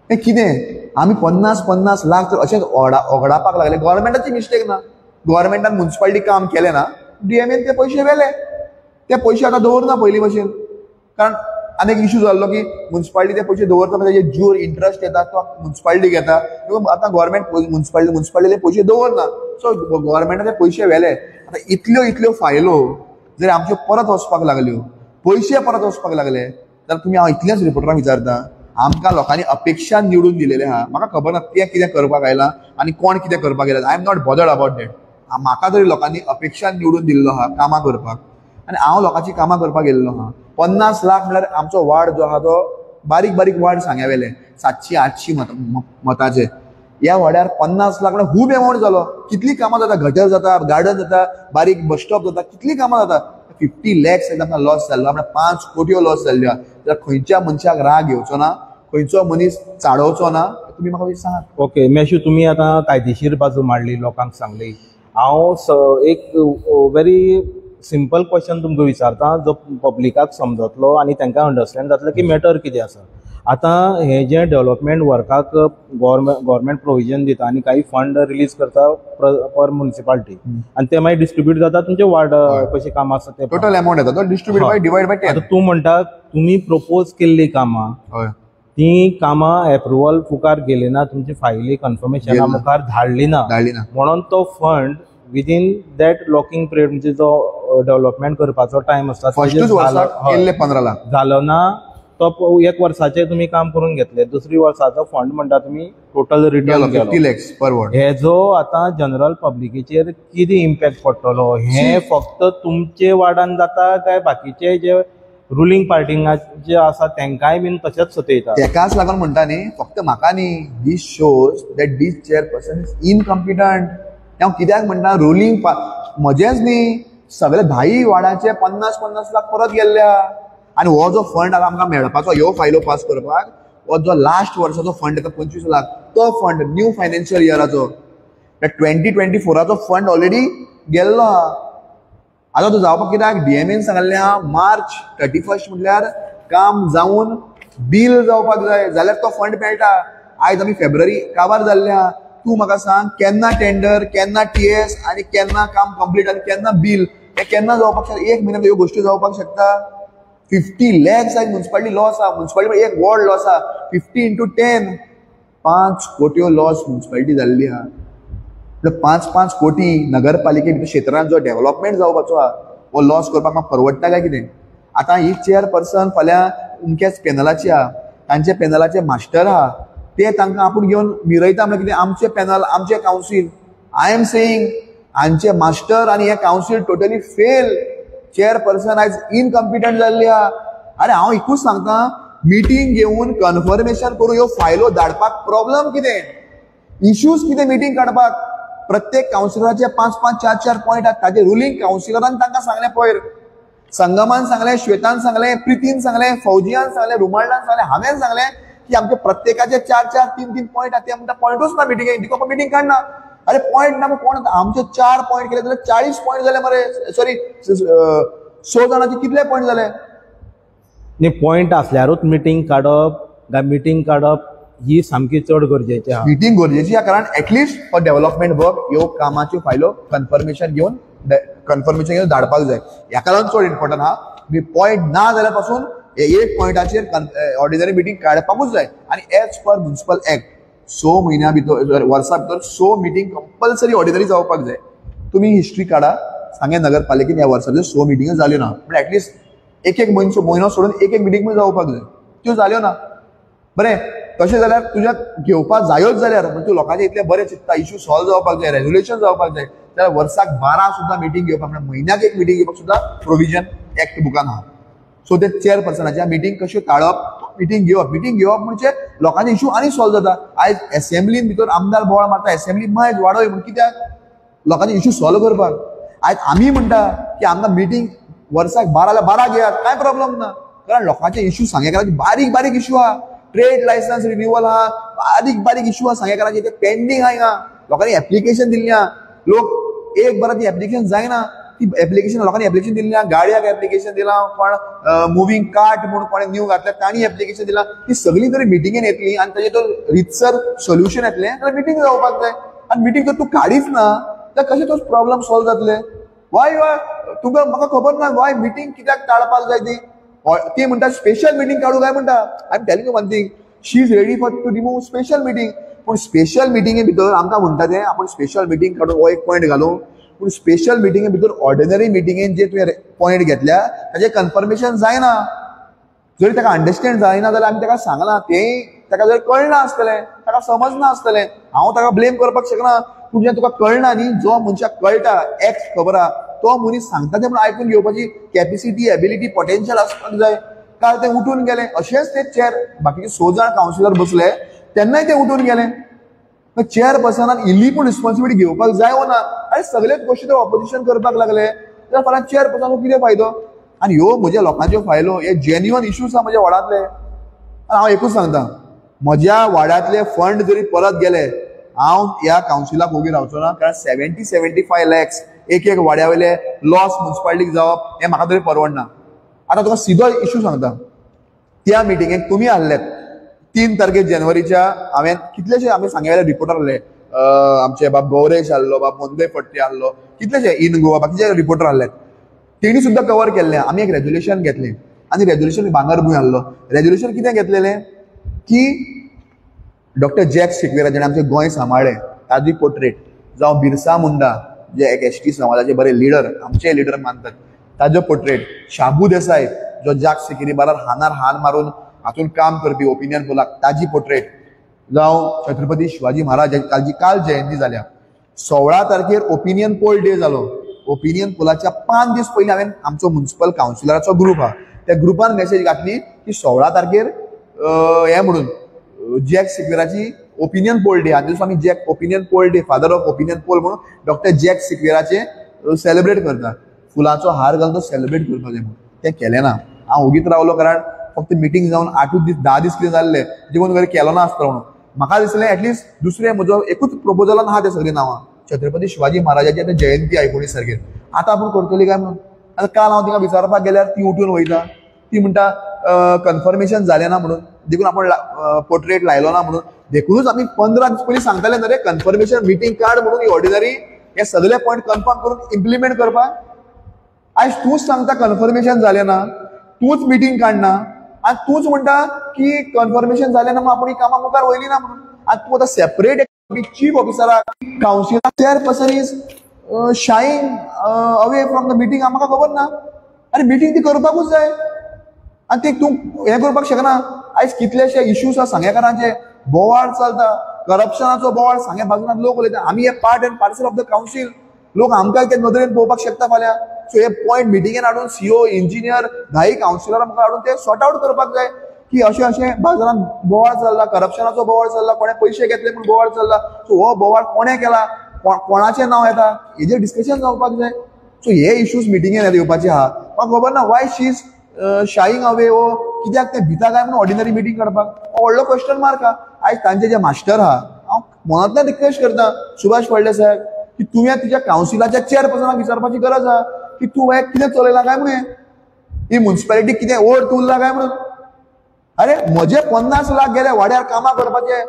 हें कितें आमी 50-50 लाख तर अशेंच ओगडापाक लागले. गव्हर्मेंटाची मिस्टेक ना, गव्हर्मेंटान मुन्सिपालिटी काम केलें ना, DMN ते पयशे व्हेले, ते पयशे आतां दवरना पयलीं भशेन, कारण आनी एक इशू जाल्लो की मुन्सिपालिटी ते पयशे दवरता, तेजे ज्यूर इंट्रस्ट येता तो मुन्सिपालिटी घेता, आतां गव्हर्मेंट मुन्सिपालिटीले पयशे दवरना, सो गव्हर्मेंटान ते पयशे व्हेले. आतां इतल्यो इतल्यो फायलो जर आमच्यो परत वचपाक लागल्यो, पयशे परत वचपाक लागले, जाल्यार तुमी हांव इतलेंच रिपोर्टरांक विचारता, आमकां लोकांनी अपेक्षा निवडून दिलेलें आहा, म्हाका खबर ना तें कितें करपाक आयलां आनी कोण कितें करपाक आयला, I am not bothered about that. म्हाका तरी लोकांनी अपेक्षा निवडून दिल्लो आहा कामां करपाक, आनी हांव लोकांची कामां करपाक गेल्लो आहा. 50 लाख म्हळ्यार आमचो वार्ड जो आहा तो बारीक बारीक वार्ड सांग्या वेले 700-800 मताचे, ह्या वाड्यार 50 लाख म्हळ्यार खूब एमावंट जालो. कितलीं कामां जाता, गटर जाता, गार्डन जाता, बारीक बस स्टॉप जाता, कितलीं कामां जाता. 50 लॅक्स आमकां लॉस जाल्लो, म्हळ्यार 5 कोटयो लॉस जाल्ल्यो आहा. जाल्यार खंयच्या मनशाक राग येवचो ना, खंयचो मनीस चाडोवचो ना, तुमी म्हाका सांगात. ओके मेशू, तुमी आतां कायदेशीर बाजू मांडली, लोकांक सांगली. हांव एक व्हेरी सिंपल क्वेश्चन तुमकां विचारता जो पब्लिकाक समजतलो आनी तांकां अंडरस्टँड जातलें की मॅटर कितें आसा. आतां हें जें डेवलपमेंट वर्काक गव्हर्मेंट प्रोविजन दिता आनी काही फंड रिलीज करता पर म्युनिसिपालिटी, आनी ते मागीर डिस्ट्रिब्यूट जाता तुमचे वार्ड कशें काम आसा ते टोटल अमाउंट येता तो डिस्ट्रिब्यूट बाय डिवायड बाय 10. आतां तूं म्हणटा तुमी प्रपोज केल्लीं कामां ती कामां एप्रुवल मुखार गेली ना, तुमची फायली कन्फर्मेशना मुखार धाडली ना, म्हणून तो fund within that locking period म्हणजे जो डेव्हलपमेंट करपाचो टायम आसता फर्स्टूच वर्साक केल्ले 15 लाख जालो ना, तो एक वर्साचे तुमी काम करून घेतले, दुसरी वर्साचो फंड म्हणटा तुमी टोटल रिटर्न गेलो 50 लॅक्स पर वॉर्ड. हेजो आतां जनरल पब्लिकेचेर कितें इम्पॅक्ट पडटलो हें फक्त तुमचे वार्डान जाता काय बाकीचे जे रुलींग पार्टींग जे आसा तेंकांय बीन तशेंच सतयता? तेकाच लागून म्हणटा न्ही, फक्त म्हाका न्ही, this shows that this chairperson is incompetent. हांव कित्याक म्हणटा रुलींग म्हजेंच न्ही, सगळे 10 वार्डाचे 50-50 लाख परत गेल्ल्या. आनी हो जो फंड आतां आमकां मेळपाचो ह्यो फायलो पास करपाक, हो जो लास्ट वर्साचो फंड येता 25 लाख, तो फंड न्यू फायनान्शियल इयराचो 2024 फंड ऑलरेडी गेल्लो आहा. आतां तो जावपाक कित्याक डीएमएन सांगल्लें आहा मार्च 31 म्हटल्यार काम जावन बील जावपाक जाय, जाल्यार तो फंड मेळटा. आयज आमी फेब्रुवारी काबार जाल्ले आहा. तूं म्हाका सांग केन्ना टेंडर, केन्ना टीएस आनी केन्ना काम कंप्लीट आनी केन्ना बील, हें केन्ना जावपाक शकता? एक म्हयन्यान ह्यो गोश्टी जावपाक शकता? 50 लॅक्स आयज मुन्सिपालिटी लॉस आहा, मुन्सिपालिटी एक वॉर्ड लॉस आहा, 50 इंटू 10 5 कोट्यो लॉस मुन्सिपालिटी जाल्ली आहा. 5-5 कोटी नगरपालिके भितर क्षेत्रांत जो डेव्हलपमेंट जावपाचो आहा हो लॉस करपाक म्हाका परवडटा काय कितें? आतां ही चेअरपर्सन फाल्यां अमक्याच पॅनलाची आहा, तांचे पॅनलाचे मास्टर आहा, ते तांकां आपूण घेवन मिरयता म्हळ्यार कितें? आमचे पॅनल, आमचे कावन्सील, I am saying हांचे मास्टर आनी हे कावन्सील टोटली फेल. चेअरपर्सन आयज इनकम्पिटंट जाल्ली आहा. आरे हांव एकूच सांगता, मिटींग घेवन कन्फर्मेशन करून ह्यो फायलो धाडपाक प्रॉब्लम कितें, इश्यूज कितें? मिटींग काडपाक प्रत्येक कावन्सिलराचे 5-5, 4-4 पॉयंट आहात. ताजे रुलींग कावन्सिलरान तांकां सांगलें, पयर संगमान सांगलें, श्वेतान सांगलें, प्रितीन सांगलें, फौजियान सांगलें, रुमाल्डान सांगलें, हांवें सांगलें की आमचे प्रत्येकाचे 4-4, 3-3 पॉयंट आहात. ते म्हणटा पॉयंटूच ना मिटिंगेक, देखून मिटींग काडना. अरे पॉयंट ना, कोण आमचे 4 पॉयंट केले जाल्यार 40 पॉयंट जाले मरे, सॉरी 100 जाणांचे कितले पॉयंट जाले? न्ही, पॉयंट आसल्यारूच मिटींग काडप काय मिटींग काडप ही सामकी चड गरजेची आहा. मिटींग गरजेची आहा, कारण एटलिस्ट फॉर डेव्हलपमेंट वर्क ह्यो कामाच्यो फायलो कन्फर्मेशन घेवन धाडपाक जाय. ह्याका लागून चड इम्पॉर्टंट आहा. मी पॉयंट ना जाल्यार पासून एक पॉयंटाचेर ऑर्डिनरी मिटींग काडपाकूच जाय. आनी एज पर म्युनिसिपल एक्ट 6 म्हयन्या भितर, वर्सा भितर 6 मिटींग कंपल्सरी ऑर्डिनरी जावपाक जाय. तुमी हिस्ट्री काडा, सांगें नगरपालिकेन ह्या वर्सा भितर 6 मिटिंग्यो जाल्यो ना, म्हणजे एटलिस्ट एक एक म्हयनो सोडून एक एक मिटींग पण जावपाक जाय, त्यो जाल्यो ना. बरें, तशें जाल्यार तुज्या घेवपाक जायोच जाल्यार म्हणजे तूं लोकांचे इतलें बरें चिंत्ता, इश्यू सॉल्व जावपाक जाय, रेजोल्युशन जावपाक जाय, जाल्यार वर्साक 12 सुद्दां मिटींग घेवपाक, म्हणजे म्हयन्याक एक मिटींग घेवपाक सुद्दां प्रोविजन एक्ट बुकान आहा. सो ते चेअरपर्सनाच्या मिटींग कश्यो टाळप, मिटींग घेवप, मिटींग घेवप म्हणजे लोकांचे इश्यू आनी सॉल्व जाता. आयज एसेंब्लीन भितर आमदार बोवाळ मारता, एसेंब्ली मायज वाडय म्हूण, कित्याक? लोकांचे इश्यू सॉल्व करपाक. आयज आमी म्हणटा की आमकां मिटींग वर्साक 12 जाल्यार 12 घेयात, कांय प्रॉब्लम ना, कारण लोकांचे इश्यू सांगेकाराचे बारीक बारीक इश्यू आहा. ट्रेड लायसन्स रिन्युअल आहा, बारीक बारीक इश्यू आहा सांगेकाराचे, ते पेंडींग आहा. हिंगा लोकांनी एप्लिकेशन दिल्ली आहा, लोक एक बरां ती एप्लिकेशन जायना, ती एप्लिकेशन लोकांनी एप्लिकेशन दिल्ली आहा, गाडयाक एप्लिकेशन दिलां, कोण मुवींग कार्ट म्हूण कोणें न्यू घातल्या तांणी एप्लिकेशन दिलां. ती सगळीं जरी मिटिंगेन येतली आनी ताजें तो रितसर सोल्युशन येतलें जाल्यार मिटींग जावपाक जाय. आनी मिटींग जर तूं काडीच ना जाल्यार कशें तो प्रॉब्लम सॉल्व जातले? वाय वाय तुका म्हाका खबर ना वाय मिटींग कित्याक टाळपाक जाय ती. ती म्हणटा स्पेशल मिटींग काडूं काय म्हणटा. I am telling you one thing, she is ready for to remove special meeting. पूण स्पेशल मिटिंगे भितर आमकां म्हणटा तें आपूण स्पेशल मिटींग काडून हो एक पॉयंट घालूं, पूण स्पेशल मिटिंगे भितर ऑर्डिनरी मिटिंगेन जे तुवें पॉयंट घेतल्या ताजें कन्फर्मेशन जायना. जरी ताका अंडरस्टँड जायना जाल्यार आमी ताका सांगलां, तें ताका जर कळना आसतलें, ताका समजना आसतलें, हांव ताका ब्लेम करपाक शकना. पूण जेन्ना तुका कळना न्ही, जो मनशाक कळटा एक्स खबर आहा तो मनीस सांगता तें म्हणून आयकून घेवपाची कॅपेसिटी, एबिलिटी, पोटेन्शियल आसपाक जाय. काल ते उठून गेले, अशेंच ते चेअर बाकीचे 6 जाण कावन्सिलर बसले तेन्नाय ते उठून गेले. चेअरपर्सनान इल्ली पूण रिस्पॉन्सिबिलिटी घेवपाक जाय वो ना? आनी सगळेच गोश्टी ते ऑपोजिशन करपाक लागले जाल्यार फाल्यां चेअरपर्सनाक कितें फायदो? आनी ह्यो म्हज्या लोकांच्यो फायलो, हे जेन्युअन इश्यूज आहा म्हज्या वार्डांतले. आनी हांव एकूच सांगता, म्हज्या वार्डांतले फंड जरी परत गेले हांव ह्या कावन्सिलाक ओगी रावचो ना, कारण 70-75 लॅक्स एक एक वाड्या वयले लॉस मुन्सिपालिटीक जावप हें म्हाका तरी परवडना. आतां तुका सिदो इश्यू सांगता, त्या मिटिंगेक तुमी आहलेत 3 तारखेर जानेवारीच्या, हांवें कितलेशे आमी सांगें रिपोर्टर आहले, आमचे बाब गौरेश आहलो, बाब मोंदे फडते आहलो, कितलेशे इन गोवा बाकीचे रिपोर्टर आहले, तेणी सुद्दां कवर केल्लें. आमी एक रेजोल्युशन घेतलें आनी रेजोल्युशन भांगरभूंय आहलो. रेजोल्युशन कितें घेतलेलें? की डॉक्टर जॅक सिक्वेरा जेणे आमचें गोंय सांबाळ्ळें ताजी पोर्ट्रेट, जावं बिरसा मुंडा जे एक एस टी समाजाचे बरे लिडर, आमचे लिडर मानतात, ताजो पोर्ट्रेट, शाबू देसाय जो जाग सेकेरी बारार हानार हान मारून हातून काम करपी ओपिनियन पोलाक ताजी पोर्ट्रेट, जावं छत्रपती शिवाजी महाराज ताजी काल जयंती जाल्या 16 तारखेर ओपिनियन पोल डे जालो. ओपिनियन पोलाच्या 5 दीस पयलीं हांवें आमचो म्युनिसिपल कावन्सिलराचो ग्रूप आहा त्या ग्रुपान मेसेज घातली की 16 तारखेर हें म्हणून जॅक सिक्वेराची ओपिनियन पोल डे, आनी दिसा आमी Jack opinion poll day, father of opinion poll म्हणून डॉक्टर जॅक सिक्वेराचे सेलिब्रेट करता, फुलांचो हार घालून तो सेलिब्रेट करपाक जाय म्हणून. तें केलें ना, हांव ओगीच रावलो कारण फक्त मिटींग जावन 8 दीस 10 दीस कितें जाल्ले देखून वयर केलो ना आसतलो म्हणून. म्हाका दिसलें एटलिस्ट दुसरें म्हजो एकूच प्रपोजलान आहा ते सगळीं नांवां, छत्रपती शिवाजी महाराजाची आतां जयंती 19 तारखेर, आतां आपूण करतली काय म्हणून. आतां काल हांव तिका विचारपाक गेल्यार ती उठून वयता, ती म्हणटा कन्फर्मेशन जालें ना म्हणून, देखून आपण पोर्ट्रेट लायलो ना म्हणून. देखूनच आमी 15 दीस पयलीं सांगताले न्हय रे कन्फर्मेशन मिटींग काड म्हणून, ही ऑर्डिनरी हे सगळे पॉयंट कन्फर्म करून इम्प्लिमेंट करपाक. आयज तूंच सांगता कन्फर्मेशन जालें ना, तूंच मिटींग काडना आनी तूंच म्हणटा की कन्फर्मेशन जालें ना म्हणून आपूण ही कामां मुखार वयली ना म्हणून. आनी तूं आतां सेपरेट चीफ ऑफिसराक councillor chairperson is shying away from the meeting, म्हाका खबर ना. आनी मिटींग ती करपाकूच जाय आनी ते तूं हें करपाक शकना. आयज कितलेशे इश्यूज आसा सांगेकारांचे, बोवाळ चलता, करप्शनाचो बोवाळ सांगे बाजून लोक उलयता. आमी हे part and parcel of the council, लोक आमकां ते नदरेन पळोवपाक शकता फाल्यां. सो हे पॉयंट मिटिंगेन हाडून सीओ, इंजिनियर, 10 कावन्सिलरां मुखार हाडून ते सॉर्ट आवट करपाक जाय की अशें अशें बाजारान बोवाळ चल्ला, करप्शनाचो बोवाळ चल्ला, कोणें पयशे घेतले म्हूण बोवाळ चल्ला, सो हो बोवाळ कोणें केला, कोणाचें नांव येता, हेजेर डिस्कशन जावपाक जाय. सो हे इश्यूज मिटिंगेन येवपाचे आहा. म्हाका खबर ना why she is shying away, हो कित्याक ते भिता काय म्हणून ऑर्डिनरी मिटींग काडपाक, हो व्हडलो क्वेश्चन मार्क आहा. आयज तांचे जे मास्टर आहा, हांव मनांतल्यान रिक्वेस्ट करता सुभाष फळदेसाय साहेब की तुवें तुज्या कावन्सिलाच्या चेअरपर्सनाक विचारपाची गरज आहा की तूं हें कितें चलयलां काय म्हणून, ही म्युनिसिपालिटी कितें ओड उरला काय म्हणून. अरे म्हजे 50 लाख गेले वाड्यार कामां करपाचे,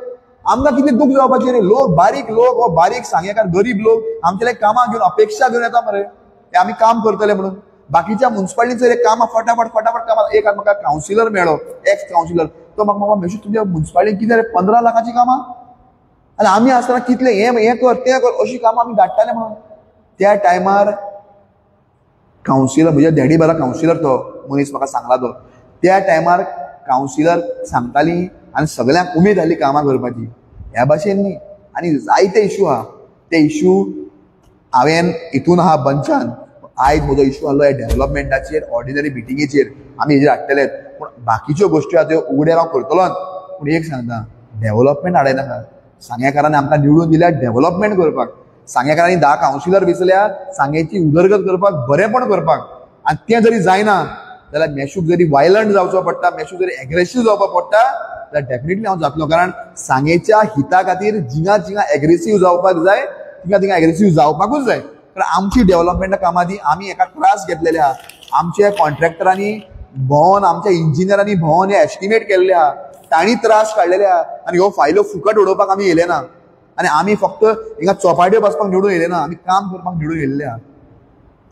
आमकां कितें दूख जावपाचें रे. लोक बारीक लोक, हो बारीक सांगेकार गरीब लोक आमचे कामां घेवन अपेक्षा घेवन येता मरे, हे आमी काम करतले म्हणून. बाकीच्या म्युनिसिपालिटीचेर कामां फटाफट फटाफट कामां. एक म्हाका कावन्सिलर मेळ्ळो, एक्स कावन्सिलर, तो म्हाका म्हाका मेशू तुमच्या म्युनिसिपालिटीन कितें रे 15 लाखाचीं कामां, आनी आमी आसतना कितले हें हें कर तें कर अशीं कामां आमी धाडटाले म्हणून. त्या टायमार कावन्सिलर म्हज्या डॅडी बरा कावन्सिलर तो मनीस म्हाका सांगला तो, त्या टायमार कावन्सिलर सांगताली आनी सगळ्यांक उमेद जाली कामां करपाची. ह्या भाशेन न्ही, आनी जायते इशू आहा, ते इशू हांवें हितून आहा बंचान. आयज म्हजो इशू आहलो ह्या डेव्हलपमेंटाचेर, ऑर्डिनरी मिटिंगेचेर आमी हेजेर हाडटलेच, पूण बाकीच्यो गोश्टी आहा त्यो उगड्यार हांव करतलोच. पूण एक सांगता, डेव्हलपमेंट हाडयनाका. सांगेकारांनी आमकां निवडून दिल्या डेव्हलपमेंट करपाक, सांगेकारांनी 10 कावन्सिलर वेंचल्या सांगेची उदरगत करपाक, बरेंपण करपाक. आनी तें जरी जायना जाल्यार मेशूक जरी वायलंट जावचो पडटा, मेशूक जरी एग्रेसीव जावपाक पडटा जाल्यार डेफिनेटली हांव जातलो. कारण सांगेच्या हिता खातीर जिंगा जिंगा एग्रेसीव जावपाक जाय, तिंगा तिंगा एग्रेसीव जावपाकूच जाय. कारण आमची डेव्हलपमेंटा कामां ती आमी एका त्रास घेतलेले आहा, आमच्या कॉन्ट्रॅक्टरांनी भोंवन, आमच्या इंजिनियरांनी भोंवन हे एस्टिमेट केल्ले आहा, तांणी त्रास काडलेले आहा आनी ह्यो फायलो फुकट उडोवपाक आमी येयले ना. आनी आमी फक्त हिंगा चोपाट्यो बसपाक निवडून येयले ना, आमी काम करपाक निवडून येयल्ले आहा.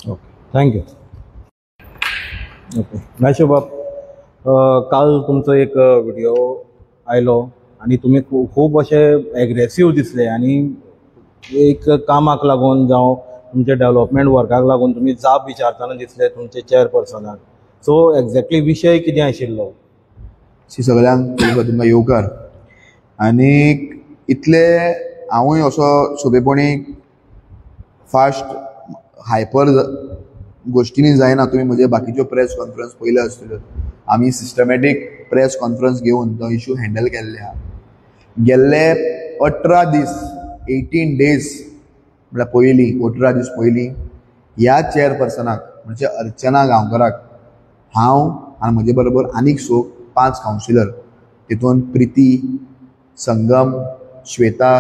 Okay, thank you. Okay Meshu बाब, काल तुमचो एक व्हिडिओ आयलो आनी तुमी खूब अशे एग्रेसीव दिसले आनी एक कामाक लागून जावं तुमच्या डेव्हलपमेंट वर्काक लागून तुमी जाप विचारतना दिसले तुमचे चेअरपर्सनाक. सो एक्झॅक्टली विशय कितें आशिल्लो? सगळ्यांक तुमकां येवकार. आनी इतले हांवूय असो सोंपेपणी फास्ट हायपर गोश्टींनी जायना. तुमी म्हजे बाकीच्यो प्रेस कॉन्फरन्स पयल्यो आसतल्यो, आमी सिस्टमॅटीक प्रेस कॉन्फरन्स घेवन तो इशू हँडल केल्ले आहा. गेल्ले 18 दीस, 18 डेज म्हळ्यार पयलीं 18 दीस पयलीं ह्या चेअरपर्सनाक म्हणजे अर्चना गांवकराक हांव आनी म्हजे बरोबर आनीक 5 कावन्सिलर, तितून प्रिती, संगम, श्वेता,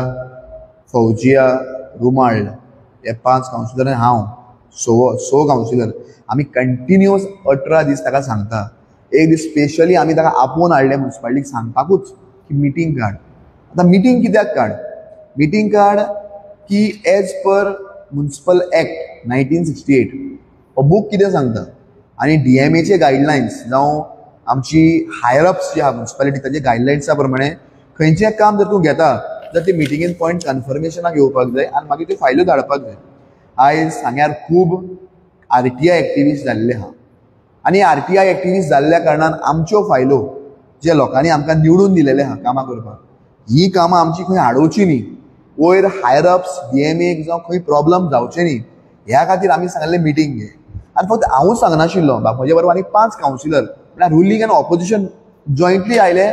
फौजिया, रुमाळ हे 5 कावन्सिलर आनी हांव 6 कावन्सिलर आमी कंटिन्युअस 18 दीस ताका सांगता. एक दीस स्पेशली आमी ताका आपोवन हाडलें म्युनिसिपालिटीक सांगपाकूच की मिटींग काड. आतां मिटींग कित्याक काड? मिटींग काड की एज पर म्युनिसिपल एक्ट 1968 हो बूक कितें सांगता आनी डीएमएचे गायडलायन्स जावं आमची हायर अप्स जी आहा म्युन्सिपालिटी ताजे गायडलायन्सा प्रमाणे खंयचें काम जर तूं घेता जाल्यार ती मिटिंगेन पॉयंट कन्फर्मेशनाक येवपाक जाय आनी मागीर त्यो फायल्यो धाडपाक जाय. आयज सांग्यार खूब आरटीआय एक्टिविस्ट जाल्ले आहा आनी आरटीआय एक्टिविस्ट जाल्ल्या कारणान आमच्यो फायलो जे लोकांनी आमकां निवडून दिलेले आहा कामां करपाक, ही कामां आमची खंय आडोवची न्ही, वयर हायर अप्स डीएमएक जावं खंय प्रॉब्लम जावचे न्ही ह्या खातीर आमी सांगलें मिटींग घे. आनी फक्त हांवूच सांगनाशिल्लो, म्हजे बरोबर आनी 5 कावन्सिलर म्हळ्यार रुलींग आनी ऑपोजिशन जॉयंटली आयले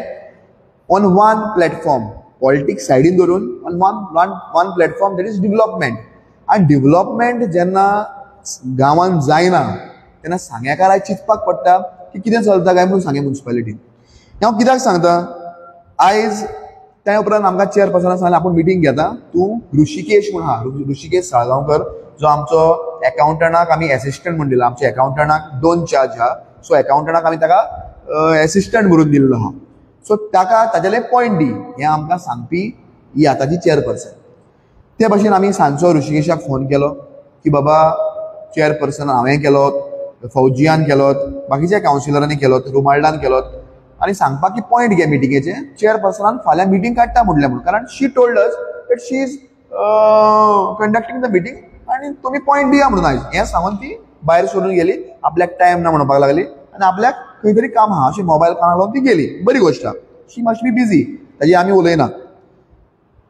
ऑन वन प्लॅटफॉर्म, पॉलिटिक्स सायडीन धरून on one one platform, that is development. आनी डिवलपमेंट जेन्ना गांवांत जायना तेन्ना सांग्याकाराक चिंतपाक पडटा की कितें चलता काय म्हणून सांगें म्युन्सिपालिटीन. हांव कित्याक सांगता, आयज त्या उपरांत आमकां चेअरपर्सनान सांगलें आपूण मिटींग घेता, तूं ऋषिकेश म्हूण आहा, ऋषिकेश साळगांवकर जो आमचो एकाउंटंटाक आमी एसिस्टंट म्हूण दिला, आमच्या एकाउंटंटाक 2 चार्ज आहा, सो एकाउंटंटाक आमी ताका एसिस्टंट म्हणून दिल्लो आहा, सो ताका ताजेले पॉयंट दी हें आमकां सांगपी ही आतांची चेअरपर्सन. ते भशेन आमी सांजचो ऋषिकेशाक फोन केलो की बाबा चेअरपर्सन हांवें केलो, फौजियान केलो, बाकीच्या कावन्सिलरांनी केलो, रुमाल्डान केलो आनी सांगपाक की पॉयंट घे मिटिंगेचे, चेअरपर्सनान फाल्यां मिटींग काडटा म्हणलें म्हणून, कारण she told us that she is conducting the meeting आनी तुमी पॉयंट दिया म्हणून आयज हें सांगून ती भायर सरून गेली. आपल्याक टायम ना म्हणपाक लागली आनी आपल्याक खंय तरी काम आहा अशें मोबायल कानाक लावन ती गेली. बरी गोश्ट आहा, शी मस्ट बी बिजी, ताजी आमी उलयना.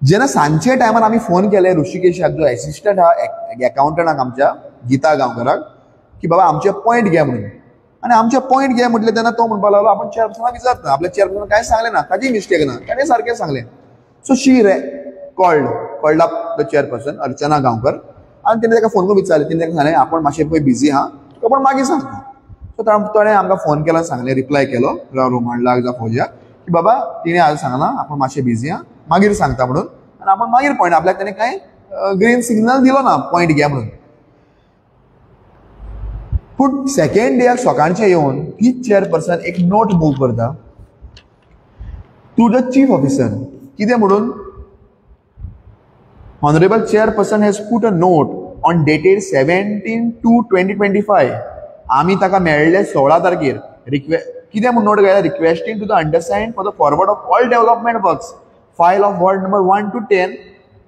जेन्ना सांजचे टायमार आमी फोन केले ऋषिकेशाक जो एसिस्टंट आहा एकाउंटंटाक आमच्या गीता गांवकराक की बाबा आमचे पॉयंट घे म्हणून, आनी आमचे पॉयंट घे म्हटलें तेन्ना तो म्हणपाक लागलो आपूण चेअरपर्सनाक विचारता, आपल्या चेअरपर्सनान कांय सांगलें ना, ताजी मिस्टेक ना, ताणें सारकें सांगलें. So she called up the chairperson Archana Gaonkar आनी तेणें ताका फोन करून विचारलें, तेणें ताका सांगलें आपूण मातशें पळय बिजी आहा, तुका पूण मागीर सांगता. सो ताणें आमकां फोन केलो, सांगलें, रिप्लाय केलो रोमांडलाक जावं फौजियाक की बाबा तिणें आज सांगलां आपूण मातशें बिजी आहा, मागीर सांगता म्हणून, आनी आपूण मागीर पॉयंट आपल्याक ताणें कांय ग्रीन सिग्नल दिलो ना पॉयंट घे म्हणून. पूण सेकेंड डेक सकाळचें येवन तीच चेअरपर्सन एक नोट मूव करता टू the chief officer, कितें म्हणून, honourable chairperson has put a note on dated 17/2/2025, आमी ताका मेळ्ळे 16 तारखेर, कितें म्हूण नोट घायला, requesting to the understand for the forward of all development works file of ward number 1 to 10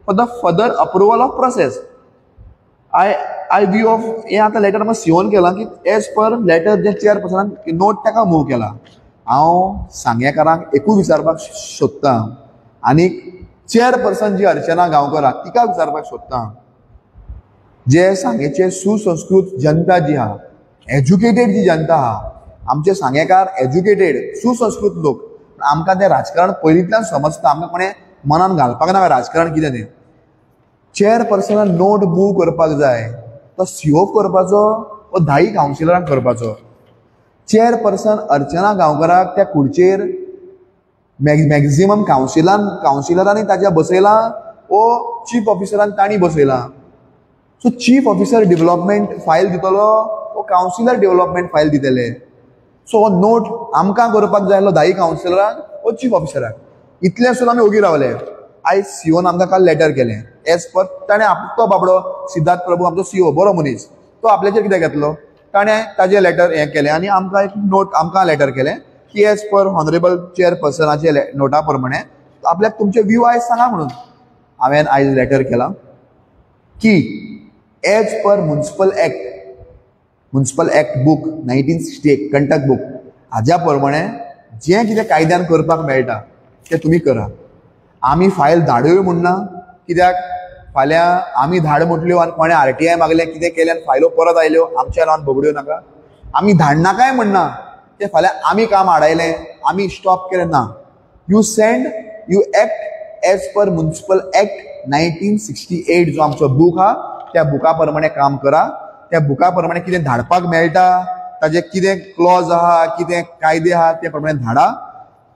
for the further approval of process. I view of हें आतां लेटर म्हाका सिओन केलां की एज पर लेटर जे चेअरपर्सनान नोट ताका मूव केला. हांव सांगेकारांक एकूच विचारपाक सोदतां आनी चेअरपर्सन जी अर्चना गांवकर आहा तिका विचारपाक सोदतां, जे सांगेचे सुसंस्कृत जनता जी आहा, एज्युकेटेड जी जनता आहा, आमचे सांगेकार एज्युकेटेड सुसंस्कृत लोक, आमकां तें राजकारण पयलींतल्यान समजता, आमकां कोणें मनान घालपाक नाका राजकारण कितें तें. चेअरपर्सनान नोट मूव करपाक जाय तो सीओ करपाचो वो 10 कावन्सिलरांक करपाचो. चेअरपर्सन अर्चना गांवकराक त्या खुर्चेर मॅक्झिमम कावन्सिलरांनी ताच्या बसयलां वो चीफ ऑफिसरान तांणी बसयलां. So chief officer development file दितलो वो कावन्सिलर डेव्हलपमेंट फायल दितले. सो हो नोट आमकां करपाक जाय आसलो 10 कावन्सिलरांक वो चीफ ऑफिसराक. इतलें सुद्दां आमी ओगी रावले. आयज सीओन आमकां काल लेटर केलें एज पर ताणें तो बाबडो सिद्धार्थ प्रभू आमचो सीओ बरो मनीस, तो आपल्याचेर कितें घेतलो, ताणें ताजें लेटर हें केलें आनी आमकां एक नोट आमकां लेटर केलें की एज पर ऑनरेबल चेअरपर्सनाचे नोटा प्रमाणे आपल्याक तुमचे व्यू आयज सांगा म्हणून. हांवें आयज लेटर केलां की as per municipal act book 1968 Kantak book हाज्या प्रमाणे जें कितें कायद्यान करपाक मेळटा तें तुमी करा. आमी फायल धाडूय म्हूण ना, कित्याक फाल्यां आमी धाड म्हटल्यो आनी कोणें आरटीआय मागलें कितें केलें आनी फायलो परत आयल्यो आमच्या नांवान बगड्यो नाका. आमी धाडनाकाय म्हणना तें फाल्यां आमी काम आडायलें आमी स्टॉप केलें ना. You send, you act as per municipal act 1968 जो आमचो बूक आहा त्या बुका प्रमाणे काम करा. त्या बुका प्रमाणे कितें धाडपाक मेळटा ताजे कितें क्लॉज आहा कितें कायदे आहा ते प्रमाणे धाडा.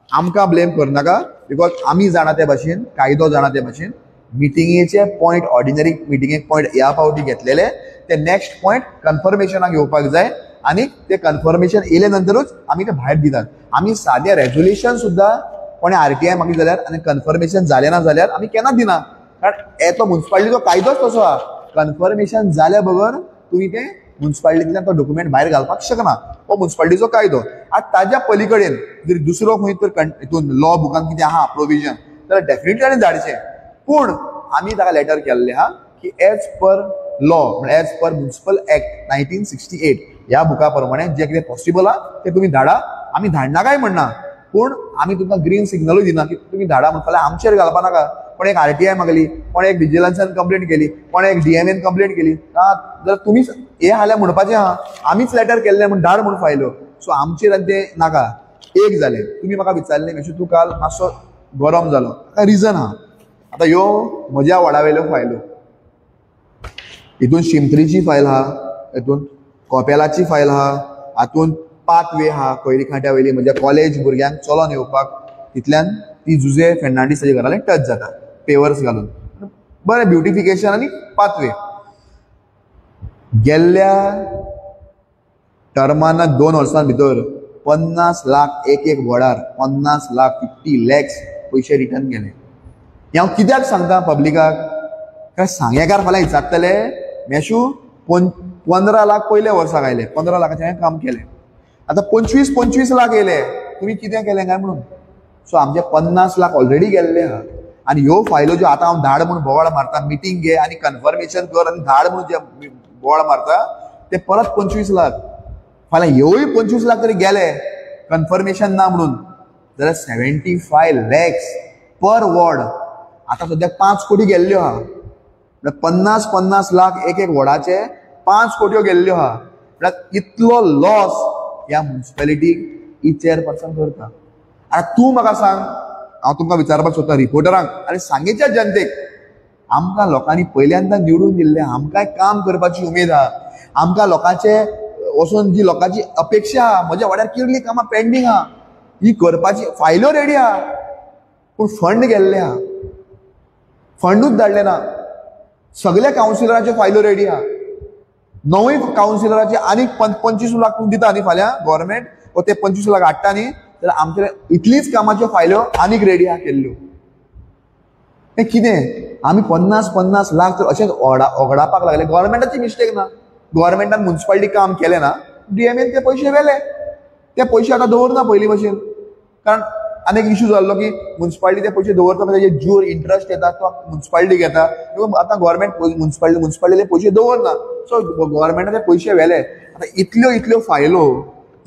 आमकां ब्लेम करनाका because आमी जाणा ते भाशेन, कायदो जाणा ते भाशेन. मिटिंगेचे पॉयंट ऑर्डिनरी मिटिंगेक पॉयंट ह्या फावटी घेतलेले ते नेक्स्ट पॉयंट कन्फर्मेशनाक येवपाक जाय आनी ते कन्फर्मेशन येयले नंतरूच आमी ते भायर दितात. आमी सादें रेजोल्युशन सुद्दां कोणें आरटीआय मागली जाल्यार आनी कन्फर्मेशन जालें ना जाल्यार आमी केन्ना दिना, कारण येतो म्युन्सिपालिटीचो कायदोच तसो आहा, कन्फर्मेशन जाल्या बगर तुमी तें म्युन्सिपालिटींतल्यान तो डॉक्युमेंट भायर घालपाक शकना. हो मुन्सिपालिटीचो कायदो. आतां ताज्या पली कडेन जर दुसरो खंय तर हितून लॉ बुकान कितें आहा प्रोविजन जाल्यार डेफिनेटली ताणें धाडचें. पूण आमी ताका लेटर केल्लें आहा की एज पर लॉ, म्हळ्यार एज पर मुन्सिपल एक्ट 1968 ह्या बुका प्रमाणे जें कितें पॉसिबल आहा तें तुमी धाडा. आमी धाडना काय म्हणना, पूण आमी तुमकां ग्रीन सिग्नलूय दिना की तुमी धाडा म्हण. फाल्यां आमचेर घालपा नाका, कोण एक आरटीआय मागली, कोण एक विजिलन्सान कंप्लेंट केली, कोण एक डीएमएन कंप्लेंट केली जाल्यार तुमीच हे हाल्या म्हणपाचें आहा आमीच लेटर केल्लें म्हूण धाड म्हूण फायल्यो. सो आमचेर आनी तें नाका. एक जालें, तुमी म्हाका विचारलें मेशू तूं काल मातसो गरम जालो, ताका रिजन आहा. आतां ह्यो म्हज्या वॉर्डा वयल्यो फायल्यो, हितून शिमत्रीची फायल आहा, हितून कोपेलाची फायल आहा, हातून पाथवे आहा कोयरी खांट्या वयली म्हज्या कॉलेज भुरग्यांक चलोन येवपाक, तितल्यान ती जुजे फेर्नांडीस ताच्या घरा कडेन टच जाता पेवर्स घालून, बरें ब्युटिफिकेशन आनी पाथवे. गेल्ल्या टर्माना 2 वर्सां भितर 50 लाख एक एक वॉर्डार 50 लाख 50 लॅक्स पयशे रिटर्न गेले. हें हांव कित्याक सांगता पब्लिकाक, कारण सांगेकार फाल्यां विचारतले मेशू 15 लाख पयल्या वर्साक आयले, 15 लाखाचें हांवें काम केलें, आतां 25-25 लाख येयले, तुमी कितें केलें काय म्हणून. सो आमचे 50 लाख ऑलरेडी गेल्ले आहा. आनी ह्यो फायलो ज्यो आतां हांव धाड म्हूण बोवाळ मारता, मिटींग घे आनी कन्फर्मेशन कर आनी धाड म्हूण जे बोवाळ मारता ते परत 25 लाख, फाल्यां ह्योय 25 लाख तरी गेले कन्फर्मेशन ना म्हणून जाल्यार 75 लॅक्स पर वॉर्ड. आतां सद्याक 5 कोटी गेल्ल्यो आहा, म्हळ्यार 50-50 लाख एक एक वॉर्डाचे 5 कोट्यो गेल्ल्यो आहा. म्हळ्यार इतलो लॉस ह्या मुन्सिपेलिटीक ही चेअरपर्सन करता. आतां तूं म्हाका सांग, हांव तुमकां विचारपाक सोदता रिपोर्टरांक आनी सांगेच्या जनतेक, आमकां लोकांनी पयल्यांदा निवडून दिल्लें, आमकांय काम करपाची उमेद आहा, आमकां लोकांचे वचून जी लोकांची अपेक्षा आहा, म्हज्या वाड्यार कितलीं कामां पेंडींग आहा ही करपाची, फायल्यो रेडी आहा पूण फंड गेल्ले आहा, फंडूच धाडले ना. सगल्या कावन्सिलराच्यो फायल्यो रेडी आहा, 9 कावन्सिलराचे आनीक 25 लाख दिता न्ही फाल्यां गव्हर्मेंट, वो ते 25 लाख हाडटा न्ही, जाल्यार आमचे इतलीच कामाच्यो फायल्यो आनीक रेडी आहा केल्ल्यो. हें कितें आमी 50-50 लाख तर अशेंच ओगडापाक लागले. गव्हर्मेंटाची मिस्टेक ना, गव्हर्मेंटान मुन्सिपालिटी काम केलें ना, डीएमएन ते पयशे व्हेले, ते पयशे आतां दवरना पयलीं भशेन, कारण आनी एक इशू जाल्लो की मुन्सिपालिटी ते पयशे दवरता तेजे ज्यूर इंट्रस्ट येता तो मुन्सिपालिटी घेता, आतां गव्हर्मेंट मुन्सिपालिटी पयशे दवरना, सो गव्हर्मेंटान ते पयशे व्हेले. आतां इतल्यो इतल्यो फायलो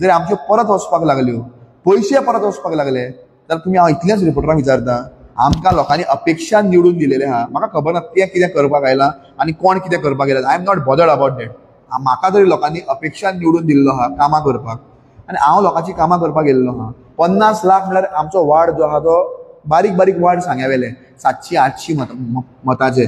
जर आमच्यो परत वचपाक लागल्यो, पयशे परत वचपाक लागले, जाल्यार तुमी हांव इतलेंच रिपोर्टरांक विचारता, आमकां लोकांनी अपेक्षा निवडून दिलेलें आहा, म्हाका खबर ना तें कितें करपाक आयलां आनी कोण कितें करपाक आयला, I am not bothered about that. म्हाका तरी लोकांनी अपेक्षा निवडून दिल्लो आहा कामां करपाक आनी हांव लोकांची कामां करपाक गेल्लो आहा. 50 लाख म्हळ्यार आमचो वार्ड जो आहा तो बारीक बारीक वार्ड सांग्या वेले 700-800 मताचे,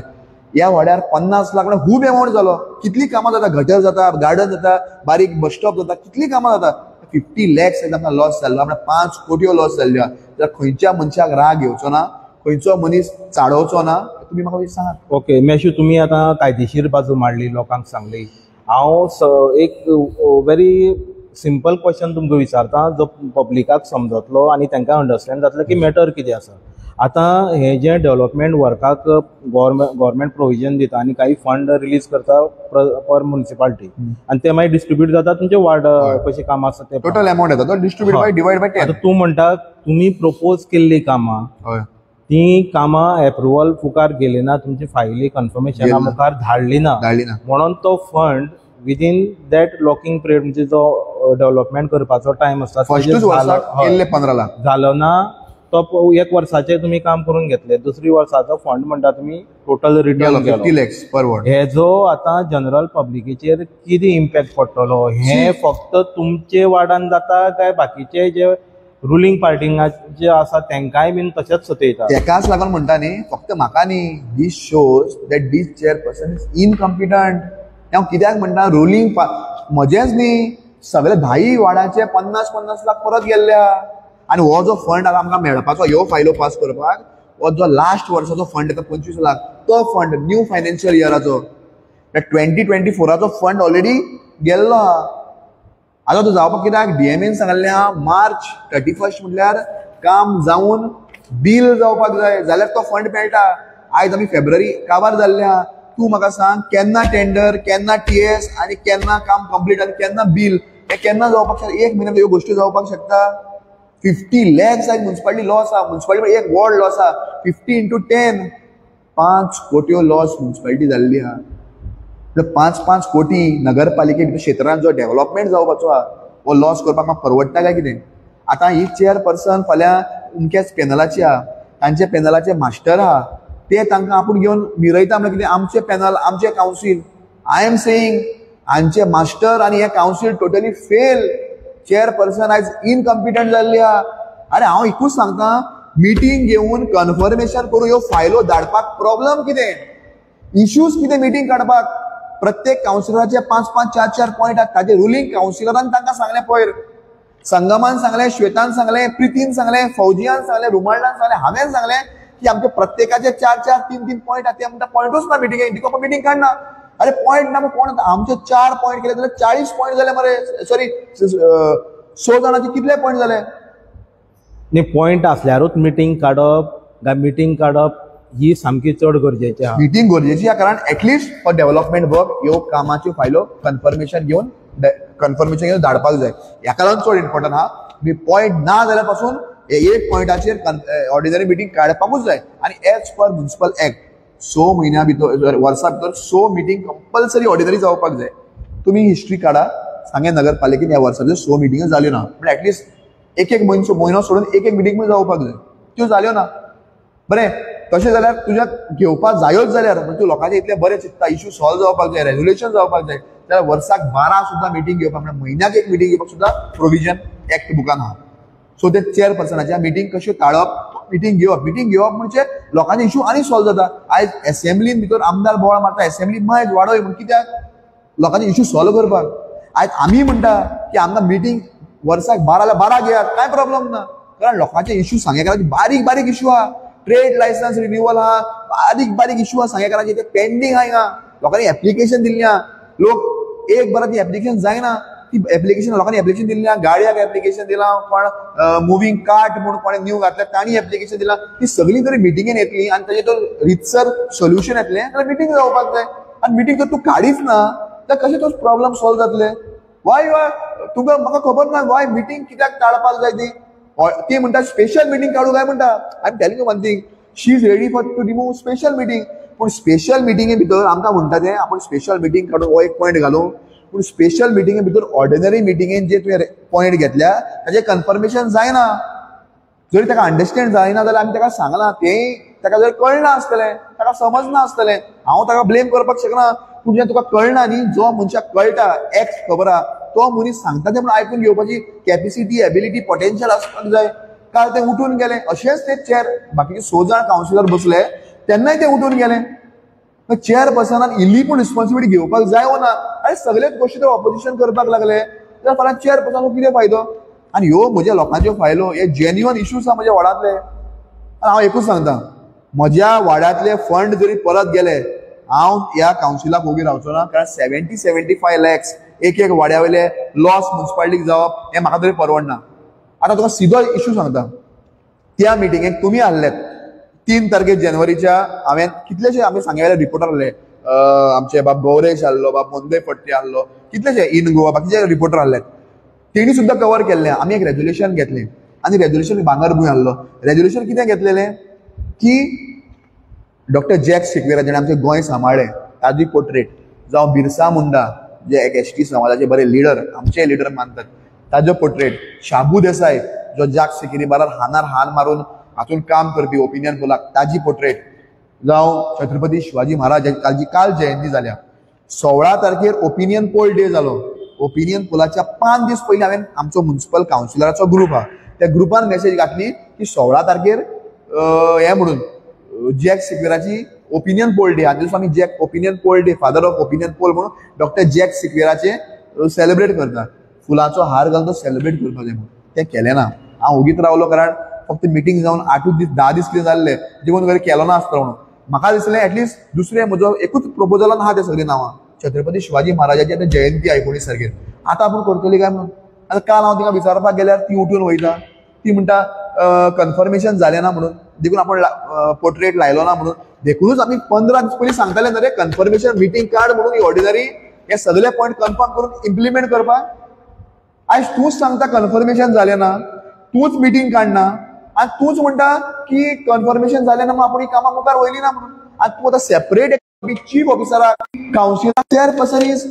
ह्या वाड्यार 50 लाख म्हळ्यार खूब एमावंट जालो. कितलीं कामां जाता, गटर जाता, गार्डन जाता, बारीक बस स्टॉप जाता, कितलीं कामां जाता. 50 लॅक्स आमकां लॉस जाल्लो, म्हळ्यार 5 कोटयो लॉस जाल्ल्यो. जाल्यार खंयच्या मनशाक राग येवचो ना, खंयचो मनीस चाडोवचो ना, तुमी म्हाका सांगात. ओके मेशू, तुमी आतां कायदेशीर बाजू मांडली, लोकांक सांगली. हांव एक व्हेरी सिंपल क्वेश्चन तुमकां विचारता जो पब्लिकाक समजतलो आनी तांकां अंडरस्टँड जातलें की मॅटर कितें आसा. आतां हें जें डेवलपमेंट वर्काक गव्हर्मेंट प्रोविजन दिता आनी काही फंड रिलीज करता पर म्युनिसिपालिटी आनी ते मागीर डिस्ट्रिब्यूट जाता तुमचे वार्ड कशें काम आसा ते टोटल अमाउंट येता तो डिस्ट्रिब्यूट बाय डिवायड बाय 10. आतां तूं म्हणटा तुमी प्रपोज केल्लीं कामां ती कामां एप्रुवल मुखार गेली ना, तुमची फायली कन्फर्मेशना मुखार धाडली ना, म्हणून तो fund within that locking period म्हणजे जो डेवलपमेंट करपाचो टायम आसता फर्स्टूच वर्साक केल्ले 15 लाख जालो ना, तो एक वर्साचें तुमी काम करून घेतले, दुसरी वर्साचो फंड म्हणटा तुमी टोटल रिटर्न 50 लॅक्स पर वॉर्ड. हेजो आतां जनरल पब्लिकेचेर कितें इम्पॅक्ट पडटलो हें फक्त तुमचे वार्डान जाता काय बाकीचे जे रुलींग पार्टींग जे आसा तेंकांय बीन तशेंच सतयता? तेकाच लागून म्हणटा न्ही, फक्त म्हाका न्ही, this shows that this chairperson is incompetent. हांव कित्याक म्हणटा रुलींग म्हजेंच न्ही, सगळे 10 वार्डाचे 50-50 लाख परत गेल्ले. आनी हो जो फंड आतां आमकां मेळपाचो ह्यो फायलो पास करपाक, हो जो लास्ट वर्साचो फंड येता 25 लाख, तो फंड न्यू फायनान्शियल इयराचो 2024 फंड ऑलरेडी गेल्लो आहा. आतां तो जावपाक कित्याक डीएमएन सांगल्लें आहा मार्च 31 म्हटल्यार काम जावन बील जावपाक जाय, जाल्यार तो फंड मेळटा. आयज आमी फेब्रुवारी काबार जाल्ले आहा. तूं म्हाका सांग केन्ना टेंडर, केन्ना टीएस आनी केन्ना काम कंप्लीट आनी केन्ना बील, हे केन्ना जावपाक शकता? एक म्हयन्यान ह्यो गोश्टी जावपाक शकता? 50 लॅक्स आयज मुन्सिपालिटी लॉस आहा. मुन्सिपालिटी एक वॉर्ड लॉस आहा. 50 इंटू 10, 5 कोट्यो लॉस मुन्सिपालिटी जाल्ली आहा. 5-5 कोटी नगरपालिके क्षेत्रांत जो डेव्हलपमेंट जावपाचो आहा हो लॉस करपाक म्हाका परवडटा काय कितें? आतां ही चेअरपर्सन फाल्यां अमक्याच पॅनलाची आहा, तांच्या पॅनलाचे मास्टर आहा, ते तांकां आपूण घेवन मिरयता म्हणल्यार कितें? आमचे पॅनल, आमचे कावन्सील. I am saying हांचे मास्टर आनी हे कावन्सील टोटली फेल. चेअरपर्सन आयज इनकम्पिटंट जाल्ली आहा. अरे हांव एकूच सांगता, मिटींग घेवन कन्फर्मेशन करून ह्यो फायलो धाडपाक प्रॉब्लम कितें, इश्यूज कितें? मिटींग काडपाक प्रत्येक कावन्सिलराचे 5-5, 4-4 पॉयंट आहात. ताजे रुलींग कावन्सिलरान तांकां सांगलें, पयर संगमान सांगलें, श्वेतान सांगलें, प्रितीन सांगलें, फौजियान सांगलें, रुमाल्डान सांगलें, हांवें सांगलें की आमचे प्रत्येकाचे 4-4, 3-3 पॉयंट आहात. ते म्हणटा पॉयंटूच ना मिटिंगेक, देखून मिटींग काडना. अरे पॉयंट ना कोण? आमचे 4 पॉयंट केले जाल्यार 40 पॉयंट जाले मरे. सॉरी, 100 जाणांचे कितले पॉयंट जाले? न्ही, पॉयंट आसल्यारूच मिटींग काडप काय मिटींग काडप ही सामकी चड गरजेची आहा. मिटींग गरजेची आहा, कारण एटलिस्ट फॉर डेव्हलपमेंट वर्क ह्यो कामाच्यो फायलो कन्फर्मेशन घेवन धाडपाक जाय. ह्याका लागून चड इम्पोर्टंट आहा. मी पॉयंट ना जाल्यार पासून एक पॉयंटाचेर ऑर्डिनरी मिटींग काडपाकूच जाय. आनी एज पर म्युनिसिपल एक्ट 6 म्हयन्या भितर, वर्सा भितर 6 मिटींग कंपल्सरी ऑर्डिनरी जावपाक जाय. तुमी हिस्ट्री काडा, सांगें नगरपालिकेन ह्या वर्सा भितर 6 मिटिंग्यो जाल्यो ना, पूण एटलिस्ट एक एक म्हयनो सोडून एक एक मिटींग जावपाक जाय, त्यो जाल्यो ना. बरें, तशें जाल्यार तुज्या घेवपाक जायोच जाल्यार म्हणजे तूं लोकांचे इतलें बरें चिंतता, इश्यू सॉल्व जावपाक जाय, रेजोल्युशन जावपाक जाय, जाल्यार वर्साक 12 सुद्दां मिटींग घेवपाक, म्हळ्यार म्हयन्याक एक मिटींग घेवपाक सुद्दां प्रोविजन एक्ट बुकान आहा. सो ते चेअरपर्सनाच्या मिटींग कश्यो टाळप, मिटींग घेवप, मिटींग घेवप म्हणजे लोकांचे इश्यू आनी सॉल्व जाता. आयज एसेंब्लीन भितर आमदार बोवाळ मारता, एसेंब्ली मायज वाडय म्हूण, कित्याक? लोकांचे इश्यू सॉल्व करपाक. आयज आमी म्हणटा की आमकां मिटींग वर्साक 12 12 घेयात, कांय प्रॉब्लम ना, कारण लोकांचे इश्यू सांगेकाराचे बारीक बारीक इश्यू आहा. ट्रेड लायसन्स रिन्युअल आहा, बारीक बारीक इश्यू आहा सांगेकाराचे, ते पेंडींग आहा. हिंगा लोकांनी एप्लिकेशन दिल्ली आहा, लोक एक बरां ती एप्लिकेशन जायना, ती एप्लिकेशन लोकांनी एप्लिकेशन दिल्ली आहा, गाडयाक एप्लिकेशन दिलां, कोण मुवींग कार्ट म्हूण कोणें न्यू घातल्या तांणी एप्लिकेशन दिलां. ती सगळीं जरी मिटिंगेन येतली आनी ताजें तो रितसर सोल्युशन येतलें जाल्यार मिटींग जावपाक जाय. आनी मिटींग जर तूं काडीच ना जाल्यार कशें तो प्रॉब्लम सॉल्व जातले? वाय तुका म्हाका खबर ना वाय मिटींग कित्याक टाळपाक जाय ती. ती म्हणटा स्पेशल मिटींग काडूं काय म्हणटा. I am telling you one thing, she is ready for to remove special meeting. पूण स्पेशल मिटिंगे भितर आमकां म्हणटा तें आपूण स्पेशल मिटींग काडून हो एक पॉयंट घालूं, पूण स्पेशल मिटिंगे भितर ऑर्डिनरी मिटिंगेन जे तुवें पॉयंट घेतल्या ताजें कन्फर्मेशन जायना. जरी ताका अंडरस्टँड जायना जाल्यार आमी ताका सांगलां, तें ताका जर कळना आसतलें, ताका समजना आसतलें, हांव ताका ब्लेम करपाक शकना. पूण जें तुका कळना न्ही, जो मनशाक कळटा एक्ट खबर आहा तो मनीस सांगता तें म्हणून आयकून घेवपाची कॅपेसिटी, एबिलिटी, पोटेन्शियल आसपाक जाय. काल ते उठून गेले, अशेंच ते चेअर बाकीचे 6 जाण कावन्सिलर बसले तेन्नाय ते उठून गेले. चेअरपर्सनान इल्ली पूण रिस्पॉन्सिबिलिटी घेवपाक जाय वो ना? आनी सगळेच गोश्टी ते ऑपोजिशन करपाक लागले जाल्यार फाल्यां चेअरपर्सनाक कितें फायदो? आनी ह्यो म्हज्या लोकांच्यो फायलो, हे जेन्युअन इश्यूज आहा म्हज्या वार्डांतले. आनी हांव एकूच सांगता, म्हज्या वार्डांतले फंड जरी परत गेले हांव ह्या कावन्सिलाक ओगी रावचो ना, कारण 70-75 लॅक्स एक एक वाड्या वयले लॉस मुन्सिपालिटीक जावप हें म्हाका तरी परवडना. आतां तुका सिदो इश्यू सांगता, त्या मिटिंगेक तुमी आहलेत 3 तारखेर जानेवारीच्या, हांवें कितलेशे आमी सांगे वेले रिपोर्टर आहले, आमचे बाब गौरेश आहलो, बाब मोंदे फडते आहलो, कितलेशे इन गोवा बाकीचे रिपोर्टर आहले, तेणी सुद्दां कवर केल्लें. आमी एक रेजोल्युशन घेतलें आनी रेजोल्युशन भांगरभूंय आहलो. रेजोल्युशन कितें घेतलेलें की डॉक्टर जॅक सिक्वेरा जेणें आमचें गोंय सांबाळ्ळें ताजी पोर्ट्रेट, जावं बिरसा मुंडा जे एक एस टी समाजाचे बरे लिडर, आमचे लिडर मानतात, ताजो पोर्ट्रेट, शाबू देसाय जो जाक सिकेरी बारार हानार हान मारून हातून काम करपी ओपिनियन पोलाक ताजी पोर्ट्रेट, जावं छत्रपती शिवाजी महाराज ताजी काल जयंती जाल्या. 16 तारखेर ओपिनियन पोल डे जालो. ओपिनियन पोलाच्या 5 दीस पयलीं हांवें आमचो म्युनिसिपल कावन्सिलराचो ग्रूप आहा त्या ग्रुपान मेसेज घातली की 16 तारखेर हें म्हणून जॅक सिक्वेराची ओपिनियन पोल डे, आनी आमी Jack opinion poll day, father of opinion poll म्हणून डॉक्टर जॅक सिक्वेराचे सेलिब्रेट करता, फुलांचो हार घालून तो सेलिब्रेट करपाक जाय म्हणून. तें केलें ना. हांव ओगीत रावलो, कारण फक्त मिटींग जावन 8 दीस 10 दीस कितें जाल्ले देखून घरा केलो ना आसतलो म्हणून. म्हाका दिसलें एटलिस्ट दुसरें म्हजो एकूच प्रपोजलान आहा तें सगळीं नांवां, छत्रपती शिवाजी महाराजाची आतां जयंती 19 तारखेर, आतां आपूण करतली काय म्हणून. आतां काल हांव तिका विचारपाक गेल्यार ती उठून वयता, ती म्हणटा कन्फर्मेशन जालें ना म्हणून, देखून आपण पोर्ट्रेट लायलो ना म्हणून. देखूनच आमी 15 दीस पयलीं सांगताले न्हय रे, कन्फर्मेशन मिटींग काड म्हणून, ऑर्डिनरी हे सगळे पॉयंट कन्फर्म करून इम्प्लिमेंट करपाक. आयज तूंच सांगता कन्फर्मेशन जालें ना, तूंच मिटींग काडना आनी तूंच म्हणटा की कन्फर्मेशन जालें ना म्हणून आपूण ही कामां मुखार वयली ना म्हणून. आनी तूं आतां सेपरेट चीफ ऑफिसराक councillor chairperson is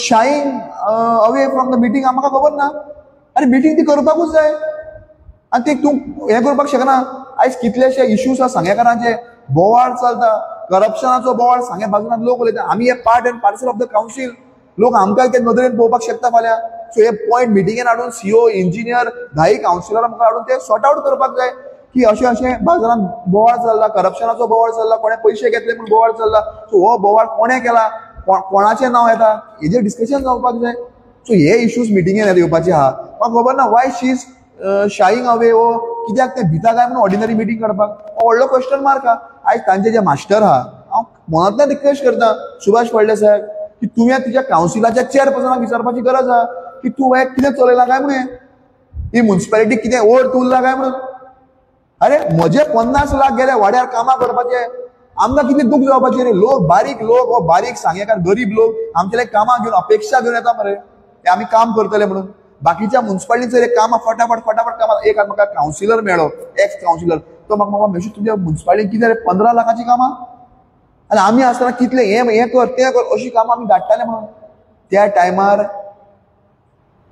shying away from the meeting. म्हाका खबर ना. आनी मिटींग ती करपाकूच जाय आनी ती तूं हें करपाक शकना. आयज कितलेशे इश्यूज आसा सांगेकारांचे, बोवाळ चलता, करप्शनाचो बोवाळ सांगे बाजून लोक उलयता. आमी हे part and parcel of the council, लोक आमकां ते नदरेन पळोवपाक शकता फाल्यां. सो हे पॉयंट मिटिंगेन हाडून सीओ, इंजिनियर, 10 कावन्सिलरां मुखार हाडून ते सॉर्ट आवट करपाक जाय की अशें अशें बाजारान बोवाळ चल्ला, करप्शनाचो बोवाळ चल्ला, कोणें पयशे घेतले म्हूण बोवाळ चल्ला. सो हो बोवाळ कोणें केला, कोणाचें नांव येता, हेजेर डिस्कशन जावपाक जाय. सो हे इश्यूज मिटिंगेन येवपाचे आहा. म्हाका खबर ना why she is shying away, वो कित्याक ते भिता काय म्हणून ऑर्डिनरी मिटींग काडपाक, हो व्हडलो क्वेश्चन मार्क आहा. आयज तांचे जे मास्टर आहा, हांव मनांतल्यान रिक्वेस्ट करता सुभाष फळदेसाय की तुवें तुज्या कावन्सिलाच्या चेअरपर्सनाक विचारपाची गरज आहा की तूं हें कितें चलयलां काय म्हणून, ही मुन्सिपालिटी कितें ओड उरला काय म्हणून. अरे म्हजे 50 लाख गेले वाड्यार कामां करपाचे, आमकां कितली दूख जावपाची रे. लोक बारीक लोक, हो बारीक सांगेकार गरीब लोक आमचे कामां घेवन अपेक्षा घेवन येता मरे, ते आमी काम करतले म्हणून. बाकीच्या मुन्सिपालिटीचेर कामां फटाफट फटाफट कामां. एक म्हाका कावन्सिलर मेळ्ळो, एक्स कावन्सिलर, तो म्हाका मामा मेशू तुमच्या मुन्सिपालिटीन कितें 15 लाखाची कामां, आनी आमी आसतना कितले हें कर तें कर अशी कामां आमी धाडटाले म्हणून. त्या टायमार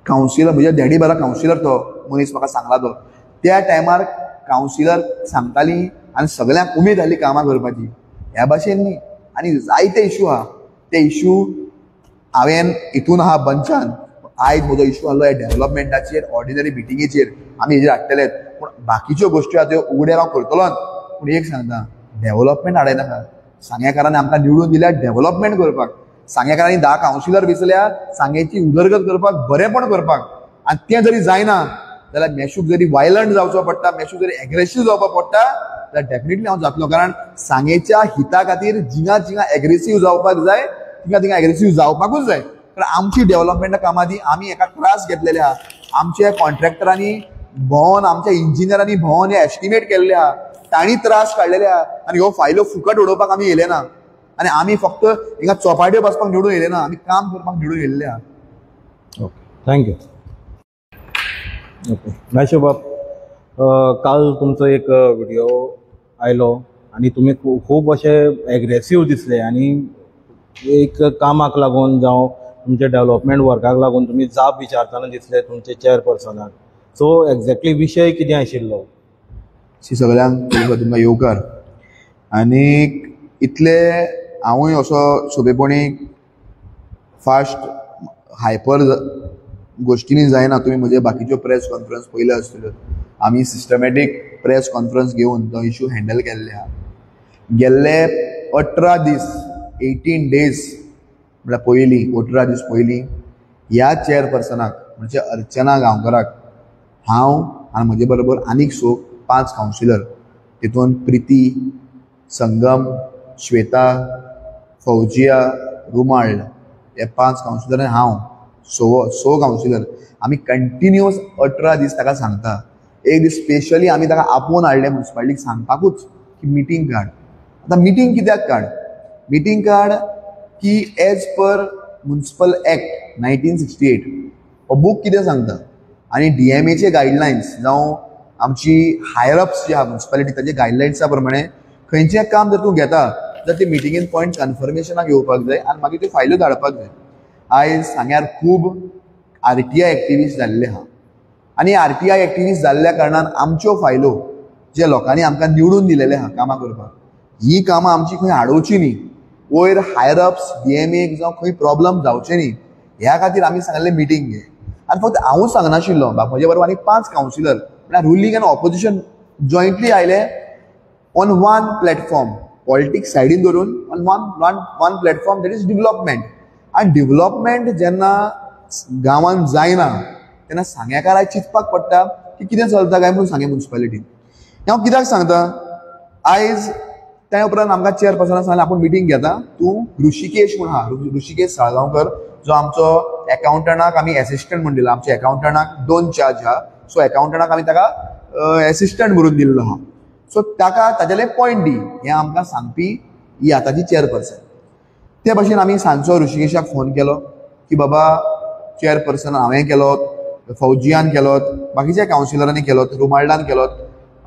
कावन्सिलर, म्हज्या डॅडी बरा कावन्सिलर तो मनीस म्हाका सांगला तो, त्या टायमार कावन्सिलर सांगताली आनी सगळ्यांक उमेद जाली कामां करपाची. ह्या भाशेन न्ही. आनी जायते इशू आहा, ते इशू हांवें हितून आहा बंचान. आयज म्हजो इशू आहलो ह्या डेव्हलपमेंटाचेर, ऑर्डिनरी मिटिंगेचेर आमी हेजेर हाडटलेच, पूण बाकीच्यो गोश्टी आहा त्यो उगड्यार हांव करतलोच. पूण एक सांगता, डेव्हलपमेंट हाडयनाका. सांगेकारांनी आमकां निवडून दिल्या डेव्हलपमेंट करपाक, सांगेकारांनी 10 कावन्सिलर वेंचल्या सांगेची उदरगत करपाक, बरेंपण करपाक. आनी तें जरी जायना जाल्यार मेशूक जरी वायलंट जावचो पडटा, मेशूक जरी एग्रेसीव जावपाक पडटा जाल्यार डेफिनेटली हांव जातलो. कारण सांगेच्या हिता खातीर जिंगा जिंगा एग्रेसीव जावपाक जाय, थिंगा थिंगा एग्रेसीव जावपाकूच जाय. कारण आमची डेव्हलपमेंटा कामां दी आमी एका त्रास घेतलेले आहा. आमच्या कॉन्ट्रॅक्टरांनी भोंवन, आमच्या इंजिनियरांनी भोंवन हे एस्टिमेट केल्ले आहा, तांणी त्रास काडलेले आहा. आनी ह्यो फायलो फुकट उडोवपाक आमी येयले ना, आनी आमी फक्त हिंगा चोपाट्यो बसपाक निवडून येयले ना, आमी काम करपाक निवडून येयल्ले आहा. Okay, thank you. Okay Meshu बाब, काल तुमचो एक व्हिडिओ आयलो आनी तुमी खूब अशे एग्रेसीव दिसले आनी एक कामाक लागून जावं तुमच्या डेव्हलपमेंट वर्काक लागून तुमी जाप विचारतना दिसले तुमचे चेअरपर्सनाक. सो एक्झॅक्टली विशय कितें आशिल्लो? सगळ्यांक तुमकां येवकार. आनी इतले हांवूय असो सोंपेपणी फास्ट हायपर गोश्टींनी जायना. तुमी म्हजे बाकीच्यो प्रेस कॉन्फरन्स पयल्यो आसतल्यो. आमी सिस्टमॅटीक प्रेस कॉन्फरन्स घेवन तो इशू हँडल केल्ले आहा. गेल्ले 18 दीस, 18 डेज म्हळ्यार पयलीं 18 दीस पयलीं ह्या चेअरपर्सनाक म्हणजे अर्चना गांवकराक हांव आनी म्हजे बरोबर आनीक 5 कावन्सिलर, तितून प्रिती, संगम, श्वेता, फौजिया, रुमाळ हे 5 कावन्सिलर आनी हांव 6 कावन्सिलर आमी कंटिन्युअस 18 दीस ताका सांगता. एक दीस स्पेशली आमी ताका आपोवन हाडलें मुन्सिपालिटीक सांगपाकूच की मिटींग काड. आतां मिटींग कित्याक काड? मिटींग काड की एज पर मुन्सिपल एक्ट 1968 हो बूक कितें सांगता आनी डीएमएचे गायडलायन्स जावं आमची हायर अप्स जी आहा मुन्सिपालिटी ताचे गायडलायन्सा प्रमाणे खंयचें काम जर तूं घेता जाल्यार ते मिटिंगेन पॉयंट कन्फर्मेशनाक येवपाक जाय आनी मागीर त्यो फायल्यो धाडपाक जाय. आयज सांग्यार खूब आरटीआय एक्टिविस्ट जाल्ले आहा आनी आरटीआय एक्टिविस्ट जाल्ल्या कारणान आमच्यो फायलो जे लोकांनी आमकां निवडून दिलेले आहा कामां करपाक, ही कामां आमची खंय आडोवची न्ही, वयर हायर अप्स डीएमएक जावं खंय प्रॉब्लम जावचे न्ही ह्या खातीर आमी सांगलें मिटींग घे. आनी फक्त हांवूच सांगनाशिल्लो, म्हजे बरोबर आनी 5 कावन्सिलर म्हळ्यार रुलींग आनी ऑपोजिशन जॉयंटली आयले ऑन वन प्लॅटफॉर्म, पॉलिटिक्स सायडीन धरून on one one platform, that is development. आनी डेव्हलपमेंट जेन्ना गांवांत जायना तेन्ना सांग्याकाराक चिंतपाक पडटा की कितें चलता काय म्हणून सांगे मुन्सिपालिटीन. हांव कित्याक सांगता, आयज त्या उपरांत आमकां चेअरपर्सनान सांगलें आपूण मिटींग घेता, तूं ऋषिकेश म्हूण आहा, ऋषिकेश साळगांवकर जो आमचो एकाउंटंटाक आमी एसिस्टंट म्हूण दिला. आमच्या एकाउंटंटाक 2 चार्ज आहा, सो एकाउंटंटाक आमी ताका एसिस्टंट म्हणून दिल्लो आहा. सो ताका ताजेले पॉयंट दी हें आमकां सांगपी ही आतांची चेअरपर्सन. ते भाशेन आमी सांजचो ऋषिकेशाक फोन केलो की बाबा चेअरपर्सन हांवें केलो, फौजियान केलोत, बाकीच्या कावन्सिलरांनी केलोत, रुमाल्डान केलोत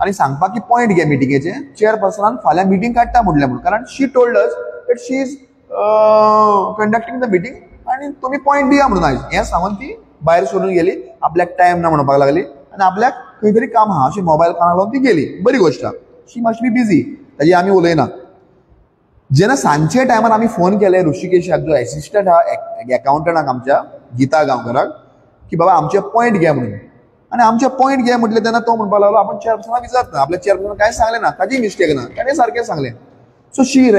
आनी सांगपाक की पॉयंट घे मिटिंगेचे चेअरपर्सनान फाल्यां मिटींग काडटा म्हटलें म्हणून, कारण she told us that she is conducting the meeting आनी तुमी पॉयंट दिया म्हणून आयज हें सांगून ती भायर सरून गेली. आपल्याक टायम ना म्हणपाक लागली आनी आपल्याक खंय तरी काम आहा अशें मोबायल कानाक लावन ती गेली. बरी गोश्ट आहा, शी मस्ट बी बिजी, ताजी आमी उलयना. जेन्ना सांजचे टायमार आमी फोन केले ऋषिकेशाक, जो एसिस्टंट आहा एकाउंटंटाक आमच्या गीता गांवकराक, की बाबा आमचे पॉयंट घे म्हणून, आनी आमचे पॉयंट घे म्हटलें तेन्ना तो म्हणपाक लागलो आपण चेअरपर्सनाक विचारता, आपल्या चेअरपर्सनाक कांय सांगलें ना, ताजी मिस्टेक ना, ताणें सारकें सांगलें. So she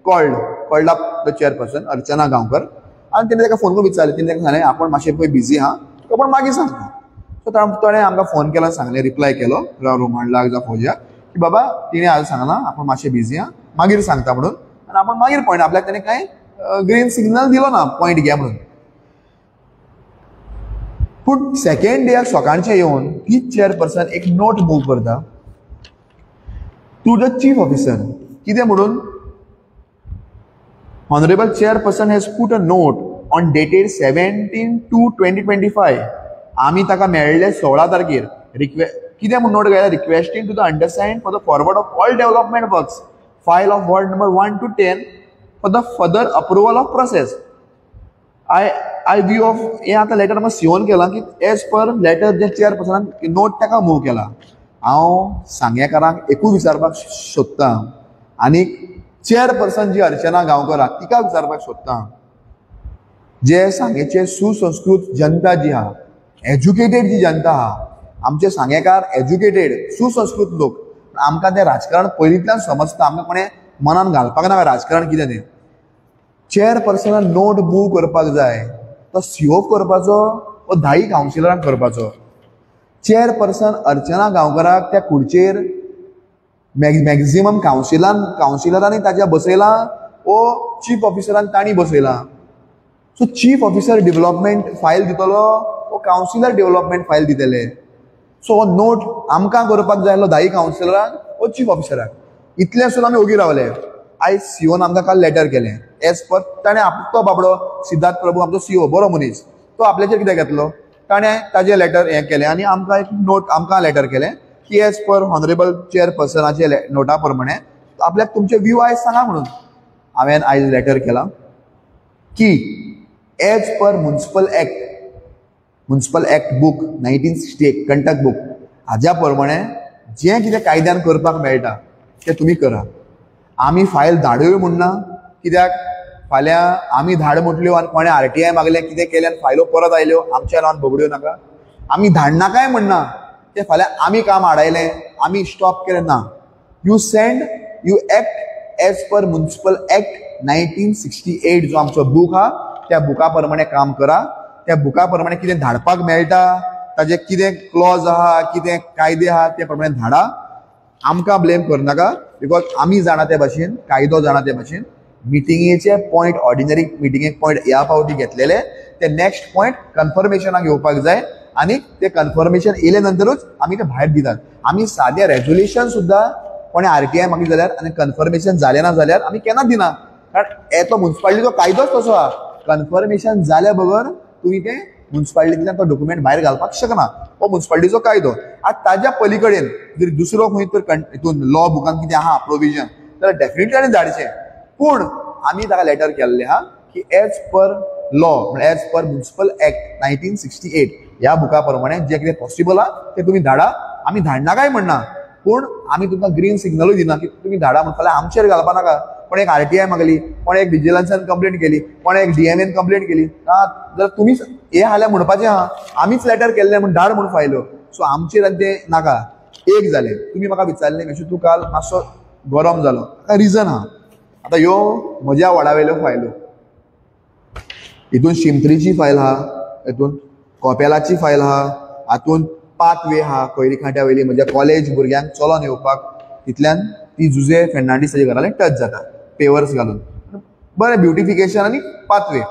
called up the chairperson Archana Gaonkar आनी तेणें ताका फोन करून विचारलें. तेणें ताका सांगलें आपण मातशें पळय बिजी आहा, तुका पूण मागीर सांगता. सो ताणें आमकां फोन केलो, सांगलें, रिप्लाय केलो रोमांडलाक जावं फौजियाक की बाबा तिणें आज सांगलां आपण मातशें बिजी आहा, मागीर सांगता म्हणून, आनी आपण मागीर पॉयंट आपल्याक तेणें कांय ग्रीन सिग्नल दिलो ना पॉयंट घे म्हणून. पूण सेकेंड डेयाक सकाळचें येवन तीच चेअरपर्सन एक नोट मूव करता टू the chief officer. कितें म्हणून, honourable chairperson has put a note on dated 17/2/2025. आमी ताका मेळ्ळे 16 तारखेर. कितें म्हूण नोट घायला, requesting to the undersign for the forward of all development works file of ward number 1 to 10 for the further approval of process. I view of हें आतां लेटर म्हाका सीओन केलां की एज पर लेटर जे चेअरपर्सनान नोट ताका मूव केला. हांव सांगेकारांक एकूय विचारपाक सोदतां आनी चेअरपर्सन जी अर्चना गांवकर आहा तिका विचारपाक सोदतां, जे सांगेचे सुसंस्कृत जनता जी आहा, एज्युकेटेड जी जनता आहा, आमचे सांगेकार एज्युकेटेड सुसंस्कृत लोक, आमकां तें राजकारण पयलींतल्यान समजता, आमकां कोणें मनान घालपाक नाका राजकारण कितें तें. चेअरपर्सनान नोट मूव करपाक जाय तो सीओ करपाचो वो धाई कावन्सिलरांक करपाचो. चेअरपर्सन अर्चना गांवकराक त्या खुर्चेर मॅक्झिमम कावन्सिलरांनी ताच्या बसयलां वो चीफ ऑफिसरान तांणी बसयलां. So chief officer development file दितलो वो कावन्सिलर डेव्हलपमेंट फायल दितले. सो हो नोट आमकां करपाक जाय आसलो धाई कावन्सिलरांक वो चीफ ऑफिसराक. इतलें आसून आमी ओगी रावले. आयज सीओन आमकां काल लेटर केलें एज पर ताणें तो बाबडो सिद्धार्थ प्रभू आमचो सीओ बरो मनीस, तो आपल्याचेर कितें घेतलो, ताणें ताजें लेटर हें केलें आनी आमकां एक नोट आमकां लेटर केलें की एज पर ऑनरेबल चेअरपर्सनाचे नोटा प्रमाणे आपल्याक तुमचे व्यू आयज सांगा म्हणून. हांवें आयज लेटर केलां की as per municipal act book 1968 Kantak book हाज्या प्रमाणे जें कितें कायद्यान करपाक मेळटा तें तुमी करा. आमी फायल धाडूय म्हूण ना, कित्याक फाल्यां आमी धाड म्हटल्यो आनी कोणें आरटीआय मागलें कितें केलें आनी फायलो परत आयल्यो आमच्या नांवान बगड्यो नाका. आमी धाडनाकाय म्हणना तें फाल्यां आमी काम आडायलें आमी स्टॉप केलें ना. You send, you act as per municipal act 1968 जो आमचो बूक आहा त्या बुका प्रमाणे काम करा. त्या बुका प्रमाणे कितें धाडपाक मेळटा ताजे कितें क्लॉज आहा कितें कायदे आहा ते प्रमाणे धाडा. आमकां ब्लेम करनाका because आमी जाणा ते भाशेन, कायदो जाणा ते भाशेन. मिटिंगेचे पॉयंट ऑर्डिनरी मिटिंगेक पॉयंट ह्या फावटी घेतलेले ते नेक्स्ट पॉयंट कन्फर्मेशनाक येवपाक जाय आनी ते कन्फर्मेशन येयले नंतरूच आमी ते भायर दितात. आमी सादें रेजोल्युशन सुद्दां कोणें आरटीआय मागली जाल्यार आनी कन्फर्मेशन जालें ना जाल्यार आमी केन्ना दिना, कारण तो मुन्सिपालिटीचो कायदोच तसो आहा. कन्फर्मेशन जाल्या बगर तुमी तें मुन्सिपालिटींतल्यान तो डॉक्युमेंट भायर घालपाक शकना, हो मुन्सिपालिटीचो कायदो. आतां ताज्या पली कडेन जर दुसरो खंय तर हितून लॉ बुकान कितें आहा प्रोविजन जाल्यार डेफिनेटली ताणें धाडचें. पूण आमी ताका लेटर केल्लें आहा की एज पर लॉ म्हळ्यार एज पर मुन्सिपल एक्ट 1968 ह्या बुका प्रमाणे जें कितें पॉसिबल आहा तें तुमी धाडा. आमी धाडना काय म्हणना, पूण आमी तुमकां ग्रीन सिग्नलूय दिना की तुमी धाडा म्हण फाल्यां आमचेर घालपा नाका. कोण एक आरटीआय मागली, कोण एक विजिलन्सान कंप्लेंट केली, कोण एक डीएमएन कंप्लेंट केली, जाल्यार तुमीच हे हाल्या म्हणपाचें आहा आमीच लेटर केल्लें म्हूण धाड म्हूण फायल्यो. सो आमचेर आनी तें नाका. एक जालें, तुमी म्हाका विचारलें मेशू तूं काल मातसो गरम जालो, ताका रिजन आहा. आतां ह्यो म्हज्या वॉर्डा वयल्यो फायल्यो, हितून शिमत्रीची फायल आहा, हितून कोपेलाची फायल आहा, हातून पाथवे आहा कोयरी खांट्या वयली म्हज्या कॉलेज भुरग्यांक चलोन येवपाक, तितल्यान ती जुजे फेर्नांडीस ताच्या घरा टच जाता पेवर्स घालून, बरें ब्युटिफिकेशन आनी पाथवे.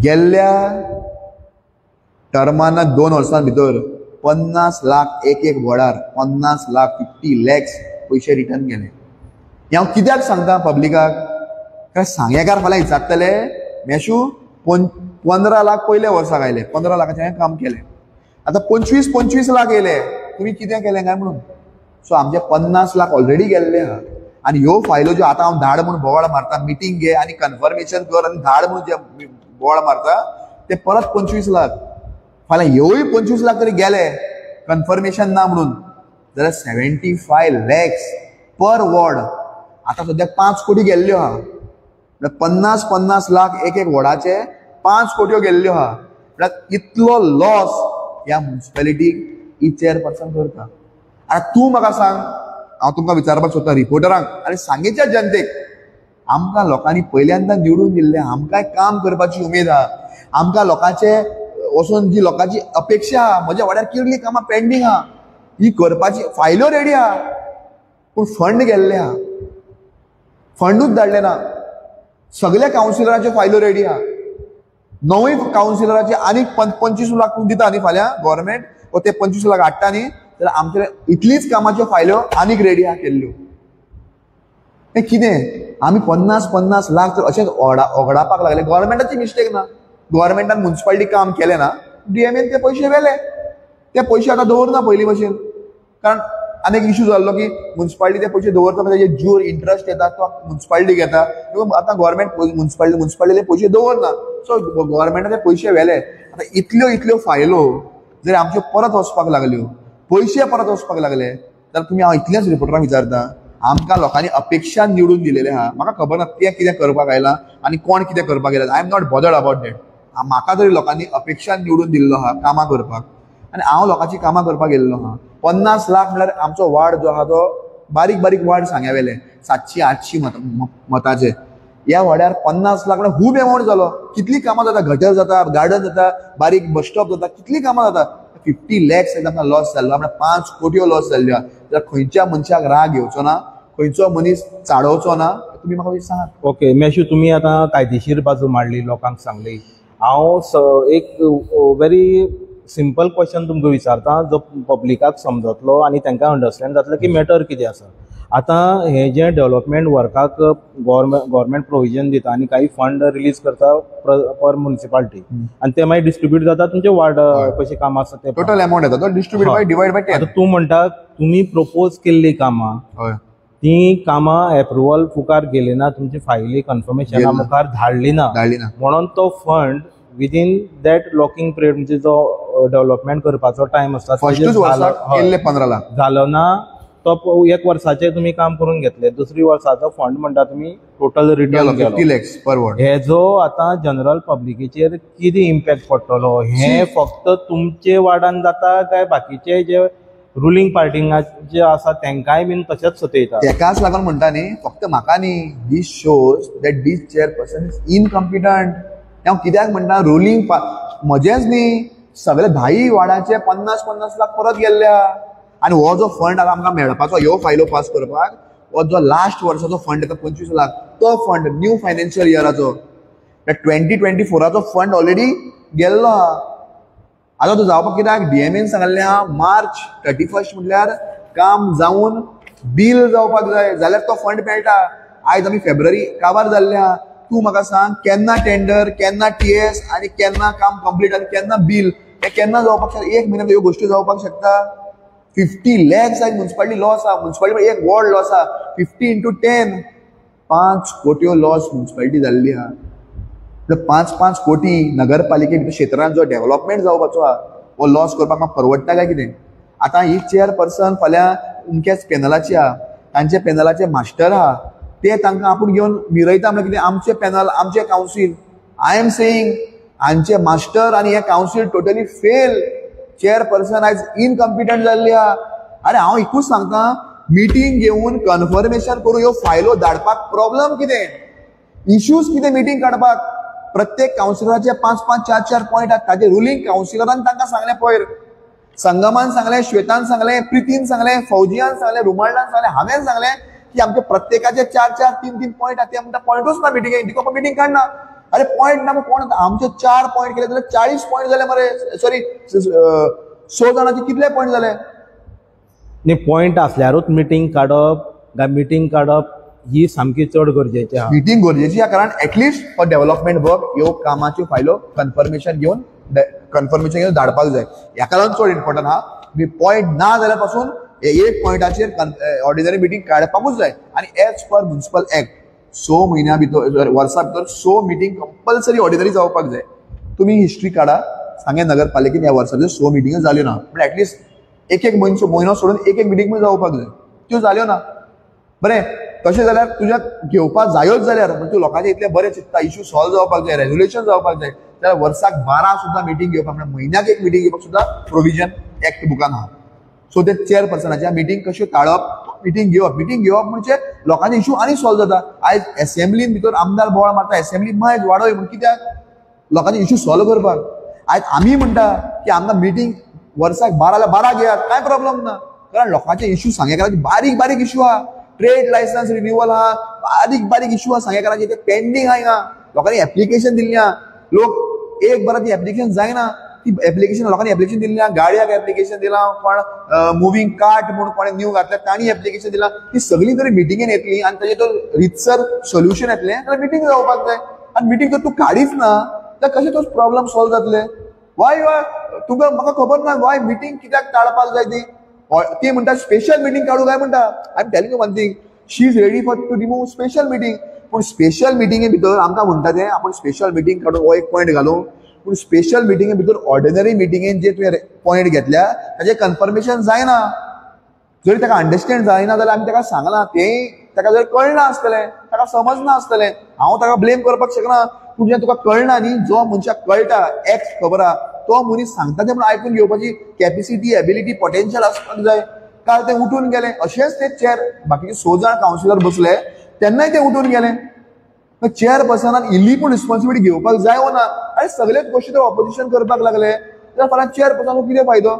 गेल्ल्या टर्माना 2 वर्सां भितर 50 लाख एक एक वॉर्डार 50 लाख 50 लॅक्स पयशे रिटर्न गेले. हें हांव कित्याक सांगता पब्लिकाक, कारण सांगेकार फाल्यां विचारतले मेशू 15 लाख पयल्या वर्साक आयले, 15 लाखाचें हांवें काम केलें. आतां 25-25 लाख येयले, तुमी कितें केलें काय म्हणून. सो आमचे 50 लाख ऑलरेडी गेल्ले आहा. आनी ह्यो फायलो ज्यो आतां हांव धाड म्हूण बोवाळ मारता, मिटींग घे आनी कन्फर्मेशन कर आनी धाड म्हूण जे बोवाळ मारता ते परत 25 लाख. फाल्यां ह्योय 25 लाख तरी गेले कन्फर्मेशन ना म्हणून जाल्यार 75 लॅक्स पर वॉर्ड. आतां सद्याक 5 कोटी गेल्ल्यो आहा. म्हळ्यार 50-50 लाख एक एक वॉर्डाचे 5 कोट्यो गेल्ल्यो आहा. म्हळ्यार इतलो लॉस ह्या मुन्सिपेलिटीक ही चेअरपर्सन करता. आतां तूं म्हाका सांग, हांव तुमकां विचारपाक सोदता रिपोर्टरांक आनी सांगेच्या जनतेक, आमकां लोकांनी पयल्यांदा निवडून दिल्लें, आमकांय काम करपाची उमेद आहा, आमकां लोकांचे वचून जी लोकांची अपेक्षा आहा, म्हज्या वाड्यार कितलीं कामां पेंडींग आहा, ही करपाची फायल्यो रेडी आहा, पूण फंड गेल्ले आहा, फंडूच धाडले ना. सगल्या कावन्सिलराच्यो फायल्यो रेडी आहा, 9 कावन्सिलराचे आनीक 25 लाख दिता न्ही फाल्यां गव्हर्मेंट, वो ते 25 लाख हाडटा न्ही, जाल्यार आमचे इतलीच कामाच्यो फायल्यो आनीक रेडी आहा केल्ल्यो. हें कितें आमी 50-50 लाख तर अशेंच ओगडापाक लागले. गव्हर्मेंटाची मिस्टेक ना, गव्हर्मेंटान मुन्सिपालिटी काम केलें ना, डीएमएन ते पयशे व्हेले, ते पयशे आतां दवरना पयलीं भशेन. कारण आनी एक इशू जाल्लो की मुन्सिपालिटी ते पयशे दवरता, तेजे ज्यूर इंट्रस्ट येता तो मुन्सिपालिटीक येता. आतां गव्हर्मेंट मुन्सिपालिटीले पयशे दवरना, सो गव्हर्मेंटान ते पयशे व्हेले. आतां इतल्यो इतल्यो फायलो जर आमच्यो परत वचपाक लागल्यो, पयशे परत वचपाक लागले, जाल्यार तुमी हांव इतलेंच रिपोर्टरांक विचारता, आमकां लोकांनी अपेक्षा निवडून दिलेले आहा. म्हाका खबर ना तें कितें करपाक आयलां आनी कोण कितें करपाक आयला, I am not bothered about that. म्हाका तरी लोकांनी अपेक्षा निवडून दिल्लो आहा कामां करपाक, आनी हांव लोकांची कामां करपाक गेल्लो आहा. 50 लाख म्हळ्यार आमचो वार्ड जो आहा तो बारीक बारीक वार्ड सांग्या वेले 700-800 मताचे, ह्या वाड्यार 50 लाख म्हळ्यार खूब एमावंट जालो. कितलीं कामां जाता, गटर जाता, गार्डन जाता, बारीक बस स्टॉप जाता, कितलीं कामां जाता. 50 लॅक्स आमकां लॉस जाल्लो, म्हळ्यार 5 कोटयो लॉस जाल्ल्यो आहा. जाल्यार खंयच्या मनशाक राग येवचो ना, खंयचो मनीस चाडोवचो ना, तुमी म्हाका सांगात. ओके मेशू, तुमी आतां कायदेशीर बाजू मांडली, लोकांक सांगली. हांव एक व्हेरी सिंपल क्वेश्चन तुमकां विचारता जो पब्लिकाक समजतलो आनी तांकां अंडरस्टँड जातलो की मॅटर कितें आसा. आतां हें जें डेवलपमेंट वर्काक गव्हर्मेंट प्रोविजन दिता आनी काही फंड रिलीज करता पर म्युनिसिपालिटी, आनी ते मागीर डिस्ट्रिब्यूट जाता तुमचे वार्ड कशें काम आसा ते टोटल अमाउंट येता तो डिस्ट्रिब्यूट बाय डिवायड बाय 10. आतां तूं म्हणटा तुमी प्रपोज केल्लीं कामां, ती कामां एप्रुवल मुखार गेली ना, तुमची फायली कन्फर्मेशना मुखार धाडली ना, म्हणून तो fund within that locking period म्हणजे जो डेवलपमेंट करपाचो टायम आसता फर्स्टूच वर्साक केल्ले 15 लाख जालो ना, तो एक वर्साचें तुमी काम करून घेतले, दुसरी वर्साचो फंड म्हणटा तुमी टोटल रिटर्न 50 लॅक्स पर वॉर्ड. हेजो आतां जनरल पब्लिकेचेर कितें इम्पॅक्ट पडटलो, हें फक्त तुमचे वार्डान जाता काय बाकीचे जे रुलींग पार्टींग जे आसा तेंकांय बीन तशेंच सतयता? तेकाच लागून म्हणटा न्ही, फक्त म्हाका न्ही, this shows that this chairperson is incompetent. हांव कित्याक म्हणटा रुलींग म्हजेंच न्ही, सगळे 10 वार्डाचे 50-50 लाख परत गेल्ले आहा. आनी हो जो फंड आतां आमकां मेळपाचो, ह्यो फायलो पास करपाक, हो जो लास्ट वर्साचो फंड येता 25 लाख, तो फंड न्यू फायनान्शियल इयराचो 2024 फंड ऑलरेडी गेल्लो आहा. आतां तो जावपाक कित्याक डीएमएन सांगल्लें आहा मार्च 31 म्हटल्यार काम जावन बील जावपाक जाय, जाल्यार तो फंड मेळटा. आयज आमी फेब्रुवारी काबार जाल्ले आहा. तूं म्हाका सांग केन्ना टेंडर, केन्ना टीएस आनी केन्ना काम कंप्लीट आनी केन्ना बील, हें केन्ना जावपाक शकता? एक म्हयन्यान ह्यो गोश्टी जावपाक शकता? 50 लॅक्स आयज मुन्सिपालिटी लॉस आहा, मुन्सिपालिटी एक वॉर्ड लॉस आहा. 50 इंटू 10 5 कोट्यो लॉस मुन्सिपालिटी जाल्ली आहा. 5-5 कोटी नगरपालिके क्षेत्रांत जो डेव्हलपमेंट जावपाचो आहा हो लॉस करपाक म्हाका परवडटा काय कितें? आतां ही चेअरपर्सन फाल्यां अमक्याच पॅनलाची आहा, तांचे पॅनलाचे मास्टर आहा, ते तांकां आपूण घेवन मिरयता म्हणल्यार कितें? आमचे पॅनल, आमचे कावन्सील. I am saying हांचे मास्टर आनी हे कावन्सील टोटली फेल. चेअरपर्सन आयज इनकम्पिटंट जाल्ली आहा. अरे हांव एकूच सांगता, मिटींग घेवन कन्फर्मेशन करून ह्यो फायलो धाडपाक प्रॉब्लम कितें, इश्यूज कितें? मिटींग काडपाक प्रत्येक कावन्सिलराचे 5-5, 4-4 पॉयंट आहात. ताजे रुलींग कावन्सिलरान तांकां सांगलें, पयर संगमान सांगलें, श्वेतान सांगलें, प्रितीन सांगलें, फौजियान सांगलें, रुमाल्डान सांगलें, हांवें सांगलें की आमचे प्रत्येकाचे 4-4, 3-3 पॉयंट आहात. ते म्हणटा पॉयंटूच ना मिटिंगेक, दिको मिटींग काडना. अरे पॉयंट ना, कोण आमचे 4 पॉयंट केले जाल्यार 40 पॉयंट जाले मरे, सॉरी 100 जाणांचे कितले पॉयंट जाले? न्ही, पॉयंट आसल्यारूच मिटींग काडप काय मिटींग काडप ही सामकी चड गरजेची आहा. मिटींग गरजेची आहा, कारण एटलिस्ट फॉर डेव्हलपमेंट वर्क ह्यो कामाच्यो फायलो कन्फर्मेशन घेवन धाडपाक जाय. हेका लागून चड इम्पॉर्टंट आहा. पॉयंट ना जाल्यार पासून एक पॉयंटाचेर ऑर्डिनरी मिटींग काडपाकूच जाय. आनी एज पर म्युनिसिपल एक्ट 6 म्हयन्या भितर, वर्सा भितर 6 मिटींग कंपल्सरी ऑर्डिनरी जावपाक जाय. तुमी हिस्ट्री काडा, सांगें नगरपालिकेन ह्या वर्सा भितर 6 मिटिंग्यो जाल्यो ना, पण एटलिस्ट एक एक म्हयनो सोडून एक एक मिटींग जावपाक जाय, त्यो जाल्यो ना. बरें, तशें जाल्यार तुज्या घेवपाक जायोच जाल्यार तूं लोकांचे इतलें बरें चिंतता, इशू सॉल्व जावपाक जाय, रेजोल्युशन जावपाक जाय, जाल्यार वर्साक 12 सुद्दां मिटींग घेवपाक, म्हळ्यार म्हयन्याक एक मिटींग घेवपाक सुद्दां प्रोविजन एक्ट बुकान आहा. सो ते चेअरपर्सनाच्या मिटींग कश्यो टाळप, मिटींग घेवप, मिटींग घेवप म्हणजे लोकांचे इशू आनी सॉल्व जाता. आयज एसेंब्लीन भितर आमदार बोवाळ मारता, एसेंब्ली मायज वाडय म्हूण, कित्याक? लोकांचे इशू सॉल्व करपाक. आयज आमी म्हणटा की आमकां मिटींग वर्साक 12 जाल्यार 12 घेयात, कांय प्रॉब्लम ना, कारण लोकांचे इशू सांगेकारांचे बारीक बारीक इशू आहा. ट्रेड लायसन्स रिन्युअल आहा, बारीक बारीक इशू आहा सांगेकारांचे, ते पेंडींग आहा. हिंगा लोकांनी एप्लिकेशन दिल्ली आहा, लोक एक बरां ती एप्लिकेशन जायना, ती एप्लिकेशन लोकांनी एप्लिकेशन दिल्ली आहा, गाडयाक एप्लिकेशन दिलां, कोण मुवींग कार्ट म्हूण कोणें न्यू घातल्या तांणी एप्लिकेशन दिलां. ती सगळीं जरी मिटिंगेन येतली आनी ताजें तो रितसर सोल्युशन येतलें जाल्यार मिटींग जावपाक जाय. आनी मिटींग जर तूं काडीच ना जाल्यार कशें तो प्रॉब्लम सॉल्व जातले? वाय तुका म्हाका खबर ना वाय मिटींग कित्याक टाळपाक जाय ती. ती म्हणटा स्पेशल मिटींग काडूं काय म्हणटा. I am telling you one thing, she is ready for to remove special meeting. पूण स्पेशल मिटिंगे भितर आमकां म्हणटा तें आपूण स्पेशल मिटींग काडून हो एक पॉयंट घालूं, पूण स्पेशल मिटिंगे भितर ऑर्डिनरी मिटिंगेन जे तुवें पॉयंट घेतल्या ताजें कन्फर्मेशन जायना. जरी ताका अंडरस्टँड जायना जाल्यार आमी ताका सांगलां, तें ताका जर कळना आसतलें, ताका समजना आसतलें, हांव ताका ब्लेम करपाक शकना. पूण जें तुका कळना न्ही, जो मनशाक कळटा एक्स खबर आहा तो मनीस सांगता तें म्हणून आयकून घेवपाची कॅपेसिटी, एबिलिटी, पोटेन्शियल आसपाक जाय. काल ते उठून गेले, अशेंच ते चेअर बाकीचे 6 जाण कावन्सिलर बसले तेन्नाय ते उठून गेले. चेअरपर्सनान इल्ली पूण रिस्पॉन्सिबिलिटी घेवपाक जाय वो ना? आनी सगळेच गोश्टी ते ऑपोजिशन करपाक लागले जाल्यार फाल्यां चेअरपर्सनाक कितें फायदो?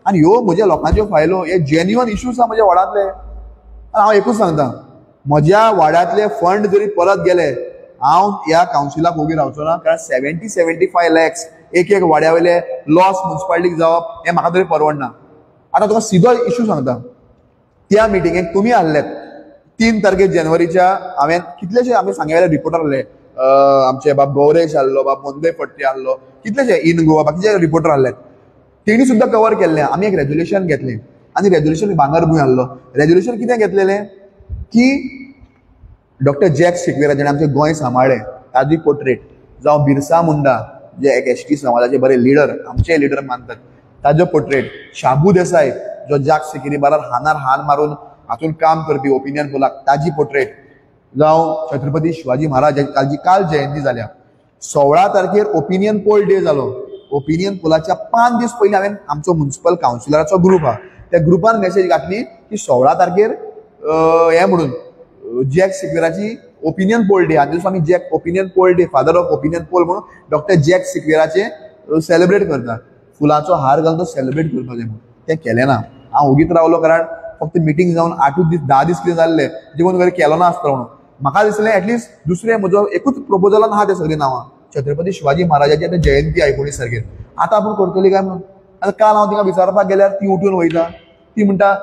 आनी ह्यो म्हज्या लोकांच्यो फायलो, हे जेन्युअन इश्यूज आहा म्हज्या वार्डांतले. आनी हांव एकूच सांगता, म्हज्या वार्डांतले फंड जरी परत गेले हांव ह्या कावन्सिलाक ओगी रावचो ना, कारण 70-75 लॅक्स एक एक वाड्या वयले लॉस म्युनिसिपालिटीक जावप हें म्हाका तरी परवडना. आतां तुका सिधो इशू सांगता, त्या मिटिंगेक तुमी आहलेत 3 तारखेर जानेवारीच्या, हांवें कितलेशे आमी सांगें रिपोर्टर आहले, आमचे बाब गौरेश आहलो, बाब मोंदे फडते आहलो, कितलेशे इन गोवा बाकीचे रिपोर्टर आहले, तेणी सुद्दां कवर केल्लें. आमी एक रेजोल्युशन घेतलें आनी रेजोल्युशन भांगरभूंय आहलो. रेजोल्युशन कितें घेतलेलें की डॉक्टर जॅक सिक्वेरा जेणें आमचें गोंय सांबाळ्ळें ताजी पोर्ट्रेट, जावं बिरसा मुंडा जे एक एस टी समाजाचे बरे लिडर, आमचे लिडर मानतात ताजो पोर्ट्रेट, शाबू देसाय जो जाक सिकेरी बारार हानार हान मारून हातून काम करपी ओपिनियन पोलाक ताजी पोर्ट्रेट, जावं छत्रपती शिवाजी महाराज ताजी काल जयंती जाल्या. 16 तारखेर ओपिनियन पोल डे जालो. ओपिनियन पोलाच्या 5 दीस पयलीं हांवें आमचो म्युनिसिपल कावन्सिलराचो ग्रूप आहा त्या ग्रुपान मेसेज घातली की 16 तारखेर हें म्हणून जॅक सिक्वेराची ओपिनियन पोल डे, आनी दिसा आमी Jack opinion poll day, father of opinion poll म्हणून डॉक्टर जॅक सिक्वेराचे सेलिब्रेट करता, फुलांचो हार घालून तो सेलिब्रेट करपाक जाय म्हणून. तें केलें ना, हांव ओगीत रावलो, कारण फक्त मिटींग जावन 8 दीस 10 दीस कितें जाल्ले जेवण वगैरे केलो ना आसतलो म्हणून. म्हाका दिसलें एटलिस्ट दुसरें म्हजो एकूच प्रपोजलान आहा तें सगळीं नांवां, छत्रपती शिवाजी महाराजाची आतां जयंती 19 तारखेर, आतां आपूण करतली काय म्हणून. आतां काल हांव तिका विचारपाक गेल्यार ती उठून वयता, ती म्हणटा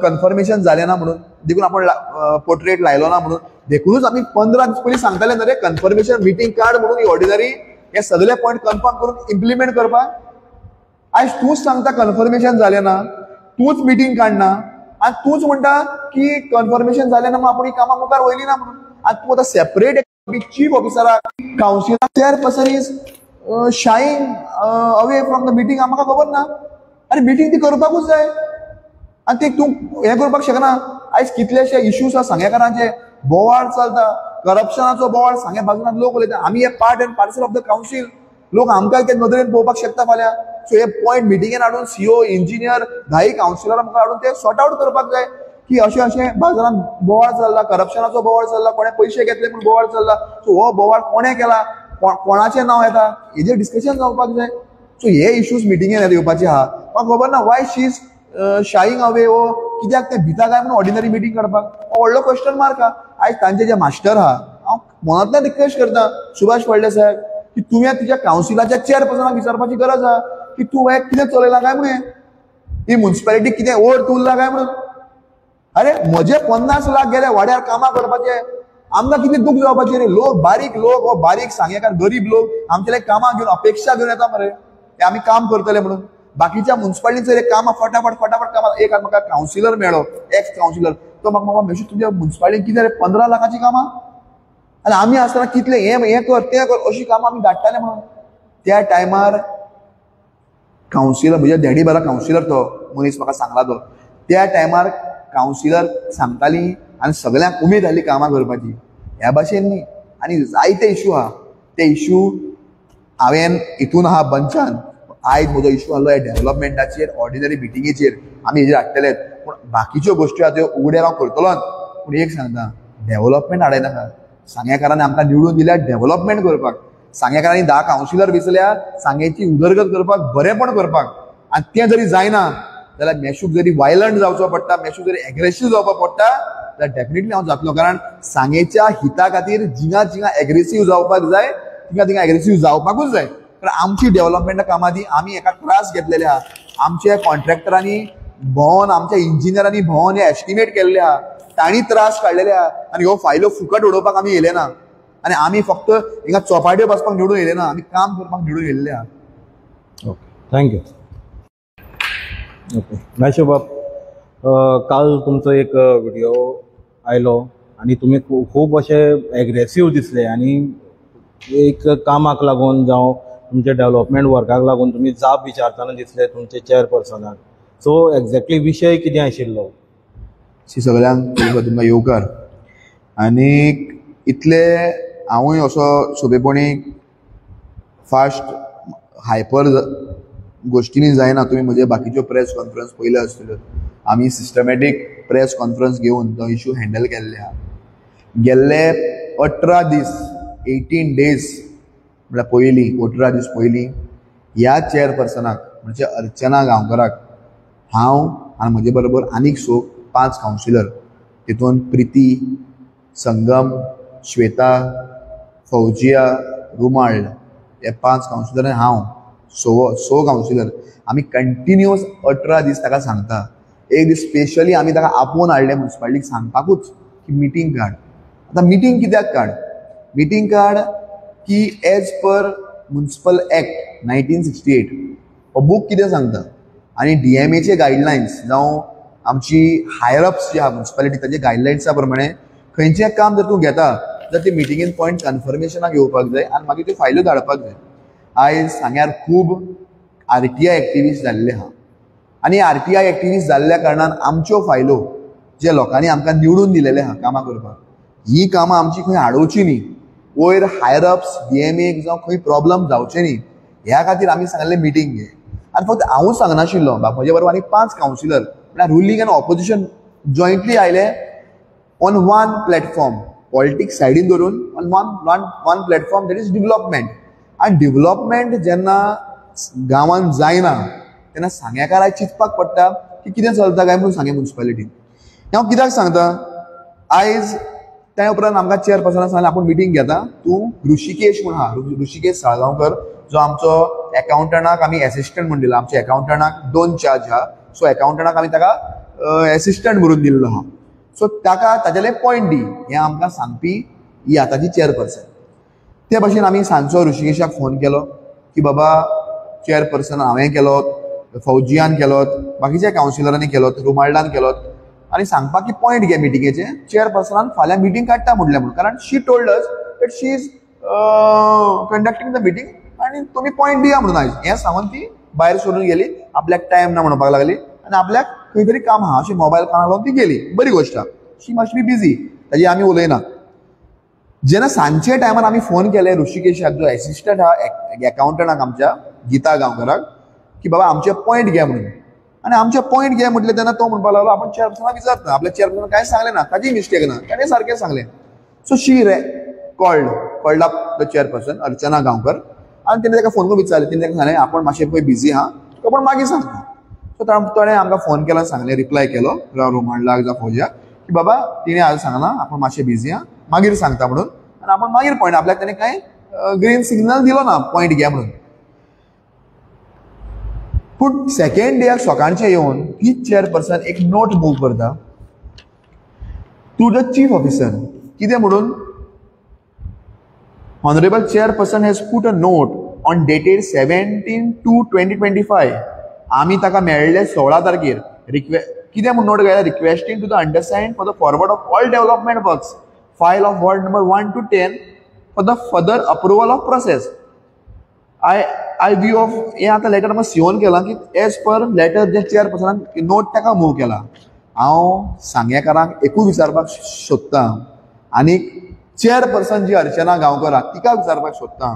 कन्फर्मेशन जालें ना म्हणून, देखून आपण पोर्ट्रेट लायलो ना म्हणून. देखूनच आमी 15 दीस पयलीं सांगताले न्हय रे, कन्फर्मेशन मिटींग काड म्हणून, ऑर्डिनरी हे सगळे पॉयंट कन्फर्म करून इम्प्लिमेंट करपाक. आयज तूंच सांगता कन्फर्मेशन जालें ना, तूंच मिटींग काडना आनी तूंच म्हणटा की कन्फर्मेशन जालें ना म्हणून आपूण ही कामां मुखार वयली ना म्हणून. आनी तूं आतां सेपरेट चीफ ऑफिसराक, councillor, chairperson is shying away from the meeting, म्हाका खबर ना. आनी मिटींग ती करपाकूच जाय आनी ते तूं हें करपाक शकना. आयज कितलेशे इश्यूज आसा सांगेकारांचे, बोवाळ चलता, करप्शनाचो बोवाळ सांगे बाजून लोक उलयता. आमी हे part and parcel of the council, लोक आमकां ते नदरेन पळोवपाक शकता फाल्यां. सो हे पॉयंट मिटिंगेन हाडून सीओ, इंजिनियर, 10 कावन्सिलरां मुखार हाडून ते सॉर्ट आवट करपाक जाय की अशें अशें बाजारान बोवाळ चल्ला, करप्शनाचो बोवाळ चल्ला, कोणें पयशे घेतले म्हूण बोवाळ चल्ला, सो हो बोवाळ कोणें केला, कोणाचें नांव येता, हेजेर डिस्कशन जावपाक जाय. सो हे इश्यूज मिटिंगेन येवपाचे आहा. म्हाका खबर ना why she is shying away, वो कित्याक ते भिता काय म्हणून ऑर्डिनरी मिटींग काडपाक, हो व्हडलो क्वेश्चन मार्क आहा. आयज तांचे जे मास्टर आहा, हांव मनांतल्यान रिक्वेस्ट करता सुभाष फळदेसाय साहेब की तुवें तुज्या कावन्सिलाच्या चेअरपर्सनाक विचारपाची गरज आहा की तूं हें कितें चलयलां काय म्हणून, ही म्युनिसिपालिटी कितें ओर्थ उरला काय म्हणून. अरे म्हजे 50 लाख गेले वाड्यार कामां करपाचे, आमकां कितली दूख जावपाची रे. लोक बारीक लोक, हो बारीक सांगेकार गरीब लोक आमचे कामां घेवन अपेक्षा घेवन येता मरे, ते आमी काम करतले म्हणून. बाकीच्या मुन्सिपालिटीचेर कामां फटाफट फटाफट कामां. एक म्हाका कावन्सिलर मेळ्ळो, एक्स कावन्सिलर, तो म्हाका मामा मेशू तुमच्या मुन्सिपालिटीन कितें रे 15 लाखाची कामां, आनी आमी आसतना कितले हें कर तें कर अशी कामां आमी धाडटाले म्हणून. त्या टायमार कावन्सिलर, म्हज्या डॅडी बरा कावन्सिलर तो मनीस म्हाका सांगला तो, त्या टायमार कावन्सिलर सांगताली आनी सगळ्यांक उमेद जाली कामां करपाची. ह्या भाशेन न्ही, आनी जायते इशू आहा, ते इशू हांवें हितून आहा बंचान. आयज म्हजो इशू आहलो ह्या डेव्हलपमेंटाचेर, ऑर्डिनरी मिटिंगेचेर आमी हेजेर हाडटलेच, पूण बाकीच्यो गोश्टी आहा त्यो उगड्यार हांव करतलोच. पूण एक सांगता, डेव्हलपमेंट हाडयनाका. सांगेकारांनी आमकां निवडून दिल्या डेव्हलपमेंट करपाक, सांगेकारांनी 10 कावन्सिलर वेंचल्या सांगेची उदरगत करपाक, बरेंपण करपाक. आनी तें जरी जायना जाल्यार मेशूक जरी वायलंट जावचो पडटा, मेशूक जरी एग्रेसीव जावपाक पडटा जाल्यार डेफिनेटली हांव जातलो. कारण सांगेच्या हिता खातीर जिंगा जिंगा एग्रेसीव जावपाक जाय, तिंगा तिंगा एग्रेसीव जावपाकूच जाय. कारण आमची डेव्हलपमेंटा कामां ती आमी एका त्रास घेतलेले आहा, आमच्या कॉन्ट्रॅक्टरांनी भोंवन, आमच्या इंजिनियरांनी भोंवन हे एस्टिमेट केल्ले आहा, तांणी त्रास काडलेले आहा. आनी ह्यो फायलो फुकट उडोवपाक आमी येयले ना, आनी आमी फक्त हिंगा चोपाट्यो बसपाक निवडून येयले ना, आमी काम करपाक निवडून येयल्ले आहा. Okay, thank you. Okay Meshu बाब, काल तुमचो एक व्हिडिओ आयलो आनी तुमी खूब अशे एग्रेसीव दिसले आनी एक कामाक लागून जावं तुमच्या डेव्हलपमेंट वर्काक लागून तुमी जाप विचारतना दिसले तुमचे चेअरपर्सनाक. सो एक्झॅक्टली विशय कितें आशिल्लो? सगळ्यांक तुमकां येवकार. आनी इतले हांवूय असो सोंपेपणी फास्ट हायपर गोश्टींनी जायना. तुमी म्हजे बाकीच्यो प्रेस कॉन्फरन्स पयल्यो आसतल्यो, आमी सिस्टमॅटीक प्रेस कॉन्फरन्स घेवन तो इशू हँडल केल्ले आहा. गेल्ले 18 दीस, 18 डेज म्हळ्यार पयलीं 18 दीस पयलीं ह्या चेअरपर्सनाक म्हणजे अर्चना गांवकराक हांव आनी म्हजे बरोबर आनीक 5 कावन्सिलर, तितून प्रिती, संगम, श्वेता, फौजिया, रुमाळ हे 5 कावन्सिलर आनी हांव 6 कावन्सिलर आमी कंटिन्युअस 18 दीस ताका सांगता. एक दीस स्पेशली आमी ताका आपोवन हाडलें मुन्सिपालिटीक सांगपाकूच की मिटींग काड. आतां मिटींग कित्याक काड? मिटींग काड की एज पर मुन्सिपल एक्ट 1968 हो बूक कितें सांगता आनी DMAचे गायडलायन्स जावं आमची हायर अप्स जी आहा मुन्सिपालिटी ताजे गायडलायन्सा प्रमाणे खंयचें काम जर तूं घेता जाल्यार ते मिटिंगेन पॉयंट कन्फर्मेशनाक येवपाक जाय आनी मागीर त्यो फायल्यो धाडपाक जाय. आयज सांग्यार खूब RTI activist जाल्ले आहा आनी RTI activist जाल्ल्या कारणान आमच्यो फायलो जे लोकांनी आमकां निवडून दिलेले आहा कामां करपाक, ही कामां आमची खंय आडोवची न्ही, वयर हायर अप्स DMA जावं खंय प्रॉब्लम जावचे न्ही ह्या खातीर आमी सांगलें मिटींग घे. आनी फक्त हांवूच सांगनाशिल्लो, म्हजे बरोबर आनी 5 कावन्सिलर म्हळ्यार रुलींग आनी ऑपोजिशन जॉयंटली आयले ऑन वन प्लॅटफॉर्म, पॉलिटिक्स सायडीन धरून on one platform, that is development. आनी डेव्हलपमेंट जेन्ना गांवांत जायना तेन्ना सांगेकाराक चिंतपाक पडटा की कितें चलता काय म्हणून सांगे मुन्सिपालिटीन. हांव कित्याक सांगता, आयज त्या उपरांत आमकां चेअरपर्सनान सांगलें आपूण मिटींग घेता, तूं ऋषिकेश म्हूण आहा, ऋषिकेश साळगांवकर जो आमचो एकाउंटंटाक आमी एसिस्टंट म्हूण दिला, आमच्या एकाउंटंटाक 2 चार्ज आहा, सो एकाउंटंटाक आमी ताका एसिस्टंट म्हणून दिल्लो आहा, सो ताका ताजेले पॉयंट दी हें आमकां सांगपी ही आतांची चेअरपर्सन. ते भाशेन आमी सांजचो ऋषिकेशाक फोन केलो की बाबा चेअरपर्सन हांवें केलो, फौजियान केलो, बाकीच्या कावन्सिलरांनी केलो, रुमाल्डान केलो आनी सांगपाक की पॉयंट घे मिटिंगेचे, चेअरपर्सनान फाल्यां मिटींग काडटा म्हणलें म्हणून, कारण she told us that she is conducting the meeting आनी तुमी पॉयंट दिया म्हणून आयज हें सांगून ती भायर सरून गेली. आपल्याक टायम ना म्हणपाक लागली आनी आपल्याक खंय तरी काम आहा अशें मोबायल कानाक लावन ती गेली. बरी गोश्ट आहा, शी मस्ट बी बिजी, ताजी आमी उलयना. जेन्ना सांजचे टायमार आमी फोन केले ऋषिकेशाक जो एसिस्टंट आहा एकाउंटंटाक आमच्या गीता गांवकराक की बाबा आमचे पॉयंट घे म्हणून, आनी आमचे पॉयंट घे म्हटलें तेन्ना तो म्हणपाक लागलो आपूण चेअरपर्सनाक विचारता, आपल्या चेअरपर्सनाक कांय सांगलें ना, ताजी मिस्टेक ना, ताणें सारकें सांगलें. So she called up the chairperson Archana Gaonkar आनी तेणें ताका फोन करून विचारलें, तेणें ताका सांगलें आपूण मातशें पळय बिजी आहा, तुका पूण मागीर सांगता. सो ताणें आमकां फोन केलो, सांगलें, रिप्लाय केलो रोमांडलाक जावं फौजियाक की बाबा तिणें आज सांगलां आपूण मातशें बिजी आहा, मागीर सांगता म्हणून, आनी आपूण मागीर पॉयंट आपल्याक ताणें कांय ग्रीन सिग्नल दिलो ना पॉयंट घे म्हणून. पूण सेकेंड डेक सकाळचें येवन तीच चेअरपर्सन एक नोट मूव करता टू the chief officer. कितें म्हणून? Honourable chairperson has put a note on dated 17/2/2025. आमी ताका मेळ्ळे 16 तारखेर. कितें म्हूण नोट घायला? Requesting to the understand for the forward of all development works file of ward number 1 to 10 for the further approval of process. I view of हें आतां लेटर म्हाका सीओन केलां की एज पर लेटर जे चेअरपर्सनान नोट ताका मूव केला. हांव सांगेकारांक एकूय विचारपाक सोदतां आनी चेअरपर्सन जी अर्चना गांवकर आहा तिका विचारपाक सोदतां,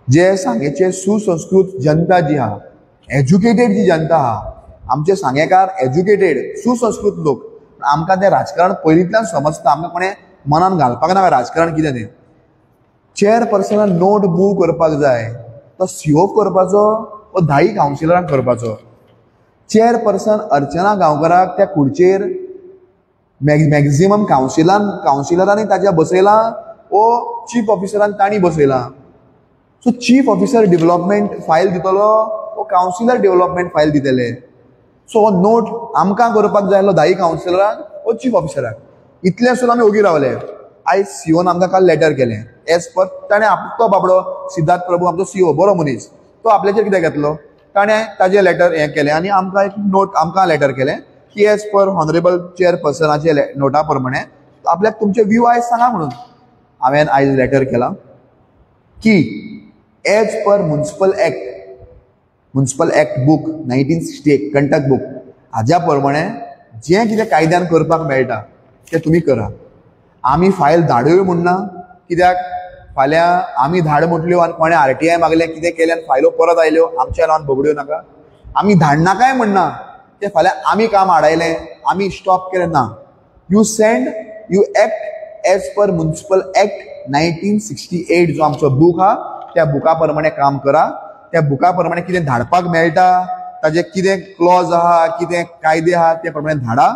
जे सांगेचे सुसंस्कृत जनता जी आहा, एज्युकेटेड जी जनता आहा, आमचे सांगेकार एज्युकेटेड सुसंस्कृत लोक, आमकां तें राजकारण पयलींतल्यान समजता, आमकां कोणें मनान घालपाक नाका राजकारण कितें तें. चेअरपर्सनान नोट मूव करपाक जाय तो सीओ करपाचो वो 10 कावन्सिलरांक करपाचो. चेअरपर्सन अर्चना गांवकराक त्या खुर्चेर मॅक्झिमम कावन्सिलरांनी ताच्या बसयलां वो चीफ ऑफिसरान तांणी बसयलां. So chief officer development file दितलो वो कावन्सिलर डेव्हलपमेंट फायल दितले. सो हो नोट आमकां करपाक जाय आसलो 10 कावन्सिलरांक वो चीफ ऑफिसराक. इतलें सुद्दां आमी ओगी रावले. आयज सीओन आमकां काल लेटर केलें एज पर ताणें तो बाबडो सिद्धार्थ प्रभू आमचो सीओ बरो मनीस, तो आपल्याचेर कितें घेतलो, ताणें ताजें लेटर हें केलें आनी आमकां एक नोट आमकां लेटर केलें की एज पर ऑनरेबल चेअरपर्सनाचे नोटा प्रमाणे आपल्याक तुमचे व्यू आयज सांगा म्हणून. हांवें आयज लेटर केलां की as per municipal act, municipal act book 1968 Kantak book हाज्या प्रमाणे जें कितें कायद्यान करपाक मेळटा तें तुमी करा. आमी फायल धाडूय म्हूण ना, कित्याक फाल्यां आमी धाड म्हटल्यो आनी कोणें आरटीआय मागलें कितें केलें आनी फायलो परत आयल्यो आमच्या नांवान बगड्यो नाका. आमी धाडनाकाय म्हणना तें फाल्यां आमी काम आडायलें आमी स्टॉप केलें ना. You send, you act as per municipal act 1968 जो आमचो बूक आहा त्या बुका प्रमाणे काम करा. त्या बुका प्रमाणे कितें धाडपाक मेळटा ताजे कितें क्लॉज आहा कितें कायदे आहा ते प्रमाणे धाडा.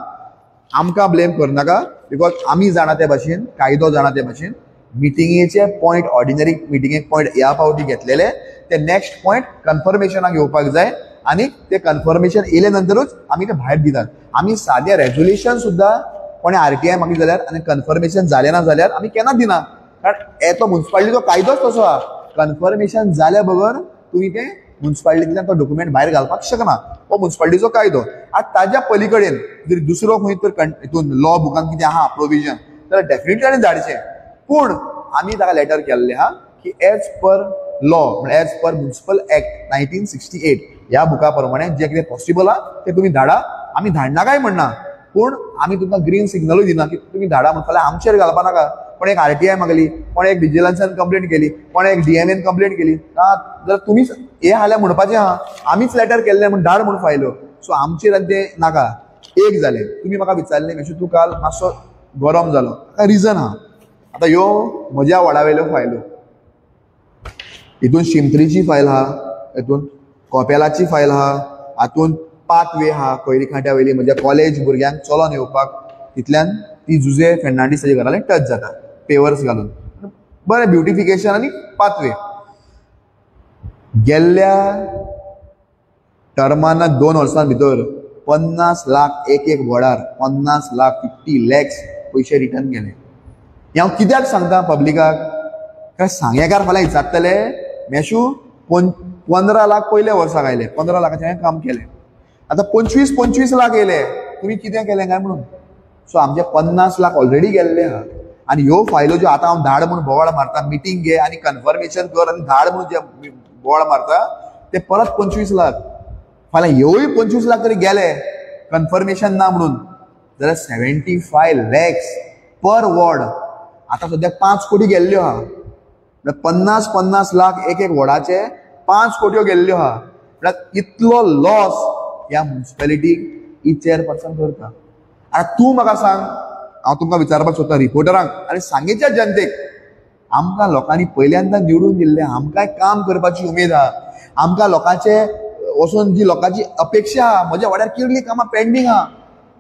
आमकां ब्लेम करनाका because आमी जाणा ते भाशेन, कायदो जाणा ते भाशेन. मिटिंगेचे पॉयंट ऑर्डिनरी मिटिंगेक पॉयंट ह्या फावटी घेतलेले ते नेक्स्ट पॉयंट कन्फर्मेशनाक येवपाक जाय आनी ते कन्फर्मेशन येयले नंतरूच आमी ते भायर दितात. आमी सादें रेजोल्युशन सुद्दां कोणें आरटीआय मागली जाल्यार आनी कन्फर्मेशन जालें ना जाल्यार आमी केन्ना दिना, कारण तो मुन्सिपालिटीचो कायदोच तसो आहा. कन्फर्मेशन जाल्या बगर तुमी तें मुन्सिपालिटींतल्यान तो डॉक्युमेंट भायर घालपाक शकना, हो मुन्सिपालिटीचो कायदो. आतां ताज्या पली कडेन जर दुसरो खंय तर हितून लॉ बुकान कितें आहा प्रोविजन जाल्यार डेफिनेटली ताणें धाडचें. पूण आमी ताका लेटर केल्लें आहा की एज पर लॉ म्हळ्यार एज पर मुन्सिपल एक्ट 1968 ह्या बुका प्रमाणे जें कितें पॉसिबल आहा तें तुमी धाडा. आमी धाडनाकाय म्हणना, पूण आमी तुमकां ग्रीन सिग्नलूय दिना की तुमी धाडा म्हण. फाल्यां आमचेर घालपा नाका, कोणें एक आरटीआय मागली, कोणें एक विजिलन्सान कंप्लेन केली, कोणें एक डीएमएन कंप्लेन केली, जाल्यार तुमीच हें हाल्यार म्हणपाचें आहा आमीच लेटर केल्लें म्हूण धाड म्हूण फायल्यो. सो आमचेर आनी तें नाका. एक जालें, तुमी म्हाका विचारलें मेशू तूं काल मातसो गरम जालो, ताका रिजन आहा. आतां ह्यो म्हज्या वडा वयल्यो फायल्यो, हितून शिमत्रीची फायल आहा, हितून कोपेलाची फायल आहा, हातून पाथवे आहा कोयरी खांट्या वयली म्हज्या कॉलेज भुरग्यांक चलोन येवपाक, तितल्यान ती जुजे फेर्नांडीस ताच्या घरा टच जाता पेवर्स घालून, बरें ब्युटिफिकेशन आनी पाथवे. गेल्ल्या टर्माना 2 वर्सां भितर 50 लाख एक एक वडार 50 लाख 50 लॅक्स पयशे रिटर्न गेले. हें हांव कित्याक सांगता पब्लिकाक, कारण सांगेकार फाल्यां विचारतले मेशू 15 लाख पयल्या वर्साक आयले, 15 लाखाचें हांवें काम केलें, आतां 25-25 लाख येयले, तुमी कितें केलें काय म्हणून. सो आमचे 50 लाख ऑलरेडी गेल्ले आहा. आनी ह्यो फायलो ज्यो आतां हांव धाड म्हूण बोवाळ मारता, मिटींग घे आनी कन्फर्मेशन कर आनी धाड म्हूण जे बोवाळ मारता ते परत 25 लाख, फाल्यां ह्योय 25 लाख तरी गेले कन्फर्मेशन ना म्हणून जाल्यार 75 लॅक्स पर वॉर्ड. आतां सद्याक 5 कोटी गेल्ल्यो आहा, म्हळ्यार 50-50 लाख एक एक वॉर्डाचे 5 कोट्यो गेल्ल्यो आहा. म्हळ्यार इतलो लॉस ह्या मुन्सिपेलिटीक ही चेअरपर्सन करता. आतां तूं म्हाका सांग, हांव तुमकां विचारपाक सोदता रिपोर्टरांक आनी सांगेच्या जनतेक, आमकां लोकांनी पयल्यांदा निवडून दिल्लें, आमकांय काम करपाची उमेद आहा, आमकां लोकांचे वचून जी लोकांची अपेक्षा आहा, म्हज्या वाड्यार कितलीं कामां पेंडींग आहा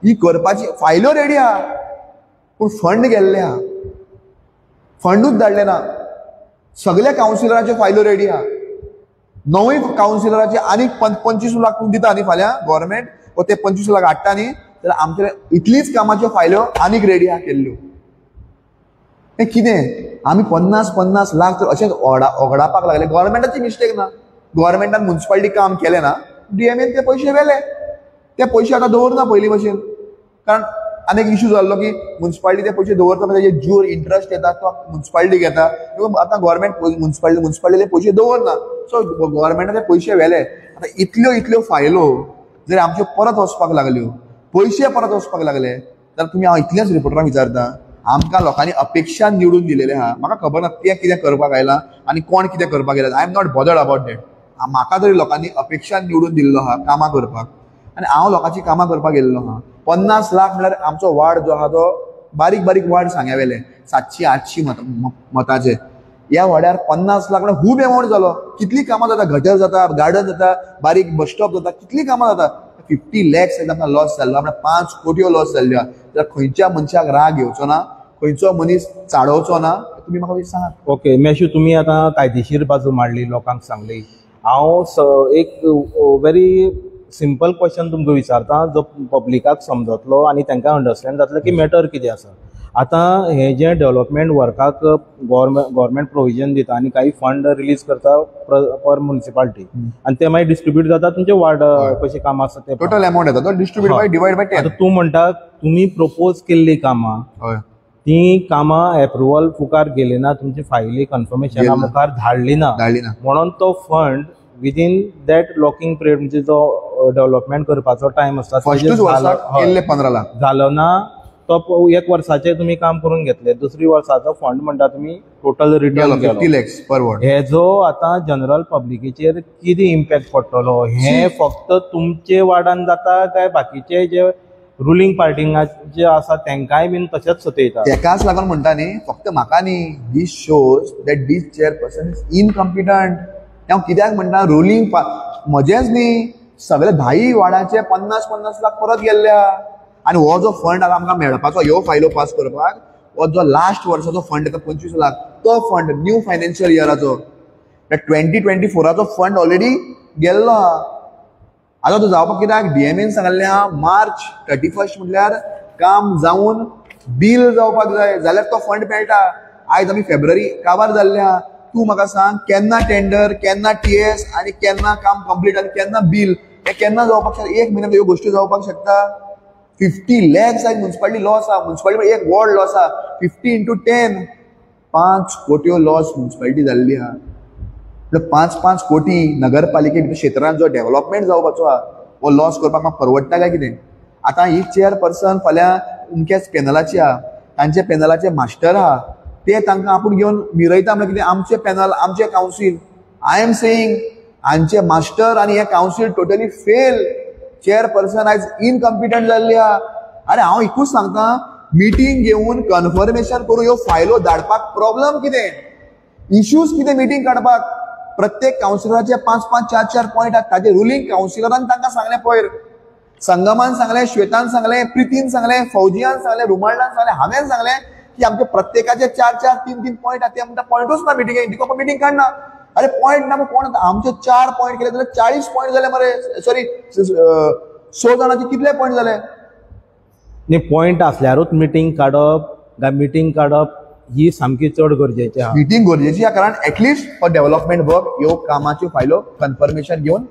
ही करपाची, फायल्यो रेडी आहा पूण फंड गेल्ले आहा, फंडूच धाडले ना. सगल्या कावन्सिलराच्यो फायल्यो रेडी आहा, 9 कावन्सिलराचे आनीक 25 लाख दिता न्ही फाल्यां गव्हर्मेंट, वो ते 25 लाख हाडटा न्ही, जाल्यार आमचे इतलीच कामाच्यो फायल्यो आनीक रेडी आहा केल्ल्यो. हें कितें आमी 50-50 लाख तर अशेंच ओगडापाक लागले. गव्हर्मेंटाची मिस्टेक ना, गव्हर्मेंटान मुन्सिपालिटी काम केलें ना, डीएमएन ते पयशे व्हेले, ते पयशे आतां दवरना पयलीं भशेन. कारण आनी एक इशू जाल्लो की मुन्सिपालिटी ते पयशे दवरता, ताजे ज्यूर इंट्रस्ट येता तो मुन्सिपालिटीक येता. आतां गव्हर्मेंट मुन्सिपालिटी पयशे दवरना, सो गव्हर्मेंटान ते पयशे व्हेले. आतां इतल्यो इतल्यो फायलो जर आमच्यो परत वचपाक लागल्यो, पयशे परत वचपाक लागले, जाल्यार तुमी हांव इतलेंच रिपोर्टरांक विचारता, आमकां लोकांनी अपेक्षा निवडून दिलेले आहा. म्हाका खबर ना तें कितें करपाक आयलां आनी कोण कितें करपाक गेला, I am not bothered about that. म्हाका तरी लोकांनी अपेक्षा निवडून दिल्लो आहा कामां करपाक, आनी हांव लोकांची कामां करपाक गेल्लो आहा. 50 लाख म्हळ्यार आमचो वार्ड जो आहा तो बारीक बारीक वार्ड सांग्या वेले 700-800 मताचे, ह्या वाड्यार 50 लाख म्हळ्यार खूब एमावंट जालो. कितली कामां जाता, गटर जाता, गार्डन जाता, बारीक बस स्टॉप जाता, कितली कामां जाता. 50 लॅक्स आमकां लॉस जाल्लो, म्हळ्यार 5 कोटयो लॉस जाल्ल्यो. जाल्यार खंयच्या मनशाक राग येवचो ना, खंयचो मनीस चाडोवचो ना, तुमी म्हाका सांगात. ओके मेशू, तुमी आतां कायदेशीर बाजू मांडली, लोकांक सांगली. हांव एक व्हेरी सिंपल क्वेश्चन तुमकां विचारता जो पब्लिकाक समजतलो आनी तांकां अंडरस्टँड जातलें की मॅटर कितें आसा. आतां हें जें डेवलपमेंट वर्काक गव्हर्मेंट प्रोविजन दिता आनी काही फंड रिलीज करता पर मुन्सिपालिटी, आनी ते मागीर डिस्ट्रिब्यूट जाता तुमचे वार्ड कशें काम आसा ते टोटल अमाउंट येता तो डिस्ट्रिब्यूट बाय डिवायड बाय 10. आतां तूं म्हणटा तुमी प्रपोज केल्लीं कामां, ती कामां एप्रुवल मुखार गेली ना, तुमची फायली कन्फर्मेशना मुखार धाडली ना, म्हणून तो fund within that locking period म्हणजे जो डेवलपमेंट करपाचो टायम आसता 15 लाख जालो ना, तो एक वर्साचे तुमी काम करून घेतले, दुसरी वर्साचो फंड म्हणटा तुमी टोटल रिटर्न 50 लॅक्स पर वॉर्ड. हेजो आतां जनरल पब्लिकेचेर कितें इम्पॅक्ट पडटलो, हें फक्त तुमचे वार्डान जाता काय बाकीचे जे रुलिंग पार्टींग जे आसा तांकांय बीन तशेंच सतयता? तेकाच लागून म्हणटा न्ही, फक्त म्हाका न्ही, this shows that this chairperson is incompetent. हांव कित्याक म्हणटा रुलिंग म्हजेंच न्ही, सगळे 10 वार्डाचे 50-50 लाख परत गेल्ल्या. आनी हो जो फंड आतां आमकां मेळपाचो ह्यो फायलो पास करपाक, हो जो लास्ट वर्साचो फंड येता 25 लाख, तो फंड न्यू फायनान्शियल इयराचो 2024 फंड ऑलरेडी गेल्लो आहा. आतां तो जावपाक कित्याक डीएमएन सांगल्लें आहा मार्च 31 म्हटल्यार काम जावन बील जावपाक जाय, जाल्यार तो फंड मेळटा. आयज आमी फेब्रुवारी काबार जाल्ले आहा. तूं म्हाका सांग केन्ना टेंडर, केन्ना टीएस आनी केन्ना काम कंप्लीट आनी केन्ना बील, हें केन्ना जावपाक शकता? एक म्हयन्यान ह्यो गोश्टी जावपाक शकता? 50 लॅक्स आयज मुन्सिपालिटी लॉस आहा, मुन्सिपालिटी एक वॉर्ड लॉस आहा. 50 इंटू 10 5 कोट्यो लॉस मुन्सिपालिटी जाल्ली आहा. 5-5 कोटी नगरपालिके क्षेत्रांत जो डेव्हलपमेंट जावपाचो आहा हो लॉस करपाक म्हाका परवडटा काय कितें? आतां ही चेअरपर्सन फाल्यां अमक्याच पॅनलाची आहा, तांच्या पॅनलाचे मास्टर आहा, ते तांकां आपूण घेवन मिरयता म्हळ्यार कितें? आमचे पॅनल, आमचे कावन्सील. I am saying हांचे मास्टर आनी हे कावन्सील टोटली फेल. चेअरपर्सन आयज इनकम्पिटंट जाल्ली आहा. आरे हांव एकूच सांगता, मिटींग घेवन कन्फर्मेशन करून ह्यो फायलो धाडपाक प्रॉब्लम कितें, इश्यूज कितें? मिटींग काडपाक प्रत्येक कावन्सिलराचे 5-5, 4-4 पॉयंट आहात, ताजे रुलिंग कावन्सिलरान तांकां सांगलें, पयर संगमान सांगलें, श्वेतान सांगलें, प्रितीन सांगलें, फौजियान सांगलें, रुमाल्डान सांगलें, हांवें सांगलें की आमचे प्रत्येकाचे 4-4, 3-3 पॉयंट आहात. ते म्हणटा पॉयंटूच ना मिटिंगेक, दिको मिटींग काडना. अरे पॉयंट ना, कोण आमचे 4 पॉयंट केले जाल्यार 40 पॉयंट जाले मरे, सॉरी 100 जाणांचे कितले पॉयंट जाले? न्ही, पॉयंट आसल्यारूच मिटींग काडप काय मिटींग काडप ही सामकी चड गरजेची आहा. मिटींग गरजेची आहा, कारण एटलिस्ट फॉर डेव्हलपमेंट वर्क ह्यो कामाच्यो फायलो कन्फर्मेशन घेवन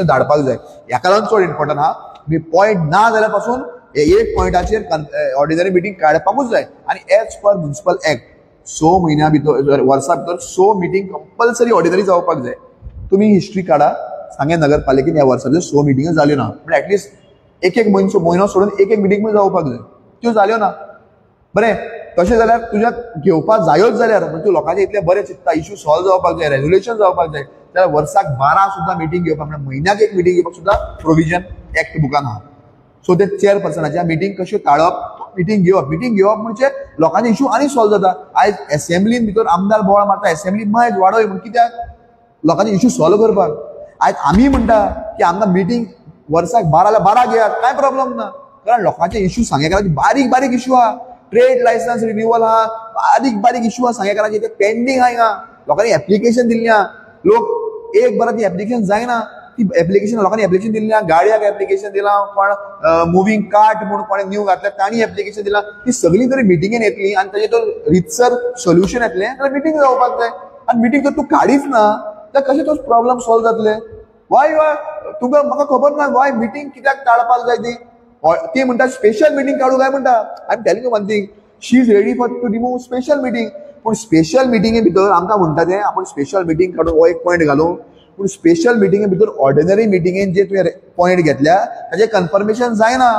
धाडपाक जाय. ह्याका लागून चड इम्पॉर्टंट आहा. मी पॉयंट ना जाल्यार पासून एक पॉयंटाचेर ऑर्डिनरी मिटींग काडपाकूच जाय. आनी एज पर म्युनिसिपल एक्ट 6 म्हयन्या भितर, वर्सा भितर 6 मिटींग कंपल्सरी ऑर्डिनरी जावपाक जाय. तुमी हिस्ट्री काडा, सांगें नगरपालिकेन ह्या वर्सा भितर 6 मिटिंग्यो जाल्यो ना, पूण एटलिस्ट एक एक म्हयनो सोडून एक एक मिटींग पण जावपाक जाय, त्यो जाल्यो ना. बरें, तशें जाल्यार तुज्या घेवपाक जायोच जाल्यार म्हणजे तूं लोकांचे इतले बरें चिंतता, इश्यू सॉल्व जावपाक जाय, रेजोल्युशन जावपाक जाय, जाल्यार वर्साक 12 सुद्दां मिटींग घेवपाक, म्हळ्यार म्हयन्याक एक मिटींग घेवपाक सुद्दां प्रोविजन एक्ट बुकान आहा. सो ते चेअरपर्सनाच्या मिटींग कश्यो टाळप, मिटींग घेवप, मिटींग घेवप म्हणजे लोकांचे इश्यू आनी सॉल्व जाता. आयज एसेंब्लीन भितर आमदार बोवाळ मारता, एसेंब्ली मायज वाडय म्हूण, कित्याक? लोकांचे इश्यू सॉल्व करपाक. आयज आमी म्हणटा की आमकां मिटींग वर्साक 12 12 घेयात, कांय प्रॉब्लम ना, कारण लोकांचे इश्यू सांगेकाराचे बारीक बारीक इश्यू आहा. ट्रेड लायसन्स रिन्युअल आहा, बारीक बारीक इश्यू आहा सांगेकाराचे, ते पेंडींग आहा. हिंगा लोकांनी एप्लिकेशन दिल्ली आहा, लोक एक बरां ती एप्लिकेशन जायना. ती एप्लिकेशन लोकांनी एप्लिकेशन दिली ना, गाडयाक एप्लिकेशन दिलां, कोण मुवींग कार्ट म्हूण कोणें न्यू घातल्या तांणी एप्लिकेशन दिलां. ती सगळीं जरी मिटिंगेन येतली आनी ताजें तो रितसर सोल्युशन येतलें जाल्यार मिटींग जावपाक जाय. आनी मिटींग जर तूं काडीच ना जाल्यार कशें तो प्रॉब्लम सॉल्व जातले? वाय तुका म्हाका खबर ना वाय मिटींग कित्याक टाळपाक जाय ती. ती म्हणटा स्पेशल मिटींग काडूं काय म्हणटा. I am telling you one thing, she is ready for to remove special meeting. पूण स्पेशल मिटिंगे भितर आमकां म्हणटा तें आपूण स्पेशल मिटींग काडून हो एक पॉयंट घालूं, पूण स्पेशल मिटिंगे भितर ऑर्डिनरी मिटिंगेन जे तुवें पॉयंट घेतल्या ताजें कन्फर्मेशन जायना.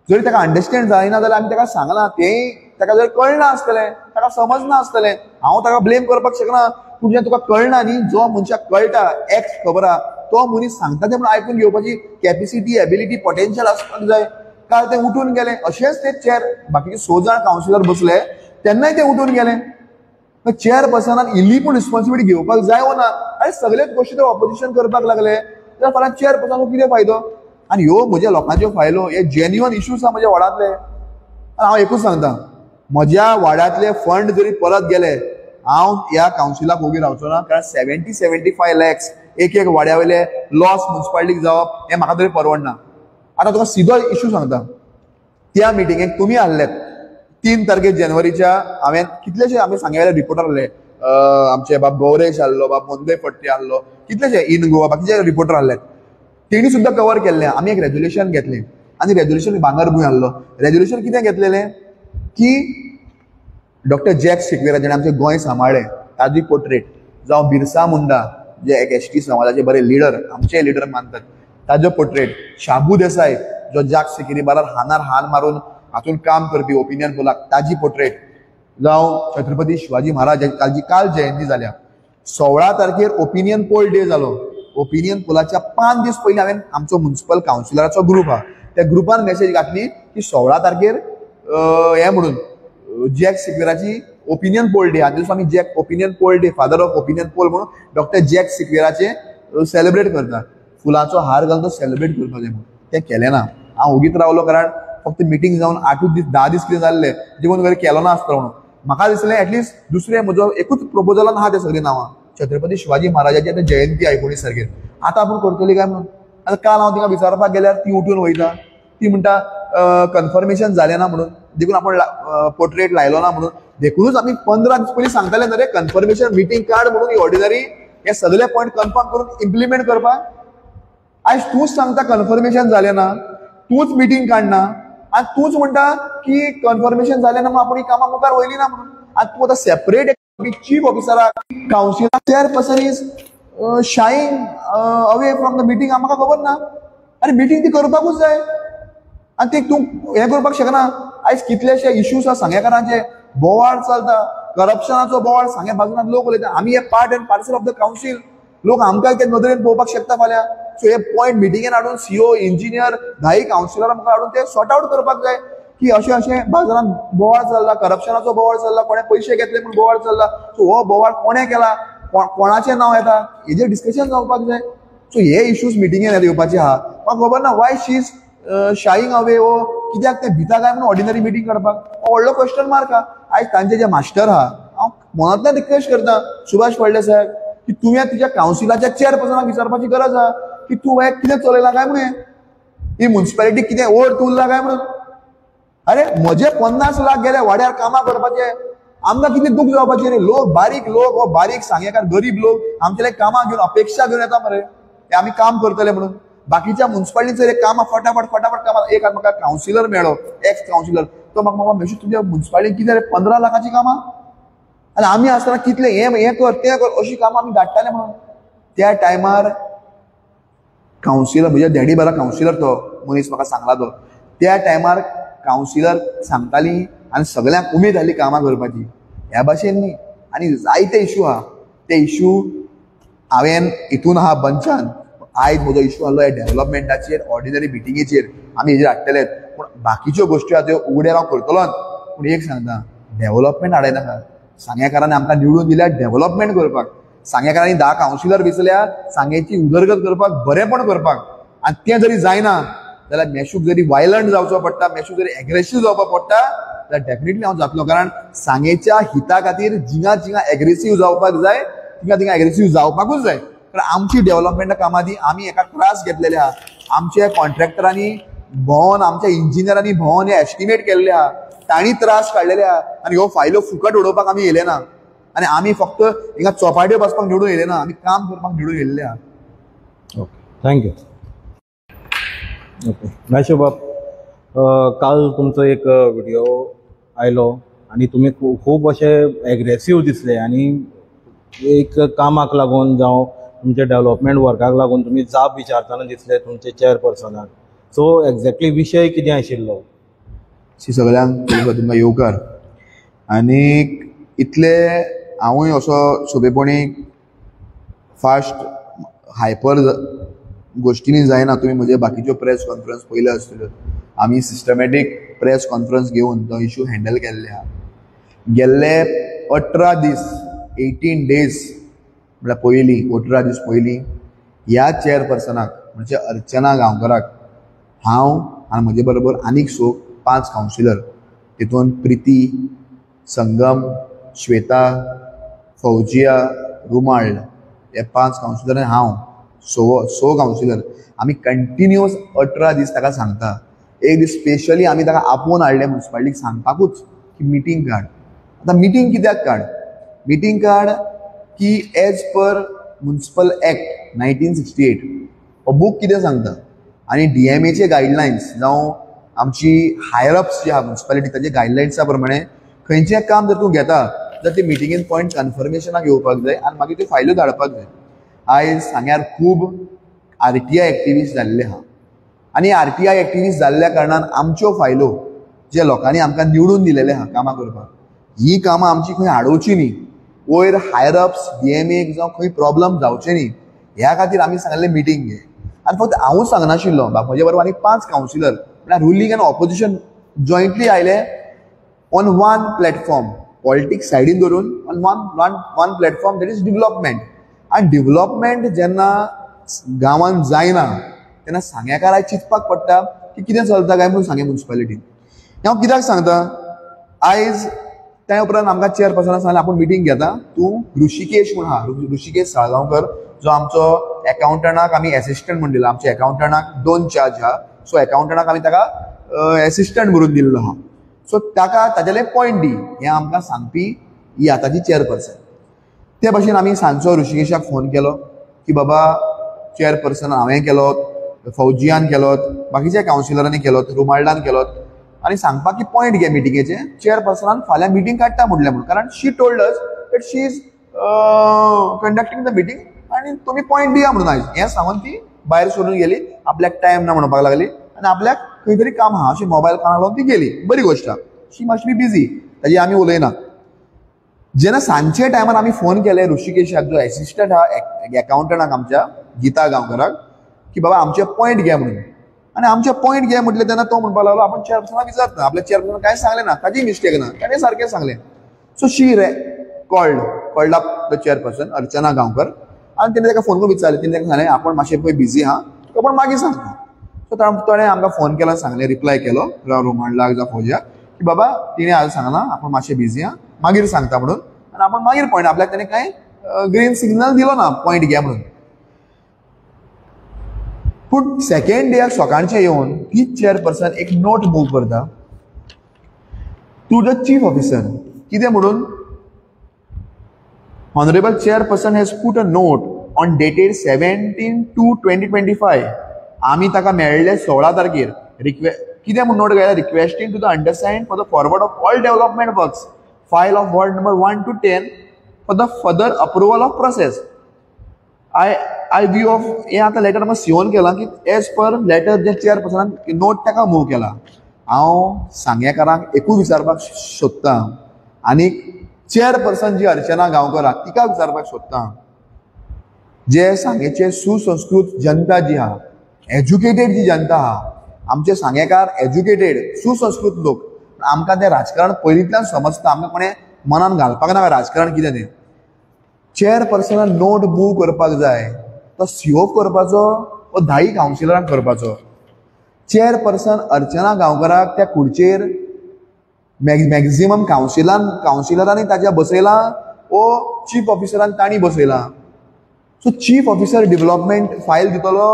जरी ताका अंडरस्टँड जायना जाल्यार आमी ताका सांगलां, तें ताका जर कळना आसतलें, ताका समजना आसतलें, हांव ताका ब्लेम करपाक शकना. पूण जें तुका कळना न्ही, जो मनशाक कळटा एक्स खबर आहा तो मनीस सांगता तें म्हणून आयकून घेवपाची कॅपेसिटी, एबिलिटी, पोटेन्शियल आसपाक जाय. काल ते उठून गेले, अशेंच ते चेअर बाकीचे 6 जाण कावन्सिलर बसले तेन्नाय ते उठून गेले. चेअरपर्सनान इल्ली पूण रिस्पॉन्सिबिलिटी घेवपाक जाय वो ना? आनी सगळेच गोश्टी ते ऑपोजिशन करपाक लागले जाल्यार फाल्यां चेअरपर्सनाक कितें फायदो? आनी ह्यो म्हज्या लोकांच्यो फायलो, हे जेन्युअन इश्यूज आहा म्हज्या वार्डांतले. आनी हांव एकूच सांगता, म्हज्या वार्डांतले फंड जरी परत गेले हांव ह्या कावन्सिलाक ओगी रावचो ना. कारण 70-75 लॅक्स एक एक वाड्या वयले लॉस मुन्सिपालिटीक जावप हें म्हाका तरी परवडना. आतां तुका सिदो इशू सांगता, त्या मिटिंगेक तुमी आहलेत 3 तारखेर जानेवारीच्या हांवें कितलेशे आमी सांगे वेले रिपोर्टर आहले, आमचे बाब गौरेश आहलो, बाब मोंदे फडते आहलो, कितलेशे इन गोवा बाकीचे रिपोर्टर आहले, तेणी सुद्दां कवर केल्लें. आमी एक रेजोल्युशन घेतलें आनी रेजोल्युशन भांगरभूंय आहलो. रेजोल्युशन कितें घेतलेलें की डॉक्टर जॅक सिक्वेरा जेणें आमचें गोंय सांबाळ्ळें ताजी पोर्ट्रेट, जावं बिरसा मुंडा जे एक एस टी समाजाचे बरे लिडर, आमचे लिडर मानतात ताजो पोर्ट्रेट, शाबू देसाय जो जाक सिकेरी बारार हानार हान मारून हातून काम करपी ओपिनियन पोलाक ताजी पोर्ट्रेट, जावं छत्रपती शिवाजी महाराज ताजी काल जयंती जाल्या. 16 तारखेर ओपिनियन पोल डे जालो. ओपिनियन पोलाच्या 5 दीस पयलीं हांवें आमचो मुन्सिपल कावन्सिलराचो ग्रूप आहा त्या ग्रुपान मेसेज घातली की 16 तारखेर हें म्हणून जॅक सिक्वेराची ओपिनियन पोल डे, आनी दिसा आमी Jack opinion poll day, father of opinion poll म्हणून डॉक्टर जॅक सिक्वेराचें सेलिब्रेट करता, फुलांचो हार घालून तो सेलिब्रेट करपाक जाय म्हणून. तें केलें ना. हांव ओगीच रावलो कारण फक्त मिटींग जावन 8 दीस 10 दीस कितें जाल्ले देखून वयर केलो ना आसतलो म्हणून. म्हाका दिसलें एटलिस्ट दुसरें म्हजो एकूच प्रपोजलान आहा ते सगळीं नांवां, छत्रपती शिवाजी महाराजाची आतां जयंती 19 तारखेर, आतां आपूण करतली काय म्हणून. आतां काल हांव तिका विचारपाक गेल्यार ती उठून वयता, ती म्हणटा कन्फर्मेशन जालें ना म्हणून, देखून आपूण पोर्ट्रेट लायलो ना म्हणून. देखूनच आमी 15 दीस पयलीं सांगताले न्हय रे कन्फर्मेशन मिटींग काड म्हणून, ही ऑर्डिनरी हे सगळे पॉयंट कन्फर्म करून इम्प्लिमेंट करपाक. आयज तूंच सांगता कन्फर्मेशन जालें ना, तूंच मिटींग काडना आनी तूंच म्हणटा की कन्फर्मेशन जालें ना म्हणून आपूण ही कामां मुखार वयली ना म्हणून. आनी तूं आतां सेपरेट चीफ ऑफिसराक, councillor, chairperson is shying away from the meeting, म्हाका खबर ना. आनी मिटींग ती करपाकूच जाय आनी ते तूं हें करपाक शकना. आयज कितलेशे इश्यूज आसा सांगेकारांचे, बोवाळ चलता, करप्शनाचो बोवाळ सांगे बाजून लोक उलयता. आमी हे part and parcel of the council, लोक आमकां ते नदरेन पळोवपाक शकता फाल्यां. सो हे पॉयंट मिटिंगेन हाडून सीओ, इंजिनियर, 10 कावन्सिलरां मुखार हाडून ते सॉर्ट आवट करपाक जाय की अशें अशें बाजारान बोवाळ चल्ला, करप्शनाचो बोवाळ चल्ला, कोणें पयशे घेतले म्हूण बोवाळ चल्ला. सो हो बोवाळ कोणें केला, कोणाचें नांव येता, हेजेर डिस्कशन जावपाक जाय. सो हे इश्यूज मिटिंगेन येवपाचे आहा. म्हाका खबर ना why she is shying away, हो कित्याक ते भिता काय म्हणून ऑर्डिनरी मिटींग काडपाक, हो व्हडलो क्वेश्चन मार्क आहा. आयज तांचे जे मास्टर आहा, हांव मनांतल्यान रिक्वेस्ट करता सुभाष फळडे साहेब की तुवें तुज्या कावन्सिलाच्या चेअरपर्सनाक विचारपाची गरज आहा की तूं हें कितें चलयलां काय म्हणून, ही मुन्सिपालिटी कितें ओड उरला काय म्हणून. अरे म्हजे 50 लाख गेले वाड्यार कामां करपाचे, आमकां कितलें दूख जावपाचें रे. लोक बारीक लोक, हो बारीक सांगेकार गरीब लोक आमचे कामां घेवन अपेक्षा घेवन येता मरे, ते आमी काम करतले म्हणून. बाकीच्या मुन्सिपालिटीचेर कामां फटाफट फटाफट कामां. एक म्हाका कावन्सिलर मेळ्ळो, एक्स कावन्सिलर, तो म्हाका म्हाका मेशू तुज्या मुन्सिपालिटीन कितें रे 15 लाखाचीं कामां, आनी आमी आसतना कितलें हें हें कर तें कर अशीं कामां आमी धाडटाले म्हणून. त्या टायमार कावन्सिलर, म्हज्या डॅडी बरा कावन्सिलर तो मनीस म्हाका सांगला तो, त्या टायमार कावन्सिलर सांगताली आनी सगळ्यांक उमेद जाली कामां करपाची. ह्या भाशेन न्ही. आनी जायते इशू आहा, ते इशू हांवें हितून आहा बंचान. आयज म्हजो इशू आहलो ह्या डेव्हलपमेंटाचेर, ऑर्डिनरी मिटिंगेचेर आमी हेजेर हाडटले, पूण बाकीच्यो गोश्टी आहा त्यो उगड्यार हांव करतलोच. पूण एक सांगता, डेव्हलपमेंट हाडयनाका. सांगेकारांनी आमकां निवडून दिल्या डेव्हलपमेंट करपाक, सांगेकारांनी 10 कावन्सिलर वेंचल्या सांगेची उदरगत करपाक, बरेंपण करपाक. आनी तें जरी जायना जाल्यार मेशूक जरी वायलंट जावचो पडटा, मेशूक जरी एग्रेसीव जावपाक पडटा जाल्यार डेफिनेटली हांव जातलो. कारण सांगेच्या हिता खातीर जिंगा जिंगा एग्रेसीव जावपाक जाय, थिंगा थिंगा एग्रेसीव जावपाकूच जाय. कारण आमची डेव्हलपमेंटा कामां दी आमी एका त्रास घेतलेले आहा. आमच्या कॉन्ट्रॅक्टरांनी भोंवन, आमच्या इंजिनियरांनी भोंवन हे एस्टिमेट केल्ले आहा, तांणी त्रास काडलेले आहा आनी ह्यो फायल्यो फुकट उडोवपाक आमी येयले ना. आनी आमी फक्त हिंगा चोपाट्यो बसपाक निवडून येयले ना, आमी काम करपाक निवडून येयल्ले आहा. Okay, thank you. Okay Mayashu बाब, काल तुमचो एक व्हिडिओ आयलो आनी तुमी खूब अशे एग्रेसीव दिसले आनी एक कामाक लागून जावं तुमच्या डेव्हलपमेंट वर्काक लागून तुमी जाप विचारतना दिसले तुमचे चेअरपर्सनाक. सो एक्झॅक्टली विशय कितें आशिल्लो? सगळ्यांक तुमकां येवकार. आनी इतले हांवूय असो सोंपेपणी फास्ट हायपर गोश्टींनी जायना. तुमी म्हजे बाकीच्यो प्रेस कॉन्फरन्स पयल्यो आसतल्यो. आमी सिस्टमॅटीक प्रेस कॉन्फरन्स घेवन तो इशू हँडल केल्ले आहा. गेल्ले 18 दीस, 18 डेज म्हळ्यार पयलीं 18 दीस पयलीं ह्या चेअरपर्सनाक म्हणजे अर्चना गांवकराक हांव आनी म्हजे बरोबर आनीक 5 कावन्सिलर, तितून प्रिती, संगम, श्वेता, फौजिया, रुमाळ हे 5 कावन्सिलर आनी हांव 6 कावन्सिलर आमी कंटिन्युअस 18 दीस ताका सांगता. एक दीस स्पेशली आमी ताका आपोवन हाडले मुन्सिपालिटीक सांगपाकूच की मिटींग काड. आतां मिटींग कित्याक काड? मिटींग काड की एज पर मुन्सिपल एक्ट 1968 हो बूक कितें सांगता आनी डीएमएचे गायडलायन्स जावं आमची हायर अप्स जी आहा मुन्सिपालिटी ताचे गायडलायन्सा प्रमाणे खंयचें काम जर तूं घेता जर ते मिटिंगेन पॉयंट कन्फर्मेशनाक येवपाक जाय आनी मागीर त्यो फायल्यो धाडपाक जाय. आयज सांग्यार खूब आरटीआय एक्टिविस्ट जाल्ले आहा आनी आरटीआय एक्टिविस्ट जाल्ल्या कारणान आमच्यो फायलो जे लोकांनी आमकां निवडून दिलेले आहा कामां करपाक, ही कामां आमची खंय आडोवची न्ही, वयर हायर अप्स डीएमएक जावं खंय प्रॉब्लम जावचे न्ही ह्या खातीर आमी सांगलें मिटींग घे. आनी फक्त हांवूच सांगनाशिल्लो, म्हजे बरोबर आनी 5 कावन्सिलर म्हळ्यार रुलींग आनी ऑपोजिशन जॉयंटली आयले ऑन वन प्लॅटफॉर्म, पॉलिटिक्स सायडीन धरून on one platform, that is development. आनी डेव्हलपमेंट जेन्ना गांवांत जायना तेन्ना सांग्याकाराक चिंतपाक पडटा की कितें चलता काय म्हणून सांगें मुन्सिपालिटीन. हांव कित्याक सांगता, आयज त्या उपरांत आमकां चेअरपर्सनान सांगलें आपूण मिटींग घेता, तूं ऋषिकेश म्हूण आहा, ऋषिकेश साळगांवकर जो आमचो एकाउंटंटाक आमी एसिस्टंट म्हूण दिला. आमच्या एकाउंटंटाक 2 चार्ज आहा, सो एकाउंटंटाक आमी ताका एसिस्टंट म्हणून दिल्लो आहा. सो ताका ताजेले पॉयंट दी हें आमकां सांगपी ही आतांची चेअरपर्सन. ते भशेन आमी सांजचो ऋषिकेशाक फोन केलो की बाबा चेअरपर्सन हांवें केलो, फौजियान केलो, बाकीच्या कावन्सिलरांनी केलो, रुमाल्डान केलो आनी सांगपाक की पॉयंट घे मिटिंगेचे. चेअरपर्सनान फाल्यां मिटींग काडटा म्हणलें म्हणून, कारण she told us that she is conducting the meeting आनी तुमी पॉयंट दिया म्हणून आयज हें सांगून ती भायर सोडून गेली. आपल्याक टायम ना म्हणपाक लागली आनी आपल्याक खंय तरी काम आहा अशी मोबायल कानाक लावन ती गेली. बरी गोश्ट, शी मस्ट बी बिजी, ताजी आमी उलयना. जेन्ना सांजचे टायमार आमी फोन केले ऋषिकेशाक जो एसिस्टंट आहा एकाउंटंटाक आमच्या गीता गांवकराक की बाबा आमचे पॉयंट घे म्हणून, आनी आमचे पॉयंट घे म्हटलें तेन्ना तो म्हणपाक लागलो आपूण चेअरपर्सनाक विचारता, आपल्या चेअरपर्सनाक कांय सांगलें ना, ताजी मिस्टेक ना, ताणें सारकें सांगलें. So she called up the chairperson Archana Gaonkar आनी तेणें ताका फोन करून विचारलें. तेणें ताका सांगलें आपूण मातशें पळय बिजी आहा, तुका आपूण मागीर सांगता. सो ताणें आमकां फोन केलो, सांगलें, रिप्लाय केलो रोमांडलाक जावं फौजियाक की बाबा तिणें आज सांगलां आपूण मातशें बिजी आहा, मागीर सांगता म्हणून, आनी आपूण मागीर पॉयंट आपल्याक ताणें कांय ग्रीन सिग्नल दिलो ना पॉयंट घे म्हणून. पूण सेकेंड डेक सकाळचें येवन तीच चेअरपर्सन एक नोट मूव करता टू the chief officer. कितें म्हणून, honourable chairperson has put a note on dated 17/2/2025. आमी ताका मेळ्ळे 16 तारखेर. कितें म्हूण नोट घायला, requesting to the undersigned for the forward of all development works file of ward number 1 to 10 for the further approval of process. I view of हें आतां लेटर म्हाका सिओन केलां की एज पर लेटर जे चेअरपर्सनान नोट ताका मूव केला. हांव सांगेकारांक एकूच विचारपाक सोदतां आनी चेअरपर्सन जी अर्चना गांवकर आहा तिका विचारपाक सोदतां, जे सांगेचे सुसंस्कृत जनता जी आहा, एज्युकेटेड जी जनता आहा, आमचे सांगेकार एज्युकेटेड सुसंस्कृत लोक, आमकां तें राजकारण पयलींतल्यान समजता, आमकां कोणें मनान घालपाक नाका राजकारण कितें तें. चेअरपर्सनान नोट मूव करपाक जाय तो सीओ करपाचो वो 10 कावन्सिलरांक करपाचो. चेअरपर्सन अर्चना गांवकराक त्या खुर्चेर मॅक्झिमम कावन्सिलरांनी ताच्या बसयलां वो चीफ ऑफिसरान तांणी बसयलां. So chief officer development file दितलो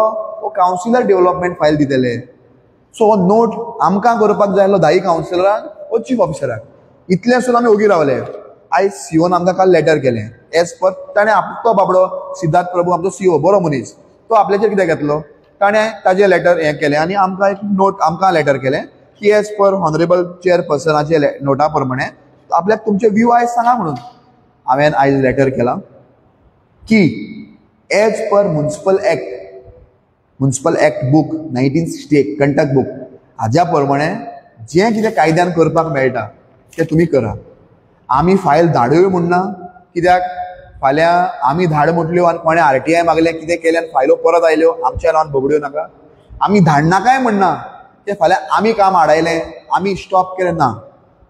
वो कावन्सिलर डेव्हलपमेंट फायल दितले. सो हो नोट आमकां करपाक जाय आसलो धाई कावन्सिलरांक वो चीफ ऑफिसराक. इतलें सुद्दां आमी ओगी रावले. आयज सीओन आमकां काल लेटर केलें एज पर ताणें तो बाबडो सिद्धार्थ प्रभू आमचो सीओ बरो मनीस, तो आपल्याचेर कितें घेतलो, ताणें ताजें लेटर हें केलें आनी आमकां एक नोट आमकां लेटर केलें की एज पर ऑनरेबल चेअरपर्सनाचे नोटा प्रमाणे आपल्याक तुमचे व्यू आयज सांगा म्हणून. हांवें आयज लेटर केलां की as per municipal act, municipal act book 1968 Kantak book, हाज्या प्रमाणे जें कितें कायद्यान करपाक मेळटा तें तुमी करा. आमी फायल धाडूय म्हूण ना, कित्याक फाल्यां आमी धाड म्हटल्यो आनी कोणें आरटीआय मागलें कितें केलें आनी फायलो परत आयल्यो आमच्या नांवान बगड्यो नाका. आमी धाडनाकाय म्हणना तें फाल्यां आमी काम आडायलें आमी स्टॉप केलें ना.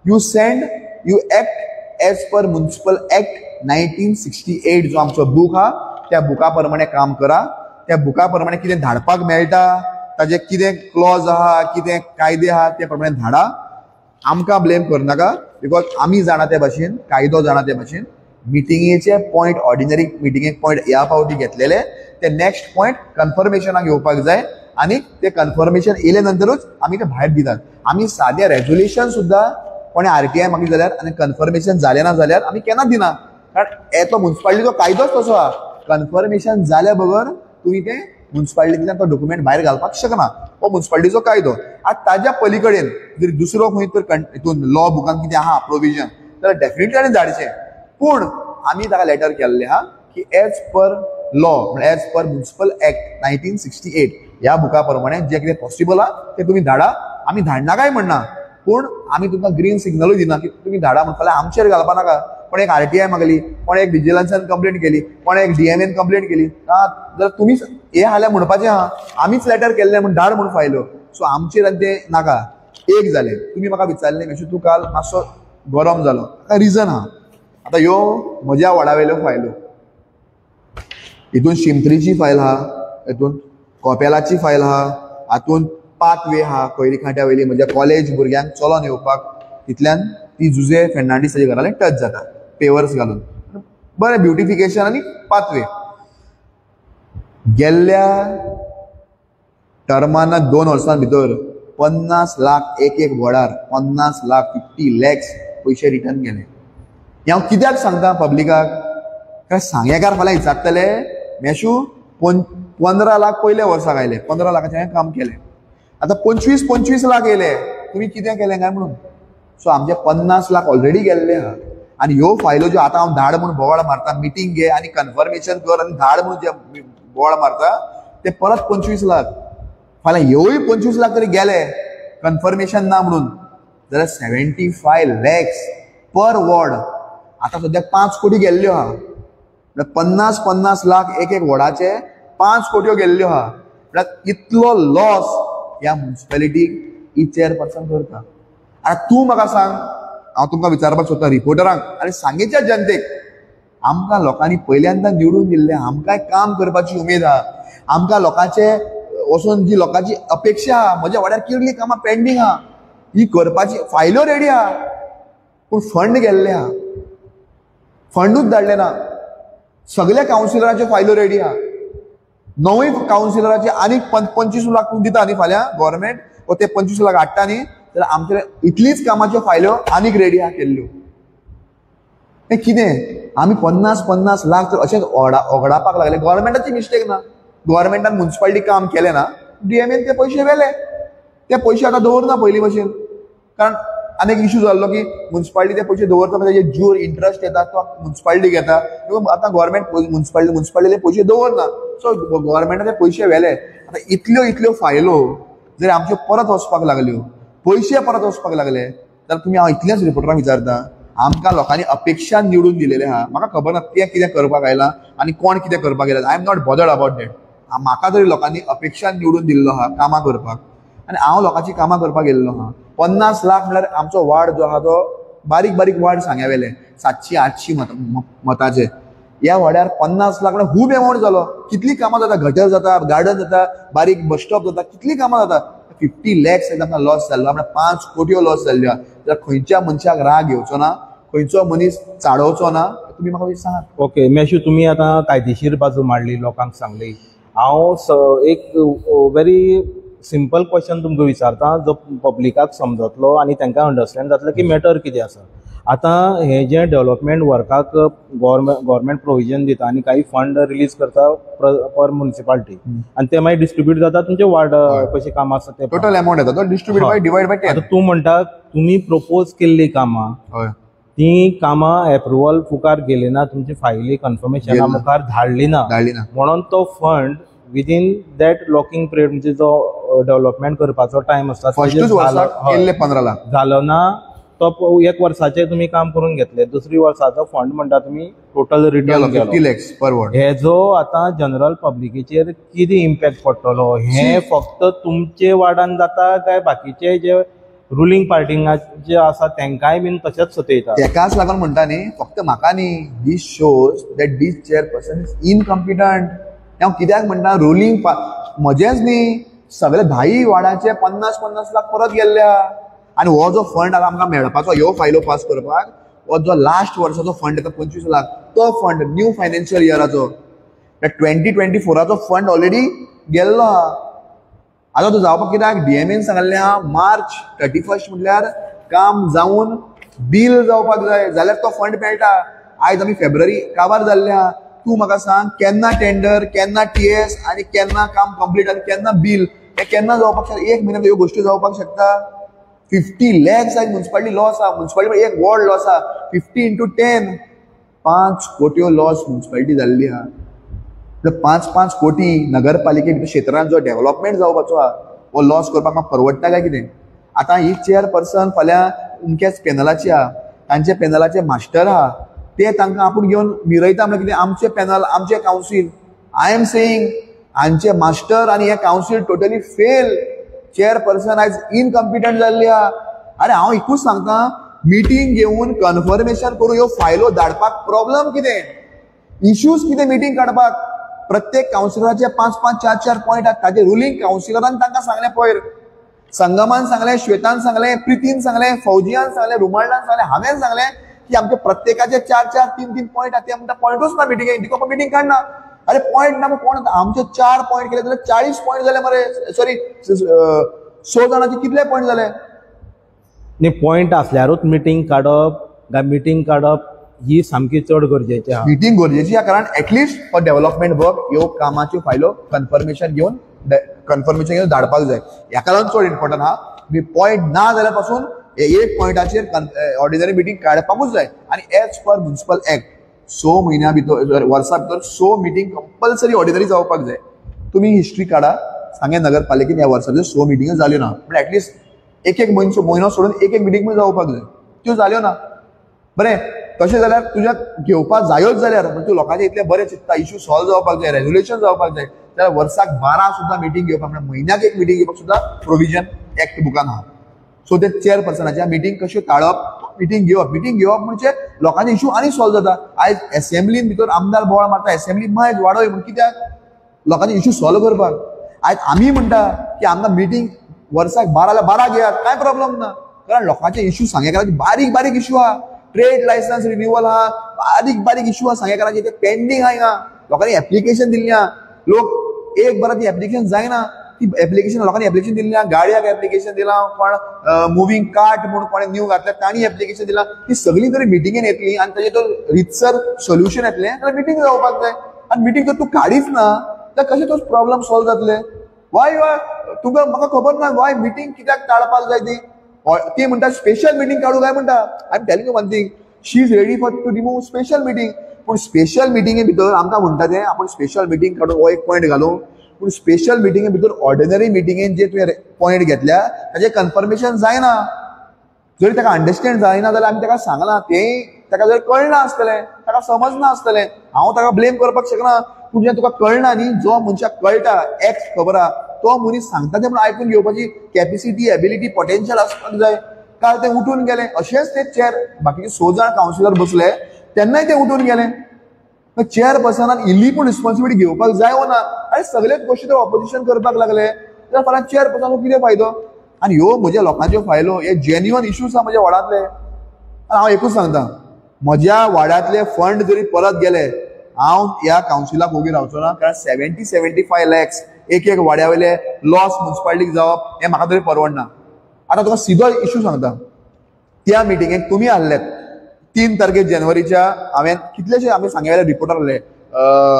You send, you act as per municipal act 1968 जो आमचो बूक आहा त्या बुका प्रमाणे काम करा. त्या बुका प्रमाणे कितें धाडपाक मेळटा ताजे कितें क्लॉज आहा कितें कायदे आहा ते प्रमाणे धाडा. आमकां ब्लेम करनाका because आमी जाणा ते भाशेन, कायदो जाणा ते भाशेन. मिटिंगेचे पॉयंट ऑर्डिनरी मिटिंगेक पॉयंट ह्या फावटी घेतलेले ते नेक्स्ट पॉयंट कन्फर्मेशनाक येवपाक जाय आनी ते कन्फर्मेशन येयले नंतरूच आमी ते भायर दितात. आमी सादें रेजोल्युशन सुद्दां कोणें आरटीआय मागली जाल्यार आनी कन्फर्मेशन जालें ना जाल्यार आमी केन्नाच दिना, कारण येतो मुन्सिपालिटीचो कायदोच तसो आहा. कन्फर्मेशन जाल्या बगर तुमी ते मुन्सिपालिटींतल्यान तो डॉक्युमेंट भायर घालपाक शकना, हो मुन्सिपालिटीचो कायदो. आतां ताज्या पली कडेन जर दुसरो खंय तर हितून लॉ बुकान कितें आहा प्रोविजन जाल्यार डेफिनेटली ताणें धाडचें. पूण आमी ताका लेटर केल्लें आहा की एज पर लॉ म्हळ्यार एज पर मुन्सिपल एक्ट 1968 ह्या बुका प्रमाणे जें कितें पॉसिबल आहा तें तुमी धाडा. आमी धाडना काय म्हणना, पूण आमी तुमकां ग्रीन सिग्नलूय दिना की तुमी धाडा म्हण. फाल्यां आमचेर घालपा नाका, कोण एक आरटीआय मागली, कोण एक विजिलन्सान कंप्लेंट केली, कोण एक डीएमएन कंप्लेंट केली, जाल्यार तुमीच हे हाल्यार म्हणपाचें आहा आमीच लेटर केल्लें म्हूण धाड म्हूण फायल्यो. सो आमचेर आनी तें नाका. एक जालें, तुमी म्हाका विचारलें मेशू तूं काल मातसो गरम जालो, ताका रिजन आहा. आतां ह्यो म्हज्या वॉर्डा वयल्यो फायल्यो, हितून शिमत्रीची फायल आहा, हितून कोपेलाची फायल आहा, हातून पाथवे आहा कोयरी खांट्या वयली म्हज्या कॉलेज भुरग्यांक चलोन येवपाक, तितल्यान ती जुजे फेर्नांडीस ताजे घरा टच जाता पेवर्स घालून, बरें ब्युटिफिकेशन आनी पाथवे. गेल्ल्या टर्माना 2 वर्सां भितर 50 लाख एक एक वॉर्डार 50 लाख 50 लॅक्स पयशे रिटर्न गेले. हें हांव कित्याक सांगता पब्लिकाक, कारण सांगेकार फाल्यां विचारतले मेशू 15 लाख पयल्या वर्साक आयले, 15 लाखाचें हांवें काम केलें, आतां 25-25 लाख येयले, तुमी कितें केलें काय म्हणून. सो आमचे 50 लाख ऑलरेडी गेल्ले आहा. आनी ह्यो फायलो ज्यो आतां हांव धाड म्हूण बोवाळ मारता, मिटींग घे आनी कन्फर्मेशन कर आनी धाड म्हूण जे बोवाळ मारता ते परत 25 लाख, फाल्यां ह्योय 25 लाख तरी गेले कन्फर्मेशन ना म्हणून जाल्यार 75 लॅक्स पर वॉर्ड. आतां सद्याक 5 कोटी गेल्ल्यो आहा, म्हळ्यार 50-50 लाख एक एक वॉर्डाचे 5 कोट्यो गेल्ल्यो आहा. म्हळ्यार इतलो लॉस ह्या मुन्सिपालिटीक ही चेअरपर्सन करता. आतां तूं म्हाका सांग, हांव तुमकां विचारपाक सोदता रिपोर्टरांक आनी सांगेच्या जनतेक, आमकां लोकांनी पयल्यांदा निवडून दिल्लें, आमकांय काम करपाची उमेद आहा, आमकां लोकांचे वचून जी लोकांची अपेक्षा आहा, म्हज्या वाड्यार कितलीं कामां पेंडींग आहा, ही करपाची फायल्यो रेडी आहा, पूण फंड गेल्ले आहा, फंडूच धाडले ना. सगल्या कावन्सिलराच्यो फायल्यो रेडी आहा, 9 कावन्सिलराचे आनीक 25 लाख दिता न्ही फाल्यां गव्हर्मेंट, वो ते 25 लाख हाडटा न्ही, जाल्यार आमचे इतलीच कामाच्यो फायल्यो आनीक रेडी आहा केल्ल्यो. हें कितें आमी 50-50 लाख तर अशेंच ओगडापाक लागले. गव्हर्मेंटाची मिस्टेक ना, गव्हर्मेंटान मुन्सिपालिटी काम केलें ना, डीएमएन ते पयशे व्हेले, ते पयशे आतां दवरना पयलीं भशेन, कारण आनी एक इशू जाल्लो की मुन्सिपालिटी ते पयशे दवरता मागीर तेजे ज्यूर इंट्रस्ट येता तो मुन्सिपालिटी घेता. आतां गव्हर्मेंट मुन्सिपालिटीले पयशे दवरना, सो गव्हर्मेंटान ते पयशे व्हेले. आतां इतल्यो इतल्यो फायलो जर आमच्यो परत वचपाक लागल्यो, पयशे परत वचपाक लागले, जाल्यार तुमी हांव इतलेंच रिपोर्टरांक विचारता, आमकां लोकांनी अपेक्षा निवडून दिलेलें आहा, म्हाका खबर ना तें कितें करपाक आयलां आनी कोण कितें करपाक आयला, I am not bothered about that. म्हाका तरी लोकांनी अपेक्षा निवडून दिल्लो आहा कामां करपाक आनी हांव लोकांची कामां करपाक गेल्लो आहा. 50 लाख म्हळ्यार आमचो वार्ड जो आहा तो बारीक बारीक वार्ड सांग्या वेले 700-800 मताचे, ह्या वाड्यार 50 लाख म्हळ्यार खूब एमावंट जालो. कितलीं कामां जाता, गटर जाता, गार्डन जाता, बारीक बस स्टॉप जाता, कितलीं कामां जाता. 50 लॅक्स आमकां लॉस जाल्लो, म्हळ्यार 5 कोटयो लॉस जाल्ल्यो. जाल्यार खंयच्या मनशाक राग येवचो ना, खंयचो मनीस चाडोवचो ना, तुमी म्हाका सांगात. ओके मेशू, तुमी आतां कायदेशीर बाजू मांडली, लोकांक सांगली. हांव एक व्हेरी सिंपल क्वेश्चन तुमकां विचारता जो पब्लिकाक समजतलो आनी तांकां अंडरस्टँड जातलें की मॅटर कितें आसा. आतां हें जें डेवलपमेंट वर्काक गव्हर्मेंट प्रोविजन दिता आनी काही फंड रिलीज करता पर म्युनिसिपालिटी आनी ते मागीर डिस्ट्रिब्यूट जाता तुमचे वार्ड कशें काम आसा ते टोटल अमाउंट येता तो डिस्ट्रिब्यूट बाय डिवायड बाय 10. आतां तूं म्हणटा तुमी प्रपोज केल्ली कामां ती कामां एप्रुवल मुखार गेली ना, तुमची फायली कन्फर्मेशना मुखार धाडली ना, म्हणून तो fund within that locking period म्हणजे जो डेवलपमेंट करपाचो टायम आसता फर्स्टूच वर्साक केल्ले 15 लाख जालो ना, तो एक वर्साचें तुमी काम करून घेतले, दुसरी वर्साचो फंड म्हणटा तुमी टोटल रिटर्न 50 लॅक्स पर वॉर्ड. हेजो आतां जनरल पब्लिकेचेर कितें इम्पॅक्ट पडटलो हें फक्त तुमचे वार्डान जाता काय बाकीचे जे रुलींग पार्टींग जे आसा तांकांय बीन तशेंच सतयता? तेकाच लागून म्हणटा न्ही, फक्त म्हाका न्ही, this shows that this chairperson is incompetent. हांव कित्याक म्हणटा रुलींग म्हजेंच न्ही, सगळे 10 वार्डाचे 50-50 लाख परत गेल्ल्या. आनी हो जो फंड आतां आमकां मेळपाचो ह्यो फायलो पास करपाक, हो जो लास्ट वर्साचो फंड येता 25 लाख, तो फंड न्यू फायनान्शियल इयराचो 2024 फंड ऑलरेडी गेल्लो आहा. आतां तो जावपाक कित्याक डीएमएन सांगल्लें आहा मार्च 31 म्हटल्यार काम जावन बील जावपाक जाय, जाल्यार तो फंड मेळटा. आयज आमी फेब्रुवारी काबार जाल्ले आहा. तूं म्हाका सांग केन्ना टेंडर, केन्ना टीएस आनी केन्ना काम कंप्लीट आनी केन्ना बील, हें केन्ना जावपाक शकता? एक म्हयन्यान ह्यो गोश्टी जावपाक शकता? 50 लॅक्स आयज म्युनिसिपालिटी लॉस आहा, म्युनिसिपालिटी एक वॉर्ड लॉस आहा. 50 इंटू 10 5 कोट्यो लॉस म्युनिसिपालिटी जाल्ली आहा. 5-5 कोटी नगरपालिके क्षेत्रांत जो डेव्हलपमेंट जावपाचो आहा हो लॉस करपाक म्हाका परवडटा काय कितें? आतां ही चेअरपर्सन फाल्यां अमक्याच पॅनलाची आहा, तांचे पॅनलाचे मास्टर आहा, ते तांकां आपूण घेवन मिरयता म्हणल्यार कितें? आमचे पॅनल, आमचे कावन्सील. I am saying हांचे मास्टर आनी हे कावन्सील टोटली फेल. चेअरपर्सन आयज इनकम्पिटंट जाल्ली आहा. अरे हांव एकूच सांगता, मिटींग घेवन कन्फर्मेशन करून ह्यो फायलो धाडपाक प्रॉब्लम कितें, इश्यूज कितें? मिटींग काडपाक प्रत्येक कावन्सिलराचे 5-5, 4-4 पॉयंट आहात. ताजे रुलींग कावन्सिलरान तांकां सांगलें, पयर संगमान सांगलें, श्वेतान सांगलें, प्रितीन सांगलें, फौजियान सांगलें, रुमाल्डान सांगलें, हांवें सांगलें की आमचे प्रत्येकाचे 4-4, 3-3 पॉयंट आहात. ते म्हणटा पॉयंटूच ना मिटिंगेक, दिको मिटींग काडना. अरे पॉयंट ना कोण? आमचे 4 पॉयंट केले जाल्यार 40 पॉयंट जाले मरे, सॉरी 100 जाणांचे कितले पॉयंट जाले? न्ही, पॉयंट आसल्यारूच मिटींग काडप काय मिटींग काडप ही सामकी चड गरजेची आहा. मिटींग गरजेची आहा, कारण एटलिस्ट फॉर डेव्हलपमेंट वर्क ह्यो कामाच्यो फायलो कन्फर्मेशन घेवन धाडपाक जाय. हेका लागून चड इम्पोर्टंट आहा. पॉयंट ना जाल्यार पासून एक पॉयंटाचेर ऑर्डिनरी मिटींग काडपाकूच जाय. आनी एज पर म्युनिसिपल एक्ट 6 म्हयन्या भितर, वर्सा भितर 6 मिटींग कंपल्सरी ऑर्डिनरी जावपाक जाय. तुमी हिस्ट्री काडा, सांगें नगरपालिकेन ह्या वर्सा भितर 6 मिटिंग्यो जाल्यो ना, पूण एटलिस्ट एक एक म्हयनो सोडून एक एक मिटींग जावपाक जाय, त्यो जाल्यो ना. बरें, तशें जाल्यार तुज्या घेवपाक जायोच जाल्यार तूं लोकांचे इतलें बरें चिंतता, इश्यू सॉल्व जावपाक जाय, रेजोल्युशन जावपाक जाय, जाल्यार वर्साक 12 सुद्दां मिटींग घेवपाक, म्हळ्यार म्हयन्याक एक मिटींग घेवपाक सुद्दां प्रोविजन एक्ट बुकान आहा. सो ते चेअरपर्सनाच्या मिटींग कश्यो टाळप, मिटींग घेवप, मिटींग घेवप म्हणजे लोकांचे इश्यू आनी सॉल्व जाता. आयज एसेंब्लीन भितर आमदार बोवाळ मारता, एसेंब्ली मायज वाडय म्हूण, कित्याक? लोकांचे इश्यू सॉल्व करपाक. आयज आमी म्हणटा की आमकां मिटींग वर्साक 12 जाल्यार 12 घेयात, कांय प्रॉब्लम ना, कारण लोकांचे इश्यू सांगेकाराचे बारीक बारीक इश्यू आहा. ट्रेड लायसन्स रिन्युअल आहा, बारीक बारीक इश्यू आहा सांगेकाराचे, ते पेंडींग आहा. हिंगा लोकांनी एप्लिकेशन दिल्ली आहा, लोक एक बरां ती एप्लिकेशन जायना, ती एप्लिकेशन लोकांनी एप्लिकेशन दिल्ली आहा, गाडयाक एप्लिकेशन दिलां, कोण मुवींग कार्ट म्हूण कोणें न्यू घातल्या तांणी एप्लिकेशन दिलां. ती सगळीं जरी मिटिंगेन येतली आनी ताजें तो रितसर सोल्युशन येतलें जाल्यार मिटींग जावपाक जाय. आनी मिटींग जर तूं काडीच ना जाल्यार कशें तो प्रॉब्लम सॉल्व जातले? वाय तुका म्हाका खबर ना वाय मिटींग कित्याक टाळपाक जाय ती. ती म्हणटा स्पेशल मिटींग काडूं काय म्हणटा. I am telling you one thing, she is ready for to remove special meeting. पूण स्पेशल मिटिंगे भितर आमकां म्हणटा तें आपूण स्पेशल मिटींग काडून हो एक पॉयंट घालूं, पूण स्पेशल मिटिंगे भितर ऑर्डिनरी मिटिंगेन जे तुवें पॉयंट घेतल्या ताजें कन्फर्मेशन जायना. जरी ताका अंडरस्टँड जायना जाल्यार आमी ताका सांगलां, तें ताका जर कळना आसतलें, ताका समजना आसतलें, हांव ताका ब्लेम करपाक शकना. पूण जें तुका कळना न्ही, जो मनशाक कळटा एक्ट खबर आहा तो मनीस सांगता तें म्हणून आयकून घेवपाची कॅपेसिटी, एबिलिटी, पोटेन्शियल आसपाक जाय. काल ते उठून गेले, अशेंच ते चेअर बाकीचे 6 जाण कावन्सिलर बसले तेन्नाय ते उठून गेले. चेअरपर्सनान इल्ली पूण रिस्पॉन्सिबिलिटी घेवपाक जाय वो ना? आनी सगळेच गोश्टी ते ऑपोजिशन करपाक लागले जाल्यार फाल्यां चेअरपर्सनाक कितें फायदो? आनी ह्यो म्हज्या लोकांच्यो फायलो, हे जेन्युअन इश्यूज आहा म्हज्या वॉर्डांतले. आनी हांव एकूच सांगता, म्हज्या वाड्यांतले फंड जरी परत गेले, हांव ह्या कावन्सिलाक ओगी रावचो ना. कारण 70-75 लॅक्स एक एक वाड्या वयले लॉस मुन्सिपालिटीक जावप हें म्हाका तरी परवडना. आतां तुका सिदो इशू सांगता, त्या मिटिंगेक तुमी आहलेत 3 तारखेर जानेवारीच्या. हांवें कितलेशे आमी सांग्या वयले रिपोर्टर आहले,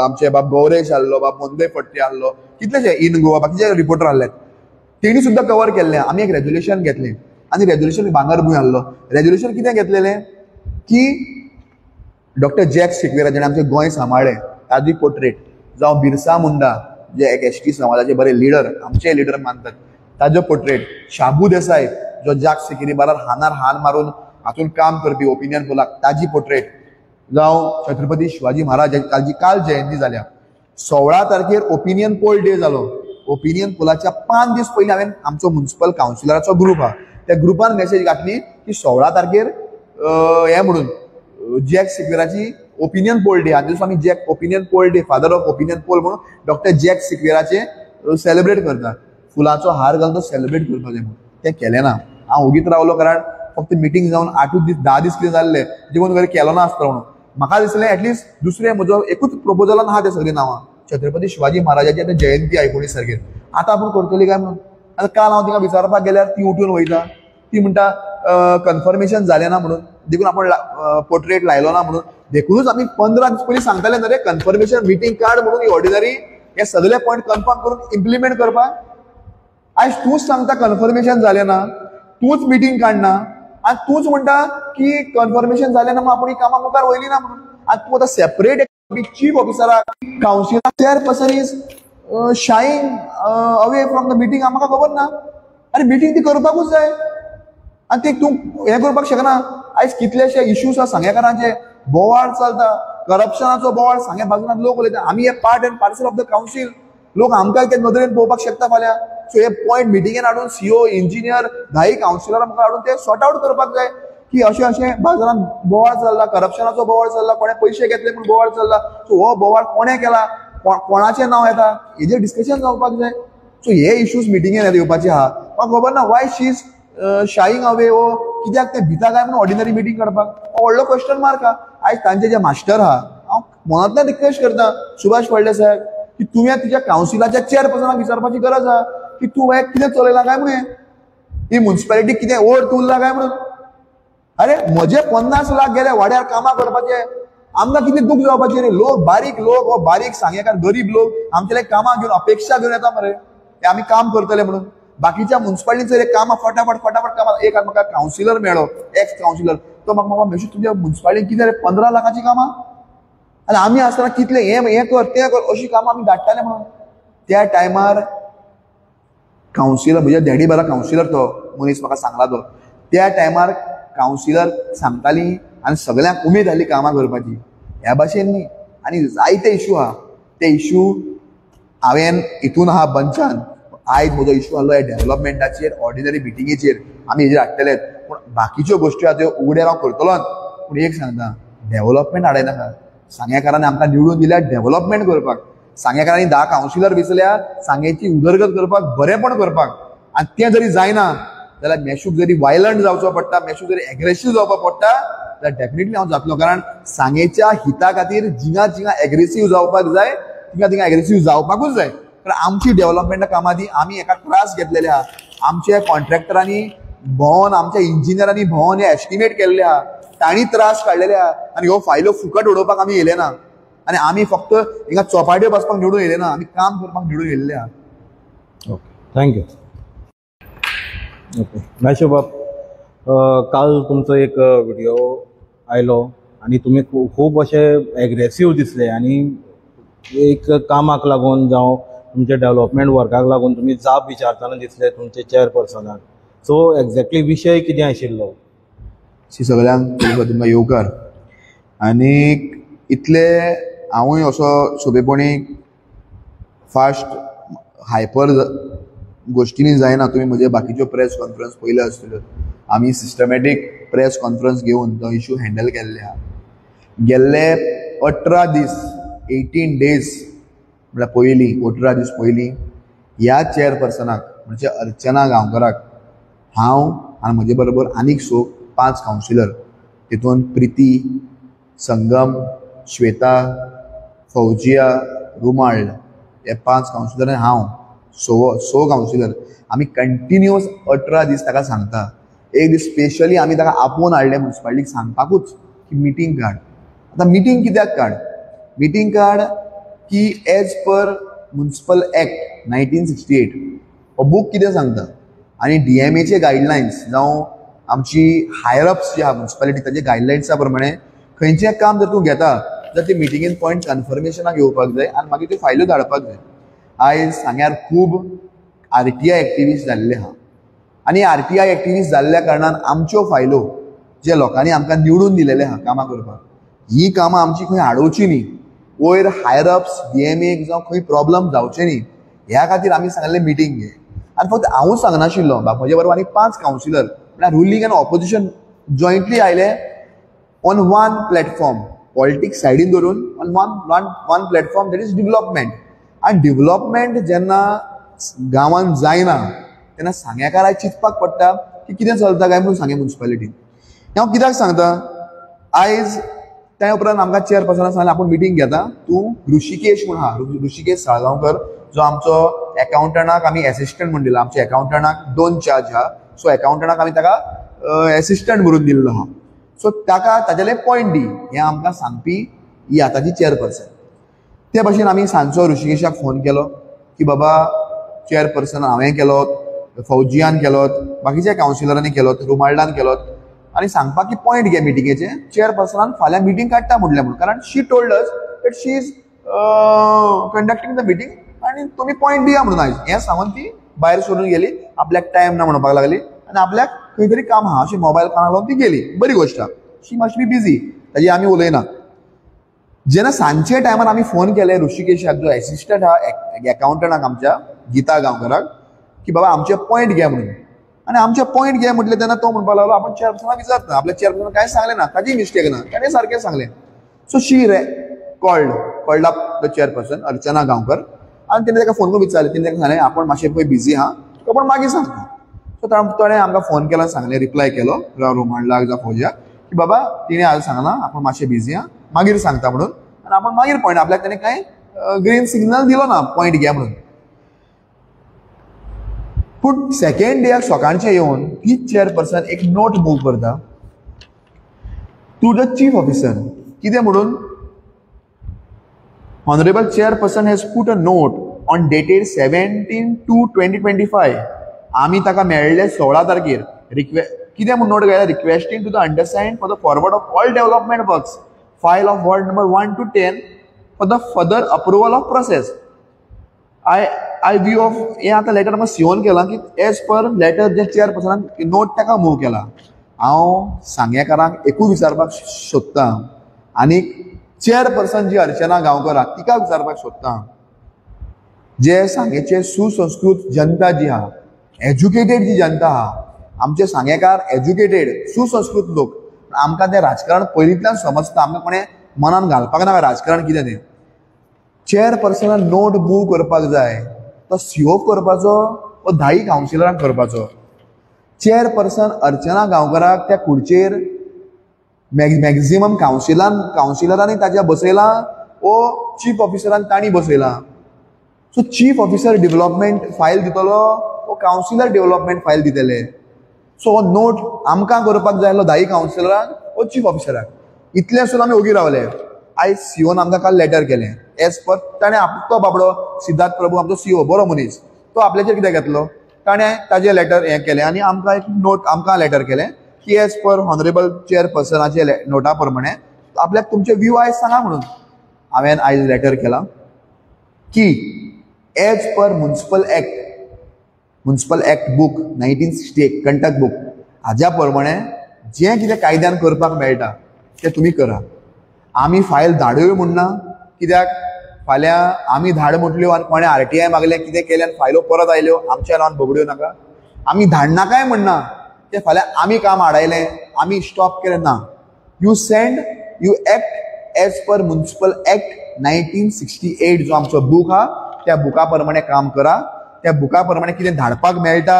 आमचे बाब गौरेश आहलो, बाब मोंदे फडते आहलो, कितलेशे इन गोवा बाकीचे रिपोर्टर आहले, तेणी सुद्दां कवर केल्लें. आमी एक रेजोल्युशन घेतलें आनी रेजोल्युशन भांगरभूंय आहलो. रेजोल्युशन कितें घेतलेलें की डॉक्टर जॅक सिक्वेरा जेणे आमचें गोंय सांबाळ्ळें ताजी पोर्ट्रेट, जावं बिरसा मुंडा जे एक एसटी समाजाचे बरे लिडर, आमचे लिडर मानतात, ताजो पोर्ट्रेट, शाबू देसाय जो जाक सिकेरी बारार हानार हान मारून हातून काम करपी ओपिनियन पोलाक ताजी पोर्ट्रेट, जावं छत्रपती शिवाजी महाराज ताजी काल जयंती जाल्या. 16 तारखेर ओपिनियन पोल डे जालो. ओपिनियन पोलाच्या 5 दीस पयलीं हांवें आमचो म्युनिसिपल कावन्सिलराचो ग्रूप आहा त्या ग्रुपान मेसेज घातली की 16 तारखेर हें म्हणून जॅक सिक्वेराची ओपिनियन पोल डे, आनी आमी Jack opinion poll day, father of opinion poll म्हणून डॉक्टर जॅक सिक्वेराचे सेलिब्रेट करता, फुलांचो हार घालून तो सेलिब्रेट करपाक जाय म्हणून. तें केलें ना. हांव ओगीत रावलो, कारण फक्त मिटींग जावन 8 दीस 10 दीस कितें जाल्ले जेवण वगैरे केलो ना आसतलो म्हणून. म्हाका दिसलें एटलिस्ट दुसरें म्हजो एकूच प्रपोजलान आहा तें सगळीं नांवां, छत्रपती शिवाजी महाराजाची आतां जयंती 19 तारखेर, आतां आपूण करतली काय म्हणून. आतां काल हांव तिका विचारपाक गेल्यार ती उठून वयता, ती म्हणटा कन्फर्मेशन जालें ना म्हणून, देखून आपण पोर्ट्रेट लायलो ना म्हणून. देखूनच आमी 15 दीस पयलीं सांगताले न्हय रे, कन्फर्मेशन मिटींग काड म्हणून, ही ऑर्डिनरी हे सगळे पॉयंट कन्फर्म करून इम्प्लिमेंट करपाक. आयज तूंच सांगता कन्फर्मेशन जालें ना, तूंच मिटींग काडना आनी तूंच म्हणटा की कन्फर्मेशन जालें ना म्हणून आपूण ही कामां मुखार वयली ना म्हणून. आनी तूं आतां सेपरेट चीफ ऑफिसराक, councillor chairperson is shying away from the meeting, म्हाका खबर ना. आनी मिटींग ती करपाकूच जाय आनी ती तूं हें करपाक शकना. आयज कितलेशे इश्यूज आसा सांगेकारांचे, बोवाळ चलता, करप्शनाचो बोवाळ सांगे बाजून लोक उलयता. आमी हे part and parcel of the council, लोक आमकां ते नदरेन पळोवपाक शकता फाल्यां. सो हे पॉयंट मिटिंगेन हाडून सीओ, इंजिनियर, 10 कावन्सिलरां मुखार हाडून ते सॉर्ट आवट करपाक जाय की अशें अशें बाजारांत बोवाळ चल्ला, करप्शनाचो बोवाळ चल्ला, कोणें पयशे घेतले म्हूण बोवाळ चल्ला, सो हो बोवाळ कोणें केला, कोणाचें नांव येता, हेजेर डिस्कशन जावपाक जाय. सो हे इश्यूज मिटिंगेन येवपाचे आहा. म्हाका खबर ना why she is shying away, वो कित्याक ते भिता काय म्हणून ऑर्डिनरी मिटींग काडपाक, हो व्हडलो क्वेश्चन मार्क आहा. आयज तांचे जे मास्टर आहा, हांव मनांतल्यान रिक्वेस्ट करता सुभाष फळदेसाय साहेब की तुवें तुज्या कावन्सिलाच्या चेअरपर्सनाक विचारपाची गरज आहा की तूं हें कितें चलयलां काय म्हणून, ही म्युनिसिपालिटी कितें ओड उरला काय म्हणून. अरे म्हजे 50 लाख गेले वाड्यार कामां करपाचे, आमकां कितें दूख जावपाचें रे. लोक बारीक लोक, हो बारीक सांगेकार गरीब लोक आमचे कामां घेवन अपेक्षा घेवन येता मरे, ते आमी काम करतले म्हणून. बाकीच्या म्युनिसिपालिटीचेर कामां फटाफट फटाफट कामां. एक म्हाका कावन्सिलर मेळ्ळो, एक्स कावन्सिलर, तो म्हाका म्हाका मेशू तुमच्या म्युनिसिपालिटीन कितें रे 15 लाखाचीं कामां, आनी आमी आसतना कितलें हें हें कर तें कर अशीं कामां आमी धाडटाले म्हणून. त्या टायमार कावन्सिलर, म्हज्या डॅडी बारा कावन्सिलर तो मनीस म्हाका सांगला तो, त्या टायमार कावन्सिलर सांगताली आनी सगळ्यांक उमेद जाली कामां करपाची. ह्या भाशेन न्ही. आनी जायते इशू आहा, ते इशू हांवें हितून आहा बंचान. आयज म्हजो इशू आहलो ह्या डेव्हलपमेंटाचेर, ऑर्डिनरी मिटिंगेचेर आमी हेजेर हाडटलेच, पूण बाकीच्यो गोश्टी आहा त्यो उगड्यार हांव करतलोच. पूण एक सांगता, डेव्हलपमेंट हाडयनाका. सांगेकारांनी आमकां निवडून दिल्या डेव्हलपमेंट करपाक, सांगेकारांनी 10 कावन्सिलर वेंचल्या सांगेची उदरगत करपाक, बरेंपण करपाक. आनी तें जरी जायना जाल्यार मेशूक जरी वायलंट जावचो पडटा, मेशूक जरी एग्रेसीव जावपाक पडटा जाल्यार डेफिनेटली हांव जातलो. कारण सांगेच्या हिता खातीर जिंगा जिंगा एग्रेसीव जावपाक जाय, थिंगा थिंगा एग्रेसीव जावपाकूच जाय. कारण आमची डेव्हलपमेंटा कामां ती आमी एका त्रास घेतलेले आहा. आमच्या कॉन्ट्रॅक्टरांनी भोंवन, आमच्या इंजिनियरांनी भोंवन हे एस्टिमेट केल्ले आहा, तांणी त्रास काडलेले आहा. आनी ह्यो फायल्यो फुकट उडोवपाक आमी येयले ना, आनी आमी फक्त हिंगा चोपाट्यो बसपाक निवडून येयले ना, आमी काम करपाक निवडून येयल्ले आहा. Okay, thank you. Okay Meshu बाब, काल तुमचो एक व्हिडिओ आयलो आनी तुमी खूब अशे एग्रेसीव दिसले आनी एक कामाक लागून जावं तुमच्या डेव्हलपमेंट वर्काक लागून तुमी जाप विचारतना दिसले तुमचे चेअरपर्सनाक. सो एक्झॅक्टली विशय कितें आशिल्लो? सगळ्यांक तुमकां येवकार. आनी इतले हांवूय असो सोंपेपणी फास्ट हायपर गोश्टींनी जायना. तुमी म्हजे बाकीच्यो प्रेस कॉन्फरन्स पयल्यो आसतल्यो, आमी सिस्टमॅटीक प्रेस कॉन्फरन्स घेवन तो इशू हँडल केल्ले आहा. गेल्ले 18 दीस, 18 डेज म्हळ्यार पयलीं 18 दीस पयलीं ह्या चेअरपर्सनाक म्हणजे अर्चना गांवकराक हांव आनी म्हजे बरोबर आनीक 5 कावन्सिलर, तितून प्रिती, संगम, श्वेता, फौजिया, रुमाळ हे 5 कावन्सिलर आनी हांव 6 कावन्सिलर आमी कंटिन्युअस 18 दीस ताका सांगता. एक दीस स्पेशली आमी ताका आपोवन हाडलें मुन्सिपालिटीक सांगपाकूच की मिटींग काड. आतां मिटींग कित्याक काड? मिटींग काड की एज पर मुन्सिपल एक्ट 1968 हो बूक कितें सांगता आनी डीएमएचे गायडलायन्स जावं आमची हायर अप्स जी आहा मुन्सिपालिटी ताजे गायडलायन्सा प्रमाणे खंयचें काम जर तूं घेता जर ते मिटिंगेन पॉयंट कन्फर्मेशनाक येवपाक जाय आनी मागीर त्यो फायल्यो धाडपाक जाय. आयज सांग्यार खूब आरटीआय एक्टिविस्ट जाल्ले आहा आनी आरटीआय एक्टिविस्ट जाल्ल्या कारणान आमच्यो फायलो जे लोकांनी आमकां निवडून दिलेले आहा कामां करपाक, ही कामां आमची खंय आडोवची न्ही, वयर हायर अप्स डीएमएक जावं खंय प्रॉब्लम जावचे न्ही ह्या खातीर आमी सांगलें मिटींग घे. आनी फक्त हांवूच सांगनाशिल्लो, म्हजे बरोबर आनी 5 कावन्सिलर म्हळ्यार रुलींग आनी ऑपोजिशन जॉयंटली आयले ऑन वन प्लॅटफॉर्म, पॉलिटिक्स सायडीन धरून on one platform that is development. आनी डिवलपमेंट जेन्ना गांवांत जायना तेन्ना सांग्याकाराक चिंतपाक पडटा की कितें चलता काय म्हणून सांगें मुन्सिपालिटीन. हांव कित्याक सांगता, आयज त्या उपरांत आमकां चेअरपर्सनान सांगलें आपूण मिटींग घेता, तूं ऋषिकेश म्हूण आहा, ऋषिकेश साळगांवकर जो आमचो एकाउंटंटाक आमी एसिस्टंट म्हूण दिला. आमच्या एकाउंटंटाक 2 चार्ज आहा, सो एकाउंटंटाक आमी ताका एसिस्टंट म्हणून दिल्लो आहा. सो ताका ताजेले पॉयंट दी हें आमकां सांगपी ही आतांची चेअरपर्सन. ते भशेन आमी सांजचो ऋषिकेशाक फोन केलो की बाबा चेअरपर्सन हांवें केलो, फौजियान केलो, बाकीच्या कावन्सिलरांनी केलो, रुमाल्डान केलो आनी सांगपाक की पॉयंट घे मिटिंगेचे, चेअरपर्सनान फाल्यां मिटींग काडटा म्हणलें म्हणून, कारण she told us that she is conducting the meeting आनी तुमी पॉयंट दिया म्हणून आयज हें सांगून ती भायर सरून गेली. आपल्याक टायम ना म्हणपाक लागली आनी आपल्याक खंय तरी काम आहा अशें मोबायल कानाक लावन ती गेली. बरी गोश्ट आहा, शी मस्ट बी बिजी, ताजी आमी उलयना. जेन्ना सांजचे टायमार आमी फोन केले ऋषिकेशाक जो एसिस्टंट आहा एकाउंटंटाक आमच्या गीता गांवकराक की बाबा आमचे पॉयंट घे म्हणून, आनी आमचे पॉयंट घे म्हटलें तेन्ना तो म्हणपाक लागलो आपूण चेअरपर्सनाक विचारता, आपल्या चेअरपर्सनाक कांय सांगलें ना, ताजी मिस्टेक ना, ताणें सारकें सांगलें. So she called up the chairperson Archana Gaonkar आनी तेणें ताका फोन करून विचारलें. तेणें ताका सांगलें आपूण मातशें पळय बिजी आहा, तुका पूण मागीर सांगता. सो ताणें आमकां फोन केलो, सांगलें, रिप्लाय केलो रोमांडलाक जावं फौजियाक की बाबा तिणें आज सांगलां आपूण मातशें बिजी आहा, मागीर सांगता म्हणून, आनी आपूण मागीर पॉयंट आपल्याक ताणें कांय ग्रीन सिग्नल दिलो ना पॉयंट घे म्हणून. पूण सेकेंड डेक सकाळचें येवन तीच चेअरपर्सन एक नोट मूव करता टू the chief officer. कितें म्हणून, honourable chairperson has put a note on dated 17/2/2025. आमी ताका मेळ्ळे 16 तारखेर. कितें म्हूण नोट घायला, requesting to the understand for the forward of all development works file of ward number 1 to 10 for the further approval of process. I view of हें आतां लेटर म्हाका सिओन केलां की एज पर लेटर जे चेअरपर्सनान नोट ताका मूव केला. हांव सांगेकारांक एकूच विचारपाक सोदतां आनी चेअरपर्सन जी अर्चना गांवकर आहा तिका विचारपाक सोदतां, जे सांगेचे सुसंस्कृत जनता जी आहा, एज्युकेटेड जी जनता आहा, आमचे सांगेकार एज्युकेटेड सुसंस्कृत लोक, आमकां तें राजकारण पयलींतल्यान समजता, आमकां कोणें मनान घालपाक नाका राजकारण कितें तें. चेअरपर्सनान नोट मूव करपाक जाय तो सीओ करपाचो वो 10 कावन्सिलरांक करपाचो. चेअरपर्सन अर्चना गांवकराक त्या खुर्चेर मॅक्झिमम कावन्सिलरांनी ताच्या बसयलां वो चीफ ऑफिसरान तांणी बसयलां. So chief officer development file दितलो वो कावन्सिलर डेव्हलपमेंट फायल दितले. सो हो नोट आमकां करपाक जाय आसलो 10 कावन्सिलरांक वो चीफ ऑफिसराक. इतलें आसून आमी ओगी रावले. आयज सीओन आमकां काल लेटर केलें एज पर ताणें तो बाबडो सिद्धार्थ प्रभू आमचो सीओ बरो मनीस, तो आपल्याचेर कितें घेतलो, ताणें ताजें लेटर हें केलें आनी आमकां एक नोट आमकां लेटर केलें की एज पर ऑनरेबल चेअरपर्सनाचे नोटा प्रमाणे आपल्याक तुमचे व्यू आयज सांगा म्हणून. हांवें आयज लेटर केलां की as per municipal act, municipal act book 1968 Kantak book हाज्या प्रमाणे जें कितें कायद्यान करपाक मेळटा तें तुमी करा. आमी फायल धाडूय म्हूण ना, कित्याक फाल्यां आमी धाड म्हटल्यो आनी कोणें आरटीआय मागलें कितें केलें आनी फायलो परत आयल्यो आमच्या नांवान बगड्यो नाका. आमी धाडनाकाय म्हणना तें फाल्यां आमी काम आडायलें आमी स्टॉप केलें ना. You send, you act as per municipal act 1968 जो आमचो बूक आहा त्या बुका प्रमाणे काम करा. त्या बुका प्रमाणे कितें धाडपाक मेळटा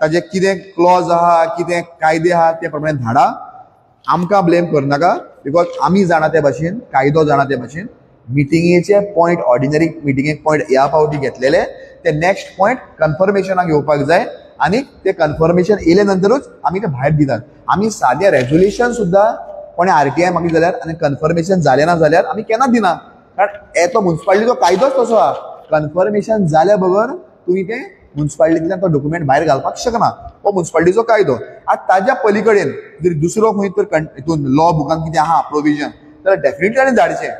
ताजे कितें क्लॉज आहा कितें कायदे आहा ते प्रमाणे धाडा. आमकां ब्लेम करनाका, because आमी जाणा ते भाशेन, कायदो जाणा ते भाशेन, मिटिंगेचे पॉयंट, ऑर्डिनरी मिटिंगेक पॉयंट ह्या फावटी घेतलेले ते नेक्स्ट पॉयंट कन्फर्मेशनाक येवपाक जाय आनी ते कन्फर्मेशन येयले नंतरूच आमी ते भायर दितात. आमी सादे रेजोल्युशन सुद्दां कोणें आरटीआय मागली जाल्यार आनी कन्फर्मेशन जालें ना जाल्यार आमी केन्ना दिना, कारण येतो मुन्सिपालिटीचो कायदोच तसो आहा. कन्फर्मेशन जाल्या बगर तुमी ते मुन्सिपालिटींतल्यान तो डॉक्युमेंट भायर घालपाक शकना, हो मुन्सिपालिटीचो कायदो. आतां ताज्या पली कडेन जर दुसरो खंय तर हितून लॉ बुकान कितें आहा प्रोविजन जाल्यार डेफिनेटली ताणें धाडचें.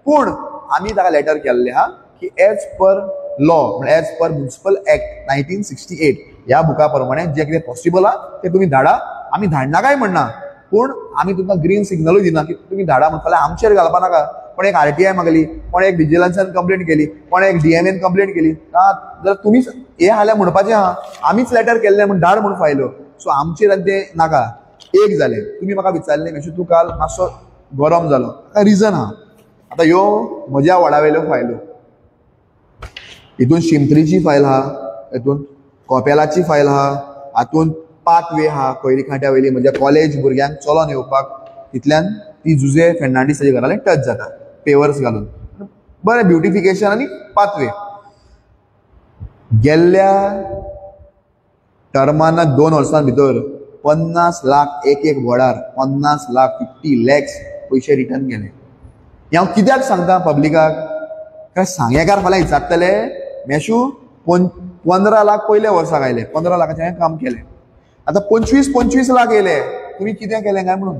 पूण आमी ताका लेटर केल्लें आहा की एज पर लॉ, म्हळ्यार एज पर मुन्सिपल एक्ट 1968 ह्या बुका प्रमाणे जें कितें पॉसिबल आहा तें तुमी धाडा. आमी धाडना काय म्हणना, पूण आमी तुमकां ग्रीन सिग्नलूय दिना की तुमी धाडा म्हण. फाल्यां आमचेर घालपा नाका, कोण एक आरटीआय मागली, कोण एक विजिलन्सान कंप्लेन केली, कोण एक डीएमएन कंप्लेन केली, जाल्यार तुमीच हे हाल्या म्हणपाचें आहा आमीच लेटर केल्लें म्हण धाड म्हूण फायल्यो. सो आमचेर आनी तें नाका. एक जालें, तुमी म्हाका विचारलें मेशू तूं काल मातसो गरम जालो, ताका रिजन आहा. आतां ह्यो म्हज्या वडा वयल्यो फायल्यो, हितून शिमत्रीची फायल आहा, हितून कोपेलाची फायल आहा, हातून पाथवे आहा कोयरी खांट्या वयली म्हज्या कॉलेज भुरग्यांक चलोन येवपाक, तितल्यान ती जुजे फेर्नांडीस ताच्या घरा टच जाता पेवर्स घालून, बरें ब्युटिफिकेशन आनी पाथवे. गेल्ल्या टर्माना 2 वर्सां भितर 50 लाख एक एक वडार 50 लाख 50 लॅक्स पयशे रिटर्न गेले. हें हांव कित्याक सांगता पब्लिकाक, कारण सांगेकार फाल्यां विचारतले मेशू 15 लाख पयल्या वर्साक आयले, 15 लाखाचें हांवें काम केलें, आतां 25-25 लाख येयले, तुमी कितें केलें काय म्हणून.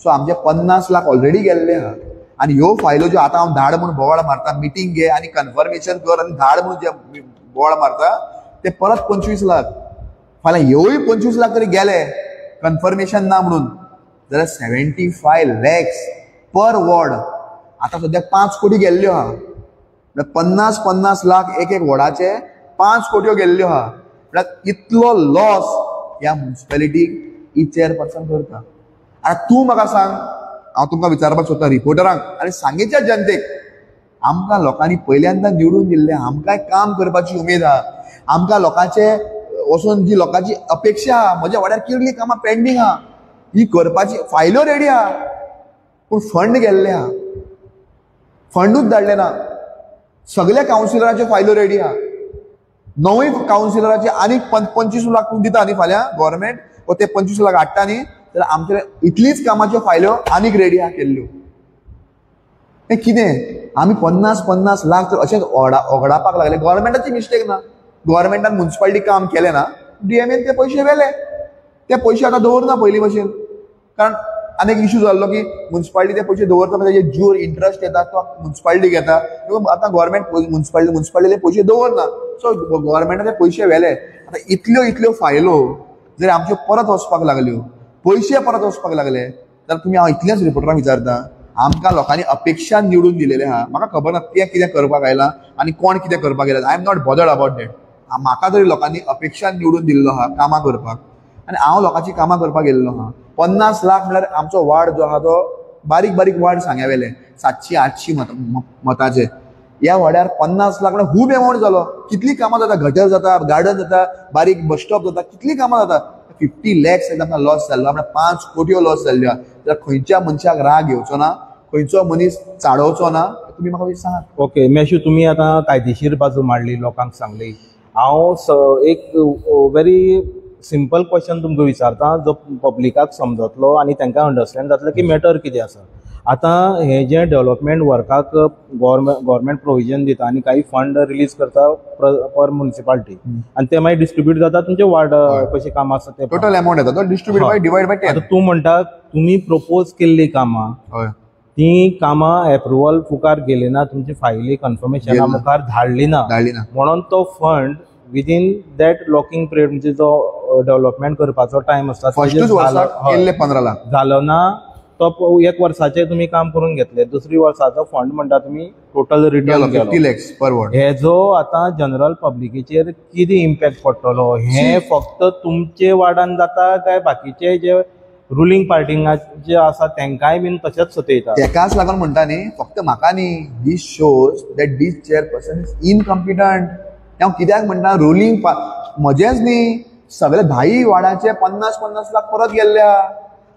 सो आमचे 50 लाख ऑलरेडी गेल्ले आहा. आनी ह्यो फायलो ज्यो आतां हांव धाड म्हूण बोवाळ मारता, मिटींग घे आनी कन्फर्मेशन कर आनी धाड म्हूण जे बोवाळ मारता ते परत 25 लाख, फाल्यां ह्योय 25 लाख तरी गेले कन्फर्मेशन ना म्हणून जाल्यार 75 लॅक्स पर वॉर्ड. आतां सद्याक 5 कोटी गेल्ल्यो आहा, म्हळ्यार 50-50 लाख एक एक वॉर्डाचे 5 कोट्यो गेल्ल्यो आहा. म्हळ्यार इतलो लॉस ह्या मुन्सिपेलिटीक ही चेअरपर्सन करता. आतां तूं म्हाका सांग, हांव तुमकां विचारपाक सोदता रिपोर्टरांक आनी सांगेच्या जनतेक, आमकां लोकांनी पयल्यांदा निवडून दिल्लें, आमकांय काम करपाची उमेद आहा, आमकां लोकांचे वचून जी लोकांची अपेक्षा आहा, म्हज्या वाड्यार कितलीं कामां पेंडींग आहा, ही करपाची फायल्यो रेडी आहा, पूण फंड गेल्ले आहा, फंडूच धाडले ना. सगल्या कावन्सिलराच्यो फायल्यो रेडी आहा, 9 कावन्सिलराचे आनीक 25 लाख दिता न्ही फाल्यां गव्हर्मेंट, वो ते 25 लाख हाडटा न्ही, जाल्यार आमचे इतलीच कामाच्यो फायल्यो आनीक रेडी आहा केल्ल्यो. हें कितें आमी 50-50 लाख तर अशेंच ओगडापाक लागले. गव्हर्मेंटाची मिस्टेक ना, गव्हर्मेंटान मुन्सिपालिटी काम केलें ना, डीएमएन ते पयशे व्हेले, ते पयशे आतां दवरना पयलीं भशेन, कारण आनी एक इशू जाल्लो की मुन्सिपालिटी ते पयशे दवरता तेजे ज्यूर इंट्रस्ट येता तो मुन्सिपालिटी घेता, आतां गव्हर्मेंट मुन्सिपालिटीले पयशे दवरना, सो गव्हर्मेंटान ते पयशे व्हेले. आतां इतल्यो इतल्यो फायलो जर आमच्यो परत वचपाक लागल्यो, पयशे परत वचपाक लागले, जाल्यार तुमी हांव इतलेंच रिपोर्टरांक विचारता, आमकां लोकांनी अपेक्षा निवडून दिलेलें आहा, म्हाका खबर ना तें कितें करपाक आयलां आनी कोण कितें करपाक गेला, I am not bothered about that. म्हाका तरी लोकांनी अपेक्षा निवडून दिल्लो आहा कामां करपाक आनी हांव लोकांची कामां करपाक गेल्लो आहा. 50 लाख म्हळ्यार आमचो वार्ड जो आहा तो बारीक बारीक वार्ड सांग्या वेले 700-800 मताचे, ह्या वाड्यार 50 लाख म्हळ्यार खूब एमावंट जालो. कितलीं कामां जाता, गटर जाता, गार्डन जाता, बारीक बस स्टॉप जाता, कितलीं कामां जाता. 50 लॅक्स आमकां लॉस जाल्लो, म्हळ्यार 5 कोटयो लॉस जाल्ल्यो आहा. जाल्यार खंयच्या मनशाक राग येवचो ना, खंयचो मनीस चाडोवचो ना, तुमी म्हाका सांगात. ओके मेशू, तुमी आतां कायदेशीर बाजू मांडली, लोकांक सांगली. हांव एक व्हेरी सिंपल क्वेश्चन तुमकां विचारता जो पब्लिकाक समजतलो आनी तांकां अंडरस्टँड जातलें की मॅटर कितें आसा. आतां हें जें डेवलपमेंट वर्काक गव्हर्मेंट प्रोविजन दिता आनी काही फंड रिलीज करता पर म्युनिसिपालिटी आनी ते मागीर डिस्ट्रिब्यूट जाता तुमचे वार्ड कशें काम आसा ते टोटल अमाउंट येता तो डिस्ट्रिब्यूट बाय डिवायड बाय 10. आतां तूं म्हणटा तुमी प्रपोज केल्लीं कामां ती कामां एप्रुवल मुखार गेली ना, तुमची फायली कन्फर्मेशना मुखार धाडली ना, म्हणून तो fund within that locking period म्हणजे जो डेवलपमेंट करपाचो टायम आसता 15 लाख जालो ना, तो एक वर्साचें तुमी काम करून घेतले, दुसरी वर्साचो फंड म्हणटा तुमी टोटल रिटर्न 50 लॅक्स पर वॉर्ड. हेजो आतां जनरल पब्लिकेचेर कितें इम्पॅक्ट पडटलो हें फक्त तुमचे वार्डान जाता काय बाकीचे जे रुलिंग पार्टींग जे आसा तेंकांय बीन तशेंच सतयता? तेकाच लागून म्हणटा न्ही, फक्त म्हाका न्ही, this shows that this chairperson is incompetent. हांव कित्याक म्हणटा रुलिंग म्हजेंच न्ही, सगळे 10 वार्डाचे 50-50 लाख परत गेल्ले आहा.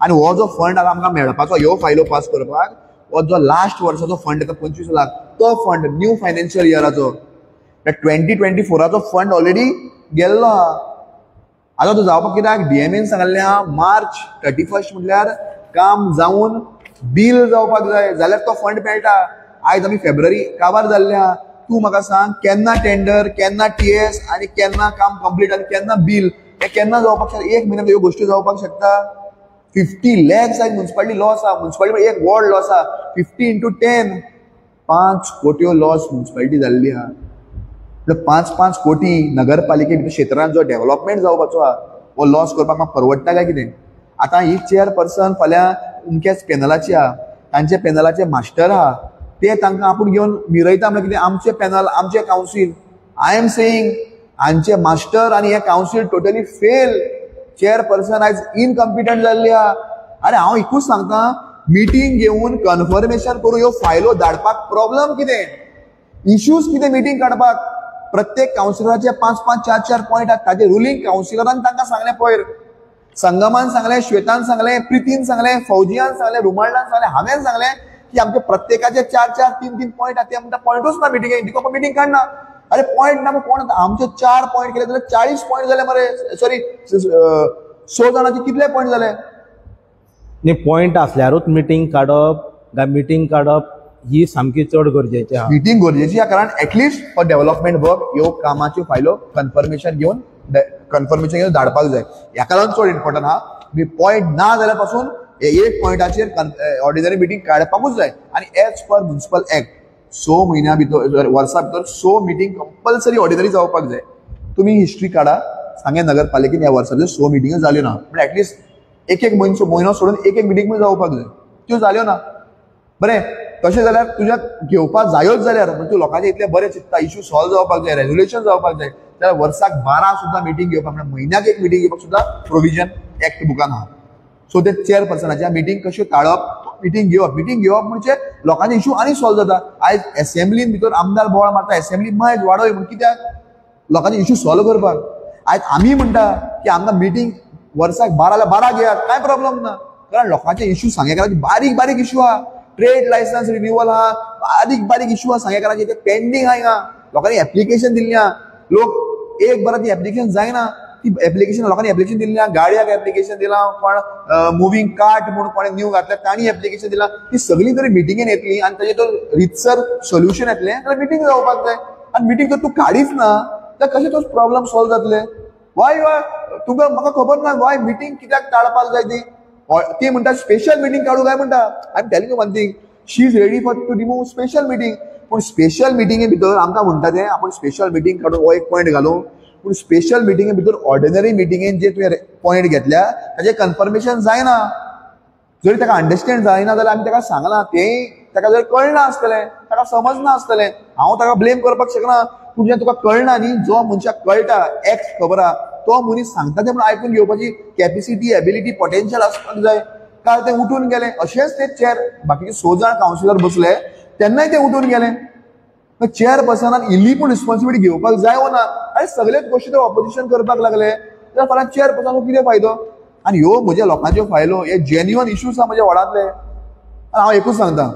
आनी हो जो फंड आतां आमकां मेळपाचो ह्यो फायलो पास करपाक, हो जो लास्ट वर्साचो फंड येता 25 लाख, तो फंड न्यू फायनान्शियल इयराचो 2024 फंड ऑलरेडी गेल्लो आहा. आतां तो जावपाक कित्याक डीएमएन सांगल्लें आहा मार्च 31 म्हटल्यार काम जावन बील जावपाक जाय, जाल्यार तो फंड मेळटा. आयज आमी फेब्रुवारी काबार जाल्ले आहा. तूं म्हाका सांग केन्ना टेंडर, केन्ना टीएस आनी केन्ना काम कंप्लीट आनी केन्ना बील, हें केन्ना जावपाक शकता? एक म्हयन्यान ह्यो गोश्टी जावपाक शकता? 50 लॅक्स आयज मुन्सिपालिटी लॉस आहा. मुन्सिपालिटी एक वॉर्ड लॉस आहा. 50 इंटू 10 5 कोट्यो लॉस मुन्सिपालिटी जाल्ली आहा. 5-5 कोटी नगरपालिके भितर क्षेत्रांत जो डेव्हलपमेंट जावपाचो आहा हो लॉस करपाक म्हाका परवडटा काय कितें? आतां ही चेअरपर्सन फाल्यां अमक्याच पॅनलाची आहा, तांच्या पॅनलाचे मास्टर आहा, ते तांकां आपूण घेवन मिरयता म्हळ्यार कितें? आमचें पॅनल, आमचें कावन्सील. I am saying हांचे मास्टर आनी हें कावन्सील टोटली फेल. चेअरपर्सन आयज इनकम्पिटंट जाल्ली आहा. आरे हांव एकूच सांगता, मिटींग घेवन कन्फर्मेशन करून ह्यो फायलो धाडपाक प्रॉब्लम कितें, इश्यूज कितें? मिटींग काडपाक प्रत्येक कावन्सिलराचे 5-5, 4-4 पॉयंट आहात. ताजे रुलींग कावन्सिलरान तांकां सांगलें, पयर संगमान सांगलें, श्वेतान सांगलें, प्रितीन सांगलें, फौजियान सांगलें, रुमाल्डान सांगलें, हांवें सांगलें की आमचे प्रत्येकाचे 4-4, 3-3 पॉयंट आहात. ते म्हणटा पॉयंटूच ना मिटिंगेक, दिको मिटींग काडना. अरे पॉयंट ना कोण? आमचे 4 पॉयंट केले जाल्यार 40 पॉयंट जाले मरे. सॉरी 100 जाणांचे कितले पॉयंट जाले? न्ही, पॉयंट आसल्यारूच मिटींग काडप काय मिटींग काडप ही सामकी चड गरजेची आहा. मिटींग गरजेची आहा, कारण एटलिस्ट फॉर डेव्हलपमेंट वर्क ह्यो कामाच्यो फायलो कन्फर्मेशन घेवन धाडपाक जाय. ह्याका लागून चड इम्पॉर्टंट आहा. मी पॉयंट ना जाल्यार पासून एक पॉयंटाचेर ऑर्डिनरी मिटींग काडपाकूच जाय. आनी एज पर म्युनिसिपल एक्ट 6 म्हयन्या भितर, वर्सा भितर 6 मिटींग कंपल्सरी ऑर्डिनरी जावपाक जाय. तुमी हिस्ट्री काडा, सांगें नगरपालिकेन ह्या वर्सा भितर 6 मिटिंग्यो जाल्यो ना, पण एटलिस्ट एक एक म्हयनो सोडून एक एक मिटींग पण जावपाक जाय, त्यो जाल्यो ना. बरें, तशें जाल्यार तुज्या घेवपाक जायोच जाल्यार म्हणजे तूं लोकांचे इतलें बरें चिंतता, इश्यू सॉल्व जावपाक जाय, रेजोल्युशन जावपाक जाय, जाल्यार वर्साक 12 सुद्दां मिटींग घेवपाक, म्हळ्यार म्हयन्याक एक मिटींग घेवपाक सुद्दां प्रोविजन एक्ट बुकान आहा. सो ते चेअरपर्सनाच्या मिटींग कश्यो टाळप, मिटींग घेवप, मिटींग घेवप म्हणजे लोकांचे इश्यू आनी सॉल्व जाता. आयज एसेंब्लीन भितर आमदार बोवाळ मारता, एसेंब्ली मायज वाडय म्हूण, कित्याक? लोकांचे इश्यू सॉल्व करपाक. आयज आमी म्हणटा की आमकां मिटींग वर्साक 12 12 घेयात, कांय प्रॉब्लम ना, कारण लोकांचे इश्यू सांगेकाराचे बारीक बारीक इश्यू आहा. ट्रेड लायसन्स रिन्युअल आहा, बारीक बारीक इश्यू आहा सांगेकाराचे, ते पेंडींग आहा. हिंगा लोकांनी एप्लिकेशन दिल्ली आहा, लोक एक बरां ती एप्लिकेशन जायना, ती एप्लिकेशन लोकांनी एप्लिकेशन दिल्ली आहा, गाडयाक एप्लिकेशन दिलां, कोण मुवींग कार्ट म्हूण कोणें न्यू घातल्या तांणी एप्लिकेशन दिलां. ती सगळीं जरी मिटिंगेन येतली आनी ताजें तो रितसर सोल्युशन येतलें जाल्यार मिटींग जावपाक जाय. आनी मिटींग जर तूं काडीच ना जाल्यार कशें तो प्रॉब्लम सॉल्व जातले? वाय वाय तुका म्हाका खबर ना वाय मिटींग कित्याक टाळपाक जाय ती. ती म्हणटा स्पेशल मिटींग काडूं काय म्हणटा. I am telling you one thing, she is ready for to remove special meeting. पूण स्पेशल मिटिंगे भितर आमकां म्हणटा तें आपूण स्पेशल मिटींग काडून हो एक पॉयंट घालूं, पूण स्पेशल मिटिंगे भितर ऑर्डिनरी मिटिंगेन जे तुवें पॉयंट घेतल्या ताजें कन्फर्मेशन जायना. जरी ताका अंडरस्टँड जायना जाल्यार आमी ताका सांगलां, तें ताका जर कळना आसतलें, ताका समजना आसतलें, हांव ताका ब्लेम करपाक शकना. पूण जें तुका कळना न्ही, जो मनशाक कळटा एक्ट खबर आहा तो मनीस सांगता तें म्हणून आयकून घेवपाची कॅपेसिटी, एबिलिटी, पोटेन्शियल आसपाक जाय. काल ते उठून गेले, अशेंच ते चेअर बाकीचे 6 जाण कावन्सिलर बसले तेन्नाय ते उठून गेले. चेअरपर्सनान इल्ली पूण रिस्पॉन्सिबिलिटी घेवपाक जाय वो ना? आनी सगळेच गोश्टी ते ऑपोजिशन करपाक लागले जाल्यार फाल्यां चेअरपर्सनाक कितें फायदो? आनी ह्यो म्हज्या लोकांच्यो फायलो, हे जेन्युअन इश्यूज आहा म्हज्या वार्डांतले. आनी हांव एकूच सांगता,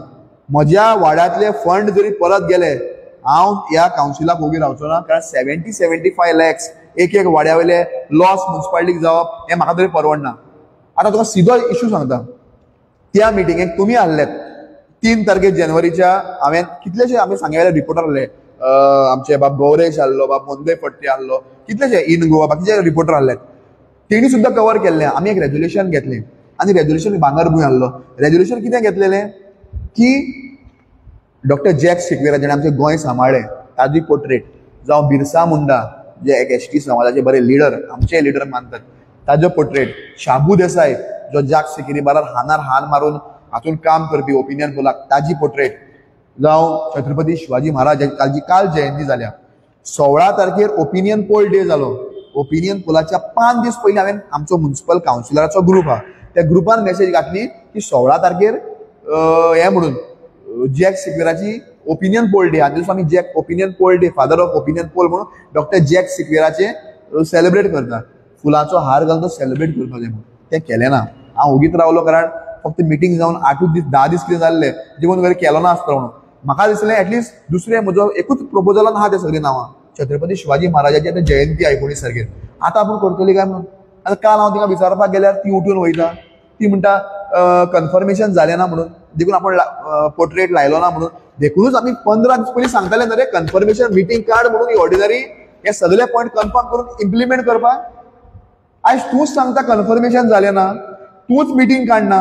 म्हज्या वार्डांतले फंड जरी परत गेले हांव ह्या कावन्सिलाक ओगी रावचो ना, कारण 70-75 लॅक्स एक एक वाड्या वयले लॉस मुन्सिपालिटीक जावप हें म्हाका तरी परवडना. आतां तुका सिदो इश्यू सांगता, त्या मिटिंगेक तुमी आहलेत 3 तारखेर जानेवारीच्या, हांवें कितलेशे आमी सांगे वयले रिपोर्टर आहले, आमचे बाब गौरेश आहलो, बाब मोंदे फडते आहलो, कितलेशे इन गोवा बाकीचे रिपोर्टर आहले, तेणी सुद्दां कवर केल्लें. आमी एक रेजोल्युशन घेतलें आनी रेजोल्युशन भांगरभूंय आहलो. रेजोल्युशन कितें घेतलेलें की डॉक्टर जॅक सिक्वेरा जेणें आमचें गोंय सांबाळ्ळें ताजी पोर्ट्रेट, जावं बिरसा मुंडा जे एक एस टी समाजाचे बरे लिडर, आमचे लिडर मानतात, ताजो पोर्ट्रेट, शाबू देसाय जो जाक सिकेरी बारार हानार हान मारून हातून काम करपी ओपिनियन पोलाक ताजी पोर्ट्रेट, जावं छत्रपती शिवाजी महाराज ताजी काल जयंती जाल्या 16 तारखेर ओपिनियन पोल डे जालो. ओपिनियन पोलाच्या 5 दीस पयलीं हांवें आमचो म्युनिसिपल कावन्सिलराचो ग्रूप आहा त्या ग्रुपान मेसेज घातली की 16 तारखेर हें म्हणून जॅक सिक्वेराची ओपिनियन पोल डे, आनी दिसा आमी Jack opinion poll day, father of opinion poll म्हणून डॉक्टर जॅक सिक्वेराचे सेलिब्रेट करता, फुलांचो हार घालून तो सेलिब्रेट करपाक जाय म्हणून. तें केलें ना. हांव ओगीत रावलो कारण फक्त मिटींग जावन 8 दीस 10 दीस कितें जाल्ले देखून वयर केलो ना आसतलो म्हणून. म्हाका दिसलें एटलिस्ट दुसरें म्हजो एकूच प्रपोजलान आहा ते सगळीं नांवां, छत्रपती शिवाजी महाराजाची आतां जयंती 19 तारखेर, आतां आपूण करतली काय म्हणून. आतां काल हांव तिका विचारपाक गेल्यार ती उठून वयता, ती म्हणटा कन्फर्मेशन जालें ना म्हणून, देखून आपूण पोर्ट्रेट लायलो ना म्हणून. देखूनच आमी 15 दीस पयलीं सांगताले न्हय रे, कन्फर्मेशन मिटींग काड म्हणून ही ऑर्डिनरी हे सगळे पॉयंट कन्फर्म करून इम्प्लिमेंट करपाक. आयज तूंच सांगता कन्फर्मेशन जालें ना, तूंच मिटींग काडना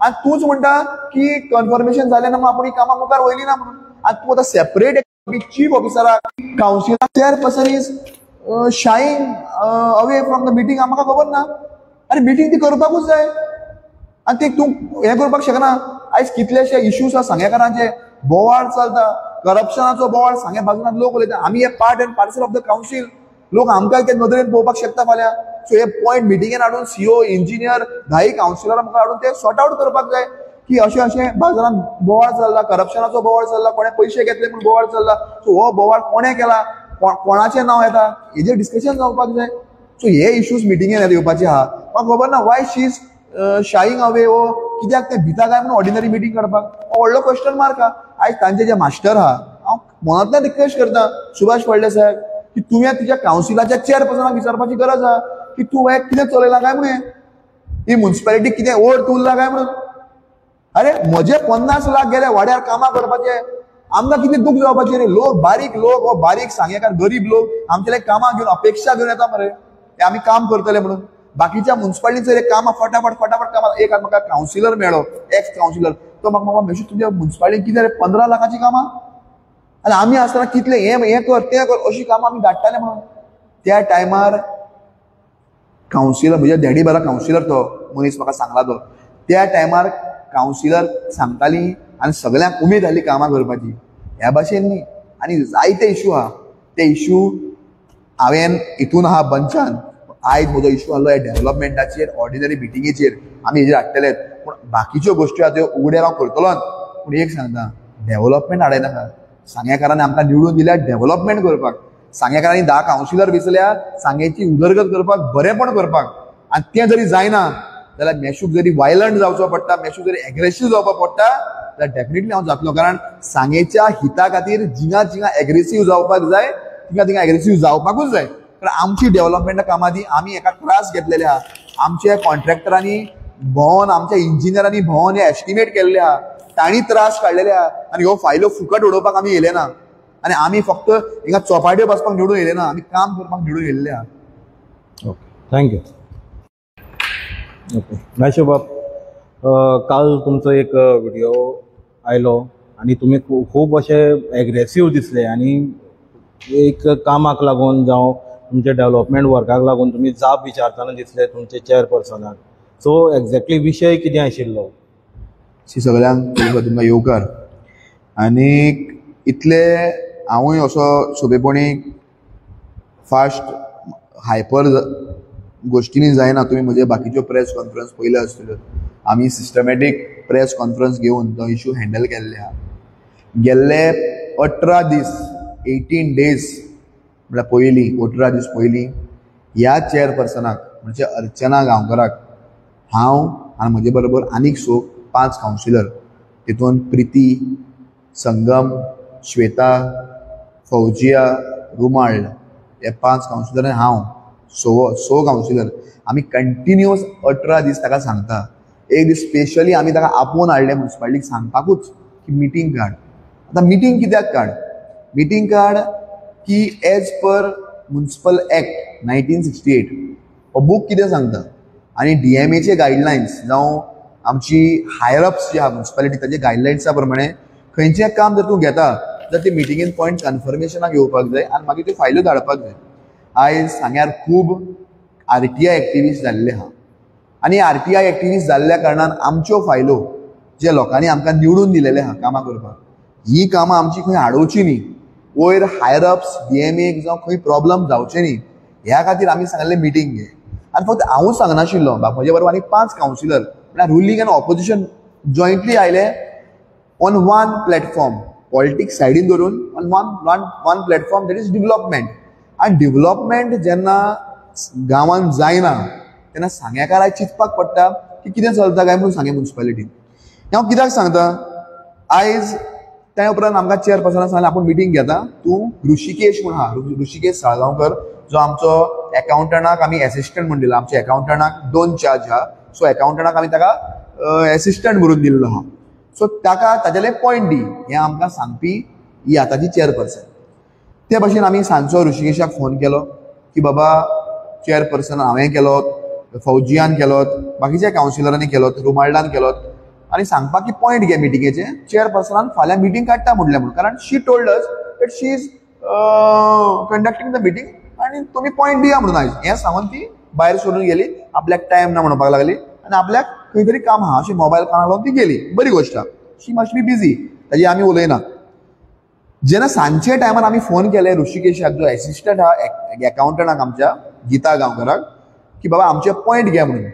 आनी तूंच म्हणटा की कन्फर्मेशन जालें ना म्हणून आपूण ही कामां मुखार वयली ना म्हणून. आनी तूं आतां सेपरेट चीफ ऑफिसराक councillor chairperson is shying away from the meeting, म्हाका खबर ना. आनी मिटींग ती करपाकूच जाय आनी ती तूं हें करपाक शकना. आयज कितलेशे इश्यूज आसा सांगेकारांचे, बोवाळ चलता, करप्शनाचो बोवाळ सांगे बाजून लोक उलयता. आमी हे part and parcel of the council, लोक आमकां ते नदरेन पळोवपाक शकता फाल्यां. सो हे पॉयंट मिटिंगेन हाडून सीओ, इंजिनियर, 10 कावन्सिलरां मुखार हाडून ते सॉर्ट आवट करपाक जाय की अशें अशें बाजारान बोवाळ चल्ला, करप्शनाचो बोवाळ चल्ला, कोणें पयशे घेतले म्हूण बोवाळ चल्ला. सो हो बोवाळ कोणें केला, कोणाचें नांव येता, हेजेर डिस्कशन जावपाक जाय. सो हे इश्यूज मिटिंगेन येवपाचे आहा. म्हाका खबर ना why she is shying away, हो कित्याक ते भिता काय म्हणून ऑर्डिनरी मिटींग काडपाक, हो व्हडलो क्वेश्चन मार्क आहा. आयज तांचे जे मास्टर आहा, हांव मनांतल्यान रिक्वेस्ट करता सुभाष फळदेसाय साहेब की तुवें तुज्या कावन्सिलाच्या चेअरपर्सनाक विचारपाची गरज आहा की तूं हें कितें चलयलां काय म्हणून, ही मुन्सिपालिटी कितें ओड उरला काय म्हणून. अरे म्हजे 50 लाख गेले वाड्यार कामां करपाचे, आमकां कितलें दूख जावपाचें रे. लोक बारीक लोक, हो बारीक सांगेकार गरीब लोक आमचे कामां घेवन अपेक्षा घेवन येता मरे, ते आमी काम करतले म्हणून. बाकीच्या मुन्सिपालिटीचेर कामां फटाफट फटाफट कामां. एक म्हाका कावन्सिलर मेळ्ळो, एक्स कावन्सिलर, तो म्हाका मामा मेशू तुमच्या मुन्सिपालिटीन कितें रे 15 लाखाचीं कामां, आनी आमी आसतना कितलें हें हें कर तें कर अशीं कामां आमी धाडटाले म्हणून. त्या टायमार कावन्सिलर म्हज्या डॅडी बरा कावन्सिलर तो मनीस म्हाका सांगला तो, त्या टायमार कावन्सिलर सांगताली आनी सगळ्यांक उमेद जाली कामां करपाची. ह्या भाशेन न्ही, आनी जायते इशू आहा, ते इशू हांवें हितून आहा बंचान. आयज म्हजो इशू आहलो ह्या डेवलपमेंटाचेर, ऑर्डिनरी मिटिंगेचेर आमी हेजेर हाडटलेच, पूण बाकीच्यो गोश्टी आहा त्यो उगड्यार हांव करतलोच. पूण एक सांगता, डेवलपमेंट हाडयनाका. सांगेकारांनी आमकां निवडून दिल्या डेवलपमेंट करपाक, सांगेकारांनी 10 कावन्सिलर वेंचल्या सांगेची उदरगत करपाक, बरेंपण करपाक. आनी तें जरी जायना जाल्यार मेशूक जरी वायलंट जावचो पडटा, मेशूक जरी एग्रेसीव जावपाक पडटा जाल्यार डेफिनेटली हांव जातलो. कारण सांगेच्या हिता खातीर जिंगा जिंगा एग्रेसीव जावपाक जाय, तिंगा तिंगा एग्रेसीव जावपाकूच जाय. कारण आमची डेवलपमेंटा कामां दी आमी एका त्रास घेतलेले आहा, आमच्या कॉन्ट्रॅक्टरांनी भोंवन, आमच्या इंजिनियरांनी भोंवन हे एस्टिमेट केल्ले आहा, तांणी त्रास काडलेले आहा. आनी ह्यो फायल्यो फुकट उडोवपाक आमी येयले ना, आनी आमी फक्त हिंगा चोपाट्यो बसपाक निवडून येयले ना, आमी काम करपाक निवडून येयल्ले आहा. Okay, thank you. Okay Meshu बाब, काल तुमचो एक व्हिडिओ आयलो आनी तुमी खूब अशे एग्रेसीव दिसले आनी एक कामाक लागून जावं तुमच्या डेवलपमेंट वर्काक लागून तुमी जाप विचारतना दिसले तुमचे चेअरपर्सनाक. सो एक्झॅक्टली विशय कितें आशिल्लो? सगळ्यांक तुमकां येवकार. आनी इतले हांवूय असो सोंपेपणी फास्ट हायपर गोश्टींनी जायना. तुमी म्हजे बाकीच्यो प्रेस कॉन्फरन्स पयल्यो आसतल्यो, आमी सिस्टमॅटीक प्रेस कॉन्फरन्स घेवन तो इशू हँडल केल्ले आहा. गेल्ले 18 दीस, 18 डेज म्हळ्यार पयलीं 18 दीस पयलीं ह्या चेअरपर्सनाक म्हणजे अर्चना गांवकराक हांव आनी म्हजे बरोबर आनीक 5 कावन्सिलर, तितून प्रिती, संगम, श्वेता, फौजिया, रुमाळ हे 5 कावन्सिलर आनी हांव 6 कावन्सिलर आमी कंटिन्युअस 18 दीस ताका सांगता. एक दीस स्पेशली आमी ताका आपोवन हाडलें मुन्सिपालिटीक सांगपाकूच की मिटींग काड. आतां मिटींग कित्याक काड? मिटींग काड की एज पर मुन्सिपल एक्ट 1968 हो बूक कितें सांगता आनी डीएमएचे गायडलायन्स जावं आमची हायर अप्स जी आहा मुन्सिपालिटी ताचे गायडलायन्सा प्रमाणे खंयचें काम जर तूं घेता जाल्यार ते मिटिंगेन पॉयंट कन्फर्मेशनाक येवपाक जाय आनी मागीर त्यो फायल्यो धाडपाक जाय. आयज सांग्यार खूब आरटीआय एक्टिविस्ट जाल्ले आहा आनी आरटीआय एक्टिविस्ट जाल्ल्या कारणान आमच्यो फायलो जे लोकांनी आमकां निवडून दिलेले आहा कामां करपाक, ही कामां आमची खंय आडोवची न्ही, वयर हायर अप्स डीएमएक जावं खंय प्रॉब्लम जावचे न्ही ह्या खातीर आमी सांगलें मिटींग घे. आनी फक्त हांवूच सांगनाशिल्लो, म्हजे बरोबर आनी 5 कावन्सिलर म्हळ्यार रुलींग आनी ऑपोजिशन जॉयंटली आयले ऑन वन प्लॅटफॉर्म, पॉलिटिक्स सायडीन धरून on one platform, that is development. आनी डेवलपमेंट जेन्ना गांवांत जायना तेन्ना सांग्याकाराक चिंतपाक पडटा की कितें चलता काय म्हणून सांगे म्युन्सिपालिटीन. हांव कित्याक सांगता, आयज त्या उपरांत आमकां चेअरपर्सनान सांगलें आपूण मिटींग घेता, तूं ऋषिकेश म्हूण आहा, ऋषिकेश साळगांवकर जो आमचो एकाउंटंटाक आमी एसिस्टंट म्हूण दिला. आमच्या एकाउंटंटाक 2 चार्ज आहा, सो एकाउंटंटाक आमी ताका एसिस्टंट म्हणून दिल्लो आहा. सो ताका ताजेले पॉयंट दी हें आमकां सांगपी ही आतांची चेअरपर्सन. ते भशेन आमी सांजचो ऋषिकेशाक फोन केलो की बाबा चेअरपर्सन हांवें केलो, फौजियान केलो, बाकीच्या कावन्सिलरांनी केलो, रुमाल्डान केलो, आनी सांगपाक की पॉयंट घे मिटिंगेचे, चेअरपर्सनान फाल्यां मिटींग काडटा म्हटलें म्हणून, कारण she told us that she is conducting the meeting आनी तुमी पॉयंट दिया म्हणून आयज हें सांगून ती भायर सोडून गेली. आपल्याक टायम ना म्हणपाक लागली आनी आपल्याक खंय तरी काम आहा अशें मोबायल कानाक लावन ती गेली. बरी गोश्ट आहा, शी मस्ट बी बिजी, ताजी आमी उलयना. जेन्ना सांजचे टायमार आमी फोन केले ऋषिकेशाक जो एसिस्टंट आहा एकाउंटंटाक आमच्या गीता गांवकराक की बाबा आमचे पॉयंट घे म्हणून,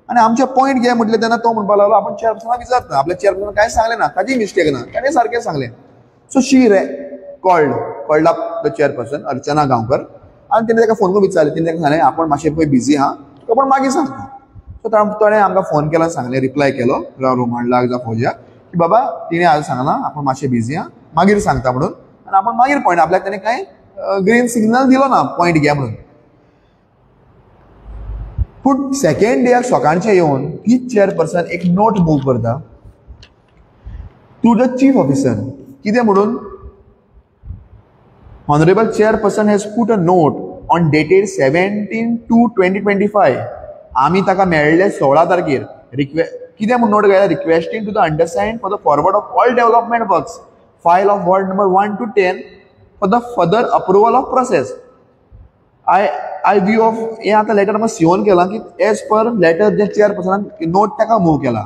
आनी आमचे पॉयंट घे म्हटलें तेन्ना तो म्हणपाक लागलो आपूण चेअरपर्सनाक विचारता, आपल्या चेअरपर्सनाक कांय सांगलें ना, ताजी मिस्टेक ना, ताणें सारकें सांगलें. So she called up the chairperson Archana Gaonkar आनी तेणें ताका फोन करून विचारलें. तेणें ताका सांगलें आपूण मातशें पळय बिजी आहा, तुका पूण मागीर सांगता. सो ताणें आमकां फोन केलो, सांगलें, रिप्लाय केलो रोमांडलाक जावं फौजियाक की बाबा तिणें आज सांगलां आपूण मातशें बिजी आहा, मागीर सांगता म्हणून, आनी आपूण मागीर पॉयंट आपल्याक ताणें कांय ग्रीन सिग्नल दिलो ना पॉयंट घे म्हणून. पूण सेकेंड डेक सकाळचें येवन तीच चेअरपर्सन एक नोट मूव करता टू the chief officer. कितें म्हणून, honourable chairperson has put a note on dated 17/2/2025. आमी ताका मेळ्ळे 16 तारखेर. कितें म्हूण नोट घायला, requesting to the undersigned for the forward of all development works file of ward number 1 to 10 for the further approval of process. I view of हें आतां लेटर आमकां सीओन केलां की एज पर लेटर जे चेअरपर्सनान नोट ताका मूव केला.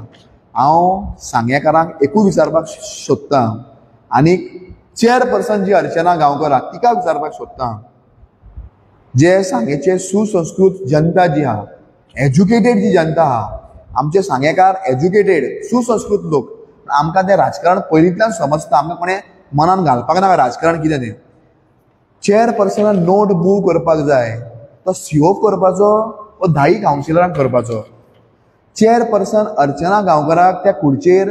हांव सांगेकारांक एकूय विचारपाक सोदतां आनी चेअरपर्सन जी अर्चना गांवकर आहा तिका विचारपाक सोदतां, जे सांगेचे सुसंस्कृत जनता जी आहा, एज्युकेटेड जी जनता आहा, आमचे सांगेकार एज्युकेटेड सुसंस्कृत लोक, आमकां तें राजकारण पयलींतल्यान समजता, आमकां कोणें मनान घालपाक नाका राजकारण कितें तें. चेअरपर्सनान नोट मूव करपाक जाय तो सीओ करपाचो वो 10 कावन्सिलरांक करपाचो. चेअरपर्सन अर्चना गांवकराक त्या खुर्चेर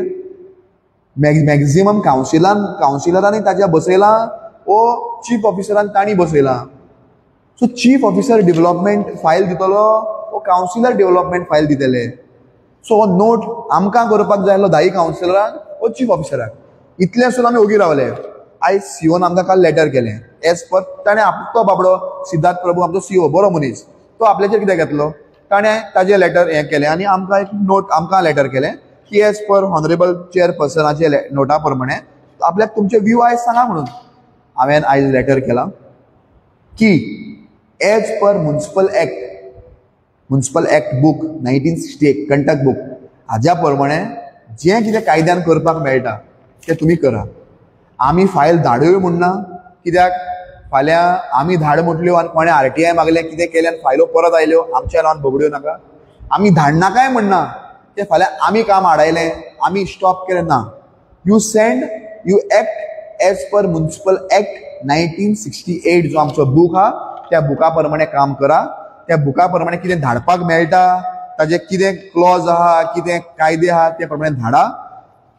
मॅक्झिमम कावन्सिलरांनी ताज्या बसयलां वो चीफ ऑफिसरान तांणी बसयलां. So chief officer development file दितलो वो कावन्सिलर डेव्हलपमेंट फायल दितले. सो हो नोट आमकां करपाक जाय आसलो 10 कावन्सिलरांक वो चीफ ऑफिसराक. इतलें सुद्दां आमी ओगी रावले. आयज सीओन आमकां काल लेटर केलें एज पर ताणें तो बाबडो सिद्धार्थ प्रभू आमचो सीओ बरो मनीस, तो आपल्याचेर कितें घेतलो, ताणें ताजें लेटर हें केलें आनी आमकां एक नोट आमकां लेटर केलें की एज पर ऑनरेबल चेअरपर्सनाचे नोटा प्रमाणे आपल्याक तुमचे व्यू आयज सांगा म्हणून. हांवें आयज लेटर केलां की as per municipal act book 1968 Kantak book हाज्या प्रमाणे जें कितें कायद्यान करपाक मेळटा तें तुमी करा. आमी फायल धाडूय म्हूण ना, कित्याक फाल्यां आमी धाड म्हटल्यो आनी कोणें आरटीआय मागलें कितें केलें आनी फायलो परत आयल्यो आमच्या नांवान बगड्यो नाका. आमी धाडनाकाय म्हणना तें फाल्यां आमी काम आडायलें आमी स्टॉप केलें ना. You send, you act as per municipal act 1968 जो आमचो बूक आहा त्या बुका प्रमाणे काम करा. त्या बुका प्रमाणे कितें धाडपाक मेळटा ताजें कितें क्लॉज आहा कितें कायदे आहा ते प्रमाणे धाडा.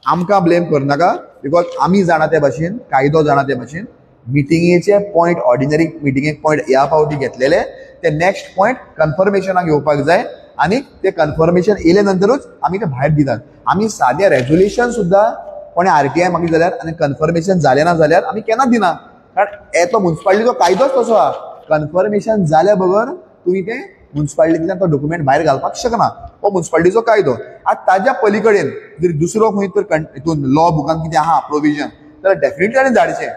आमकां ब्लेम करनाका because आमी जाणा ते भाशेन, कायदो जाणा ते भाशेन. मिटिंगेचे पॉयंट ऑर्डिनरी मिटिंगेक पॉयंट ह्या फावटी घेतलेले ते नेक्स्ट पॉयंट कन्फर्मेशनाक येवपाक जाय आनी ते कन्फर्मेशन येयले नंतरूच आमी ते भायर दितात. आमी सादें रेजोल्युशन सुद्दां कोणें आरटीआय मागली जाल्यार आनी कन्फर्मेशन जालें ना जाल्यार आमी केन्ना दिना, कारण येतो म्युन्सिपालिटीचो कायदोच तसो आहा. कन्फर्मेशन जाल्या बगर तुमी तें म्युन्सिपालिटींतल्यान तो डॉक्युमेंट भायर घालपाक शकना, हो म्युन्सिपालिटीचो कायदो. आतां ताज्या पली कडेन जर दुसरो खंय तर हितून लॉ बुकान कितें आहा प्रोविजन जाल्यार डेफिनेटली ताणें धाडचें.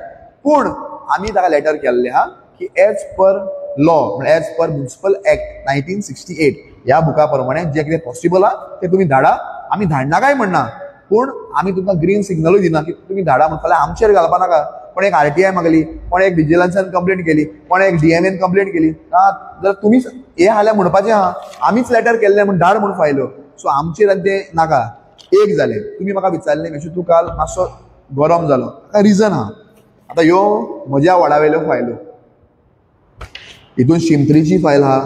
पूण आमी ताका लेटर केल्लें आहा की एज पर लॉ म्हळ्यार एज पर म्युन्सिपल एक्ट 1968 ह्या बुका प्रमाणे जें कितें पॉसिबल आहा तें तुमी धाडा. आमी धाडना काय म्हणना, पूण आमी तुमकां ग्रीन सिग्नलूय दिना की तुमी धाडा म्हण. फाल्यां आमचेर घालपा नाका, कोण एक आरटीआय मागली, कोण एक विजिलन्सान कंप्लेंट केली, कोण एक डीएमएन कंप्लेंट केली, जाल्यार तुमीच हें हाल्यार म्हणपाचें आहा आमीच लेटर केल्लें म्हूण धाड म्हूण फायल्यो. सो आमचेर आनी तें नाका. एक जालें, तुमी म्हाका विचारलें मेशू तूं काल मातसो गरम जालो, ताका रिजन आहा. आतां ह्यो म्हज्या वॉर्डा वयल्यो फायल्यो, हितून शिमत्रीची फायल आहा,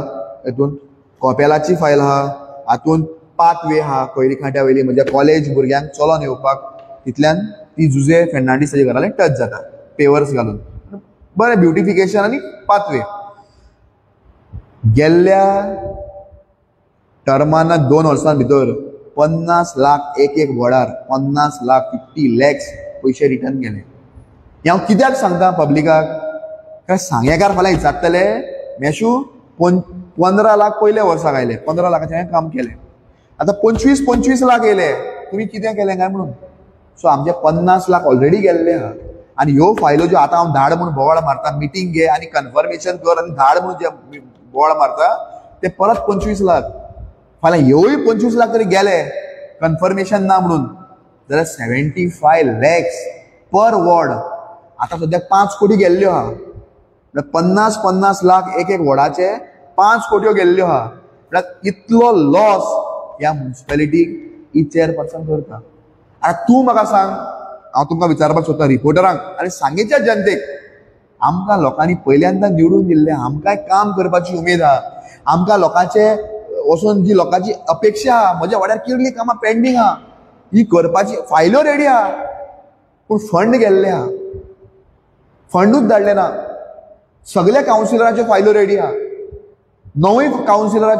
हितून कोपेलाची फायल आहा, हातून पाथवे आहा कोयरी खांट्या वयली, म्हज्या कॉलेज भुरग्यांक चलोन येवपाक, तितल्यान ती जुजे फेर्नांडीस ताच्या घरा टच जाता पेवर्स घालून, बरें ब्युटिफिकेशन आनी पाथवे. गेल्ल्या टर्माना 2 वर्सां भितर 50 लाख एक एक वॉर्डार 50 लाख 50 लॅक्स पयशे रिटर्न गेले. हें हांव कित्याक सांगता पब्लिकाक, कारण सांगेकार फाल्यां विचारतले मेशू 15 लाख पयल्या वर्साक आयले, 15 लाखाचें हांवें काम केलें, आतां 25-25 लाख येयले, तुमी कितें केलें काय म्हणून. सो आमचे 50 लाख ऑलरेडी गेल्ले आहा. आनी ह्यो फायलो ज्यो आतां हांव धाड म्हूण बोवाळ मारता, मिटींग घे आनी कन्फर्मेशन कर आनी धाड म्हूण जे बोवाळ मारता ते परत 25 लाख, फाल्यां ह्योय 25 लाख तरी गेले कन्फर्मेशन ना म्हणून, जाल्यार 75 लॅक्स पर वॉर्ड. आतां सद्याक 5 कोटी गेल्ल्यो आहा, म्हळ्यार 50-50 लाख एक एक वॉर्डाचे 5 कोट्यो गेल्ल्यो आहा. म्हळ्यार इतलो लॉस ह्या म्युनिसिपेलिटीक ही चेअरपर्सन करता. आतां तूं म्हाका सांग, हांव तुमकां विचारपाक सोदता रिपोर्टरांक आनी सांगेच्या जनतेक, आमकां लोकांनी पयल्यांदा निवडून दिल्लें, आमकांय काम करपाची उमेद आहा, आमकां लोकांचे वचून जी लोकांची अपेक्षा आहा, म्हज्या वाड्यार कितलीं कामां पेंडींग आहा, ही करपाची फायल्यो रेडी आहा, पूण फंड गेल्ले आहा, फंडूच धाडले ना. सगल्या कावन्सिलराच्यो फायल्यो रेडी आहा, 9 कावन्सिलराच्यो.